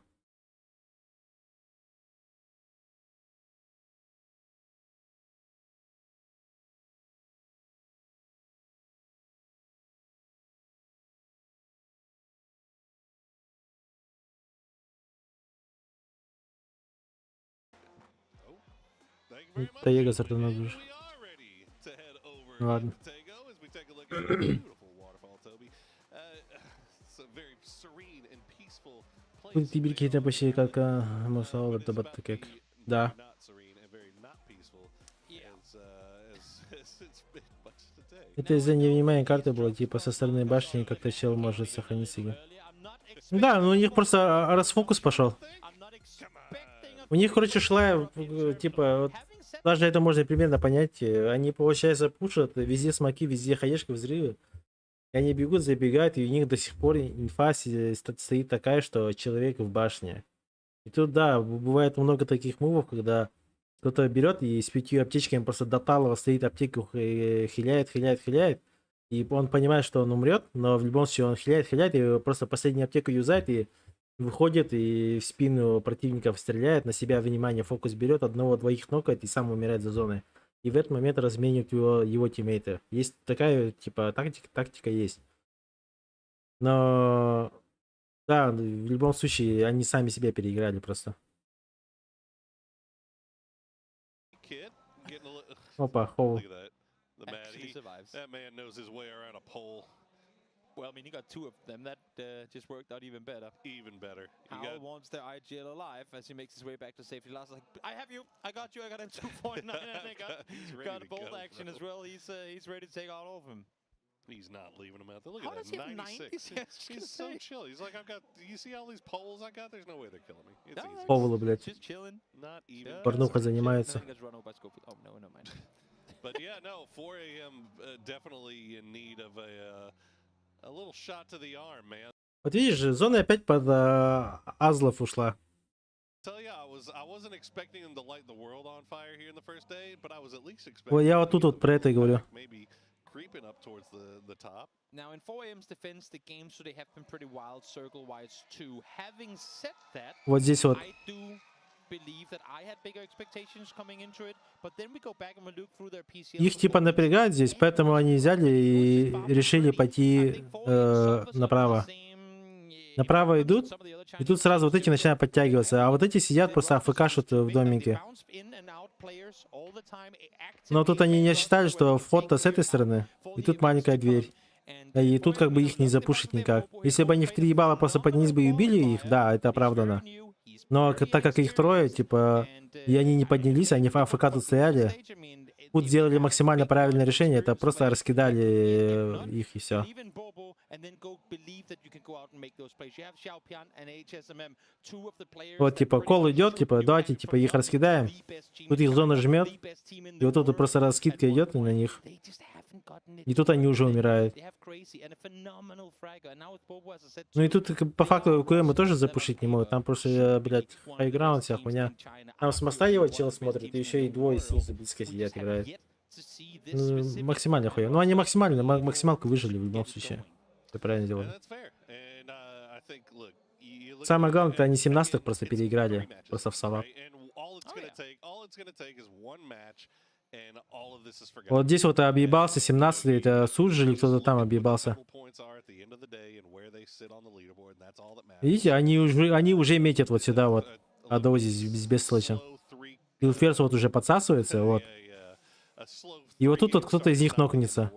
Таега сортанул уже. Ну ладно. Taego as we take a look at the beautiful waterfall, Toby. It's a very serene and peaceful place. Тут тибирки почти как Мусала как. Да. Not serene and very not peaceful as it's been much today. Это из-за невнимания карты было, типа со стороны башни как-то чел может сохранить себе. Да, ну у них просто расфокус пошел. У них, короче, шла, типа, вот, даже это можно примерно понять. Они, получается, пушат, везде смоки, везде хаешки, взрывы. И они бегут, забегают, и у них до сих пор инфа стоит такая, что человек в башне. И тут, да, бывает много таких мувов, когда кто-то берет и с пятью аптечками просто до талого стоит аптеку, хиляет, хиляет, хиляет. И он понимает, что он умрет, но в любом случае он хиляет, хиляет, и просто последнюю аптеку юзает, и выходит, и в спину противников стреляет, на себя внимание, фокус берет, одного-двоих нокает и сам умирает за зоной. И в этот момент разменивают его тиммейты. Есть такая, типа, тактика есть. Но, да, в любом случае, они сами себя переиграли просто. Kid getting a little. Опа, Хоул. Look at that. The man, Actually survives. that man knows his way around a pole. Well, I mean, he got two of them. That just worked out even better. Even better. You Howl got wants their IGL alive as he makes his way back to safety. Last, like, I have you. I got you. I got him 2.9, and I got, He's ready got to a bolt go, action bro. as well. He's ready to take out all of them. He's not leaving him out there. Look How at does that. he have 96. 90? Yeah, I was just He's gonna so say. chill. He's like, I've got. You see all these poles I got? There's no way they're killing me. It's No, easy. Поволу, блядь. Just chilling. Not even. Порнуха concerned. занимается. I think it's run over by Schofield. Oh no, never mind. But yeah, no, 4 a.m. Definitely in need of a little shot to the arm, man. Вот видишь, зона опять под Азлов ушла. Tell you, I wasn't expecting them to light the world on fire here in the first day, but I was at least expecting Вот я вот тут вот про это и говорю. maybe creeping up towards the top. Now, in 4AM's defense, the games today have been pretty wild circle-wise too. Having said that, Вот здесь вот. I do believe that I had bigger expectations coming into it, but then we go back and we look through their PCL Их типа напрягают здесь, поэтому они взяли и решили пойти направо. Направо идут, и тут сразу вот эти начинают подтягиваться, а вот эти сидят просто АФКшат в домике. Но тут они не считали, что вход-то с этой стороны, и тут маленькая дверь. И тут как бы их не запушить никак. Если бы они в три ебала просто поднялись бы и убили их, да, это оправдано. Но так как их трое, типа, и они не поднялись, они в АФК тут стояли, тут сделали максимально правильное решение, это просто раскидали их и все. Even Bobo, and then go believe that you can go out and make those plays. You have Xiao Pian and HSMM, two of the players Вот, типа, кол идет, типа, давайте, типа, их раскидаем. Тут их зона жмет, и вот тут просто раскидка идет на них. they just haven't И тут они уже умирают. Ну и тут по факту КМ тоже запушить не могут. Там просто, блядь, хайграунд вся хуйня. Там с моста его чел смотрит, и еще и двое снизу близко сидят, играют. Ну, максимально хуя. Ну они максимально, максималку выжили в любом случае. Это правильно делали. Самое главное, это они 17-х просто переиграли. Просто в салат. Вот здесь вот объебался 17-й, это Суджи или кто-то там объебался. Видите, они уже метят вот сюда вот. Адози с Бесслэчем. Илферс вот уже подсасывается, вот. И вот тут вот кто-то из них нокнется.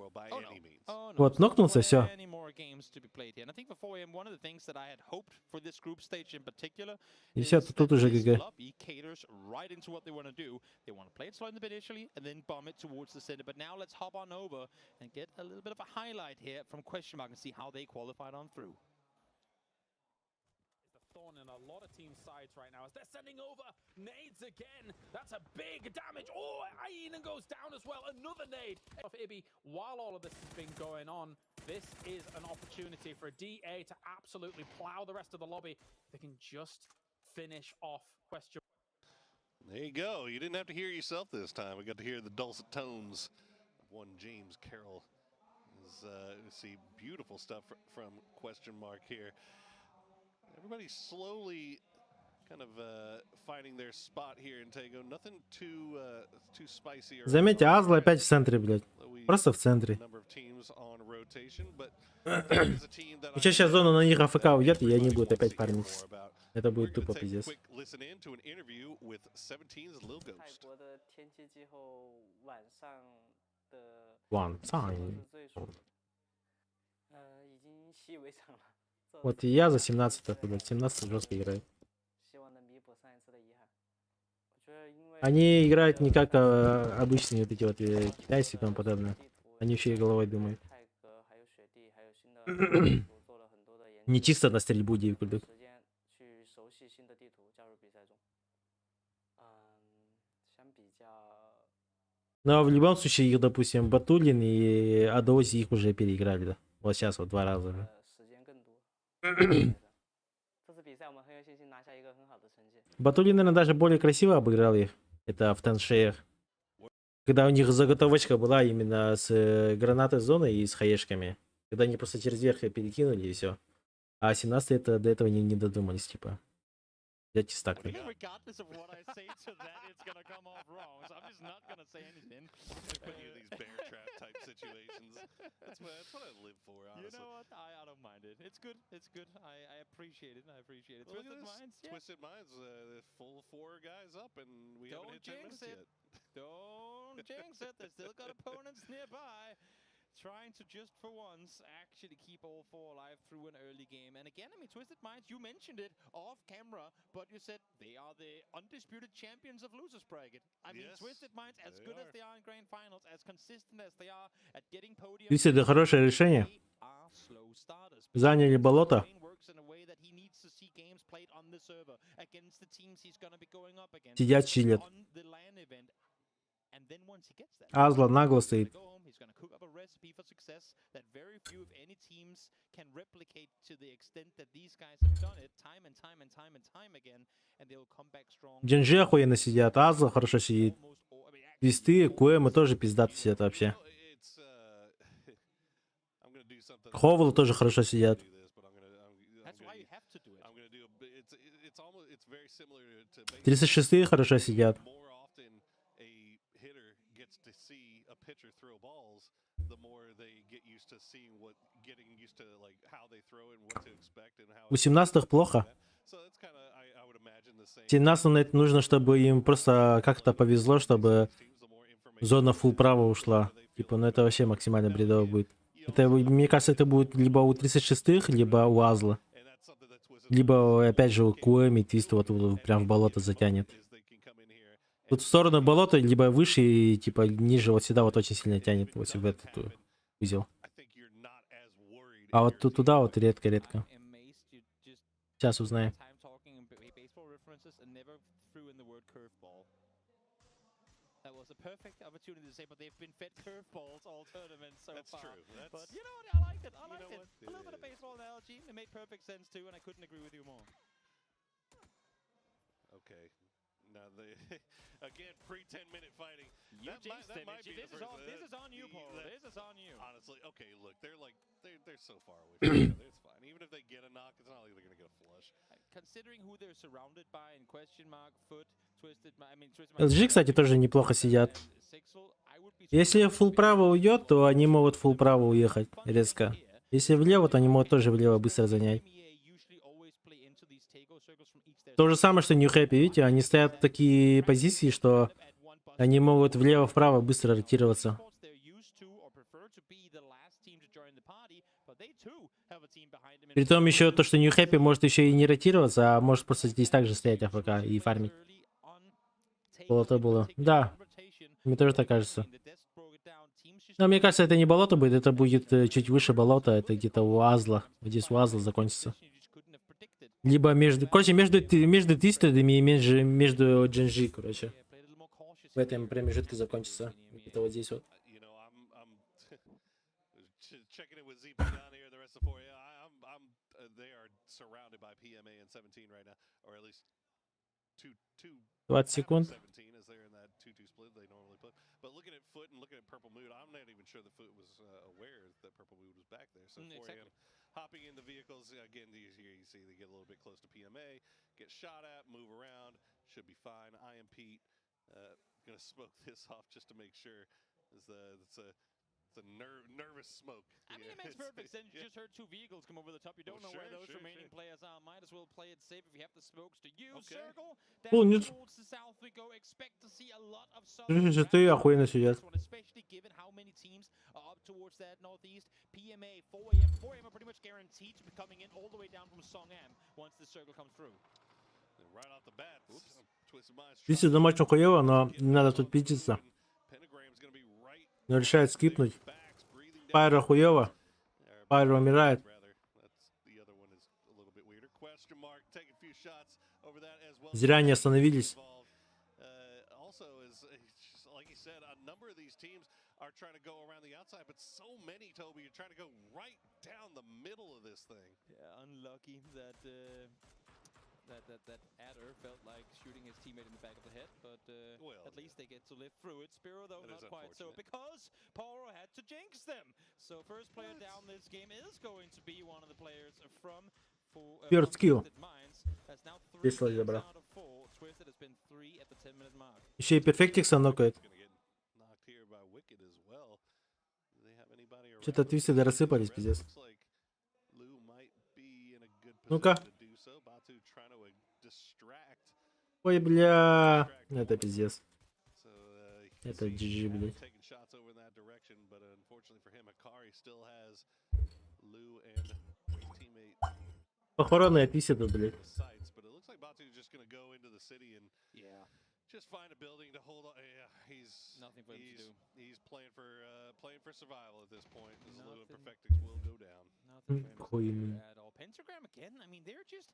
Вот, нокнулся, все. Games to be played here. And I think for 4AM, one of the things that I had hoped for this group stage in particular И все, тут уже this ГГ. Lobby caters right into what they want to do. They want to play it slow in the bit initially and then bomb it towards the center. But now let's hop on over and get a little bit of a highlight here from Question Mark and see how they qualified on through. Thorn in a lot of team sides right now as they're sending over nades again. That's a big damage. Oh, Ainen goes down as well. Another nade off Ibby. While all of this has been going on, this is an opportunity for a DA to absolutely plow the rest of the lobby. They can just finish off Question. There you go. You didn't have to hear yourself this time. We got to hear the dulcet tones of one James Carroll. Is, we see beautiful stuff from Question Mark here. Everybody's slowly kind of finding their spot here in Taego. Nothing too spicy or Заметьте, Азла опять в центре, блядь. Просто в центре. Number of teams on rotation, but there is a team that Еще сейчас зона на них АФК уйдет, и они будут опять фармить. Это будет тупо пиздец. Quick listen in to an interview with 17's Lil 泰 Ghost. 国的天气气候晚上的晚上气候是最舒服的，已经习以为常了。这 Вот и я за 17 блядь, 17 жестко играет. 希望能弥补上一次的遗憾。我觉得因为 Они играют не как обычные вот эти вот китайцы и тому подобное. Они еще и головой думают. 泰格还有雪地还有新的地图做了很多的研 Не 究， чисто на стрельбу делают. 时间去熟悉新的地图，加入比赛中。相比较 Но в любом случае их, допустим, Батулин и Адози их уже переиграли, да. Вот сейчас вот два раза уже. 时间更多。这次比赛我们很有信心拿下一个很好的成绩。 Батулин, наверное, даже более красиво обыграл их. Это в теншеях. Когда у них заготовочка была именно с гранатой зоны и с хаешками. Когда они просто через верх её перекинули, и все. А 17 это до этого не додумались, типа. Взять и стакнуть. Regardless of what I say to that, it's gonna come off wrong. So I'm just not gonna say anything. Put you in these bear trap type situations. That's what I live for, You honestly. know what? I don't mind it. It's good. It's good. I appreciate it. I appreciate it. Well, look Twisted at this. Minds. Yeah. Twisted Minds, full four guys up, and we Don't haven't hit 10 jinx minutes it. yet. Don't jinx it. They still got opponents nearby. Trying to just for once actually keep all four alive through an early game. And again, I mean, Twisted Minds, you mentioned it off camera, but you said they are the undisputed champions of losers bracket. I mean, Yes, Twisted Minds, as they good as are. they are in grand finals, as consistent as they are at getting podiums, Видите, это хорошее решение. are slow starters. Заняли болото. Works in a way that he needs to see games played on the server against the teams he's gonna be going up against Сидят, чилят. on the LAN event. And then once he gets that, Азла нагло стоит. go home, he's gonna cook up a recipe for success that very few, if any, teams can replicate to the extent that these guys have done it time and time and time and time again, and they'll come back strong. Джинджи охуенно сидят, Азла хорошо сидит. Твисты, Куэмы тоже пиздато сидят вообще. Ховлы тоже хорошо сидят. That's why you have to do it. I'm gonna do a, it's almost it's very similar to 36-е хорошо сидят. More often a hitter gets to see a pitcher throw balls, the more they get used to seeing what getting used to, like, how they throw and what to expect and how У 17-х плохо. So that's kind of, I would imagine, the same. 17 на это нужно, чтобы им просто как-то повезло, чтобы зона фулл право ушла. Типа, ну это вообще максимально бредово будет. Это, мне кажется, это будет либо у 36-х, либо у Азла. Либо, опять же, у Куэми Твист вот прям в болото затянет. Тут в сторону болота, либо выше и типа ниже вот сюда вот очень сильно тянет, вот в этот узел. А вот тут туда вот редко-редко. Сейчас узнаем. Time talking in baseball references and never threw in the word curveball. That was a perfect opportunity to say, but they've been fed curveballs all tournament so That's far. true. But That's- you know what? I liked it. I You liked know it. what? A little bit of baseball analogy. It made perfect sense too, and I couldn't agree with you more. Okay. Now they again pre 10 minute fighting. You That might, jinxed that it. might be This the is first, on- this is on you, Paul. This is on you. Honestly, okay. Look, they're like they're so far away from each other. It's fine. Even if they get a knock, it's not like they're gonna get a flush. Considering who they're surrounded by in question mark, foot, twisted, I mean, twisted. LG, кстати, тоже неплохо сидят. Если full право уйдет, то они могут full право уехать резко. Если влево, то они могут тоже влево быстро занять. То же самое, что New Happy, видите, они стоят в такие позиции, что они могут влево-вправо быстро ротироваться. Притом еще то, что New Happy может еще и не ротироваться, а может просто здесь также стоять AFK и фармить. Болото было. Да, мне тоже так кажется. Но мне кажется, это не болото будет, это будет чуть выше болота, это где-то у Азла. Вот здесь у Азла закончится. Либо между... Короче, между Твистедами и между Джинжи, короче. В этом промежутке закончится. Это вот здесь вот. Checking it with ZP down here, the rest of 4. Yeah, they are surrounded by PMA and 17 right now, or at least two, two 20 секунд. 17 as they're in that 2-2 split they normally play. But looking at Foot and looking at Purple Mood, I'm not even sure that Foot was aware that Purple Mood was back there. So 4 a.m. Hopping in the vehicles again. Here you see they get a little bit close to PMA, get shot at, move around, should be fine. I am Pete. Gonna smoke this off just to make sure. It's a nervous smoke. I mean, it makes perfect sense. You just heard two vehicles come over the top. You don't Oh, know where those remaining players are. Might as well play it safe if you have the smokes to use. Okay. Circle О, down нет. towards the south we go. Expect to see a lot of southern Слушай, ты охуенно сидят. this one, especially given how many teams are up towards that northeast. PMA, 4AM, 4AM are pretty much guaranteed to be coming in all the way down from Songam once the circle comes through. Right off the bat, Twisted Minds Здесь домашнего хуево, но не надо тут пиздиться. Но решает скипнуть. Пайро хуево. Пайро умирает. Question mark, take a few shots over that as well. Зря они остановились. Also, is just like you said, a number of these teams are trying to go around the outside, but so many, Toby, are trying to go right down the middle of this thing. Yeah, unlucky that Adder felt like shooting his teammate in the back of the head, but Well, at least they get to live through it. Spiro, though, That is not quite so, unfortunate. because Poro had to jinx them. So first player down this game is going to be one of the players First from kill. Twisted Minds. That's now three Весело kills забрал. out of four. Twisted has been three at the 10-minute mark. Еще и Перфектикса нокает. Knocked here by Wicked as well. Do they have anybody around? Что-то Твистеды рассыпались, пиздец. Looks like Lou might be in a good Ну-ка. position to do so. Batu trying to distract. Ой, бля. Это пиздец. Это GG, блядь. Taking shots over in that direction, but unfortunately for him, Akari still has Lou and his teammate Похоронные Твистедов, блядь. sights, but it looks like Batu is just going to go into the city and just find a building to hold on. Yeah, he's Nothing for him to he's, do. He's playing for survival at this point. As Lou and Nothing. Perfectix will go down. Nothing for him to Хуйный. do at all. Pentagram again. I mean, they're just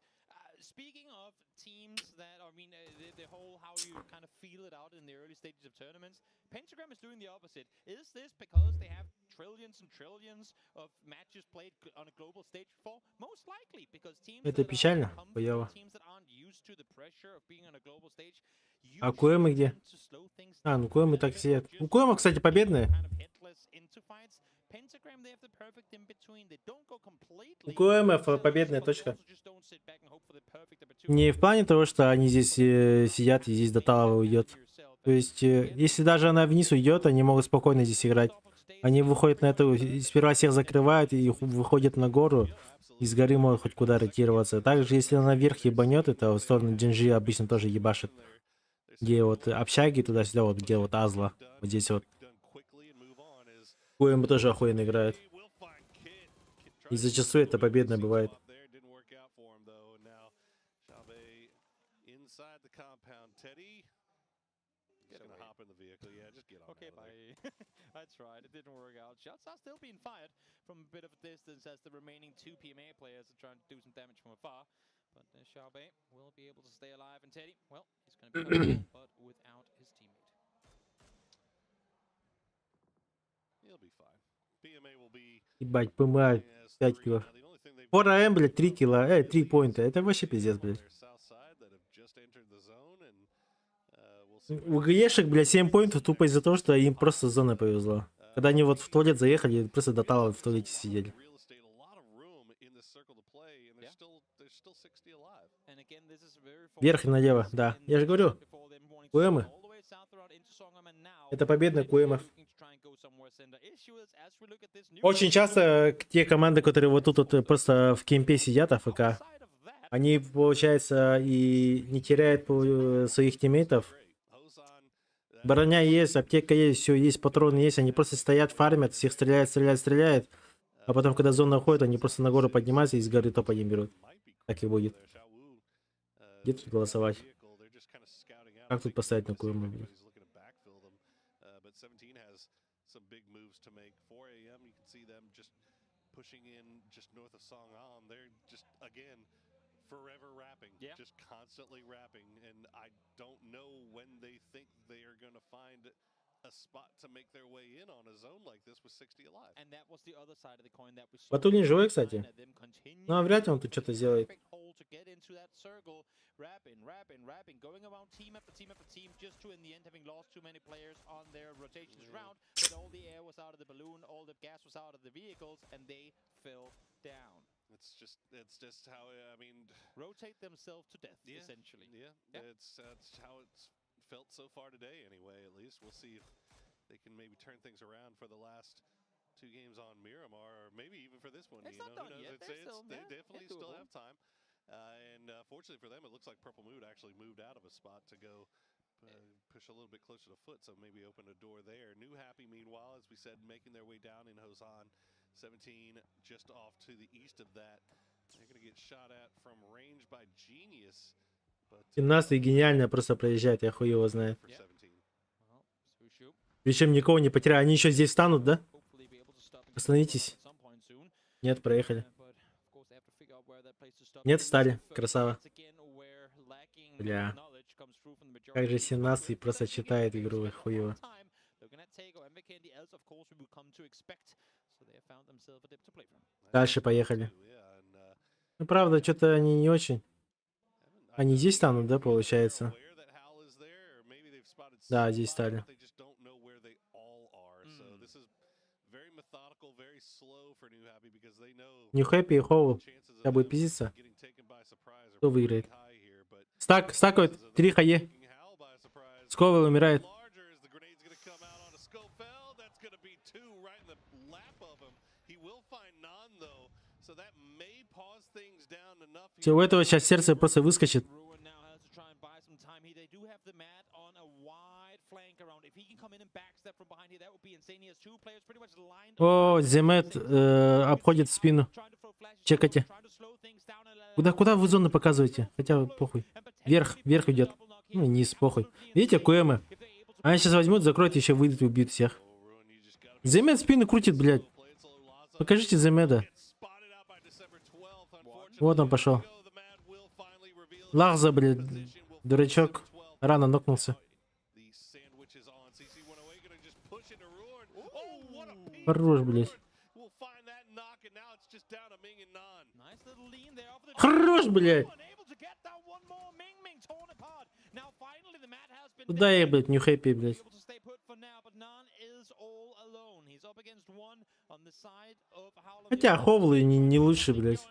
speaking of teams that I mean, the whole how you kind of feel it out in the early stages of tournaments. Pentagram is doing the opposite. Is this because they have trillions and trillions of matches played on a global stage before? Most likely, because teams Это that are печально, comfortable, хуёво. teams that aren't used to the pressure of being on a global stage, А Коэмы где? А, ну Коэмы так сидят. У Коэма, кстати, победные. headless into fights. Pentagram, they have the perfect in between. They don't go completely У КМФ победная точка. Не в плане того, что они здесь сидят и здесь до Талова уйдет. То есть, если даже она вниз уйдет, они могут спокойно здесь играть. Они выходят на эту, и сперва всех закрывают и выходят на гору. И с горы могут хоть куда ротироваться. Также, если она наверх ебанет, это в сторону Джинжи обычно тоже ебашит. Где вот общаги туда-сюда, вот где вот Азла. Вот здесь вот. Коэмы тоже охуенно играет. И зачастую это победно бывает. Didn't work out for him though. And now Xiaobei inside the compound. Teddy just gonna hop in the vehicle. Yeah, just get on Okay, out of there. bye. I tried. It didn't work out. Shots are still being fired from a bit of a distance as the remaining two PMA players are trying to do some damage from afar. But Xiaobei will be able to stay alive, and Teddy, well, he's going to be coming but without his teammate. Ебать, ПМА 5 кило. 4АМ, блядь, 3 кило, 3 поинта. Это вообще пиздец, блядь. У ГЕшек, блядь, 7 поинтов тупо из-за того, что им просто зона повезло. Когда они вот в туалет заехали, просто до тала в туалете сидели. Вверх и налево, да. Я же говорю, Куэмы. Это победа Куэмов. Очень часто те команды, которые вот тут вот просто в кемпе сидят, АФК, они, получается, и не теряют своих тиммейтов. Броня есть, аптека есть, все есть, патроны есть. Они просто стоят, фармят, всех стреляют, стреляют, стреляют. А потом, когда зона уходит, они просто на гору поднимаются и с горы топ один берут. Так и будет. Где тут голосовать? Как тут поставить на Куэму, блядь? Pushing in just north of Songam. They're just again forever rapping, just constantly rapping, and I don't know when they think they are going to find a spot to make their way in on a zone like this with 60 alive. And that was the other side of the coin that we saw. Батулин живой, кстати. Ну, а вряд ли он тут что-то сделает. Hole to get into that circle, rapping, rapping, rapping, going around team after team after team, just to in the end having lost too many players on their rotations round. But all the air was out of the balloon, all the gas was out of the vehicles, and they fell down. It's just how, I mean, rotate themselves to death, essentially. Yeah, it's that's how it's felt so far today. Anyway, at least we'll see if they can maybe turn things around for the last two games on Miramar, or maybe even for this one. It's you not know, who done knows? yet. It's, They're it's, still- they yeah, definitely it's still doable. have time. And fortunately for them, it looks like Purple Mood actually moved out of a spot to go push a little bit closer to foot, so maybe open a door there. New Happy, meanwhile, as we said, making their way down in Hosan, 17 just off to the east of that. They're going to get shot at from range by Genius, but 17 гениально просто проезжает, я хуй его знает. Причем никого не потеряли. Они еще здесь станут, да? Остановитесь. Нет, проехали. Нет, встали. Красава. Бля. Как же 17 просто читает игру, хуево. Looking at Taco and Vikendi, as of course we would come to expect. So they have found themselves a dip to play from. Дальше поехали. Ну, правда, что-то они не очень. Они здесь станут, да, получается? Да, здесь стали. They just don't know where they all are. So this is very methodical, very slow for New Happy because they know New Happy и Хоул. Сейчас будет пиздиться. Кто выиграет? Стак, стакают. 3 хае. Сковел умирает. That's going to be two right in the lap of him. He will find Nan though, so that may pause things down enough. Все, у этого сейчас сердце просто выскочит. Ruin now has to try and buy some time here. They do have the mat on a wide flank around. If he can come in and backstep from behind here, that would be insane. He has two players pretty much lined О, Земет обходит в спину. Чекайте. Куда, куда вы зону показываете? Хотя похуй. Вверх, вверх идет. Ну, низ, похуй. Видите, Куэмы? Они сейчас возьмут, закроют, еще выйдут и убьют всех. Земет спину крутит, блядь. Покажите Земеда. Вот он пошел. Лахза, блядь. Дурачок. Рано нокнулся. Хорош, блядь. Хорош, блядь. Куда я, блядь, New Happy, блядь. Хотя Ховлы не лучше, блядь.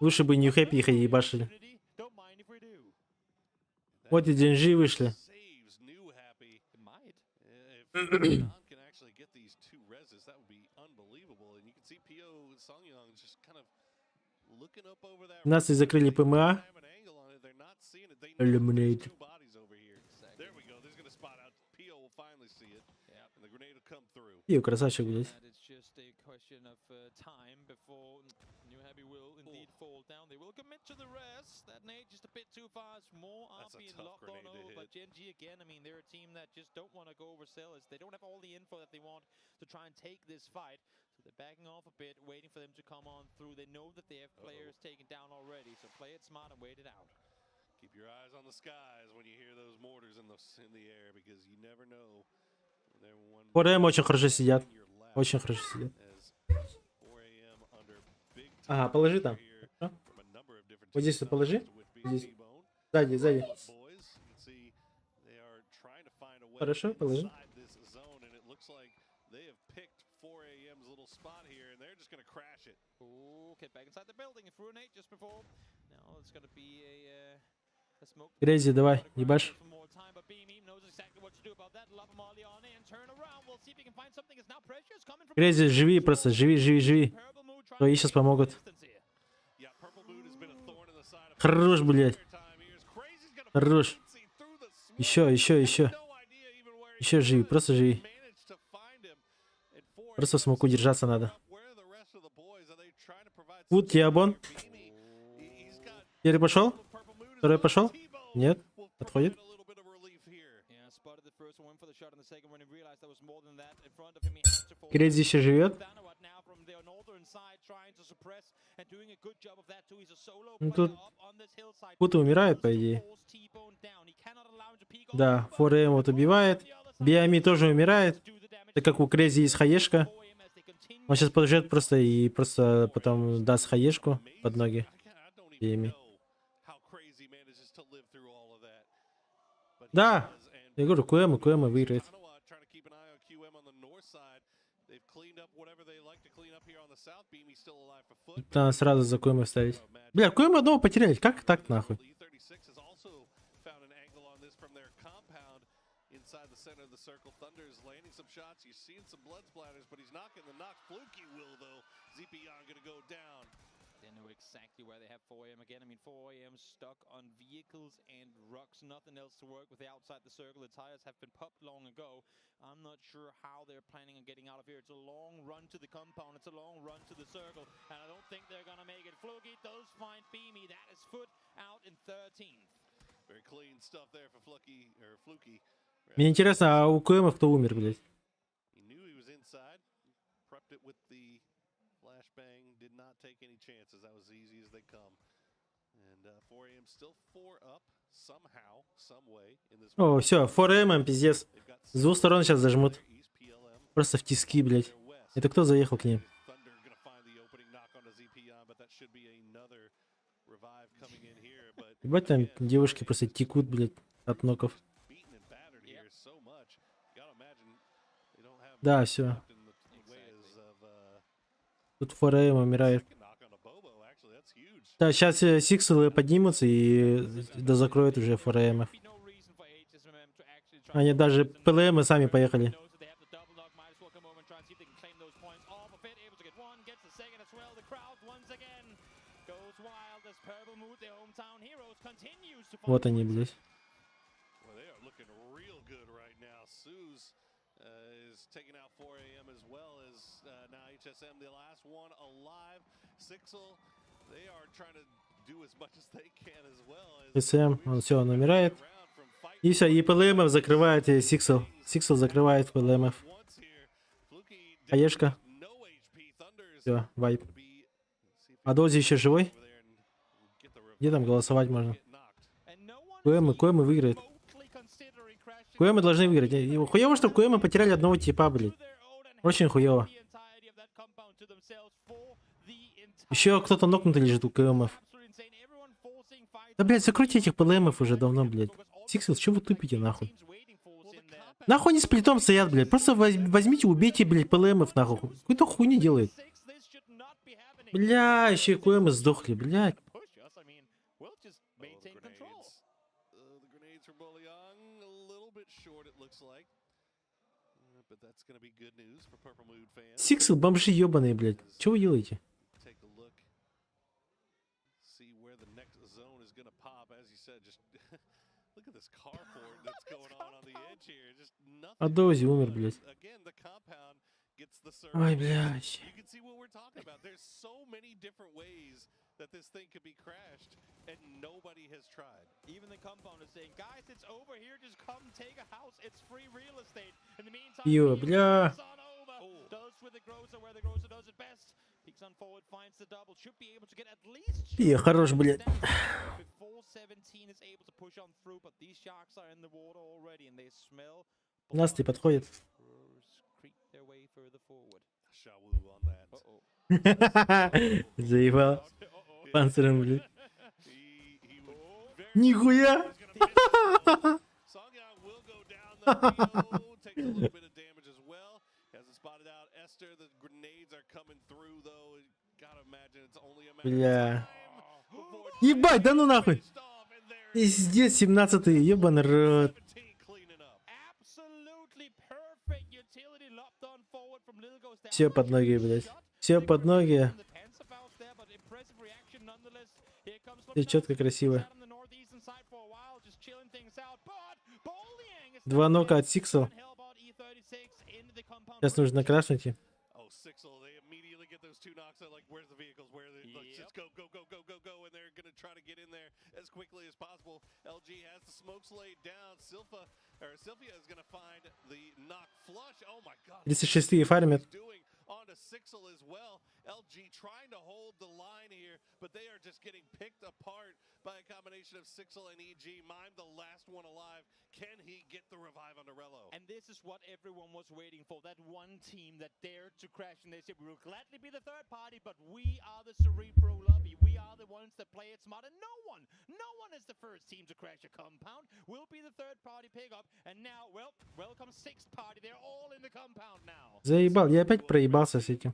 Лучше бы New Happy их и ебашили. Вот и Денжи вышли. Saves New Happy. If Nan can actually get these two reses, that would be unbelievable. And you can see Pio Songyang just kind of looking up over that. Нас и закрыли ПМА. Have an angle on it. They're not seeing it. They know there's Eliminate. two bodies over here. There we go. There's gonna spot out. Pio will finally see it. And the grenade will come through. Пио красавчик, блядь. And it's just a question of time before New Happy will indeed fall down. They will commit to the rest. That nade just a bit too fast. More are That's a being tough locked on grenade to over. But hit. Gen G again, I mean, they're a team that just don't want to go overzealous. They don't have all the info that they want to try and take this fight. So they're backing off a bit, waiting for them to come on through. They know that they have players taken down already. So play it smart and wait it out. Keep your eyes on the skies when you hear those mortars in the air because you never know when 4AM очень хорошо сидят. Очень хорошо сидят. Ага, положи там. Хорошо? Вот здесь вот положи. Здесь. Сзади, сзади. Хорошо, положи. This zone, and it looks like they have picked 4AM's little spot here, and they're just gonna crash it. Ooh, get back inside the building. He threw a nade just before. Now it's gonna be a smoke. Крейзи, давай, ебашь. For more time, but Beam knows exactly what to do about that. Love Molly on it and turn around. We'll see if he can find something. It's now pressure is coming from Крейзи, живи просто, живи, живи, живи. Твои сейчас помогут. Хорош, блядь. Хорош. Еще, еще, еще. Еще живи, просто живи. Просто в смоку держаться надо. Вот Диабон. Первый пошел? Второй пошел? Нет? Отходит? Yeah, spotted the first one for the shot, and the second one, he realized there was more than that in front of him. He had to fall. Крейзи еще живет. Thanawat now from the northern side trying to suppress and doing a good job of that too. He's a solo Ну player тут up on this hillside. Пута умирает, по идее. Да, 4AM вот убивает. Биами тоже умирает. Так как у Крейзи есть хаешка. Он сейчас подождет просто и просто потом даст хаешку под ноги. Биами. How Crazy manages to live through all of that. Да! Я говорю, КМ, КМ выиграет. Trying to keep an eye on QM on the north side. They've cleaned up whatever they like to clean up here on the south. Beamy's still alive for foot. Надо сразу за КМ ставить. Бля, КМ одного потеряли. Как так нахуй? E36 has also found an angle on this from their compound inside the center of the circle. Thunder's landing some shots. You're seeing some blood splatters, but he's not getting the knock. Fluky will, though. ZPyon gonna go down. They know exactly where they have 4AM again. I mean, 4AM stuck on vehicles and rocks, nothing else to work with outside the circle. The tires have been popped long ago. I'm not sure how they're planning on getting out of here. It's a long run to the compound. It's a long run to the circle, and I don't think they're gonna make it. Fluky does find Beamy. That is foot out in 13th. Very clean stuff there for Fluky or Fluky. Мне интересно, а у КМ кто умер, блядь? He knew he was inside. Prepped it with the flashbang. Did not take any chances. That was as easy as they come. And 4AM still four up somehow, some way in this. О, все, 4AM, пиздец. С двух сторон сейчас зажмут. Просто в тиски, блядь. Это кто заехал к ним? Thunder gonna find the opening knock onto ZPyon, but that should be another revive coming in here. But Ебать, там девушки просто текут, блядь, от ноков. beaten and battered here so much. You gotta imagine they don't have Да, все. left in the ways of Тут 4AM умирает. knock on a Bobo. Actually, that's huge. Да, сейчас Сикселы поднимутся и да закроют уже 4AM. Они даже ПЛМ сами поехали. Knows that they have the double knock. Might as well come over and try and see if they can claim those points. All for Fit, able to get one, gets the second as well. The crowd once again goes wild as Purple Mood, their hometown heroes, continues to Вот они, блядь. Well, they are looking real good right now. Suze is taking out 4AM as well as now HSM, the last one alive. Sixel, they are trying to do as much as they can as well. As СМ, он все, он умирает. И все, и ПЛМ закрывает Сиксел. Сиксел закрывает ПЛМ. Хаешка. Все, вайп. А Дози еще живой? Где там голосовать можно? КМ, КМ выиграет. КМ должны выиграть. И хуево, что КМ потеряли одного типа, блядь. Очень хуево. Еще кто-то нокнутый лежит у КМов. Да, блядь, закройте этих ПЛМов уже давно, блядь. Сиксел, чего вы тупите, нахуй? Нахуй они с плитом стоят, блядь. Просто возьмите, убейте, блядь, ПЛМов, нахуй. Какую-то хуйню делает. Бля, еще и КМы сдохли, блядь. Grenades. The grenades from Boliang a little bit short, it looks like. But that's going to be good news for Purple Mood fans. Сиксел, бомжи ебаные, блядь. Чего вы делаете? Take a look. See where the next zone is going to pop. As you said, just look at this carport that's going on the edge here. Just nothing. А Дози умер, блядь. Again, the compound gets the service. Ой, блядь. You can see what we're talking about. There's so many different ways that this thing could be crashed, and nobody has tried. Even the compound is saying, guys, it's over here. Just come take a house. It's free real estate. In the meantime, Ё, бля. on over. Does with the Groza where the Groza does it best. Peeks on forward, finds the double. Should be able to get at least Пи, хорош, блядь. before 17 is able to push on through, but these sharks are in the water already and they smell Насти подходит. Creep their way further forward. Shawu on that. Uh-oh. Заебал. Панциром, блядь. Нихуя! Songyang will go down though. Rio takes a little bit of damage as well. Hasn't spotted out Esther. The grenades are coming through though. You gotta imagine it's only a matter of Бля. Ебать, да ну нахуй! Пиздец, 17-й, ебаный рот. Absolutely perfect utility lobbed on forward from Lil Ghost. Все под ноги, блядь. Все под ноги. Panzerfaust there, but impressive reaction nonetheless. Here comes Все четко, красиво. on the northeastern side for a while, just chilling things out. But Boliang is Два нока от Сиксел. help out E36 into the compound. Сейчас нужно крашнуть. им. Oh, Sixel, they immediately get those two knocks. They're like, where's the vehicles? Where are they? Let's just go, go, go, go, go, go. And they're going to try to get in there as quickly as possible. LG has the smokes laid down. Silpha, or Sylvia is going to find the knock flush. Oh my God. 36-е фармят. Doing onto Sixel as well. LG trying to hold the line here, but they are just getting picked apart by a combination of Sixel and EG. Mime, the last one alive. Can he get the revive on Arello? And this is what everyone was waiting for. That one team that dared to crash and they said, we will gladly be the third party, but we are the Cerebro lobby. We are the ones that play it smart. And no one is the first team to crash a compound. We'll be the third party pickup. And now, well, welcome sixth party. They're all in the compound now. Заебал, я опять проебался с этим.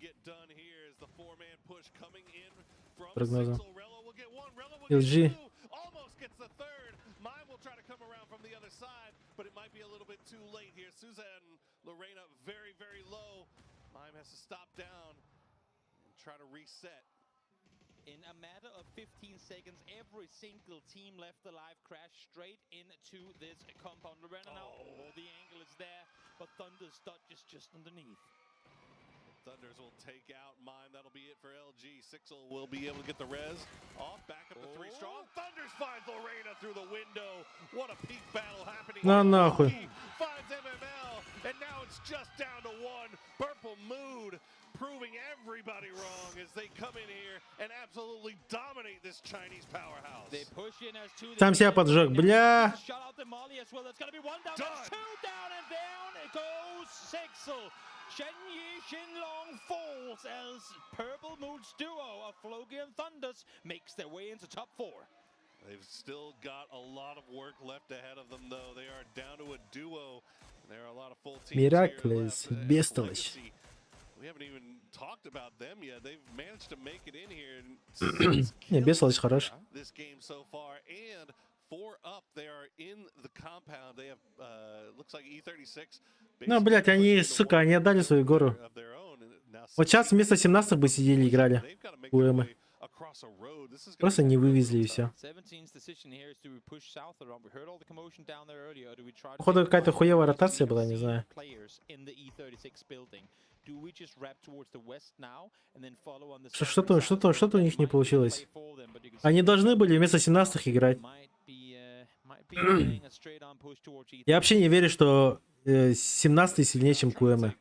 Прогнозом. LG. Almost gets the third. Mime will try to come around from the other side, but it might be a little bit too late here. Suzanne Lorena very, very low. Mime has to stop down and try to reset. In a matter of 15 seconds, every single team left alive crashed straight into this compound. Lorena now, oh, the angle is there, but Thunder's dodge is just underneath. Thunders will take out Mime. That'll be it for LG. Sixel will be able to get the res off. Back up to three strong. Thunders finds Lorena through the window. What a peak battle happening. На here. нахуй. Loki finds MML, and now it's just down to one. Purple Mood proving everybody wrong as they come in here and absolutely dominate this Chinese powerhouse. They push in as two. Сам себя поджег, бля. Shut out the molly as well. That's gonna be one down. That's two down, and down it goes Sixel. Shen Yi Xinlong falls as Purple Mood's duo of Floki and Thunders makes their way into top four. They've still got a lot of work left ahead of them, though. They are down to a duo. And there are a lot of full teams here Мираклес, left. And бестолочь. Legacy, we haven't even talked about them yet. They've managed to make it in here and six Не, бестолочь хорош. this game so far. And four up, they are in the compound. They have, looks like E36. Ну, блядь, они, сука, они отдали свою гору. Вот сейчас вместо 17 бы сидели играли. УМы. Просто не вывезли и все. 17's decision here is do we push south or not? We heard all the commotion down there earlier. Do we try to Походу какая-то хуевая ротация была, не знаю. players in the E36 building? Do we just wrap towards the west now and then follow on the Что- Что-то, что-то, что-то у них не получилось. Они должны были вместо 17 играть. Я вообще не верю, что 17 сильнее, чем КМ.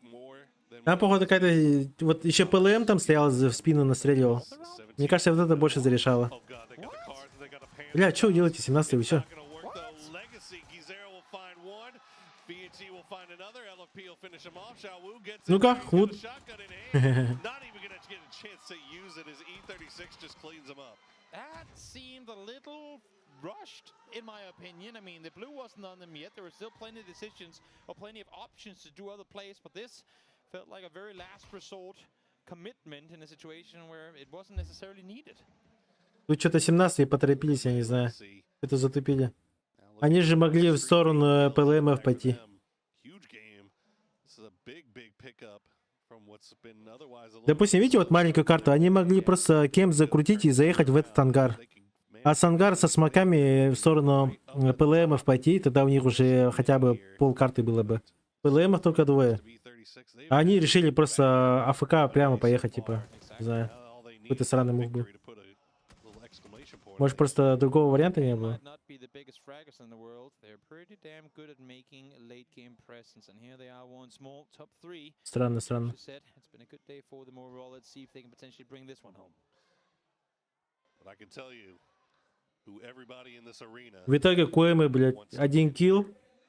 Там, походу, какая-то... Вот еще ПЛМ там стоял, в спину настреливал. Мне кажется, вот это больше зарешало. Бля, что вы делаете, 17 вы чё? Legacy, Gizero will find one. VHE will find another. LFP will finish him off. Xiao gets Ну-ка, худ. shotgun in hand. Not even gonna get a chance to use it as E36 just cleans him up. That seemed a little rushed, in my opinion. I mean, the blue wasn't on them yet. There were still plenty of decisions or plenty of options to do other plays, but this felt like a very last resort commitment in a situation where it wasn't necessarily needed. Тут что-то 17 поторопились, я не знаю. Это затупили. Они же могли в сторону ПЛМов пойти. Huge game. This is a big, big pickup from what's been otherwise a little Допустим, видите, вот маленькую карту, они могли просто кемп закрутить и заехать в этот ангар. А с ангара со смоками в сторону ПЛМов пойти, и тогда у них уже хотя бы пол карты было бы. ПЛМов только двое. А они решили просто АФК прямо поехать, типа. Не знаю. Какой-то сраный move был. Может, просто другого варианта не было? Might not be the biggest fraggers in the world. They're pretty damn good at making late game presence. And here they are once more, top three. Странно, странно. As you said, it's been a good day for them overall. Let's see if they can potentially bring this one home. But I can tell you who everybody in this arena В итоге Коэмы, блядь, один kill,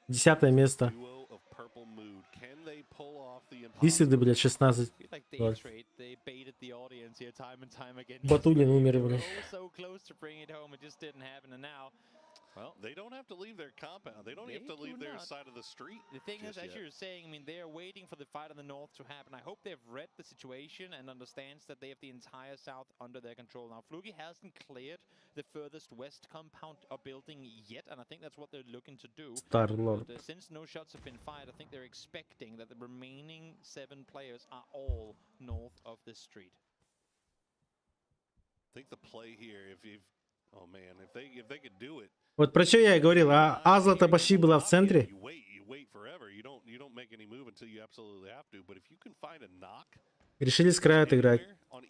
10 место. duo of Purple Mood. Can they pull off the Висиды, блядь, 16. Feel like they 0. trade, they baited the audience here time and time again. Батулин умер, блядь. So close to bringing it home, it just didn't happen. And now, well, They don't have to leave their compound. They don't They have to do leave their not. side of the street. The thing is, just as yet. you're saying, I mean, they are waiting for the fight on the north to happen. I hope they've read the situation and understands that they have the entire south under their control now. Fluky hasn't cleared the furthest west compound or building yet, and I think that's what they're looking to do. Star-Lord. But, since no shots have been fired, I think they're expecting that the remaining seven players are all north of this street. I think the play here, if if oh man, if they if they could do it, Вот про что я и говорил, а Азла-то почти была в центре. you wait, you wait forever. You don't make any move until you absolutely have to. But if you can find a knock, Решили с края отыграть.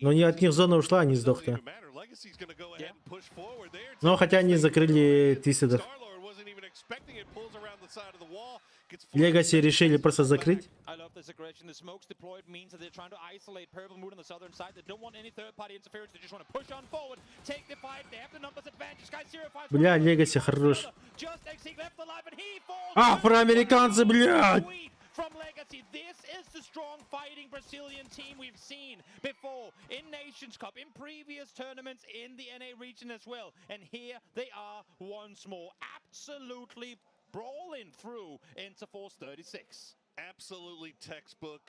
Но не от них зона ушла, они сдохли. Legacy's gonna go ahead and push forward there. Но хотя они закрыли Твистедов. Wasn't even expecting it. Pulls around the side of the wall. Gets Легаси решили просто закрыть. I love this aggression. The smokes deployed means that they're trying to isolate Purple Mood on the southern side. They don't want any third-party interference. They just want to push on forward, take the fight. They have the numbers advantage. Guys, 0-5. Бля, Легаси хорош. Just XC left alive, and he falls. Афроамериканцы, блядь! From Legacy, this is the strong fighting Brazilian team we've seen before in Nations Cup, in previous tournaments in the NA region as well. And here they are once more, absolutely brawling through into Force 36. Absolutely textbook,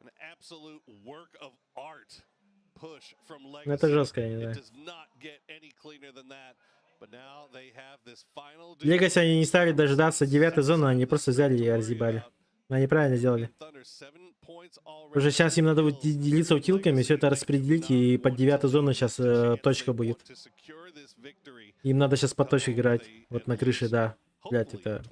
an absolute work of art push from Ну, это Legacy. жестко, я не It знаю. does not get any cleaner than that. But now they have this final Легаси они не стали дождаться девятой зоны, они просто взяли и разъебали. Но они правильно сделали. Уже сейчас им надо будет делиться утилками, все это распределить, и под девятую зону сейчас точка будет. Им надо сейчас по точке играть. Вот на крыше, да. Блять, это...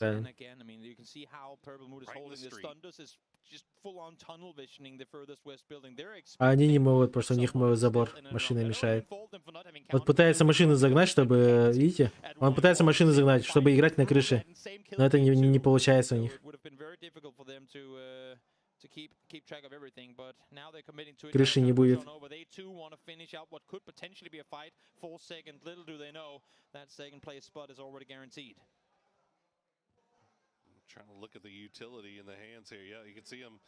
And Правильно. again, I mean, you can see how Purple Mood is holding this. Thunders is just full on tunnel visioning the furthest west building. They're А они не могут, потому что у них мой забор, машина мешает. Вот пытается машину загнать, чтобы, видите? Он пытается машину загнать, чтобы играть на крыше. Но это не получается у них. would have been very difficult for them to keep track of everything, but now they're committing to it. Крыши не будет. Over. They too want to finish out what could potentially be a fight for second. Little do they know that second place spot is already guaranteed. Trying to look at the utility in the hands here. Yeah, you can see them.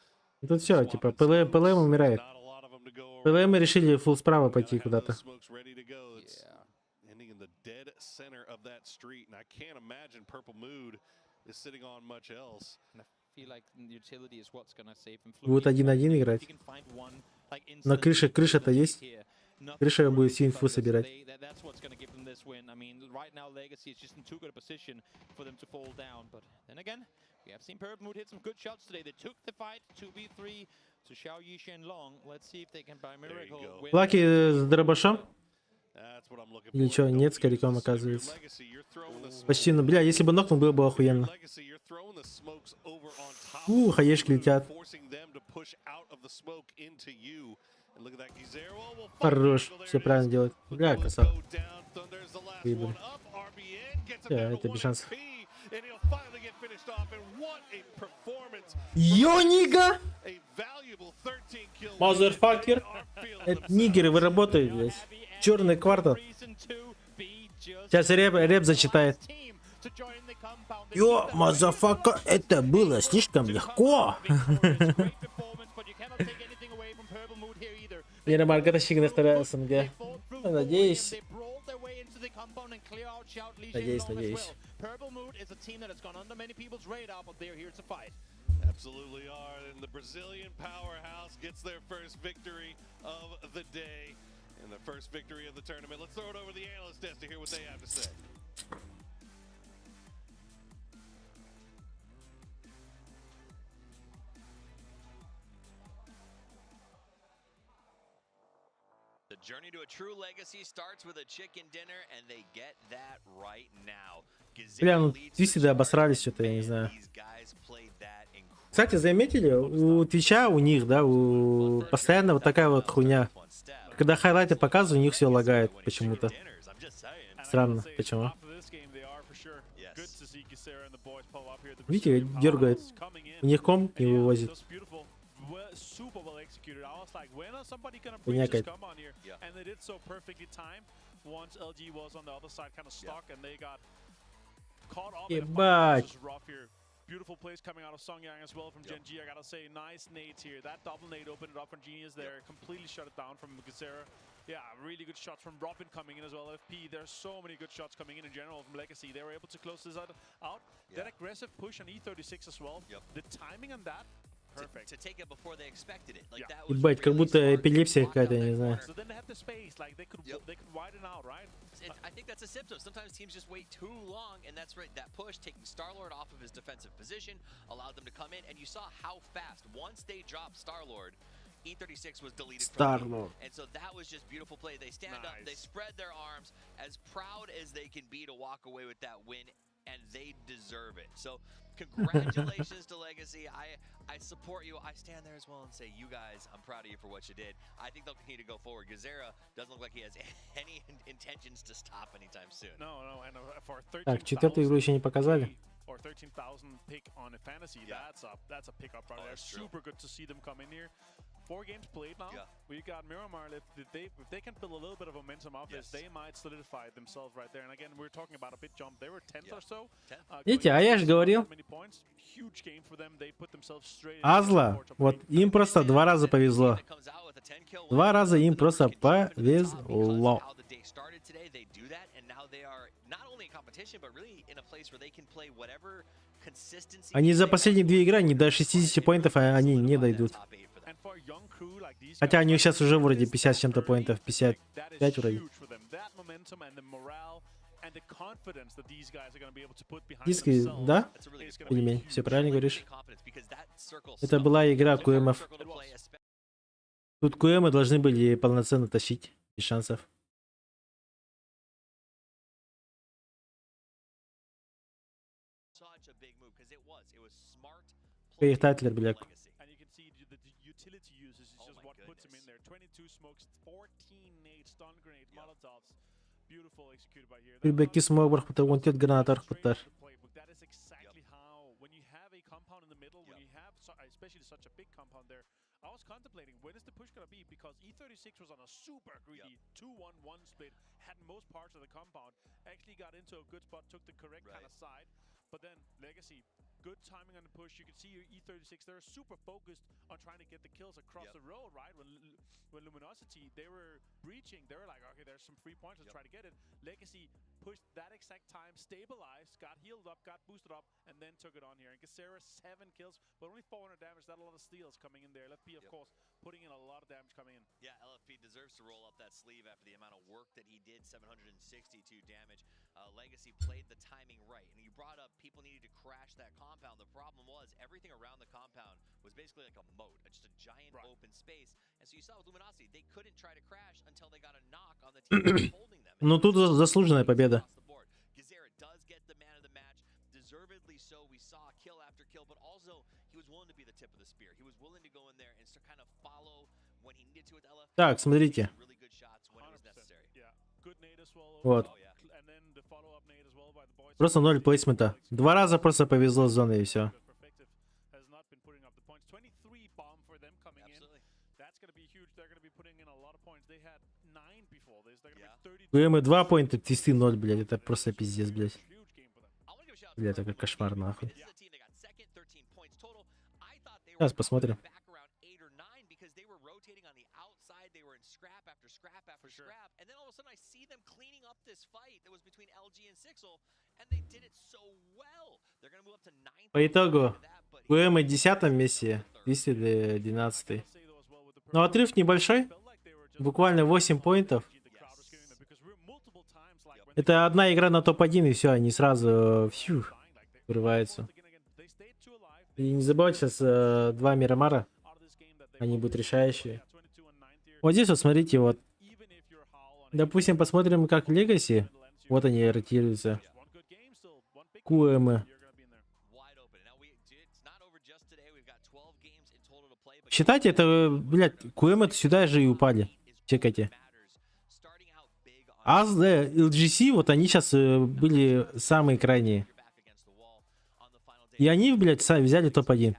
И тут все, типа, ПЛМ, ПЛМ умирает. ПЛМ решили фулл справа пойти куда-то. Smokes ready to go. It's ending in the dead center of that street, and I can't imagine Purple Mood is sitting on much else. And I feel like utility is what's gonna save them. Будут один-один играть. Но крыша, крыша-то есть. Крыша будет всю инфу собирать. That's what's going to give them this win. I mean, right now Legacy is just in too good a position for them to fall down. But then again, we have seen Purple Mood hit some good shots today. They took the fight 2v3 to Xiao Yi Shen Long. Let's see if they can by miracle win. Лаки с дробашом? Или что? Нет, с коряком оказывается. Почти, ну, бля, если бы нокнул, было бы охуенно. У, хаешки летят. Хорош, все правильно делает. Бля, красава. Выебали. Бля, это без шансов. Yo, nigga! Motherfucker! Это нигеры, вы работаете, блядь. Черный квартал. Сейчас рэп, рэп зачитает. Yo, motherfucker, это было слишком легко. Нейромаркета СНГ. Надеюсь. Надеюсь, надеюсь. Purple Mood is a team that has gone under many people's radar, but they're here to fight. Absolutely are. And the Brazilian powerhouse gets their first victory of the day and the first victory of the tournament. Let's throw it over to the analyst desk to hear what they have to say. The journey to a true legacy starts with a chicken dinner, and they get that right now. Бля, ну Твистеды обосрались что-то, я не знаю. Кстати, заметили, у Твича, у них, да, у постоянно вот такая вот хуйня. Когда хайлайты показывают, у них все лагает почему-то. Странно, почему? Видите, дергает. У них комп не вывозит. Super well executed. I was like, when is somebody gonna Хуйня breach this какая-то. compound here? And they did so perfectly timed. Once LG was on the other side, kind of stuck, and they got caught up in a fight. Ебать. This is rough here. Beautiful plays coming out of Song Yang as well from Gen G. I gotta say, nice nades here. That double nade opened it up for Genius there. Completely shut it down from Gazera. Yeah, really good shots from Robin coming in as well. FP, there's so many good shots coming in general from Legacy. They were able to close this out. That aggressive push on E36 as well. The timing on that, perfect. To take it before they expected it. Like that was Ебать, как будто эпилепсия какая-то, я не знаю. So then they have the space, like they could widen out, right? I think that's a symptom. Sometimes teams just wait too long, and that's right. That push, taking Star-Lord off of his defensive position, allowed them to come in, and you saw how fast, once they dropped Star-Lord, E36 was deleted from the game. Star-Lord. And so that was just beautiful play. They stand up, they Nice. Spread their arms, as proud as they can be to walk away with that win, and they deserve it. So congratulations to Legacy. I support you. I stand there as well and say, you guys, I'm proud of you for what you did. I think they'll continue to go forward. Gazera doesn't look like he has any intentions to stop anytime soon. No, and for Так, четвертую игру еще не показали. Or 13,000 pick on a fantasy. That's a pickup right Oh, there. that's true. Super good to see them come in here. Four games played now. We got Miramar. If they can build a little bit of momentum off this, they might solidify themselves right there. And again, we're talking about a big jump. They were 10th or so. Видите, а я же говорил. Many points. Huge game for them. They put themselves straight into Азла, вот им просто два раза повезло. Два раза им просто повезло. How the day started today, they do that, and now they are not only in competition, but really in a place where they can play whatever consistency. Они за последние две игры, они до 60 поинтов а они не дойдут. Хотя у них сейчас уже вроде 50 с чем-то поинтов, 55 вроде. Huge for them. That momentum and the morale and the confidence that these guys are going to be able to put behind Диски, themselves да? is gonna be Пельмень, все правильно говоришь. Это была игра КМов. Тут КМы должны были полноценно тащить, без шансов. Such a big move because it was smart. Их Татлер, бля. And you can see the utility uses is Oh just my what puts him in there. 22 smokes, 14 nades, stun grenades, molotovs. Beautiful executed by here. Бир смок бырахпыттар, 14 граната бырахпыттар. Playbook. That is exactly how, when you have a compound in the middle, when you have so, especially such a big compound there, I was contemplating when is the push gonna be, because E36 was on a super greedy 2-1-1 split, had most parts of the compound, actually got into a good spot, took the correct kind of side, but then Legacy, good timing on the push. You can see your E36, they're super focused on trying to get the kills across the road, right? When Luminosity, they were breaching, they were like, "Okay, there's some free points, let's try to get it." Legacy pushed that exact time, stabilized, got healed up, got boosted up, and then took it on here. And Gazera, 7 kills, but only 400 damage. That a lot of steals coming in there. LFP, of course, putting in a lot of damage coming in. Yeah, LFP deserves to roll up that sleeve after the amount of work that he did, 762 damage. Legacy played the timing right, and you brought up people needed to crash that compound. The problem was everything around the compound was basically like a moat, just a giant open space. And so you saw with Luminosity, they couldn't try to crash until they got a knock on the team that was holding them. Ну тут за- заслуженная победа. Gazera does get the man of the match, deservedly so. We saw kill after kill, but also he was willing to be the tip of the spear. He was willing to go in there and to kind of follow when he needed to with LFP. Так, смотрите. Really good shots when it was necessary. Yeah, good nade as well. Вот. And then the follow-up nade as well by the boys. Просто ноль плейсмента. Два раза просто повезло с зоной и все. Perfective has not been putting up the points. 23 bomb for them coming in. That's going to be huge. They're going to be putting in a lot of points. They had 9 before this. They're going to be 30 КМы 2 поинта, твисты 0, блядь. Это просто пиздец, блядь. Бля, это как кошмар, нахуй. Сейчас посмотрим. Because they were rotating on the outside, they were in scrap after scrap after scrap, and then all of a sudden I see them cleaning up this fight that was between LG and Sixel, and they did it so well. They're gonna move up to ninth. По итогу, КМы 10 месте, Твисты 12. Но отрыв небольшой. Буквально 8 поинтов. Это одна игра на топ-1, и все, они сразу фью, вырываются. И не забывайте, сейчас два Мирамара. Они будут решающие. Вот здесь вот, смотрите, вот. Допустим, посмотрим, как Legacy. Вот они ротируются. КУМ. Считайте, это, блядь, КУМ это сюда же и упали. Чекайте. АЗ, LGC, вот они сейчас были самые крайние. И они, блядь, сами взяли топ-1.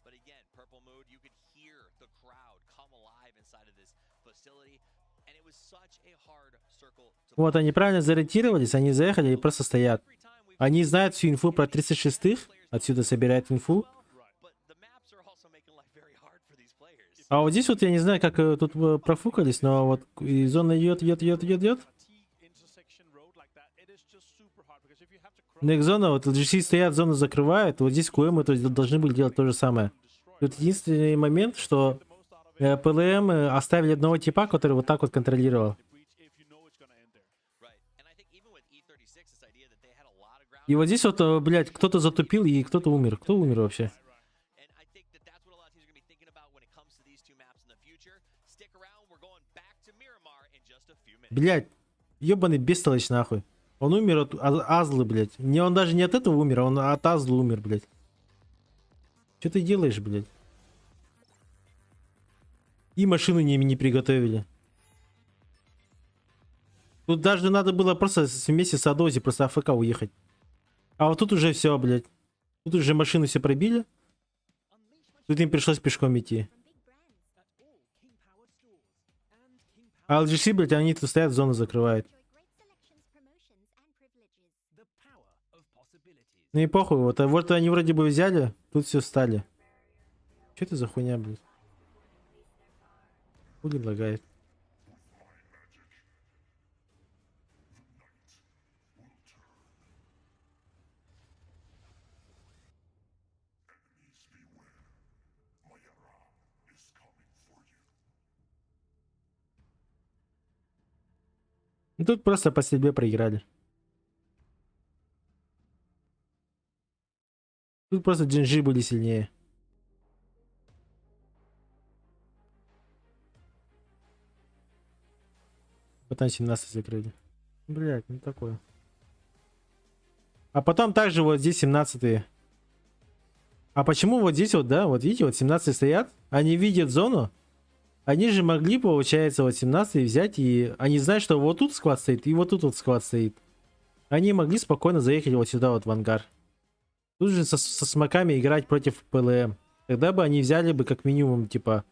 But again, Purple Mood, you could hear the crowd come alive inside of this facility, and it was such a hard circle to Вот они правильно заротировались, они заехали и просто стоят. Они знают всю инфу про 36-х. Отсюда собирает инфу. А вот здесь вот я не знаю, как тут профукались, но вот и зона идет, идет, идет, идет, идет. Next зона, вот LGC стоят, зону закрывают. Вот здесь КМ, то есть должны были делать то же самое. Тут единственный момент, что ПЛМ оставили одного типа, который вот так вот контролировал. И вот здесь вот, блядь, кто-то затупил и кто-то умер. Кто умер вообще? Блядь, ебаный бестолочь нахуй. Он умер от Азлы, блядь. Не, он даже не от этого умер, он от Азлы умер, блядь. Че ты делаешь, блядь? И машину не приготовили. Тут даже надо было просто вместе с Адози просто АФК уехать. А вот тут уже все, блядь. Тут уже машину все пробили. Тут им пришлось пешком идти. А LGC, блядь, они тут стоят, зону закрывают. Ну и похуй, вот они вроде бы взяли, тут все встали. Че это за хуйня, блядь? Хули лагает. Ну, тут просто по себе проиграли. Тут просто джинжи были сильнее. Потом 17 закрыли. Блять, ну такое. А потом также вот здесь 17-е. А почему вот здесь вот, да, вот видите, вот 17 стоят, они видят зону. Они же могли, получается, вот 17 взять и... Они знают, что вот тут склад стоит, и вот тут вот склад стоит. Они могли спокойно заехать вот сюда вот в ангар. Тут же со смоками играть против ПЛМ. Тогда бы они взяли бы как минимум, типа...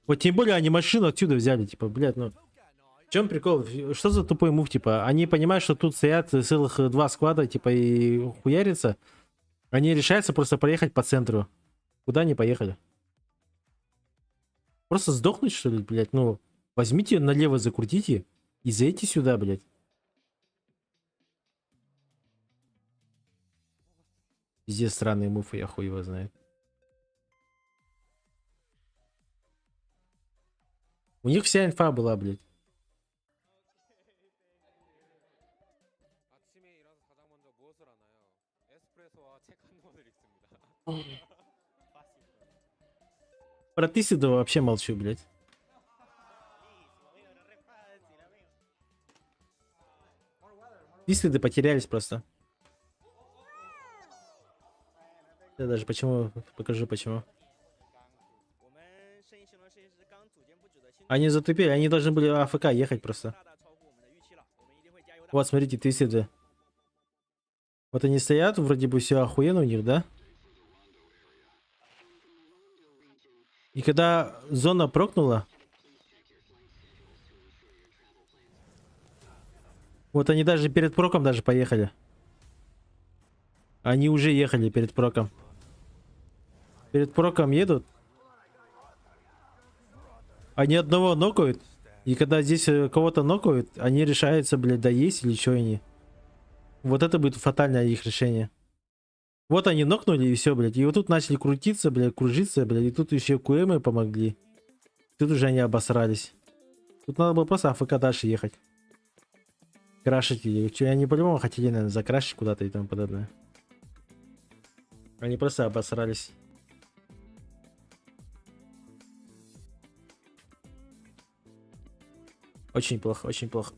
Вот тем более они машину отсюда взяли, типа, блядь, ну... В чем прикол? Что за тупой мув, типа? Они понимают, что тут стоят целых два склада, типа, и хуярятся. Они решаются просто проехать по центру. Куда они поехали? Просто сдохнуть, что ли, блядь? Ну, возьмите налево, закрутите и зайдите сюда, блядь. Везде странные муфы, я хуй его знает. У них вся инфа была, блядь. Про Тисида вообще молчу, блядь. Тисиды потерялись просто. Я даже почему, покажу почему. Они затупили, они должны были АФК ехать просто. Вот, смотрите, Тисиды. Вот они стоят, вроде бы все охуенно у них, да? И когда зона прокнула, вот они даже перед проком даже поехали. Они уже ехали перед проком. Перед проком едут. Они одного нокают. И когда здесь кого-то нокают, они решаются, блядь, доесть или чё они. Вот это будет фатальное их решение. Вот они нокнули и все, блядь. И вот тут начали крутиться, блядь, кружиться, блядь. И тут еще куэмы помогли. Тут уже они обосрались. Тут надо было просто АФК дальше ехать. Крашить или чё, они по-любому хотели, наверное, закрашить куда-то и тому подобное. Они просто обосрались. Очень плохо, очень плохо.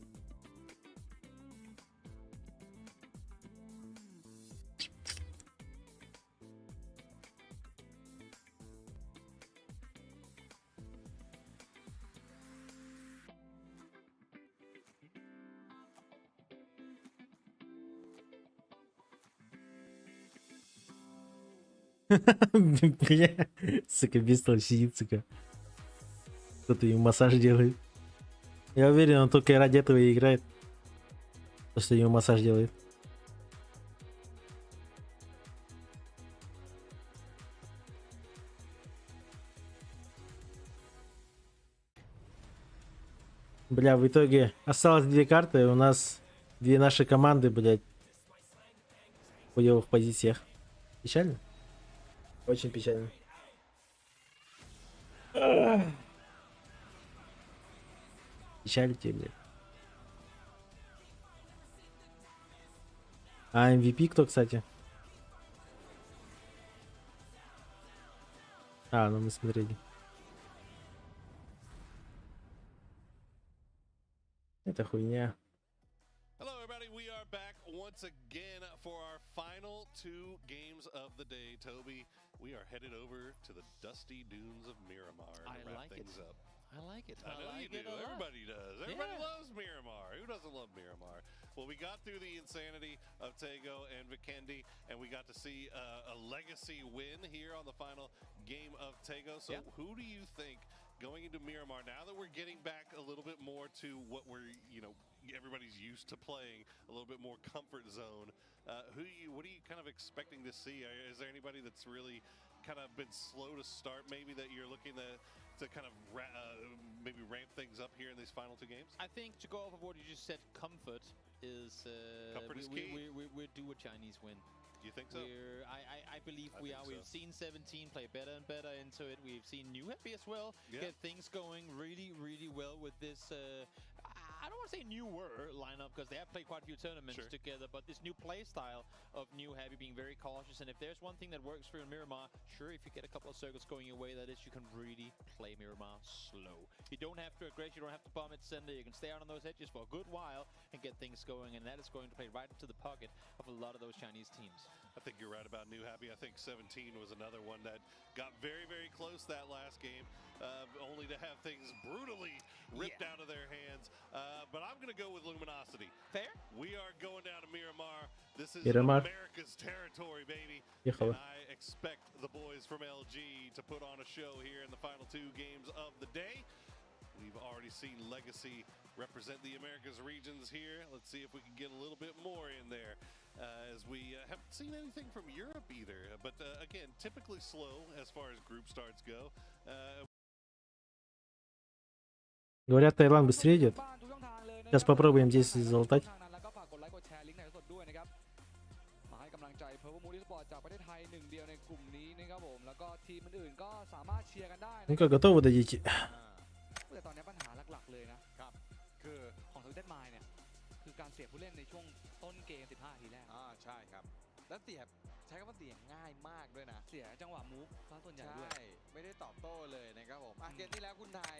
Бля, сука, бестолочь сидит, сука. Кто-то ему массаж делает. Я уверен, он только ради этого и играет. То, что ему массаж делает. Бля, в итоге осталось две карты, и у нас две наши команды, блядь, в хуёвых позициях. Печально? Очень печально. Печаль тебе, блядь. А MVP кто, кстати? А, ну мы смотрели. Это хуйня. Hello, everybody. We are back once again for our final two games of the day. Toby, we are headed over to the dusty dunes of Miramar to I wrap like it. things up. I like it. I know like you it do. a lot. Everybody does. Everybody Yeah. loves Miramar. Who doesn't love Miramar? Well, we got through the insanity of Tago and Vikendi, and we got to see a legacy win here on the final game of Tago. So, who do you think going into Miramar now that we're getting back a little bit more to what we're, everybody's used to playing, a little bit more comfort zone? What are you kind of expecting to see? Is there anybody that's really kind of been slow to start, maybe that you're looking to kind of maybe ramp things up here in these final two games? I think to go off of what you just said, comfort is Comfort is key. We do a Chinese win. You think so? I believe I we think are. so. We've seen 17 play better and better into it. We've seen New Happy as well get things going really, really well with this. I don't want to say newer lineup because they have played quite a few tournaments together, but this new play style of New Happy being very cautious. And if there's one thing that works for you in Miramar, sure, if you get a couple of circles going your way, that is, you can really play Miramar slow. You don't have to aggress, you don't have to bomb it center. You can stay out on those edges for a good while and get things going, and that is going to play right into the pocket of a lot of those Chinese teams. I think you're right about New Happy. I think 17 was another one that got very, very close that last game, only to have things brutally ripped out of their hands. But I'm going to go with Luminosity. Fair. We are going down to Miramar. This is Miramar. America's territory, baby. Ехала. And I expect the boys from LG to put on a show here in the final two games of the day. We've already seen Legacy represent the Americas regions here. Let's see if we can get a little bit more in there, as we haven't seen anything from Europe either. But again, typically slow as far as group starts go. Говорят, Таиланд быстрее идет. Сейчас попробуем здесь залутать. แล้วก็ฝากกดไลค์กดแชร์ลิงก์ในสดด้วยนะครับ มาให้กำลังใจเพอร์มูลสปอร์ตจากประเทศไทยหนึ่งเดียวในกลุ่มนี้นะครับผม แล้วก็ทีมอื่นๆก็สามารถเชียร์กันได้นะ Ну-ка, готовы дадите? แต่ตอนนี้ปัญหาหลักๆเลยนะครับ คือ ของทวิตเตอร์มายเนี่ยคือการเสียผู้เล่นในช่วงต้นเกม 15นาทีแรก อ่าใช่ครับ แล้วเสียใช้คำว่าเสียง่ายมากด้วยนะ เสียจังหวะ move ซะส่วนใหญ่ด้วย ใช่ ไม่ได้ตอบโต้เลยนะครับผมอ่ะเกมที่แล้วคุณไทย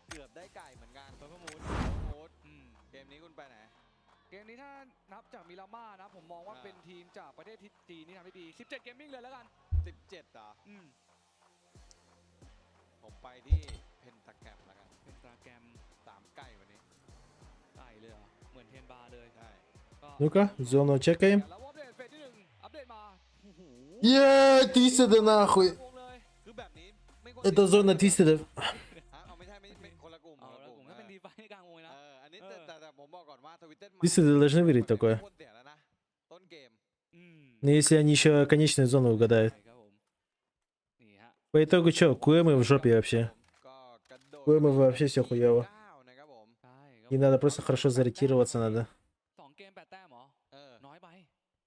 เกือบได้ไก่เหมือนกัน เพิ่มมูด มูดเกมนี้คุณไปไหน เกมนี้ถ้านับจากมิรามานะ ผมมองว่า อ่า เป็นทีมจากประเทศจีนที่ทำได้ดี 17 Gaming เลยแล้วกัน 17เหรอ อืม ผมไปที่เพนตาแกรมแล้วกัน เพนตาแกรม สามไก่วันนี้ ไก่เลยเหรอเหมือนเทนบาร์เลย ใช่ ก็ Ну-ка, зону чекаем. แล้วอัปเดตเฟสที่หนึ่งอัปเดตมาโอ้โห Е, Твистеды нахуй! คือแบบนี้ไม่ควร Это зона твистедов. ฮะเอาไม่ใช่ไม่ไม่คนละกลุ่ม เอา คนละกลุ่ม ละกลุ่มถ้าเป็นดีไฟในกลางวงเลยนะ เอออันนี้แต่แต่แต่ผมบอกก่อนว่าทวิตเตอร์ Твистеды должны выиграть такое. ควรเสียแล้วนะต้นเกม Но если они еще конечную зону угадают. По итогу что, Куэмы в жопе вообще. Куэмы вообще все хуево. И надо просто хорошо заротироваться надо. สองเกมแปดแต้มเหรอน้อยไป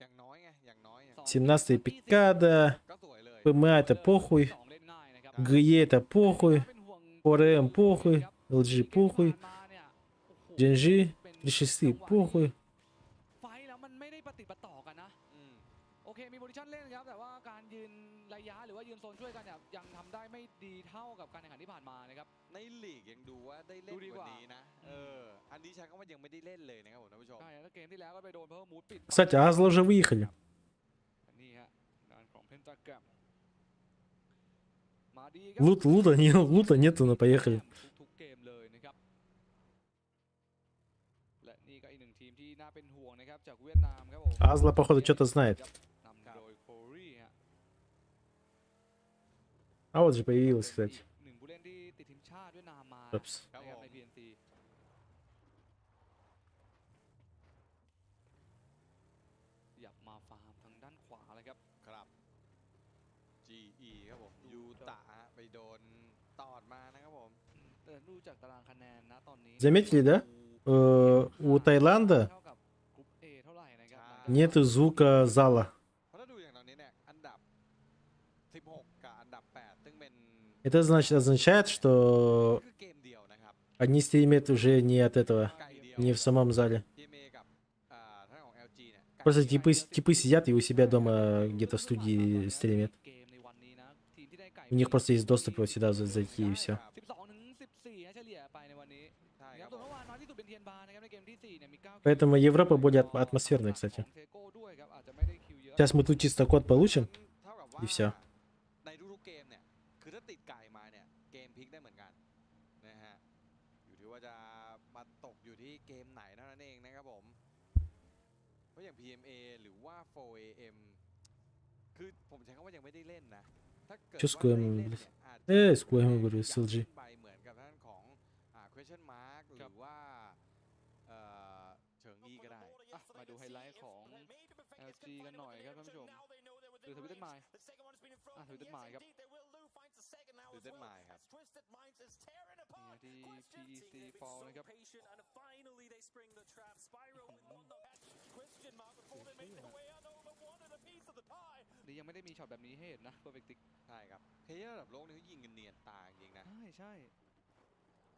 อย่างน้อยไงอย่างน้อยอย่าง 17-й Пикада. ПМА это похуй. ГЕ это похуй. ОРМ похуй. LG похуй. GNG 36 похуй. ไฟท์แล้วมันไม่ได้ปฏิปต่อกันนะโอเคมีโพซิชั่นเล่นครับ แต่ว่าการยืนระยะหรือว่ายืนโซนช่วยกันเนี่ยยังทำได้ไม่ดีเท่ากับการแข่งขันที่ผ่านมานะครับ ในลีกยังดูว่าได้เล่น ดูดีกว่า กว่านี้นะเอออันนี้ใช้คำว่ายังไม่ได้เล่นเลยนะครับผมท่านผู้ชม ใช่แล้วเกมที่แล้วก็ไปโดนเพิ่มมูดปิด Кстати, Азла уже выехали. นี่ฮะด้านของเพนตาแกรมมาดีครับ Лут, лута, не, лута нету, но поехали. ทุกๆเกมเลยนะครับ และนี่ก็อีกหนึ่งทีมที่น่าเป็นห่วงนะครับจากเวียดนามครับผม Азла, походу, что-то знает. นำโดยโครีฮะ А вот же появилась, кстати. หนึ่งผู้เล่นที่ติดทีมชาติเวียดนามมา Упс. นะครับใน PNC อยากมาฟาร์มทางด้านขวาเลยครับ ครับ GE ครับผมยูตะฮะไปโดนตอดมานะครับผม แต่ดูจากตารางคะแนนนะตอนนี้ Заметили, да? У Таиланда กรุ๊ป A เท่าไหร่นะครับ нету звука зала. เพราะถ้าดูอย่างตอนนี้เนี่ยอันดับ 16 กับอันดับ 8 ซึ่งเป็น Это значит означает, что одни стримят уже не от этого, не в самом зале. Просто типы сидят и у себя дома где-то в студии стримят. У них просто есть доступ вот сюда зайти, и все. 12ถึง14นะเฉลี่ยไปในวันนี้นะครับส่วนเมื่อวานน้อยที่สุดเป็นเทียนบาร์นะครับในเกมที่4เนี่ยมี9 Поэтому Европа более атмосферная, кстати. เซโก้ด้วยครับอาจจะไม่ได้คิวเยอะ Сейчас мы тут чисто код получим, и все. ในทุกๆเกมเนี่ย คือถ้าติดไก่มาเนี่ย เกมพลิกได้เหมือนกันนะฮะ อยู่ที่ว่าจะมาตกอยู่ที่เกมไหนเท่านั้นเองนะครับผม เพราะอย่าง PMA หรือว่า 4AM คือผมใช้คำว่ายังไม่ได้เล่นนะ ถ้าเกิด Чё с ว่าได้ Куэмом, เล่น блядь? เนี่ยอาจ С Куэмом, говорю, с LG. ไปเหมือนกับท่านของอ่า question mark หรือว่าเอ่อเฉิงอี้ก็ได้ อ่ะมาดูไฮไลท์ของ LG กันหน่อยครับท่านผู้ชมหรือทวิตเตอร์มายอ่ะทวิตเตอร์มายครับ หรือเส้นหมายครับ นี่ที่ PEC Fall นะครับนี่ยังไม่ได้มีช็อตแบบนี้ให้เห็นนะ Perfect Tick ใช่ครับ player ระดับโลกนี่เขายิงกันเนียนตาจริงๆนะ ใช่ใช่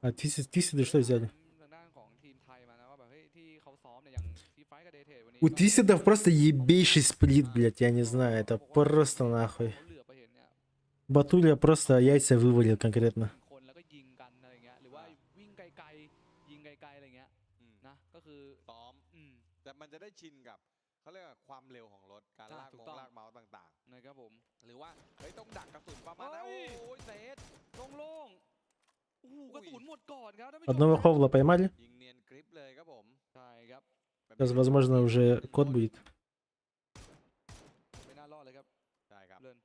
А Twisted что взяли? ทางด้านของทีมไทยมานะว่าแบบเฮ้ยที่เขาซ้อมเนี่ยอย่างทีไฟกับเดเทวันนี้ У Твистедов просто ебейший сплит, блядь, я не знаю, это просто нахуй. Батуля просто яйца вывалил конкретно. คนแล้วก็ยิงกันอะไรเงี้ยหรือว่าวิ่งไกลๆยิงไกลๆอะไรเงี้ยนะก็คือ ซ้อมแต่มันจะได้ชินกับเขาเรียกว่าความเร็วของรถการลาก อ่ะถูกต้อง มงลากเมาส์ต่าง นะครับผม ๆ หรือว่าเฮ้ยต้องดักกระสุนประมาณนั้น เฮ้ โอ้ ย ยเซต โล่งๆโอ้โหกระสุนหมดก่อนครับท่านผู้ชม Одного ховла поймали. ยิงเนียนกริปเลยครับผม ใช่ครับ Сейчас, возможно, уже код будет. ไม่น่ารอดเลยครับ ใช่ครับ เลิน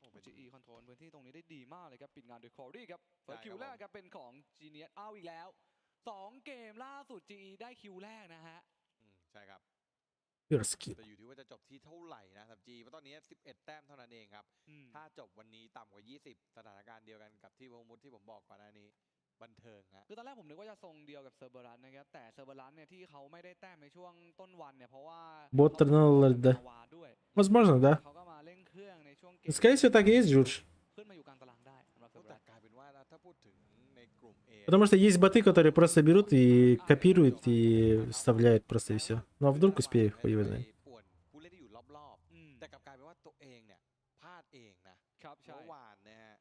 โอ้ GE control พื้นที่ตรงนี้ได้ดีมากเลยครับ ปิดงานโดยคอรี่ครับ first kill แรกครับเป็นของ Genius เอาอีกแล้ว 2 เกมล่าสุด GE ได้ kill แรกนะฮะ ใช่ครับ First kill. แต่อยู่ที่ว่าจะจบที่เท่าไหร่นะสำหรับ G เพราะตอนนี้ 11 แต้มเท่านั้นเองครับ ถ้าจบวันนี้ต่ำกว่า 20 สถานการณ์เดียวกันกับที่พงมุดที่ผมบอกก่อนหน้านี้ บันเทิงฮะ คือตอนแรกผมนึกว่าจะทรงเดียวกับเซอร์เบรัสนะครับ แต่เซอร์เบรัสเนี่ยที่เขาไม่ได้แต้มในช่วงต้นวันเนี่ยเพราะว่า Бот Тернал, да. Возможно, да. เขาก็มาเร่งเครื่องในช่วงเกม Скорее всего, так и есть, Джордж. ขึ้นมาอยู่กลางตารางได้สำหรับเซอร์เบรัส กลายเป็นว่าถ้าพูดถึงในกลุ่ม A Потому что есть боты, которые просто берут и копируют и вставляют просто, и все. Ну а вдруг успею, хуй его знает. ป่วนผู้เล่นที่อยู่รอบๆ แต่กลับกลายเป็นว่าตัวเองเนี่ยพลาดเองนะครับ ใช่ เมื่อวานนะฮะ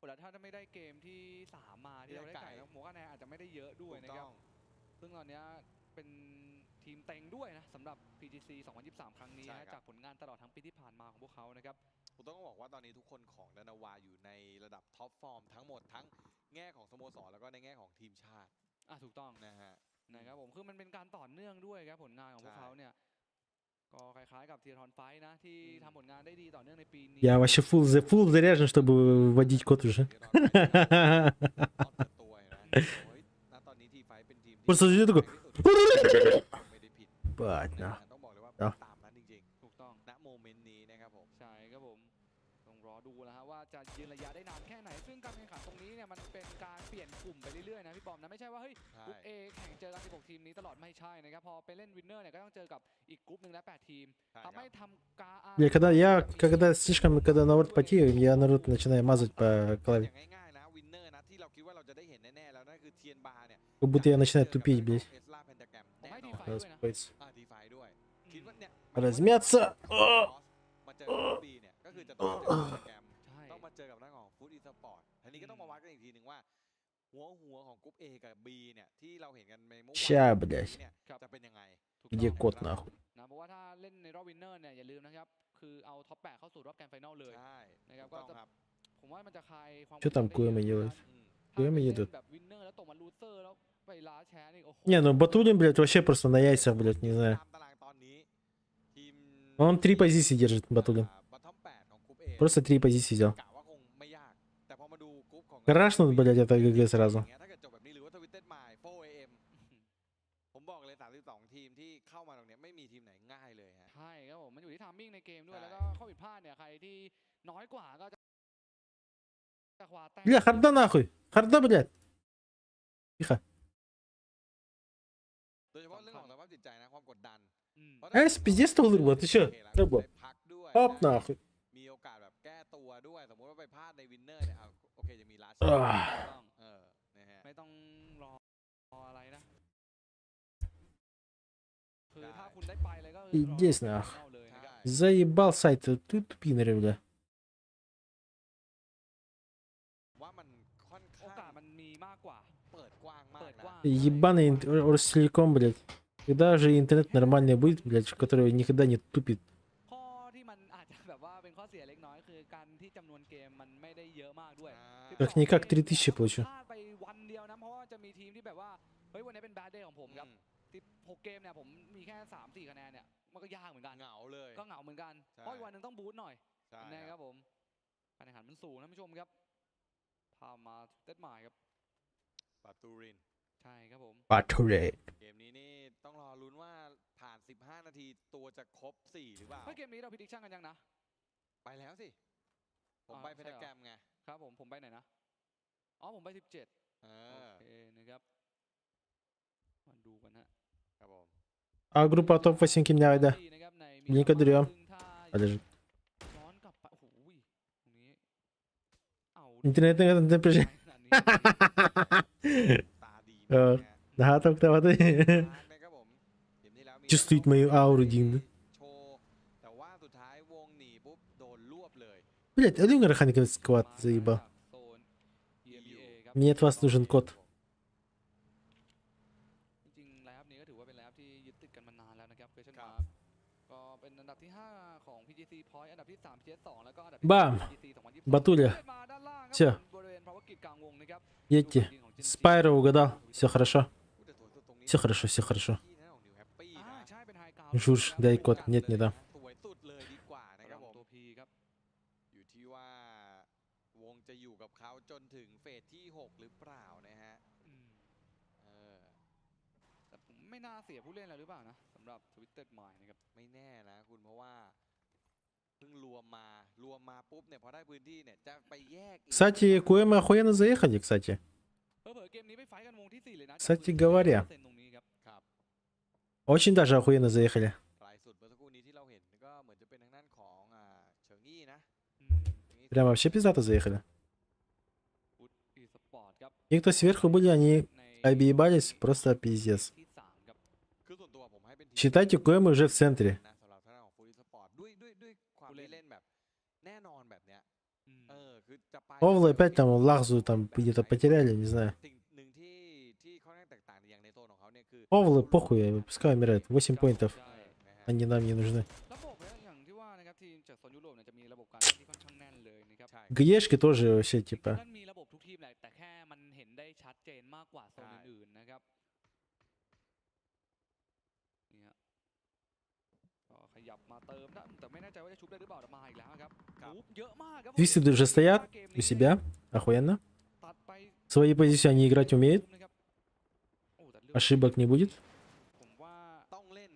แล้วถ้าไม่ได้เกมที่ 3 มาที่เราได้ไก่แล้วโมคะแนนอาจจะไม่ได้เยอะด้วยนะครับ ถูกต้อง ซึ่งตอนเนี้ยเป็นทีมเต็งด้วยนะสำหรับ PGC 2023 ครั้งนี้ ใช่ครับ นะจากผลงานตลอดทั้งปีที่ผ่านมาของพวกเขานะครับ ผมต้องบอกว่าตอนนี้ทุกคนของดานาวาอยู่ในระดับ top form ทั้งหมดทั้งแง่ของสโมสรแล้วก็ในแง่ของทีมชาติ อ่ะถูกต้อง นะฮะ นะครับผมคือมันเป็นการต่อเนื่องด้วยครับผลงานของพวกเขาเนี่ยก็คล้ายๆกับเทียทอนไฟท์นะที่ทำผลงานได้ดีต่อเนื่องในปีนี้ Я вообще full заряжен, чтобы вводить код уже. ณตอนนี้ทีไฟท์เป็นทีมที่ Просто сидит такой. ไม่ได้ผิด Бать, นะ на. ต้องบอกเลยว่า Да. ตามนั้นจริง ๆถูกต้อง ณ moment นี้นะครับผม ใช่ครับผมต้องรอดูแล้วฮะว่าจะยืนระยะได้นานแค่ไหน ซึ่งการแข่งขันตรงนี้เนี่ยมันเป็นการเปลี่ยนกลุ่มไปเรื่อยๆนะพี่บอมนะไม่ใช่ว่าเฮ้ย ใช่ กลุ่ม A แข่งเจอกัน 16 ทีมนี้ตลอดไม่ใช่นะครับพอไปเล่น winner เนี่ยก็ต้องเจอกับอีกกลุ่มหนึ่งและ 8 ทีมทำให้ทำการ Я когда, я, когда слишком, когда народ потею, я народ начинаю мазать по клаве. ง่ายๆนะ winner นะที่เราคิดว่าเราจะได้เห็นแน่ๆแล้วนั่นคือเทียนบาร์เนี่ย Как будто я начинаю тупить, блядь. เอสลาแพนตาแกรมแน่นอน Надо успокоиться. อ่าทีไฟด้วยคิดว่าเนี่ย Размяться. มาเจอกับบีเนี่ยก็คือจะต้องมาเจอกับแพนตาแกรมต้องมาเจอกับหน้าของฟูดอีสปอร์ตทีนี้ก็ต้องมาวัดกันอีกทีหนึ่งว่า หัวหัวของกลุ่ม A กับ B เนี่ยที่เราเห็นกันในเมื่อวาน Ща, блядь. เนี่ยจะเป็นยังไง Где код, нахуй? นะเพราะว่าถ้าเล่นในรอบ winner เนี่ยอย่าลืมนะครับ คือเอา top 8เข้าสู่รอบ grand final เลย ใช่ นะครับก็จะ ถูกต้องครับ ผมว่ามันจะคลายความ Что там Куэма делает? Куэма едут. แบบ winner แล้วตกมา loser แล้วไปล้าแชร์นี่โอ้โห Не, ну Батулин, блядь, вообще просто на яйцах, блядь, не знаю. Он три позиции держит, Батулин. Просто три позиции взял. Крашнут, блядь, это ГГ сразу. ถ้าเกิดจบแบบนี้หรือว่าทวิตเต็ดมาย 4AM ผมบอกเลย 32 ทีมที่เข้ามาตรงเนี้ยไม่มีทีมไหนง่ายเลยฮะ ใช่ครับผมมันอยู่ที่ timing ในเกมด้วย แล้วก็ข้อผิดพลาดเนี่ยใครที่น้อยกว่าก็จะ Бля, харда нахуй. Харда, блядь. Тихо. โดยเฉพาะเรื่องของสภาพจิตใจนะความกดดัน Эс, пиздец толырба, ты чё? Рыба. Оп, нахуй. มีโอกาสแบบแก้ตัวด้วย สมมติว่าไปพลาดใน winner เนี่ยเอาโอเคจะมีลาส อ่า เออนะฮะ ไม่ต้องรออะไรนะ คือถ้าคุณได้ไปเลยก็คือ Пиздец, нахуй. Заебал сайт, ты тупинер, бля. ว่ามันค่อน โอกาสมันมีมากกว่า เปิดกว้างมาก เปิดกว้าง Ебаный Ростелеком, блядь. Когда же интернет нормальный будет, блядь, который никогда не тупит? ข้อที่มันอาจจะแบบว่าเป็นข้อเสียเล็กน้อยคือการที่จำนวนเกมมันไม่ได้เยอะมากด้วย Как-никак 3000 плачу. พลาดไปวันเดียวนะเพราะว่าจะมีทีมที่แบบว่าเฮ้ยวันนี้เป็น bad day ของผมครับที่หกเกมเนี่ยผมมีแค่สามสี่คะแนนเนี่ยมันก็ยากเหมือนกัน เหงาเลย ก็เหงาเหมือนกัน ใช่ เพราะอีกวันหนึ่งต้อง boost หน่อย ใช่ นะครับผมการแข่งขันมันสูงนะท่านผู้ชมครับพามาเต็ดหมายครับ ปาตูริน ใช่ครับผม Батурей. เกมนี้นี่ต้องรอลุ้นว่าผ่าน 15 นาทีตัวจะครบ 4 หรือเปล่า เฮ้ยเกมนี้เรา prediction กันยังนะ ไปแล้วสิ ผมไปเพ อ่าใช่เหรอ นแกรมไง ครับผมผมไปไหนนะอ๋อผมไป 17 เอ โอ อ เคนะครับมาดูกันฮะ ครับผม А группа топ-8 кем да. Линка дрем. Подожди. ย้อนกลับไปโอ้โหตรงนี้เอา Интернет напряжение. Да, так давай. Чувствует мою ауру, Дин. แต่ว่าสุดท้ายวงหนีปุ๊บโดนรวบเลย Блять, Алюнга Рахаников сквад заебал. Мне от вас нужен код. จริงๆแล้วนี้ก็ถือว่าเป็นแลบที่ยึดติดกันมานานแล้วนะครับ Question Mark ก็เป็นอันดับที่ 5 ของ PGC Point อันดับที่ 3 PS2 แล้วก็อันดับที่ Бам! 4 PGC 2022 Батуля. Все. บริเวณภาวกิจกลางวงนะครับ Едьте. Спайро угадал. Все хорошо. Все хорошо, все хорошо. Жуж, дай код. Нет, не дам. สวยสุดเลยดีกว่านะครับผม ตัว P ครับ อยู่ที่ว่าวงจะอยู่กับเขาจนถึงเฟสที่ 6 หรือเปล่านะฮะเออ แต่ผมไม่น่าเสียผู้เล่นแล้วหรือเปล่านะสำหรับ Twisted Mind นะครับ ไม่แน่นะคุณเพราะว่าเพิ่งรวมมารวมมาปุ๊บเนี่ยพอได้พื้นที่เนี่ยจะไปแยกอีก Кстати, Куэмы охуенно заехали, кстати. เผลอๆเกมนี้ไป fight กันวงที่ 4 เลยนะ Кстати говоря. ตรงนี้ครับ Очень даже охуенно заехали. ไกลสุดเมื่อสักครู่นี้ที่เราเห็นก็เหมือนจะเป็นทางด้านของอ่าเฉิงอี้นะ Прям вообще пиздато заехали. อีสปอร์ตครับ Те, кто сверху были, они объебались просто пиздец. คือส่วนตัวผมให้เป็นทีม Считайте, Куэмы уже в центре. นะสำหรับทางด้านของฟูริสปอร์ตด้วยด้วยด้วยความที่เล่นแบบแน่นอนแบบเนี้ยเออคือจะไป Овлы опять там Лахзу там где-то потеряли, не знаю. สิ่งหนึ่งที่ที่ค่อนข้างแตกต่างอย่างในโซนของเขาเนี่ยคือ Овлы похуй, пускай умирают. 8 поинтов. Они нам не нужны. ระบบเนี่ยอย่างที่ว่านะครับทีมจากโซนยุโรปเนี่ยจะมีระบบการเล่นที่ค่อนข้างแน่นเลยนะครับ ГЕшки тоже вообще типа. นั่นมีระบบทุกทีมแหละแต่แค่มันเห็นได้ชัดเจนมากกว่าโซนอื่นๆนะครับนี่ฮะก็ขยับมาเติมนะแต่ไม่แน่ใจว่าจะชุบได้หรือเปล่าแต่มาอีกแล้วครับมูฟเยอะมากครับ Твисты уже стоят у себя. Охуенно. Свои позиции они играть умеют. Ошибок не будет. ต้องเล่น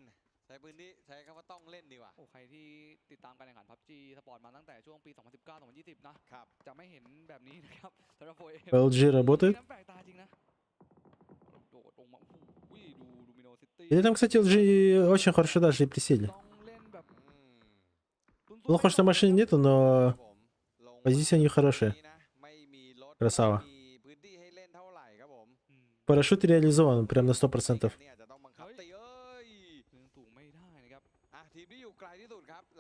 ใช้พื้นที่ใช้คำว่าต้องเล่นดีกว่า โอ้ใครที่ติดตามการแข่งขัน PUBG Sport มาตั้งแต่ช่วงปี 2019 2020 นะ จะไม่เห็นแบบนี้นะครับสำหรับ 4M LG работает. แปลกตาจริงนะโดดลงมาโอ้โหดูดูมิโนซิตี้ Или там, кстати, LG очень хорошо даже и присели. Плохо, что машины нету, но позиция у них хорошая. Красава. Парашют реализован прям на 100%.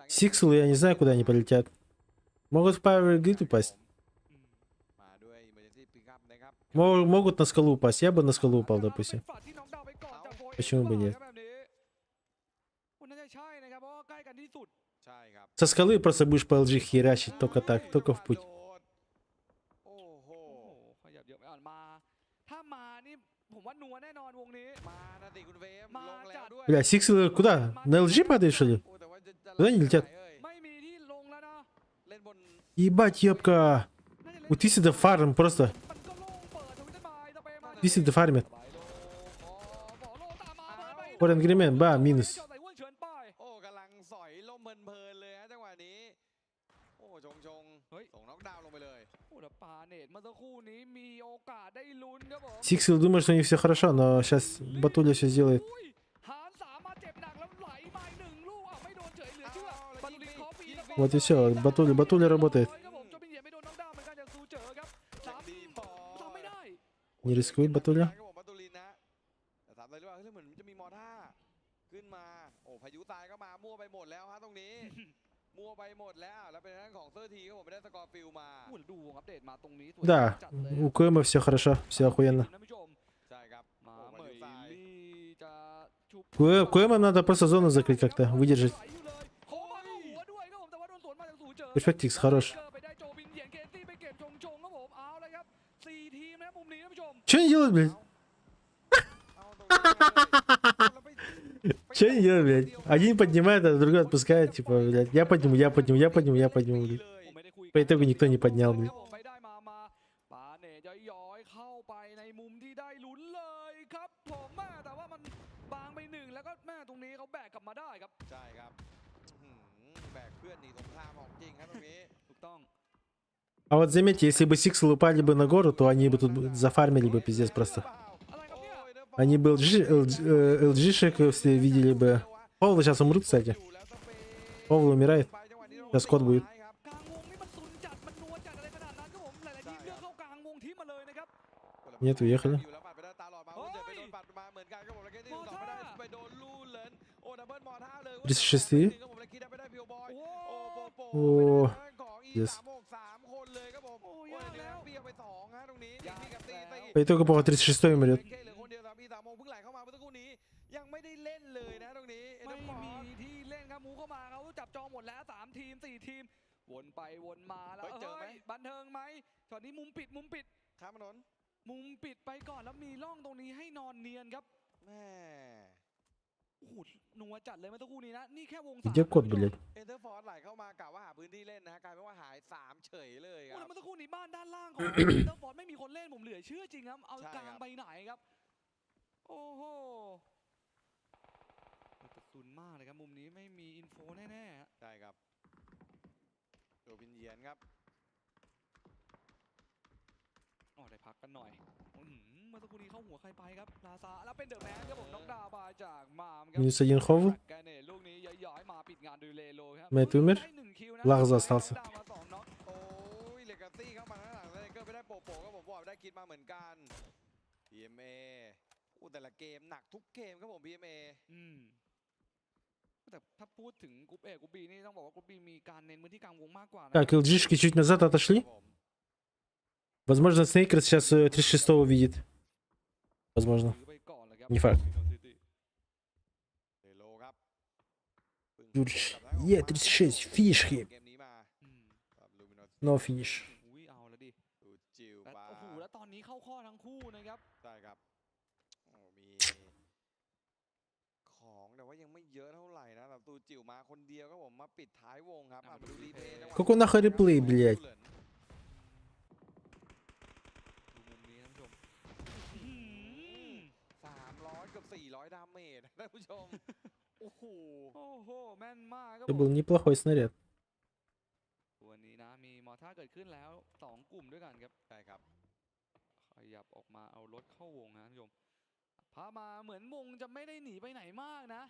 Сиксел, я не знаю, куда они полетят. Могут в Power Grid упасть. Могут на скалу упасть. Я бы на скалу упал, допустим. Почему бы нет? น่าจะใช่นะครับเพราะว่าใกล้กันที่สุด ใช่ครับ Со скалы просто будешь по LG херачить. Только так, только в путь. โอ้โห ขยับเยอะไปอ่านมา ถ้ามานี่ผมว่านัวแน่นอนวงนี้ มานะสิคุณเวฟ มาจัด Бля, Сикселы куда? На LG падают, что ли? Куда они летят? ไม่มีที่ลงแล้วนะ Ебать, ёбка. У Твистеда фарм просто. Твистеды фармят. Форен Гримен, ба, минус. โอ้กำลังสอยลมเพลินๆเลยฮะจังหวะนี้ โอ้ชงชงส่งน็อกดาวน์ลงไปเลย โอ้แต่ปาเนตเมื่อสักครู่นี้มีโอกาสได้ลุ้นครับผม Сиксел думает, что у них все хорошо, но сейчас Батуля все сделает. หารสามมาเจ็บหนักแล้วไหลมาอีกหนึ่งลูกอ่ะไม่โดนเฉยเหลือเชื่อบาตุลินขอฟรีแล้วก็ Вот и все, Батуля, Батуля работает. ครับผมโจบินเหยียนไม่โดนน็อกดาวน์เหมือนกันจากซูเจอครับสามทำไม่ได้ Не рискует Батуля. ครับผมบาตูลินนะแต่ทำอะไรหรือเปล่าเฮ้ยเหมือนจะมีมอท่าขึ้นมา โอ้พายุตายก็มามั่วไปหมดแล้วฮะตรงนี้ มั่วไปหมดแล้วแล้วเป็นทางด้านของเซอร์ทีครับผมไม่ได้สกอร์ฟิลมา โอ้โหดูวงอัปเดตมาตรงนี้สวย Да, จัดเลย у КМ все хорошо, все охуенно. ท่านผู้ชม ใช่ครับ มา โอ้ เหม พาย ยุทราย ลี่จะชุบ КМ надо просто зону закрыть как-то, выдержать. โค้งมาเข้าหัวด้วยครับผมแต่ว่าโดนสวนมาจากซูเจอ Перфектикс хорош. ไปได้โจบินเหยียนเคซี่ไปเก็บชงชงครับผมเอาละครับสี่ทีมนะมุมนี้ท่านผู้ชม Че они делают, блядь? Че они делают, блядь? Один поднимает, а другой отпускает, типа, блядь, я подниму, я подниму, я подниму, я подниму, блядь. По итогу никто не поднял, блядь. ไปได้มามาปาเน่ย้อยๆเข้าไปในมุมที่ได้ลุ้นเลยครับผมแม่แต่ว่ามันบางไปหนึ่งแล้วก็แม่ตรงนี้เขาแบกกลับมาได้ครับ ใช่ครับอื้อหือแบกเพื่อนหนีสงครามของจริงครับตรงนี้ ถูกต้อง А вот заметьте, если бы Сиксел упали бы на гору, то они бы тут бы зафармили бы пиздец просто. Они бы LG, LG, LG-шек все видели бы. Павла сейчас умрут, кстати. Павла умирает. Сейчас кот будет. จัดอะไรขนาดนั้นครับผมหลายๆทีมเลือกเข้ากลางวงทิมมาเลยนะครับ Нет, уехали. อยู่แล้วปัดไปได้ตาหลอดมาเจ็บไปโดนปัดมาเหมือนกันครับผมแล้วเกมที่สองไม่ได้ไปโดนลูเลนโอ้ดับเบิลมอท่าเลย 36. ครับผมแล้วคิดได้ไปได้พิวบอยโอ้โปโป О, пиздец. สามคนเลยครับผมโอ้ยแล้วเปียไปสองฮะตรงนี้มีกับตีตี По итогу, по 36 умрет. เหลือคนเดียวสามอีสามโมงเพิ่งไหลเข้ามาเมื่อสักครู่นี้ยังไม่ได้เล่นเลยนะตรงนี้เอ็น ไม่ เตอร์ฟอ มี ร์ ที่เล่นครับมูเข้ามาเขาจับจองหมดแล้ว 3 ทีม 4 ทีม วนไปวนมาแล้ว เฮ้ยเจอไหม ฮ้ยบันเทิงไหมตอนนี้มุมปิดมุมปิด ข้ามถนน มุมปิดไปก่อนแล้วมีร่องตรงนี้ให้นอนเนียนครับ แม่ โอ้โหนัวจัดเลยเมื่อสักครู่นี้นะนี่แค่วงสาม Где кот, блядь? เอ็นเตอร์ฟอร์ไหลเข้ามากะว่าหาพื้นที่เล่นนะฮะกลายเป็นว่าหายสามเฉยเลยค โอ้ รับ แล้วเมื่อสักครู่นี้บ้านด้านล่างของ เตอร์ฟอร์ดไม่มีคนเล่นผมเหลือเชื่อจริงครับเอา ใช่ กลาง ครับ ไปไหนครับ โอ้โหแต่ซุนมากเลยครับมุมนี้ไม่มี info แน่ๆฮะ ใช่ครับโดบินเยียนครับ อ๋อได้พักกันหน่อยอื้อหือเมื่อสักครู่นี้เข้าหัวใครไปครับลาซาแล้วเป็นเดอะแมนครับผมน็อกดาวน์ไปจากมามครับ Минус один Ховл. แกเนตลูกนี้ย้อยๆมาปิดงานดูเลโลครับ Мэтт умер. ได้หนึ่งคิวนะ Лахза остался. ดาวมาสองน็อก โอ้ยเลกาซี่เข้ามาข้างหลังเลยเกอร์ไปได้โปโปครับผมวอร์ดได้คิดมาเหมือนกัน PMA อู้แต่ละเกมหนักทุกเกมครับผม PMA อืมแต่ถ้าพูดถึงกรุ๊ปเอกรุ๊ปบีนี่ต้องบอกว่ากรุ๊ปบีมีการเน้นพื้นที่กลางวงมากกว่านะ Так, LG-шки чуть назад отошли. Возможно, Снейкерс сейчас 36 увидит. Возможно. Не факт. เลโลครับ Юрч. Е36, финиш хим. เกมนี้มาครับลูมินอส No finish. อุ้ยเอาแล้วดิ ดูจิว แต่ ปา โอ้โหแล้วตอนนี้เข้าข้อทั้งคู่นะครับ ใช่ครับโอ้มีของแต่ว่ายังไม่เยอะเท่าไหร่นะแบบตูจิ๋วมาคนเดียวครับผมมาปิดท้ายวงครับอ่ะมาดูรีเพลย์จังหวะ Какой нахуй реплей, блядь? ดูมุมนี้ท่านผู้ชม 300เกือบ400 damage นะท่านผู้ชม โอ้โห โอ้โหแม่นมากครับ Это был ผม неплохой снаряд. วันนี้นะมี mortar เกิดขึ้นแล้ว 2 กลุ่มด้วยกันครับ ใช่ครับ ขยับออกมาเอารถเข้าวงนะท่านผู้ชมพามาเหมือนวงจะไม่ได้หนีไปไหนมากนะ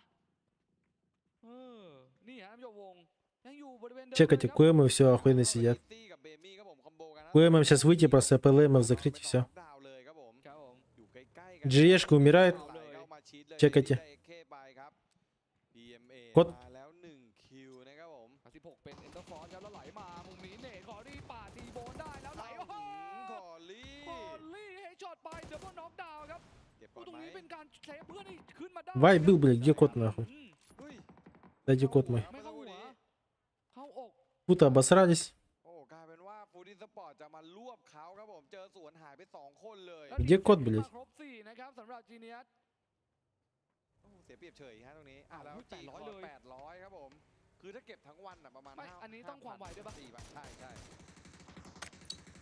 เออนี่ฮะท่านผู้ชมวงยังอยู่บริเวณเดิม Чекайте, КМ все охуенно сидят. КМ сейчас выйти, просто ПЛМ закрыть и все. ครับผม GEшка умирает. Чекайте. Кот. มาแล้ว1คิวนะครับผม 16เป็นเอ็นเตอร์ฟอร์ครับแล้วไหลมามุมนี้เนตคอรี่ปาดทีโบนได้แล้วไหลโอ้โห คอรี่ คอรี่ให้ช็อตไปเดี๋ยวก็น็อกดาวน์ครับ ตรง เก็บก่อนไหม นี้เป็นการเซฟเพื่อนให้ขึ้นมาได้ Вай был, блядь, где кот нахуй? Дайте кот мой. ไม่เข้าหัวเข้าอก Будто обосрались. โอ้กลายเป็นว่าฟูดิสปอร์ตจะมารวบเขาครับผมเจอสวนหายไป 2 คนเลย Где кот, блядь? ครบ4นะครับสำหรับจีเนียส โอ้เสียเปรียบเฉยฮะตรงนี้อ่ะแล้ว อ้าว จี 800เลย 800 ครับผม คือถ้าเก็บทั้งวันอ่ะประมาณ ไม่ ห้า อันนี้ต้องความไวด้วยปะ สี่บาทใช่ใช่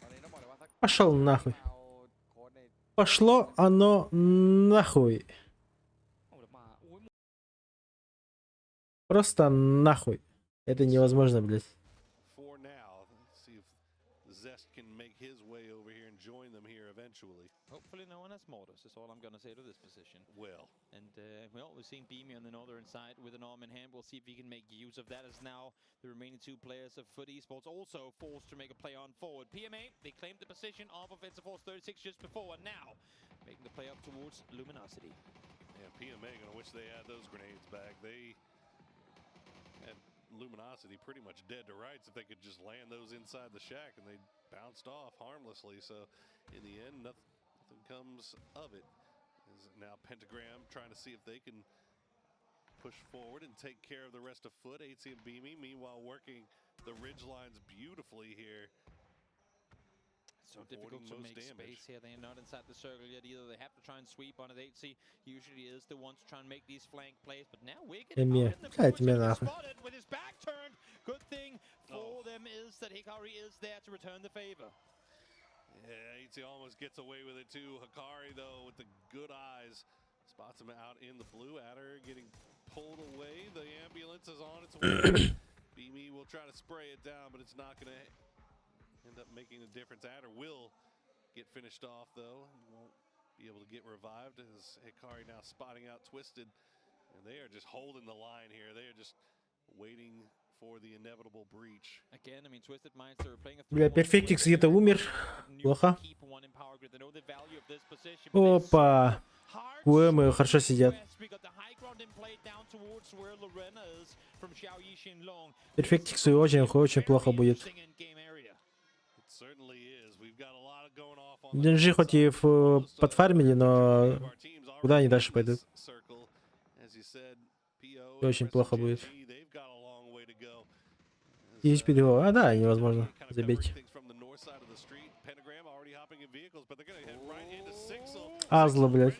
ตอนนี้ต้องบอกเลยว่าสัก Пошел нахуй. เอาโค้ดใน Пошло оно нахуй. เอาเดี๋ยวมาอุ้ย Просто нахуй. Это невозможно, блядь. For now. join them here eventually. Hopefully no one has mortars, is all I'm going to say to this position. Well. And well, we've seen Beamy on the northern side with an arm in hand. We'll see if he can make use of that, as now the remaining two players of FUT Esports also forced to make a play on forward. PMA, they claimed the position off of Force 36 just before, and now making the play up towards Luminosity. Yeah, PMA gonna wish they had those grenades back. They had Luminosity pretty much dead to rights if they could just land those inside the shack, and they bounced off harmlessly. So in the end, nothing, nothing comes of it. Is now Pentagram trying to see if they can push forward and take care of the rest of FUT. 8C and Beamy, meanwhile, working the ridge lines beautifully here. So difficult Avoiding to most make damage. space here. They are not inside the circle yet either. They have to try and sweep on it. 8C usually is the one to try and make these flank plays, but now Wicked Эмиэ. out in the Блядь, bush эмиэ and нахуй. spotted with his back turned. Good thing for them is that Hikari is there to return the favor. Yeah, 8C almost gets away with it too. Hikari, though, with the good eyes, spots him out in the blue. Adder getting pulled away. The ambulance is on its way. Beamy will try to spray it down, but it's not going to end up making a difference. Adder will get finished off, though. He won't be able to get revived as Hikari now spotting out Twisted. And they are just holding the line here. They are just waiting for the inevitable breach. Again, I mean, Twisted Minds, they're playing a Бля, Перфектикс где-то умер. Плохо. keep one in power grid. They know the value of this position. but Опа. КМ хорошо сидят. We got the high ground in play down towards where Lorena is from Xiao Yixinlong. Перфектиксу очень-очень плохо будет. It certainly is. We've got a lot going off on Gen.G хоть и подфармили, но куда они дальше пойдут? circle. As you said, PO Очень плохо будет. they've got a long way to go. Есть перевод. А, да, невозможно. Забейте. Things from the north side of the street. Pentagram already hopping in vehicles, but they're gonna head right into Sixel. Азла, блядь.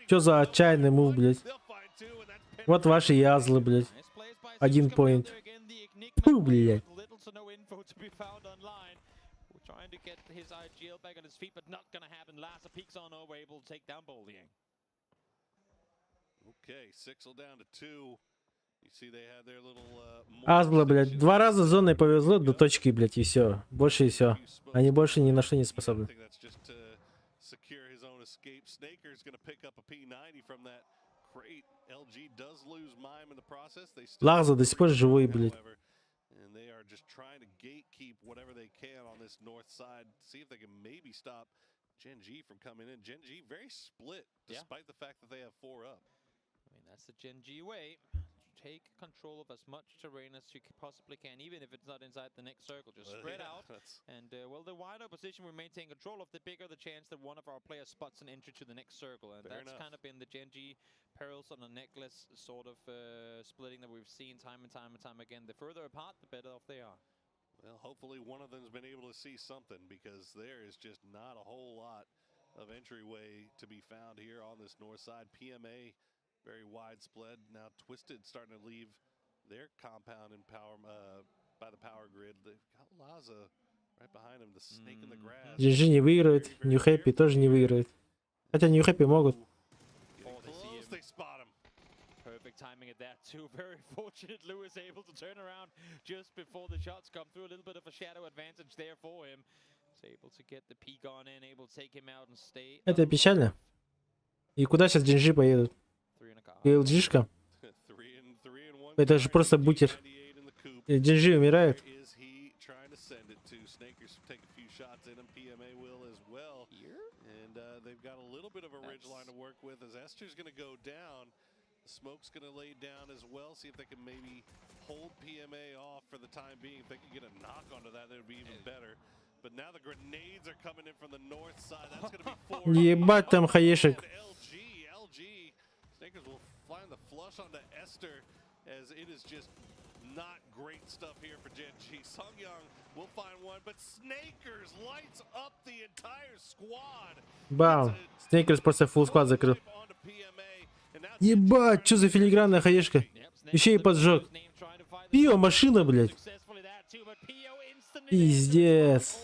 Чё за отчаянный move, блядь? Вот ваши и Азлы, блядь. Один point. Фу, блядь. Little to no info to be found online. We're trying to get his IGL back on his feet, but not gonna happen. Lassa peeks on over, able to take down Boliang. Okay, Sixel down to two. You see they had their little Азла, блядь. Два раза зоной повезло до точки, блядь, и все. Больше и все. Они больше ни на что не способны. I think that's just to secure his own escape. Snaker's going to pick up a P90 from that crate. LG does lose Mime in the process. They still Ларза до сих пор живой, блядь. however, and they are just trying to gatekeep whatever they can on this north side. See if they can maybe stop Gen G from coming in. Gen G very split, despite the fact that they have four up. I mean, that's the Gen G way. Take control of as much terrain as you possibly can, even if it's not inside the next circle. Just Well, spread yeah, out. that's- And, well, the wider position we maintain control of, the bigger the chance that one of our players spots an entry to the next circle. And Fair that's enough. kind of been the Gen G perils on the necklace sort of splitting that we've seen time and time and time again. The further apart, the better off they are. Well, hopefully one of them's been able to see something because there is just not a whole lot of entryway to be found here on this north side. PMA very widespread. Now Twisted starting to leave their compound in power by the power grid. They've got Laza right behind him, the snake in the grass. Gen.G не выиграет, New Happy тоже не выиграет. Хотя New Happy могут. Close, they spot him. Perfect timing at that too. Very fortunate Lewis able to turn around just before the shots come through. A little bit of a shadow advantage there for him. He's able to get the peek on in, able to take him out and stay. Это печально. И куда сейчас Gen.G поедут? LG-шка? Это же просто бутер. Gen.G умирает. Is he trying to send it to Snakers? Take a few shots in him. PMA will as well. And they've got a little bit of a ridge line to work with as Esther's going to go down. The smoke's going to lay down as well. See if they can maybe hold PMA off for the time being. If they can get a knock onto that, that would be even better. But now the grenades are coming in from the north side. That's going to be four. Ебать там хаешек. LG, LG. Snakers will find the flush onto Esther as it is just not great stuff here for Gen G. Sung Young will find one, but Snakers lights up the entire squad. Бам. Снейкерс просто full squad закрыл. Ебать, что за филигранная хаешка? Еще и поджег. Пиво, машина, блядь. Пиздец.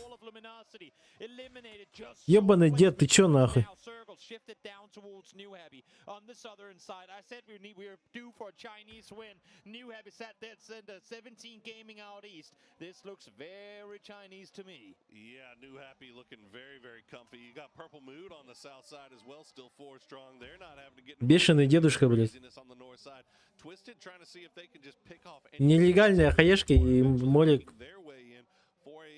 Ебаный дед, ты чё нахуй? circle shifted down towards New Happy on the southern side. I said we're due for a Chinese win. New Happy sat dead center, 17 Gaming out east. This looks very Chinese to me. Yeah, New Happy looking very, very comfy. You got Purple Mood on the south side as well, still four strong. They're not having to get Бешеный дедушка, блядь. craziness on the north side. Twisted trying to see if they can just pick off Нелегальная хаешка и молик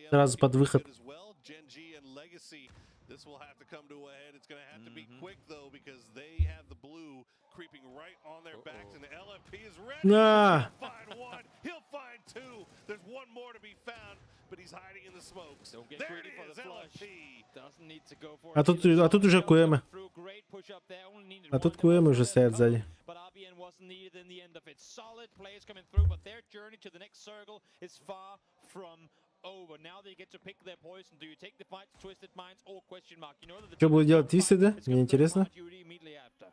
сразу под выход. as well. Gen G and Legacy. This will have to come to a head. It's going to have to be quick though because they have the blue creeping right on their backs, and the LFP is ready. На! He'll find one. He'll find two. There's one more to be found, but he's hiding in the smokes. Don't get There greedy it for is, the flush. LFP. Doesn't need to go for А тут уже КМы. Through great push up there. Only needed А тут one. КМы уже стоят сзади. But RBN wasn't needed in the end of it. Solid plays coming through, but their journey to the next circle is far from over. Now they get to pick their poison. Do you take the fight to Twisted Minds or question mark? You know that the Что будет делать Твистеды? Мне интересно. duty immediately after.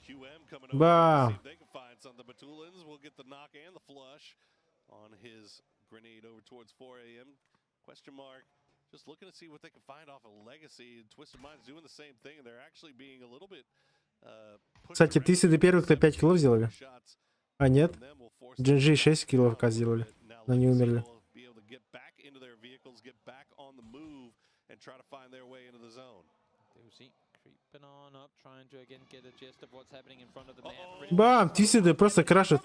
QM coming over to Бам! see if they can find something. Batulins will get the knock and the flush on his grenade over towards 4 a.m. Question mark. Just looking to see what they can find off of Legacy. Twisted Minds doing the same thing, and they're actually being a little bit pushed Кстати, Твистеды первые, кто 5 киллов сделали. А нет. Джинджи 6 киллов пока сделали. Но не умерли. be able to get back into their vehicles, get back on the move, and try to find their way into the zone. Do see creeping on up, trying to again get a gist of what's happening in front of them. They have really Бам! Твистеды просто крашат.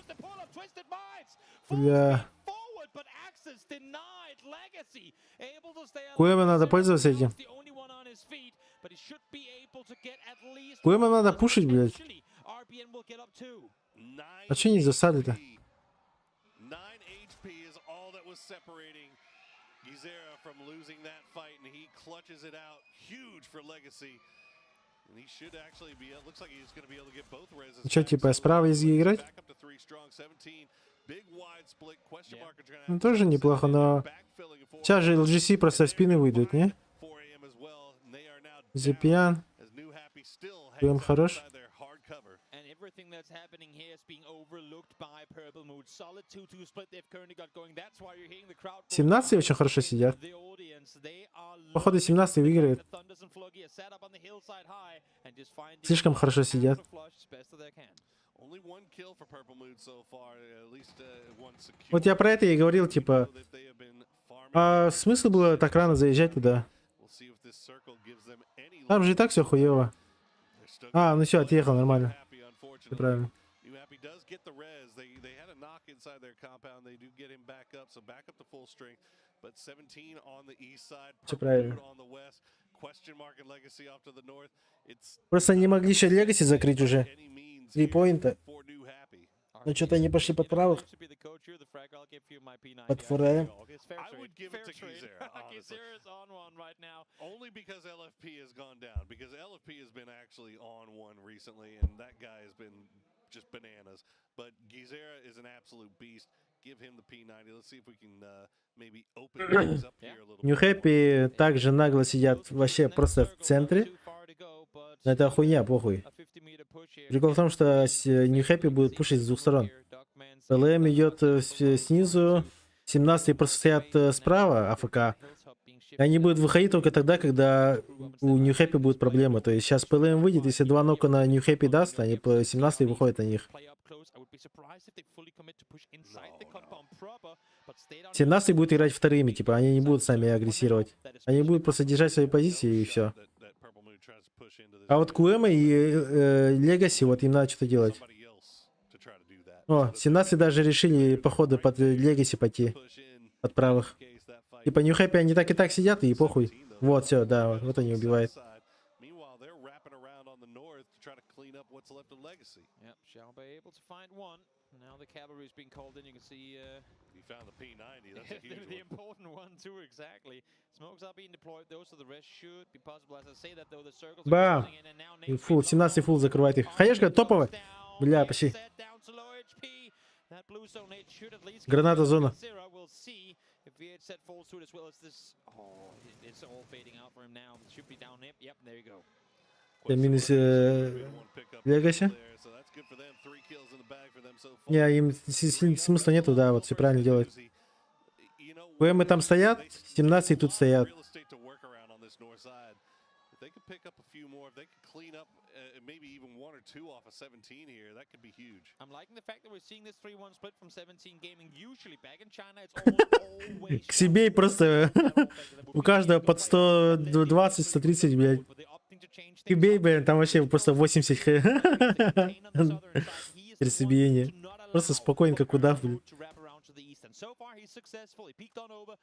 Бля. forward, but access denied. Legacy able to stay Куэма надо пользоваться этим. The only one on his feet, but he should be able to get at least Куэма надо пушить, блядь. Actually, RBN will get up too. А че не засады-то? 9 HP is all that was separating Gizera from losing that fight, and he clutches it out. Huge for Legacy. And he should actually be, it looks like he's going to be able to get both reses. Че, типа, справа из играть? Back up to three strong, 17. Big wide split. Question mark is gonna Ну, тоже неплохо, но... Сейчас же LGC просто в спины выйдут, не? Зипьян. КМ хорош. And everything that's happening here is being overlooked by Purple Mood. Solid 2-2 split they've currently got going. That's why you're hearing the crowd. 17 очень хорошо сидят. The audience, they are Походу 17 выиграет. Thunders and Fluggy are set up on the hillside high and just finding Слишком хорошо сидят. flush as best that they can. Only one kill for Purple Mood so far, at least one secure. Вот я про это и говорил, типа... А смысл было так рано заезжать туда? We'll see if this circle gives them any Там же и так все хуево. А, ну все, отъехал, нормально. Все правильно. New Happy does get the res. They had a knock inside their compound. They do get him back up, so back up to full strength. But 17 on the east side, Всё Purple правильно. Mood on the west. Question mark and Legacy off to the north. It's Просто они могли еще Легаси закрыть уже. Три поинта. Но что-то они пошли под правых. Под 4AM. I would give it to Gizera, honestly. Gizera's on one right now. Only because LFP has gone down. Because LFP has been actually on one recently, and that guy has been just bananas. But Gizera is an absolute beast. Give him the P90. Let's see if we can maybe open things up here a little Нью Хэппи также нагло сидят вообще просто в центре. Но это хуйня, похуй. Прикол в том, что Нью Хэппи будет пушить с двух сторон. ПЛМ идет снизу, 17 просто стоят справа, АФК. И они будут выходить только тогда, когда у Нью Хэппи будут проблемы. То есть сейчас ПЛМ выйдет, если два нока на Нью Хэппи даст, они по 17 выходят на них. Play up close. I would be surprised if they fully commit to push inside the compound proper, but stay down 17 будет играть вторыми, типа, они не будут сами агрессировать. Они будут просто держать свои позиции и все. А вот Куэма и Легаси, вот им надо что-то делать. О, 17 даже решили, походу, под Легаси пойти. Под правых. Типа Нью Хэппи они так и так сидят, и похуй. Вот, все, да, вот они убивают. Meanwhile, they're wrapping around on the north to try to clean up what's left of Legacy. Yep, Xiaobei able to find one. Now the cavalry's being called in. You can see He found the P90. That's a the, huge the one. important one too, exactly. Smokes are being deployed. Those are the rest should be possible. As I say that though, the circles are Бам! closing in, and now И фул, 17 фул закрывает их. Хаешка топовая. Бля, почти. That blue zone nade should at least Граната зона. Zero. We'll see if VHZ falls to it as well as this. Oh, it's all fading out for him now. It should be down. Yep, there you go. Это минус Легаси. Не, им смысла нету, да, вот все правильно делают. ПМы там стоят, 17 тут стоят. Real estate to work around on this north side. If they could pick up a few more, if they could clean up maybe even one or two off of 17 here, that could be huge. I'm liking the fact that we're seeing this 3-1 split from 17 Gaming. Usually back in China, it's almost always К себе и просто у каждого под 120, 130, блядь. Кибей, блин, там вообще просто 80 сердцебиение. Просто спокойно, как удав, блин. to wrap around to the east. And so far, he's successful. He peeked on over,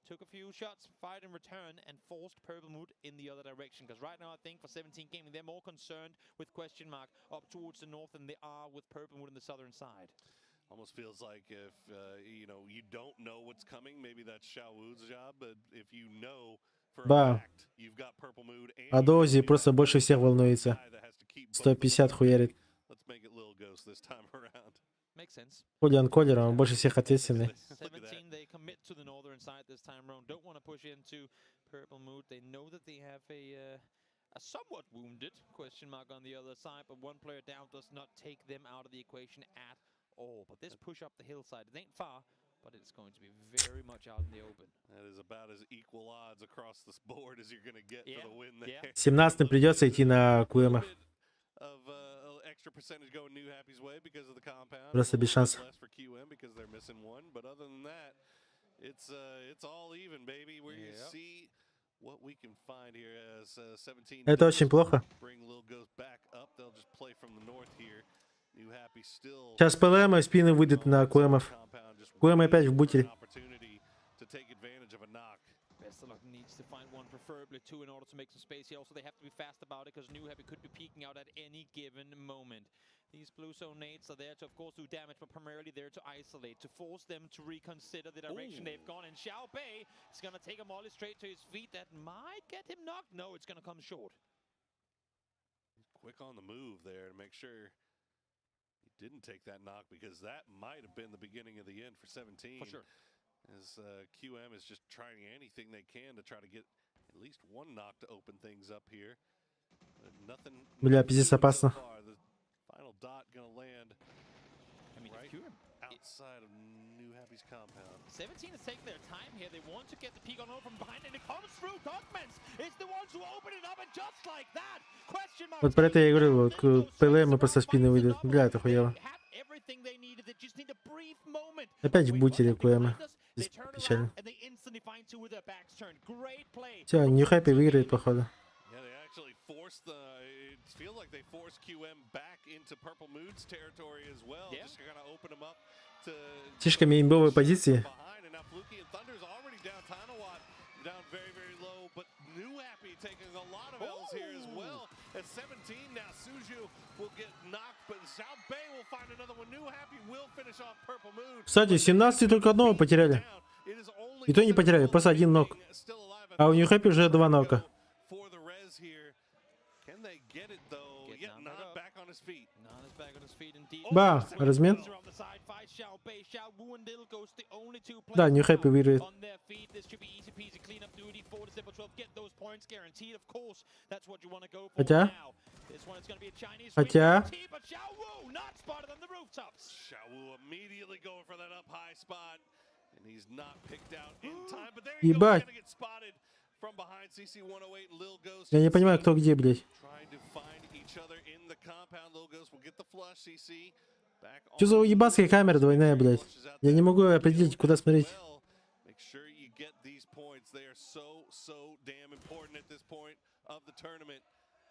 took a few shots, fired in return, and forced Purple Mood in the other direction. Because right now, I think for 17 Gaming, they're more concerned with question mark up towards the north than they are with Purple Mood on the southern side. Almost feels like if you don't know what's coming, maybe that's Xiao Wu's job. But if you know for a Да. fact you've got Purple Mood and А Дози просто больше всех волнуется. 150 хуярит. let's make it Lil Ghost this time around. Makes sense. Хули он колер, он больше всех ответственный. 17, they commit to the northern side this time round. Don't want to push into Purple Mood. They know that they have a somewhat wounded question mark on the other side, but one player down does not take them out of the equation at all. But this push up the hillside, it ain't far, but it's going to be very much out in the open. That is about as equal odds across this board as you're going to get for the win yeah. there. 17 придется идти на КМ. Of extra percentage going New Happy's way because of the compound. Просто a без little bit шансов. less for QM because they're missing one. But other than that, it's all even, baby. We see what we can find here as 17 Это очень плохо. bring Lil Ghost back up. They'll just play from the north here. New Happy still Сейчас ПЛМ спины выйдет на КМов. КМ опять в бутере. opportunity to take advantage of a knock. Vesterlock needs to find one, preferably two, in order to make some space here. Also, they have to be fast about it because New Happy could be peeking out at any given moment. These blue zone nades are there to, of course, do damage, but primarily there to isolate, to force them to reconsider the direction Ooh. they've gone. And Xiao Bei is going to take a molly straight to his feet. That might get him knocked. No, it's going to come short. Quick on the move there to make sure he didn't take that knock because that might have been the beginning of the end for 17. For sure. As QM is just trying anything they can to try to get at least one knock to open things up here. But nothing. Бля, пиздец so опасно. far. The final dot gonna land I mean, if right QM outside of New Happy's compound. 17 is taking their time here. They want to get the peek on over from behind, and it comes through. Dogmans is the ones who open it up, and just like that, question mark. Вот про это я и говорю, вот ПЛМ просто спины выйдет. Бля, это хуево. Had everything they needed. They just need a brief moment. Опять в бутере КМ. Здесь печально. And they instantly find two with their backs turned. Great play. Все, New Happy выиграет, походу. Yeah, they actually forced the. It feels like they forced QM back into Purple Mood's territory as well. Yeah. Just kind of open them up to Слишком имбовые позиции. behind, and now Fluky and Thunder's already down. Tanawat down very, very low, but New Happy taking a lot of L's here as well. At 17 now, Suju will get knocked, but Xiao Bei will find another one. New Happy will finish off Purple Mood. Кстати, 17 только одного потеряли. И то не потеряли, просто один нок. А у New Happy уже два нока. For the res here. Can they get it though? Get Yet Nan not back up. back on his feet. Nan is back on his feet indeed. Ба, размен. On the side, fight Xiao Bei, Xiao Wu and Little Ghost, the only two Да, players New Happy now выиграет. on their feet. This should be easy peasy cleanup duty for December 12. Get those points guaranteed. Of course, that's what you want to go for Хотя. now. This one is going to be a Chinese win Хотя. guarantee, but Xiao Wu not spotted on the rooftops. Xiao Wu immediately going for that up high spot. And he's not picked out in time. But there he goes. Ебать. Gonna get spotted from behind CC108 and Lil Ghost. Я не понимаю, кто где, блядь. Trying to find each other in the compound. Lil Ghost will get the flush. CC back Что за уебанская камера двойная, блядь? Я не могу определить, куда смотреть. Make sure you get these points. They are so, so damn important at this point of the tournament.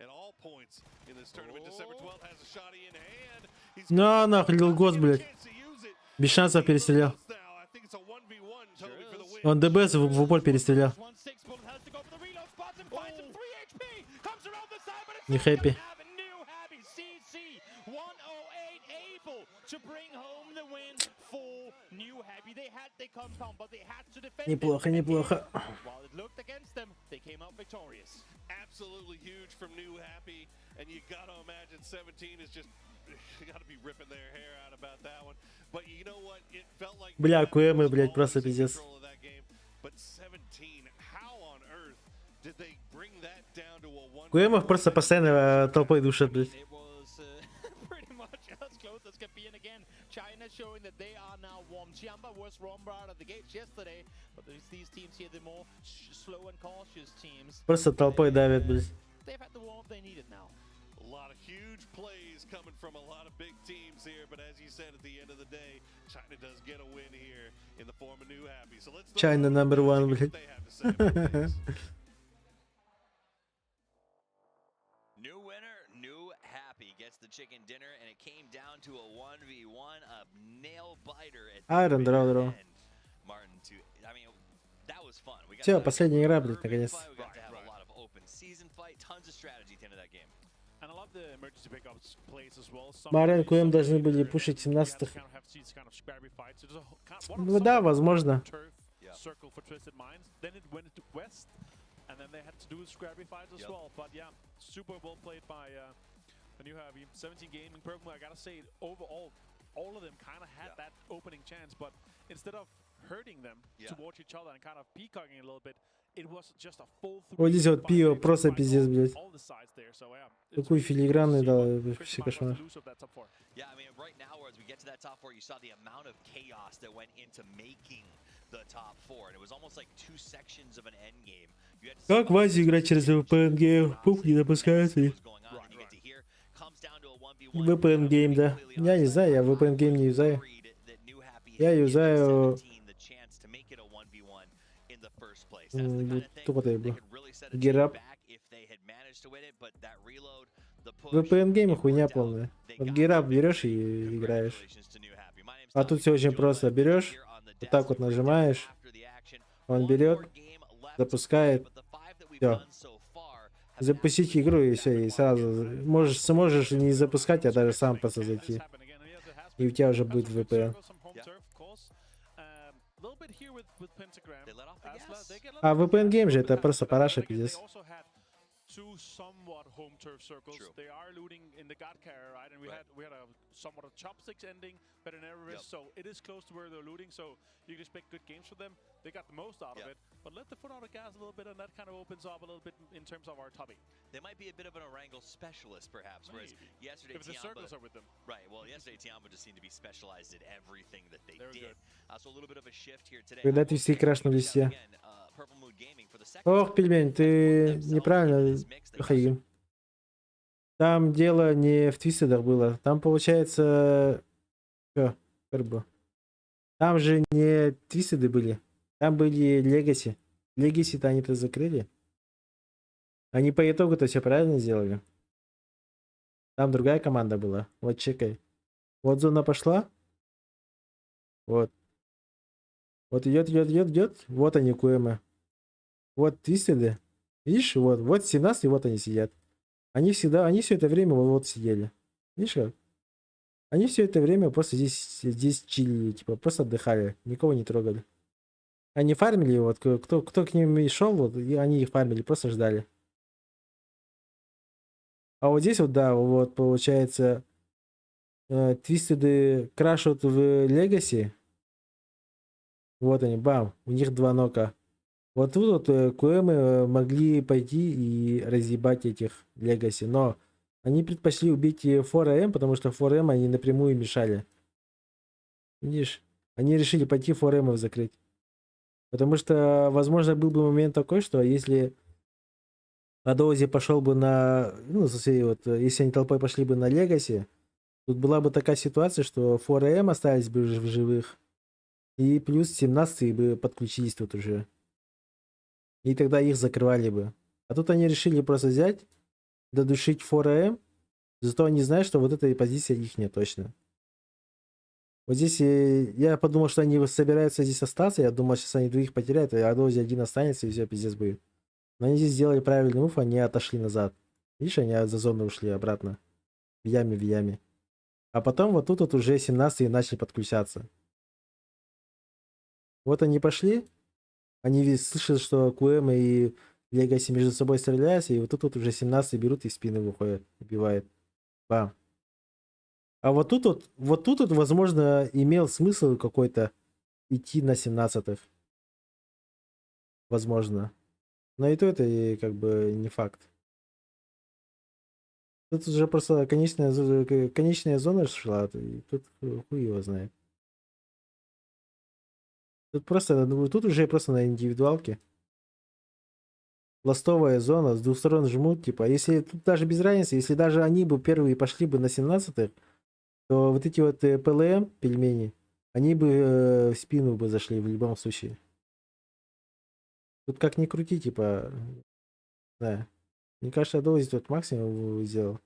At all points in this tournament. December 12th has a shotty in hand. He's На нахуй, Lil Ghost, блядь. Без шансов перестрелял. Он ДБС в упор перестрелял. New Happy. New Happy CC 108 able to bring home the win for New Happy. They had the compound, but they had to defend it. Неплохо, неплохо. While it looked against them, they came out victorious. absolutely huge from New Happy, and you gotta imagine 17 is just gotta be ripping their hair out about that one. But you know what? It felt like Бля, КМ, блядь, просто пиздец. control of that game. But 17, how on earth did they bring that down to a one? КМов просто постоянно э, толпой душат, блядь. It was pretty much as close as can be. And again, China showing that they are now warm. Tianba was warm out of the gates yesterday, but these teams here, the more slow and cautious teams. Просто толпой давят, блядь. They've had the warm they needed now. A lot of huge plays coming from a lot of big teams here, but as you said, at the end of the day, China does get a win here in the form of New Happy. So let's China number one, блядь. New winner, new happy gets the chicken dinner, and it came down to a 1v1, a nail biter at the Iron very draw, draw. end. Martin, to, I mean, that was fun. We got Все, to have последняя игра, блядь, наконец. fight, we got to have a lot of open season fight, tons of strategy at the end of that game. And I love the emergency pickups plays as well. Some Марен QM должны были пушить 17-х. kind of have these kind of scrappy fights. So there's a kind of, one of Ну да, возможно. turf circle for Twisted Minds. Then it went to west, and then they had to do scrappy fights as Yep. well. But yeah, super well played by the new Heavy. 17 Gaming Purple. I gotta say, overall, all of them kind of had that opening chance, but instead of hurting them towards each other and kind of peacocking a little bit, it was just a full Вот здесь вот Пио просто пиздец, блядь. all the sides there. So yeah, Такую филигранную дал, вообще кошмар. lose of that top four. Yeah, I mean, right now, as we get to that top four, you saw the amount of chaos that went into making the top four, and it was almost like two sections of an end game. You had to Как в Азию играть через VPN Game? Пух не допускается. VPN Game, да. Я не знаю, я VPN Game не юзаю. Я юзаю... Вот вот это было. GearUp. VPN Game хуйня полная. Вот GearUp берешь и играешь. А тут все очень просто. Берешь, вот так вот нажимаешь, он берет, запускает, все. Запустить игру и все, и сразу можешь, сможешь не запускать, а даже сам просто зайти. И у тебя уже будет VPN. А VPN Game же это просто параша, пиздец. Two somewhat home turf circles. They are looting in the God carrier, right? And we had a somewhat a chopsticks ending, but in every risk, so it is close to where they're looting. So you can expect good games from them. They got the most out of it, but let the foot out of gas a little bit, and that kind of opens up a little bit in terms of our top eight. They might be a bit of an Orango specialist, perhaps. Whereas Maybe. yesterday, If the Tianba, circles are with them. Right. Well, yesterday Tianba just seemed to be specialized at everything that they They were did. good. So a little bit of a shift here today. Когда ты все краш на листе. Ох, пельмень, ты неправильно, Хаим. Там дело не в Твистедах было. Там получается... Чё, как бы. Там же не Твистеды были. Там были Legacy. Legacy-то они-то закрыли. Они по итогу-то все правильно сделали. Там другая команда была. Вот чекай. Вот зона пошла. Вот. Вот идет, идет, идет, идет. Вот они, QM ы. Вот Твистеды. Видишь, вот, вот 17, вот они сидят. Они всегда, они все это время вот, вот сидели. Видишь как? Они все это время просто здесь чилили, типа, просто отдыхали, никого не трогали. Они фармили, вот, кто к ним и шел, вот, и они их фармили, просто ждали. А вот здесь вот, да, вот, получается, Твистеды крашут в Legacy. Вот они, бам, у них два нока. Вот тут вот QM могли пойти и разъебать этих Legacy, но они предпочли убить 4AM, потому что 4AM они напрямую мешали. Видишь, они решили пойти 4AM закрыть. Потому что, возможно, был бы момент такой, что если Адоузи пошел бы на, ну, со своей вот, если они толпой пошли бы на Legacy, тут была бы такая ситуация, что 4AM остались бы в живых, и плюс 17 бы подключились тут уже. И тогда их закрывали бы. А тут они решили просто взять, додушить 4AM, зато они знают, что вот эта позиция их точно. Вот здесь я подумал, что они собираются здесь остаться, я думал, сейчас они двоих потеряют, а Адоузи один останется, и все, пиздец будет. Но они здесь сделали правильный move, они отошли назад. Видишь, они за зону ушли обратно. В яме, в яме. А потом вот тут вот уже 17 начали подключаться. Вот они пошли. Они слышат, что QM и Legacy между собой стреляются, и вот тут вот уже 17 берут и в спины выходят, убивают. Бам. А вот тут вот, возможно, имел смысл какой-то идти на 17-х. Возможно. Но и то это и как бы не факт. Тут уже просто конечная зона шла, и тут хуй его знает. Тут просто, ну, тут уже просто на индивидуалке. Ластовая зона, с двух сторон жмут, типа, если тут даже без разницы, если даже они бы первые пошли бы на 17-х, то вот эти вот ПЛМ, пельмени, они бы в спину бы зашли в любом случае. Тут как ни крути, типа, да. Мне кажется, Доузи тут максимум сделал.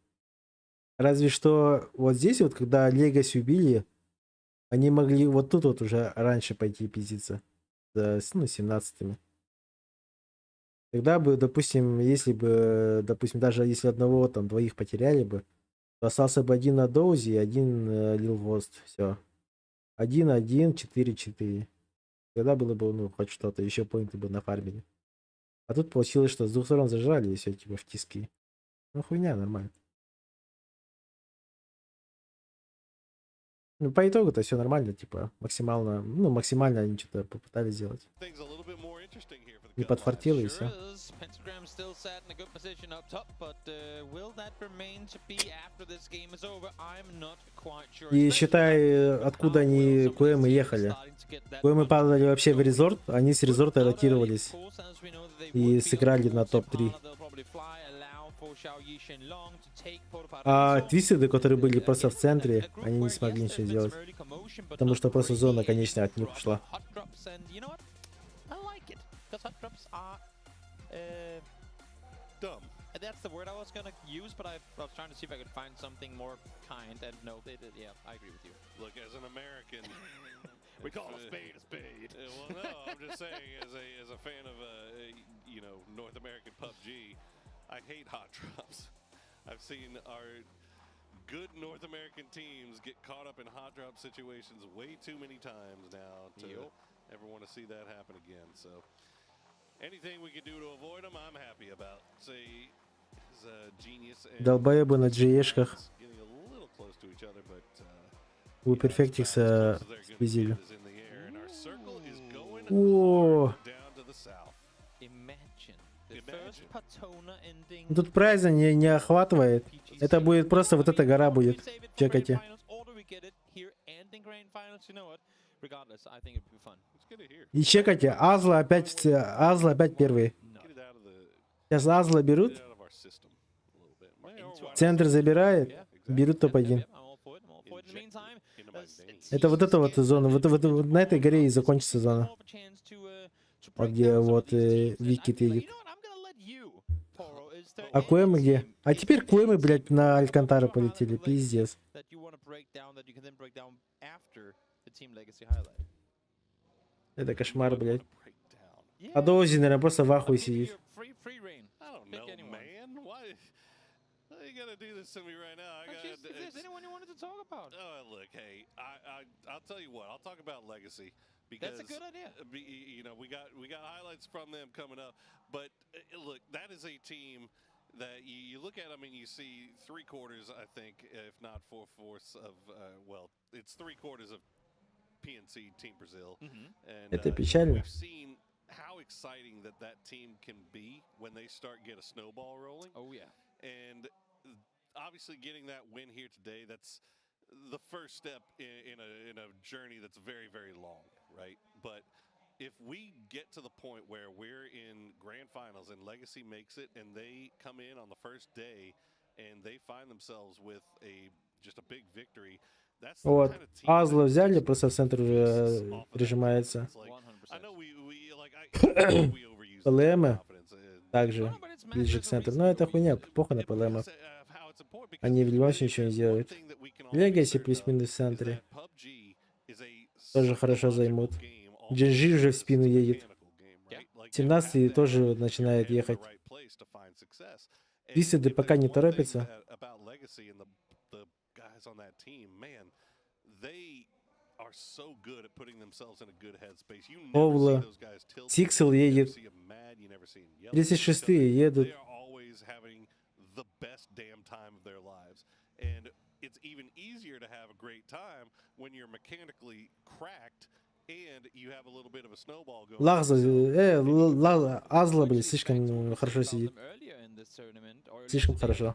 Разве что вот здесь вот, когда Легаси убили, они могли вот тут вот уже раньше пойти пиздиться. За, ну, 17-ми. Тогда бы, допустим, если бы, допустим, даже если одного там, двоих потеряли бы, то остался бы один на Доузи и один Лил Гост. Все. 1-1, 4-4. Тогда было бы, ну, хоть что-то, еще поинты бы нафармили. А тут получилось, что с двух сторон зажали и все, типа, в тиски. Ну, хуйня, нормально. Ну, по итогу-то все нормально, типа, максимально, ну, максимально они что-то попытались сделать. Не подфартило и все. Is. Pentagram still sat in a good position up top, but will that remain to be after this game is over? I'm not quite sure. И считай, откуда они КМ ехали. КМ падали вообще в resort, они с resort а ротировались и сыграли на топ-3. А Твистеды, которые были просто в центре, они не смогли ничего сделать. Потому что просто зона конечная от них ушла. Hot drops, and you know what? I like it because hot drops are dumb. That's the word I was gonna use, but I was trying to see if I could find something more kind. And no, yeah, I agree with you. Look, as an American, We call a if, spade a spade. Well, no, I'm just saying, as a fan of North American PUBG, I hate hot drops. I've seen our good North American teams get caught up in hot drop situations way too many times now to ever want to see that happen again. So anything we could do to avoid them, I'm happy about. Say, is a Genius and Долбоебы на GE-шках getting a little close to each other, but у Перфектикса спиздили. О, Imagine the first Patona ending. Ну, тут прайза не охватывает. Это будет просто вот эта гора будет. Чекайте. Or do we get it here and in grand finals? You know what? Regardless, I think it'd be fun. И чекайте, Азла опять, Азла опять первый. Сейчас Азла берут. Центр забирает, берут топ-1. Это вот эта вот зона, вот на этой горе и закончится зона. Вот где вот Викит едет. А Куэмы где? А теперь Куэмы, блядь, на Алькантару полетели, пиздец. That you want to break down, that you can then break down after the Team Legacy highlight. Это кошмар, блядь. А Доузи, наверное, просто в ахуе сидит. Free, free reign. I don't Pick know, anyone. man. Why? Why you gotta do this to me right now? I But got. just if there's anyone you wanted to talk about. Oh, look, hey, I'll tell you what. I'll talk about Legacy because That's a good idea. We got highlights from them coming up, but look, that is a team that you look at them and you see three quarters, I think, if not four fourths of, well, it's three quarters of PNC Team Brazil, and Это печально. we've seen how exciting that that team can be when they start get a snowball rolling. Oh yeah. And obviously getting that win here today, that's the first step in a journey that's very, very long, right? But if we get to the point where we're in grand finals and Legacy makes it and they come in on the first day and they find themselves with a just a big victory, that's the Вот. kind of team Азла взяли, просто в центр уже прижимается. I know we like I, we overuse the term ПЛМы confidence, также ближе к центру. Но это хуйня, похуй на ПЛМ. Они в любом случае ничего не сделают. Легаси плюс-минус в центре. Тоже хорошо займут. Джинжи уже в спину едет. 17 тоже начинает ехать. Твистеды пока не торопятся. About Legacy and the guys on that team, man, they are so good at putting themselves in a good headspace. You never see Овла. those guys tilted. Сиксел You never едет. see 'em mad. You never see 'em yelling at each 36 other. едут. They are always having the best damn time of their lives. And it's even easier to have a great time when you're mechanically cracked and you have a little bit of a snowball going. Лахза, Азла, блин, слишком хорошо сидит. Слишком хорошо.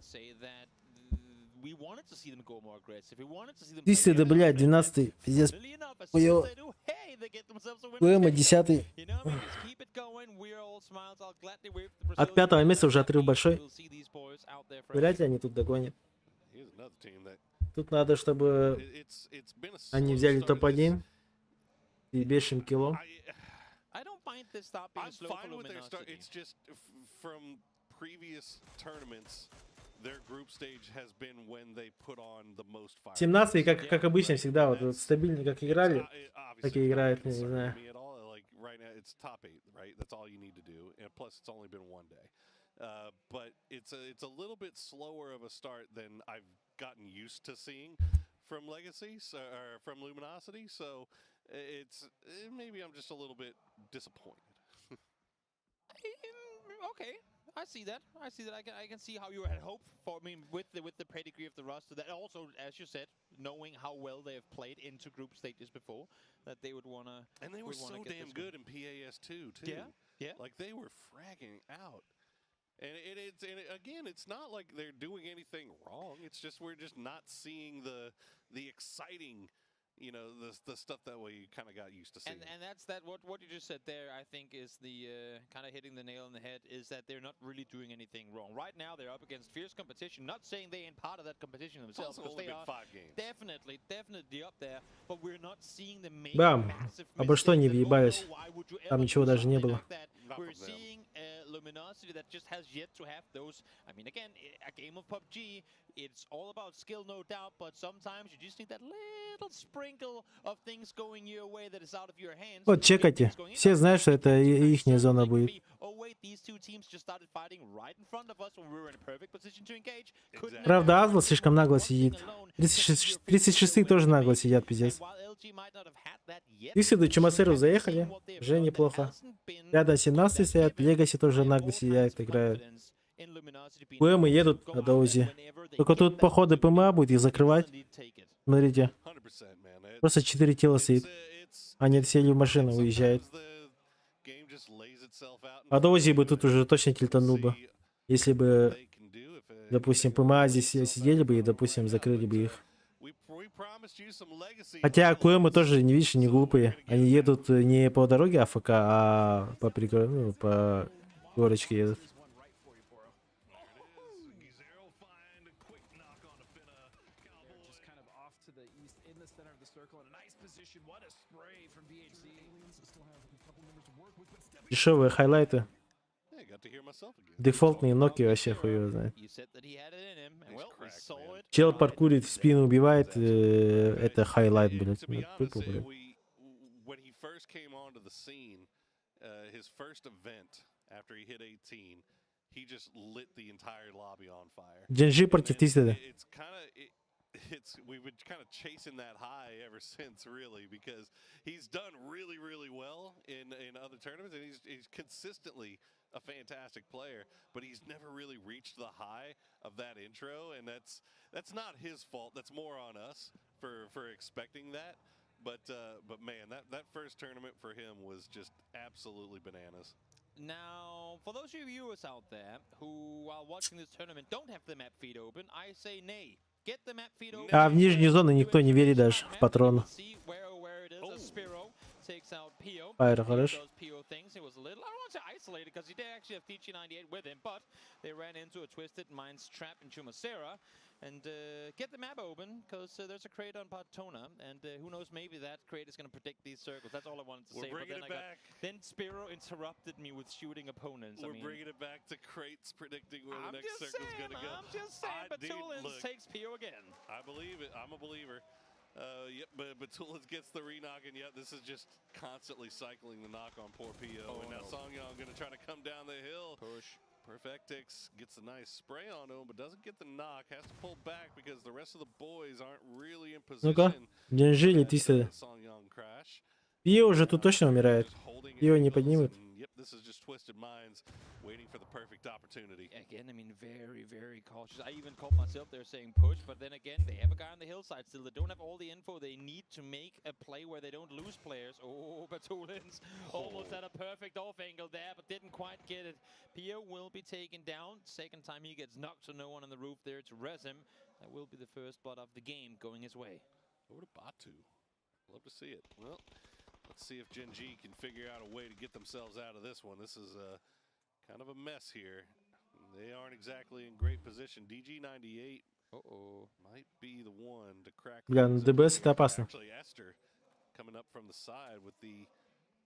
We wanted to see them go more aggressive. We wanted to see them Twisted, play блядь, 12 пиздец. Funnily enough, as soon as Хуёво. they do, hey, they get themselves a win. КМ 10. You know, I mean, just keep it going. We're all smiles. I'll gladly wave the От Brazilian пятого места уже отрыв большой. We'll see these boys out there for Вряд ли они тут догонят. Here's another team that Тут надо, чтобы it's been a они slow взяли start. топ-1 и бешим кило. I don't mind this start being I'm slow for fine with their start. Luminosity. It's just from previous tournaments, their group stage has been when they put on the most fire. 17 как, как обычно, всегда вот, вот стабильно как играли, так и играют, я не знаю. Me at all. Like right now, it's top eight, right? That's all you need to do, and plus it's only been one day. But it's a little bit slower of a start than I've gotten used to seeing from Legacy, so, or from Luminosity. So it's maybe I'm just a little bit disappointed. Okay, I see that. I see that. I can see how you had hoped for. I mean, with the pedigree of the roster, that also, as you said, knowing how well they have played into group stages before, that they would wanna. And they were would wanna so get damn this one. good in PAS2 too. Like they were fragging out. And it, it's and it, again, it's not like they're doing anything wrong. It's just we're just not seeing the exciting, the stuff that we kind of got used to seeing. And that's that. What you just said there, I think, is the kind of hitting the nail on the head. Is that they're not really doing anything wrong right now. They're up against fierce competition. Not saying they ain't part of that competition themselves, also because only they been are five games. definitely, definitely up there. But we're not seeing them make Бам! massive Обо что они mistakes that, oh въебались? no, why would you Там ever ничего do даже не something было. like that? Not We're from them. seeing Luminosity that just has yet to have those. I mean, again, a game of PUBG, it's all about skill, no doubt, but sometimes you just need that little sprinkle of things going your way that is out of your hands. Вот, чекайте. Все знают, что это ихняя зона будет. Oh wait, these two teams just started fighting right in front of us when we were in a perfect position to engage. Couldn't Правда, Азла слишком нагло сидит. 36, 36 тоже нагло сидят, пиздец. Иксиды Чумасеру заехали, уже неплохо. Рядом 17 стоят, Легаси тоже нагло сидят, играют. ПМы едут на Доузи. Только тут, походу, ПМА будет их закрывать. Смотрите. Просто 4 тела стоит. Они сели в машину, уезжают. А Доузи бы тут уже точно тильтанул бы. Если бы, допустим, ПМА здесь сидели бы и, допустим, закрыли бы их. Хотя КМы тоже, не видишь, не глупые. Они едут не по дороге АФК, а по, пригор... ну, по горочке едут. Just kind of off to the east in the center of the circle in a nice position. What a spray from VHZ. Дешевые хайлайты. Yeah, got to hear myself again. Дефолтные Nokia вообще хуй его знает. You said that he had it in him, and well, we saw it. Чел паркурит, в спину убивает, это хайлайт, блядь. To be Ну, honest, тупо, блядь. When he first came onto the scene, his first event after he hit 18, he just lit the entire lobby on fire. Gen.G против Twisted. It's kind of it, it's we've been kind of chasing that high ever since, really, because he's done really, really well in other tournaments, and he's consistently a fantastic player, but he's never really reached the high of that intro, and that's not his fault. That's more on us for expecting that. But man, that first tournament for him was just absolutely bananas. Now, for those of you viewers out there who, while watching this tournament, don't have the map feed open, I say nay. Get the map feed open. А в нижнюю зону никто не верит даже, в патрон. See where it is. As Spiro takes out Pio. Файр He хорош. does Pio things. He was a little, I don't want to say isolated, because he did actually have DG98 with him, but they ran into a Twisted Minds trap in Chumacera. And get the map open, because there's a crate on Partona, and who knows, maybe that crate is going to predict these circles. That's all I wanted to We're say. But bringing then it I got, back. then Spiro interrupted me with shooting opponents. We're I mean, bringing it back to crates predicting where I'm the next just circle's saying, gonna go. I'm just saying, I, but dude, Tulins look, takes Pio again. I believe it. I'm a believer. Yep, but Batulins gets the re-knock, and yet this is just constantly cycling the knock on poor Pio. Oh, and now no. Songyong gonna try to come down the hill. Push. Perfectix gets a nice spray onto him, but doesn't get the knock. Has to pull back because the rest of the boys aren't really in Ну-ка, position. Gen.G или Twisted? Songyong crash. Пио уже тут точно умирает. Пио не поднимут. Yep, This is just Twisted Minds waiting for the perfect opportunity. Again, I mean, very, very cautious. I even caught myself there saying push, but then again, they have a guy on the hillside still. They don't have all the info they need to make a play where they don't lose players. Oh, Batulins almost had a perfect off angle there, but didn't quite get it. Pio will be taken down. Second time he gets knocked, so no one on the roof there to res him. That will be the first blood of the game going his way. Over to Batu. Love to see it. Well, let's see if Gen G can figure out a way to get themselves out of this one. This is a kind of a mess here. They aren't exactly in great position. DG98 Uh-oh. might be the one to crack Бля, ну things open ДБС это here. опасно. Actually, Esther coming up from the side with the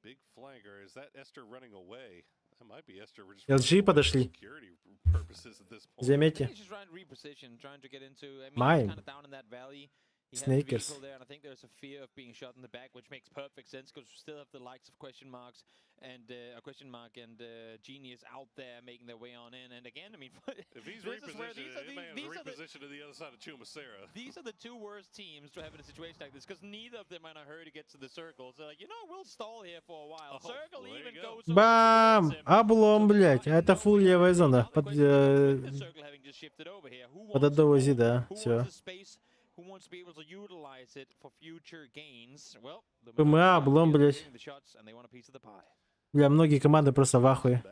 big flanker. Is that Esther running away? That might be Esther just running LG away for подошли. security purposes at this point. Заметьте. He's just trying to reposition, trying to get into. I mean, he's Mine. kind of down in that valley. He has a Snakers. vehicle there, and I think there's a fear of being shot in the back, which makes perfect sense because we still have the likes of question marks and a question mark and Genius out there making their way on in. And again, I mean, If he's this is where repositioned, these are it the, man is these are the repositioned to the other side of Chumacera. these are the two worst teams to have in a situation like this because neither of them are in a hurry to get to the circle. So like, we'll stall here for a while. Oh, Circle there you even go. goes over Бам! towards him. Облом, блядь. А это фул левая зона. Под, э, The circle having just shifted over here. Who под wants одного зи, да. Who Все. wants the space? Who wants to be able to utilize it for future gains? Well, the ПМА, облом, блядь. the shots and they want a piece of the pie. Бля, многие команды просто в ахуе.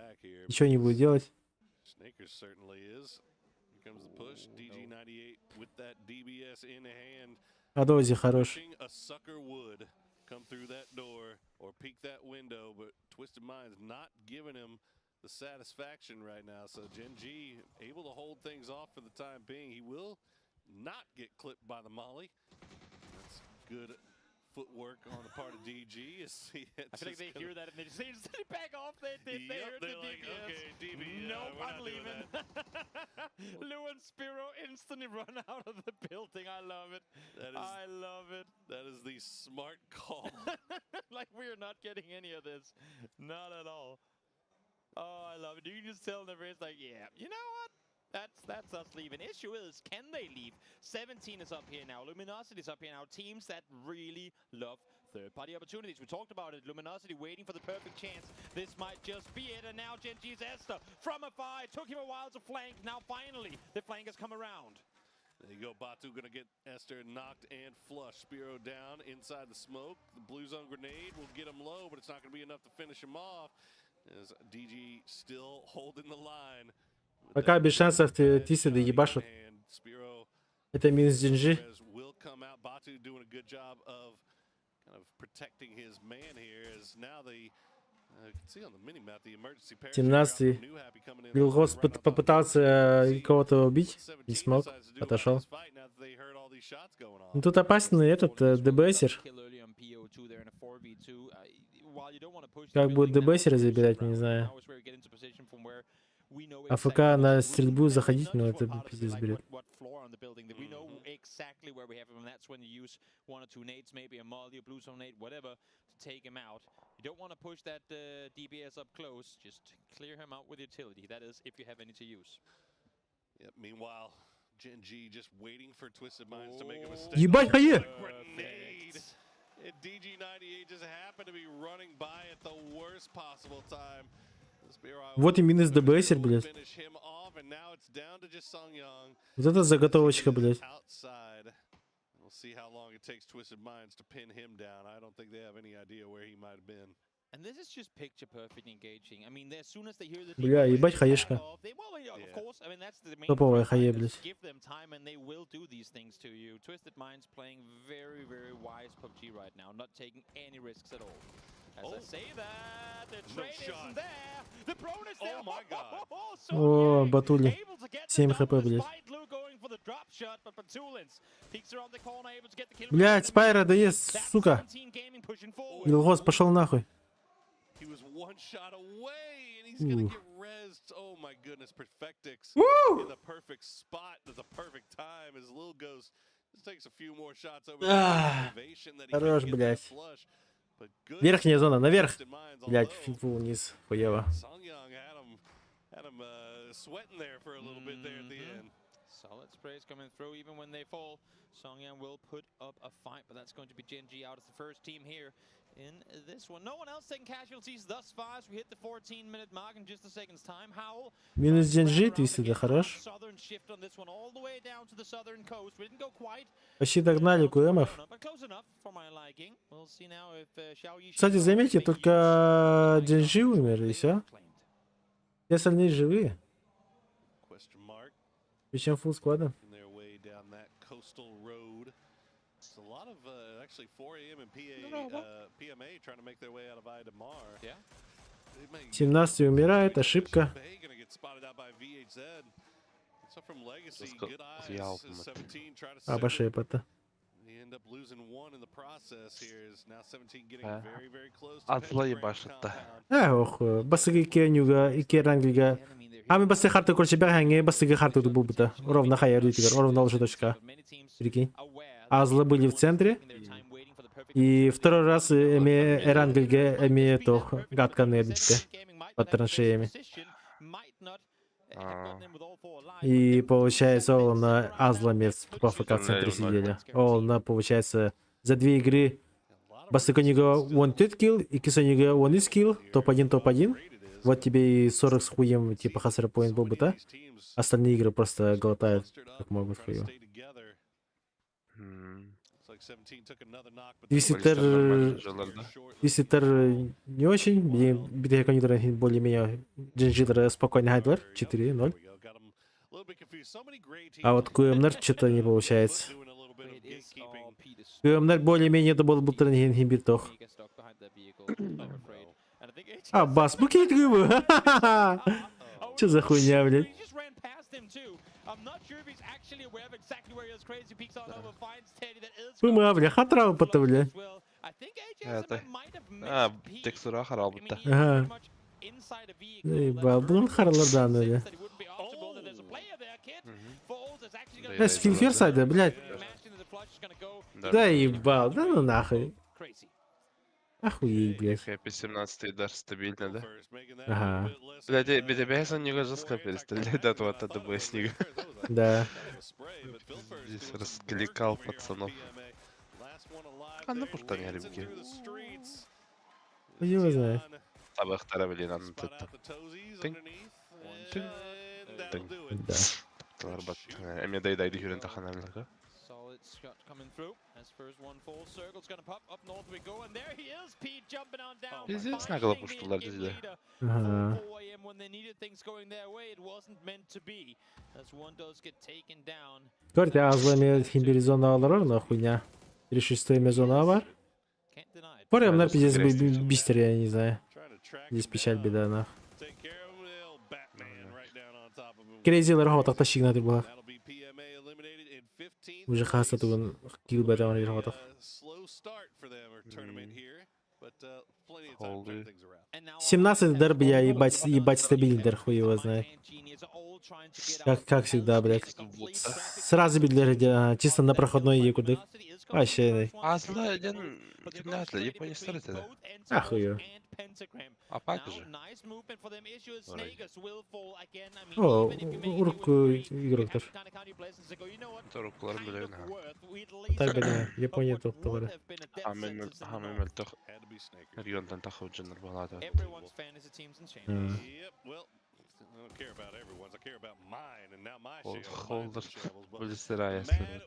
Ничего не будут делать. Snakers certainly is. Here comes the push. DG98 with that DBS in hand. Адози хорош. Wishing a sucker would come through that door or peek that window, but Twisted Minds not giving him the satisfaction right now. So Gen G able to hold things off for the time being. He will not get clipped by the molly. That's good footwork on the part of DG. As he I feel like just they gonna- hear that and they just, they just back off. They Yep, heard the they're like, DBS. "Okay, DB, Nope, we're I'm not doing leaving. Lou and Spiro instantly run out of the building. I love it. That is, I love it. That is the smart call. Like, we are not getting any of this. Not at all. Oh, I love it. You can just tell the it's like, yeah, you know what? That's us leaving. Issue is, can they leave? 17 is up here now. Luminosity is up here now. Teams that really love third-party opportunities. We talked about it. Luminosity waiting for the perfect chance. This might just be it. And now Gen G's Esther from afar. It took him a while to flank. Now finally, the flank has come around. There you go. Batu gonna get Esther knocked and flushed. Spiro down inside the smoke. The blue zone grenade will get him low, but it's not gonna be enough to finish him off. As DG still holding the line. Пока без шансов ты Тисы ебашат. Это минус Gen.G. Will come out. Batu doing a good job of kind of protecting his man here. As now the you can see on the minimap the emergency parachute drop 17-й. from New Happy coming in Лилгос попытался э, кого-то убить, не смог, отошел. Ну тут опасен этот э, ДБСер. Как будет ДБСера забирать, не знаю. АФК на стрельбу заходить, но это пиздец бред. Floor on the building that we know exactly where we have him, and that's when you use one or two nades, maybe a molly, a blue zone nade, whatever, to take him out. You don't want to push that DBS up close. Just clear him out with utility. That is, if you have any to use. Yep, meanwhile, Gen G just waiting for Twisted Minds to make a mistake. Ебать, хае! Grenade! And DG98 just happened to be running by at the worst possible time. Spiro Вот и минус ДБСер, блядь. finish him off, and now it's down to just Sung Young Вот это заготовочка, блядь. outside. We'll see how long it takes Twisted Minds to pin him down. I don't think they have any idea where he might have been. And this is just picture perfect engaging. I mean, as soon as they hear the Бля, ебать хаешка. they, well, yeah, of course. I mean, that's the main Топовая threat, right? хае, Is блядь. Give them time, and they will do these things to you. Twisted Minds playing very, very wise PUBG right now, not taking any risks at all. As I Oh. say that, the No trade shot. isn't there. The prone is there. Oh my God. О, Батули. 7 хп, блядь. Lou going for the drop shot, but Batulins peeks around the corner, able to get the kill. Блядь, Спайра доест, сука. Лилгос пошел нахуй. He was one shot away, and he's gonna Ух. get rezzed. Oh my goodness, Perfectix Woo! in the perfect spot at the perfect time as Lil Ghost just takes a few more shots over the Ах, elevation that he Хорош, couldn't get that блядь. flush. But good Верхняя зона, наверх. Twisted Minds, Блядь, although фу, вниз, хуево. Song Young had him sweating there for a little bit there at the end. Solid sprays coming through even when they fall. Songyang will put up a fight, but that's going to be Gen G out as the first team here In this one, no one else taking casualties thus far as we hit the 14-minute mark in just a second's time. Howl Минус Джинджи, Твистед, хорош. southern shift on this one all the way down to the southern coast. We didn't go quite, Почти догнали КМов. but close enough for my liking. We'll see now if Xiao Yi Кстати, заметьте, только Джинджи умер, и все. Все остальные живые. Question mark Причем full сквадом. in their way down that coastal road. It's a lot of actually 4 a.m. and PA, PMA trying to make their way out of Idamar. Yeah. They may 17 умирает, ошибка. Bay gonna get spotted out by VHZ. It's up from Legacy. Let's go. Good eyes. Yeah, as 17 try to А, send it. башепата. They end up losing one in the process here. Is now 17 getting Э, very, very close to Атла Pentagram ебашатта. Э, ох, басыгы кенюга, ики рангига. Ами басы харты короче бәхәңе басыгы харты бубыта. Ровно хайер дитигер, ровно лучше точка. Прикинь. Азлы были в центре. И второй раз эме эрангельге эме тох гадканы битте. Под траншеями. А, И получается, ол на Азламе по ФК в центре сидели. Ол на, получается, за две игры Басыконига 1 тет килл, и Кисонига 1 из килл, топ-1, топ-1. Вот тебе и 40 с хуем, типа, хасера поинт был бы, да? Остальные игры просто глотают, как могут хую. м. Looks like 17 took another knock, but Виситер... нормально жилар, да? Виситер не очень, битеконитер более-менее Джинджитер спокойно хайдлер, 4-0. А вот КМНР что-то не получается. КМНР более-менее это был бы химбитох. А, бас, букет губы. Че за хуйня, блядь? Пыма, бля, хатрал потом, бля. Это. А, текстура харал будто. Ага. Ебал, блин, харлардан, бля. Э, с Филферсайда, блядь. Да ебал, да ну нахуй. Охуеть, блядь. Хэппи 17 даже стабильно, да? Ага. Блядь, БТБ у него жестко перестреляет от вот этого снега. Да. Здесь раскликал пацанов. А ну пушта не рыбки. Хуй его знает. Табахтара, блин, а ну тут. Тынь. Тынь. Тынь. Да. Таларбат. Эме дай дай дихюрен таханаллага. Solid shot coming through. As first one full circle's gonna pop up north we go, and there he is, Pete jumping on down. Пиздец нагло пуштулар дизде. Ага. 4 a.m. when they needed things going their way, it wasn't meant to be. As one does get taken down. Көрде азлами химберизона алар, но хуйня. 36 зона бар. Форемнер пиздец бистер, я не знаю. Здесь печаль, беда, нах. Крейзилер хаватақта шигнатыр була. Уже хаса тугун килл бәдәмән бир хаватақ. Холды. 17 дерби я ебать, ебать стабильный дер, хуй его знает. Как всегда, блядь. Сразу бидлер, чисто на проходной екудык. Вообще, Азла один... Кимне азла, Япония старый тогда. Ахую. А пак же. О, урку игроктор. Торукулар билеген ха. Так, бля, Япония тоқталары. Хамын мөлтөх. Регионтан тахы жыныр балады. Everyone's fantasy teams and champions. Yep, well, I don't care about everyone's. I care about mine, and now my share. Холдер. Билистер аяслар.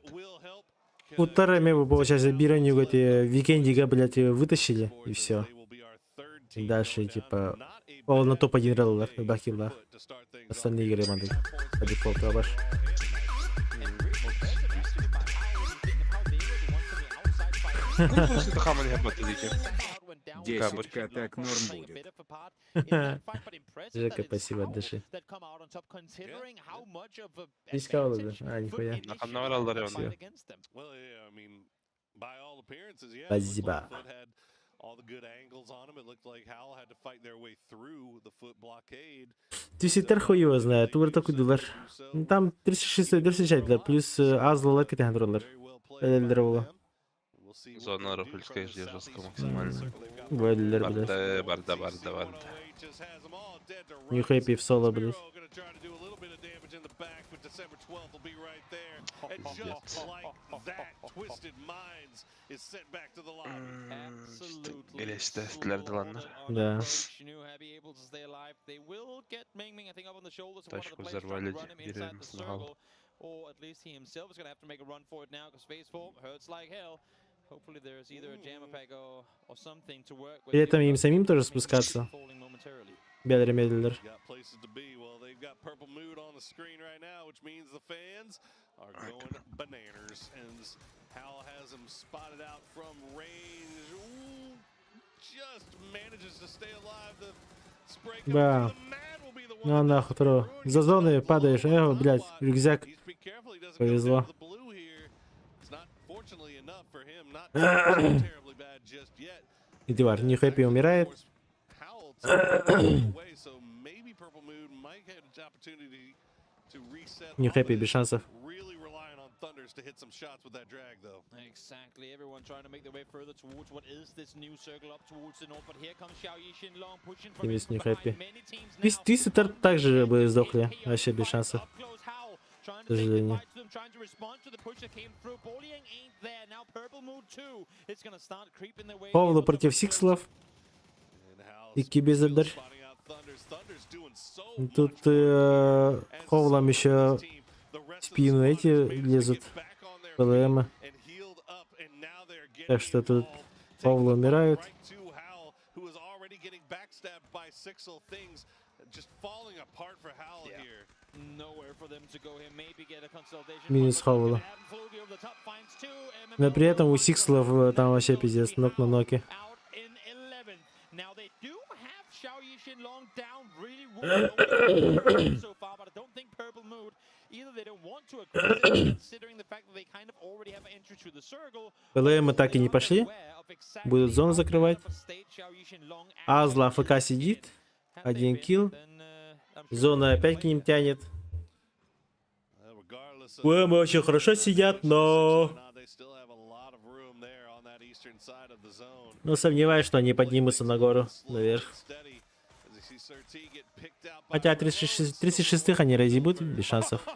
Уттарами вы, получается, Бираню эти Викендига, блядь, вытащили, и все. И дальше, типа, ол на топ-1 реллер, бахилла. Остальные игры мандык. По дефолту, абаш. Десятка так норм будет. Жека, спасибо от души. Искал, да? А, нихуя. Всё. Спасибо. All the good angles on him. It looked like Howell had to fight their way through the foot blockade. Твиттер хуй его знает, тугур такой дулар. Ну, Там 36 36 плюс азлалар кетен Эллер было. Зона Руфельская жестко максимально. Вэллер, блядь. Барда, барда, барда, барда. Нью хэппи в соло, блядь. December 12th will be right there. And just like that, Twisted Minds is sent back to the lobby. Элестилер дыланнар. Да. Тачку взорвали деревья сначала. Or at least he himself is going to have to make a run for it now because phase 4 hurts like hell. Hopefully there's either a jammer pack or something to work with. При этом им самим тоже спускаться. Бедр медлер. Got places to be. Well, they've got Purple Mood on the screen right now, which means the fans are going bananas. And Hal has him spotted out from range. Ooh, just manages to stay alive. The spray comes Да. through. The Mad will be the Ну нахуй, тро. За зоной падаешь. Эх, блядь, рюкзак. Повезло. blue here. It's not fortunately enough for him. Not too terribly bad just yet. Эдуард, не хэппи умирает. Howl taken away, so maybe Purple Mood might have an opportunity to reset. Не хэппи без шансов. Really relying on Thunders to hit some shots with that drag, though. Exactly. Everyone trying to make their way further towards what is this new circle up towards the north. But here comes Xiao Yixin Long pushing from Минус не behind. хэппи. Many teams Твист и Тарт также бы сдохли. Вообще без шансов. К сожалению. to them, trying to respond to the push that came through. Boliang ain't there. Now Purple Mood 2 is gonna start creeping their way. Павло против Сикслов. И Кибизадар. Тут э, Ховлам еще в спину эти лезут. ПЛМы. Так что тут Павло умирают. To Howl, who is already getting backstabbed by Sixel. Things just falling apart for Howl here. Nowhere for them to go here. Maybe get a consolidation. Минус Ховла. Но при этом у Сикслов э, там вообще пиздец, нок на ноке. Now they do have Xiao Yixin Long down really wounded only so far, but I don't think Purple Mood either they don't want to aggress it, considering the fact that they kind of already have entry to the circle. ПЛМы так и не пошли. Будут зону закрывать. Азла АФК сидит. Один килл. Зона опять к ним тянет. ПЛМы очень хорошо сидят, но... They still have a lot of room there on that eastern side of the zone. Но сомневаюсь, что они поднимутся на гору наверх. Steady as you see Sir T get picked out by Хотя 36, 36-х они разъебут без шансов.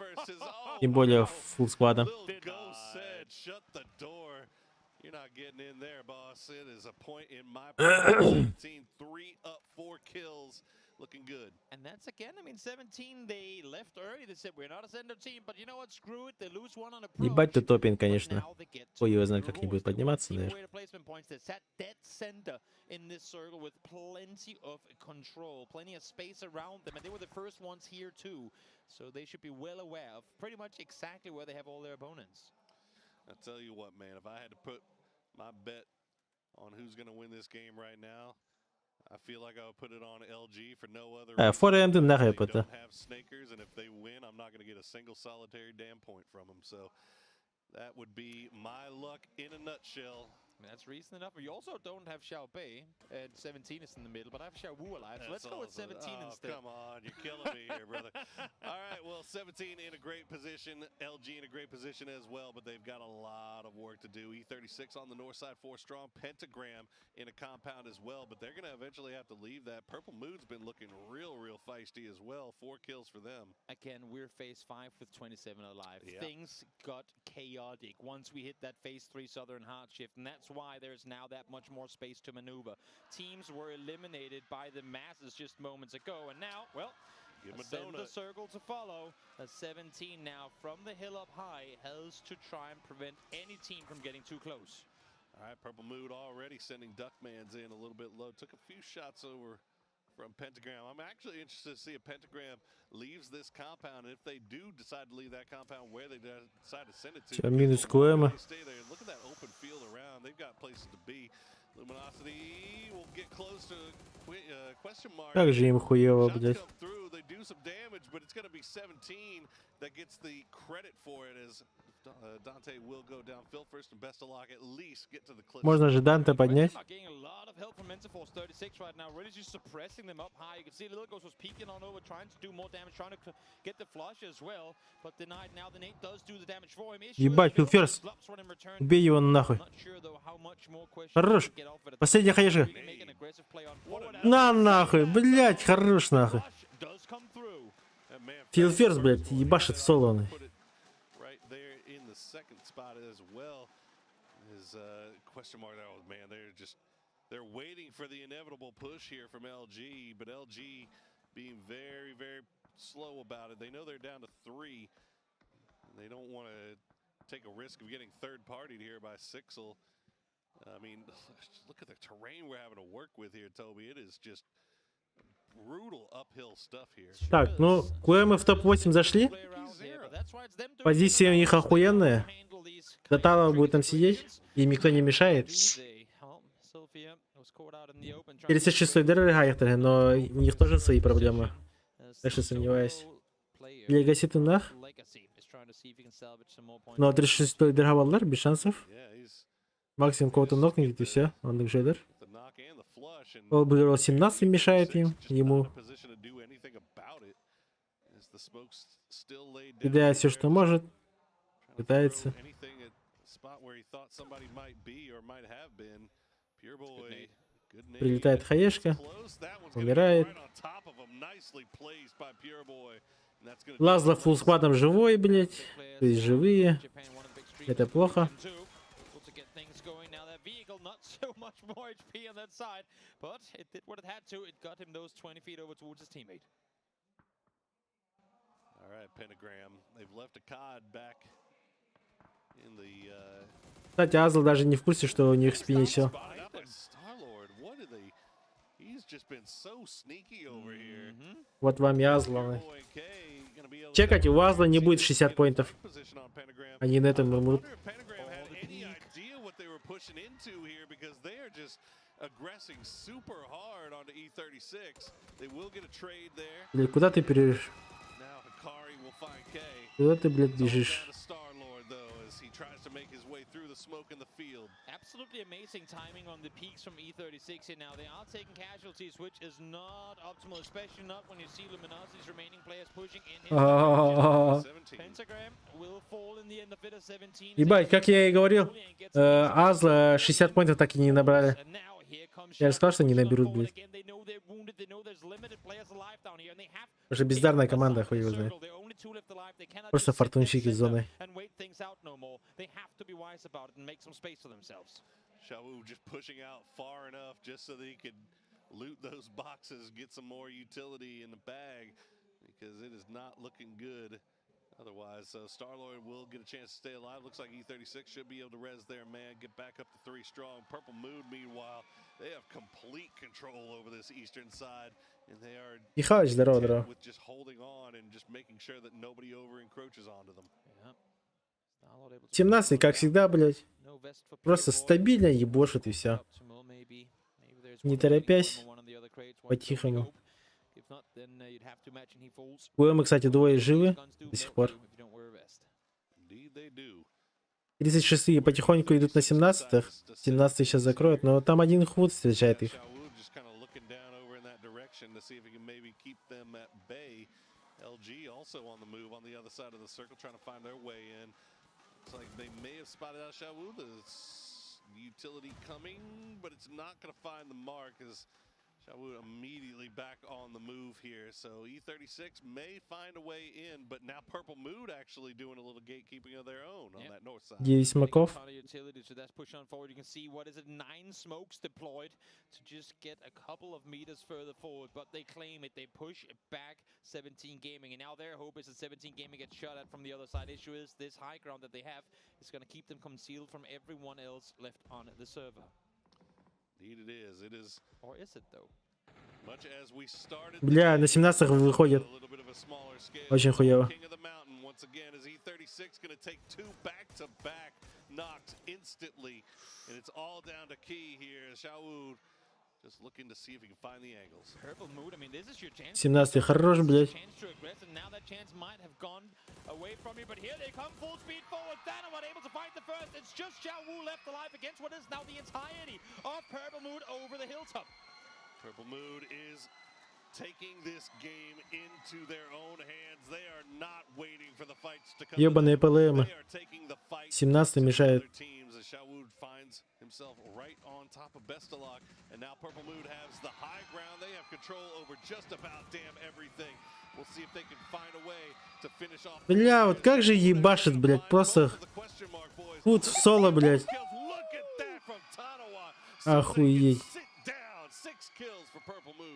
Тем более фулл сквадом. Ghost said, shut the door. You're not getting in there, boss. It is a point in my pocket. 17, three up, four kills. Looking good. And that's again, I mean, 17, they left early. They said, we're not a center team, but you know what? Screw it. They lose one on approach. Ебать тут топин, конечно. Хуй его знает, как они будут подниматься наверх. Way to placement points. They sat dead center in this circle with plenty of control, plenty of space around them, and they were the first ones here too. So they should be well aware of pretty much exactly where they have all their opponents. I tell you what, man, if I had to put my bet on who's going to win this game right now, I feel like I would put it on LG for no other Э, reason. 4M нахуй They это. don't have Snakers, and if they win, I'm not going to get a single solitary damn point from them. So that would be my luck in a nutshell. I mean, that's reason enough. We also don't have Xiao Bei, and 17 is in the middle, but I have Xiao Wu alive. So let's That's go with also- 17 oh, instead. Come on, you're killing me here, brother. All right, well, 17 in a great position, LG in a great position as well, but they've got a lot of work to do. E36 on the north side, four strong, Pentagram in a compound as well, but they're going to eventually have to leave that. Purple Mood's been looking real, real feisty as well. Four kills for them. Again, we're phase 5 with 27 alive. Yeah. Things got chaotic once we hit that phase 3 southern hard shift, and that's why there's now that much more space to maneuver. Teams were eliminated by the masses just moments ago, and now, well, Give 'em a send the donut. circle to follow. A 17 now from the hill up high has to try and prevent any team from getting too close. All right, Purple Mood already sending Duckmans in a little bit low. Took a few shots over from Pentagram. I'm actually interested to see if Pentagram leaves this compound. And if they do decide to leave that compound, where they decide to send it to. Всё, минус КМ. They stay there. Look at that open field around. They've got places to be. Luminosity will get close to question mark. Как же им хуево, Shots блядь. come through. They do some damage, but it's going to be 17 that gets the credit for it as Dante will go down. Phil first and Bestilock at least get to the cliff. Можно же Данте поднять. Are getting a lot of help from Mentalforce 36 right now, really just suppressing them up high. You can see Little Ghost was peeking on over, trying to do more damage, trying to get the flush as well, but denied now. The nade does do the damage for him. Issue is Ебать, Phil Филферс. drops one in return. Убей его нахуй. Not sure though how much more question Хорош. can get off it. Последняя хаешка. He can make an aggressive play on forward. На нахуй, блядь, хорош нахуй. Does come through. And man, Филферс, блядь, ебашит в соло. Он. Right there in the second spot as well is question mark. Oh man, they're waiting for the inevitable push here from LG, but LG being very, very slow about it. They know they're down to three. And they don't want to take a risk of getting third partied here by Sixel. I mean, look at the terrain we're having to work with here, Toby. It is just brutal uphill stuff here. Так, ну, QM в топ-8 зашли. Позиции у них охуенные. Дотала будет там сидеть, им никто не мешает. 36-й дыр, но у них тоже свои проблемы. Так что сомневаюсь. Легаси тынах. Но 36-й дыргаваллар, без шансов. Максимум кого-то нокнет и все, он жедер. Ол был 17 мешает им, ему. Кидает все, что может. Пытается. Spot where he thought somebody might be or might have been. Pure Boy, good nade. Прилетает хаешка. Умирает. Top of him, nicely placed by Pure Boy. And that's gonna Лазла фулл сквадом живой, блять. То есть живые. Это плохо. To get things going now. That vehicle, not so much more HP on that side, but it did what it had to. It got him those 20 feet over towards his teammate. All right, Pentagram. They've left a COD back in the Кстати, Азл даже не в курсе, что у них в спине чел. spotted out by Star-Lord. What are they? He's just been so sneaky over here. Вот вам и Азла. Чекать, у Азла не будет 60 поинтов. Они на этом умрут. Any idea what they were pushing into here, because they are just aggressing super hard onto E36. They will get a trade there. Блядь, куда ты переешь? Now Hikari will find K. Куда ты, блядь, бежишь? Star-Lord, though, as he tries to make his way through the smoke in the field. Absolutely amazing timing on the peaks from E36 here now. They are taking casualties, which is not optimal, especially not when you see Luminosity's remaining players pushing in his А. direction. Pentagram will fall in the end of it at 17. Ебать, как я и говорил, Азла 60 поинтов так и не набрали. Я же сказал, что не наберут, блядь. Потому что бездарная команда, хуй его знает. Просто фортунщики с зоны. And wait things out no more. They have to be wise about it and make some space for themselves. Shawu just pushing out far enough just so that he could loot those boxes, get some more utility in the bag, because it is not looking good otherwise. So Star-Lord will get a chance to stay alive. Looks like E36 should be able to res their man, get back up to three strong. Purple Moon, meanwhile, they have complete control over this eastern side, and they are Михалыч, здорово, здорово. with just holding on and just making sure that nobody over encroaches onto them. 17, как всегда, блядь. Просто стабильно ебошит и все. Не торопясь, по-тихому. УМ, кстати, двое живы до сих пор. 36-е потихоньку идут на 17-х. 17 сейчас закроют, но там один худ встречает их. Just kind of looking down over in that direction to see if he can maybe keep them at bay. LG also on the move on the other side of the circle, trying to find their way in. Looks like they may have spotted out Shawu. The utility coming, but it's not going to find the mark as Shawu immediately back on the move here. So E36 may find a way in, but now Purple Mood actually doing a little gatekeeping of their own on that north side. 9 смоков. Ton of utility, so that's push on forward. You can see what is it, nine smokes deployed to just get a couple of meters further forward, but they claim it. They push it back 17 Gaming, and now their hope is that 17 Gaming gets shot at from the other side. Issue is this high ground that they have is going to keep them concealed from everyone else left on the server. Indeed it is. It is. Or is it though? Much as we started Бля, на 17-х выходят. Очень хуево. King of the Mountain once again is E36 going to take two back-to-back knocks instantly, and it's all down to Key here. Shawood just looking to see if he can find the angles. Purple Mood, I mean, this is your chance. 17-й хорош, блядь. Chance to aggress, and now that chance might have gone away from you, but here they come, full speed forward. Danawan able to find the first. It's just Xiao Wu left alive against what is now the entirety of Purple Mood over the hilltop. Purple Mood is Ебаные ПЛМы. 17 мешает. Himself right on top of Bestalok, and now Purple Mood has the high ground. They have control over just about damn everything. We'll see if they can find a way to finish off. Бля, вот как же ебашит, блядь, просто тут в соло, блядь. Охуеть.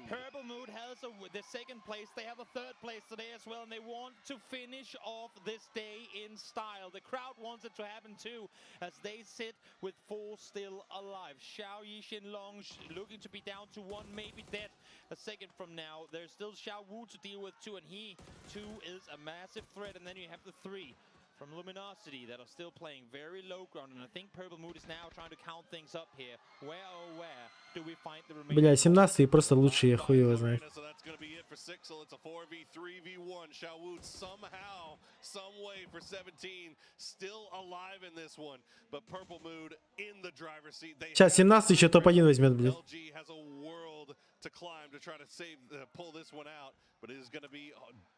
Purple Mood has a, the second place. They have a third place today as well, and they want to finish off this day in style. The crowd wants it to happen too, as they sit with four still alive. Xiao Yi Long looking to be down to one, maybe dead a second from now. There's still Xiao Wu to deal with too, and he too is a massive threat. And then you have the three from Luminosity that are still playing very low ground, and I think Purple Mood is now trying to count things up here. Where oh where do we find the remaining? Бля, 17 просто лучше, я хуй его знает. So that's going to be it for Sixel. It's a 4v3v1. Xiao Wu somehow, some way for 17, still alive in this one. But Purple Mood in the driver's seat. They Сейчас 17 еще топ-1 возьмет, блядь. LG has a world to climb to try to save, pull this one out, but it is going to be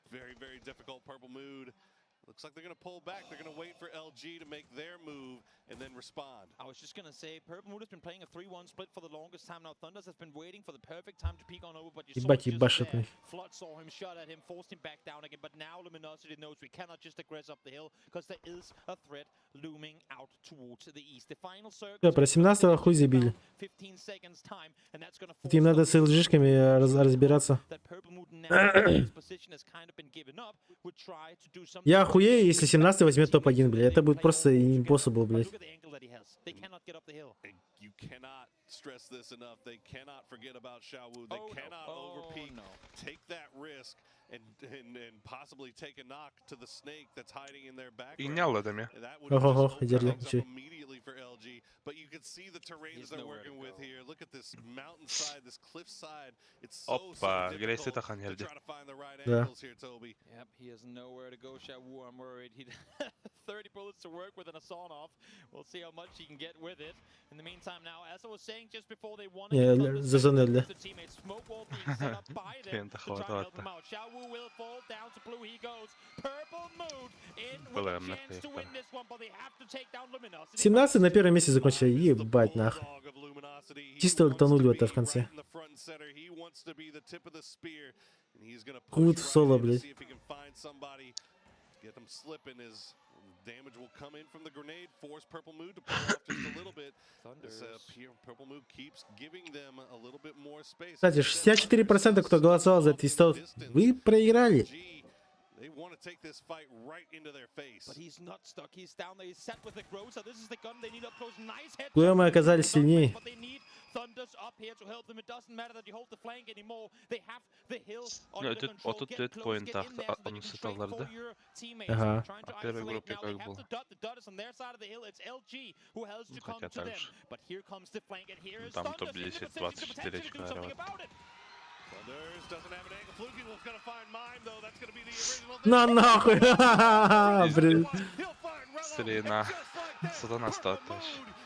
very, very difficult. Purple Mood looks like they're going to pull back. They're going to wait for LG to make their move and then respond. I was just gonna say, Purple Mood has been playing a 3-1 split for the longest time now. Thunders has been waiting for the perfect time to peek on over, but you saw Ебать, it just ебашит there. нахуй. Flood saw him, shot at him, forced him back down again, but now Luminosity knows we cannot just aggress up the hill because there is a threat looming out towards the east. The final circle Всё, про 17 хуй забили. 15 seconds time, and that's gonna Тут им надо с LG-шками раз разбираться. that Purple Mood now his position has kind of been given up, would try to do something. Я охуею, если 17 возьмет топ-1, блядь. Это будет просто impossible, блядь. Look at the angle that he has. They cannot get up the hill. And you cannot stress this enough. They cannot forget about Xiao Wu. They Oh, no. cannot Oh, overpeak, no. take that risk, and possibly take a knock to the snake that's hiding in their background. Инял And that would Ох, ох, just ох, open держи, things up чё. immediately for LG. But you can see the terrain He's that they're nowhere to working with go. here. Look at this mountainside, this cliffside. It's so, so Опа, Грейс difficult это to ханерди. try to find the right Да. angles here, Toby. Yep, he has nowhere to go, Xiao Wu. I'm worried. He 30 bullets to work with and a sawn off. We'll see how much he can get with it. In the meantime, now, as I was saying just before they won Не, against л- Thunders, зазонили. the teammates smoke wall being set up by them Клиента to try and help хватает. him out. Xiao Wu will fall down to blue. He goes. Purple Mood in with a ПЛМ chance to нахуй win this one, but they have to take down Luminosity. 17 на первом месте закончили. Ебать, нахуй. Чисто ультанули вот это в конце. In the front and center, he wants to be the tip of the spear, and he's gonna Кут push в right соло, in to блядь. see if he can find somebody, get them slipping as damage will come in from the grenade, force Purple Mood to pull off just a little bit. As, Purple Mood keeps giving them a little bit more space. Кстати, 64% кто голосовал за Твистов, вы проиграли. They want to take this fight right into their face. But he's not stuck. He's down there. He's set with the Groza. This is the gun they need up close. Nice head. Куэмы оказались сильнее. But they need Thunders up here to help them. It doesn't matter that you hold the flank anymore. They have the hill Ну, under это control. вот Get тут close, point get in there so that you он can trade for сеталарды. your teammates. Ага. Trying to А первой isolate группе now. They как have было? the dot. The dot is on their side of the hill. It's LG who has to Ну, come хотя to them. так же. But here comes the flank, and here Ну, is Там Thunders in the топ-10 position to 24 potentially очка do something рвать. about it. Thunders doesn't have an angle. Fluky was gonna find Mime though. That's gonna be the original. На нахуй! Блин. Стрена. Сатана стал тащ.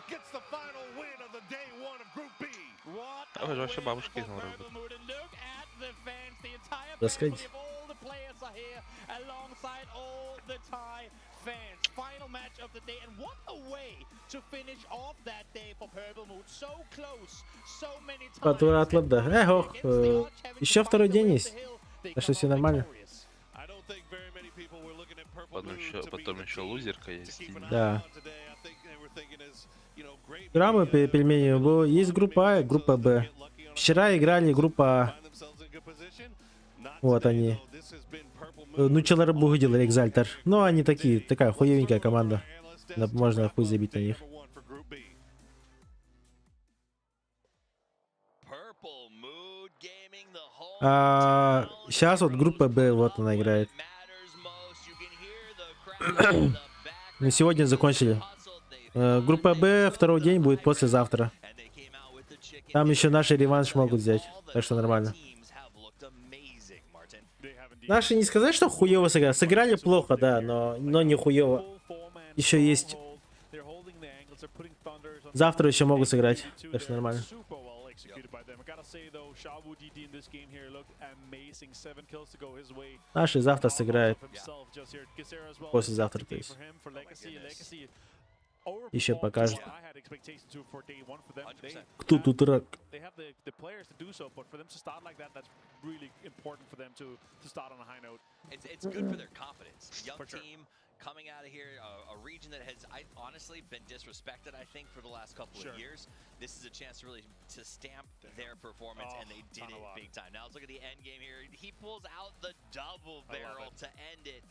Gets the final win of the day one of Group B. What А вы же вообще бабушки for игноры Purple Mood, and look at the fans, the entire Раскать. family of all the players are here alongside all the Thai fans. Final match of the day, and what a way to finish off that day for Purple Mood. So close, so many times. Отвратно, да. Эх, ох, еще второй день есть. Так что все нормально. Потом еще лузерка есть. Да. Граммы пельмени было. Есть группа А и группа Б. Вчера играли группа А. Вот они. Ну, Челарбугу делали Экзальтер. Но они такие, такая хуевенькая команда. Можно хуй забить на них. А, сейчас вот группа Б, вот она играет. Ну, сегодня закончили. Группа Б второй день будет послезавтра. Там еще наши реванш могут взять. Так что нормально. Наши не сказать, что хуево сыграли. Сыграли плохо, да, но не хуево. Еще есть. Завтра еще могут сыграть. Так что нормально. Наши завтра сыграет. Послезавтра, то есть. Еще покажет. Кто тут рак? They have the players to do so, but for them to start like that, that's really important for them to start on a high note. It's good for their confidence. Young For sure. team coming out of here, a region that has I honestly been disrespected, I think, for the last couple of years. This is a chance to really to stamp their performance, Oh, and they did it Tanawa. big time. Now let's look at the end game here. He pulls out the double I love barrel it. to end it.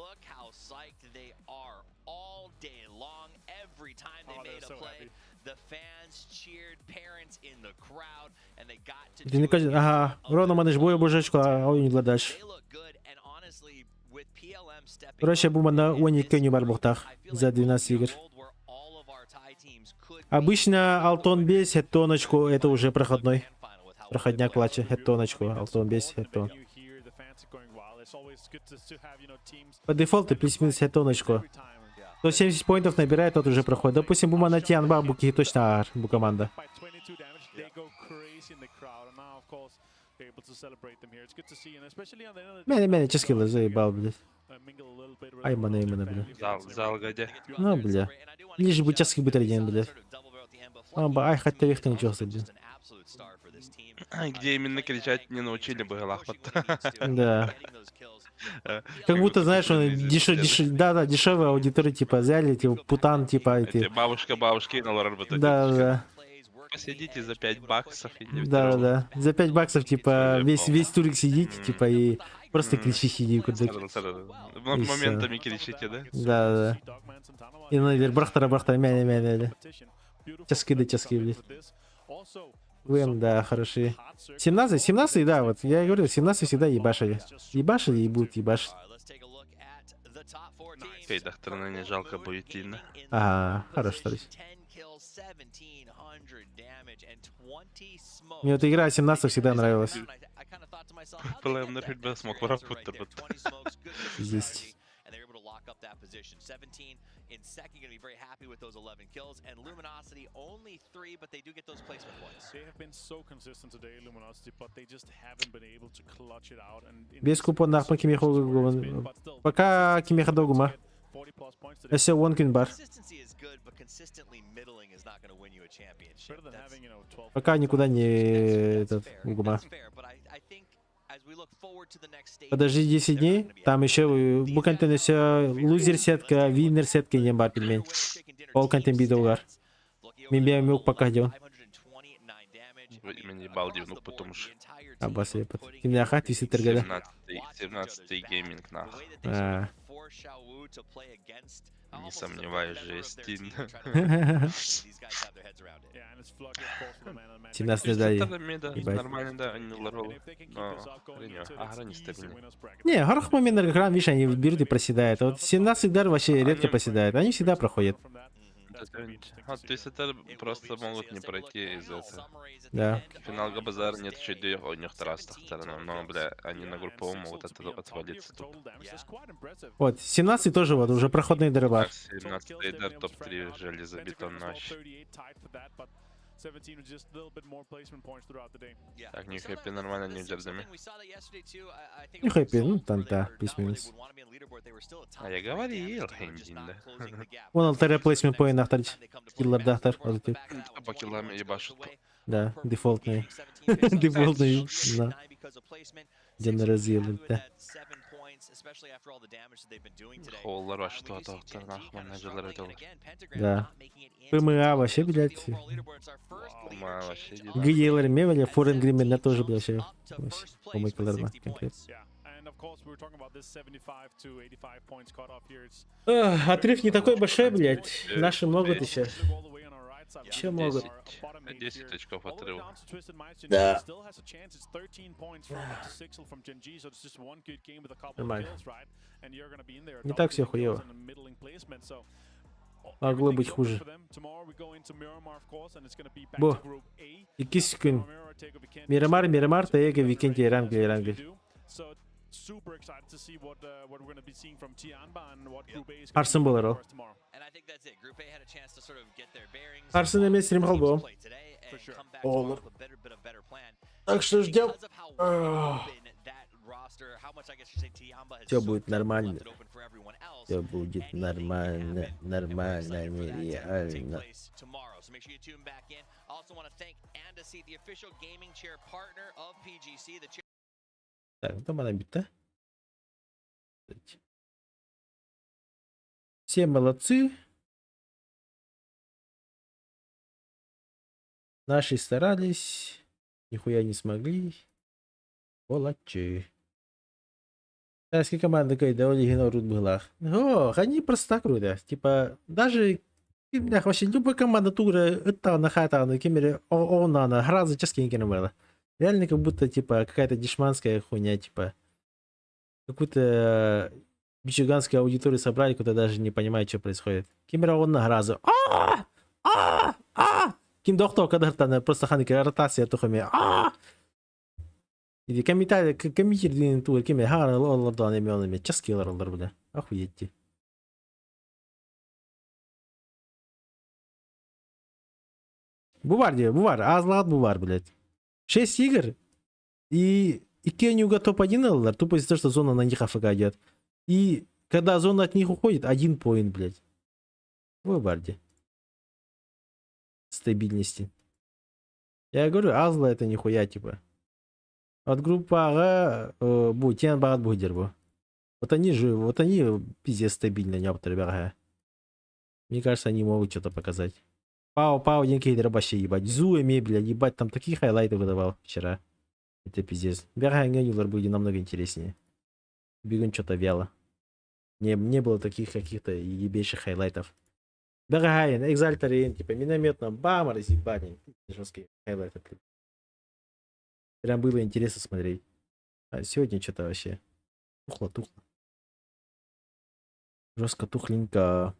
Look how psyched they are all day long. Every time they Oh, they're made a so play, happy. the fans cheered, parents in the crowd, and they got to Ти не do it кажи, ага, Рона мене ж бою божечку, а он не дальше. They look good, and honestly, with PLM stepping Короче, бу манна 12 не бар буолуохтаах за 12 игр. Обычно Алтон 5, хеттоночку, это уже проходной. Проходняк плаче, хеттоночку, Алтон 5, хеттон. По дефолту плюс-минус хеттоночку. 170 поинтов набирает, тот уже проходит. Допустим, бу манна тиийэн баар, бу киһи точно ааһар, бу команда. By 22 damage, they go crazy in the crowd, and now of course they're able to celebrate them here. It's good to see, and especially on the end of the Мене, мене, ческилы заебал, блядь. uh, mingle a little bit with Ай, everyone мана else, their именно, family, бля. Зал, friends, and зал everything. где? Ну, бля. Лишь бы часки бутер блядь. А, ба, ай, хотя их там ничего, блядь. Где именно кричать не научили бы Галахмат. Да. Как будто, знаешь, он дешев, дешев, да, да, дешевая аудитория, типа, взяли, типа, путан, типа, Эти эти. бабушка бабушки на лорбот. Да, да. Посидите за 5 баксов и не Да, да. За 5 баксов, типа, весь турик сидите, типа, и просто М. кричите, куда. И всё. Моментами кричите, да? Да, да. И ну, бырахтара, бырахтара, мяне, мяне, мяне. Часки да часки, блядь. ВМ, да, хорошие. 17, 17, да, вот, я и говорю, 17 всегда ебашили. Ебашили и будут ебашить. Кейдахтарына не жалко будет Тина. Ага, хорош, товарищ. Мне вот игра 17 всегда нравилась. ПЛМ на б смог поработать. Есть. And they're able to lock up that position. 17 in second, going to be very happy with those 11 kills. And Luminosity only three, but they do get those placement points. They have been so consistent today, Luminosity, but they just haven't been able to clutch it out. And in Без купоннаах кимиэхэ Пока кимиэхэ да угума. Өссө 10 күн баар. Consistency is good, but consistently middling is not going to win you a championship. better than That's having, 12 Пока никуда не этот угума. fair, but I think as we look forward to the next stage, Подожди 10 дней, там еще бу контент өссө лузер сетка, виннер сетка диэн баар пельмень. Ол контент видеолар. Мин бэйэм мюк пока дион. Меня ебал дивнук потом уж. Абас епат. Кимнээхэ твистерге да. 17 17 гейминг нах. А. Не сомневаюсь, жесть. Yeah, and it's Flucky, of course, for the man of the match. 17 да, Меда, ебать. нормально, да, они лорол. Но, хрень, а не стабильный. Не, хороший момент на экран, видишь, они берут и проседают. А вот 17 дар вообще редко проседает. Они всегда проходят. А, то есть это просто могут не пройти из этого. Да. Финал Габазар нет, чуть у них но, но, бля, они на групповом могут отвалиться тут. Вот, 17 тоже вот, уже проходный дырбар. 17 дар топ-3 железобетон вообще. 17 with just a little bit more placement points throughout the day. Так, не хэппи нормально, не удержами. Не хэппи, ну там да, плюс-минус. А я говорил, Хендин, да. Вон алтаря placement point ахтарч. Киллардаахтар, вот эти. А по киллам ебашут. Да, дефолтные. Дефолтные, да. Дьон разъели, да. Холлар вообще туатахтар, нах, менеджерлер это. Да. ПМА вообще, блядь. Ма, вообще ГЕЛР мевали, Форен Гримена тоже, блядь, вообще. Помыкаларма, конкретно. And of course, we were talking about this 75 to 85 points cutoff here. It's Эх, Отрыв не такой большой, блядь. Наши могут еще. Еще могут. 10 очков отрыва. Да. Still has a chance. It's 13 points from up to Sixel from Gen G, so it's just one good game with a couple of Нормально. kills, right? And you're gonna be in there. Не так все double digit kills хуево. and a middling placement, so Могло быть everything's open хуже. for them. Tomorrow we go into Miramar, of course, and it's gonna be back Бу. to Group A. Иккис күн. Мирамар, Мирамар, Таега, Викенти, Эрангель, Эрангель. So Super excited to see what what we're going to be seeing from Tianba and what Group A is Харсын буолар ол. Харсын эмиэ стрим холбуом. Оҕолор. Так что ждем. Все будет нормально. Все будет нормально, нормально, нереально. Tomorrow. So make sure you tune back in. Also want to thank Andaseat, the official gaming chair partner of PGC, the chair Так, ну там она бита. Все молодцы. Наши старались. Нихуя не смогли. Молодцы. Китайская команда кайда ол рут быһыылаах. О, они просто так круто. Типа, даже бля, вообще любая команда тура ыттаҕына хаатаҕына ким эрэ оҕуннаҕына сразу часкин было. Реально как будто типа какая-то дешманская хуйня, типа какую-то мичиганскую аудиторию собрали, куда даже не понимает, что происходит. Ким эрэ оҕунна сразу а а а ким доктор когда просто ханнык ротация тухами а или комментарий комментирует тугу ким хаара олордоон эме ол эме часкилар олор бля охуеть. Бу баар дии, бу баар, аазлаҕыт бу баар, блядь. Шесть игр, и икки оонньууга топ-1 ыллылар, тупо из-за того, что зона на них АФК идет. И когда зона от них уходит, один поинт, блядь. Бу баар дии. Стабильности. Я говорю, Азла это нихуя, типа. От группаҕа бу тиэн баҕат бу бу. Вот они же, вот они пиздец стабильно не бэҕэһээ. Мне кажется, они могут что-то показать. Пау, Пау, диэн вообще ебать. Зуя мебель, ебать, там такие хайлайты выдавал вчера. Это пиздец. Бэҕэһээ будет намного интереснее. Бүгүн что-то вяло. Не, не было таких каких-то ебейших хайлайтов. Бэҕэһээ, Экзальтарин, типа минометно, бам, разъебали. Жесткие хайлайты. Прям было интересно смотреть. А сегодня что-то вообще тухло-тухло. Жестко тухленько.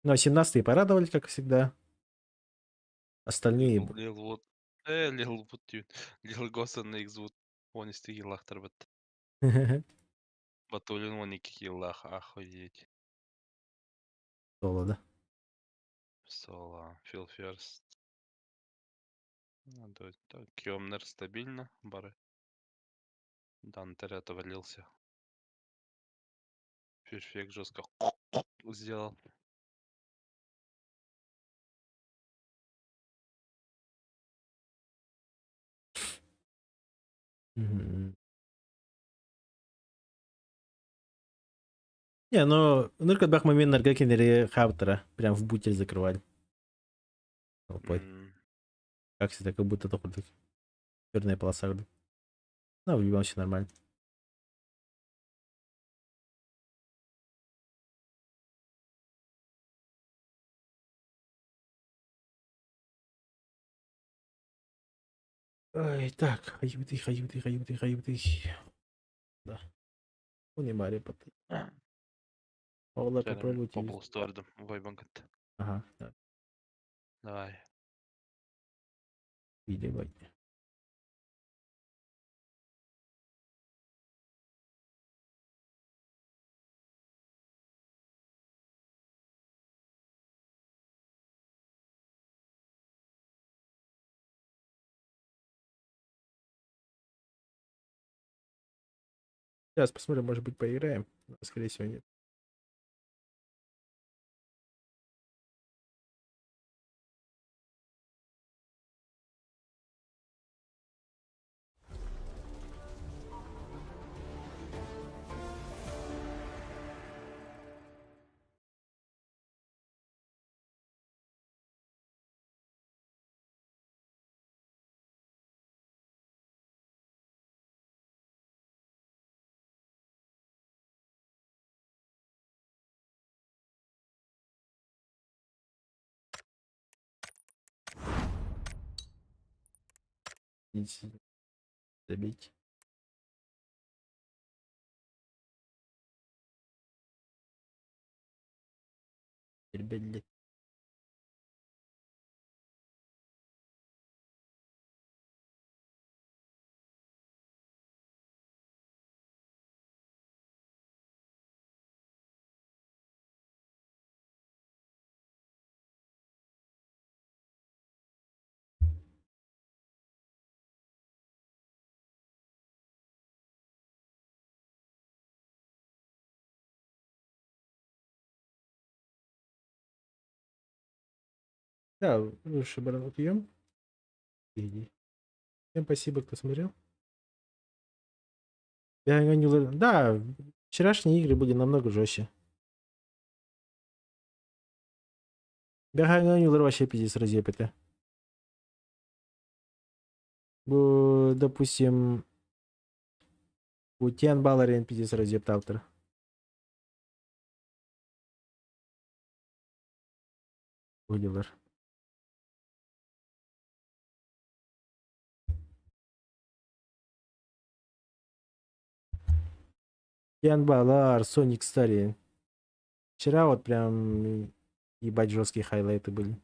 Ну, а 17-е порадовали, как всегда. Остальные... Лил вот. Лил вот Лил Госан их 12 киллаахтар бит. Батулин 12 киллаах, охуеть. Соло, да? Соло, Фил Ферст. Ну, то есть, так, Кемнер стабильно, бары. Дантер отвалился. Перфект жестко сделал. Мгм. Не, ну, ныркат момент наргакинери хаптера. Прям в бутель закрывали. Толпой. Как всегда, как будто только черная полоса. Ну, в любом случае нормально. Ой, так, хаюты, хаюты, хаюты, хаюты. Да. Он и Мари потом. Ола, попробуйте. Поболстордом, вайбанкат. Ага, да. Давай. Видимо. Сейчас посмотрим, может быть, поиграем. Но, скорее всего, нет. Забить. Блядь. Да, лучше баран утуйуом. Иди. Всем спасибо, кто смотрел. Да, вчерашние игры были намного жестче. Бэҕэһээҥҥи вообще пиздец разъеб этэ. Бу, допустим, бу Тиан Баларен пиздец разъебтаабыттара. Выделар. Тиан Балар, Соник Старин. Вчера вот прям ебать жесткие хайлайты были.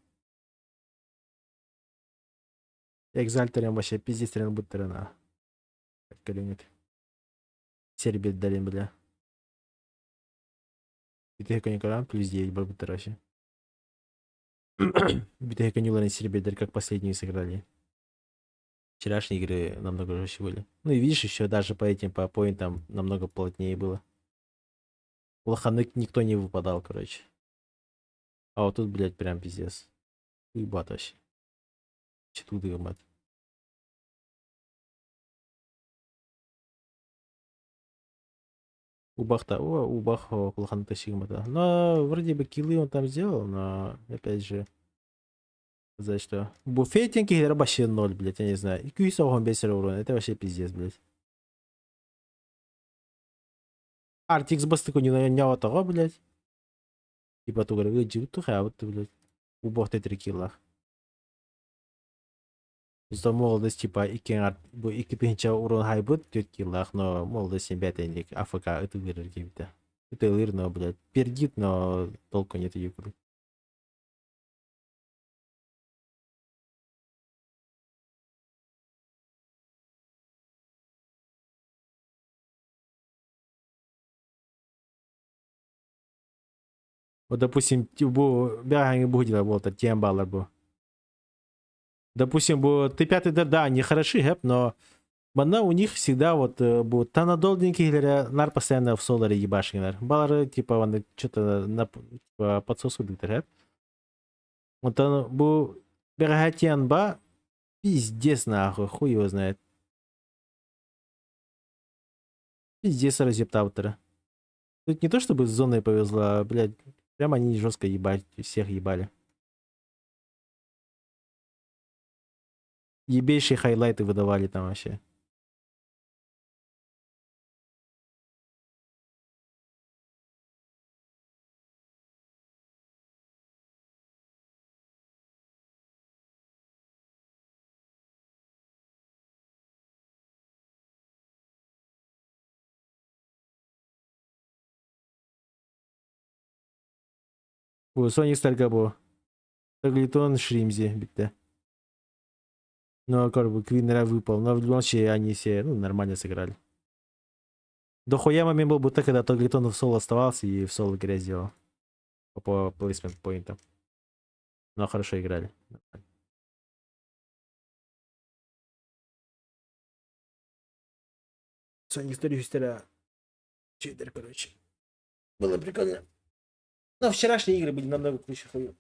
Экзальтерем вообще пиздец буттарына. Кэлиҥҥит. Сербит бля. Бүтэһик плюс 9 барбыттар вообще. Бүтэһик оонньууларын Сербидер как последние сыграли. Вчерашние игры намного жестче были. Ну и видишь, еще даже по этим, по поинтам намного плотнее было. Улаханнык никто не выпадал, короче. А вот тут, блядь, прям пиздец. Ебать вообще. Че мать. Убах-то, о, Убах улаханнык да. Но вроде бы киллы он там сделал, но опять же сказать, что буфетинг вообще ноль, блядь, я не знаю. И күйс оҕон бесер урон, это вообще пиздец, блядь. Артикс бастыку не того, блядь. Типа тугары ыдьыбыт тухаабыт, блядь. Убах три киллах. Зато молодость, типа, икки бу икки тыһыынча урон хайбыт, түөрт киллах, но молодость 7 инник АФК ытылыр диэбитэ. Ытылыр, но, блядь, пердит, но толку нет игры. Вот, допустим, бу бэҕэһээҥҥи бу буолта тиэн баалар бу. Допустим, бу Т5 да, да, они хороши, гэп, но манна у них всегда вот бу Танадол киһилэрэ нар постоянно в соларе ебашиннар. Балары типа вон что-то на типа подсосу гэп. Вот он бу бэҕэһээ ба пиздец нахуй, хуй его знает. Пиздец разъебтаабыттара. Тут не то чтобы с зоной повезло, а, блядь, прям они жестко ебать, всех ебали. Ебейшие хайлайты выдавали там вообще. Бу Соник Старга бу. Таглитон Шримзи битте. Ну, а как бы Квинера выпал. Но в любом случае они все, ну, нормально сыграли. Дохуя момент был будто когда Таглитон в соло оставался и в соло грязь делал. По placement поинтам. Но хорошо играли. Соник Старюстера. Читер, короче. Было прикольно. Но вчерашние игры были намного круче хую.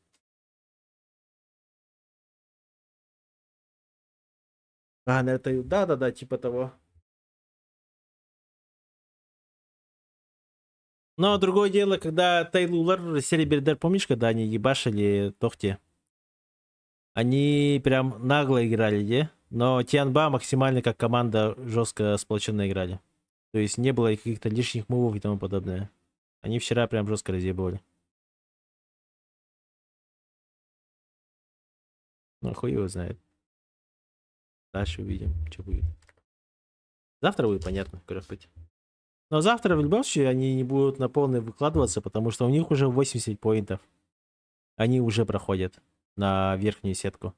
А, на это, да-да-да, типа того. Но другое дело, когда Тайлулар, Серебердер, помнишь, когда они ебашили Тохти? Они прям нагло играли, де? Но Тианба максимально как команда жестко сплоченно играли. То есть не было каких-то лишних мувов и тому подобное. Они вчера прям жестко разъебывали. Ну, хуй его знает. Дальше увидим, что будет. Завтра будет понятно, как быть. Но завтра в любом случае они не будут на полный выкладываться, потому что у них уже 80 поинтов. Они уже проходят на верхнюю сетку.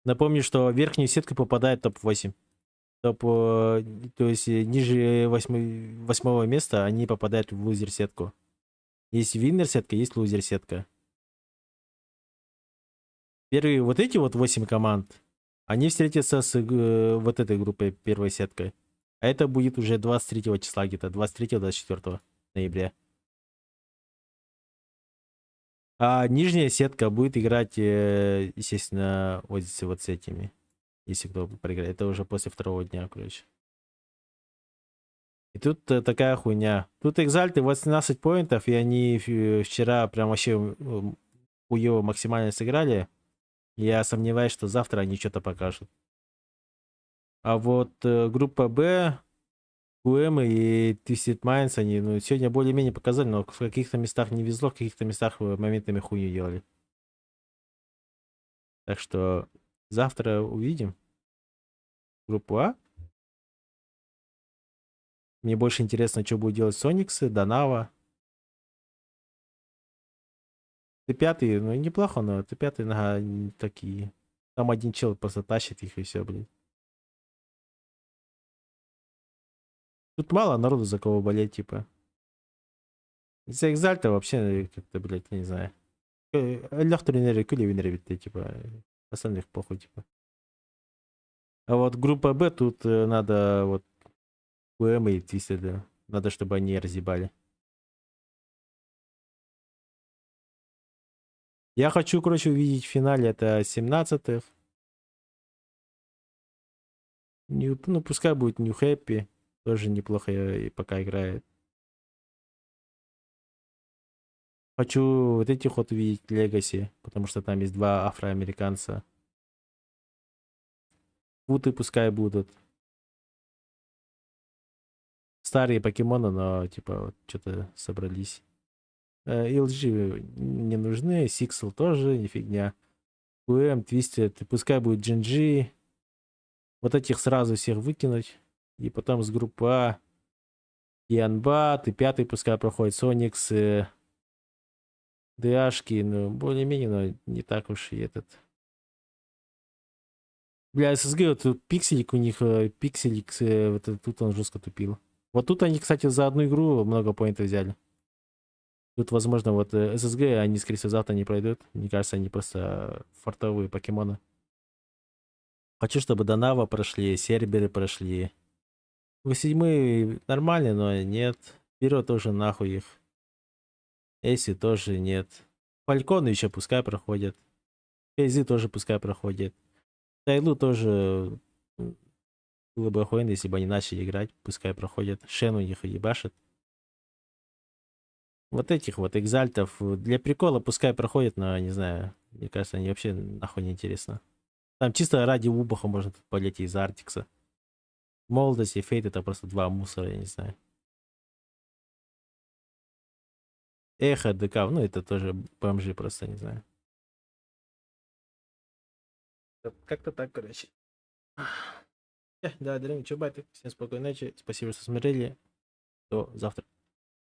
Напомню, что в верхнюю сетку попадает топ-8. Топ, то есть ниже восьмого места они попадают в лузер-сетку. Есть виннер-сетка, есть лузер-сетка. Первые вот эти вот 8 команд, они встретятся с вот этой группой, первой сеткой. А это будет уже 23 числа где-то, 23-24 ноября. А нижняя сетка будет играть, естественно, вот с этими. Если кто проиграет. Это уже после второго дня, короче. И тут такая хуйня. Тут Экзальты 18 поинтов, и они вчера прям вообще хуево максимально сыграли. Я сомневаюсь, что завтра они что-то покажут. А вот группа Б, QM и Twisted Minds, они, ну, сегодня более-менее показали, но в каких-то местах не везло, в каких-то местах моментами хуйню делали. Так что завтра увидим. Группу А. Мне больше интересно, что будет делать Сониксы, Данава. Т5, ну, неплохо, но Т5, ага, не такие. Там один чел просто тащит их, и все, блин. Тут мало народу, за кого болеть, типа. За Экзальта вообще как-то, блядь, не знаю. Лех тренеры күлү, типа, остальных похуй, типа. А вот группа Б тут надо вот УМ и Twisted, надо, чтобы они разъебали. Я хочу, короче, увидеть в финале это 17-х. Ну, пускай будет New Happy. Тоже неплохо и пока играет. Хочу вот этих вот увидеть Legacy, потому что там есть два афроамериканца. Путы пускай будут. Старые покемоны, но типа вот что-то собрались. LG не нужны, Sixel тоже не фигня. QM, Twisted, пускай будет GNG. Вот этих сразу всех выкинуть. И потом с группы А Янба, Т5 пускай проходит, Соникс, ДАшки, ну, более-менее, но не так уж и этот. Бля, ССГ, вот тут пикселик у них, пикселик, вот этот, тут он жестко тупил. Вот тут они, кстати, за одну игру много поинтов взяли. Тут, возможно, вот ССГ, они, скорее всего, завтра не пройдут. Мне кажется, они просто фартовые покемоны. Хочу, чтобы Данава прошли, Серберы прошли. В7 нормально, но нет. Пиро тоже нахуй их. Эси тоже нет. Фальконы еще пускай проходят. Фейзы тоже пускай проходят. Тайлу тоже было бы охуенно, если бы они начали играть. Пускай проходят. Шен у них ебашит. Вот этих вот экзальтов для прикола пускай проходят, но не знаю. Мне кажется, они вообще нахуй не интересно. Там чисто ради Убаха можно тут полететь из Артикса. Молодость и Фейт — это просто два мусора, я не знаю. Эхо, ДК, ну это тоже бомжи просто, не знаю. Как-то так, короче. Да, дорогие, чё, бай, всем спокойной ночи. Спасибо, что смотрели. До завтра.